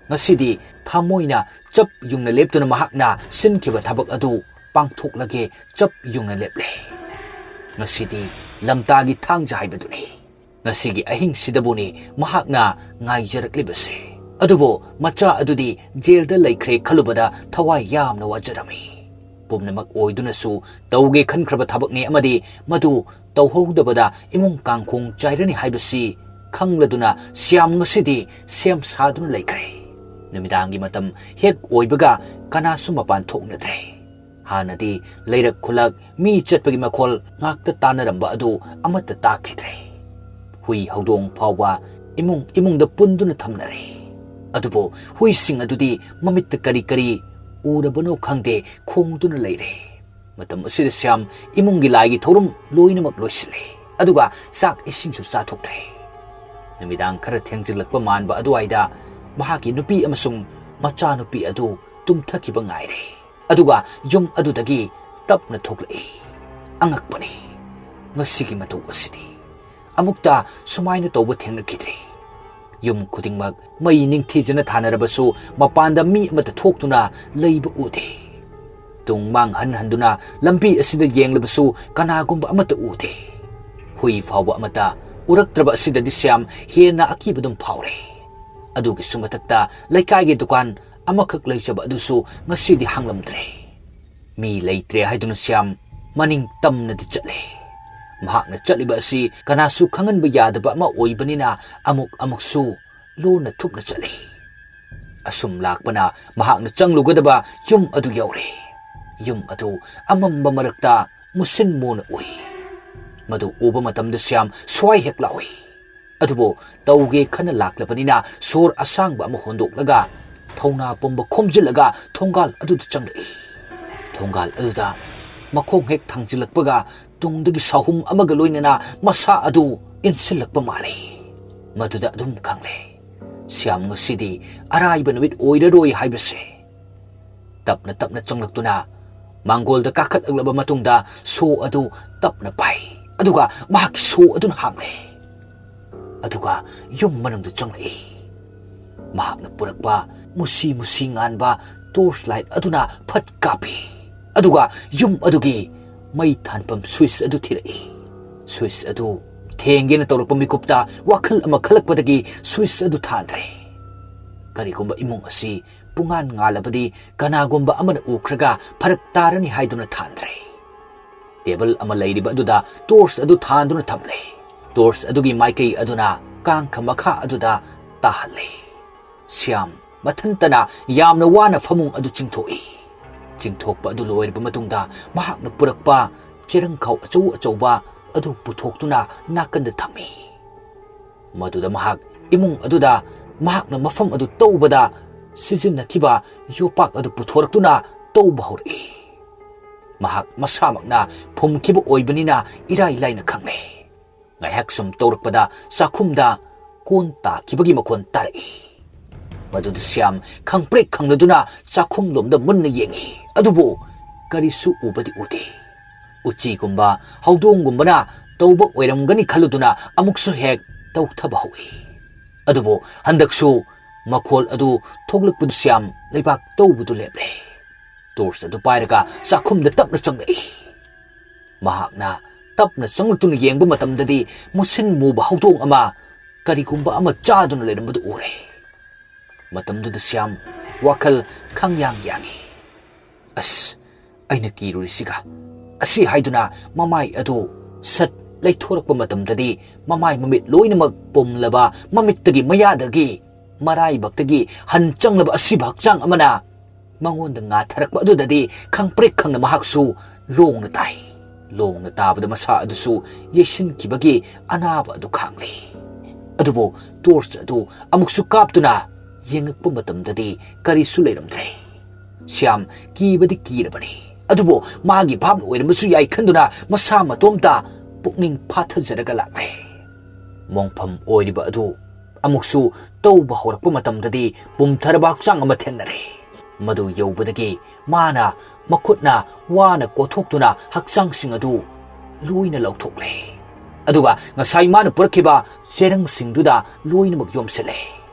ꯉꯁꯤꯗꯤ ꯊꯃꯣꯏꯅ ꯆꯞ ꯌꯨꯡꯅ ꯂꯦꯞꯇꯨꯅ ꯃꯍꯥꯛꯅ ꯁꯤꯟꯈꯤꯕ ꯊꯕꯛ ꯑꯗꯨ ꯄꯥꯡꯊꯣꯛꯂꯒꯦ ꯆꯞ ꯌꯨꯡꯅ ꯂꯦꯞꯂꯦ꯫ ꯉꯁꯤꯗꯤ ꯂꯝꯇꯥꯒꯤ ꯊꯥꯡꯖ ꯍꯥꯏꯕꯗꯨꯅꯤ꯫ ꯉꯁꯤꯒꯤ ꯑꯍꯤꯡꯁꯤꯗꯕꯨꯅꯤ ꯃꯍꯥꯛꯅ ꯉꯥꯏꯖꯔꯛꯂꯤꯕꯁꯦ꯫ ꯑꯗꯨꯕꯨ ꯃꯆꯥ ꯑꯗꯨꯗꯤ ꯖꯦꯜꯗ ꯂꯩꯈ꯭ꯔꯦ ꯈꯜꯂꯨꯕꯗ ꯊꯋꯥꯏ ꯌꯥꯝꯅ ꯋꯥꯖꯔꯝꯃꯤ꯫ ꯄꯨꯝꯅꯃꯛ ꯑꯣꯏꯗꯨꯅꯁꯨ ꯇꯧꯒꯦ ꯈꯟꯈ꯭ꯔꯕ ꯊꯕꯛꯅꯤ ꯑꯃꯗꯤ ꯃꯗꯨ ꯇꯧꯍꯧꯗꯕꯗ ꯏꯃꯨꯡ ꯀꯥꯡꯈꯣꯡ ꯆꯥꯏꯔꯅꯤ ꯍꯥꯏꯕꯁꯤ ꯈꯪꯂꯗꯨꯅ ꯁ꯭ꯌꯥꯝ ꯉꯁꯤꯗꯤ ꯁꯦꯝ ꯁꯥꯗꯨꯅ ꯂꯩꯈ꯭ꯔꯦ꯫ ꯅꯨꯃꯤꯗꯥꯡꯒꯤ ꯃꯇꯝ ꯍꯦꯛ ꯑꯣꯏꯕꯒ ꯀꯅꯥꯁꯨ ꯃꯄꯥꯟ ꯊꯣꯛꯅꯗ꯭ꯔꯦ꯫ ꯍꯥꯟꯅꯗꯤ ꯂꯩꯔꯛ ꯈꯨꯂꯛ ꯃꯤ ꯆꯠꯄꯒꯤ ꯃꯈꯣꯜ ꯉꯥꯛꯇ ꯇꯥꯅꯔꯝꯕ ꯑꯗꯨ ꯑꯃꯠꯇ ꯇꯥꯈꯤꯗ꯭ꯔꯦ꯫ ꯍꯨꯏ ꯍꯧꯗꯣꯡ ꯐꯥꯎꯕ ꯏꯃꯨꯡ ꯏꯃꯨꯡꯗ ꯄꯨꯟꯗꯨꯅ ꯊꯝꯅꯔꯦ꯫ ꯑꯗꯨꯕꯨ ꯍꯨꯏꯁꯤꯡ ꯑꯗꯨꯗꯤ ꯃꯃꯤꯠꯇ ꯀꯔꯤ ꯀꯔꯤ ꯎꯔꯕꯅꯣ ꯈꯪꯗꯦ, ꯈꯣꯡꯗꯨꯅ ꯂꯩꯔꯦ꯫ ꯃꯇꯝ ꯑꯁꯤꯗ ꯁ꯭ꯌꯥꯝ ꯏꯃꯨꯡꯒꯤ ꯂꯥꯏꯒꯤ ꯊꯧꯔꯝ ꯂꯣꯏꯅꯃꯛ ꯂꯣꯏꯁꯤꯜꯂꯦ, ꯑꯗꯨꯒ ꯆꯥꯛ ꯏꯁꯤꯡꯁꯨ ꯆꯥꯊꯣꯛꯂꯦ꯫ ꯅꯨꯃꯤꯗꯥꯡ ꯈꯔ ꯊꯦꯡꯖꯤꯜꯂꯛꯄ ꯃꯥꯟꯕ ꯑꯗꯨꯋꯥꯏꯗ ꯃꯍꯥꯛꯀꯤ ꯅꯨꯄꯤ ꯑꯃꯁꯨꯡ ꯃꯆꯥꯅꯨꯄꯤ ꯑꯗꯨ ꯇꯨꯝꯊꯈꯤꯕ ꯉꯥꯏꯔꯦ꯫ ꯑꯗꯨꯒ ꯌꯨꯝ ꯑꯗꯨꯗꯒꯤ ꯇꯞꯅ ꯊꯣꯛꯂꯛꯏ꯫ ꯑꯉꯛꯄꯅꯤ, ꯉꯁꯤꯒꯤ ꯃꯇꯧ ꯑꯁꯤꯗꯤ ꯑꯃꯨꯛꯇ ꯁꯨꯃꯥꯏꯅ ꯇꯧꯕ ꯊꯦꯡꯅꯈꯤꯗ꯭ꯔꯤ꯫ ꯌꯨꯝ ꯈꯨꯗꯤꯡꯃꯛ ꯃꯩ ꯅꯤꯡꯊꯤꯖꯅ ꯊꯥꯅꯔꯕꯁꯨ ꯃꯄꯥꯟꯗ ꯃꯤ ꯑꯃꯠꯇ ꯊꯣꯛꯇꯨꯅ ꯂꯩꯕ ꯎꯗꯦ꯫ ꯇꯨꯡ ꯃꯥꯡ ꯍꯟ ꯍꯟꯗꯨꯅ ꯂꯝꯕꯤ ꯑꯁꯤꯗ ꯌꯦꯡꯂꯕꯁꯨ ꯀꯅꯥꯒꯨꯝꯕ ꯑꯃꯠꯇ ꯎꯗꯦ꯫ ꯍꯨꯏ ꯐꯥꯎꯕ ꯑꯃꯠꯇ ꯎꯔꯛꯇ꯭ꯔꯕ ꯑꯁꯤꯗꯗꯤ ꯁ꯭ꯌꯥꯝ ꯍꯦꯟꯅ ꯑꯀꯤꯕꯗꯨꯝ ꯐꯥꯎꯔꯦ꯫ ꯑꯗꯨꯒꯤꯁꯨ ꯃꯊꯛꯇ ꯂꯩꯀꯥꯏꯒꯤ ꯗꯨꯀꯥꯟ ꯑꯃꯈꯛ ꯂꯩꯖꯕ ꯑꯗꯨꯁꯨ ꯉꯁꯤꯗꯤ ꯍꯥꯡꯂꯝꯗ꯭ꯔꯦ꯫ ꯃꯤ ꯂꯩꯇ꯭ꯔꯦ ꯍꯥꯏꯗꯨꯅ ꯁ꯭ꯌꯥꯝ ꯃꯅꯤꯡ ꯇꯝꯅꯗꯤ ꯆꯠꯂꯦ꯫ ꯃꯍꯥꯛꯅ ꯆꯠꯂꯤꯕ ꯑꯁꯤ ꯀꯅꯥꯁꯨ ꯈꯪꯍꯟꯕ ꯌꯥꯗꯕ ꯑꯃ ꯑꯣꯏꯕꯅꯤꯅ ꯑꯃꯨꯛ ꯑꯃꯨꯛꯁꯨ ꯂꯣꯟꯅ ꯊꯨꯞꯅ ꯆꯠꯂꯤ꯫ ꯑꯁꯨꯝ ꯂꯥꯛꯄꯅ ꯃꯍꯥꯛꯅ ꯆꯪꯂꯨꯒꯗꯕ ꯌꯨꯝ ꯑꯗꯨ ꯌꯧꯔꯦ꯫ ꯌꯨꯝ ꯑꯗꯨ ꯑꯃꯝꯕ ꯃꯔꯛꯇ ꯃꯨꯁꯤꯟ ꯃꯨꯅ ꯎꯏ꯫ ꯃꯗꯨ ꯎꯕ ꯃꯇꯝꯗ ꯁ꯭ꯌꯥꯝ ꯁ꯭ꯋꯥꯏ ꯍꯦꯛ ꯂꯥꯎꯏ꯫ ꯑꯗꯨꯕꯨ ꯇꯧꯒꯦ ꯈꯟꯅ ꯂꯥꯛꯂꯕꯅꯤꯅ ꯁꯣꯔ ꯑꯁꯥꯡꯕ ꯑꯃ ꯍꯣꯟꯗꯣꯛꯂꯒ ꯊꯧꯅꯥ ꯄꯨꯝꯕ ꯈꯣꯝꯖꯤꯜꯂꯒ ꯊꯣꯡꯒꯥꯜ ꯑꯗꯨꯗ ꯆꯪꯂꯛꯏ꯫ ꯊꯣꯡꯒꯥꯜ ꯑꯗꯨꯗ ꯃꯈꯣꯡ ꯍꯦꯛ ꯊꯥꯡꯖꯤꯜꯂꯛꯄꯒ ꯇꯨꯡꯗꯒꯤ ꯁꯥꯍꯨꯝ ꯑꯃꯒ ꯂꯣꯏꯅꯅ ꯃꯁꯥ ꯑꯗꯨ ꯏꯟꯁꯤꯜꯂꯛꯄ ꯃꯥꯜꯂꯤ꯫ ꯃꯗꯨꯗ ꯑꯗꯨꯝ ꯈꯪꯂꯦ, ꯁ꯭ꯌꯥꯝ ꯉꯁꯤꯗꯤ ꯑꯔꯥꯏꯕ ꯅꯨꯃꯤꯠ ꯑꯣꯏꯔꯔꯣꯏ ꯍꯥꯏꯕꯁꯦ꯫ ꯇꯞꯅ ꯇꯞꯅ ꯆꯪꯂꯛꯇꯨꯅ ꯃꯥꯡꯒꯣꯜꯗ ꯀꯥꯈꯠꯂꯛꯂꯕ ꯃꯇꯨꯡꯗ ꯁꯣ ꯑꯗꯨ ꯇꯞꯅ ꯄꯥꯏ꯫ ꯑꯗꯨꯒ ꯃꯍꯥꯛꯀꯤ ꯁꯣ ꯑꯗꯨꯅ ꯍꯥꯡꯂꯦ꯫ ꯑꯗꯨꯒ ꯌꯨꯝ ꯃꯅꯨꯡꯗ ꯆꯪꯂꯛꯏ꯫ ꯃꯍꯥꯛꯅ ꯄꯨꯔꯛꯄ ꯃꯨꯁꯤ ꯃꯨꯁꯤ ꯉꯥꯟꯕ ꯇꯣꯔꯆ ꯂꯥꯏꯠ ꯑꯗꯨꯅ ꯐꯠ ꯀꯥꯞꯄꯤ꯫ ꯑꯗꯨꯒ ꯌꯨꯝ ꯑꯗꯨꯒꯤ ꯃꯩ ꯊꯥꯟꯐꯝ ꯁ꯭ꯋꯤꯆ ꯑꯗꯨ ꯊꯤꯔꯛꯏ꯫ ꯁ꯭ꯋꯤꯆ ꯑꯗꯨ ꯊꯦꯡꯒꯦꯅ ꯇꯧꯔꯛꯄ ꯃꯤꯀꯨꯞꯇ ꯋꯥꯈꯜ ꯑꯃ ꯈꯜꯂꯛꯄꯗꯒꯤ ꯁ꯭ꯋꯤꯆ ꯑꯗꯨ ꯊꯥꯟꯗ꯭ꯔꯦ꯫ ꯀꯔꯤꯒꯨꯝꯕ ꯏꯃꯨꯡ ꯑꯁꯤ ꯄꯨꯡꯉꯥꯟ ꯉꯥꯜꯂꯕꯗꯤ ꯀꯅꯥꯒꯨꯝꯕ ꯑꯃꯅ ꯎꯈ꯭ꯔꯒ ꯐꯔꯛ ꯇꯥꯔꯅꯤ ꯍꯥꯏꯗꯨꯅ ꯊꯥꯟꯗ꯭ꯔꯦ꯫ ꯇꯦꯕꯜ ꯑꯃ ꯂꯩꯔꯤꯕ ꯑꯗꯨꯗ ꯇꯣꯔꯆ ꯑꯗꯨ ꯊꯥꯟꯗꯨꯅ ꯊꯝꯂꯦ꯫ ꯇꯣꯔꯆ ꯑꯗꯨꯒꯤ ꯃꯥꯏꯀꯩ ꯑꯗꯨꯅ ꯀꯥꯡꯈ ꯃꯈꯥ ꯑꯗꯨꯗ ꯇꯥꯍꯜꯂꯦ꯫ ꯁ꯭ꯌꯥꯝ ꯃꯊꯟꯇꯅ ꯌꯥꯝꯅ ꯋꯥꯅ ꯐꯃꯨꯡ ꯑꯗꯨ ꯆꯤꯡꯊꯣꯛꯏ꯫ ꯆꯤꯡꯊꯣꯛꯄ ꯑꯗꯨ ꯂꯣꯏꯔꯕ ꯃꯇꯨꯡꯗ ꯃꯍꯥꯛꯅ ꯄꯨꯔꯛꯄ ꯆꯦꯔꯪꯈꯥꯎ ꯑꯆꯧ ꯑꯆꯧꯕ ꯑꯗꯨ ꯄꯨꯊꯣꯛꯇꯨꯅ ꯅꯥꯀꯟꯗ ꯊꯝꯃꯤ꯫ ꯃꯗꯨꯗ ꯃꯍꯥꯛ ꯏꯃꯨꯡ ꯑꯗꯨꯗ ꯃꯍꯥꯛꯅ ꯃꯐꯝ ꯑꯗꯨ ꯇꯧꯕꯗ ꯁꯤꯖꯤꯟꯅꯈꯤꯕ ꯌꯣꯄꯥꯛ ꯑꯗꯨ ꯄꯨꯊꯣꯔꯛꯇꯨꯅ ꯇꯧꯕ ꯍꯧꯔꯛꯏ꯫ ꯃꯍꯥꯛ ꯃꯁꯥꯃꯛꯅ ꯐꯨꯝꯈꯤꯕ ꯑꯣꯏꯕꯅꯤꯅ ꯏꯔꯥꯏ ꯂꯥꯏꯅ ꯈꯪꯂꯦ꯫ ꯉꯥꯏꯍꯥꯛ ꯁꯨꯝ ꯇꯧꯔꯛꯄꯗ ꯆꯥꯛꯈꯨꯝꯗ ꯀꯣꯟ ꯇꯥꯈꯤꯕꯒꯤ ꯃꯈꯣꯟ ꯇꯥꯔꯛꯏ꯫ ꯃꯗꯨꯗ ꯁ꯭ꯌꯥꯝ ꯈꯪꯄ꯭ꯔꯦꯛ ꯈꯪꯂꯗꯨꯅ ꯆꯥꯛꯈꯨꯝꯂꯣꯝꯗ ꯃꯨꯟꯅ ꯌꯦꯡꯏ, ꯑꯗꯨꯕꯨ ꯀꯔꯤꯁꯨ ꯎꯕꯗꯤ ꯎꯗꯦ꯫ ꯎꯆꯤꯒꯨꯝꯕ, ꯍꯧꯗꯣꯡꯒꯨꯝꯕꯅ ꯇꯧꯕ ꯑꯣꯏꯔꯝꯒꯅꯤ ꯈꯜꯂꯨꯗꯨꯅ ꯑꯃꯨꯛꯁꯨ ꯍꯦꯛ ꯇꯧꯊꯕ ꯍꯧꯏ꯫ ꯑꯗꯨꯕꯨ ꯍꯟꯗꯛꯁꯨ ꯃꯈꯣꯜ ꯑꯗꯨ ꯊꯣꯛꯂꯛꯄꯗꯨ ꯁ꯭ꯌꯥꯝ ꯂꯩꯕꯥꯛ ꯇꯧꯕꯗꯨ ꯂꯦꯞꯂꯦ꯫ ꯇꯣꯔꯆ ꯑꯗꯨ ꯄꯥꯏꯔꯒ ꯆꯥꯛꯈꯨꯝꯗ ꯇꯞꯅ ꯆꯪꯂꯛꯏ꯫ ꯃꯍꯥꯛꯅ ꯇꯞꯅ ꯆꯪꯂꯛꯇꯨꯅ ꯌꯦꯡꯕ ꯃꯇꯝꯗꯗꯤ ꯃꯨꯁꯤꯟ ꯃꯨꯕ ꯍꯧꯗꯣꯡ ꯑꯃ ꯀꯔꯤꯒꯨꯝꯕ ꯑꯃ ꯆꯥꯗꯨꯅ ꯂꯩꯔꯝꯕꯗꯨ ꯎꯔꯦ꯫ ꯃꯇꯝꯗꯨꯗ ꯁ꯭ꯌꯥꯝ ꯋꯥꯈꯜ ꯈꯪꯌꯥꯡ ꯌꯥꯡꯏ꯫ "ꯑꯁ, ꯑꯩꯅ ꯀꯤꯔꯨꯔꯤꯁꯤꯒ!" ꯑꯁꯤ ꯍꯥꯏꯗꯨꯅ ꯃꯃꯥꯏ ꯑꯗꯨ ꯁꯠ ꯂꯩꯊꯣꯔꯛꯄ ꯃꯇꯝꯗꯗꯤ ꯃꯃꯥꯏ ꯃꯃꯤꯠ ꯂꯣꯏꯅꯃꯛ ꯄꯨꯝꯂꯕ, ꯃꯃꯤꯠꯇꯒꯤ ꯃꯌꯥꯗꯒꯤ ꯃꯔꯥꯏꯕꯛꯇꯒꯤ ꯍꯟ ꯆꯪꯂꯕ ꯑꯁꯤꯕ ꯍꯛꯆꯥꯡ ꯑꯃꯅ ꯃꯉꯣꯟꯗ ꯉꯥꯊꯔꯛꯄ ꯑꯗꯨꯗꯗꯤ ꯈꯪꯄ꯭ꯔꯦꯛ ꯈꯪꯅ ꯃꯍꯥꯛꯁꯨ ꯂꯣꯡꯅ ꯇꯥꯏ꯫ ꯂꯣꯡꯅ ꯇꯥꯕꯗ ꯃꯁꯥ ꯑꯗꯨꯁꯨ ꯌꯩꯁꯤꯟꯈꯤꯕꯒꯤ ꯑꯅꯥꯕ ꯑꯗꯨ ꯈꯥꯡꯂꯤ꯫ ꯑꯗꯨꯕꯨ ꯇꯣꯔꯆ ꯑꯗꯨ ꯑꯃꯨꯛꯁꯨ ꯀꯥꯞꯇꯨꯅ ꯌꯦꯡꯉꯛꯄ ꯃꯇꯝꯗꯗꯤ ꯀꯔꯤꯁꯨ ꯂꯩꯔꯝꯗ꯭ꯔꯦ꯫ ꯁ꯭ꯌꯥꯝ ꯀꯤꯕꯗꯤ ꯀꯤꯔꯕꯅꯤ, ꯑꯗꯨꯕꯨ ꯃꯥꯒꯤ ꯚꯥꯞꯅ ꯑꯣꯏꯔꯝꯕꯁꯨ ꯌꯥꯏ ꯈꯟꯗꯨꯅ ꯃꯁꯥ ꯃꯇꯣꯝꯇ ꯄꯨꯛꯅꯤꯡ ꯐꯥꯊꯖꯔꯒ ꯂꯥꯛꯂꯦ꯫ ꯃꯣꯡꯐꯝ ꯑꯣꯏꯔꯤꯕ ꯑꯗꯨ ꯑꯃꯨꯛꯁꯨ ꯇꯧꯕ ꯍꯧꯔꯛꯄ ꯃꯇꯝꯗꯗꯤ ꯄꯨꯝꯊꯔꯕ ꯍꯛꯆꯥꯡ ꯑꯃ ꯊꯦꯡꯅꯔꯦ꯫ ꯃꯗꯨ ꯌꯧꯕꯗꯒꯤ ꯃꯥꯅ ꯃꯈꯨꯠꯅ ꯋꯥꯅ ꯀꯣꯊꯣꯛꯇꯨꯅ ꯍꯛꯆꯥꯡꯁꯤꯡ ꯑꯗꯨ ꯂꯣꯏꯅ ꯂꯧꯊꯣꯛꯂꯦ꯫ ꯑꯗꯨꯒ ꯉꯁꯥꯏ ꯃꯥꯅ ꯄꯨꯔꯛꯈꯤꯕ ꯆꯦꯔꯪꯁꯤꯡꯗꯨꯗ ꯂꯣꯏꯅꯃꯛ ꯌꯣꯝꯁꯤꯜꯂꯦ꯫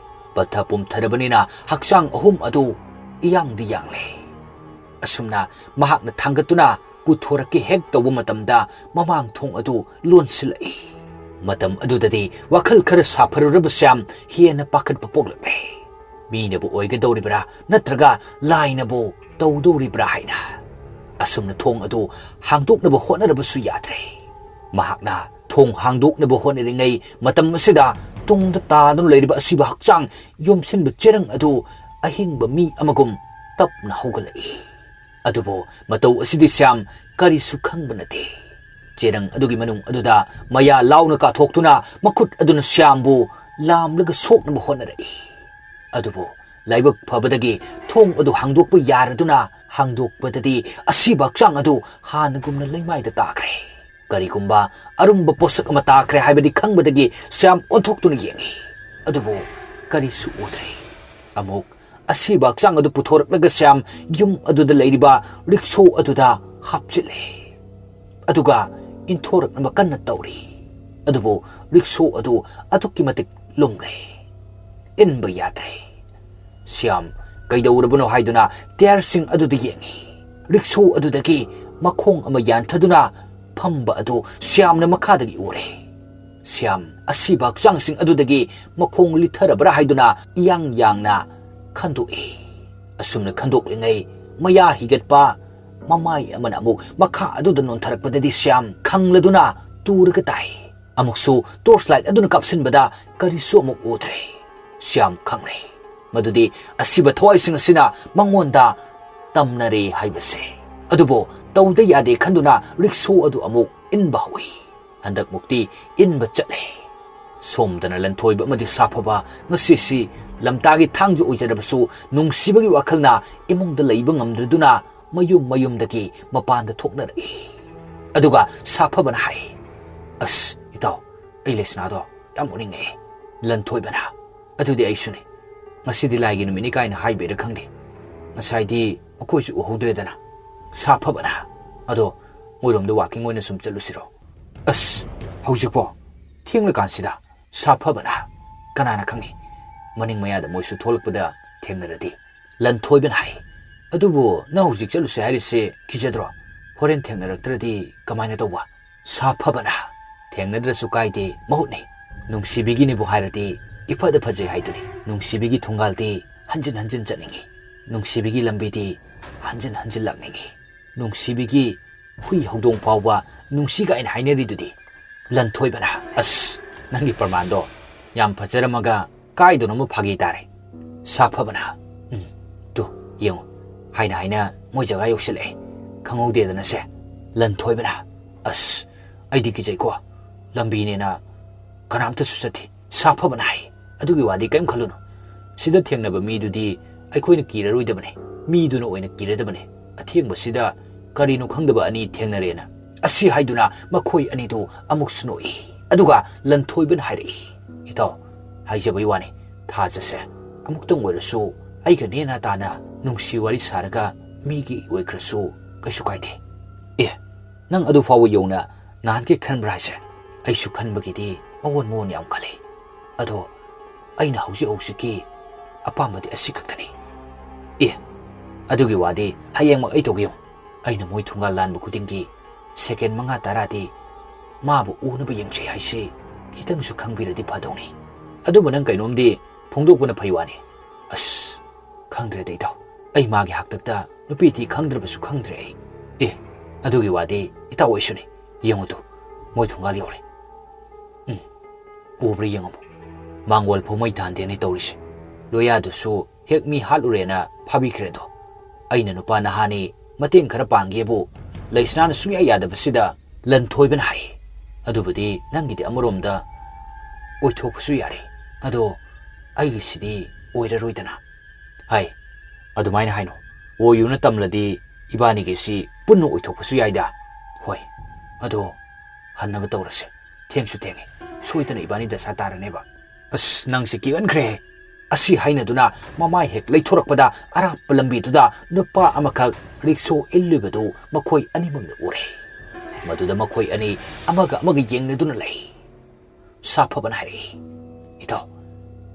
ꯄꯠꯊ ꯄꯨꯝꯊꯔꯕꯅꯤꯅ ꯍꯛꯆꯥꯡ ꯑꯍꯨꯝ ꯑꯗꯨ ꯏꯌꯥꯡꯗꯤ ꯌꯥꯡꯂꯦ꯫ ꯑꯁꯨꯝꯅ ꯃꯍꯥꯛꯅ ꯊꯥꯡꯒꯠꯇꯨꯅ ꯄꯨꯊꯣꯔꯛꯀꯦ ꯍꯦꯛ ꯇꯧꯕ ꯃꯇꯝꯗ ꯃꯃꯥꯡ ꯊꯣꯡ ꯑꯗꯨ ꯂꯣꯟꯁꯤꯜꯂꯛꯏ꯫ ꯃꯇꯝ ꯑꯗꯨꯗꯗꯤ ꯋꯥꯈꯜ ꯈꯔ ꯁꯥꯐꯔꯨꯔꯕ ꯁ꯭ꯌꯥꯝ ꯍꯦꯟꯅ ꯄꯥꯈꯠꯄ ꯄꯣꯛꯂꯛꯂꯦ꯫ ꯃꯤꯅꯕꯨ ꯑꯣꯏꯒꯗꯧꯔꯤꯕ꯭ꯔꯥ ꯅꯠꯇ꯭ꯔꯒ ꯂꯥꯏꯅꯕꯨ ꯇꯧꯗꯧꯔꯤꯕ꯭ꯔꯥ ꯍꯥꯏꯅ꯫ ꯑꯁꯨꯝꯅ ꯊꯣꯡ ꯑꯗꯨ ꯍꯥꯡꯗꯣꯛꯅꯕ ꯍꯣꯠꯅꯔꯕꯁꯨ ꯌꯥꯗ꯭ꯔꯦ꯫ ꯃꯍꯥꯛꯅ ꯊꯣꯡ ꯍꯥꯡꯗꯣꯛꯅꯕ ꯍꯣꯠꯅꯔꯤꯉꯩ ꯃꯇꯝ ꯑꯁꯤꯗ ꯇꯨꯡꯗ ꯇꯥꯗꯨꯅ ꯂꯩꯔꯤꯕ ꯑꯁꯤꯕ ꯍꯛꯆꯥꯡ ꯌꯣꯝꯁꯤꯟꯕ ꯆꯦꯔꯪ ꯑꯗꯨ ꯑꯍꯤꯡꯕ ꯃꯤ ꯑꯃꯒꯨꯝ ꯇꯞꯅ ꯍꯧꯒꯠꯂꯛꯏ꯫ ꯑꯗꯨꯕꯨ ꯃꯇꯧ ꯑꯁꯤꯗꯤ ꯁ꯭ꯌꯥꯝ ꯀꯔꯤꯁꯨ ꯈꯪꯕ ꯅꯠꯇꯦ꯫ ꯆꯦꯔꯪ ꯑꯗꯨꯒꯤ ꯃꯅꯨꯡ ꯑꯗꯨꯗ ꯃꯌꯥ ꯂꯥꯎꯅ ꯀꯥꯊꯣꯛꯇꯨꯅ ꯃꯈꯨꯠ ꯑꯗꯨꯅ ꯁ꯭ꯌꯥꯝꯕꯨ ꯂꯥꯝꯂꯒ ꯁꯣꯛꯅꯕ ꯍꯣꯠꯅꯔꯛꯏ꯫ ꯑꯗꯨꯕꯨ ꯂꯥꯏꯕꯛ ꯐꯕꯗꯒꯤ ꯊꯣꯡ ꯑꯗꯨ ꯍꯥꯡꯗꯣꯛꯄ ꯌꯥꯔꯗꯨꯅ, ꯍꯥꯡꯗꯣꯛꯄꯗꯗꯤ ꯑꯁꯤꯕ ꯍꯛꯆꯥꯡ ꯑꯗꯨ ꯍꯥꯟꯅꯒꯨꯝꯅ ꯂꯩꯃꯥꯏꯗ ꯇꯥꯈ꯭ꯔꯦ꯫ ꯀꯔꯤꯒꯨꯝꯕ ꯑꯔꯨꯝꯕ ꯄꯣꯠꯁꯛ ꯑꯃ ꯇꯥꯈ꯭ꯔꯦ ꯍꯥꯏꯕꯗꯤ ꯈꯪꯕꯗꯒꯤ ꯁ꯭ꯌꯥꯝ ꯑꯣꯟꯊꯣꯛꯇꯨꯅ ꯌꯦꯡꯏ꯫ ꯑꯗꯨꯕꯨ ꯀꯔꯤꯁꯨ ꯎꯗ꯭ꯔꯦ꯫ ꯑꯃꯨꯛ ꯑꯁꯤꯕ ꯍꯛꯆꯥꯡ ꯑꯗꯨ ꯄꯨꯊꯣꯔꯛꯂꯒ ꯁ꯭ꯌꯥꯝ ꯌꯨꯝ ꯑꯗꯨꯗ ꯂꯩꯔꯤꯕ ꯔꯤꯛꯁꯣ ꯑꯗꯨꯗ ꯍꯥꯞꯆꯤꯜꯂꯦ꯫ ꯑꯗꯨꯒ ꯏꯟꯊꯣꯔꯛꯅꯕ ꯀꯟꯅ ꯇꯧꯔꯤ꯫ ꯑꯗꯨꯕꯨ ꯔꯤꯛꯁꯣ ꯑꯗꯨ ꯑꯗꯨꯛꯀꯤ ꯃꯇꯤꯛ ꯂꯨꯝꯂꯦ꯫ ꯏꯟꯕ ꯌꯥꯗ꯭ꯔꯦ꯫ ꯁ꯭ꯌꯥꯝ ꯀꯩꯗꯧꯔꯕꯅꯣ ꯍꯥꯏꯗꯨꯅ ꯇꯌꯥꯔꯁꯤꯡ ꯑꯗꯨꯗ ꯌꯦꯡꯉꯤ꯫ ꯔꯤꯛꯁꯣ ꯑꯗꯨꯗꯒꯤ ꯃꯈꯣꯡ ꯑꯃ ꯌꯥꯟꯊꯗꯨꯅ ꯐꯝꯕ ꯑꯗꯨ ꯁ꯭ꯌꯥꯝꯅ ꯃꯈꯥꯗꯒꯤ ꯎꯔꯦ꯫ ꯁ꯭ꯌꯥꯝ ꯑꯁꯤꯕ ꯍꯛꯆꯥꯡꯁꯤꯡ ꯑꯗꯨꯗꯒꯤ ꯃꯈꯣꯡ ꯂꯤꯠꯊꯔꯕ꯭ꯔꯥ ꯍꯥꯏꯗꯨꯅ ꯏꯌꯥꯡ ꯌꯥꯡꯅ ꯈꯟꯗꯣꯛꯏ꯫ ꯑꯁꯨꯝꯅ ꯈꯟꯗꯣꯛꯂꯤꯉꯩ ꯃꯌꯥ ꯍꯤꯒꯠꯄ ꯃꯃꯥꯏ ꯑꯃꯅ ꯑꯃꯨꯛ ꯃꯈꯥ ꯑꯗꯨꯗ ꯅꯣꯟꯊꯔꯛꯄꯗꯗꯤ ꯁ꯭ꯌꯥꯝ ꯈꯪꯂꯗꯨꯅ ꯇꯨꯔꯒ ꯇꯥꯏ꯫ ꯑꯃꯨꯛꯁꯨ ꯇꯣꯔꯆ ꯂꯥꯏꯠ ꯑꯗꯨꯅ ꯀꯥꯞꯁꯤꯟꯕꯗ ꯀꯔꯤꯁꯨ ꯑꯃꯨꯛ ꯎꯗ꯭ꯔꯦ꯫ ꯁ꯭ꯌꯥꯝ ꯈꯪꯂꯦ ꯃꯗꯨꯗꯤ ꯑꯁꯤꯕ ꯊꯋꯥꯏꯁꯤꯡ ꯑꯁꯤꯅ ꯃꯉꯣꯟꯗ ꯇꯝꯅꯔꯦ ꯍꯥꯏꯕꯁꯦ꯫ ꯑꯗꯨꯕꯨ ꯇꯧꯗ ꯌꯥꯗꯦ ꯈꯟꯗꯨꯅ ꯔꯤꯛꯁꯣ ꯑꯗꯨ ꯑꯃꯨꯛ ꯏꯟꯕ ꯍꯧꯏ꯫ ꯍꯟꯗꯛꯃꯨꯛꯇꯤ ꯏꯟꯕ ꯆꯠꯂꯦ꯫ ꯁꯣꯝꯗꯅ ꯂꯟꯊꯣꯏꯕ ꯑꯃꯗꯤ ꯁꯥꯐꯕ ꯉꯁꯤꯁꯤ ꯂꯝꯇꯥꯒꯤ ꯊꯥꯡꯁꯨ ꯑꯣꯏꯖꯔꯕꯁꯨ ꯅꯨꯡꯁꯤꯕꯒꯤ ꯋꯥꯈꯜꯅ ꯏꯃꯨꯡꯗ ꯂꯩꯕ ꯉꯝꯗ꯭ꯔꯗꯨꯅ ꯃꯌꯨꯝ ꯃꯌꯨꯝꯗꯒꯤ ꯃꯄꯥꯟꯗ ꯊꯣꯛꯅꯔꯛꯏ꯫ ꯑꯗꯨꯒ ꯁꯥꯐꯕꯅ ꯍꯥꯏ, "ꯑꯁ, ꯏꯇꯥꯎ, ꯑꯩ ꯂꯩꯁꯅꯥꯗꯣ ꯌꯥꯝ ꯎꯅꯤꯡꯉꯛꯑꯦ꯫" ꯂꯟꯊꯣꯏꯕꯅ, "ꯑꯗꯨꯗꯤ ꯑꯩꯁꯨꯅꯦ꯫ ꯉꯁꯤꯗꯤ ꯂꯥꯏꯒꯤ ꯅꯨꯃꯤꯠꯅꯤ ꯀꯥꯏꯅ ꯍꯥꯏꯕꯩꯔꯥ ꯈꯪꯗꯦ, ꯉꯁꯥꯏꯗꯤ ꯃꯈꯣꯏꯁꯨ ꯎꯍꯧꯗ꯭ꯔꯦꯗꯅ꯫ ꯁꯥꯐꯕꯅ, "ꯑꯗꯣ ꯃꯣꯏꯔꯣꯝꯗ ꯋꯥꯀꯤꯡ ꯑꯣꯏꯅ ꯁꯨꯝ ꯆꯠꯂꯨꯁꯤꯔꯣ?" "ꯑꯁ, ꯍꯧꯖꯤꯛꯄꯣ? ꯊꯦꯡꯂꯀꯥꯟꯁꯤꯗ? ꯁꯥꯐꯕꯅ, ꯀꯅꯥꯅ ꯈꯪꯅꯤ? ꯃꯅꯤꯡ ꯃꯌꯥꯗ ꯃꯣꯏꯁꯨ ꯊꯣꯛꯂꯛꯄꯗ ꯊꯦꯡꯅꯔꯗꯤ?" ꯂꯟꯊꯣꯏꯕꯅ ꯍꯥꯏ, "ꯑꯗꯨꯕꯨ ꯅꯪ ꯍꯧꯖꯤꯛ ꯆꯠꯂꯨꯁꯦ ꯍꯥꯏꯔꯤꯁꯦ ꯀꯤꯖꯗ꯭ꯔꯣ? ꯍꯣꯔꯦꯟ ꯊꯦꯡꯅꯔꯛꯇ꯭ꯔꯗꯤ ꯀꯃꯥꯏꯅ ꯇꯧꯕ?" ꯁꯥꯐꯕꯅ, "ꯊꯦꯡꯅꯗ꯭ꯔꯁꯨ ꯀꯥꯏꯗꯦ, ꯃꯍꯨꯠꯅꯤ꯫ ꯅꯨꯡꯁꯤꯕꯤꯒꯤꯅꯤꯕꯨ ꯍꯥꯏꯔꯗꯤ ꯏꯐꯗ ꯐꯖꯩ ꯍꯥꯏꯗꯨꯅꯤ꯫ ꯅꯨꯡꯁꯤꯕꯤꯒꯤ ꯊꯣꯡꯒꯥꯜꯗꯤ ꯍꯟꯖꯤꯟ ꯍꯟꯖꯤꯟ ꯆꯠꯅꯤꯡꯉꯤ꯫ ꯅꯨꯡꯁꯤꯕꯤꯒꯤ ꯂꯝꯕꯤꯗꯤ ꯍꯟꯖꯤꯟ ꯍꯟꯖꯤꯟ ꯂꯥꯛꯅꯤꯡꯉꯤ꯫ ꯅꯨꯡꯁꯤꯕꯤꯒꯤ ꯍꯨꯏ ꯍꯧꯗꯣꯡ ꯐꯥꯎꯕ ꯅꯨꯡꯁꯤ ꯀꯥꯏꯅ ꯍꯥꯏꯅꯔꯤꯗꯨꯗꯤ?" ꯂꯟꯊꯣꯏꯕꯅ, "ꯑꯁ, ꯅꯪꯒꯤ ꯄ꯭ꯔꯃꯥꯟꯗꯣ ꯌꯥꯝ ꯐꯖꯔꯝꯃꯒ ꯀꯥꯏꯗꯅꯣꯃ ꯐꯥꯒꯤ ꯇꯥꯔꯦ꯫" ꯁꯥꯐꯕꯅ, "ꯎꯝ, ꯇꯨ, ꯌꯦꯡꯉꯨ, ꯍꯥꯏꯅ ꯍꯥꯏꯅ ꯃꯣꯏ ꯖꯒꯥ ꯌꯧꯁꯤꯜꯂꯛꯑꯦ꯫ ꯈꯪꯍꯧꯗꯦꯗꯅꯁꯦ꯫" ꯂꯟꯊꯣꯏꯕꯅ, "ꯑꯁ, ꯑꯩꯗꯤ ꯀꯤꯖꯩꯀꯣ꯫ ꯂꯝꯕꯤꯅꯦꯅ ꯀꯅꯥꯝꯇꯁꯨ ꯆꯠꯇꯦ꯫" ꯁꯥꯐꯕꯅ ꯍꯥꯏ, "ꯑꯗꯨꯒꯤ ꯋꯥꯗꯤ ꯀꯔꯤꯝ ꯈꯜꯂꯨꯅꯨ꯫ ꯁꯤꯗ ꯊꯦꯡꯅꯕ ꯃꯤꯗꯨꯗꯤ ꯑꯩꯈꯣꯏꯅ ꯀꯤꯔꯔꯣꯏꯗꯕꯅꯤ, ꯃꯤꯗꯨꯅ ꯑꯣꯏꯅ ꯀꯤꯔꯗꯕꯅꯤ꯫ ꯑꯊꯦꯡꯕꯁꯤꯗ ꯀꯔꯤꯅꯣ ꯈꯪꯗꯕ ꯑꯅꯤ ꯊꯦꯡꯅꯔꯦꯅ꯫" ꯑꯁꯤ ꯍꯥꯏꯗꯨꯅ ꯃꯈꯣꯏ ꯑꯅꯤꯗꯨ ꯑꯃꯨꯛꯁꯨ ꯅꯣꯛꯏ꯫ ꯑꯗꯨꯒ ꯂꯟꯊꯣꯏꯕꯅ ꯍꯥꯏꯔꯛꯏ, "ꯏꯇꯥꯎ, ꯍꯥꯏꯖꯕꯩ ꯋꯥꯅꯤ, ꯊꯥꯖꯁꯦ꯫ ꯑꯃꯨꯛꯇꯪ ꯑꯣꯏꯔꯁꯨ ꯑꯩꯒ ꯅꯦꯅꯥ ꯇꯥꯅ ꯅꯨꯡꯁꯤ ꯋꯥꯔꯤ ꯁꯥꯔꯒ ꯃꯤꯒꯤ ꯑꯣꯏꯈ꯭ꯔꯁꯨ ꯀꯩꯁꯨ ꯀꯥꯏꯗꯦ꯫" "ꯑꯦ, ꯅꯪ ꯑꯗꯨ ꯐꯥꯎꯕ ꯌꯧꯅ ꯅꯍꯥꯟꯈꯩ ꯈꯟꯕ꯭ꯔꯥ ꯍꯥꯏꯁꯦ?" "ꯑꯩꯁꯨ ꯈꯟꯕꯒꯤꯗꯤ ꯃꯑꯣꯟ ꯃꯑꯣꯟ ꯌꯥꯝ ꯈꯜꯂꯤ꯫ ꯑꯗꯣ ꯑꯩꯅ ꯍꯧꯖꯤꯛ ꯍꯧꯖꯤꯛꯀꯤ ꯑꯄꯥꯝꯕꯗꯤ ꯑꯁꯤ ꯈꯛꯇꯅꯤ꯫" "ꯑꯦ, ꯑꯗꯨꯒꯤ ꯋꯥꯗꯤ ꯍꯌꯦꯡꯃꯛ ꯑꯩ ꯇꯧꯒꯦ ꯌꯦꯡꯉꯨ꯫ ꯑꯩꯅ ꯃꯣꯏ ꯊꯣꯡꯒꯥꯜ ꯂꯥꯟꯕ ꯈꯨꯗꯤꯡꯒꯤ ꯁꯦꯀꯦꯟ ꯃꯉꯥ ꯇꯔꯥꯗꯤ ꯃꯥꯕꯨ ꯎꯅꯕ ꯌꯦꯡꯖꯩ ꯍꯥꯏꯁꯤ ꯈꯤꯇꯪꯁꯨ ꯈꯪꯕꯤꯔꯗꯤ ꯐꯗꯧꯅꯤ꯫ ꯑꯗꯨꯕꯨ ꯅꯪ ꯀꯩꯅꯣꯝꯗꯤ ꯐꯣꯡꯗꯣꯛꯄꯅ ꯐꯩ ꯋꯥꯅꯤ꯫" "ꯑꯁ, ꯈꯪꯗ꯭ꯔꯦꯗ ꯏꯇꯥꯎ꯫ ꯑꯩ ꯃꯥꯒꯤ ꯍꯥꯛꯇꯛꯇ ꯅꯨꯄꯤ ꯊꯤ ꯈꯪꯗ꯭ꯔꯕꯁꯨ ꯈꯪꯗ꯭ꯔꯦ ꯑꯩ꯫" "ꯑꯦ, ꯑꯗꯨꯒꯤ ꯋꯥꯗꯤ ꯏꯇꯥꯎ ꯑꯩꯁꯨꯅꯤ꯫ ꯌꯦꯡꯉꯨ ꯇꯨ, ꯃꯣꯏ ꯊꯣꯡꯒꯥꯜ ꯌꯧꯔꯦ꯫ ꯎꯝ, ꯎꯕ꯭ꯔꯥ ꯌꯦꯡꯉꯝꯃꯨ꯫ ꯃꯥꯡꯒꯣꯜ ꯐꯥꯎ ꯃꯩ ꯊꯥꯟꯗꯦꯅꯦ ꯇꯧꯔꯤꯁꯦ꯫ ꯂꯣꯌꯥꯗꯨꯁꯨ ꯍꯦꯛ ꯃꯤ ꯍꯥꯠꯂꯨꯔꯦꯅ ꯐꯥꯕꯤꯈ꯭ꯔꯦꯗꯣ꯫ ꯑꯩꯅ ꯅꯨꯄꯥ ꯅꯍꯥꯅꯤ, ꯃꯇꯦꯡ ꯈꯔ ꯄꯥꯡꯒꯦꯕꯨ ꯂꯩꯁꯅꯥꯅ ꯁꯨꯡꯌꯥ ꯌꯥꯗꯕꯁꯤꯗ ꯂꯟꯊꯣꯏꯕꯅ ꯍꯥꯏ, "ꯑꯗꯨꯕꯨꯗꯤ ꯅꯪꯒꯤꯗꯤ ꯑꯃꯔꯣꯝꯗ ꯑꯣꯏꯊꯣꯛꯄꯁꯨ ꯌꯥꯔꯦ, ꯑꯗꯣ ꯑꯩꯒꯤꯁꯤꯗꯤ ꯑꯣꯏꯔꯔꯣꯏꯗꯅ?" ꯍꯥꯏ, "ꯑꯗꯨꯃꯥꯏꯅ ꯍꯥꯏꯅꯣ꯫ ꯑꯣꯏꯌꯨꯅ ꯇꯝꯂꯗꯤ ꯏꯕꯥꯅꯤꯒꯤꯁꯤ ꯄꯨꯟꯅ ꯑꯣꯏꯊꯣꯛꯄꯁꯨ ꯌꯥꯏꯗ꯫" "ꯍꯣꯏ, ꯑꯗꯣ ꯍꯟꯅꯕ ꯇꯧꯔꯁꯦ꯫ ꯊꯦꯡꯁꯨ ꯊꯦꯡꯉꯦ꯫ ꯁꯣꯏꯗꯅ ꯏꯕꯥꯅꯤ ꯗꯁꯥ ꯇꯥꯔꯅꯦꯕ꯫" "ꯑꯁ, ꯅꯪꯁꯦ ꯀꯤꯒꯟꯈ꯭ꯔꯦꯍꯦ꯫ ꯑꯁꯤ ꯍꯥꯏꯅꯗꯨꯅ ꯃꯃꯥꯏ ꯍꯦꯛ ꯂꯩꯊꯣꯔꯛꯄꯗ ꯑꯔꯥꯞꯄ ꯂꯝꯕꯤꯗꯨꯗ ꯅꯨꯄꯥ ꯑꯃꯈꯛ ꯔꯤꯛꯁꯣ ꯏꯜꯂꯤꯕꯗꯨ ꯃꯈꯣꯏ ꯑꯅꯤꯃꯛꯅ ꯎꯔꯦ꯫ ꯃꯗꯨꯗ ꯃꯈꯣꯏ ꯑꯅꯤ ꯑꯃꯒ ꯑꯃꯒ ꯌꯦꯡꯅꯗꯨꯅ ꯂꯩ꯫ ꯁꯥꯐꯕꯅ ꯍꯥꯏꯔꯛꯏ, "ꯏꯇꯥꯎ,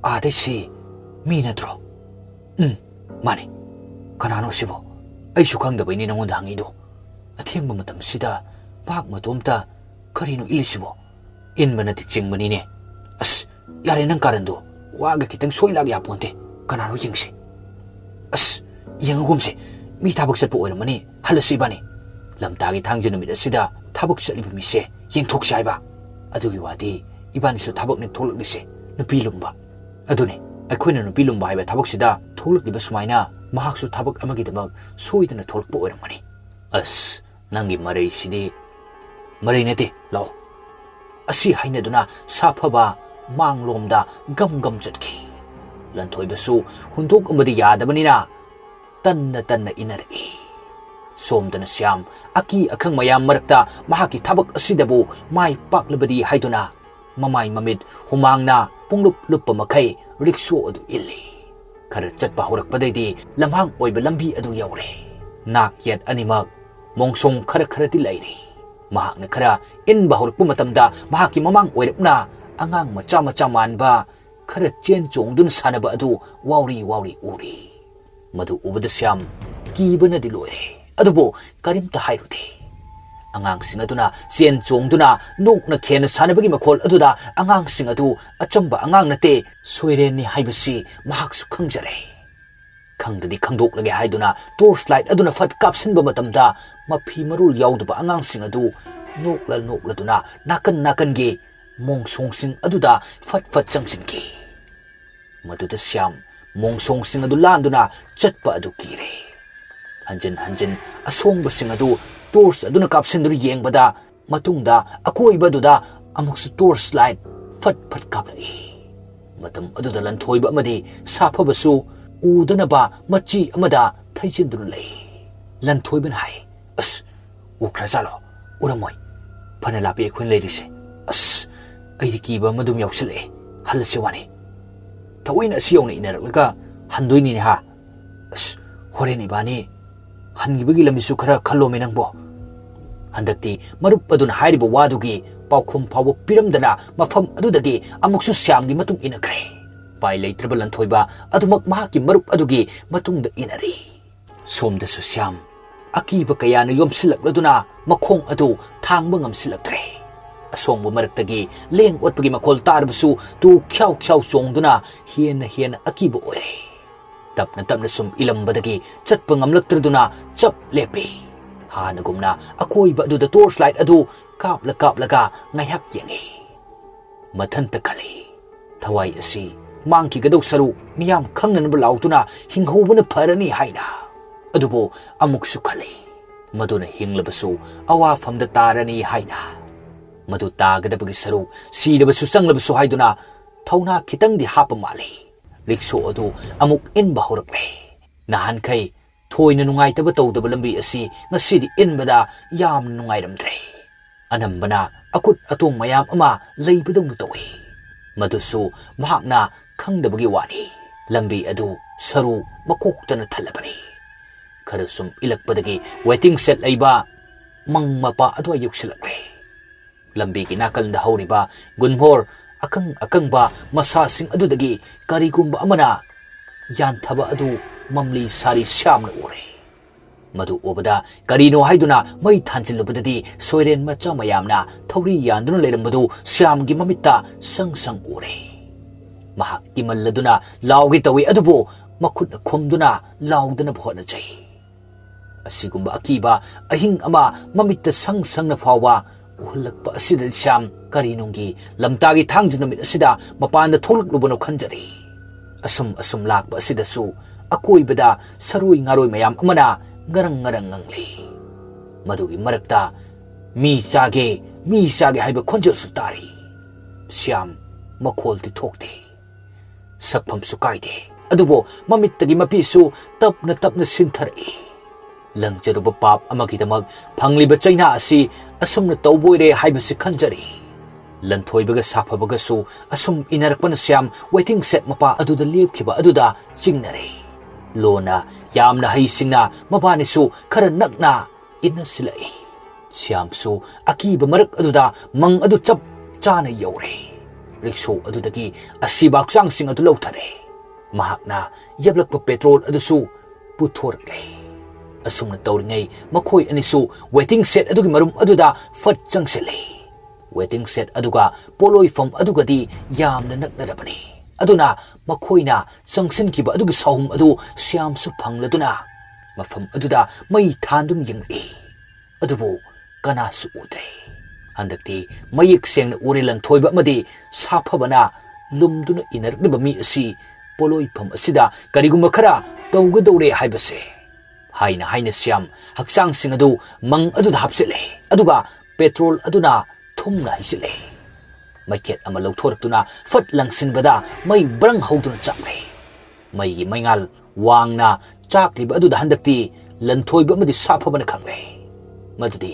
ꯑꯥꯗꯩꯁꯤ ꯃꯤ ꯅꯠꯇ꯭ꯔꯣ?" "ꯎꯝ, ꯃꯥꯅꯤ꯫ ꯀꯅꯥꯅꯣ ꯁꯤꯕꯣ? ꯑꯩꯁꯨ ꯈꯪꯗꯕꯩꯅꯤ ꯅꯉꯣꯟꯗ ꯍꯪꯉꯤꯗꯣ꯫ ꯑꯊꯦꯡꯕ ꯃꯇꯝꯁꯤꯗ ꯃꯍꯥꯛ ꯃꯇꯣꯝꯇ ꯀꯔꯤꯅꯣ ꯏꯜꯂꯤꯁꯤꯕꯣ?" "ꯏꯟꯕ ꯅꯠꯇꯦ, ꯆꯤꯡꯕꯅꯤꯅꯦ꯫ ꯑꯁ, ꯌꯥꯔꯦ ꯅꯪ ꯀꯥꯔꯟꯗꯣ꯫ ꯋꯥꯒ ꯈꯤꯇꯪ ꯁꯣꯏ ꯂꯥꯛ ꯌꯥꯄꯣꯟꯇꯦ꯫ ꯀꯅꯥꯅꯣ ꯌꯦꯡꯁꯤ꯫ ꯑꯁ, ꯌꯦꯡꯉꯒꯨꯝꯁꯦ꯫ ꯃꯤ ꯊꯕꯛ ꯆꯠꯄ ꯑꯣꯏꯔꯝꯃꯅꯤ꯫ ꯍꯜꯂꯁꯤ ꯏꯕꯥꯅꯤ꯫ ꯂꯝꯇꯥꯒꯤ ꯊꯥꯡꯖ ꯅꯨꯃꯤꯠ ꯑꯁꯤꯗ ꯊꯕꯛ ꯆꯠꯂꯤꯕ ꯃꯤꯁꯦ ꯌꯦꯡꯊꯣꯛꯁꯤ ꯍꯥꯏꯕ꯫ ꯑꯗꯨꯒꯤ ꯋꯥꯗꯤ ꯏꯕꯥꯅꯤꯁꯨ ꯊꯕꯛꯅꯤ ꯊꯣꯛꯂꯛꯂꯤꯁꯦ, ꯅꯨꯄꯤ ꯂꯨꯝꯕ꯫ ꯑꯗꯨꯅꯤ, ꯑꯩꯈꯣꯏꯅ ꯅꯨꯄꯤ ꯂꯨꯝꯕ ꯍꯥꯏꯕ ꯊꯕꯛꯁꯤꯗ ꯊꯣꯛꯂꯛꯂꯤꯕ ꯁꯨꯃꯥꯏꯅ ꯃꯍꯥꯛꯁꯨ ꯊꯕꯛ ꯑꯃꯒꯤꯗꯃꯛ ꯁꯣꯏꯗꯅ ꯊꯣꯛꯂꯛꯄ ꯑꯣꯏꯔꯝꯒꯅꯤ꯫ ꯑꯁ, ꯅꯪꯒꯤ ꯃꯔꯩꯁꯤꯗꯤ꯫ ꯃꯔꯩ ꯅꯠꯇꯦ, ꯂꯥꯛꯑꯣ꯫" ꯑꯁꯤ ꯍꯥꯏꯅꯗꯨꯅ ꯁꯥꯐꯕ ꯃꯥꯡꯂꯣꯝꯗ ꯒꯝ ꯒꯝ ꯆꯠꯈꯤ꯫ ꯂꯟꯊꯣꯏꯕꯁꯨ ꯍꯨꯟꯗꯣꯛ ꯑꯃꯗꯤ ꯌꯥꯗꯕꯅꯤꯅ ꯇꯟꯅ ꯇꯟꯅ ꯏꯟꯅꯔꯛꯏ꯫ ꯁꯣꯝꯗꯅ ꯁ꯭ꯌꯥꯝ ꯑꯀꯤ ꯑꯈꯪ ꯃꯌꯥꯝ ꯃꯔꯛꯇ ꯃꯍꯥꯛꯀꯤ ꯊꯕꯛ ꯑꯁꯤꯗꯕꯨ ꯃꯥꯏ ꯄꯥꯛꯂꯕꯗꯤ ꯍꯥꯏꯗꯨꯅ ꯃꯃꯥꯏ ꯃꯃꯤꯠ ꯍꯨꯃꯥꯡꯅ ꯄꯨꯡꯂꯨꯞ ꯂꯨꯞꯄ ꯃꯈꯩ ꯔꯤꯛꯁꯣ ꯑꯗꯨ ꯏꯜꯂꯤ꯫ ꯈꯔ ꯆꯠꯄ ꯍꯧꯔꯛꯄꯗꯩꯗꯤ ꯂꯝꯍꯥꯡ ꯑꯣꯏꯕ ꯂꯝꯕꯤ ꯑꯗꯨ ꯌꯧꯔꯦ꯫ ꯅꯥꯛ ꯌꯦꯠ ꯑꯅꯤꯃꯛ ꯃꯣꯡꯁꯣꯡ ꯈꯔ ꯈꯔꯗꯤ ꯂꯩꯔꯤ꯫ ꯃꯍꯥꯛꯅ ꯈꯔ ꯏꯟꯕ ꯍꯧꯔꯛꯄ ꯃꯇꯝꯗ ꯃꯍꯥꯛꯀꯤ ꯃꯃꯥꯡ ꯑꯣꯏꯔꯞꯅ ꯑꯉꯥꯡ ꯃꯆꯥ ꯃꯆꯥ ꯃꯥꯟꯕ ꯈꯔ ꯆꯦꯟ ꯆꯣꯡꯗꯨꯅ ꯁꯥꯟꯅꯕ ꯑꯗꯨ ꯋꯥꯎꯔꯤ ꯋꯥꯎꯔꯤ ꯎꯔꯤ꯫ ꯃꯗꯨ ꯎꯕꯗ ꯁ꯭ꯌꯥꯝ ꯀꯤꯕꯅꯗꯤ ꯂꯣꯏꯔꯦ꯫ ꯑꯗꯨꯕꯨ ꯀꯔꯤꯝꯇ ꯍꯥꯏꯔꯨꯗꯦ꯫ ꯑꯉꯥꯡꯁꯤꯡ ꯑꯗꯨꯅ ꯆꯦꯟ ꯆꯣꯡꯗꯨꯅ ꯅꯣꯛꯅ ꯈꯦꯟꯅ ꯁꯥꯟꯅꯕꯒꯤ ꯃꯈꯣꯜ ꯑꯗꯨꯗ ꯑꯉꯥꯡꯁꯤꯡ ꯑꯗꯨ ꯑꯆꯝꯕ ꯑꯉꯥꯡ ꯅꯠꯇꯦ, ꯁꯣꯏꯔꯦꯟꯅꯤ ꯍꯥꯏꯕꯁꯤ ꯃꯍꯥꯛꯁꯨ ꯈꯪꯖꯔꯦ꯫ ꯈꯪꯗꯗꯤ ꯈꯪꯗꯣꯛꯂꯒꯦ ꯍꯥꯏꯗꯨꯅ ꯇꯣꯔꯆ ꯂꯥꯏꯠ ꯑꯗꯨꯅ ꯐꯠ ꯀꯥꯞꯁꯤꯟꯕ ꯃꯇꯝꯗ ꯃꯐꯤ ꯃꯔꯣꯜ ꯌꯥꯎꯗꯕ ꯑꯉꯥꯡꯁꯤꯡ ꯑꯗꯨ ꯅꯣꯛꯂ ꯅꯣꯛꯂꯗꯨꯅ ꯅꯥꯀꯟ ꯅꯥꯀꯟꯒꯤ ꯃꯣꯡꯁꯣꯡꯁꯤꯡ ꯑꯗꯨꯗ ꯐꯠ ꯐꯠ ꯆꯪꯁꯤꯟꯈꯤ꯫ ꯃꯗꯨꯗ ꯁ꯭ꯌꯥꯝ ꯃꯣꯡꯁꯣꯡꯁꯤꯡ ꯑꯗꯨ ꯂꯥꯟꯗꯨꯅ ꯆꯠꯄ ꯑꯗꯨ ꯀꯤꯔꯦ꯫ ꯍꯟꯖꯤꯟ ꯍꯟꯖꯤꯟ ꯑꯁꯣꯡꯕꯁꯤꯡ ꯑꯗꯨ ꯇꯣꯔꯆ ꯑꯗꯨꯅ ꯀꯥꯞꯁꯤꯟꯗꯨꯅ ꯌꯦꯡꯕꯗ ꯃꯇꯨꯡꯗ ꯑꯀꯣꯏꯕꯗꯨꯗ ꯑꯃꯨꯛꯁꯨ ꯇꯣꯔꯆ ꯂꯥꯏꯠ ꯐꯠ ꯐꯠ ꯀꯥꯞꯂꯛꯏ꯫ ꯃꯇꯝ ꯑꯗꯨꯗ ꯂꯟꯊꯣꯏꯕ ꯑꯃꯗꯤ ꯁꯥꯐꯕꯁꯨ ꯎꯗꯅꯕ ꯃꯆꯤ ꯑꯃꯗ ꯊꯩꯖꯤꯟꯗꯨꯅ ꯂꯩ꯫ ꯂꯟꯊꯣꯏꯕꯅ ꯍꯥꯏ, "ꯑꯁ, ꯎꯈ꯭ꯔꯖꯥꯠꯂꯣ? ꯎꯔꯝꯃꯣꯏ꯫ ꯐꯅ ꯂꯥꯞꯄꯤ ꯑꯩꯈꯣꯏꯅ ꯂꯩꯔꯤꯁꯦ꯫ ꯑꯁ, ꯑꯩꯗꯤ ꯀꯤꯕ ꯑꯃ ꯑꯗꯨꯝ ꯌꯥꯎꯁꯤꯜꯂꯛꯑꯦ꯫ ꯍꯜꯂꯁꯤ ꯋꯥꯅꯤ꯫" ꯊꯑꯣꯏꯅ ꯑꯁꯤ ꯌꯧꯅ ꯏꯟꯅꯔꯛꯂꯒ ꯍꯟꯗꯣꯏꯅꯤꯅꯦ ꯍꯥ? ꯑꯁ, ꯍꯣꯔꯦꯟ ꯏꯕꯥꯅꯤ ꯍꯟꯈꯤꯕꯒꯤ ꯂꯝꯕꯤꯁꯨ ꯈꯔ ꯈꯜꯂꯣꯃꯦ ꯅꯪꯕꯣ꯫ ꯍꯟꯗꯛꯇꯤ ꯃꯔꯨꯞ ꯑꯗꯨꯅ ꯍꯥꯏꯔꯤꯕ ꯋꯥꯗꯨꯒꯤ ꯄꯥꯎꯈꯨꯝ ꯐꯥꯎꯕ ꯄꯤꯔꯝꯗꯅ ꯃꯐꯝ ꯑꯗꯨꯗꯒꯤ ꯑꯃꯨꯛꯁꯨ ꯁ꯭ꯌꯥꯝꯒꯤ ꯃꯇꯨꯡ ꯏꯟꯅꯈ꯭ꯔꯦ꯫ ꯎꯄꯥꯏ ꯂꯩꯇ꯭ꯔꯕ ꯂꯟꯊꯣꯏꯕ ꯑꯗꯨꯃꯛ ꯃꯍꯥꯛꯀꯤ ꯃꯔꯨꯞ ꯑꯗꯨꯒꯤ ꯃꯇꯨꯡꯗ ꯏꯟꯅꯔꯤ꯫ ꯁꯣꯝꯗꯁꯨ ꯁ꯭ꯌꯥꯝ ꯑꯀꯤꯕ ꯀꯌꯥꯅ ꯌꯣꯝꯁꯤꯜꯂꯛꯂꯗꯨꯅ ꯃꯈꯣꯡ ꯑꯗꯨ ꯊꯥꯡꯕ ꯉꯝꯁꯤꯜꯂꯛꯇ꯭ꯔꯦ꯫ ꯑꯁꯣꯡꯕ ꯃꯔꯛꯇꯒꯤ ꯂꯦꯡ ꯑꯣꯠꯄꯒꯤ ꯃꯈꯣꯜ ꯇꯥꯔꯕꯁꯨ ꯇꯨ ꯈ꯭ꯌꯥꯎ ꯈ꯭ꯌꯥꯎ ꯆꯣꯡꯗꯨꯅ ꯍꯦꯟꯅ ꯍꯦꯟꯅ ꯑꯀꯤꯕ ꯑꯣꯏꯔꯦ꯫ ꯇꯞꯅ ꯇꯞꯅ ꯁꯨꯝ ꯏꯜꯂꯝꯕꯗꯒꯤ ꯆꯠꯄ ꯉꯝꯂꯛꯇ꯭ꯔꯗꯨꯅ ꯆꯞ ꯂꯦꯞꯄꯤ꯫ ꯍꯥꯟꯅꯒꯨꯝꯅ ꯑꯀꯣꯏꯕ ꯑꯗꯨꯗ ꯇꯣꯔꯆ ꯂꯥꯏꯠ ꯑꯗꯨ ꯀꯥꯞꯂ ꯀꯥꯞꯂꯒ ꯉꯥꯏꯍꯥꯛ ꯌꯦꯡꯉꯤ꯫ ꯃꯊꯟꯇ ꯈꯜꯂꯤ, ꯊꯋꯥꯏ ꯑꯁꯤ ꯃꯥꯡꯈꯤꯒꯗꯧ ꯁꯔꯨꯛ ꯃꯤꯌꯥꯝ ꯈꯪꯅꯅꯕ ꯂꯥꯎꯗꯨꯅ ꯍꯤꯡꯍꯧꯕꯅ ꯐꯔꯅꯤ ꯍꯥꯏꯅ꯫ ꯑꯗꯨꯕꯨ ꯑꯃꯨꯛꯁꯨ ꯈꯜꯂꯤ, ꯃꯗꯨꯅ ꯍꯤꯡꯂꯕꯁꯨ ꯑꯋꯥꯐꯝꯗ ꯇꯥꯔꯅꯤ ꯍꯥꯏꯅ꯫ ꯃꯗꯨ ꯇꯥꯒꯗꯕꯒꯤ ꯁꯔꯨꯛ ꯁꯤꯔꯕꯁꯨ ꯆꯪꯂꯕꯁꯨ ꯍꯥꯏꯗꯨꯅ ꯊꯧꯅꯥ ꯈꯤꯇꯪꯗꯤ ꯍꯥꯞꯄ ꯃꯥꯜꯂꯤ꯫ ꯔꯤꯛꯁꯣ ꯑꯗꯨ ꯑꯃꯨꯛ ꯏꯟꯕ ꯍꯧꯔꯛꯂꯦ꯫ ꯅꯍꯥꯟꯈꯩ ꯊꯣꯏꯅ ꯅꯨꯡꯉꯥꯏꯇꯕ ꯇꯧꯗꯕ ꯂꯝꯕꯤ ꯑꯁꯤ ꯉꯁꯤꯗꯤ ꯏꯟꯕꯗ ꯌꯥꯝꯅ ꯅꯨꯡꯉꯥꯏꯔꯝꯗ꯭ꯔꯦ꯫ ꯑꯅꯝꯕꯅ ꯑꯀꯨꯠ ꯑꯇꯣꯡ ꯃꯌꯥꯝ ꯑꯃ ꯂꯩꯕꯗꯧꯅ ꯇꯧꯏ꯫ ꯃꯗꯨꯁꯨ ꯃꯍꯥꯛꯅ ꯈꯪꯗꯕꯒꯤ ꯋꯥꯅꯤ꯫ ꯂꯝꯕꯤ ꯑꯗꯨ ꯁꯔꯨ ꯃꯀꯣꯛꯇꯅ ꯊꯜꯂꯕꯅꯤ꯫ ꯈꯔ ꯁꯨꯝ ꯏꯜꯂꯛꯄꯗꯒꯤ ꯋꯦꯇꯤꯡ ꯁꯦꯠ ꯂꯩꯕ ꯃꯪ ꯃꯄꯥ ꯑꯗꯨꯋꯥꯏ ꯌꯧꯁꯤꯜꯂꯛꯂꯦ꯫ ꯂꯝꯕꯤꯒꯤ ꯅꯥꯀꯜꯗ ꯍꯧꯔꯤꯕ ꯒꯨꯟꯃꯣꯍꯣꯔ ꯑꯀꯪ ꯑꯀꯪꯕ ꯃꯁꯥꯁꯤꯡ ꯑꯗꯨꯗꯒꯤ ꯀꯔꯤꯒꯨꯝꯕ ꯑꯃꯅ ꯌꯥꯟꯊꯕ ꯑꯗꯨ ꯃꯝꯂꯤ ꯁꯥꯔꯤ ꯁ꯭ꯌꯥꯝꯅ ꯎꯔꯦ꯫ ꯃꯗꯨ ꯎꯕꯗ ꯀꯔꯤꯅꯣ ꯍꯥꯏꯗꯨꯅ ꯃꯩ ꯊꯥꯟꯖꯤꯜꯂꯨꯕꯗꯗꯤ ꯁꯣꯏꯔꯦꯟ ꯃꯆꯥ ꯃꯌꯥꯝꯅ ꯊꯧꯔꯤ ꯌꯥꯟꯗꯨꯅ ꯂꯩꯔꯝꯕꯗꯨ ꯁ꯭ꯌꯥꯝꯒꯤ ꯃꯃꯤꯠꯇ ꯁꯪ ꯁꯪ ꯎꯔꯦ꯫ ꯃꯍꯥꯛ ꯀꯤꯃꯜꯂꯗꯨꯅ ꯂꯥꯎꯒꯦ ꯇꯧꯏ, ꯑꯗꯨꯕꯨ ꯃꯈꯨꯠꯅ ꯈꯨꯝꯗꯨꯅ ꯂꯥꯎꯗꯅꯕ ꯍꯣꯠꯅꯖꯩ꯫ ꯑꯁꯤꯒꯨꯝꯕ ꯑꯀꯤꯕ ꯑꯍꯤꯡ ꯑꯃ ꯃꯃꯤꯠꯇ ꯁꯪ ꯁꯪꯅ ꯐꯥꯎꯕ ꯎꯍꯜꯂꯛꯄ ꯑꯁꯤꯗ ꯁ꯭ꯌꯥꯝ ꯀꯔꯤꯅꯨꯡꯒꯤ ꯂꯝꯇꯥꯒꯤ ꯊꯥꯡꯖ ꯅꯨꯃꯤꯠ ꯑꯁꯤꯗ ꯃꯄꯥꯟꯗ ꯊꯣꯛꯂꯛꯂꯨꯕꯅꯣ ꯈꯟꯖꯔꯤ꯫ ꯑꯁꯨꯝ ꯑꯁꯨꯝ ꯂꯥꯛꯄ ꯑꯁꯤꯗꯁꯨ ꯑꯀꯣꯏꯕꯗ ꯁꯔꯣꯏ ꯉꯥꯔꯣꯏ ꯃꯌꯥꯝ ꯑꯃꯅ ꯉꯔꯪ ꯉꯔꯪ ꯉꯪꯂꯤ꯫ ꯃꯗꯨꯒꯤ ꯃꯔꯛꯇ "ꯃꯤ ꯆꯥꯒꯦ, ꯃꯤ ꯆꯥꯒꯦ" ꯍꯥꯏꯕ ꯈꯣꯟꯖꯦꯜꯁꯨ ꯇꯥꯔꯤ꯫ ꯁ꯭ꯌꯥꯝ ꯃꯈꯣꯜꯗꯤ ꯊꯣꯛꯇꯦ꯫ ꯁꯛꯐꯝꯁꯨ ꯀꯥꯏꯗꯦ꯫ ꯑꯗꯨꯕꯨ ꯃꯃꯤꯠꯇꯒꯤ ꯃꯄꯤꯁꯨ ꯇꯞꯅ ꯇꯞꯅ ꯁꯤꯟꯊꯔꯛꯏ꯫ ꯂꯪꯖꯔꯨꯕ ꯄꯥꯞ ꯑꯃꯒꯤꯗꯃꯛ ꯐꯪꯂꯤꯕ ꯆꯩꯅꯥ ꯑꯁꯤ ꯑꯁꯨꯝꯅ ꯇꯧꯕ ꯑꯣꯏꯔꯦ ꯍꯥꯏꯕꯁꯤ ꯈꯟꯖꯔꯤ꯫ ꯂꯟꯊꯣꯏꯕꯒ ꯁꯥꯐꯕꯒꯁꯨ ꯑꯁꯨꯝ ꯏꯟꯅꯔꯛꯄꯅ ꯁ꯭ꯌꯥꯝ waiting shed ꯃꯄꯥ ꯑꯗꯨꯗ ꯂꯦꯞꯈꯤꯕ ꯑꯗꯨꯗ ꯆꯤꯡꯅꯔꯦ꯫ ꯂꯣꯟꯅ ꯌꯥꯝꯅ ꯍꯩꯁꯤꯡꯅ ꯃꯕꯥꯅꯤꯁꯨ ꯈꯔ ꯅꯛꯅ ꯏꯟꯅꯁꯤꯜꯂꯛꯏ꯫ ꯁ꯭ꯌꯥꯝꯁꯨ ꯑꯀꯤꯕ ꯃꯔꯛ ꯑꯗꯨꯗ ꯃꯪ ꯑꯗꯨ ꯆꯞ ꯆꯥꯅ ꯌꯧꯔꯦ꯫ ꯔꯤꯛꯁꯣ ꯑꯗꯨꯗꯒꯤ ꯑꯁꯤꯕ ꯍꯛꯆꯥꯡꯁꯤꯡ ꯑꯗꯨ ꯂꯧꯊꯔꯦ꯫ ꯃꯍꯥꯛꯅ ꯌꯦꯞꯂꯛꯄ ꯄꯦꯇ꯭ꯔꯣꯜ ꯑꯗꯨꯁꯨ ꯄꯨꯊꯣꯔꯛꯂꯦ꯫ ꯑꯁꯨꯝꯅ ꯇꯧꯔꯤꯉꯩ ꯃꯈꯣꯏ ꯑꯅꯤꯁꯨ waiting shed ꯑꯗꯨꯒꯤ ꯃꯔꯨꯝ ꯑꯗꯨꯗ ꯐꯠ ꯆꯪꯁꯤꯜꯂꯤ꯫ Waiting shed ꯑꯗꯨꯒ ꯄꯣꯠꯂꯣꯏꯐꯝ ꯑꯗꯨꯒꯗꯤ ꯌꯥꯝꯅ ꯅꯛꯅꯔꯕꯅꯤ꯫ ꯑꯗꯨꯅ ꯃꯈꯣꯏꯅ ꯆꯪꯁꯤꯟꯈꯤꯕ ꯑꯗꯨꯒꯤ ꯁꯥꯍꯨꯝ ꯑꯗꯨ ꯁ꯭ꯌꯥꯝꯁꯨ ꯐꯪꯂꯗꯨꯅ ꯃꯐꯝ ꯑꯗꯨꯗ ꯃꯩ ꯊꯥꯟꯗꯨꯅ ꯌꯦꯡꯂꯛꯏ꯫ ꯑꯗꯨꯕꯨ ꯀꯅꯥꯁꯨ ꯎꯗ꯭ꯔꯦ꯫ ꯍꯟꯗꯛꯇꯤ ꯃꯌꯦꯛ ꯁꯦꯡꯅ ꯎꯔꯦ ꯂꯟꯊꯣꯏꯕ ꯑꯃꯗꯤ ꯁꯥꯐꯕꯅ ꯂꯨꯝꯗꯨꯅ ꯏꯟꯅꯔꯛꯂꯤꯕ ꯃꯤ ꯑꯁꯤ ꯄꯣꯠꯂꯣꯏꯐꯝ ꯑꯁꯤꯗ ꯀꯔꯤꯒꯨꯝꯕ ꯈꯔ ꯇꯧꯒꯗꯧꯔꯦ ꯍꯥꯏꯕꯁꯦ꯫ ꯍꯥꯏꯅ ꯍꯥꯏꯅ ꯁ꯭ꯌꯥꯝ ꯍꯛꯆꯥꯡꯁꯤꯡ ꯑꯗꯨ ꯃꯪ ꯑꯗꯨꯗ ꯍꯥꯞꯆꯤꯜꯂꯦ, ꯑꯗꯨꯒ ꯄꯦꯇ꯭ꯔꯣꯜ ꯑꯗꯨꯅ ꯊꯨꯝꯅ ꯍꯩꯖꯤꯜꯂꯦ꯫ ꯃꯩꯈꯦꯠ ꯑꯃ ꯂꯧꯊꯣꯔꯛꯇꯨꯅ ꯐꯠ ꯂꯪꯁꯤꯟꯕꯗ ꯃꯩ ꯕ꯭ꯔꯪ ꯍꯧꯗꯨꯅ ꯆꯥꯛꯂꯦ꯫ ꯃꯩꯒꯤ ꯃꯩꯉꯥꯜ ꯋꯥꯡꯅ ꯆꯥꯛꯂꯤꯕ ꯑꯗꯨꯗ ꯍꯟꯗꯛꯇꯤ ꯂꯟꯊꯣꯏꯕ ꯑꯃꯗꯤ ꯁꯥꯐꯕꯅ ꯈꯪꯂꯦ ꯃꯗꯨꯗꯤ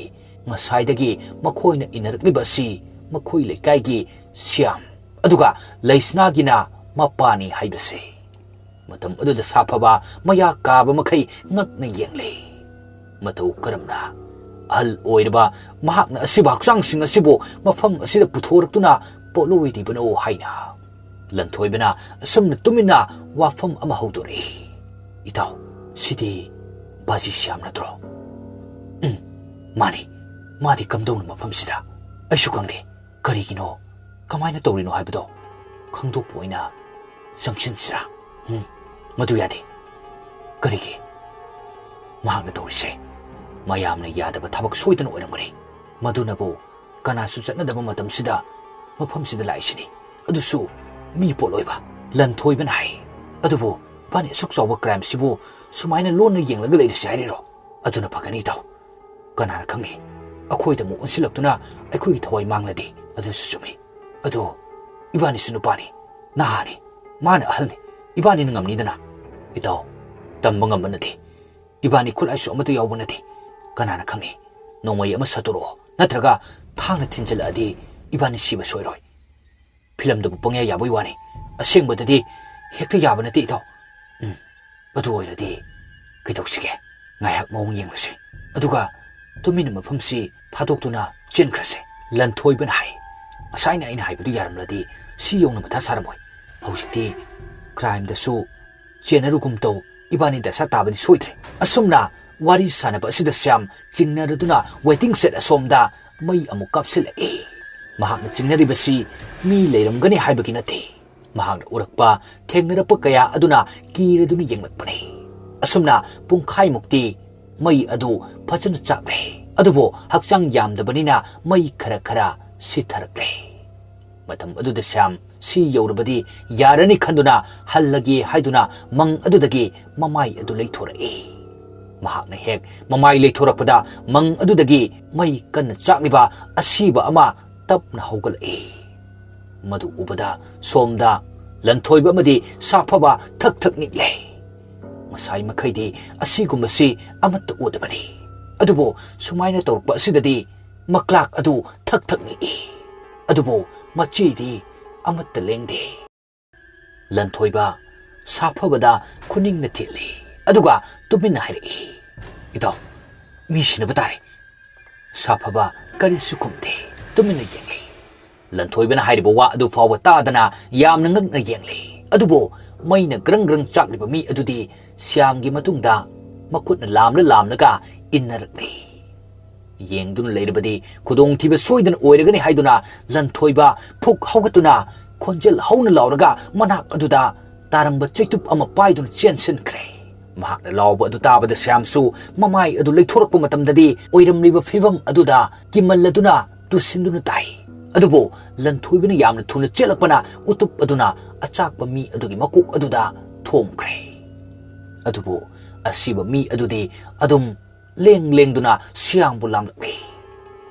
ꯉꯁꯥꯏꯗꯒꯤ ꯃꯈꯣꯏꯅ ꯏꯟꯅꯔꯛꯂꯤꯕ ꯑꯁꯤ ꯃꯈꯣꯏ ꯂꯩꯀꯥꯏꯒꯤ ꯁ꯭ꯌꯥꯝ ꯑꯗꯨꯒ ꯂꯩꯁꯅꯥꯒꯤꯅ ꯃꯄꯥꯅꯤ ꯍꯥꯏꯕꯁꯦ꯫ ꯃꯇꯝ ꯑꯗꯨꯗ ꯁꯥꯐꯕ ꯃꯌꯥ ꯀꯥꯕ ꯃꯈꯩ ꯉꯛꯅ ꯌꯦꯡꯂꯦ꯫ ꯃꯇꯧ ꯀꯔꯝꯅ ꯑꯍꯜ ꯑꯣꯏꯔꯕ ꯃꯍꯥꯛꯅ ꯑꯁꯤꯕ ꯍꯛꯆꯥꯡꯁꯤꯡ ꯑꯁꯤꯕꯨ ꯃꯐꯝ ꯑꯁꯤꯗ ꯄꯨꯊꯣꯔꯛꯇꯨꯅ ꯄꯣꯠꯂꯣꯏꯔꯤꯕꯅꯣ ꯍꯥꯏꯅ꯫ ꯂꯟꯊꯣꯏꯕꯅ ꯑꯁꯨꯝꯅ ꯇꯨꯃꯤꯟꯅ ꯋꯥꯐꯝ ꯑꯃ ꯍꯧꯗꯣꯔꯛꯏ꯫ "ꯏꯇꯥꯎ, ꯁꯤꯗꯤ ꯕꯥꯖꯤ ꯁ꯭ꯌꯥꯝ ꯅꯠꯇ꯭ꯔꯣ?" "ꯎꯝ, ꯃꯥꯅꯤ꯫ ꯃꯥꯗꯤ ꯀꯝꯗꯧꯅ ꯃꯐꯝꯁꯤꯗ? ꯑꯩꯁꯨ ꯈꯪꯗꯦ꯫ ꯀꯔꯤꯒꯤꯅꯣ, ꯀꯃꯥꯏꯅ ꯇꯧꯔꯤꯅꯣ ꯍꯥꯏꯕꯗꯣ ꯈꯪꯗꯣꯛꯄ ꯑꯣꯏꯅ ꯆꯪꯁꯤꯟꯁꯤꯔꯥ?" "ꯎꯝ, ꯃꯗꯨ ꯌꯥꯗꯦ꯫" "ꯀꯔꯤꯒꯤ?" "ꯃꯍꯥꯛꯅ ꯇꯧꯔꯤꯁꯦ ꯃꯌꯥꯝꯅ ꯌꯥꯗꯕ ꯊꯕꯛ ꯁꯣꯏꯗꯅ ꯑꯣꯏꯔꯝꯒꯅꯤ꯫ ꯃꯗꯨꯅꯕꯨ ꯀꯅꯥꯁꯨ ꯆꯠꯅꯗꯕ ꯃꯇꯝꯁꯤꯗ ꯃꯐꯝꯁꯤꯗ ꯂꯥꯛꯏꯁꯤꯅꯤ꯫ ꯑꯗꯨꯁꯨ ꯃꯤ ꯄꯣꯠꯂꯣꯏꯕ ꯂꯟꯊꯣꯏꯕꯅ ꯍꯥꯏ꯫ ꯑꯗꯨꯕꯨ ꯏꯕꯥꯅꯤ ꯑꯁꯨꯛ ꯆꯥꯎꯕ ꯀ꯭ꯔꯥꯏꯝꯁꯤꯕꯨ ꯁꯨꯃꯥꯏꯅ ꯂꯣꯟꯅ ꯌꯦꯡꯂꯒ ꯂꯩꯔꯁꯤ ꯍꯥꯏꯔꯤꯔꯣ? ꯑꯗꯨꯅ ꯐꯒꯅꯤ ꯏꯇꯥꯎ꯫ ꯀꯅꯥꯅ ꯈꯪꯅꯤ, ꯑꯩꯈꯣꯏꯗ ꯑꯃꯨꯛ ꯑꯣꯟꯁꯤꯜꯂꯛꯇꯨꯅ ꯑꯩꯈꯣꯏꯒꯤ ꯊꯋꯥꯏ ꯃꯥꯡꯂꯗꯤ?" "ꯑꯗꯨꯁꯨ ꯆꯨꯝꯃꯤ꯫ ꯑꯗꯣ ꯏꯕꯥꯅꯤꯁꯨ ꯅꯨꯄꯥꯅꯤ, ꯅꯍꯥꯅꯤ, ꯃꯥꯅ ꯑꯍꯜꯅꯤ꯫ ꯏꯕꯥꯅꯤꯅ ꯉꯝꯅꯤꯗꯅ?" "ꯏꯇꯥꯎ, ꯇꯝꯕ ꯉꯝꯕ ꯅꯠꯇꯦ꯫ ꯏꯕꯥꯅꯤ ꯈꯨꯠꯂꯥꯏꯁꯨ ꯑꯃꯠꯇ ꯌꯥꯎꯕ ꯅꯠꯇꯦ꯫ ꯀꯅꯥꯅ ꯈꯪꯅꯤ? ꯅꯣꯡꯃꯩ ꯑꯃ ꯁꯠꯇꯣꯔꯛꯑꯣ, ꯅꯠꯇ꯭ꯔꯒ ꯊꯥꯡꯅ ꯊꯤꯟꯖꯤꯜꯂꯛꯑꯗꯤ ꯏꯕꯥꯅꯤ ꯁꯤꯕ ꯁꯣꯏꯔꯣꯏ꯫ ꯐꯤꯂꯝꯗꯕꯨ ꯄꯪꯌꯥ ꯌꯥꯕꯩ ꯋꯥꯅꯤ, ꯑꯁꯦꯡꯕꯗꯗꯤ ꯍꯦꯛꯇ ꯌꯥꯕ ꯅꯠꯇꯦ, ꯏꯇꯥꯎ꯫ ꯎꯝ, ꯑꯗꯨ ꯑꯣꯏꯔꯗꯤ ꯀꯩꯗꯧꯁꯤꯒꯦ? ꯉꯥꯏꯍꯥꯛ ꯃꯑꯣꯡ ꯌꯦꯡꯂꯁꯤ, ꯑꯗꯨꯒ ꯇꯨꯃꯤꯟꯅ ꯃꯐꯝꯁꯤ ꯊꯥꯗꯣꯛꯇꯨꯅ ꯆꯦꯟꯈ꯭ꯔꯁꯦ꯫ ꯂꯟꯊꯣꯏꯕꯅ ꯍꯥꯏ, "ꯉꯁꯥꯏꯅ ꯑꯩꯅ ꯍꯥꯏꯕꯗꯨ ꯌꯥꯔꯝꯂꯗꯤ ꯁꯤ ꯌꯧꯅ ꯃꯊꯥ ꯁꯥꯔꯝꯃꯣꯏ꯫ ꯍꯧꯖꯤꯛꯇꯤ ꯀ꯭ꯔꯥꯏꯝꯗꯁꯨ ꯆꯦꯟꯅꯔꯨꯒꯨꯝ ꯇꯧ, ꯏꯕꯥꯅꯤ ꯗꯁꯥ ꯇꯥꯕꯗꯤ ꯁꯣꯏꯗ꯭ꯔꯦ"꯫ ꯑꯁꯨꯝꯅ ꯋꯥꯔꯤ ꯁꯥꯟꯅꯕ ꯑꯁꯤꯗ ꯁ꯭ꯌꯥꯝ ꯆꯤꯡꯅꯔꯗꯨꯅ ꯋꯦꯇꯤꯡ ꯁꯦꯗ ꯑꯁꯣꯝꯗ ꯃꯩ ꯑꯃꯨꯛ ꯀꯥꯞꯁꯤꯜꯂꯛꯏ꯫ ꯃꯍꯥꯛꯅ ꯆꯤꯡꯅꯔꯤꯕꯁꯤ ꯃꯤ ꯂꯩꯔꯝꯒꯅꯤ ꯍꯥꯏꯕꯒꯤ ꯅꯠꯇꯦ꯫ ꯃꯍꯥꯛꯅ ꯎꯔꯛꯄ, ꯊꯦꯡꯅꯔꯛꯄ ꯀꯌꯥ ꯑꯗꯨꯅ ꯀꯤꯔꯗꯨꯅ ꯌꯦꯡꯂꯛꯄꯅꯤ꯫ ꯑꯁꯨꯝꯅ ꯄꯨꯡꯈꯥꯏꯃꯨꯛꯇꯤ ꯃꯩ ꯑꯗꯨ ꯐꯖꯅ ꯆꯥꯛꯂꯦ꯫ ꯑꯗꯨꯕꯨ ꯍꯛꯆꯥꯡ ꯌꯥꯝꯗꯕꯅꯤꯅ ꯃꯩ ꯈꯔ ꯈꯔ ꯁꯤꯊꯔꯛꯂꯦ꯫ ꯃꯇꯝ ꯑꯗꯨꯗ ꯁ꯭ꯌꯥꯝ ꯁꯤ ꯌꯧꯔꯕꯗꯤ ꯌꯥꯔꯅꯤ ꯈꯟꯗꯨꯅ ꯍꯜꯂꯒꯦ ꯍꯥꯏꯗꯨꯅ ꯃꯪ ꯑꯗꯨꯗꯒꯤ ꯃꯃꯥꯏ ꯑꯗꯨ ꯂꯩꯊꯣꯔꯛꯏ꯫ ꯃꯍꯥꯛꯅ ꯍꯦꯛ ꯃꯃꯥꯏ ꯂꯩꯊꯣꯔꯛꯄꯗ ꯃꯪ ꯑꯗꯨꯗꯒꯤ ꯃꯩ ꯀꯟꯅ ꯆꯥꯛꯂꯤꯕ ꯑꯁꯤꯕ ꯑꯃ ꯇꯞꯅ ꯍꯧꯒꯠꯂꯛꯏ꯫ ꯃꯗꯨ ꯎꯕꯗ ꯁꯣꯝꯗ ꯂꯟꯊꯣꯏꯕ ꯑꯃꯗꯤ ꯁꯥꯐꯕ ꯊꯛ ꯊꯛ ꯅꯤꯛꯂꯦ꯫ ꯉꯁꯥꯏ ꯃꯈꯩꯗꯤ ꯑꯁꯤꯒꯨꯝꯕꯁꯤ ꯑꯃꯠꯇ ꯎꯗꯕꯅꯤ꯫ ꯑꯗꯨꯕꯨ ꯁꯨꯃꯥꯏꯅ ꯇꯧꯔꯛꯄ ꯑꯁꯤꯗꯗꯤ ꯃꯀ꯭ꯂꯥꯛ ꯑꯗꯨ ꯊꯛ ꯊꯛ ꯅꯤꯛꯏ꯫ ꯑꯗꯨꯕꯨ ꯃꯆꯦꯗꯤ ꯑꯃꯠꯇ ꯂꯦꯡꯗꯦ꯫ ꯂꯟꯊꯣꯏꯕ ꯁꯥꯐꯕꯗ ꯈꯨꯅꯤꯡꯅ ꯊꯦꯠꯂꯤ, ꯑꯗꯨꯒ ꯇꯨꯃꯤꯟꯅ ꯍꯥꯏꯔꯛꯏ, "ꯏꯇꯥꯎ, ꯃꯤ ꯁꯤꯅꯕ ꯇꯥꯔꯦ"꯫ ꯁꯥꯐꯕ ꯀꯔꯤꯁꯨ ꯈꯨꯝꯗꯦ, ꯇꯨꯃꯤꯟꯅ ꯌꯦꯡꯂꯤ꯫ ꯂꯟꯊꯣꯏꯕꯅ ꯍꯥꯏꯔꯤꯕ ꯋꯥ ꯑꯗꯨ ꯐꯥꯎꯕ ꯇꯥꯗꯅ ꯌꯥꯝꯅ ꯉꯛꯅ ꯌꯦꯡꯂꯤ꯫ ꯑꯗꯨꯕꯨ ꯃꯩꯅ ꯒ꯭ꯔꯪ ꯒ꯭ꯔꯪ ꯆꯥꯛꯂꯤꯕ ꯃꯤ ꯑꯗꯨꯗꯤ ꯁ꯭ꯌꯥꯝꯒꯤ ꯃꯇꯨꯡꯗ ꯃꯈꯨꯠꯅ ꯂꯥꯝꯂ ꯂꯥꯝꯂꯒ ꯏꯟꯅꯔꯛꯂꯤ꯫ ꯌꯦꯡꯗꯨꯅ ꯂꯩꯔꯕꯗꯤ ꯈꯨꯗꯣꯡꯊꯤꯕ ꯁꯣꯏꯗꯅ ꯑꯣꯏꯔꯒꯅꯤ ꯍꯥꯏꯗꯨꯅ ꯂꯟꯊꯣꯏꯕ ꯐꯨꯛ ꯍꯧꯒꯠꯇꯨꯅ ꯈꯣꯟꯖꯦꯜ ꯍꯧꯅ ꯂꯥꯎꯔꯒ ꯃꯅꯥꯛ ꯑꯗꯨꯗ ꯇꯥꯔꯝꯕ ꯆꯩꯇꯨꯞ ꯑꯃ ꯄꯥꯏꯗꯨꯅ ꯆꯦꯟꯁꯤꯟꯈ꯭ꯔꯦ꯫ ꯃꯍꯥꯛꯅ ꯂꯥꯎꯕ ꯑꯗꯨ ꯇꯥꯕꯗ ꯁ꯭ꯌꯥꯝꯁꯨ ꯃꯃꯥꯏ ꯑꯗꯨ ꯂꯩꯊꯣꯔꯛꯄ ꯃꯇꯝꯗꯗꯤ ꯑꯣꯏꯔꯝꯂꯤꯕ ꯐꯤꯚꯝ ꯑꯗꯨꯗ ꯀꯤꯃꯜꯂꯗꯨꯅ ꯇꯨꯁꯤꯟꯗꯨꯅ ꯇꯥꯏ꯫ ꯑꯗꯨꯕꯨ ꯂꯟꯊꯣꯏꯕꯅ ꯌꯥꯝꯅ ꯊꯨꯅ ꯆꯦꯜꯂꯛꯄꯅ ꯎꯇꯨꯞ ꯑꯗꯨꯅ ꯑꯆꯥꯛꯄ ꯃꯤ ꯑꯗꯨꯒꯤ ꯃꯀꯣꯛ ꯑꯗꯨꯗ ꯊꯣꯝꯈ꯭ꯔꯦ꯫ ꯑꯗꯨꯕꯨ ꯑꯁꯤꯕ ꯃꯤ ꯑꯗꯨꯗꯤ ꯑꯗꯨꯝ ꯂꯦꯡ ꯂꯦꯡꯗꯨꯅ ꯁ꯭ꯌꯥꯝꯕꯨ ꯂꯥꯝꯂꯛꯂꯦ꯫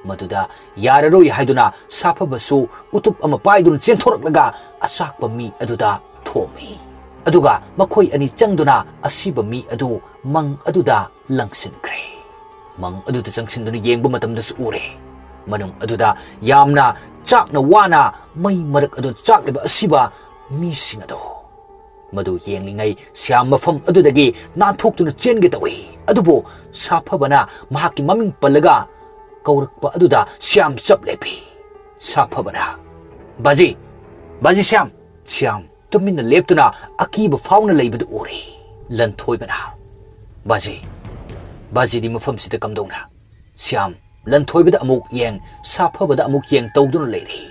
ꯃꯗꯨꯗ ꯌꯥꯔꯔꯣꯏ ꯍꯥꯏꯗꯨꯅ ꯁꯥꯐꯕꯁꯨ ꯎꯇꯨꯞ ꯑꯃ ꯄꯥꯏꯗꯨꯅ ꯆꯦꯟꯊꯣꯔꯛꯂꯒ ꯑꯆꯥꯛꯄ ꯃꯤ ꯑꯗꯨꯗ ꯊꯣꯝꯃꯤ꯫ ꯑꯗꯨꯒ ꯃꯈꯣꯏ ꯑꯅꯤ ꯆꯪꯗꯨꯅ ꯑꯁꯤꯕ ꯃꯤ ꯑꯗꯨ ꯃꯪ ꯑꯗꯨꯗ ꯂꯪꯁꯤꯟꯈ꯭ꯔꯦ꯫ ꯃꯪ ꯑꯗꯨꯗ ꯆꯪꯁꯤꯟꯗꯨꯅ ꯌꯦꯡꯕ ꯃꯇꯝꯗꯁꯨ ꯎꯔꯦ, ꯃꯅꯨꯡ ꯑꯗꯨꯗ ꯌꯥꯝꯅ ꯆꯥꯛꯅ ꯋꯥꯅ ꯃꯩ ꯃꯔꯛ ꯑꯗꯨ ꯆꯥꯛꯂꯤꯕ ꯑꯁꯤꯕ ꯃꯤꯁꯤꯡ ꯑꯗꯨ꯫ ꯃꯗꯨ ꯌꯦꯡꯂꯤꯉꯩ ꯁ꯭ꯌꯥꯝ ꯃꯐꯝ ꯑꯗꯨꯗꯒꯤ ꯅꯥꯟꯊꯣꯛꯇꯨꯅ ꯆꯦꯟꯒꯦ ꯇꯧꯏ꯫ ꯑꯗꯨꯕꯨ ꯁꯥꯐꯕꯅ ꯃꯍꯥꯛꯀꯤ ꯃꯃꯤꯡ ꯄꯜꯂꯒ ꯀꯧꯔꯛꯄ ꯑꯗꯨꯗ ꯁ꯭ꯌꯥꯝ ꯆꯞ ꯂꯦꯞꯄꯤ꯫ ꯁꯥꯐꯕꯅ, "ꯕꯥꯖꯤ! ꯕꯥꯖꯤ ꯁ꯭ꯌꯥꯝ!" ꯁ꯭ꯌꯥꯝ ꯇꯨꯃꯤꯟꯅ ꯂꯦꯞꯇꯨꯅ ꯑꯀꯤꯕ ꯐꯥꯎꯅ ꯂꯩꯕꯗꯨ ꯎꯔꯦ꯫ ꯂꯟꯊꯣꯏꯕꯅ, "ꯕꯥꯖꯤ, ꯕꯥꯖꯤꯗꯤ ꯃꯐꯝꯁꯤꯗ ꯀꯝꯗꯧꯅ?" ꯁ꯭ꯌꯥꯝ ꯂꯟꯊꯣꯏꯕꯗ ꯑꯃꯨꯛ ꯌꯦꯡ, ꯁꯥꯐꯕꯗ ꯑꯃꯨꯛ ꯌꯦꯡ ꯇꯧꯗꯨꯅ ꯂꯩꯔꯦ꯫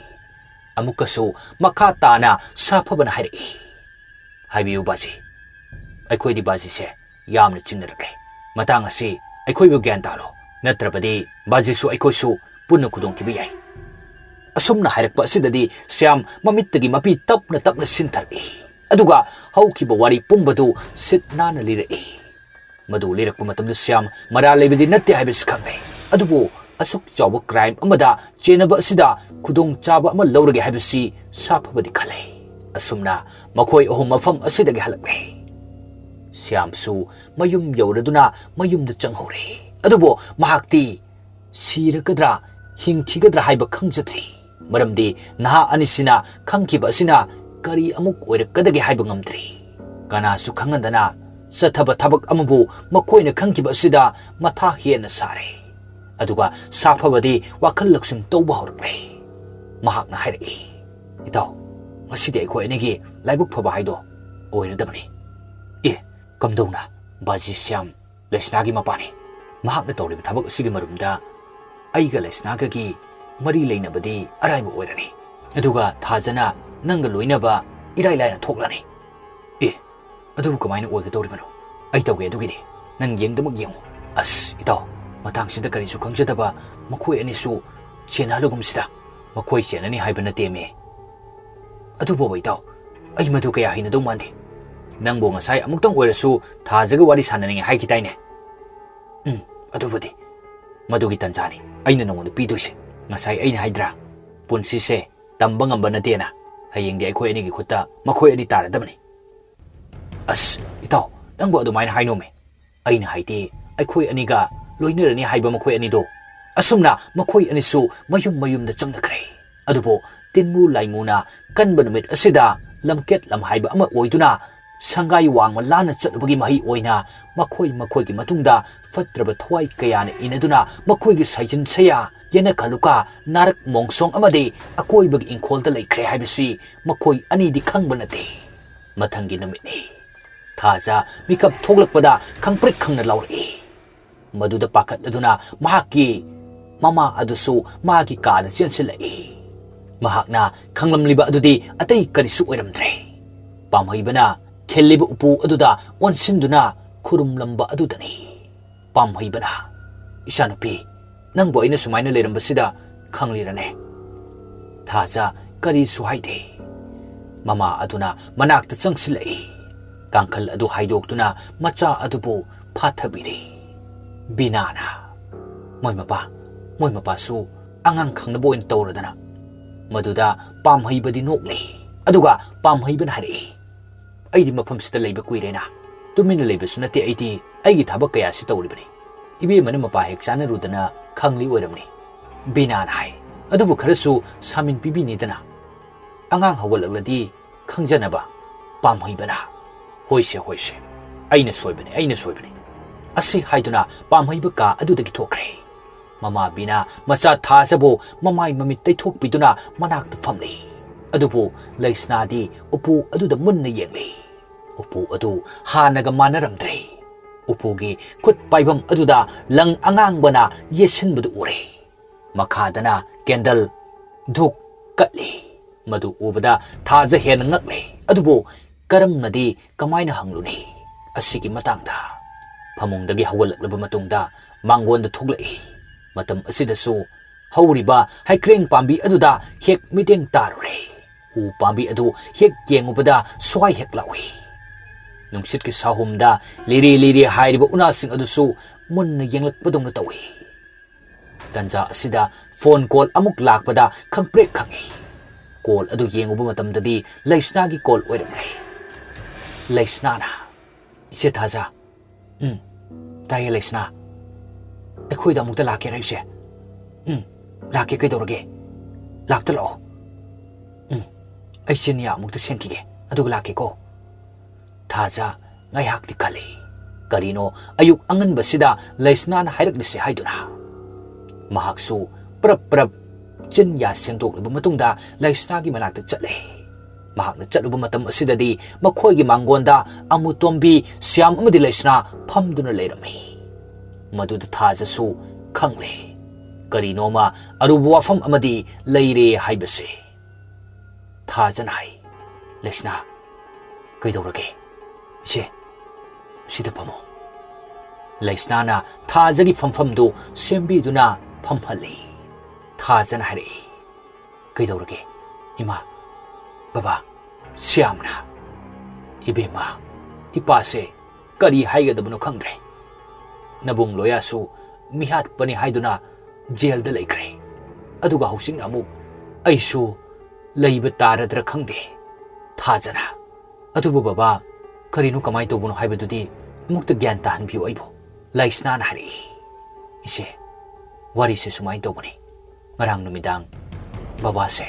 ꯑꯃꯨꯛꯀꯁꯨ ꯃꯈꯥ ꯇꯥꯅ ꯁꯥꯐꯕꯅ ꯍꯥꯏꯔꯛꯏ, "ꯍꯥꯏꯕꯤꯌꯨ ꯕꯥꯖꯤ, ꯑꯩꯈꯣꯏꯗꯤ ꯕꯥꯖꯤꯁꯦ ꯌꯥꯝꯅ ꯆꯤꯡꯅꯔꯛꯂꯦ꯫ ꯃꯇꯥꯡ ꯑꯁꯤ ꯑꯩꯈꯣꯏꯕꯨ ꯒ꯭ꯌꯥꯟ ꯇꯥꯍꯜꯂꯣ, ꯅꯠꯇ꯭ꯔꯕꯗꯤ ꯕꯥꯖꯤꯁꯨ ꯑꯩꯈꯣꯏꯁꯨ ꯄꯨꯟꯅ ꯈꯨꯗꯣꯡꯊꯤꯕ ꯌꯥꯏ꯫" ꯑꯁꯨꯝꯅ ꯍꯥꯏꯔꯛꯄ ꯑꯁꯤꯗꯗꯤ ꯁ꯭ꯌꯥꯝ ꯃꯃꯤꯠꯇꯒꯤ ꯃꯄꯤ ꯇꯞꯅ ꯇꯞꯅ ꯁꯤꯟꯊꯔꯛꯏ꯫ ꯑꯗꯨꯒ ꯍꯧꯈꯤꯕ ꯋꯥꯔꯤ ꯄꯨꯝꯕꯗꯨ ꯁꯤꯠ ꯅꯥꯟꯅ ꯂꯤꯔꯛꯏ꯫ ꯃꯗꯨ ꯂꯤꯔꯛꯄ ꯃꯇꯝꯗ ꯁ꯭ꯌꯥꯝ ꯃꯔꯥꯜ ꯂꯩꯕꯗꯤ ꯅꯠꯇꯦ ꯍꯥꯏꯕꯁꯤ ꯈꯪꯂꯦ꯫ ꯑꯗꯨꯕꯨ ꯑꯁꯨꯛ ꯆꯥꯎꯕ ꯀ꯭ꯔꯥꯏꯝ ꯑꯃꯗ ꯆꯦꯟꯅꯕ ꯑꯁꯤꯗ ꯈꯨꯗꯣꯡꯆꯥꯕ ꯑꯃ ꯂꯧꯔꯒꯦ ꯍꯥꯏꯕꯁꯤ ꯁꯥꯐꯕꯗꯤ ꯈꯜꯂꯦ꯫ ꯑꯁꯨꯝꯅ ꯃꯈꯣꯏ ꯑꯍꯨꯝ ꯃꯐꯝ ꯑꯁꯤꯗꯒꯤ ꯍꯜꯂꯛꯂꯦ꯫ ꯁ꯭ꯌꯥꯝꯁꯨ ꯃꯌꯨꯝ ꯌꯧꯔꯗꯨꯅ ꯃꯌꯨꯝꯗ ꯆꯪꯍꯧꯔꯦ꯫ ꯑꯗꯨꯕꯨ ꯃꯍꯥꯛꯇꯤ ꯁꯤꯔꯒꯗ꯭ꯔꯥ, ꯍꯤꯡꯈꯤꯒꯗ꯭ꯔꯥ ꯍꯥꯏꯕ ꯈꯪꯖꯗ꯭ꯔꯤ꯫ ꯃꯔꯝꯗꯤ ꯅꯍꯥ ꯑꯅꯤꯁꯤꯅ ꯈꯪꯈꯤꯕ ꯑꯁꯤꯅ ꯀꯔꯤ ꯑꯃꯨꯛ ꯑꯣꯏꯔꯛꯀꯗꯒꯦ ꯍꯥꯏꯕ ꯉꯝꯗ꯭ꯔꯤ꯫ ꯀꯅꯥꯁꯨ ꯈꯪꯍꯟꯗꯅ ꯆꯠꯊꯕ ꯊꯕꯛ ꯑꯃꯕꯨ ꯃꯈꯣꯏꯅ ꯈꯪꯈꯤꯕ ꯑꯁꯤꯗ ꯃꯊꯥ ꯍꯦꯟꯅ ꯁꯥꯔꯦ꯫ ꯑꯗꯨꯒ ꯁꯥꯐꯕꯗꯤ ꯋꯥꯈꯜ ꯂꯧꯁꯤꯡ ꯇꯧꯕ ꯍꯧꯔꯛꯂꯦ꯫ ꯃꯍꯥꯛꯅ ꯍꯥꯏꯔꯛꯏ, "ꯏꯇꯥꯎ, ꯉꯁꯤꯗꯤ ꯑꯩꯈꯣꯏ ꯑꯅꯤꯒꯤ ꯂꯥꯏꯕꯛ ꯐꯕ ꯍꯥꯏꯗꯣ ꯑꯣꯏꯔꯗꯕꯅꯤ꯫" "ꯑꯦ, ꯀꯝꯗꯧꯅ? ꯕꯥꯖꯤ ꯁ꯭ꯌꯥꯝ ꯂꯩꯁꯅꯥꯒꯤ ꯃꯄꯥꯅꯤ꯫ ꯃꯍꯥꯛꯅ ꯇꯧꯔꯤꯕ ꯊꯕꯛ ꯑꯁꯤꯒꯤ ꯃꯔꯨꯝꯗ ꯑꯩꯒ ꯂꯩꯁꯅꯥꯒꯒꯤ ꯃꯔꯤ ꯂꯩꯅꯕꯗꯤ ꯑꯔꯥꯏꯕ ꯑꯣꯏꯔꯅꯤ꯫ ꯑꯗꯨꯒ ꯊꯥꯖꯅ ꯅꯪꯒ ꯂꯣꯏꯅꯕ ꯏꯔꯥꯏ ꯂꯥꯏꯅ ꯊꯣꯛꯂꯅꯤ꯫" "ꯑꯦ, ꯑꯗꯨꯕꯨ ꯀꯃꯥꯏꯅ ꯑꯣꯏꯒꯗꯧꯔꯤꯕꯅꯣ? ꯑꯩ ꯇꯧꯒꯦ ꯑꯗꯨꯒꯤꯗꯤ꯫ ꯅꯪ ꯌꯦꯡꯗꯃꯛ ꯌꯦꯡꯉꯨ꯫" "ꯑꯁ, ꯏꯇꯥꯎ, ꯃꯇꯥꯡꯁꯤꯗ ꯀꯔꯤꯁꯨ ꯈꯪꯖꯗꯕ ꯃꯈꯣꯏ ꯑꯅꯤꯁꯨ ꯆꯦꯟꯅꯍꯜꯂꯒꯨꯝꯁꯤꯗ꯫" "ꯃꯈꯣꯏ ꯆꯦꯟꯅꯅꯤ ꯍꯥꯏꯕ ꯅꯠꯇꯦꯃꯤ꯫" "ꯑꯗꯨ ꯐꯥꯎꯕ ꯏꯇꯥꯎ, ꯑꯩ ꯃꯗꯨ ꯀꯌꯥ ꯍꯩꯅꯗꯧ ꯃꯥꯟꯗꯦ꯫ ꯅꯪꯕꯨ ꯉꯁꯥꯏ ꯑꯃꯨꯛꯇꯪ ꯑꯣꯏꯔꯁꯨ ꯊꯥꯖꯒ ꯋꯥꯔꯤ ꯁꯥꯟꯅꯅꯤꯡꯉꯦ ꯍꯥꯏꯈꯤꯗꯥꯏꯅꯦ?" "ꯎꯝ, ꯑꯗꯨꯕꯨꯗꯤ꯫ ꯃꯗꯨꯒꯤ ꯇꯟꯖꯥꯅꯤ ꯑꯩꯅ ꯅꯉꯣꯟꯗ ꯄꯤꯗꯣꯏꯁꯦ꯫ ꯉꯁꯥꯏ ꯑꯩꯅ ꯍꯥꯏꯗ꯭ꯔꯥ, ꯄꯨꯟꯁꯤꯁꯦ ꯇꯝꯕ ꯉꯝꯕ ꯅꯠꯇꯦꯅ꯫ ꯍꯌꯦꯡꯗꯤ ꯑꯩꯈꯣꯏ ꯑꯅꯤꯒꯤ ꯈꯨꯠꯇ ꯃꯈꯣꯏ ꯑꯅꯤ ꯇꯥꯔꯗꯕꯅꯤ꯫" "ꯑꯁ, ꯏꯇꯥꯎ, ꯅꯪꯕꯨ ꯑꯗꯨꯃꯥꯏꯅ ꯍꯥꯏꯅꯣꯃꯦ꯫ ꯑꯩꯅ ꯍꯥꯏꯗꯤ ꯑꯩꯈꯣꯏ ꯑꯅꯤꯒ ꯂꯣꯏꯅꯔꯅꯤ ꯍꯥꯏꯕ ꯃꯈꯣꯏ ꯑꯅꯤꯗꯣ ꯑꯁꯨꯝꯅ ꯃꯈꯣꯏ ꯑꯅꯤꯁꯨ ꯃꯌꯨꯝ ꯃꯌꯨꯝꯗ ꯆꯪꯅꯈ꯭ꯔꯦ꯫ ꯑꯗꯨꯕꯨ ꯇꯤꯟꯃꯨ ꯂꯥꯏꯃꯨꯅ ꯀꯟꯕ ꯅꯨꯃꯤꯠ ꯑꯁꯤꯗ ꯂꯝꯀꯦꯠ ꯂꯝꯍꯥꯏꯕ ꯑꯃ ꯑꯣꯏꯗꯨꯅ ꯁꯪꯒꯥꯏ ꯋꯥꯡꯃ ꯂꯥꯟꯅ ꯆꯠꯂꯨꯕꯒꯤ ꯃꯍꯩ ꯑꯣꯏꯅ ꯃꯈꯣꯏ ꯃꯈꯣꯏꯒꯤ ꯃꯇꯨꯡꯗ ꯐꯠꯇ꯭ꯔꯕ ꯊꯋꯥꯏ ꯀꯌꯥꯅ ꯏꯟꯅꯗꯨꯅ ꯃꯈꯣꯏꯒꯤ ꯁꯥꯏꯖꯤꯟ ꯁꯌꯥ, ꯌꯦꯅꯈꯥ ꯂꯨꯈꯥ, ꯅꯥꯔꯛ ꯃꯣꯡꯁꯣꯡ ꯑꯃꯗꯤ ꯑꯀꯣꯏꯕꯒꯤ ꯏꯪꯈꯣꯜꯗ ꯂꯩꯈ꯭ꯔꯦ ꯍꯥꯏꯕꯁꯤ ꯃꯈꯣꯏ ꯑꯅꯤꯗꯤ ꯈꯪꯕ ꯅꯠꯇꯦ꯫ ꯃꯊꯪꯒꯤ ꯅꯨꯃꯤꯠꯅꯤ꯫ ꯊꯥꯖ ꯃꯤꯀꯞ ꯊꯣꯛꯂꯛꯄꯗ ꯈꯪꯄ꯭ꯔꯤꯛ ꯈꯪꯅ ꯂꯥꯎꯔꯛꯏ꯫ ꯃꯗꯨꯗ ꯄꯥꯈꯠꯂꯗꯨꯅ ꯃꯍꯥꯛꯀꯤ ꯃꯃꯥ ꯑꯗꯨꯁꯨ ꯃꯥꯒꯤ ꯀꯥꯗ ꯆꯦꯟꯁꯤꯜꯂꯛꯏ꯫ ꯃꯍꯥꯛꯅ ꯈꯪꯂꯝꯂꯤꯕ ꯑꯗꯨꯗꯤ ꯑꯇꯩ ꯀꯔꯤꯁꯨ ꯑꯣꯏꯔꯝꯗ꯭ꯔꯦ꯫ ꯄꯥꯝꯍꯩꯕꯅ ꯈꯤꯜꯂꯤꯕ ꯎꯄꯨ ꯑꯗꯨꯗ ꯑꯣꯟꯁꯤꯟꯗꯨꯅ ꯈꯨꯔꯨꯝꯂꯝꯕ ꯑꯗꯨꯗꯅꯤ꯫ ꯄꯥꯝꯍꯩꯕꯅ, "ꯏꯆꯥꯅꯨꯄꯤ, ꯅꯪꯕꯨ ꯑꯩꯅ ꯁꯨꯃꯥꯏꯅ ꯂꯩꯔꯝꯕꯁꯤꯗ ꯈꯪꯂꯤꯔꯅꯦ?" ꯊꯥꯖ ꯀꯔꯤꯁꯨ ꯍꯥꯏꯗꯦ꯫ ꯃꯃꯥ ꯑꯗꯨꯅ ꯃꯅꯥꯛꯇ ꯆꯪꯁꯤꯜꯂꯛꯏ꯫ ꯀꯥꯡꯈꯜ ꯑꯗꯨ ꯍꯥꯏꯗꯣꯛꯇꯨꯅ ꯃꯆꯥ ꯑꯗꯨꯕꯨ ꯐꯥꯊꯕꯤꯔꯤ꯫ ꯕꯤꯅꯥꯅ, "ꯃꯣꯏ ꯃꯄꯥ, ꯃꯣꯏ ꯃꯄꯥꯁꯨ ꯑꯉꯥꯡ ꯈꯪꯅꯕ ꯑꯣꯏꯅ ꯇꯧꯔꯗꯅ?" ꯃꯗꯨꯗ ꯄꯥꯝꯍꯩꯕꯗꯤ ꯅꯣꯛꯂꯤ꯫ ꯑꯗꯨꯒ ꯄꯥꯝꯍꯩꯕꯅ ꯍꯥꯏꯔꯛꯏ, "ꯑꯩꯗꯤ ꯃꯐꯝꯁꯤꯗ ꯂꯩꯕ ꯀꯨꯏꯔꯦꯅ꯫ ꯇꯨꯃꯤꯟꯅ ꯂꯩꯕꯁꯨ ꯅꯠꯇꯦ ꯑꯩꯗꯤ꯫ ꯑꯩꯒꯤ ꯊꯕꯛ ꯀꯌꯥꯁꯤ ꯇꯧꯔꯤꯕꯅꯤ꯫ ꯏꯕꯦꯝꯃꯅ ꯃꯄꯥ ꯍꯦꯛ ꯆꯥꯅꯔꯨꯗꯅ ꯈꯪꯂꯤ ꯑꯣꯏꯔꯝꯅꯤ꯫" ꯕꯤꯅꯥꯅ ꯍꯥꯏ, "ꯑꯗꯨꯕꯨ ꯈꯔꯁꯨ ꯁꯥꯃꯤꯟ ꯄꯤꯕꯤꯅꯤꯗꯅ꯫ ꯑꯉꯥꯡ ꯍꯧꯒꯠꯂꯛꯂꯗꯤ ꯈꯪꯖꯅꯕ꯫" ꯄꯥꯝꯍꯩꯕꯅ, "ꯍꯣꯏꯁꯦ, ꯍꯣꯏꯁꯦ꯫ ꯑꯩꯅ ꯁꯣꯏꯕꯅꯤ, ꯑꯩꯅ ꯁꯣꯏꯕꯅꯤ꯫" ꯑꯁꯤ ꯍꯥꯏꯗꯨꯅ ꯄꯥꯝꯍꯩꯕ ꯀꯥ ꯑꯗꯨꯗꯒꯤ ꯊꯣꯛꯈ꯭ꯔꯦ꯫ ꯃꯃꯥ ꯕꯤꯅꯥ ꯃꯆꯥ ꯊꯥꯖꯕꯨ ꯃꯃꯥꯏ ꯃꯃꯤꯠ ꯇꯩꯊꯣꯛꯄꯤꯗꯨꯅ ꯃꯅꯥꯛꯇ ꯐꯝꯂꯤ꯫ ꯑꯗꯨꯕꯨ ꯂꯩꯁꯅꯥꯗꯤ ꯎꯄꯨ ꯑꯗꯨꯗ ꯃꯨꯟꯅ ꯌꯦꯡꯂꯤ꯫ ꯎꯄꯨ ꯑꯗꯨ ꯍꯥꯟꯅꯒ ꯃꯥꯟꯅꯔꯝꯗ꯭ꯔꯦ꯫ ꯎꯄꯨꯒꯤ ꯈꯨꯠ ꯄꯥꯏꯐꯝ ꯑꯗꯨꯗ ꯂꯪ ꯑꯉꯥꯡꯕꯅ ꯌꯦꯠꯁꯤꯟꯕꯗꯨ ꯎꯔꯦ꯫ ꯃꯈꯥꯗꯅ ꯀꯦꯟꯗꯜ, ꯙꯨꯛ, ꯀꯠꯂꯤ꯫ ꯃꯗꯨ ꯎꯕꯗ ꯊꯥꯖ ꯍꯦꯟꯅ ꯉꯛꯂꯦ꯫ ꯑꯗꯨꯕꯨ ꯀꯔꯝꯅꯗꯤ ꯀꯃꯥꯏꯅ ꯍꯪꯂꯨꯅꯤ ꯑꯁꯤꯒꯤ ꯃꯇꯥꯡꯗ? ꯐꯃꯨꯡꯗꯒꯤ ꯍꯧꯒꯠꯂꯛꯂꯕ ꯃꯇꯨꯡꯗ ꯃꯥꯡꯒꯣꯟꯗ ꯊꯣꯛꯂꯛꯏ꯫ ꯃꯇꯝ ꯑꯁꯤꯗꯁꯨ ꯍꯧꯔꯤꯕ ꯍꯩꯀ꯭ꯔꯦꯡ ꯄꯥꯝꯕꯤ ꯑꯗꯨꯗ ꯍꯦꯛ ꯃꯤꯠꯌꯦꯡ ꯇꯥꯔꯨꯔꯦ꯫ ꯎ ꯄꯥꯝꯕꯤ ꯑꯗꯨ ꯍꯦꯛ ꯌꯦꯡꯉꯨꯕꯗ ꯁ꯭ꯋꯥꯏ ꯍꯦꯛ ꯂꯥꯎꯏ꯫ ꯅꯨꯡꯁꯤꯠꯀꯤ ꯁꯥꯍꯨꯝꯗ ꯂꯤꯔꯤ ꯂꯤꯔꯤ ꯍꯥꯏꯔꯤꯕ ꯎꯅꯥꯁꯤꯡ ꯑꯗꯨꯁꯨ ꯃꯨꯟꯅ ꯌꯦꯡꯂꯛꯄꯗꯧꯅ ꯇꯧꯏ꯫ ꯇꯟꯖꯥ ꯑꯁꯤꯗ ꯐꯣꯟ ꯀꯣꯜ ꯑꯃꯨꯛ ꯂꯥꯛꯄꯗ ꯈꯪꯄ꯭ꯔꯦꯛ ꯈꯪꯏ꯫ ꯀꯣꯜ ꯑꯗꯨ ꯌꯦꯡꯉꯨꯕ ꯃꯇꯝꯗꯗꯤ ꯂꯩꯁꯅꯥꯒꯤ ꯀꯣꯜ ꯑꯣꯏꯔꯝꯂꯦ꯫ ꯂꯩꯁꯅꯥꯅ, "ꯏꯆꯦ ꯊꯥꯖ꯫" "ꯎꯝ, ꯇꯥꯏꯌꯦ ꯂꯩꯁꯅꯥ꯫ ꯑꯩꯈꯣꯏꯗ ꯑꯃꯨꯛꯇ ꯂꯥꯛꯀꯦꯔ ꯏꯆꯦ?" "ꯎꯝ, ꯂꯥꯛꯀꯦ, ꯀꯩꯗꯧꯔꯒꯦ? ꯂꯥꯛꯇ ꯂꯥꯛꯑꯣ꯫ ꯎꯝ, ꯑꯩ ꯆꯤꯟꯌꯥ ꯑꯃꯨꯛꯇ ꯁꯦꯡꯈꯤꯒꯦ, ꯑꯗꯨꯒ ꯂꯥꯛꯀꯦꯀꯣ꯫" ꯊꯥꯖ ꯉꯥꯏꯍꯥꯛꯇꯤ ꯈꯜꯂꯤ꯫ ꯀꯔꯤꯅꯣ ꯑꯌꯨꯛ ꯑꯉꯟꯕꯁꯤꯗ ꯂꯩꯁꯅꯥꯅ ꯍꯥꯏꯔꯛꯂꯤꯁꯦ ꯍꯥꯏꯗꯨꯅ꯫ ꯃꯍꯥꯛꯁꯨ ꯄ꯭ꯔꯞ ꯄ꯭ꯔꯞ ꯆꯤꯟ ꯌꯥ ꯁꯦꯡꯗꯣꯛꯂꯕ ꯃꯇꯨꯡꯗ ꯂꯩꯁꯅꯥꯒꯤ ꯃꯅꯥꯛꯇ ꯆꯠꯂꯦ꯫ ꯃꯍꯥꯛꯅ ꯆꯠꯂꯨꯕ ꯃꯇꯝ ꯑꯁꯤꯗꯗꯤ ꯃꯈꯣꯏꯒꯤ ꯃꯥꯡꯒꯣꯟꯗ ꯑꯃꯨꯇꯣꯝꯕꯤ, ꯁ꯭ꯌꯥꯝ ꯑꯃꯗꯤ ꯂꯩꯁꯅꯥ ꯐꯝꯗꯨꯅ ꯂꯩꯔꯝꯃꯤ꯫ ꯃꯗꯨꯗ ꯊꯥꯖꯁꯨ ꯈꯪꯂꯦ, ꯀꯔꯤꯅꯣꯃ ꯑꯔꯨꯕ ꯋꯥꯐꯝ ꯑꯃꯗꯤ ꯂꯩꯔꯦ ꯍꯥꯏꯕꯁꯦ꯫ ꯊꯥꯖꯅ ꯍꯥꯏ, "ꯂꯩꯁꯅꯥ, ꯀꯩꯗꯧꯔꯒꯦ? ꯏꯆꯦ, ꯁꯤꯗ ꯐꯝꯃꯣ꯫" ꯂꯩꯁꯅꯥꯅ ꯊꯥꯖꯒꯤ ꯐꯝꯐꯝꯗꯨ ꯁꯦꯝꯕꯤꯗꯨꯅ ꯐꯝꯍꯜꯂꯤ꯫ ꯊꯥꯖꯅ ꯍꯥꯏꯔꯛꯏ, "ꯀꯩꯗꯧꯔꯒꯦ? ꯏꯃꯥ, ꯕꯕꯥ, ꯁ꯭ꯌꯥꯝꯅ꯫" "ꯏꯕꯦꯝꯃ, ꯏꯄꯥꯁꯦ ꯀꯔꯤ ꯍꯥꯏꯒꯗꯕꯅꯣ ꯈꯪꯗ꯭ꯔꯦ꯫ ꯅꯕꯨꯡ ꯂꯣꯌꯥꯁꯨ ꯃꯤꯍꯥꯠꯄꯅꯤ ꯍꯥꯏꯗꯨꯅ ꯖꯦꯜꯗ ꯂꯩꯈ꯭ꯔꯦ꯫ ꯑꯗꯨꯒ ꯍꯧꯖꯤꯛꯅ ꯑꯃꯨꯛ ꯑꯩꯁꯨ ꯂꯩꯕ ꯇꯥꯔꯗ꯭ꯔꯥ ꯈꯪꯗꯦ꯫" ꯊꯥꯖꯅ, "ꯑꯗꯨꯕꯨ ꯕꯕꯥ, ꯀꯔꯤꯅꯣ, ꯀꯃꯥꯏꯅ ꯇꯧꯕꯅꯣ ꯍꯥꯏꯕꯗꯨꯗꯤ ꯑꯃꯨꯛꯇ ꯒ꯭ꯌꯥꯟ ꯇꯥꯍꯟꯕꯤꯌꯨ ꯑꯩꯕꯨ꯫" ꯂꯩꯁꯅꯥꯅ ꯍꯥꯏꯔꯛꯏ, "ꯏꯆꯦ, ꯋꯥꯔꯤꯁꯦ ꯁꯨꯃꯥꯏꯅ ꯇꯧꯕꯅꯤ꯫ ꯉꯔꯥꯡ ꯅꯨꯃꯤꯗꯥꯡ ꯕꯕꯥꯁꯦ꯫"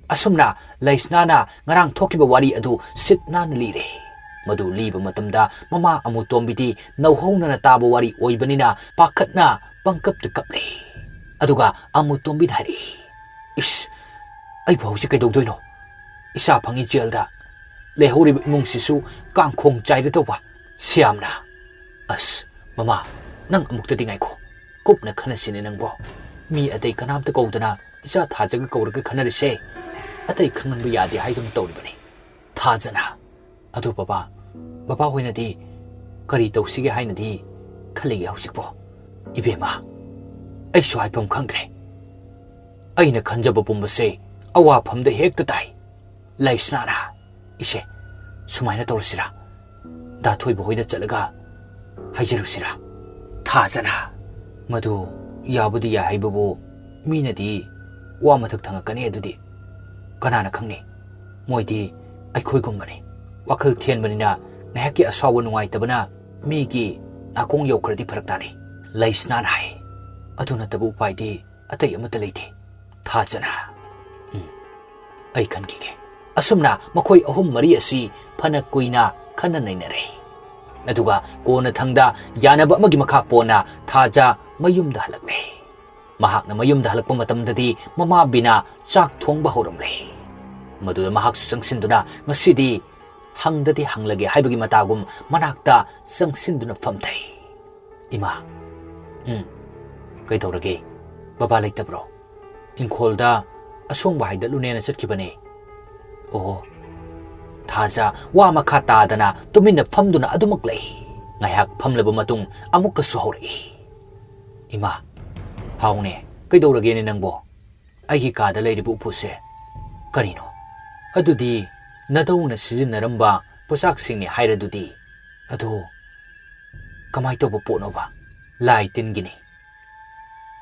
ꯑꯁꯨꯝꯅ ꯂꯩꯁꯅꯥꯅ ꯉꯔꯥꯡ ꯊꯣꯛꯈꯤꯕ ꯋꯥꯔꯤ ꯑꯗꯨ ꯁꯤꯠ ꯅꯥꯟꯅ ꯂꯤꯔꯦ꯫ ꯃꯗꯨ ꯂꯤꯕ ꯃꯇꯝꯗ ꯃꯃꯥ ꯑꯃꯨꯇꯣꯝꯕꯤꯗꯤ ꯅꯧꯍꯧꯅꯅ ꯇꯥꯕ ꯋꯥꯔꯤ ꯑꯣꯏꯕꯅꯤꯅ ꯄꯥꯈꯠꯅ ꯄꯪꯀꯞꯇ ꯀꯞꯂꯦ꯫ ꯑꯗꯨꯒ ꯑꯃꯨꯇꯣꯝꯕꯤꯅ ꯍꯥꯏꯔꯛꯏ, "ꯏꯁ, ꯑꯩꯕꯨ ꯍꯧꯖꯤꯛ ꯀꯩꯗꯧꯗꯣꯏꯅꯣ? ꯏꯆꯥ ꯐꯪꯉꯤ ꯖꯦꯜꯗ, ꯂꯩꯍꯧꯔꯤꯕ ꯏꯃꯨꯡꯁꯤꯁꯨ ꯀꯥꯡꯈꯣꯡ ꯆꯥꯏꯔꯗꯧꯕ꯫" ꯁ꯭ꯌꯥꯝꯅ, "ꯑꯁ, ꯃꯃꯥ, ꯅꯪ ꯑꯃꯨꯛꯇꯗꯤ ꯉꯥꯏꯈꯣ꯫ ꯀꯨꯞꯅ ꯈꯟꯅꯁꯤꯅꯦ ꯅꯪꯕꯣ꯫ ꯃꯤ ꯑꯇꯩ ꯀꯅꯥꯝꯇ ꯀꯧꯗꯅ ꯏꯆꯥ ꯊꯥꯖꯒ ꯀꯧꯔꯒ ꯈꯟꯅꯔꯤꯁꯦ꯫ ꯑꯇꯩ ꯈꯪꯍꯟꯕ ꯌꯥꯗꯦ ꯍꯥꯏꯗꯨꯅ ꯇꯧꯔꯤꯕꯅꯤ꯫" ꯊꯥꯖꯅ, "ꯑꯗꯨ ꯕꯕꯥ, ꯕꯕꯥ ꯍꯣꯏꯅꯗꯤ ꯀꯔꯤ ꯇꯧꯁꯤꯒꯦ ꯍꯥꯏꯅꯗꯤ ꯈꯜꯂꯤꯒꯦ ꯍꯧꯖꯤꯛꯄꯣ?" "ꯏꯕꯦꯝꯃ, ꯑꯩꯁꯨ ꯍꯥꯏꯐꯝ ꯈꯪꯗ꯭ꯔꯦ꯫ ꯑꯩꯅ ꯈꯟꯖꯕ ꯄꯨꯝꯕꯁꯦ ꯑꯋꯥꯐꯝꯗ ꯍꯦꯛꯇ ꯇꯥꯏ꯫" ꯂꯩꯁꯅꯥꯅ, "ꯏꯆꯦ, ꯁꯨꯃꯥꯏꯅ ꯇꯧꯔꯁꯤꯔꯥ? ꯗꯥ ꯊꯣꯏꯕ ꯍꯣꯏꯗ ꯆꯠꯂꯒ ꯍꯥꯏꯖꯔꯨꯁꯤꯔꯥ?" ꯊꯥꯖꯅ, "ꯃꯗꯨ ꯌꯥꯕꯨꯗꯤ ꯌꯥꯏ ꯍꯥꯏꯕꯕꯨ, ꯃꯤꯅꯗꯤ ꯋꯥ ꯃꯊꯛ ꯊꯪꯉꯛꯀꯅꯤ꯫ ꯑꯗꯨꯗꯤ ꯀꯅꯥꯅ ꯈꯪꯅꯤ? ꯃꯣꯏꯗꯤ ꯑꯩꯈꯣꯏꯒꯨꯝꯕꯅꯤ꯫ ꯋꯥꯈꯜ ꯊꯦꯟꯕꯅꯤꯅ ꯉꯥꯏꯍꯥꯛꯀꯤ ꯑꯁꯥꯎꯕ ꯅꯨꯡꯉꯥꯏꯇꯕꯅ ꯃꯤꯒꯤ ꯅꯥꯀꯣꯡ ꯌꯧꯈ꯭ꯔꯗꯤ ꯐꯔꯛ ꯇꯥꯅꯤ꯫" ꯂꯩꯁꯅꯥꯅ ꯍꯥꯏ, "ꯑꯗꯨ ꯅꯠꯇꯕ ꯎꯄꯥꯏꯗꯤ ꯑꯇꯩ ꯑꯃꯠꯇ ꯂꯩꯇꯦ꯫ ꯊꯥꯖꯅ꯫ ꯎꯝ, ꯑꯩ ꯈꯟꯈꯤꯒꯦ꯫ ꯑꯁꯨꯝꯅ ꯃꯈꯣꯏ ꯑꯍꯨꯝ ꯃꯔꯤ ꯑꯁꯤ ꯐꯅ ꯀꯨꯏꯅ ꯈꯟꯅ ꯅꯩꯅꯔꯦ꯫ ꯑꯗꯨꯒ ꯀꯣꯟꯅꯊꯪꯗ ꯌꯥꯅꯕ ꯑꯃꯒꯤ ꯃꯈꯥ ꯄꯣꯟꯅ ꯊꯥꯖ ꯃꯌꯨꯝꯗ ꯍꯜꯂꯛꯂꯦ꯫ ꯃꯍꯥꯛꯅ ꯃꯌꯨꯝꯗ ꯍꯜꯂꯛꯄ ꯃꯇꯝꯗꯗꯤ ꯃꯃꯥ ꯕꯤꯅꯥ ꯆꯥꯛ ꯊꯣꯡꯕ ꯍꯧꯔꯝꯂꯦ꯫ ꯃꯗꯨꯗ ꯃꯍꯥꯛꯁꯨ ꯆꯪꯁꯤꯟꯗꯨꯅ ꯉꯁꯤꯗꯤ ꯍꯪꯗꯗꯤ ꯍꯪꯂꯒꯦ ꯍꯥꯏꯕꯒꯤ ꯃꯇꯥꯒꯨꯝ ꯃꯅꯥꯛꯇ ꯆꯪꯁꯤꯟꯗꯨꯅ ꯐꯝꯊꯩ꯫ "ꯏꯃꯥ, ꯎꯝ, ꯀꯩꯗꯧꯔꯒꯦ? ꯕꯕꯥ ꯂꯩꯇꯕ꯭ꯔꯣ?" "ꯏꯪꯈꯣꯜꯗ ꯑꯁꯣꯡꯕ ꯍꯥꯏꯗꯠꯂꯨꯅꯦꯅ ꯆꯠꯈꯤꯕꯅꯦ꯫" "ꯑꯣꯍꯣ꯫" ꯊꯥꯖ ꯋꯥ ꯃꯈꯥ ꯇꯥꯗꯅ ꯇꯨꯃꯤꯟꯅ ꯐꯝꯗꯨꯅ ꯑꯗꯨꯃꯛ ꯂꯩ꯫ ꯉꯥꯏꯍꯥꯛ ꯐꯝꯂꯕ ꯃꯇꯨꯡ ꯑꯃꯨꯛꯀꯁꯨ ꯍꯧꯔꯛꯏ꯫ "ꯏꯃꯥ, ꯍꯥꯎꯅꯦ, ꯀꯩꯗꯧꯔꯒꯦꯅꯦ ꯅꯪꯕꯣ? ꯑꯩꯒꯤ ꯀꯥꯗ ꯂꯩꯔꯤꯕ ꯎꯄꯨꯁꯦ ꯀꯔꯤꯅꯣ? ꯑꯗꯨꯗꯤ ꯅꯙꯧꯅ ꯁꯤꯖꯤꯟꯅꯔꯝꯕ ꯄꯣꯆꯥꯛꯁꯤꯡꯅꯤ ꯍꯥꯏꯔꯗꯨꯗꯤ꯫ ꯑꯗꯣ ꯀꯃꯥꯏ ꯇꯧꯕ ꯄꯣꯠꯅꯣꯕ?" "ꯂꯥꯏ ꯇꯤꯟꯒꯤꯅꯤ꯫"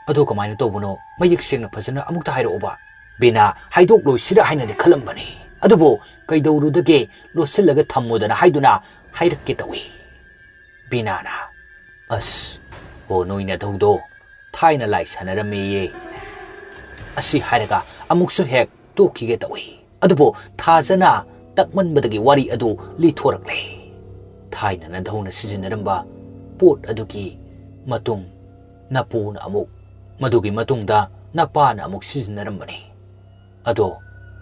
"ꯑꯗꯣ ꯀꯃꯥꯏꯅ ꯇꯧꯕꯅꯣ? ꯃꯌꯦꯛ ꯁꯦꯡꯅ ꯐꯖꯅ ꯑꯃꯨꯛꯇ ꯍꯥꯏꯔꯛꯑꯣꯕ꯫" ꯕꯤꯅꯥ ꯍꯥꯏꯗꯣꯛꯂꯣꯏꯁꯤꯔ ꯍꯥꯏꯅꯗꯤ ꯈꯜꯂꯝꯕꯅꯤ, ꯑꯗꯨꯕꯨ "ꯀꯩꯗꯧꯔꯨꯗꯒꯦ, ꯂꯣꯠꯁꯤꯜꯂꯒ ꯊꯝꯃꯨꯗꯅ" ꯍꯥꯏꯗꯨꯅ ꯍꯥꯏꯔꯛꯀꯦ ꯇꯧꯏ꯫ ꯕꯤꯅꯥꯅ, "ꯑꯁ, ꯍꯣ, ꯅꯣꯏ ꯅꯙꯧꯗꯣ ꯊꯥꯏꯅ ꯂꯥꯏ ꯁꯥꯟꯅꯔꯝꯃꯦꯌꯦ꯫" ꯑꯁꯤ ꯍꯥꯏꯔꯒ ꯑꯃꯨꯛꯁꯨ ꯍꯦꯛ ꯇꯣꯛꯈꯤꯒꯦ ꯇꯧꯏ꯫ ꯑꯗꯨꯕꯨ ꯊꯥꯖꯅ ꯇꯛꯃꯟꯕꯗꯒꯤ ꯋꯥꯔꯤ ꯑꯗꯨ ꯂꯤꯊꯣꯔꯛꯂꯦ꯫ ꯊꯥꯏꯅ ꯅꯙꯧꯅ ꯁꯤꯖꯤꯟꯅꯔꯝꯕ ꯄꯣꯠ ꯑꯗꯨꯒꯤ ꯃꯇꯨꯡ ꯅꯄꯨꯅ ꯑꯃꯨꯛ, ꯃꯗꯨꯒꯤ ꯃꯇꯨꯡꯗ ꯅꯄꯥꯅ ꯑꯃꯨꯛ ꯁꯤꯖꯤꯟꯅꯔꯝꯕꯅꯤ꯫ ꯑꯗꯣ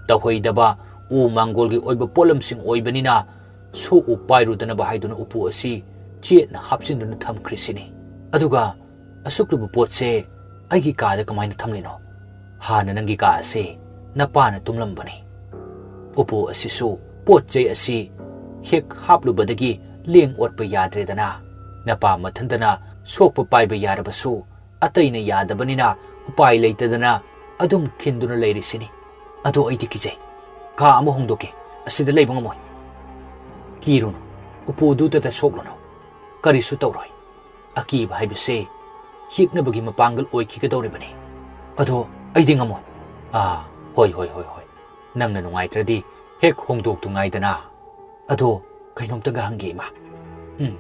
ꯇꯧꯍꯩꯗꯕ ꯎ ꯃꯥꯡꯒꯣꯜꯒꯤ ꯑꯣꯏꯕ ꯄꯣꯠꯂꯝꯁꯤꯡ ꯑꯣꯏꯕꯅꯤꯅ ꯁꯣꯛꯎ ꯄꯥꯏꯔꯨꯗꯅꯕ ꯍꯥꯏꯗꯨꯅ ꯎꯄꯨ ꯑꯁꯤ ꯆꯦꯠꯅ ꯍꯥꯞꯆꯤꯟꯗꯨꯅ ꯊꯝꯈ꯭ꯔꯤꯁꯤꯅꯤ꯫ ꯑꯗꯨꯒ ꯑꯁꯨꯛ ꯂꯨꯕ ꯄꯣꯠꯁꯦ ꯑꯩꯒꯤ ꯀꯥꯗ ꯀꯃꯥꯏꯅ ꯊꯝꯂꯤꯅꯣ? ꯍꯥꯟꯅ ꯅꯪꯒꯤ ꯀꯥ ꯑꯁꯦ ꯅꯄꯥꯅ ꯇꯨꯝꯂꯝꯕꯅꯤ꯫ ꯎꯄꯨ ꯑꯁꯤꯁꯨ ꯄꯣꯠ ꯆꯩ ꯑꯁꯤ ꯍꯦꯛ ꯍꯥꯞꯂꯨꯕꯗꯒꯤ ꯂꯦꯡ ꯑꯣꯠꯄ ꯌꯥꯗ꯭ꯔꯦꯗꯅ꯫ ꯅꯄꯥ ꯃꯊꯟꯇꯅ ꯁꯣꯛꯄ ꯄꯥꯏꯕ ꯌꯥꯔꯕꯁꯨ ꯑꯇꯩꯅ ꯌꯥꯗꯕꯅꯤꯅ ꯎꯄꯥꯏ ꯂꯩꯇꯗꯅ ꯑꯗꯨꯝ ꯈꯤꯟꯗꯨꯅ ꯂꯩꯔꯤꯁꯤꯅꯤ꯫ ꯑꯗꯣ ꯑꯩꯗꯤ ꯀꯤꯖꯩ꯫ ꯀꯥ ꯑꯃ ꯍꯣꯡꯗꯣꯛꯀꯦ꯫ ꯑꯁꯤꯗ ꯂꯩꯕ ꯉꯝꯃꯣꯏ꯫ ꯀꯤꯔꯨꯅꯨ꯫ ꯎꯄꯨꯗꯨꯗꯇ ꯁꯣꯛꯂꯨꯅꯨ꯫ ꯀꯔꯤꯁꯨ ꯇꯧꯔꯣꯏ꯫ ꯑꯀꯤꯕ ꯍꯥꯏꯕꯁꯦ ꯌꯦꯛꯅꯕꯒꯤ ꯃꯄꯥꯡꯒꯜ ꯑꯣꯏꯈꯤꯒꯗꯧꯔꯤꯕꯅꯤ꯫ ꯑꯗꯣ ꯑꯩꯗꯤ ꯉꯝꯃꯣꯏ꯫ ꯑꯥ, ꯍꯣꯏ, ꯍꯣꯏ, ꯍꯣꯏ, ꯍꯣꯏ꯫ ꯅꯪꯅ ꯅꯨꯡꯉꯥꯏꯇ꯭ꯔꯗꯤ ꯍꯦꯛ ꯍꯣꯡꯗꯣꯛꯇꯨ ꯉꯥꯏꯗꯅ꯫ ꯑꯗꯣ ꯀꯩꯅꯣꯝꯇꯒ ꯍꯪꯒꯦ, ꯏꯃꯥ꯫ ꯎꯝ,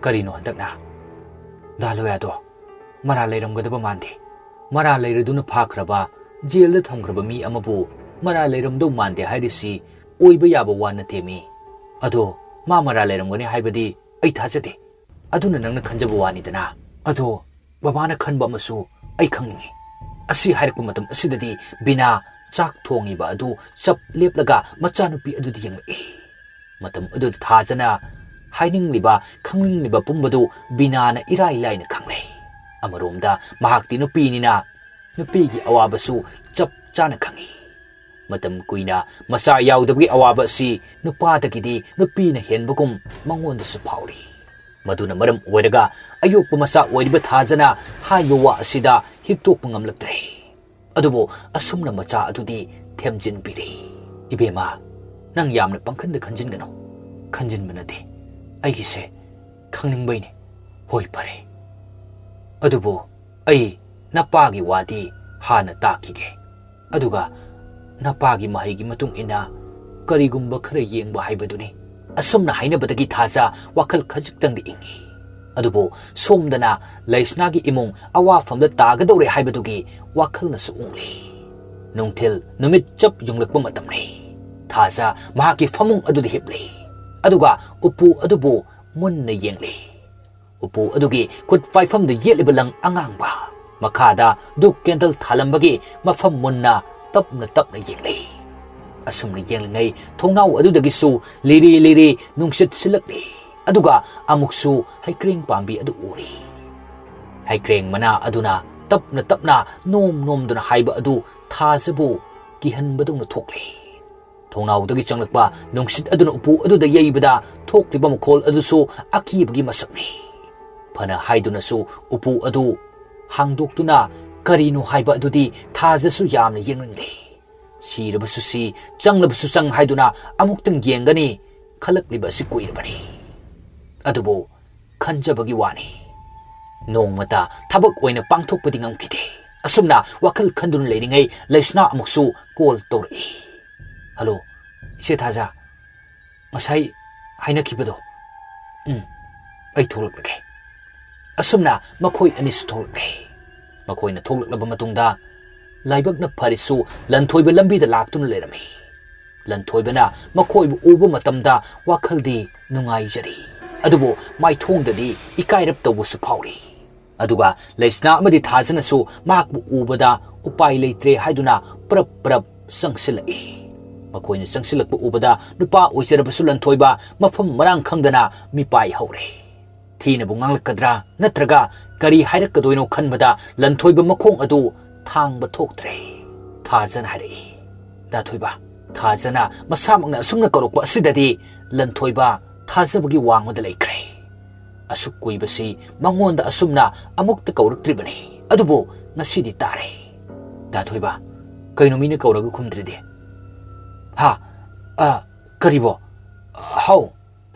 ꯀꯔꯤꯅꯣ ꯍꯟꯗꯛꯅ? ꯗꯥ ꯂꯣꯌꯥꯗꯣ ꯃꯔꯥꯜ ꯂꯩꯔꯝꯒꯗꯕ ꯃꯥꯟꯗꯦ꯫ ꯃꯔꯥꯜ ꯂꯩꯔꯗꯨꯅ ꯐꯥꯈ꯭ꯔꯕ, ꯖꯦꯜꯗ ꯊꯝꯈ꯭ꯔꯕ ꯃꯤ ꯑꯃꯕꯨ ꯃꯔꯥꯜ ꯂꯩꯔꯝꯗꯧ ꯃꯥꯟꯗꯦ ꯍꯥꯏꯔꯤꯁꯤ ꯑꯣꯏꯕ ꯌꯥꯕ ꯋꯥ ꯅꯠꯇꯦ ꯃꯤ꯫ ꯑꯗꯣ ꯃꯥ ꯃꯔꯥꯜ ꯂꯩꯔꯝꯒꯅꯤ ꯍꯥꯏꯕꯗꯤ ꯑꯩ ꯊꯥꯖꯗꯦ꯫ ꯑꯗꯨꯅ ꯅꯪꯅ ꯈꯟꯖꯕ ꯋꯥꯅꯤꯗꯅ꯫ ꯑꯗꯣ ꯕꯕꯥꯅ ꯈꯟꯕ ꯑꯃꯁꯨ ꯑꯩ ꯈꯪꯅꯤꯡꯉꯤ꯫ ꯑꯁꯤ ꯍꯥꯏꯔꯛꯄ ꯃꯇꯝ ꯑꯁꯤꯗꯗꯤ ꯕꯤꯅꯥ ꯆꯥꯛ ꯊꯣꯡꯉꯤꯕ ꯑꯗꯨ ꯆꯞ ꯂꯦꯞꯂꯒ ꯃꯆꯥꯅꯨꯄꯤ ꯑꯗꯨꯗ ꯌꯦꯡꯂꯛꯏ꯫ ꯃꯇꯝ ꯑꯗꯨꯗ ꯊꯥꯖꯅ ꯍꯥꯏꯅꯤꯡꯂꯤꯕ, ꯈꯪꯅꯤꯡꯂꯤꯕ ꯄꯨꯝꯕꯗꯨ ꯕꯤꯅꯥꯅ ꯏꯔꯥꯏ ꯂꯥꯏꯅ ꯈꯪꯂꯦ꯫ ꯑꯃꯔꯣꯝꯗ ꯃꯍꯥꯛꯇꯤ ꯅꯨꯄꯤꯅꯤꯅ ꯅꯨꯄꯤꯒꯤ ꯑꯋꯥꯕꯁꯨ ꯆꯞ ꯆꯥꯅ ꯈꯪꯏ꯫ ꯃꯇꯝ ꯀꯨꯏꯅ ꯃꯆꯥ ꯌꯥꯎꯗꯕꯒꯤ ꯑꯋꯥꯕ ꯑꯁꯤ ꯅꯨꯄꯥꯗꯒꯤꯗꯤ ꯅꯨꯄꯤꯅ ꯍꯦꯟꯕꯒꯨꯝ ꯃꯉꯣꯟꯗꯁꯨ ꯐꯥꯎꯔꯤ꯫ ꯃꯗꯨꯅ ꯃꯔꯝ ꯑꯣꯏꯔꯒ ꯑꯌꯣꯛꯄ ꯃꯆꯥ ꯑꯣꯏꯔꯤꯕ ꯊꯥꯖꯅ ꯍꯥꯏꯕ ꯋꯥ ꯑꯁꯤꯗ ꯍꯤꯛꯇꯣꯛꯄ ꯉꯝꯂꯛꯇ꯭ꯔꯦ꯫ ꯑꯗꯨꯕꯨ ꯑꯁꯨꯝꯅ ꯃꯆꯥ ꯑꯗꯨꯗꯤ ꯊꯦꯝꯖꯤꯟꯕꯤꯔꯤ꯫ "ꯏꯕꯦꯝꯃ, ꯅꯪ ꯌꯥꯝꯅ ꯄꯪꯈꯟꯗ ꯈꯟꯖꯤꯟꯒꯅꯨ꯫" "ꯈꯟꯖꯤꯟꯕ ꯅꯠꯇꯦ, ꯑꯩꯒꯤꯁꯦ ꯈꯪꯅꯤꯡꯕꯩꯅꯦ꯫" "ꯍꯣꯏ, ꯐꯔꯦ꯫ ꯑꯗꯨꯕꯨ ꯑꯩ ꯅꯄꯥꯒꯤ ꯋꯥꯗꯤ ꯍꯥꯟꯅ ꯇꯥꯈꯤꯒꯦ꯫ ꯑꯗꯨꯒ ꯅꯄꯥꯒꯤ ꯃꯍꯩꯒꯤ ꯃꯇꯨꯡ ꯏꯟꯅ ꯀꯔꯤꯒꯨꯝꯕ ꯈꯔ ꯌꯦꯡꯕ ꯍꯥꯏꯕꯗꯨꯅꯤ꯫" ꯑꯁꯨꯝꯅ ꯍꯥꯏꯅꯕꯗꯒꯤ ꯊꯥꯖ ꯋꯥꯈꯜ ꯈꯖꯤꯛꯇꯪꯗꯤ ꯏꯪꯉꯤ꯫ ꯑꯗꯨꯕꯨ ꯁꯣꯝꯗꯅ ꯂꯩꯁꯅꯥꯒꯤ ꯏꯃꯨꯡ ꯑꯋꯥꯐꯝꯗ ꯇꯥꯒꯗꯧꯔꯦ ꯍꯥꯏꯕꯗꯨꯒꯤ ꯋꯥꯈꯜꯅꯁꯨ ꯎꯪꯂꯤ꯫ ꯅꯨꯡꯊꯤꯜ ꯅꯨꯃꯤꯠ ꯆꯞ ꯌꯨꯡꯂꯛꯄ ꯃꯇꯝꯅꯤ꯫ ꯊꯥꯖ ꯃꯍꯥꯛꯀꯤ ꯐꯃꯨꯡ ꯑꯗꯨꯗ ꯍꯤꯞꯂꯤ꯫ ꯑꯗꯨꯒ ꯎꯄꯨ ꯑꯗꯨꯕꯨ ꯃꯨꯟꯅ ꯌꯦꯡꯂꯤ꯫ ꯎꯄꯨ ꯑꯗꯨꯒꯤ ꯈꯨꯠ ꯄꯥꯏꯐꯝꯗ ꯌꯦꯠꯂꯤꯕ ꯂꯪ ꯑꯉꯥꯡꯕ, ꯃꯈꯥꯗ ꯙꯨꯞ ꯀꯦꯟꯗꯜ ꯊꯥꯂꯝꯕꯒꯤ ꯃꯐꯝ ꯃꯨꯟꯅ ꯇꯞꯅ ꯇꯞꯅ ꯌꯦꯡꯂꯤ꯫ ꯑꯁꯨꯝꯅ ꯌꯦꯡꯂꯤꯉꯩ ꯊꯣꯡꯅꯥꯎ ꯑꯗꯨꯗꯒꯤꯁꯨ ꯂꯤꯔꯤ ꯂꯤꯔꯤ ꯅꯨꯡꯁꯤꯠ ꯁꯤꯜꯂꯛꯂꯤ꯫ ꯑꯗꯨꯒ ꯑꯃꯨꯛꯁꯨ ꯍꯩꯀ꯭ꯔꯦꯡ ꯄꯥꯝꯕꯤ ꯑꯗꯨ ꯎꯔꯤ꯫ ꯍꯩꯀ꯭ꯔꯦꯡ ꯃꯅꯥ ꯑꯗꯨꯅ ꯇꯞꯅ ꯇꯞꯅ ꯅꯣꯝ ꯅꯣꯝꯗꯨꯅ ꯍꯥꯏꯕ ꯑꯗꯨ ꯊꯥꯖꯕꯨ ꯀꯤꯍꯟꯕꯗꯧꯅ ꯊꯣꯛꯂꯤ꯫ ꯊꯣꯡꯅꯥꯎꯗꯒꯤ ꯆꯪꯂꯛꯄ ꯅꯨꯡꯁꯤꯠ ꯑꯗꯨꯅ ꯎꯄꯨ ꯑꯗꯨꯗ ꯌꯩꯕꯗ ꯊꯣꯛꯂꯤꯕ ꯃꯈꯣꯜ ꯑꯗꯨꯁꯨ ꯑꯀꯤꯕꯒꯤ ꯃꯁꯛꯅꯤ꯫ ꯐꯅ ꯍꯥꯏꯗꯨꯅꯁꯨ ꯎꯄꯨ ꯑꯗꯨ ꯍꯥꯡꯗꯣꯛꯇꯨꯅ ꯀꯔꯤꯅꯣ ꯍꯥꯏꯕ ꯑꯗꯨꯗꯤ ꯊꯥꯖꯁꯨ ꯌꯥꯝꯅ ꯌꯦꯡꯅꯤꯡꯂꯤ꯫ ꯁꯤꯔꯕꯁꯨ ꯁꯤ, ꯆꯪꯂꯕꯁꯨ ꯆꯪ ꯍꯥꯏꯗꯨꯅ ꯑꯃꯨꯛꯇꯪ ꯌꯦꯡꯒꯅꯤ ꯈꯜꯂꯛꯂꯤꯕ ꯑꯁꯤ ꯀꯨꯏꯔꯕꯅꯤ꯫ ꯑꯗꯨꯕꯨ ꯈꯟꯖꯕꯒꯤ ꯋꯥꯅꯤ꯫ ꯅꯣꯡꯃꯇ ꯊꯕꯛ ꯑꯣꯏꯅ ꯄꯥꯡꯊꯣꯛꯄꯗꯤ ꯉꯝꯈꯤꯗꯦ꯫ ꯑꯁꯨꯝꯅ ꯋꯥꯈꯜ ꯈꯟꯗꯨꯅ ꯂꯩꯔꯤꯉꯩ ꯂꯩꯁꯅꯥ ꯑꯃꯨꯛꯁꯨ ꯀꯣꯜ ꯇꯧꯔꯛꯏ꯫ "ꯍꯜꯂꯣ, ꯏꯆꯦ ꯊꯥꯖ, ꯉꯁꯥꯏ ꯍꯥꯏꯅꯈꯤꯕꯗꯣ?" "ꯎꯝ, ꯑꯩ ꯊꯣꯛꯂꯛꯂꯒꯦ꯫" ꯑꯁꯨꯝꯅ ꯃꯈꯣꯏ ꯑꯅꯤꯁꯨ ꯊꯣꯛꯂꯛꯂꯦ꯫ ꯃꯈꯣꯏꯅ ꯊꯣꯛꯂꯛꯂꯕ ꯃꯇꯨꯡꯗ ꯂꯥꯏꯕꯛꯅ ꯐꯔꯤꯁꯨ ꯂꯟꯊꯣꯏꯕ ꯂꯝꯕꯤꯗ ꯂꯥꯛꯇꯨꯅ ꯂꯩꯔꯝꯃꯤ꯫ ꯂꯟꯊꯣꯏꯕꯅ ꯃꯈꯣꯏꯕꯨ ꯎꯕ ꯃꯇꯝꯗ ꯋꯥꯈꯜꯗꯤ ꯅꯨꯡꯉꯥꯏꯖꯔꯤ, ꯑꯗꯨꯕꯨ ꯃꯥꯏꯊꯣꯡꯗꯗꯤ ꯏꯀꯥꯏꯔꯞ ꯇꯧꯕꯁꯨ ꯐꯥꯎꯔꯤ꯫ ꯑꯗꯨꯒ ꯂꯩꯁꯅꯥ ꯑꯃꯗꯤ ꯊꯥꯖꯅꯁꯨ ꯃꯍꯥꯛꯄꯨ ꯎꯕꯗ ꯎꯄꯥꯏ ꯂꯩꯇ꯭ꯔꯦ ꯍꯥꯏꯗꯨꯅ ꯄ꯭ꯔꯞ ꯄ꯭ꯔꯞ ꯆꯪꯁꯤꯜꯂꯛꯏ꯫ ꯃꯈꯣꯏꯅ ꯆꯪꯁꯤꯜꯂꯛꯄ ꯎꯕꯗ ꯅꯨꯄꯥ ꯑꯣꯏꯖꯔꯕꯁꯨ ꯂꯟꯊꯣꯏꯕ ꯃꯐꯝ ꯃꯔꯥꯡ ꯈꯪꯗꯅ ꯃꯤꯄꯥꯏ ꯍꯧꯔꯦ꯫ ꯊꯤꯅꯕꯨ ꯉꯥꯡꯂꯛꯀꯗ꯭ꯔꯥ ꯅꯠꯇ꯭ꯔꯒ ꯀꯔꯤ ꯍꯥꯏꯔꯛꯀꯗꯣꯏꯅꯣ ꯈꯟꯕꯗ ꯂꯟꯊꯣꯏꯕ ꯃꯈꯣꯡ ꯑꯗꯨ ꯊꯥꯡꯕ ꯊꯣꯛꯇ꯭ꯔꯦ꯫ ꯊꯥꯖꯅ ꯍꯥꯏꯔꯛꯏ, "ꯗꯥ ꯊꯣꯏꯕ, ꯊꯥꯖꯅ ꯃꯁꯥꯃꯛꯅ ꯑꯁꯨꯝꯅ ꯀꯧꯔꯛꯄ ꯑꯁꯤꯗꯗꯤ ꯂꯟꯊꯣꯏꯕ ꯊꯥꯖꯕꯒꯤ ꯋꯥꯡꯃꯗ ꯂꯩꯈ꯭ꯔꯦ꯫ ꯑꯁꯨꯛ ꯀꯨꯏꯕꯁꯤ ꯃꯉꯣꯟꯗ ꯑꯁꯨꯝꯅ ꯑꯃꯨꯛꯇ ꯀꯧꯔꯛꯇ꯭ꯔꯤꯕꯅꯤ, ꯑꯗꯨꯕꯨ ꯉꯁꯤꯗꯤ ꯇꯥꯔꯦ꯫ ꯗꯥ ꯊꯣꯏꯕ, ꯀꯩꯅꯣ ꯃꯤꯅ ꯀꯧꯔꯒ ꯈꯨꯝꯗ꯭ꯔꯤꯗꯤ? ꯍꯥ? ꯑ, ꯀꯔꯤꯕꯣ? ꯍꯥꯎ꯫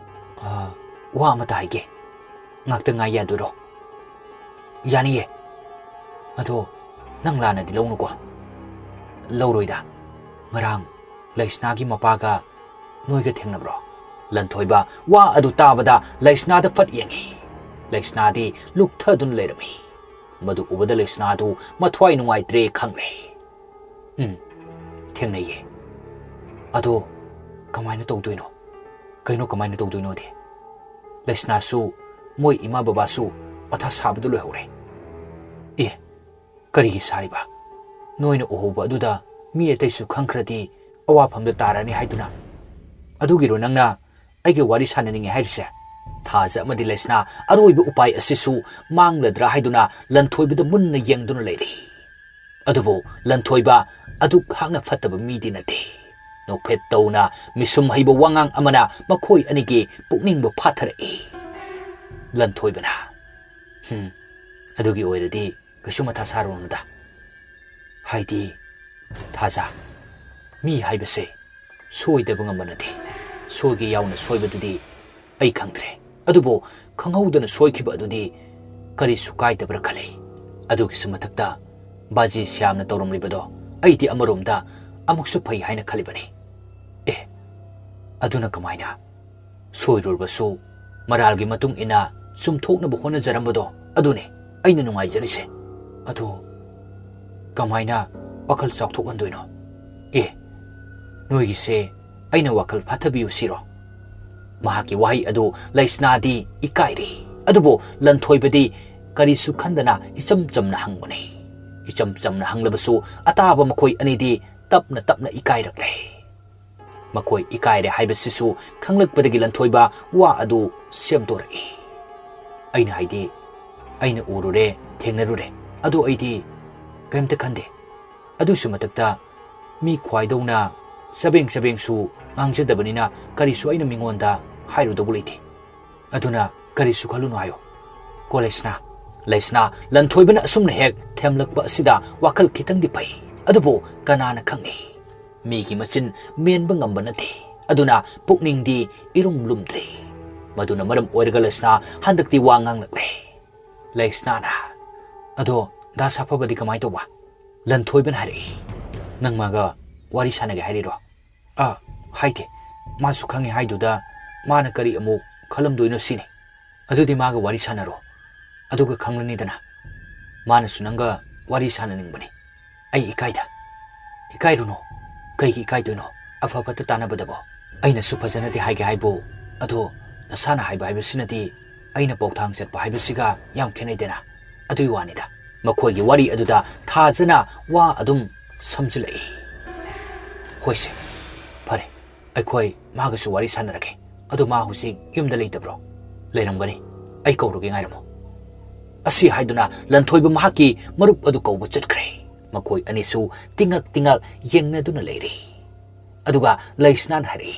ꯑ, ꯋꯥ ꯑꯃꯇ ꯍꯥꯏꯒꯦ꯫ ꯉꯥꯛꯇ ꯉꯥꯏ ꯌꯥꯗꯣꯏꯔꯣ?" "ꯌꯥꯅꯤꯌꯦ꯫ ꯑꯗꯣ ꯅꯪ ꯂꯥꯟꯅꯗꯤ ꯂꯧꯅꯨꯀꯣ꯫" "ꯂꯧꯔꯣꯏꯗ꯫ ꯉꯔꯥꯡ ꯂꯩꯁꯅꯥꯒꯤ ꯃꯄꯥꯒ ꯅꯣꯏꯒ ꯊꯦꯡꯅꯕ꯭ꯔꯣ?" ꯂꯟꯊꯣꯏꯕ ꯋꯥ ꯑꯗꯨ ꯇꯥꯕꯗ ꯂꯩꯁꯅꯥꯗ ꯐꯠ ꯌꯦꯡꯉꯤ꯫ ꯂꯩꯁꯅꯥꯗꯤ ꯂꯨꯞꯊꯗꯨꯅ ꯂꯩꯔꯝꯃꯤ꯫ ꯃꯗꯨ ꯎꯕꯗ ꯂꯩꯁꯅꯥꯗꯨ ꯃꯊ꯭ꯋꯥꯏ ꯅꯨꯡꯉꯥꯏꯇ꯭ꯔꯦ ꯈꯪꯂꯦ꯫ "ꯎꯝ, ꯊꯦꯡꯅꯩꯌꯦ꯫ ꯑꯗꯣ ꯀꯃꯥꯏꯅ ꯇꯧꯗꯣꯏꯅꯣ? ꯀꯩꯅꯣ ꯀꯃꯥꯏꯅ ꯇꯧꯗꯣꯏꯅꯣꯗꯤ? ꯂꯩꯁꯅꯥꯁꯨ ꯃꯣꯏ ꯏꯃꯥ ꯕꯕꯥꯁꯨ ꯃꯊꯥ ꯁꯥꯕꯗ ꯂꯣꯏꯍꯧꯔꯦ꯫" "ꯑꯦ, ꯀꯔꯤꯒꯤ ꯁꯥꯔꯤꯕ? ꯅꯣꯏꯅ ꯎꯍꯧꯕ ꯑꯗꯨꯗ ꯃꯤ ꯑꯇꯩꯁꯨ ꯈꯪꯈ꯭ꯔꯗꯤ ꯑꯋꯥꯐꯝꯗ ꯇꯥꯔꯅꯤ ꯍꯥꯏꯗꯨꯅ꯫ ꯑꯗꯨꯒꯤꯔꯣ ꯅꯪꯅ ꯑꯩꯒ ꯋꯥꯔꯤ ꯁꯥꯟꯅꯅꯤꯡꯉꯦ ꯍꯥꯏꯔꯤꯁꯦ?" ꯊꯥꯖ ꯑꯃꯗꯤ ꯂꯩꯁꯅꯥ ꯑꯔꯣꯏꯕ ꯎꯄꯥꯏ ꯑꯁꯤꯁꯨ ꯃꯥꯡꯂꯗ꯭ꯔꯥ ꯍꯥꯏꯗꯨꯅ ꯂꯟꯊꯣꯏꯕꯗ ꯃꯨꯟꯅ ꯌꯦꯡꯗꯨꯅ ꯂꯩꯔꯤ꯫ ꯑꯗꯨꯕꯨ ꯂꯟꯊꯣꯏꯕ ꯑꯗꯨꯛ ꯍꯥꯛꯅ ꯐꯠꯇꯕ ꯃꯤꯗꯤ ꯅꯠꯇꯦ꯫ ꯅꯣꯛꯐꯦꯠ ꯇꯧꯅ ꯃꯤꯁꯨꯝ ꯍꯩꯕ ꯋꯥꯉꯥꯡ ꯑꯃꯅ ꯃꯈꯣꯏ ꯑꯅꯤꯒꯤ ꯄꯨꯛꯅꯤꯡꯕꯨ ꯐꯥꯊꯔꯛꯏ꯫ ꯂꯟꯊꯣꯏꯕꯅ, "ꯍꯝ, ꯑꯗꯨꯒꯤ ꯑꯣꯏꯔꯗꯤ ꯀꯩꯁꯨ ꯃꯊꯥ ꯁꯥꯔꯨꯅꯨꯗ꯫ ꯍꯥꯏꯗꯤ, ꯊꯥꯖ, ꯃꯤ ꯍꯥꯏꯕꯁꯦ ꯁꯣꯏꯗꯕ ꯉꯝꯕ ꯅꯠꯇꯦ꯫ ꯁꯣꯏꯒꯦ ꯌꯥꯎꯅ ꯁꯣꯏꯕꯗꯨꯗꯤ ꯑꯩ ꯈꯪꯗ꯭ꯔꯦ꯫ ꯑꯗꯨꯕꯨ ꯈꯪꯍꯧꯗꯅ ꯁꯣꯏꯈꯤꯕ ꯑꯗꯨꯗꯤ ꯀꯔꯤꯁꯨ ꯀꯥꯏꯗꯕ꯭ꯔꯥ ꯈꯜꯂꯤ꯫ ꯑꯗꯨꯒꯤꯁꯨ ꯃꯊꯛꯇ ꯕꯥꯖꯤ ꯁ꯭ꯌꯥꯝꯅ ꯇꯧꯔꯝꯂꯤꯕꯗꯣ ꯑꯩꯗꯤ ꯑꯃꯔꯣꯝꯗ ꯑꯃꯨꯛꯁꯨ ꯐꯩ ꯍꯥꯏꯅ ꯈꯜꯂꯤꯕꯅꯤ꯫" "ꯑꯦ, ꯑꯗꯨꯅ ꯀꯃꯥꯏꯅ?" "ꯁꯣꯏꯔꯨꯔꯕꯁꯨ ꯃꯔꯥꯜꯒꯤ ꯃꯇꯨꯡ ꯏꯟꯅ ꯆꯨꯝꯊꯣꯛꯅꯕ ꯍꯣꯠꯅꯖꯔꯝꯕꯗꯣ ꯑꯗꯨꯅꯤ ꯑꯩꯅ ꯅꯨꯡꯉꯥꯏꯖꯔꯤꯁꯦ꯫" "ꯑꯗꯣ ꯀꯃꯥꯏꯅ ꯋꯥꯈꯜ ꯆꯥꯎꯊꯣꯛꯍꯟꯗꯣꯏꯅꯣ?" "ꯑꯦ, ꯅꯣꯏꯒꯤꯁꯦ ꯑꯩꯅ ꯋꯥꯈꯜ ꯐꯥꯊꯕꯤꯌꯨ ꯁꯤꯔꯣ?" ꯃꯍꯥꯛꯀꯤ ꯋꯥꯍꯩ ꯑꯗꯨ ꯂꯩꯁꯅꯥꯗꯤ ꯏꯀꯥꯏꯔꯦ꯫ ꯑꯗꯨꯕꯨ ꯂꯟꯊꯣꯏꯕꯗꯤ ꯀꯔꯤꯁꯨ ꯈꯟꯗꯅ ꯏꯆꯝ ꯆꯝꯅ ꯍꯪꯕꯅꯤ꯫ ꯏꯆꯝ ꯆꯝꯅ ꯍꯪꯂꯕꯁꯨ ꯑꯇꯥꯕ ꯃꯈꯣꯏ ꯑꯅꯤꯗꯤ ꯇꯞꯅ ꯇꯞꯅ ꯏꯀꯥꯏꯔꯛꯂꯦ꯫ ꯃꯈꯣꯏ ꯏꯀꯥꯏꯔꯦ ꯍꯥꯏꯕꯁꯤꯁꯨ ꯈꯪꯂꯛꯄꯗꯒꯤ ꯂꯟꯊꯣꯏꯕ ꯋꯥ ꯑꯗꯨ ꯁꯦꯝꯗꯣꯔꯛꯏ꯫ "ꯑꯩꯅ ꯍꯥꯏꯗꯤ, ꯑꯩꯅ ꯎꯔꯨꯔꯦ, ꯊꯦꯡꯅꯔꯨꯔꯦ, ꯑꯗꯣ ꯑꯩꯗꯤ ꯀꯔꯤꯝꯇ ꯈꯟꯗꯦ꯫ ꯑꯗꯨꯁꯨ ꯃꯊꯛꯇ ꯃꯤ ꯈ꯭ꯋꯥꯏꯗꯧꯅ ꯆꯕꯦꯡ ꯆꯕꯦꯡꯁꯨ ꯉꯥꯡꯖꯗꯕꯅꯤꯅ ꯀꯔꯤꯁꯨ ꯑꯩꯅ ꯃꯤꯉꯣꯟꯗ ꯍꯥꯏꯔꯨꯗꯧꯕ ꯂꯩꯇꯦ꯫ ꯑꯗꯨꯅ ꯀꯔꯤꯁꯨ ꯈꯜꯂꯨꯅꯨ ꯍꯥꯏꯌꯣ ꯀꯣ ꯂꯩꯁꯅꯥ꯫" ꯂꯩꯁꯅꯥ ꯂꯟꯊꯣꯏꯕꯅ ꯑꯁꯨꯝꯅ ꯍꯦꯛ ꯊꯦꯝꯂꯛꯄ ꯑꯁꯤꯗ ꯋꯥꯈꯜ ꯈꯤꯇꯪꯗꯤ ꯐꯩ꯫ ꯑꯗꯨꯕꯨ ꯀꯅꯥꯅ ꯈꯪꯅꯤ? ꯃꯤꯒꯤ ꯃꯆꯤꯟ ꯃꯦꯟꯕ ꯉꯝꯕ ꯅꯠꯇꯦ꯫ ꯑꯗꯨꯅ ꯄꯨꯛꯅꯤꯡꯗꯤ ꯏꯔꯨꯝ ꯂꯨꯝꯗ꯭ꯔꯤ꯫ ꯃꯗꯨꯅ ꯃꯔꯝ ꯑꯣꯏꯔꯒ ꯂꯩꯁꯅꯥ ꯍꯟꯗꯛꯇꯤ ꯋꯥ ꯉꯥꯡꯂꯛꯂꯦ꯫ ꯂꯩꯁꯅꯥꯅ, "ꯑꯗꯣ ꯗꯥ ꯁꯥꯐꯕꯗꯤ ꯀꯃꯥꯏ ꯇꯧꯕ?" ꯂꯟꯊꯣꯏꯕꯅ ꯍꯥꯏꯔꯛꯏ꯫ "ꯅꯪ ꯃꯥꯒ ꯋꯥꯔꯤ ꯁꯥꯟꯅꯒꯦ ꯍꯥꯏꯔꯤꯔꯣ?" "ꯑ, ꯍꯥꯏꯗꯦ꯫ ꯃꯥꯁꯨ ꯈꯪꯉꯦ ꯍꯥꯏꯗꯨꯗ ꯃꯥꯅ ꯀꯔꯤ ꯑꯃꯨꯛ ꯈꯜꯂꯝꯗꯣꯏꯅꯣ ꯁꯤꯅꯤ꯫" "ꯑꯗꯨꯗꯤ ꯃꯥꯒ ꯋꯥꯔꯤ ꯁꯥꯟꯅꯔꯣ, ꯑꯗꯨꯒ ꯈꯪꯂꯅꯤꯗꯅ꯫ ꯃꯥꯅꯁꯨ ꯅꯪꯒ ꯋꯥꯔꯤ ꯁꯥꯟꯅꯅꯤꯡꯕꯅꯤ꯫ ꯑꯩ ꯏꯀꯥꯏꯗ꯫" "ꯏꯀꯥꯏꯔꯨꯅꯣ꯫ ꯀꯩꯒꯤ ꯏꯀꯥꯏꯗꯣꯏꯅꯣ? ꯑꯐ ꯐꯠꯇ ꯇꯥꯟꯅꯕꯗꯕꯣ?" "ꯑꯩꯅꯁꯨ ꯐꯖꯅꯗꯤ ꯍꯥꯏꯒꯦ ꯍꯥꯏꯕꯨ, ꯑꯗꯣ ꯅꯁꯥꯅ ꯍꯥꯏꯕ ꯍꯥꯏꯕꯁꯤꯅꯗꯤ ꯑꯩꯅ ꯄꯣꯛꯊꯥꯡ ꯆꯠꯄ ꯍꯥꯏꯕꯁꯤꯒ ꯌꯥꯝ ꯈꯦꯠꯅꯩꯗꯅ꯫ ꯑꯗꯨꯒꯤ ꯋꯥꯅꯤꯗ꯫" ꯃꯈꯣꯏꯒꯤ ꯋꯥꯔꯤ ꯑꯗꯨꯗ ꯊꯥꯖꯅ ꯋꯥ ꯑꯗꯨꯝ ꯁꯝꯖꯤꯜꯂꯛꯏ꯫ "ꯍꯣꯏꯁꯦ, ꯐꯔꯦ, ꯑꯩꯈꯣꯏ ꯃꯥꯒꯁꯨ ꯋꯥꯔꯤ ꯁꯥꯟꯅꯔꯒꯦ꯫ ꯑꯗꯣ ꯃꯥ ꯍꯧꯖꯤꯛ ꯌꯨꯝꯗ ꯂꯩꯇꯕ꯭ꯔꯣ?" "ꯂꯩꯔꯝꯒꯅꯤ꯫ ꯑꯩ ꯀꯧꯔꯒꯦ, ꯉꯥꯏꯔꯝꯃꯣ꯫" ꯑꯁꯤ ꯍꯥꯏꯗꯨꯅ ꯂꯟꯊꯣꯏꯕ ꯃꯍꯥꯛꯀꯤ ꯃꯔꯨꯞ ꯑꯗꯨ ꯀꯧꯕ ꯆꯠꯈ꯭ꯔꯦ꯫ ꯃꯈꯣꯏ ꯑꯅꯤꯁꯨ ꯇꯤꯉꯛ ꯇꯤꯉꯛ ꯌꯦꯡꯅꯗꯨꯅ ꯂꯩꯔꯤ꯫ ꯑꯗꯨꯒ ꯂꯩꯁꯅꯥꯅ ꯍꯥꯏꯔꯛꯏ,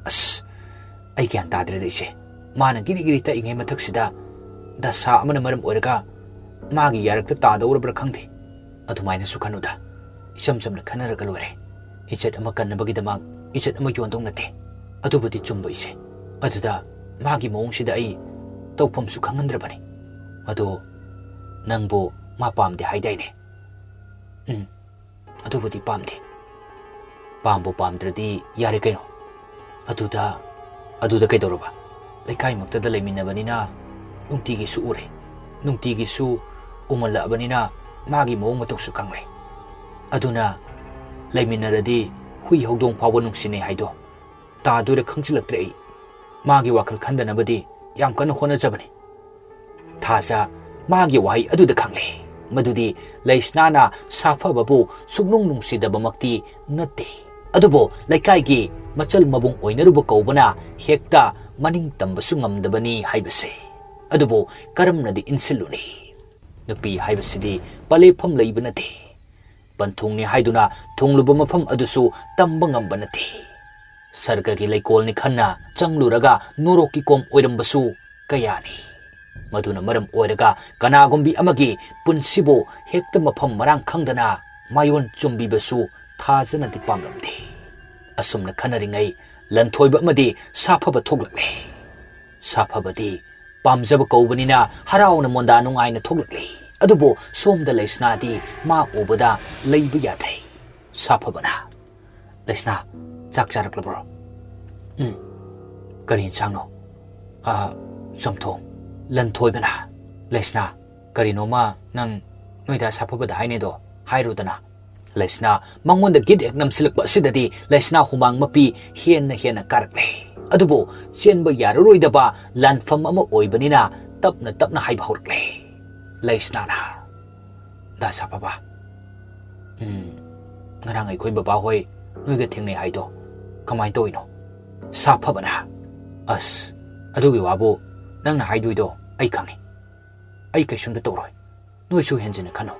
"ꯑꯁ, ꯑꯩ ꯒ꯭ꯌꯥꯟ ꯇꯥꯗ꯭ꯔꯦꯗ ꯏꯆꯦ꯫ ꯃꯥꯅ ꯒꯤꯔꯤ ꯒꯤꯔꯤ ꯇꯛꯏꯉꯩ ꯃꯊꯛꯁꯤꯗ ꯗꯁꯥ ꯑꯃꯅ ꯃꯔꯝ ꯑꯣꯏꯔꯒ ꯃꯥꯒꯤ ꯌꯥꯔꯛꯇ ꯇꯥꯗꯧꯔꯕ꯭ꯔꯥ ꯈꯪꯗꯦ꯫ ꯑꯗꯨꯃꯥꯏꯅꯁꯨ ꯈꯟꯅꯨꯗ꯫ ꯏꯆꯝ ꯆꯝꯅ ꯈꯟꯅꯔꯒ ꯂꯣꯏꯔꯦ꯫ ꯏꯖꯠ ꯑꯃ ꯀꯟꯅꯕꯒꯤꯗꯃꯛ ꯏꯖꯠ ꯑꯃ ꯌꯣꯟꯗꯧ ꯅꯠꯇꯦ꯫" "ꯑꯗꯨꯕꯨꯗꯤ ꯆꯨꯝꯕ ꯏꯆꯦ꯫ ꯑꯗꯨꯗ ꯃꯥꯒꯤ ꯃꯑꯣꯡꯁꯤꯗ ꯑꯩ ꯇꯧꯐꯝꯁꯨ ꯈꯪꯍꯟꯗ꯭ꯔꯕꯅꯤ꯫ ꯑꯗꯣ ꯅꯪꯕꯨ ꯃꯥ ꯄꯥꯝꯗꯦ ꯍꯥꯏꯗꯥꯏꯅꯦ?" "ꯎꯝ, ꯑꯗꯨꯕꯨꯗꯤ ꯄꯥꯝꯗꯦ꯫" "ꯄꯥꯝꯕꯨ ꯄꯥꯝꯗ꯭ꯔꯗꯤ ꯌꯥꯔꯦ ꯀꯩꯅꯣ꯫ ꯑꯗꯨꯗ, ꯑꯗꯨꯗ ꯀꯩꯗꯧꯔꯕ? ꯂꯩꯀꯥꯏꯃꯛꯇꯗ ꯂꯩꯃꯤꯟꯅꯕꯅꯤꯅ ꯅꯨꯡꯇꯤꯒꯤꯁꯨ ꯎꯔꯦ, ꯅꯨꯡꯇꯤꯒꯤꯁꯨ ꯎꯃꯜꯂꯛꯑꯕꯅꯤꯅ ꯃꯥꯒꯤ ꯃꯑꯣꯡ ꯃꯇꯧꯁꯨ ꯈꯪꯂꯦ꯫ ꯑꯗꯨꯅ ꯂꯩꯃꯤꯟꯅꯔꯗꯤ ꯍꯨꯏ ꯍꯧꯗꯣꯡ ꯐꯥꯎꯕ ꯅꯨꯡꯁꯤꯅꯩ ꯍꯥꯏꯗꯣ ꯇꯥꯗꯣꯏꯔꯥ ꯈꯪꯖꯤꯜꯂꯛꯇ꯭ꯔꯦ ꯑꯩ꯫ ꯃꯥꯒꯤ ꯋꯥꯈꯜ ꯈꯟꯗꯅꯕꯗꯤ ꯌꯥꯝ ꯀꯟꯅ ꯍꯣꯠꯅꯖꯕꯅꯤ꯫ ꯊꯥꯖ ꯃꯥꯒꯤ ꯋꯥꯍꯩ ꯑꯗꯨꯗ ꯈꯪꯂꯦ ꯃꯗꯨꯗꯤ ꯂꯩꯁꯅꯥꯅ ꯁꯥꯐꯕꯕꯨ ꯁꯨꯛꯅꯨꯡ ꯅꯨꯡꯁꯤꯗꯕꯃꯛꯇꯤ ꯅꯠꯇꯦ, ꯑꯗꯨꯕꯨ ꯂꯩꯀꯥꯏꯒꯤ ꯃꯆꯜ ꯃꯕꯨꯡ ꯑꯣꯏꯅꯔꯨꯕ ꯀꯧꯕꯅ ꯍꯦꯛꯇ ꯃꯅꯤꯡ ꯇꯝꯕꯁꯨ ꯉꯝꯗꯕꯅꯤ ꯍꯥꯏꯕꯁꯦ꯫ ꯑꯗꯨꯕꯨ ꯀꯔꯝꯅꯗꯤ ꯏꯟꯁꯤꯜꯂꯨꯅꯤ? ꯅꯨꯄꯤ ꯍꯥꯏꯕꯁꯤꯗꯤ ꯄꯂꯦꯞꯐꯝ ꯂꯩꯕ ꯅꯠꯇꯦ꯫ ꯄꯟꯊꯨꯡꯅꯤ ꯍꯥꯏꯗꯨꯅ ꯊꯨꯡꯂꯨꯕ ꯃꯐꯝ ꯑꯗꯨꯁꯨ ꯇꯝꯕ ꯉꯝꯕ ꯅꯠꯇꯦ꯫ ꯁꯔꯒꯒꯤ ꯂꯩꯀꯣꯜꯅꯤ ꯈꯟꯅ ꯆꯪꯂꯨꯔꯒ ꯅꯣꯔꯣꯛꯀꯤ ꯀꯣꯝ ꯑꯣꯏꯔꯝꯕꯁꯨ ꯀꯌꯥꯅꯤ꯫ ꯃꯗꯨꯅ ꯃꯔꯝ ꯑꯣꯏꯔꯒ ꯀꯅꯥꯒꯨꯝꯕꯤ ꯑꯃꯒꯤ ꯄꯨꯟꯁꯤꯕꯨ ꯍꯦꯛꯇ ꯃꯐꯝ ꯃꯔꯥꯡ ꯈꯪꯗꯅ ꯃꯥꯌꯣꯟ ꯆꯨꯝꯕꯤꯕꯁꯨ ꯊꯥꯖꯅꯗꯤ ꯄꯥꯝꯂꯝꯗꯦ꯫ ꯑꯁꯨꯝꯅ ꯈꯟꯅꯔꯤꯉꯩ ꯂꯟꯊꯣꯏꯕ ꯑꯃꯗꯤ ꯁꯥꯐꯕ ꯊꯣꯛꯂꯛꯂꯦ꯫ ꯁꯥꯐꯕꯗꯤ ꯄꯥꯝꯖꯕ ꯀꯧꯕꯅꯤꯅ ꯍꯔꯥꯎꯅ ꯃꯣꯟꯗꯥ ꯅꯨꯡꯉꯥꯏꯅ ꯊꯣꯛꯂꯛꯂꯤ꯫ ꯑꯗꯨꯕꯨ ꯁꯣꯝꯗ ꯂꯩꯁꯅꯥꯗꯤ ꯃꯥ ꯎꯕꯗ ꯂꯩꯕ ꯌꯥꯗ꯭ꯔꯦ꯫ ꯁꯥꯐꯕꯅ, "ꯂꯩꯁꯅꯥ, ꯆꯥꯛ ꯆꯥꯔꯛꯂꯕ꯭ꯔꯣ?" "ꯎꯝ꯫ ꯀꯔꯤ ꯏꯟꯁꯥꯡꯅꯣ?" "ꯑ, ꯆꯝꯊꯣꯡ꯫" ꯂꯟꯊꯣꯏꯕꯅ, "ꯂꯩꯁꯅꯥ, ꯀꯔꯤꯅꯣꯃ ꯅꯪ ꯅꯣꯏꯗ ꯁꯥꯐꯕꯗ ꯍꯥꯏꯅꯦꯗꯣ ꯍꯥꯏꯔꯨꯗꯅ꯫" ꯂꯩꯁꯅꯥ ꯃꯉꯣꯟꯗ ꯒꯤꯠ ꯍꯦꯛ ꯅꯝꯁꯤꯜꯂꯛꯄ ꯑꯁꯤꯗꯗꯤ ꯂꯩꯁꯅꯥ ꯍꯨꯃꯥꯡ ꯃꯄꯤ ꯍꯦꯟꯅ ꯍꯦꯟꯅ ꯀꯥꯔꯛꯂꯦ꯫ ꯑꯗꯨꯕꯨ ꯆꯦꯟꯕ ꯌꯥꯔꯔꯣꯏꯗꯕ ꯂꯥꯟꯐꯝ ꯑꯃ ꯑꯣꯏꯕꯅꯤꯅ ꯇꯞꯅ ꯇꯞꯅ ꯍꯥꯏꯕ ꯍꯧꯔꯛꯂꯦ꯫ ꯂꯩꯁꯅꯥꯅ, "ꯗꯥ ꯁꯥꯐꯕ, ꯎꯝ, ꯉꯔꯥꯡ ꯑꯩꯈꯣꯏ ꯕꯕꯥ ꯍꯣꯏ ꯅꯣꯏꯒ ꯊꯦꯡꯅꯩ ꯍꯥꯏꯗꯣ ꯀꯃꯥꯏꯅ ꯇꯧꯔꯤꯅꯣ?" ꯁꯥꯐꯕꯅ, "ꯑꯁ, ꯑꯗꯨꯒꯤ ꯋꯥꯕꯨ ꯅꯪꯅ ꯍꯥꯏꯗꯣꯏꯗꯣ ꯑꯩ ꯈꯪꯉꯤ꯫ ꯑꯩ ꯀꯩꯁꯨꯝꯇ ꯇꯧꯔꯣꯏ꯫ ꯅꯣꯏꯁꯨ ꯍꯦꯟꯖꯤꯟꯅ ꯈꯟꯅꯨ꯫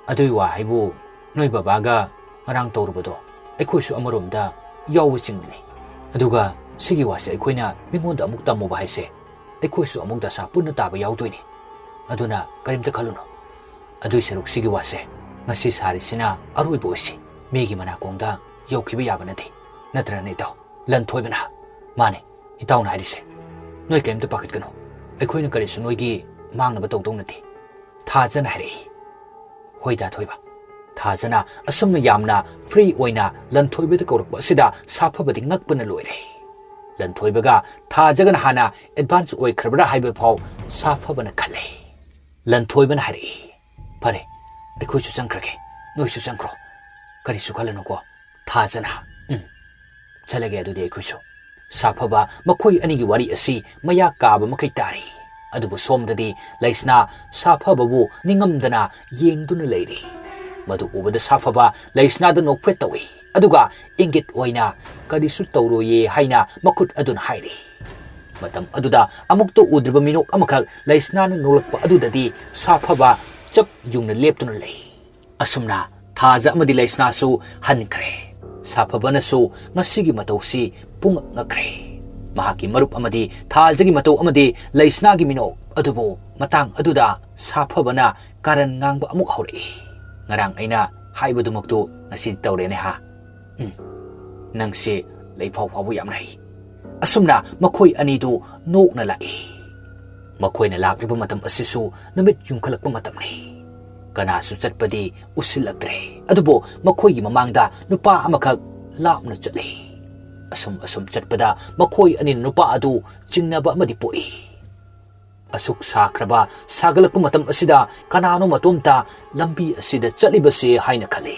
ꯑꯗꯨꯒꯤ ꯋꯥ ꯍꯥꯏꯕꯨ ꯅꯣꯏ ꯕꯕꯥꯒ ꯉꯔꯥꯡ ꯇꯧꯔꯨꯕꯗꯣ ꯑꯩꯈꯣꯏꯁꯨ ꯑꯃꯔꯣꯝꯗ ꯌꯥꯎꯕ ꯆꯤꯡꯕꯅꯤ꯫ ꯑꯗꯨꯒ ꯁꯤꯒꯤ ꯋꯥꯁꯦ ꯑꯩꯈꯣꯏꯅ ꯃꯤꯉꯣꯟꯗ ꯑꯃꯨꯛ ꯇꯝꯃꯨꯕ ꯍꯥꯏꯁꯦ ꯑꯩꯈꯣꯏꯁꯨ ꯑꯃꯨꯛ ꯗꯁꯥ ꯄꯨꯟꯅ ꯇꯥꯕ ꯌꯥꯎꯗꯣꯏꯅꯤ꯫ ꯑꯗꯨꯅ ꯀꯔꯤꯝꯇ ꯈꯜꯂꯨꯅꯨ꯫ ꯑꯗꯨꯏ ꯁꯔꯨꯛ ꯁꯤꯒꯤ ꯋꯥꯁꯦ ꯉꯁꯤ ꯁꯥꯔꯤꯁꯤꯅ ꯑꯔꯣꯏꯕ ꯑꯣꯏꯁꯤ꯫ ꯃꯤꯒꯤ ꯃꯅꯥꯀꯣꯡꯗ ꯌꯧꯈꯤꯕ ꯌꯥꯕ ꯅꯠꯇꯦ꯫ ꯅꯠꯇ꯭ꯔꯅꯦ ꯏꯇꯥꯎ?" ꯂꯟꯊꯣꯏꯕꯅ, "ꯃꯥꯅꯦ, ꯏꯇꯥꯎꯅ ꯍꯥꯏꯔꯤꯁꯦ꯫ ꯅꯣꯏ ꯀꯔꯤꯝꯇ ꯄꯥꯈꯠꯀꯅꯨ꯫ ꯑꯩꯈꯣꯏꯅ ꯀꯔꯤꯁꯨ ꯅꯣꯏꯒꯤ ꯃꯥꯡꯅꯕ ꯇꯧꯗꯧ ꯅꯠꯇꯦ꯫" ꯊꯥꯖꯅ ꯍꯥꯏꯔꯛꯏ꯫ "ꯍꯣꯏꯗ ꯊꯣꯏꯕ꯫" ꯊꯥꯖꯅ ꯑꯁꯨꯝꯅ ꯌꯥꯝꯅ ꯐ꯭ꯔꯤ ꯑꯣꯏꯅ ꯂꯟꯊꯣꯏꯕꯗ ꯀꯧꯔꯛꯄ ꯑꯁꯤꯗ ꯁꯥꯐꯕꯗꯤ ꯉꯛꯄꯅ ꯂꯣꯏꯔꯦ꯫ ꯂꯟꯊꯣꯏꯕꯒ ꯊꯥꯖꯒꯅ ꯍꯥꯟꯅ ꯑꯦꯗꯚꯥꯟꯁ ꯑꯣꯏꯈ꯭ꯔꯕ꯭ꯔꯥ ꯍꯥꯏꯕ ꯐꯥꯎ ꯁꯥꯐꯕꯅ ꯈꯜꯂꯦ꯫ ꯂꯟꯊꯣꯏꯕꯅ ꯍꯥꯏꯔꯛꯏ, "ꯐꯔꯦ, ꯑꯩꯈꯣꯏꯁꯨ ꯆꯪꯈ꯭ꯔꯒꯦ, ꯅꯣꯏꯁꯨ ꯆꯪꯈ꯭ꯔꯣ, ꯀꯔꯤꯁꯨ ꯈꯜꯂꯅꯨꯀꯣ ꯊꯥꯖꯅ꯫ ꯎꯝ, ꯆꯠꯂꯒꯦ ꯑꯗꯨꯗꯤ ꯑꯩꯈꯣꯏꯁꯨ꯫" ꯁꯥꯐꯕ ꯃꯈꯣꯏ ꯑꯅꯤꯒꯤ ꯋꯥꯔꯤ ꯑꯁꯤ ꯃꯌꯥ ꯀꯥꯕ ꯃꯈꯩ ꯇꯥꯔꯤ꯫ ꯑꯗꯨꯕꯨ ꯁꯣꯝꯗꯗꯤ ꯂꯩꯁꯅꯥ ꯁꯥꯐꯕꯕꯨ ꯅꯤꯡꯉꯝꯗꯅ ꯌꯦꯡꯗꯨꯅ ꯂꯩꯔꯤ꯫ ꯃꯗꯨ ꯎꯕꯗ ꯁꯥꯐꯕ ꯂꯩꯁꯅꯥꯗ ꯅꯣꯛꯐꯦꯠ ꯇꯧꯏ, ꯑꯗꯨꯒ ꯏꯪꯒꯤꯠ ꯑꯣꯏꯅ "ꯀꯔꯤꯁꯨ ꯇꯧꯔꯣꯏꯌꯦ" ꯍꯥꯏꯅ ꯃꯈꯨꯠ ꯑꯗꯨꯅ ꯍꯥꯏꯔꯤ꯫ ꯃꯇꯝ ꯑꯗꯨꯗ ꯑꯃꯨꯛꯇ ꯎꯗ꯭ꯔꯤꯕ ꯃꯤꯅꯣꯛ ꯑꯃꯈꯛ ꯂꯩꯁꯅꯥꯅ ꯅꯣꯛꯂꯛꯄ ꯑꯗꯨꯗꯗꯤ ꯁꯥꯐꯕ ꯆꯞ ꯌꯨꯡꯅ ꯂꯦꯞꯇꯨꯅ ꯂꯩ꯫ ꯑꯁꯨꯝꯅ ꯊꯥꯖ ꯑꯃꯗꯤ ꯂꯩꯁꯅꯥꯁꯨ ꯍꯟꯈ꯭ꯔꯦ꯫ ꯁꯥꯐꯕꯅꯁꯨ ꯉꯁꯤꯒꯤ ꯃꯇꯧꯁꯤ ꯄꯨꯡꯉꯛ ꯉꯛꯈ꯭ꯔꯦ꯫ ꯃꯍꯥꯛꯀꯤ ꯃꯔꯨꯞ ꯑꯃꯗꯤ ꯊꯥꯖꯒꯤ ꯃꯇꯧ ꯑꯃꯗꯤ ꯂꯩꯁꯅꯥꯒꯤ ꯃꯤꯅꯣꯛ ꯑꯗꯨꯕꯨ ꯃꯇꯥꯡ ꯑꯗꯨꯗ ꯁꯥꯐꯕꯅ ꯀꯥꯔꯟ ꯉꯥꯡꯕ ꯑꯃꯨꯛ ꯍꯧꯔꯛꯏ꯫ "ꯉꯔꯥꯡ ꯑꯩꯅ ꯍꯥꯏꯕꯗꯨꯃꯛꯇꯨ ꯉꯁꯤꯗꯤ ꯇꯧꯔꯦꯅꯦ ꯍꯥ? ꯎꯝ, ꯅꯪꯁꯦ ꯂꯩꯐꯥꯎ ꯐꯥꯎꯕ ꯌꯥꯝꯅ ꯍꯩ꯫" ꯑꯁꯨꯝꯅ ꯃꯈꯣꯏ ꯑꯅꯤꯗꯨ ꯅꯣꯛꯅ ꯂꯥꯛꯏ꯫ ꯃꯈꯣꯏꯅ ꯂꯥꯛꯂꯤꯕ ꯃꯇꯝ ꯑꯁꯤꯁꯨ ꯅꯨꯃꯤꯠ ꯌꯨꯡꯈꯠꯂꯛꯄ ꯃꯇꯝꯅꯤ꯫ ꯀꯅꯥꯁꯨ ꯆꯠꯄꯗꯤ ꯎꯁꯤꯜꯂꯛꯇ꯭ꯔꯦ, ꯑꯗꯨꯕꯨ ꯃꯈꯣꯏꯒꯤ ꯃꯃꯥꯡꯗ ꯅꯨꯄꯥ ꯑꯃꯈꯛ ꯂꯥꯞꯅ ꯆꯠꯂꯤ꯫ ꯑꯁꯨꯝ ꯑꯁꯨꯝ ꯆꯠꯄꯗ ꯃꯈꯣꯏ ꯑꯅꯤꯅ ꯅꯨꯄꯥ ꯑꯗꯨ ꯆꯤꯡꯅꯕ ꯑꯃꯗꯤ ꯄꯣꯛꯏ꯫ ꯑꯁꯨꯛ ꯁꯥꯈ꯭ꯔꯕ ꯁꯥꯒꯠꯂꯛꯄ ꯃꯇꯝ ꯑꯁꯤꯗ ꯀꯅꯥꯅꯣ ꯃꯇꯣꯝꯇ ꯂꯝꯕꯤ ꯑꯁꯤꯗ ꯆꯠꯂꯤꯕꯁꯦ ꯍꯥꯏꯅ ꯈꯜꯂꯤ꯫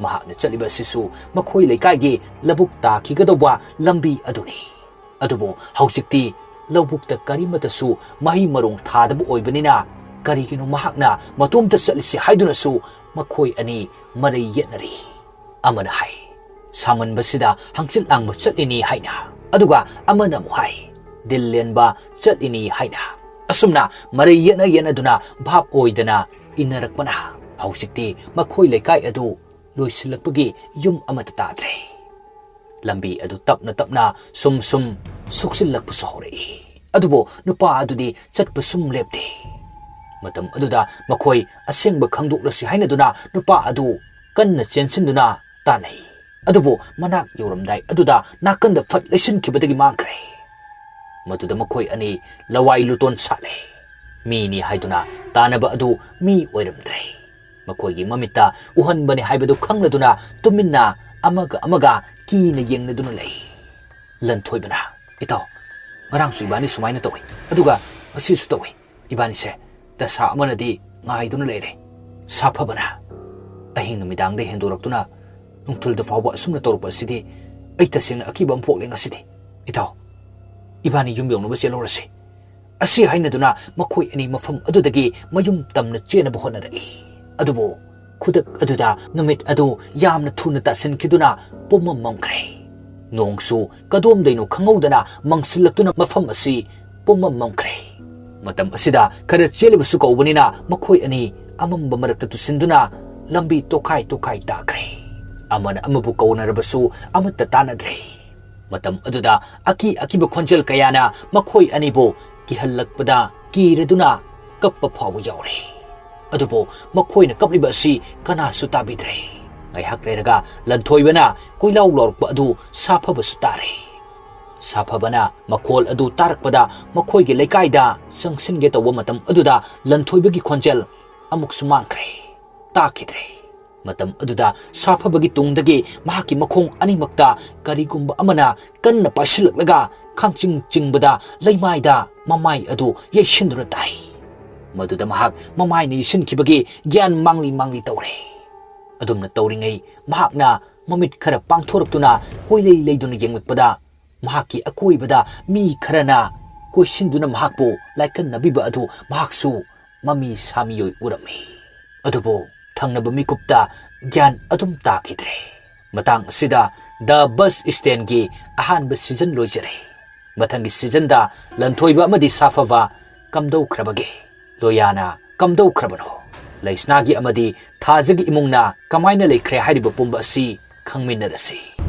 ꯃꯍꯥꯛꯅ ꯆꯠꯂꯤꯕ ꯑꯁꯤꯁꯨ ꯃꯈꯣꯏ ꯂꯩꯀꯥꯏꯒꯤ ꯂꯧꯕꯨꯛ ꯇꯥꯈꯤꯒꯗꯧꯕ ꯂꯝꯕꯤ ꯑꯗꯨꯅꯤ꯫ ꯑꯗꯨꯕꯨ ꯍꯧꯖꯤꯛꯇꯤ ꯂꯧꯕꯨꯛꯇ ꯀꯔꯤꯃꯠꯇꯁꯨ ꯃꯍꯩ ꯃꯔꯣꯡ ꯊꯥꯗꯕ ꯑꯣꯏꯕꯅꯤꯅ ꯀꯔꯤꯒꯤꯅꯣ ꯃꯍꯥꯛꯅ ꯃꯇꯣꯝꯇ ꯆꯠꯂꯤꯁꯤ ꯍꯥꯏꯗꯨꯅꯁꯨ ꯃꯈꯣꯏ ꯑꯅꯤ ꯃꯔꯩ ꯌꯦꯠꯅꯔꯤ꯫ ꯑꯃꯅ ꯍꯥꯏ, "ꯁꯥꯃꯟꯕꯁꯤꯗ ꯍꯪꯆꯤꯠ ꯂꯥꯡꯕ ꯆꯠꯂꯤꯅꯤ" ꯍꯥꯏꯅ, ꯑꯗꯨꯒ ꯑꯃꯅ ꯑꯃꯨꯛ ꯍꯥꯏ, "ꯗꯤꯜ ꯂꯦꯟꯕ ꯆꯠꯂꯤꯅꯤ" ꯍꯥꯏꯅ꯫ ꯑꯁꯨꯝꯅ ꯃꯔꯩ ꯌꯦꯠꯅ ꯌꯦꯠꯅꯗꯨꯅ ꯚꯥꯞ ꯑꯣꯏꯗꯅ ꯏꯟꯅꯔꯛꯄꯅ ꯍꯧꯖꯤꯛꯇꯤ ꯃꯈꯣꯏ ꯂꯩꯀꯥꯏ ꯑꯗꯨ ꯂꯣꯏꯁꯤꯜꯂꯛꯄꯒꯤ ꯌꯨꯝ ꯑꯃꯠꯇ ꯇꯥꯗ꯭ꯔꯦ꯫ ꯂꯝꯕꯤ ꯑꯗꯨ ꯇꯞꯅ ꯇꯞꯅ ꯁꯨꯝ ꯁꯨꯝ ꯁꯣꯛꯆꯤꯜꯂꯛꯄꯁꯨ ꯍꯧꯔꯛꯏ꯫ ꯑꯗꯨꯕꯨ ꯅꯨꯄꯥ ꯑꯗꯨꯗꯤ ꯆꯠꯄ ꯁꯨꯝ ꯂꯦꯞꯇꯦ꯫ ꯃꯇꯝ ꯑꯗꯨꯗ ꯃꯈꯣꯏ ꯑꯁꯦꯡꯕ ꯈꯪꯗꯣꯛꯂꯁꯤ ꯍꯥꯏꯅꯗꯨꯅ ꯅꯨꯄꯥ ꯑꯗꯨ ꯀꯟꯅ ꯆꯦꯟꯁꯤꯟꯗꯨꯅ ꯇꯥꯟꯅꯩ꯫ ꯑꯗꯨꯕꯨ ꯃꯅꯥꯛ ꯌꯧꯔꯝꯗꯥꯏ ꯑꯗꯨꯗ ꯅꯥꯀꯟꯗ ꯐꯠ ꯂꯩꯁꯤꯟꯈꯤꯕꯗꯒꯤ ꯃꯥꯡꯈ꯭ꯔꯦ꯫ ꯃꯗꯨꯗ ꯃꯈꯣꯏ ꯑꯅꯤ ꯂꯋꯥꯏ ꯂꯨꯇꯣꯟ ꯁꯥꯠꯂꯦ꯫ ꯃꯤꯅꯤ ꯍꯥꯏꯗꯨꯅ ꯇꯥꯟꯅꯕ ꯑꯗꯨ ꯃꯤ ꯑꯣꯏꯔꯝꯗ꯭ꯔꯦ꯫ ꯃꯈꯣꯏꯒꯤ ꯃꯃꯤꯠꯇ ꯎꯍꯟꯕꯅꯤ ꯍꯥꯏꯕꯗꯨ ꯈꯪꯂꯗꯨꯅ ꯇꯨꯃꯤꯟꯅ ꯑꯃꯒ ꯑꯃꯒ ꯀꯤꯅ ꯌꯦꯡꯅꯗꯨꯅ ꯂꯩ꯫ ꯂꯟꯊꯣꯏꯕꯅ, "ꯏꯇꯥꯎ, ꯉꯔꯥꯡꯁꯨ ꯏꯕꯥꯅꯤ ꯁꯨꯃꯥꯏꯅ ꯇꯧꯏ, ꯑꯗꯨꯒ ꯉꯁꯤꯁꯨ ꯇꯧꯏ꯫ ꯏꯕꯥꯅꯤꯁꯦ ꯇꯁꯥ ꯑꯃꯅꯗꯤ ꯉꯥꯏꯗꯨꯅ ꯂꯩꯔꯦ꯫ ꯁꯥꯐꯕꯅ ꯑꯍꯤꯡ ꯅꯨꯃꯤꯗꯥꯡꯗ ꯍꯦꯟꯗꯣꯔꯛꯇꯨꯅ ꯅꯨꯡꯊꯤꯜꯗ ꯐꯥꯎꯕ ꯑꯁꯨꯝꯅ ꯇꯧꯔꯛꯄ ꯑꯁꯤꯗꯤ ꯑꯩ ꯇꯁꯦꯡꯅ ꯑꯀꯤꯕ ꯑꯃ ꯄꯣꯛꯂꯦ ꯉꯁꯤꯗꯤ꯫ "ꯏꯇꯥꯎ, ꯏꯕꯥꯅꯤ ꯌꯨꯝ ꯌꯧꯅꯕ ꯆꯦꯜꯍꯧꯔꯁꯤ" ꯑꯁꯤ ꯍꯥꯏꯅꯗꯨꯅ ꯃꯈꯣꯏ ꯑꯅꯤ ꯃꯐꯝ ꯑꯗꯨꯗꯒꯤ ꯃꯌꯨꯝ ꯇꯝꯅ ꯆꯦꯟꯅꯕ ꯍꯣꯠꯅꯔꯛꯏ꯫ ꯑꯗꯨꯕꯨ ꯈꯨꯗꯛ ꯑꯗꯨꯗ ꯅꯨꯃꯤꯠ ꯑꯗꯨ ꯌꯥꯝꯅ ꯊꯨꯅ ꯇꯥꯁꯤꯟꯈꯤꯗꯨꯅ ꯄꯨꯝꯃꯝ ꯃꯝꯈ꯭ꯔꯦ꯫ ꯅꯣꯡꯁꯨ ꯀꯗꯣꯝꯗꯩꯅꯣ ꯈꯪꯍꯧꯗꯅ ꯃꯪꯁꯤꯜꯂꯛꯇꯨꯅ ꯃꯐꯝ ꯑꯁꯤ ꯄꯨꯝꯃꯝ ꯃꯝꯈ꯭ꯔꯦ꯫ ꯃꯇꯝ ꯑꯁꯤꯗ ꯈꯔ ꯆꯦꯜꯂꯤꯕꯁꯨ ꯀꯧꯕꯅꯤꯅ ꯃꯈꯣꯏ ꯑꯅꯤ ꯑꯃꯝꯕ ꯃꯔꯛꯇ ꯇꯨꯁꯤꯟꯗꯨꯅ ꯂꯝꯕꯤ ꯇꯣꯈꯥꯏ ꯇꯣꯈꯥꯏ ꯇꯥꯈ꯭ꯔꯦ꯫ ꯑꯃꯅ ꯑꯃꯕꯨ ꯀꯧꯅꯔꯕꯁꯨ ꯑꯃꯠꯇ ꯇꯥꯅꯗ꯭ꯔꯦ꯫ ꯃꯇꯝ ꯑꯗꯨꯗ ꯑꯀꯤ ꯑꯀꯤꯕ ꯈꯣꯟꯖꯦꯜ ꯀꯌꯥꯅ ꯃꯈꯣꯏ ꯑꯅꯤꯕꯨ ꯀꯤꯍꯜꯂꯛꯄꯗ ꯀꯤꯔꯗꯨꯅ ꯀꯞꯄ ꯐꯥꯎꯕ ꯌꯥꯎꯔꯦ꯫ ꯑꯗꯨꯕꯨ ꯃꯈꯣꯏꯅ ꯀꯞꯂꯤꯕ ꯑꯁꯤ ꯀꯅꯥꯁꯨ ꯇꯥꯕꯤꯗ꯭ꯔꯦ꯫ ꯉꯥꯏꯍꯥꯛ ꯂꯩꯔꯒ ꯂꯟꯊꯣꯏꯕꯅ ꯀꯣꯏꯂꯥꯎ ꯂꯥꯎꯔꯛꯄ ꯑꯗꯨ ꯁꯥꯐꯕꯁꯨ ꯇꯥꯔꯦ꯫ ꯁꯥꯐꯕꯅ ꯃꯈꯣꯜ ꯑꯗꯨ ꯇꯥꯔꯛꯄꯗ ꯃꯈꯣꯏꯒꯤ ꯂꯩꯀꯥꯏꯗ ꯆꯪꯁꯤꯟꯒꯦ ꯇꯧꯕ ꯃꯇꯝ ꯑꯗꯨꯗ ꯂꯟꯊꯣꯏꯕꯒꯤ ꯈꯣꯟꯖꯦꯜ ꯑꯃꯨꯛꯁꯨ ꯃꯥꯡꯈ꯭ꯔꯦ, ꯇꯥꯈꯤꯗ꯭ꯔꯦ꯫ ꯃꯇꯝ ꯑꯗꯨꯗ ꯁꯥꯐꯕꯒꯤ ꯇꯨꯡꯗꯒꯤ ꯃꯍꯥꯛꯀꯤ ꯃꯈꯣꯡ ꯑꯅꯤꯃꯛꯇ ꯀꯔꯤꯒꯨꯝꯕ ꯑꯃꯅ ꯀꯟꯅ ꯄꯥꯏꯁꯤꯜꯂꯛꯂꯒ ꯈꯥꯡꯆꯤꯡ ꯆꯤꯡꯕꯗ ꯂꯩꯃꯥꯏꯗ ꯃꯃꯥꯏ ꯑꯗꯨ ꯌꯩꯁꯤꯟꯗꯨꯅ ꯇꯥꯏ꯫ ꯃꯗꯨꯗ ꯃꯍꯥꯛ ꯃꯃꯥꯏꯅ ꯌꯩꯁꯤꯟꯈꯤꯕꯒꯤ ꯒ꯭ꯌꯥꯟ ꯃꯥꯡꯂꯤ ꯃꯥꯡꯂꯤ ꯇꯧꯔꯦ꯫ ꯑꯗꯨꯝꯅ ꯇꯧꯔꯤꯉꯩ ꯃꯍꯥꯛꯅ ꯃꯃꯤꯠ ꯈꯔ ꯄꯥꯡꯊꯣꯔꯛꯇꯨꯅ ꯀꯣꯏꯂꯩ ꯂꯩꯗꯨꯅ ꯌꯦꯡꯂꯛꯄꯗ ꯃꯍꯥꯛꯀꯤ ꯑꯀꯣꯏꯕꯗ ꯃꯤ ꯈꯔꯅ ꯀꯣꯏꯁꯤꯟꯗꯨꯅ ꯃꯍꯥꯛꯄꯨ ꯂꯥꯏꯀꯟꯅꯕꯤꯕ ꯑꯗꯨ ꯃꯍꯥꯛꯁꯨ ꯃꯃꯤ ꯁꯥꯃꯤꯑꯣꯏ ꯎꯔꯝꯃꯤ꯫ ꯑꯗꯨꯕꯨ ꯊꯪꯅꯕ ꯃꯤꯀꯨꯞꯇ ꯒ꯭ꯌꯥꯟ ꯑꯗꯨꯝ ꯇꯥꯈꯤꯗ꯭ꯔꯦ꯫ ꯃꯇꯥꯡ ꯑꯁꯤꯗ ꯗ ꯕꯁ ꯁ꯭ꯇꯦꯟꯒꯤ ꯑꯍꯥꯟꯕ ꯁꯤꯖꯟ ꯂꯣꯏꯖꯔꯦ꯫ ꯃꯊꯪꯒꯤ ꯁꯤꯖꯟꯗ ꯂꯟꯊꯣꯏꯕ ꯑꯃꯗꯤ ꯁꯥꯐꯕ ꯀꯝꯗꯧꯈ꯭ꯔꯕꯒꯦ? ꯂꯣꯌꯥꯅ ꯀꯝꯗꯧꯈ꯭ꯔꯕꯅꯣ? ꯂꯩꯁꯅꯥꯒꯤ ꯑꯃꯗꯤ ꯊꯥꯖꯒꯤ ꯏꯃꯨꯡꯅ ꯀꯃꯥꯏꯅ ꯂꯩꯈ꯭ꯔꯦ ꯍꯥꯏꯔꯤꯕ ꯄꯨꯝꯕ ꯑꯁꯤ ꯈꯪꯃꯤꯟꯅꯔꯁꯤ꯫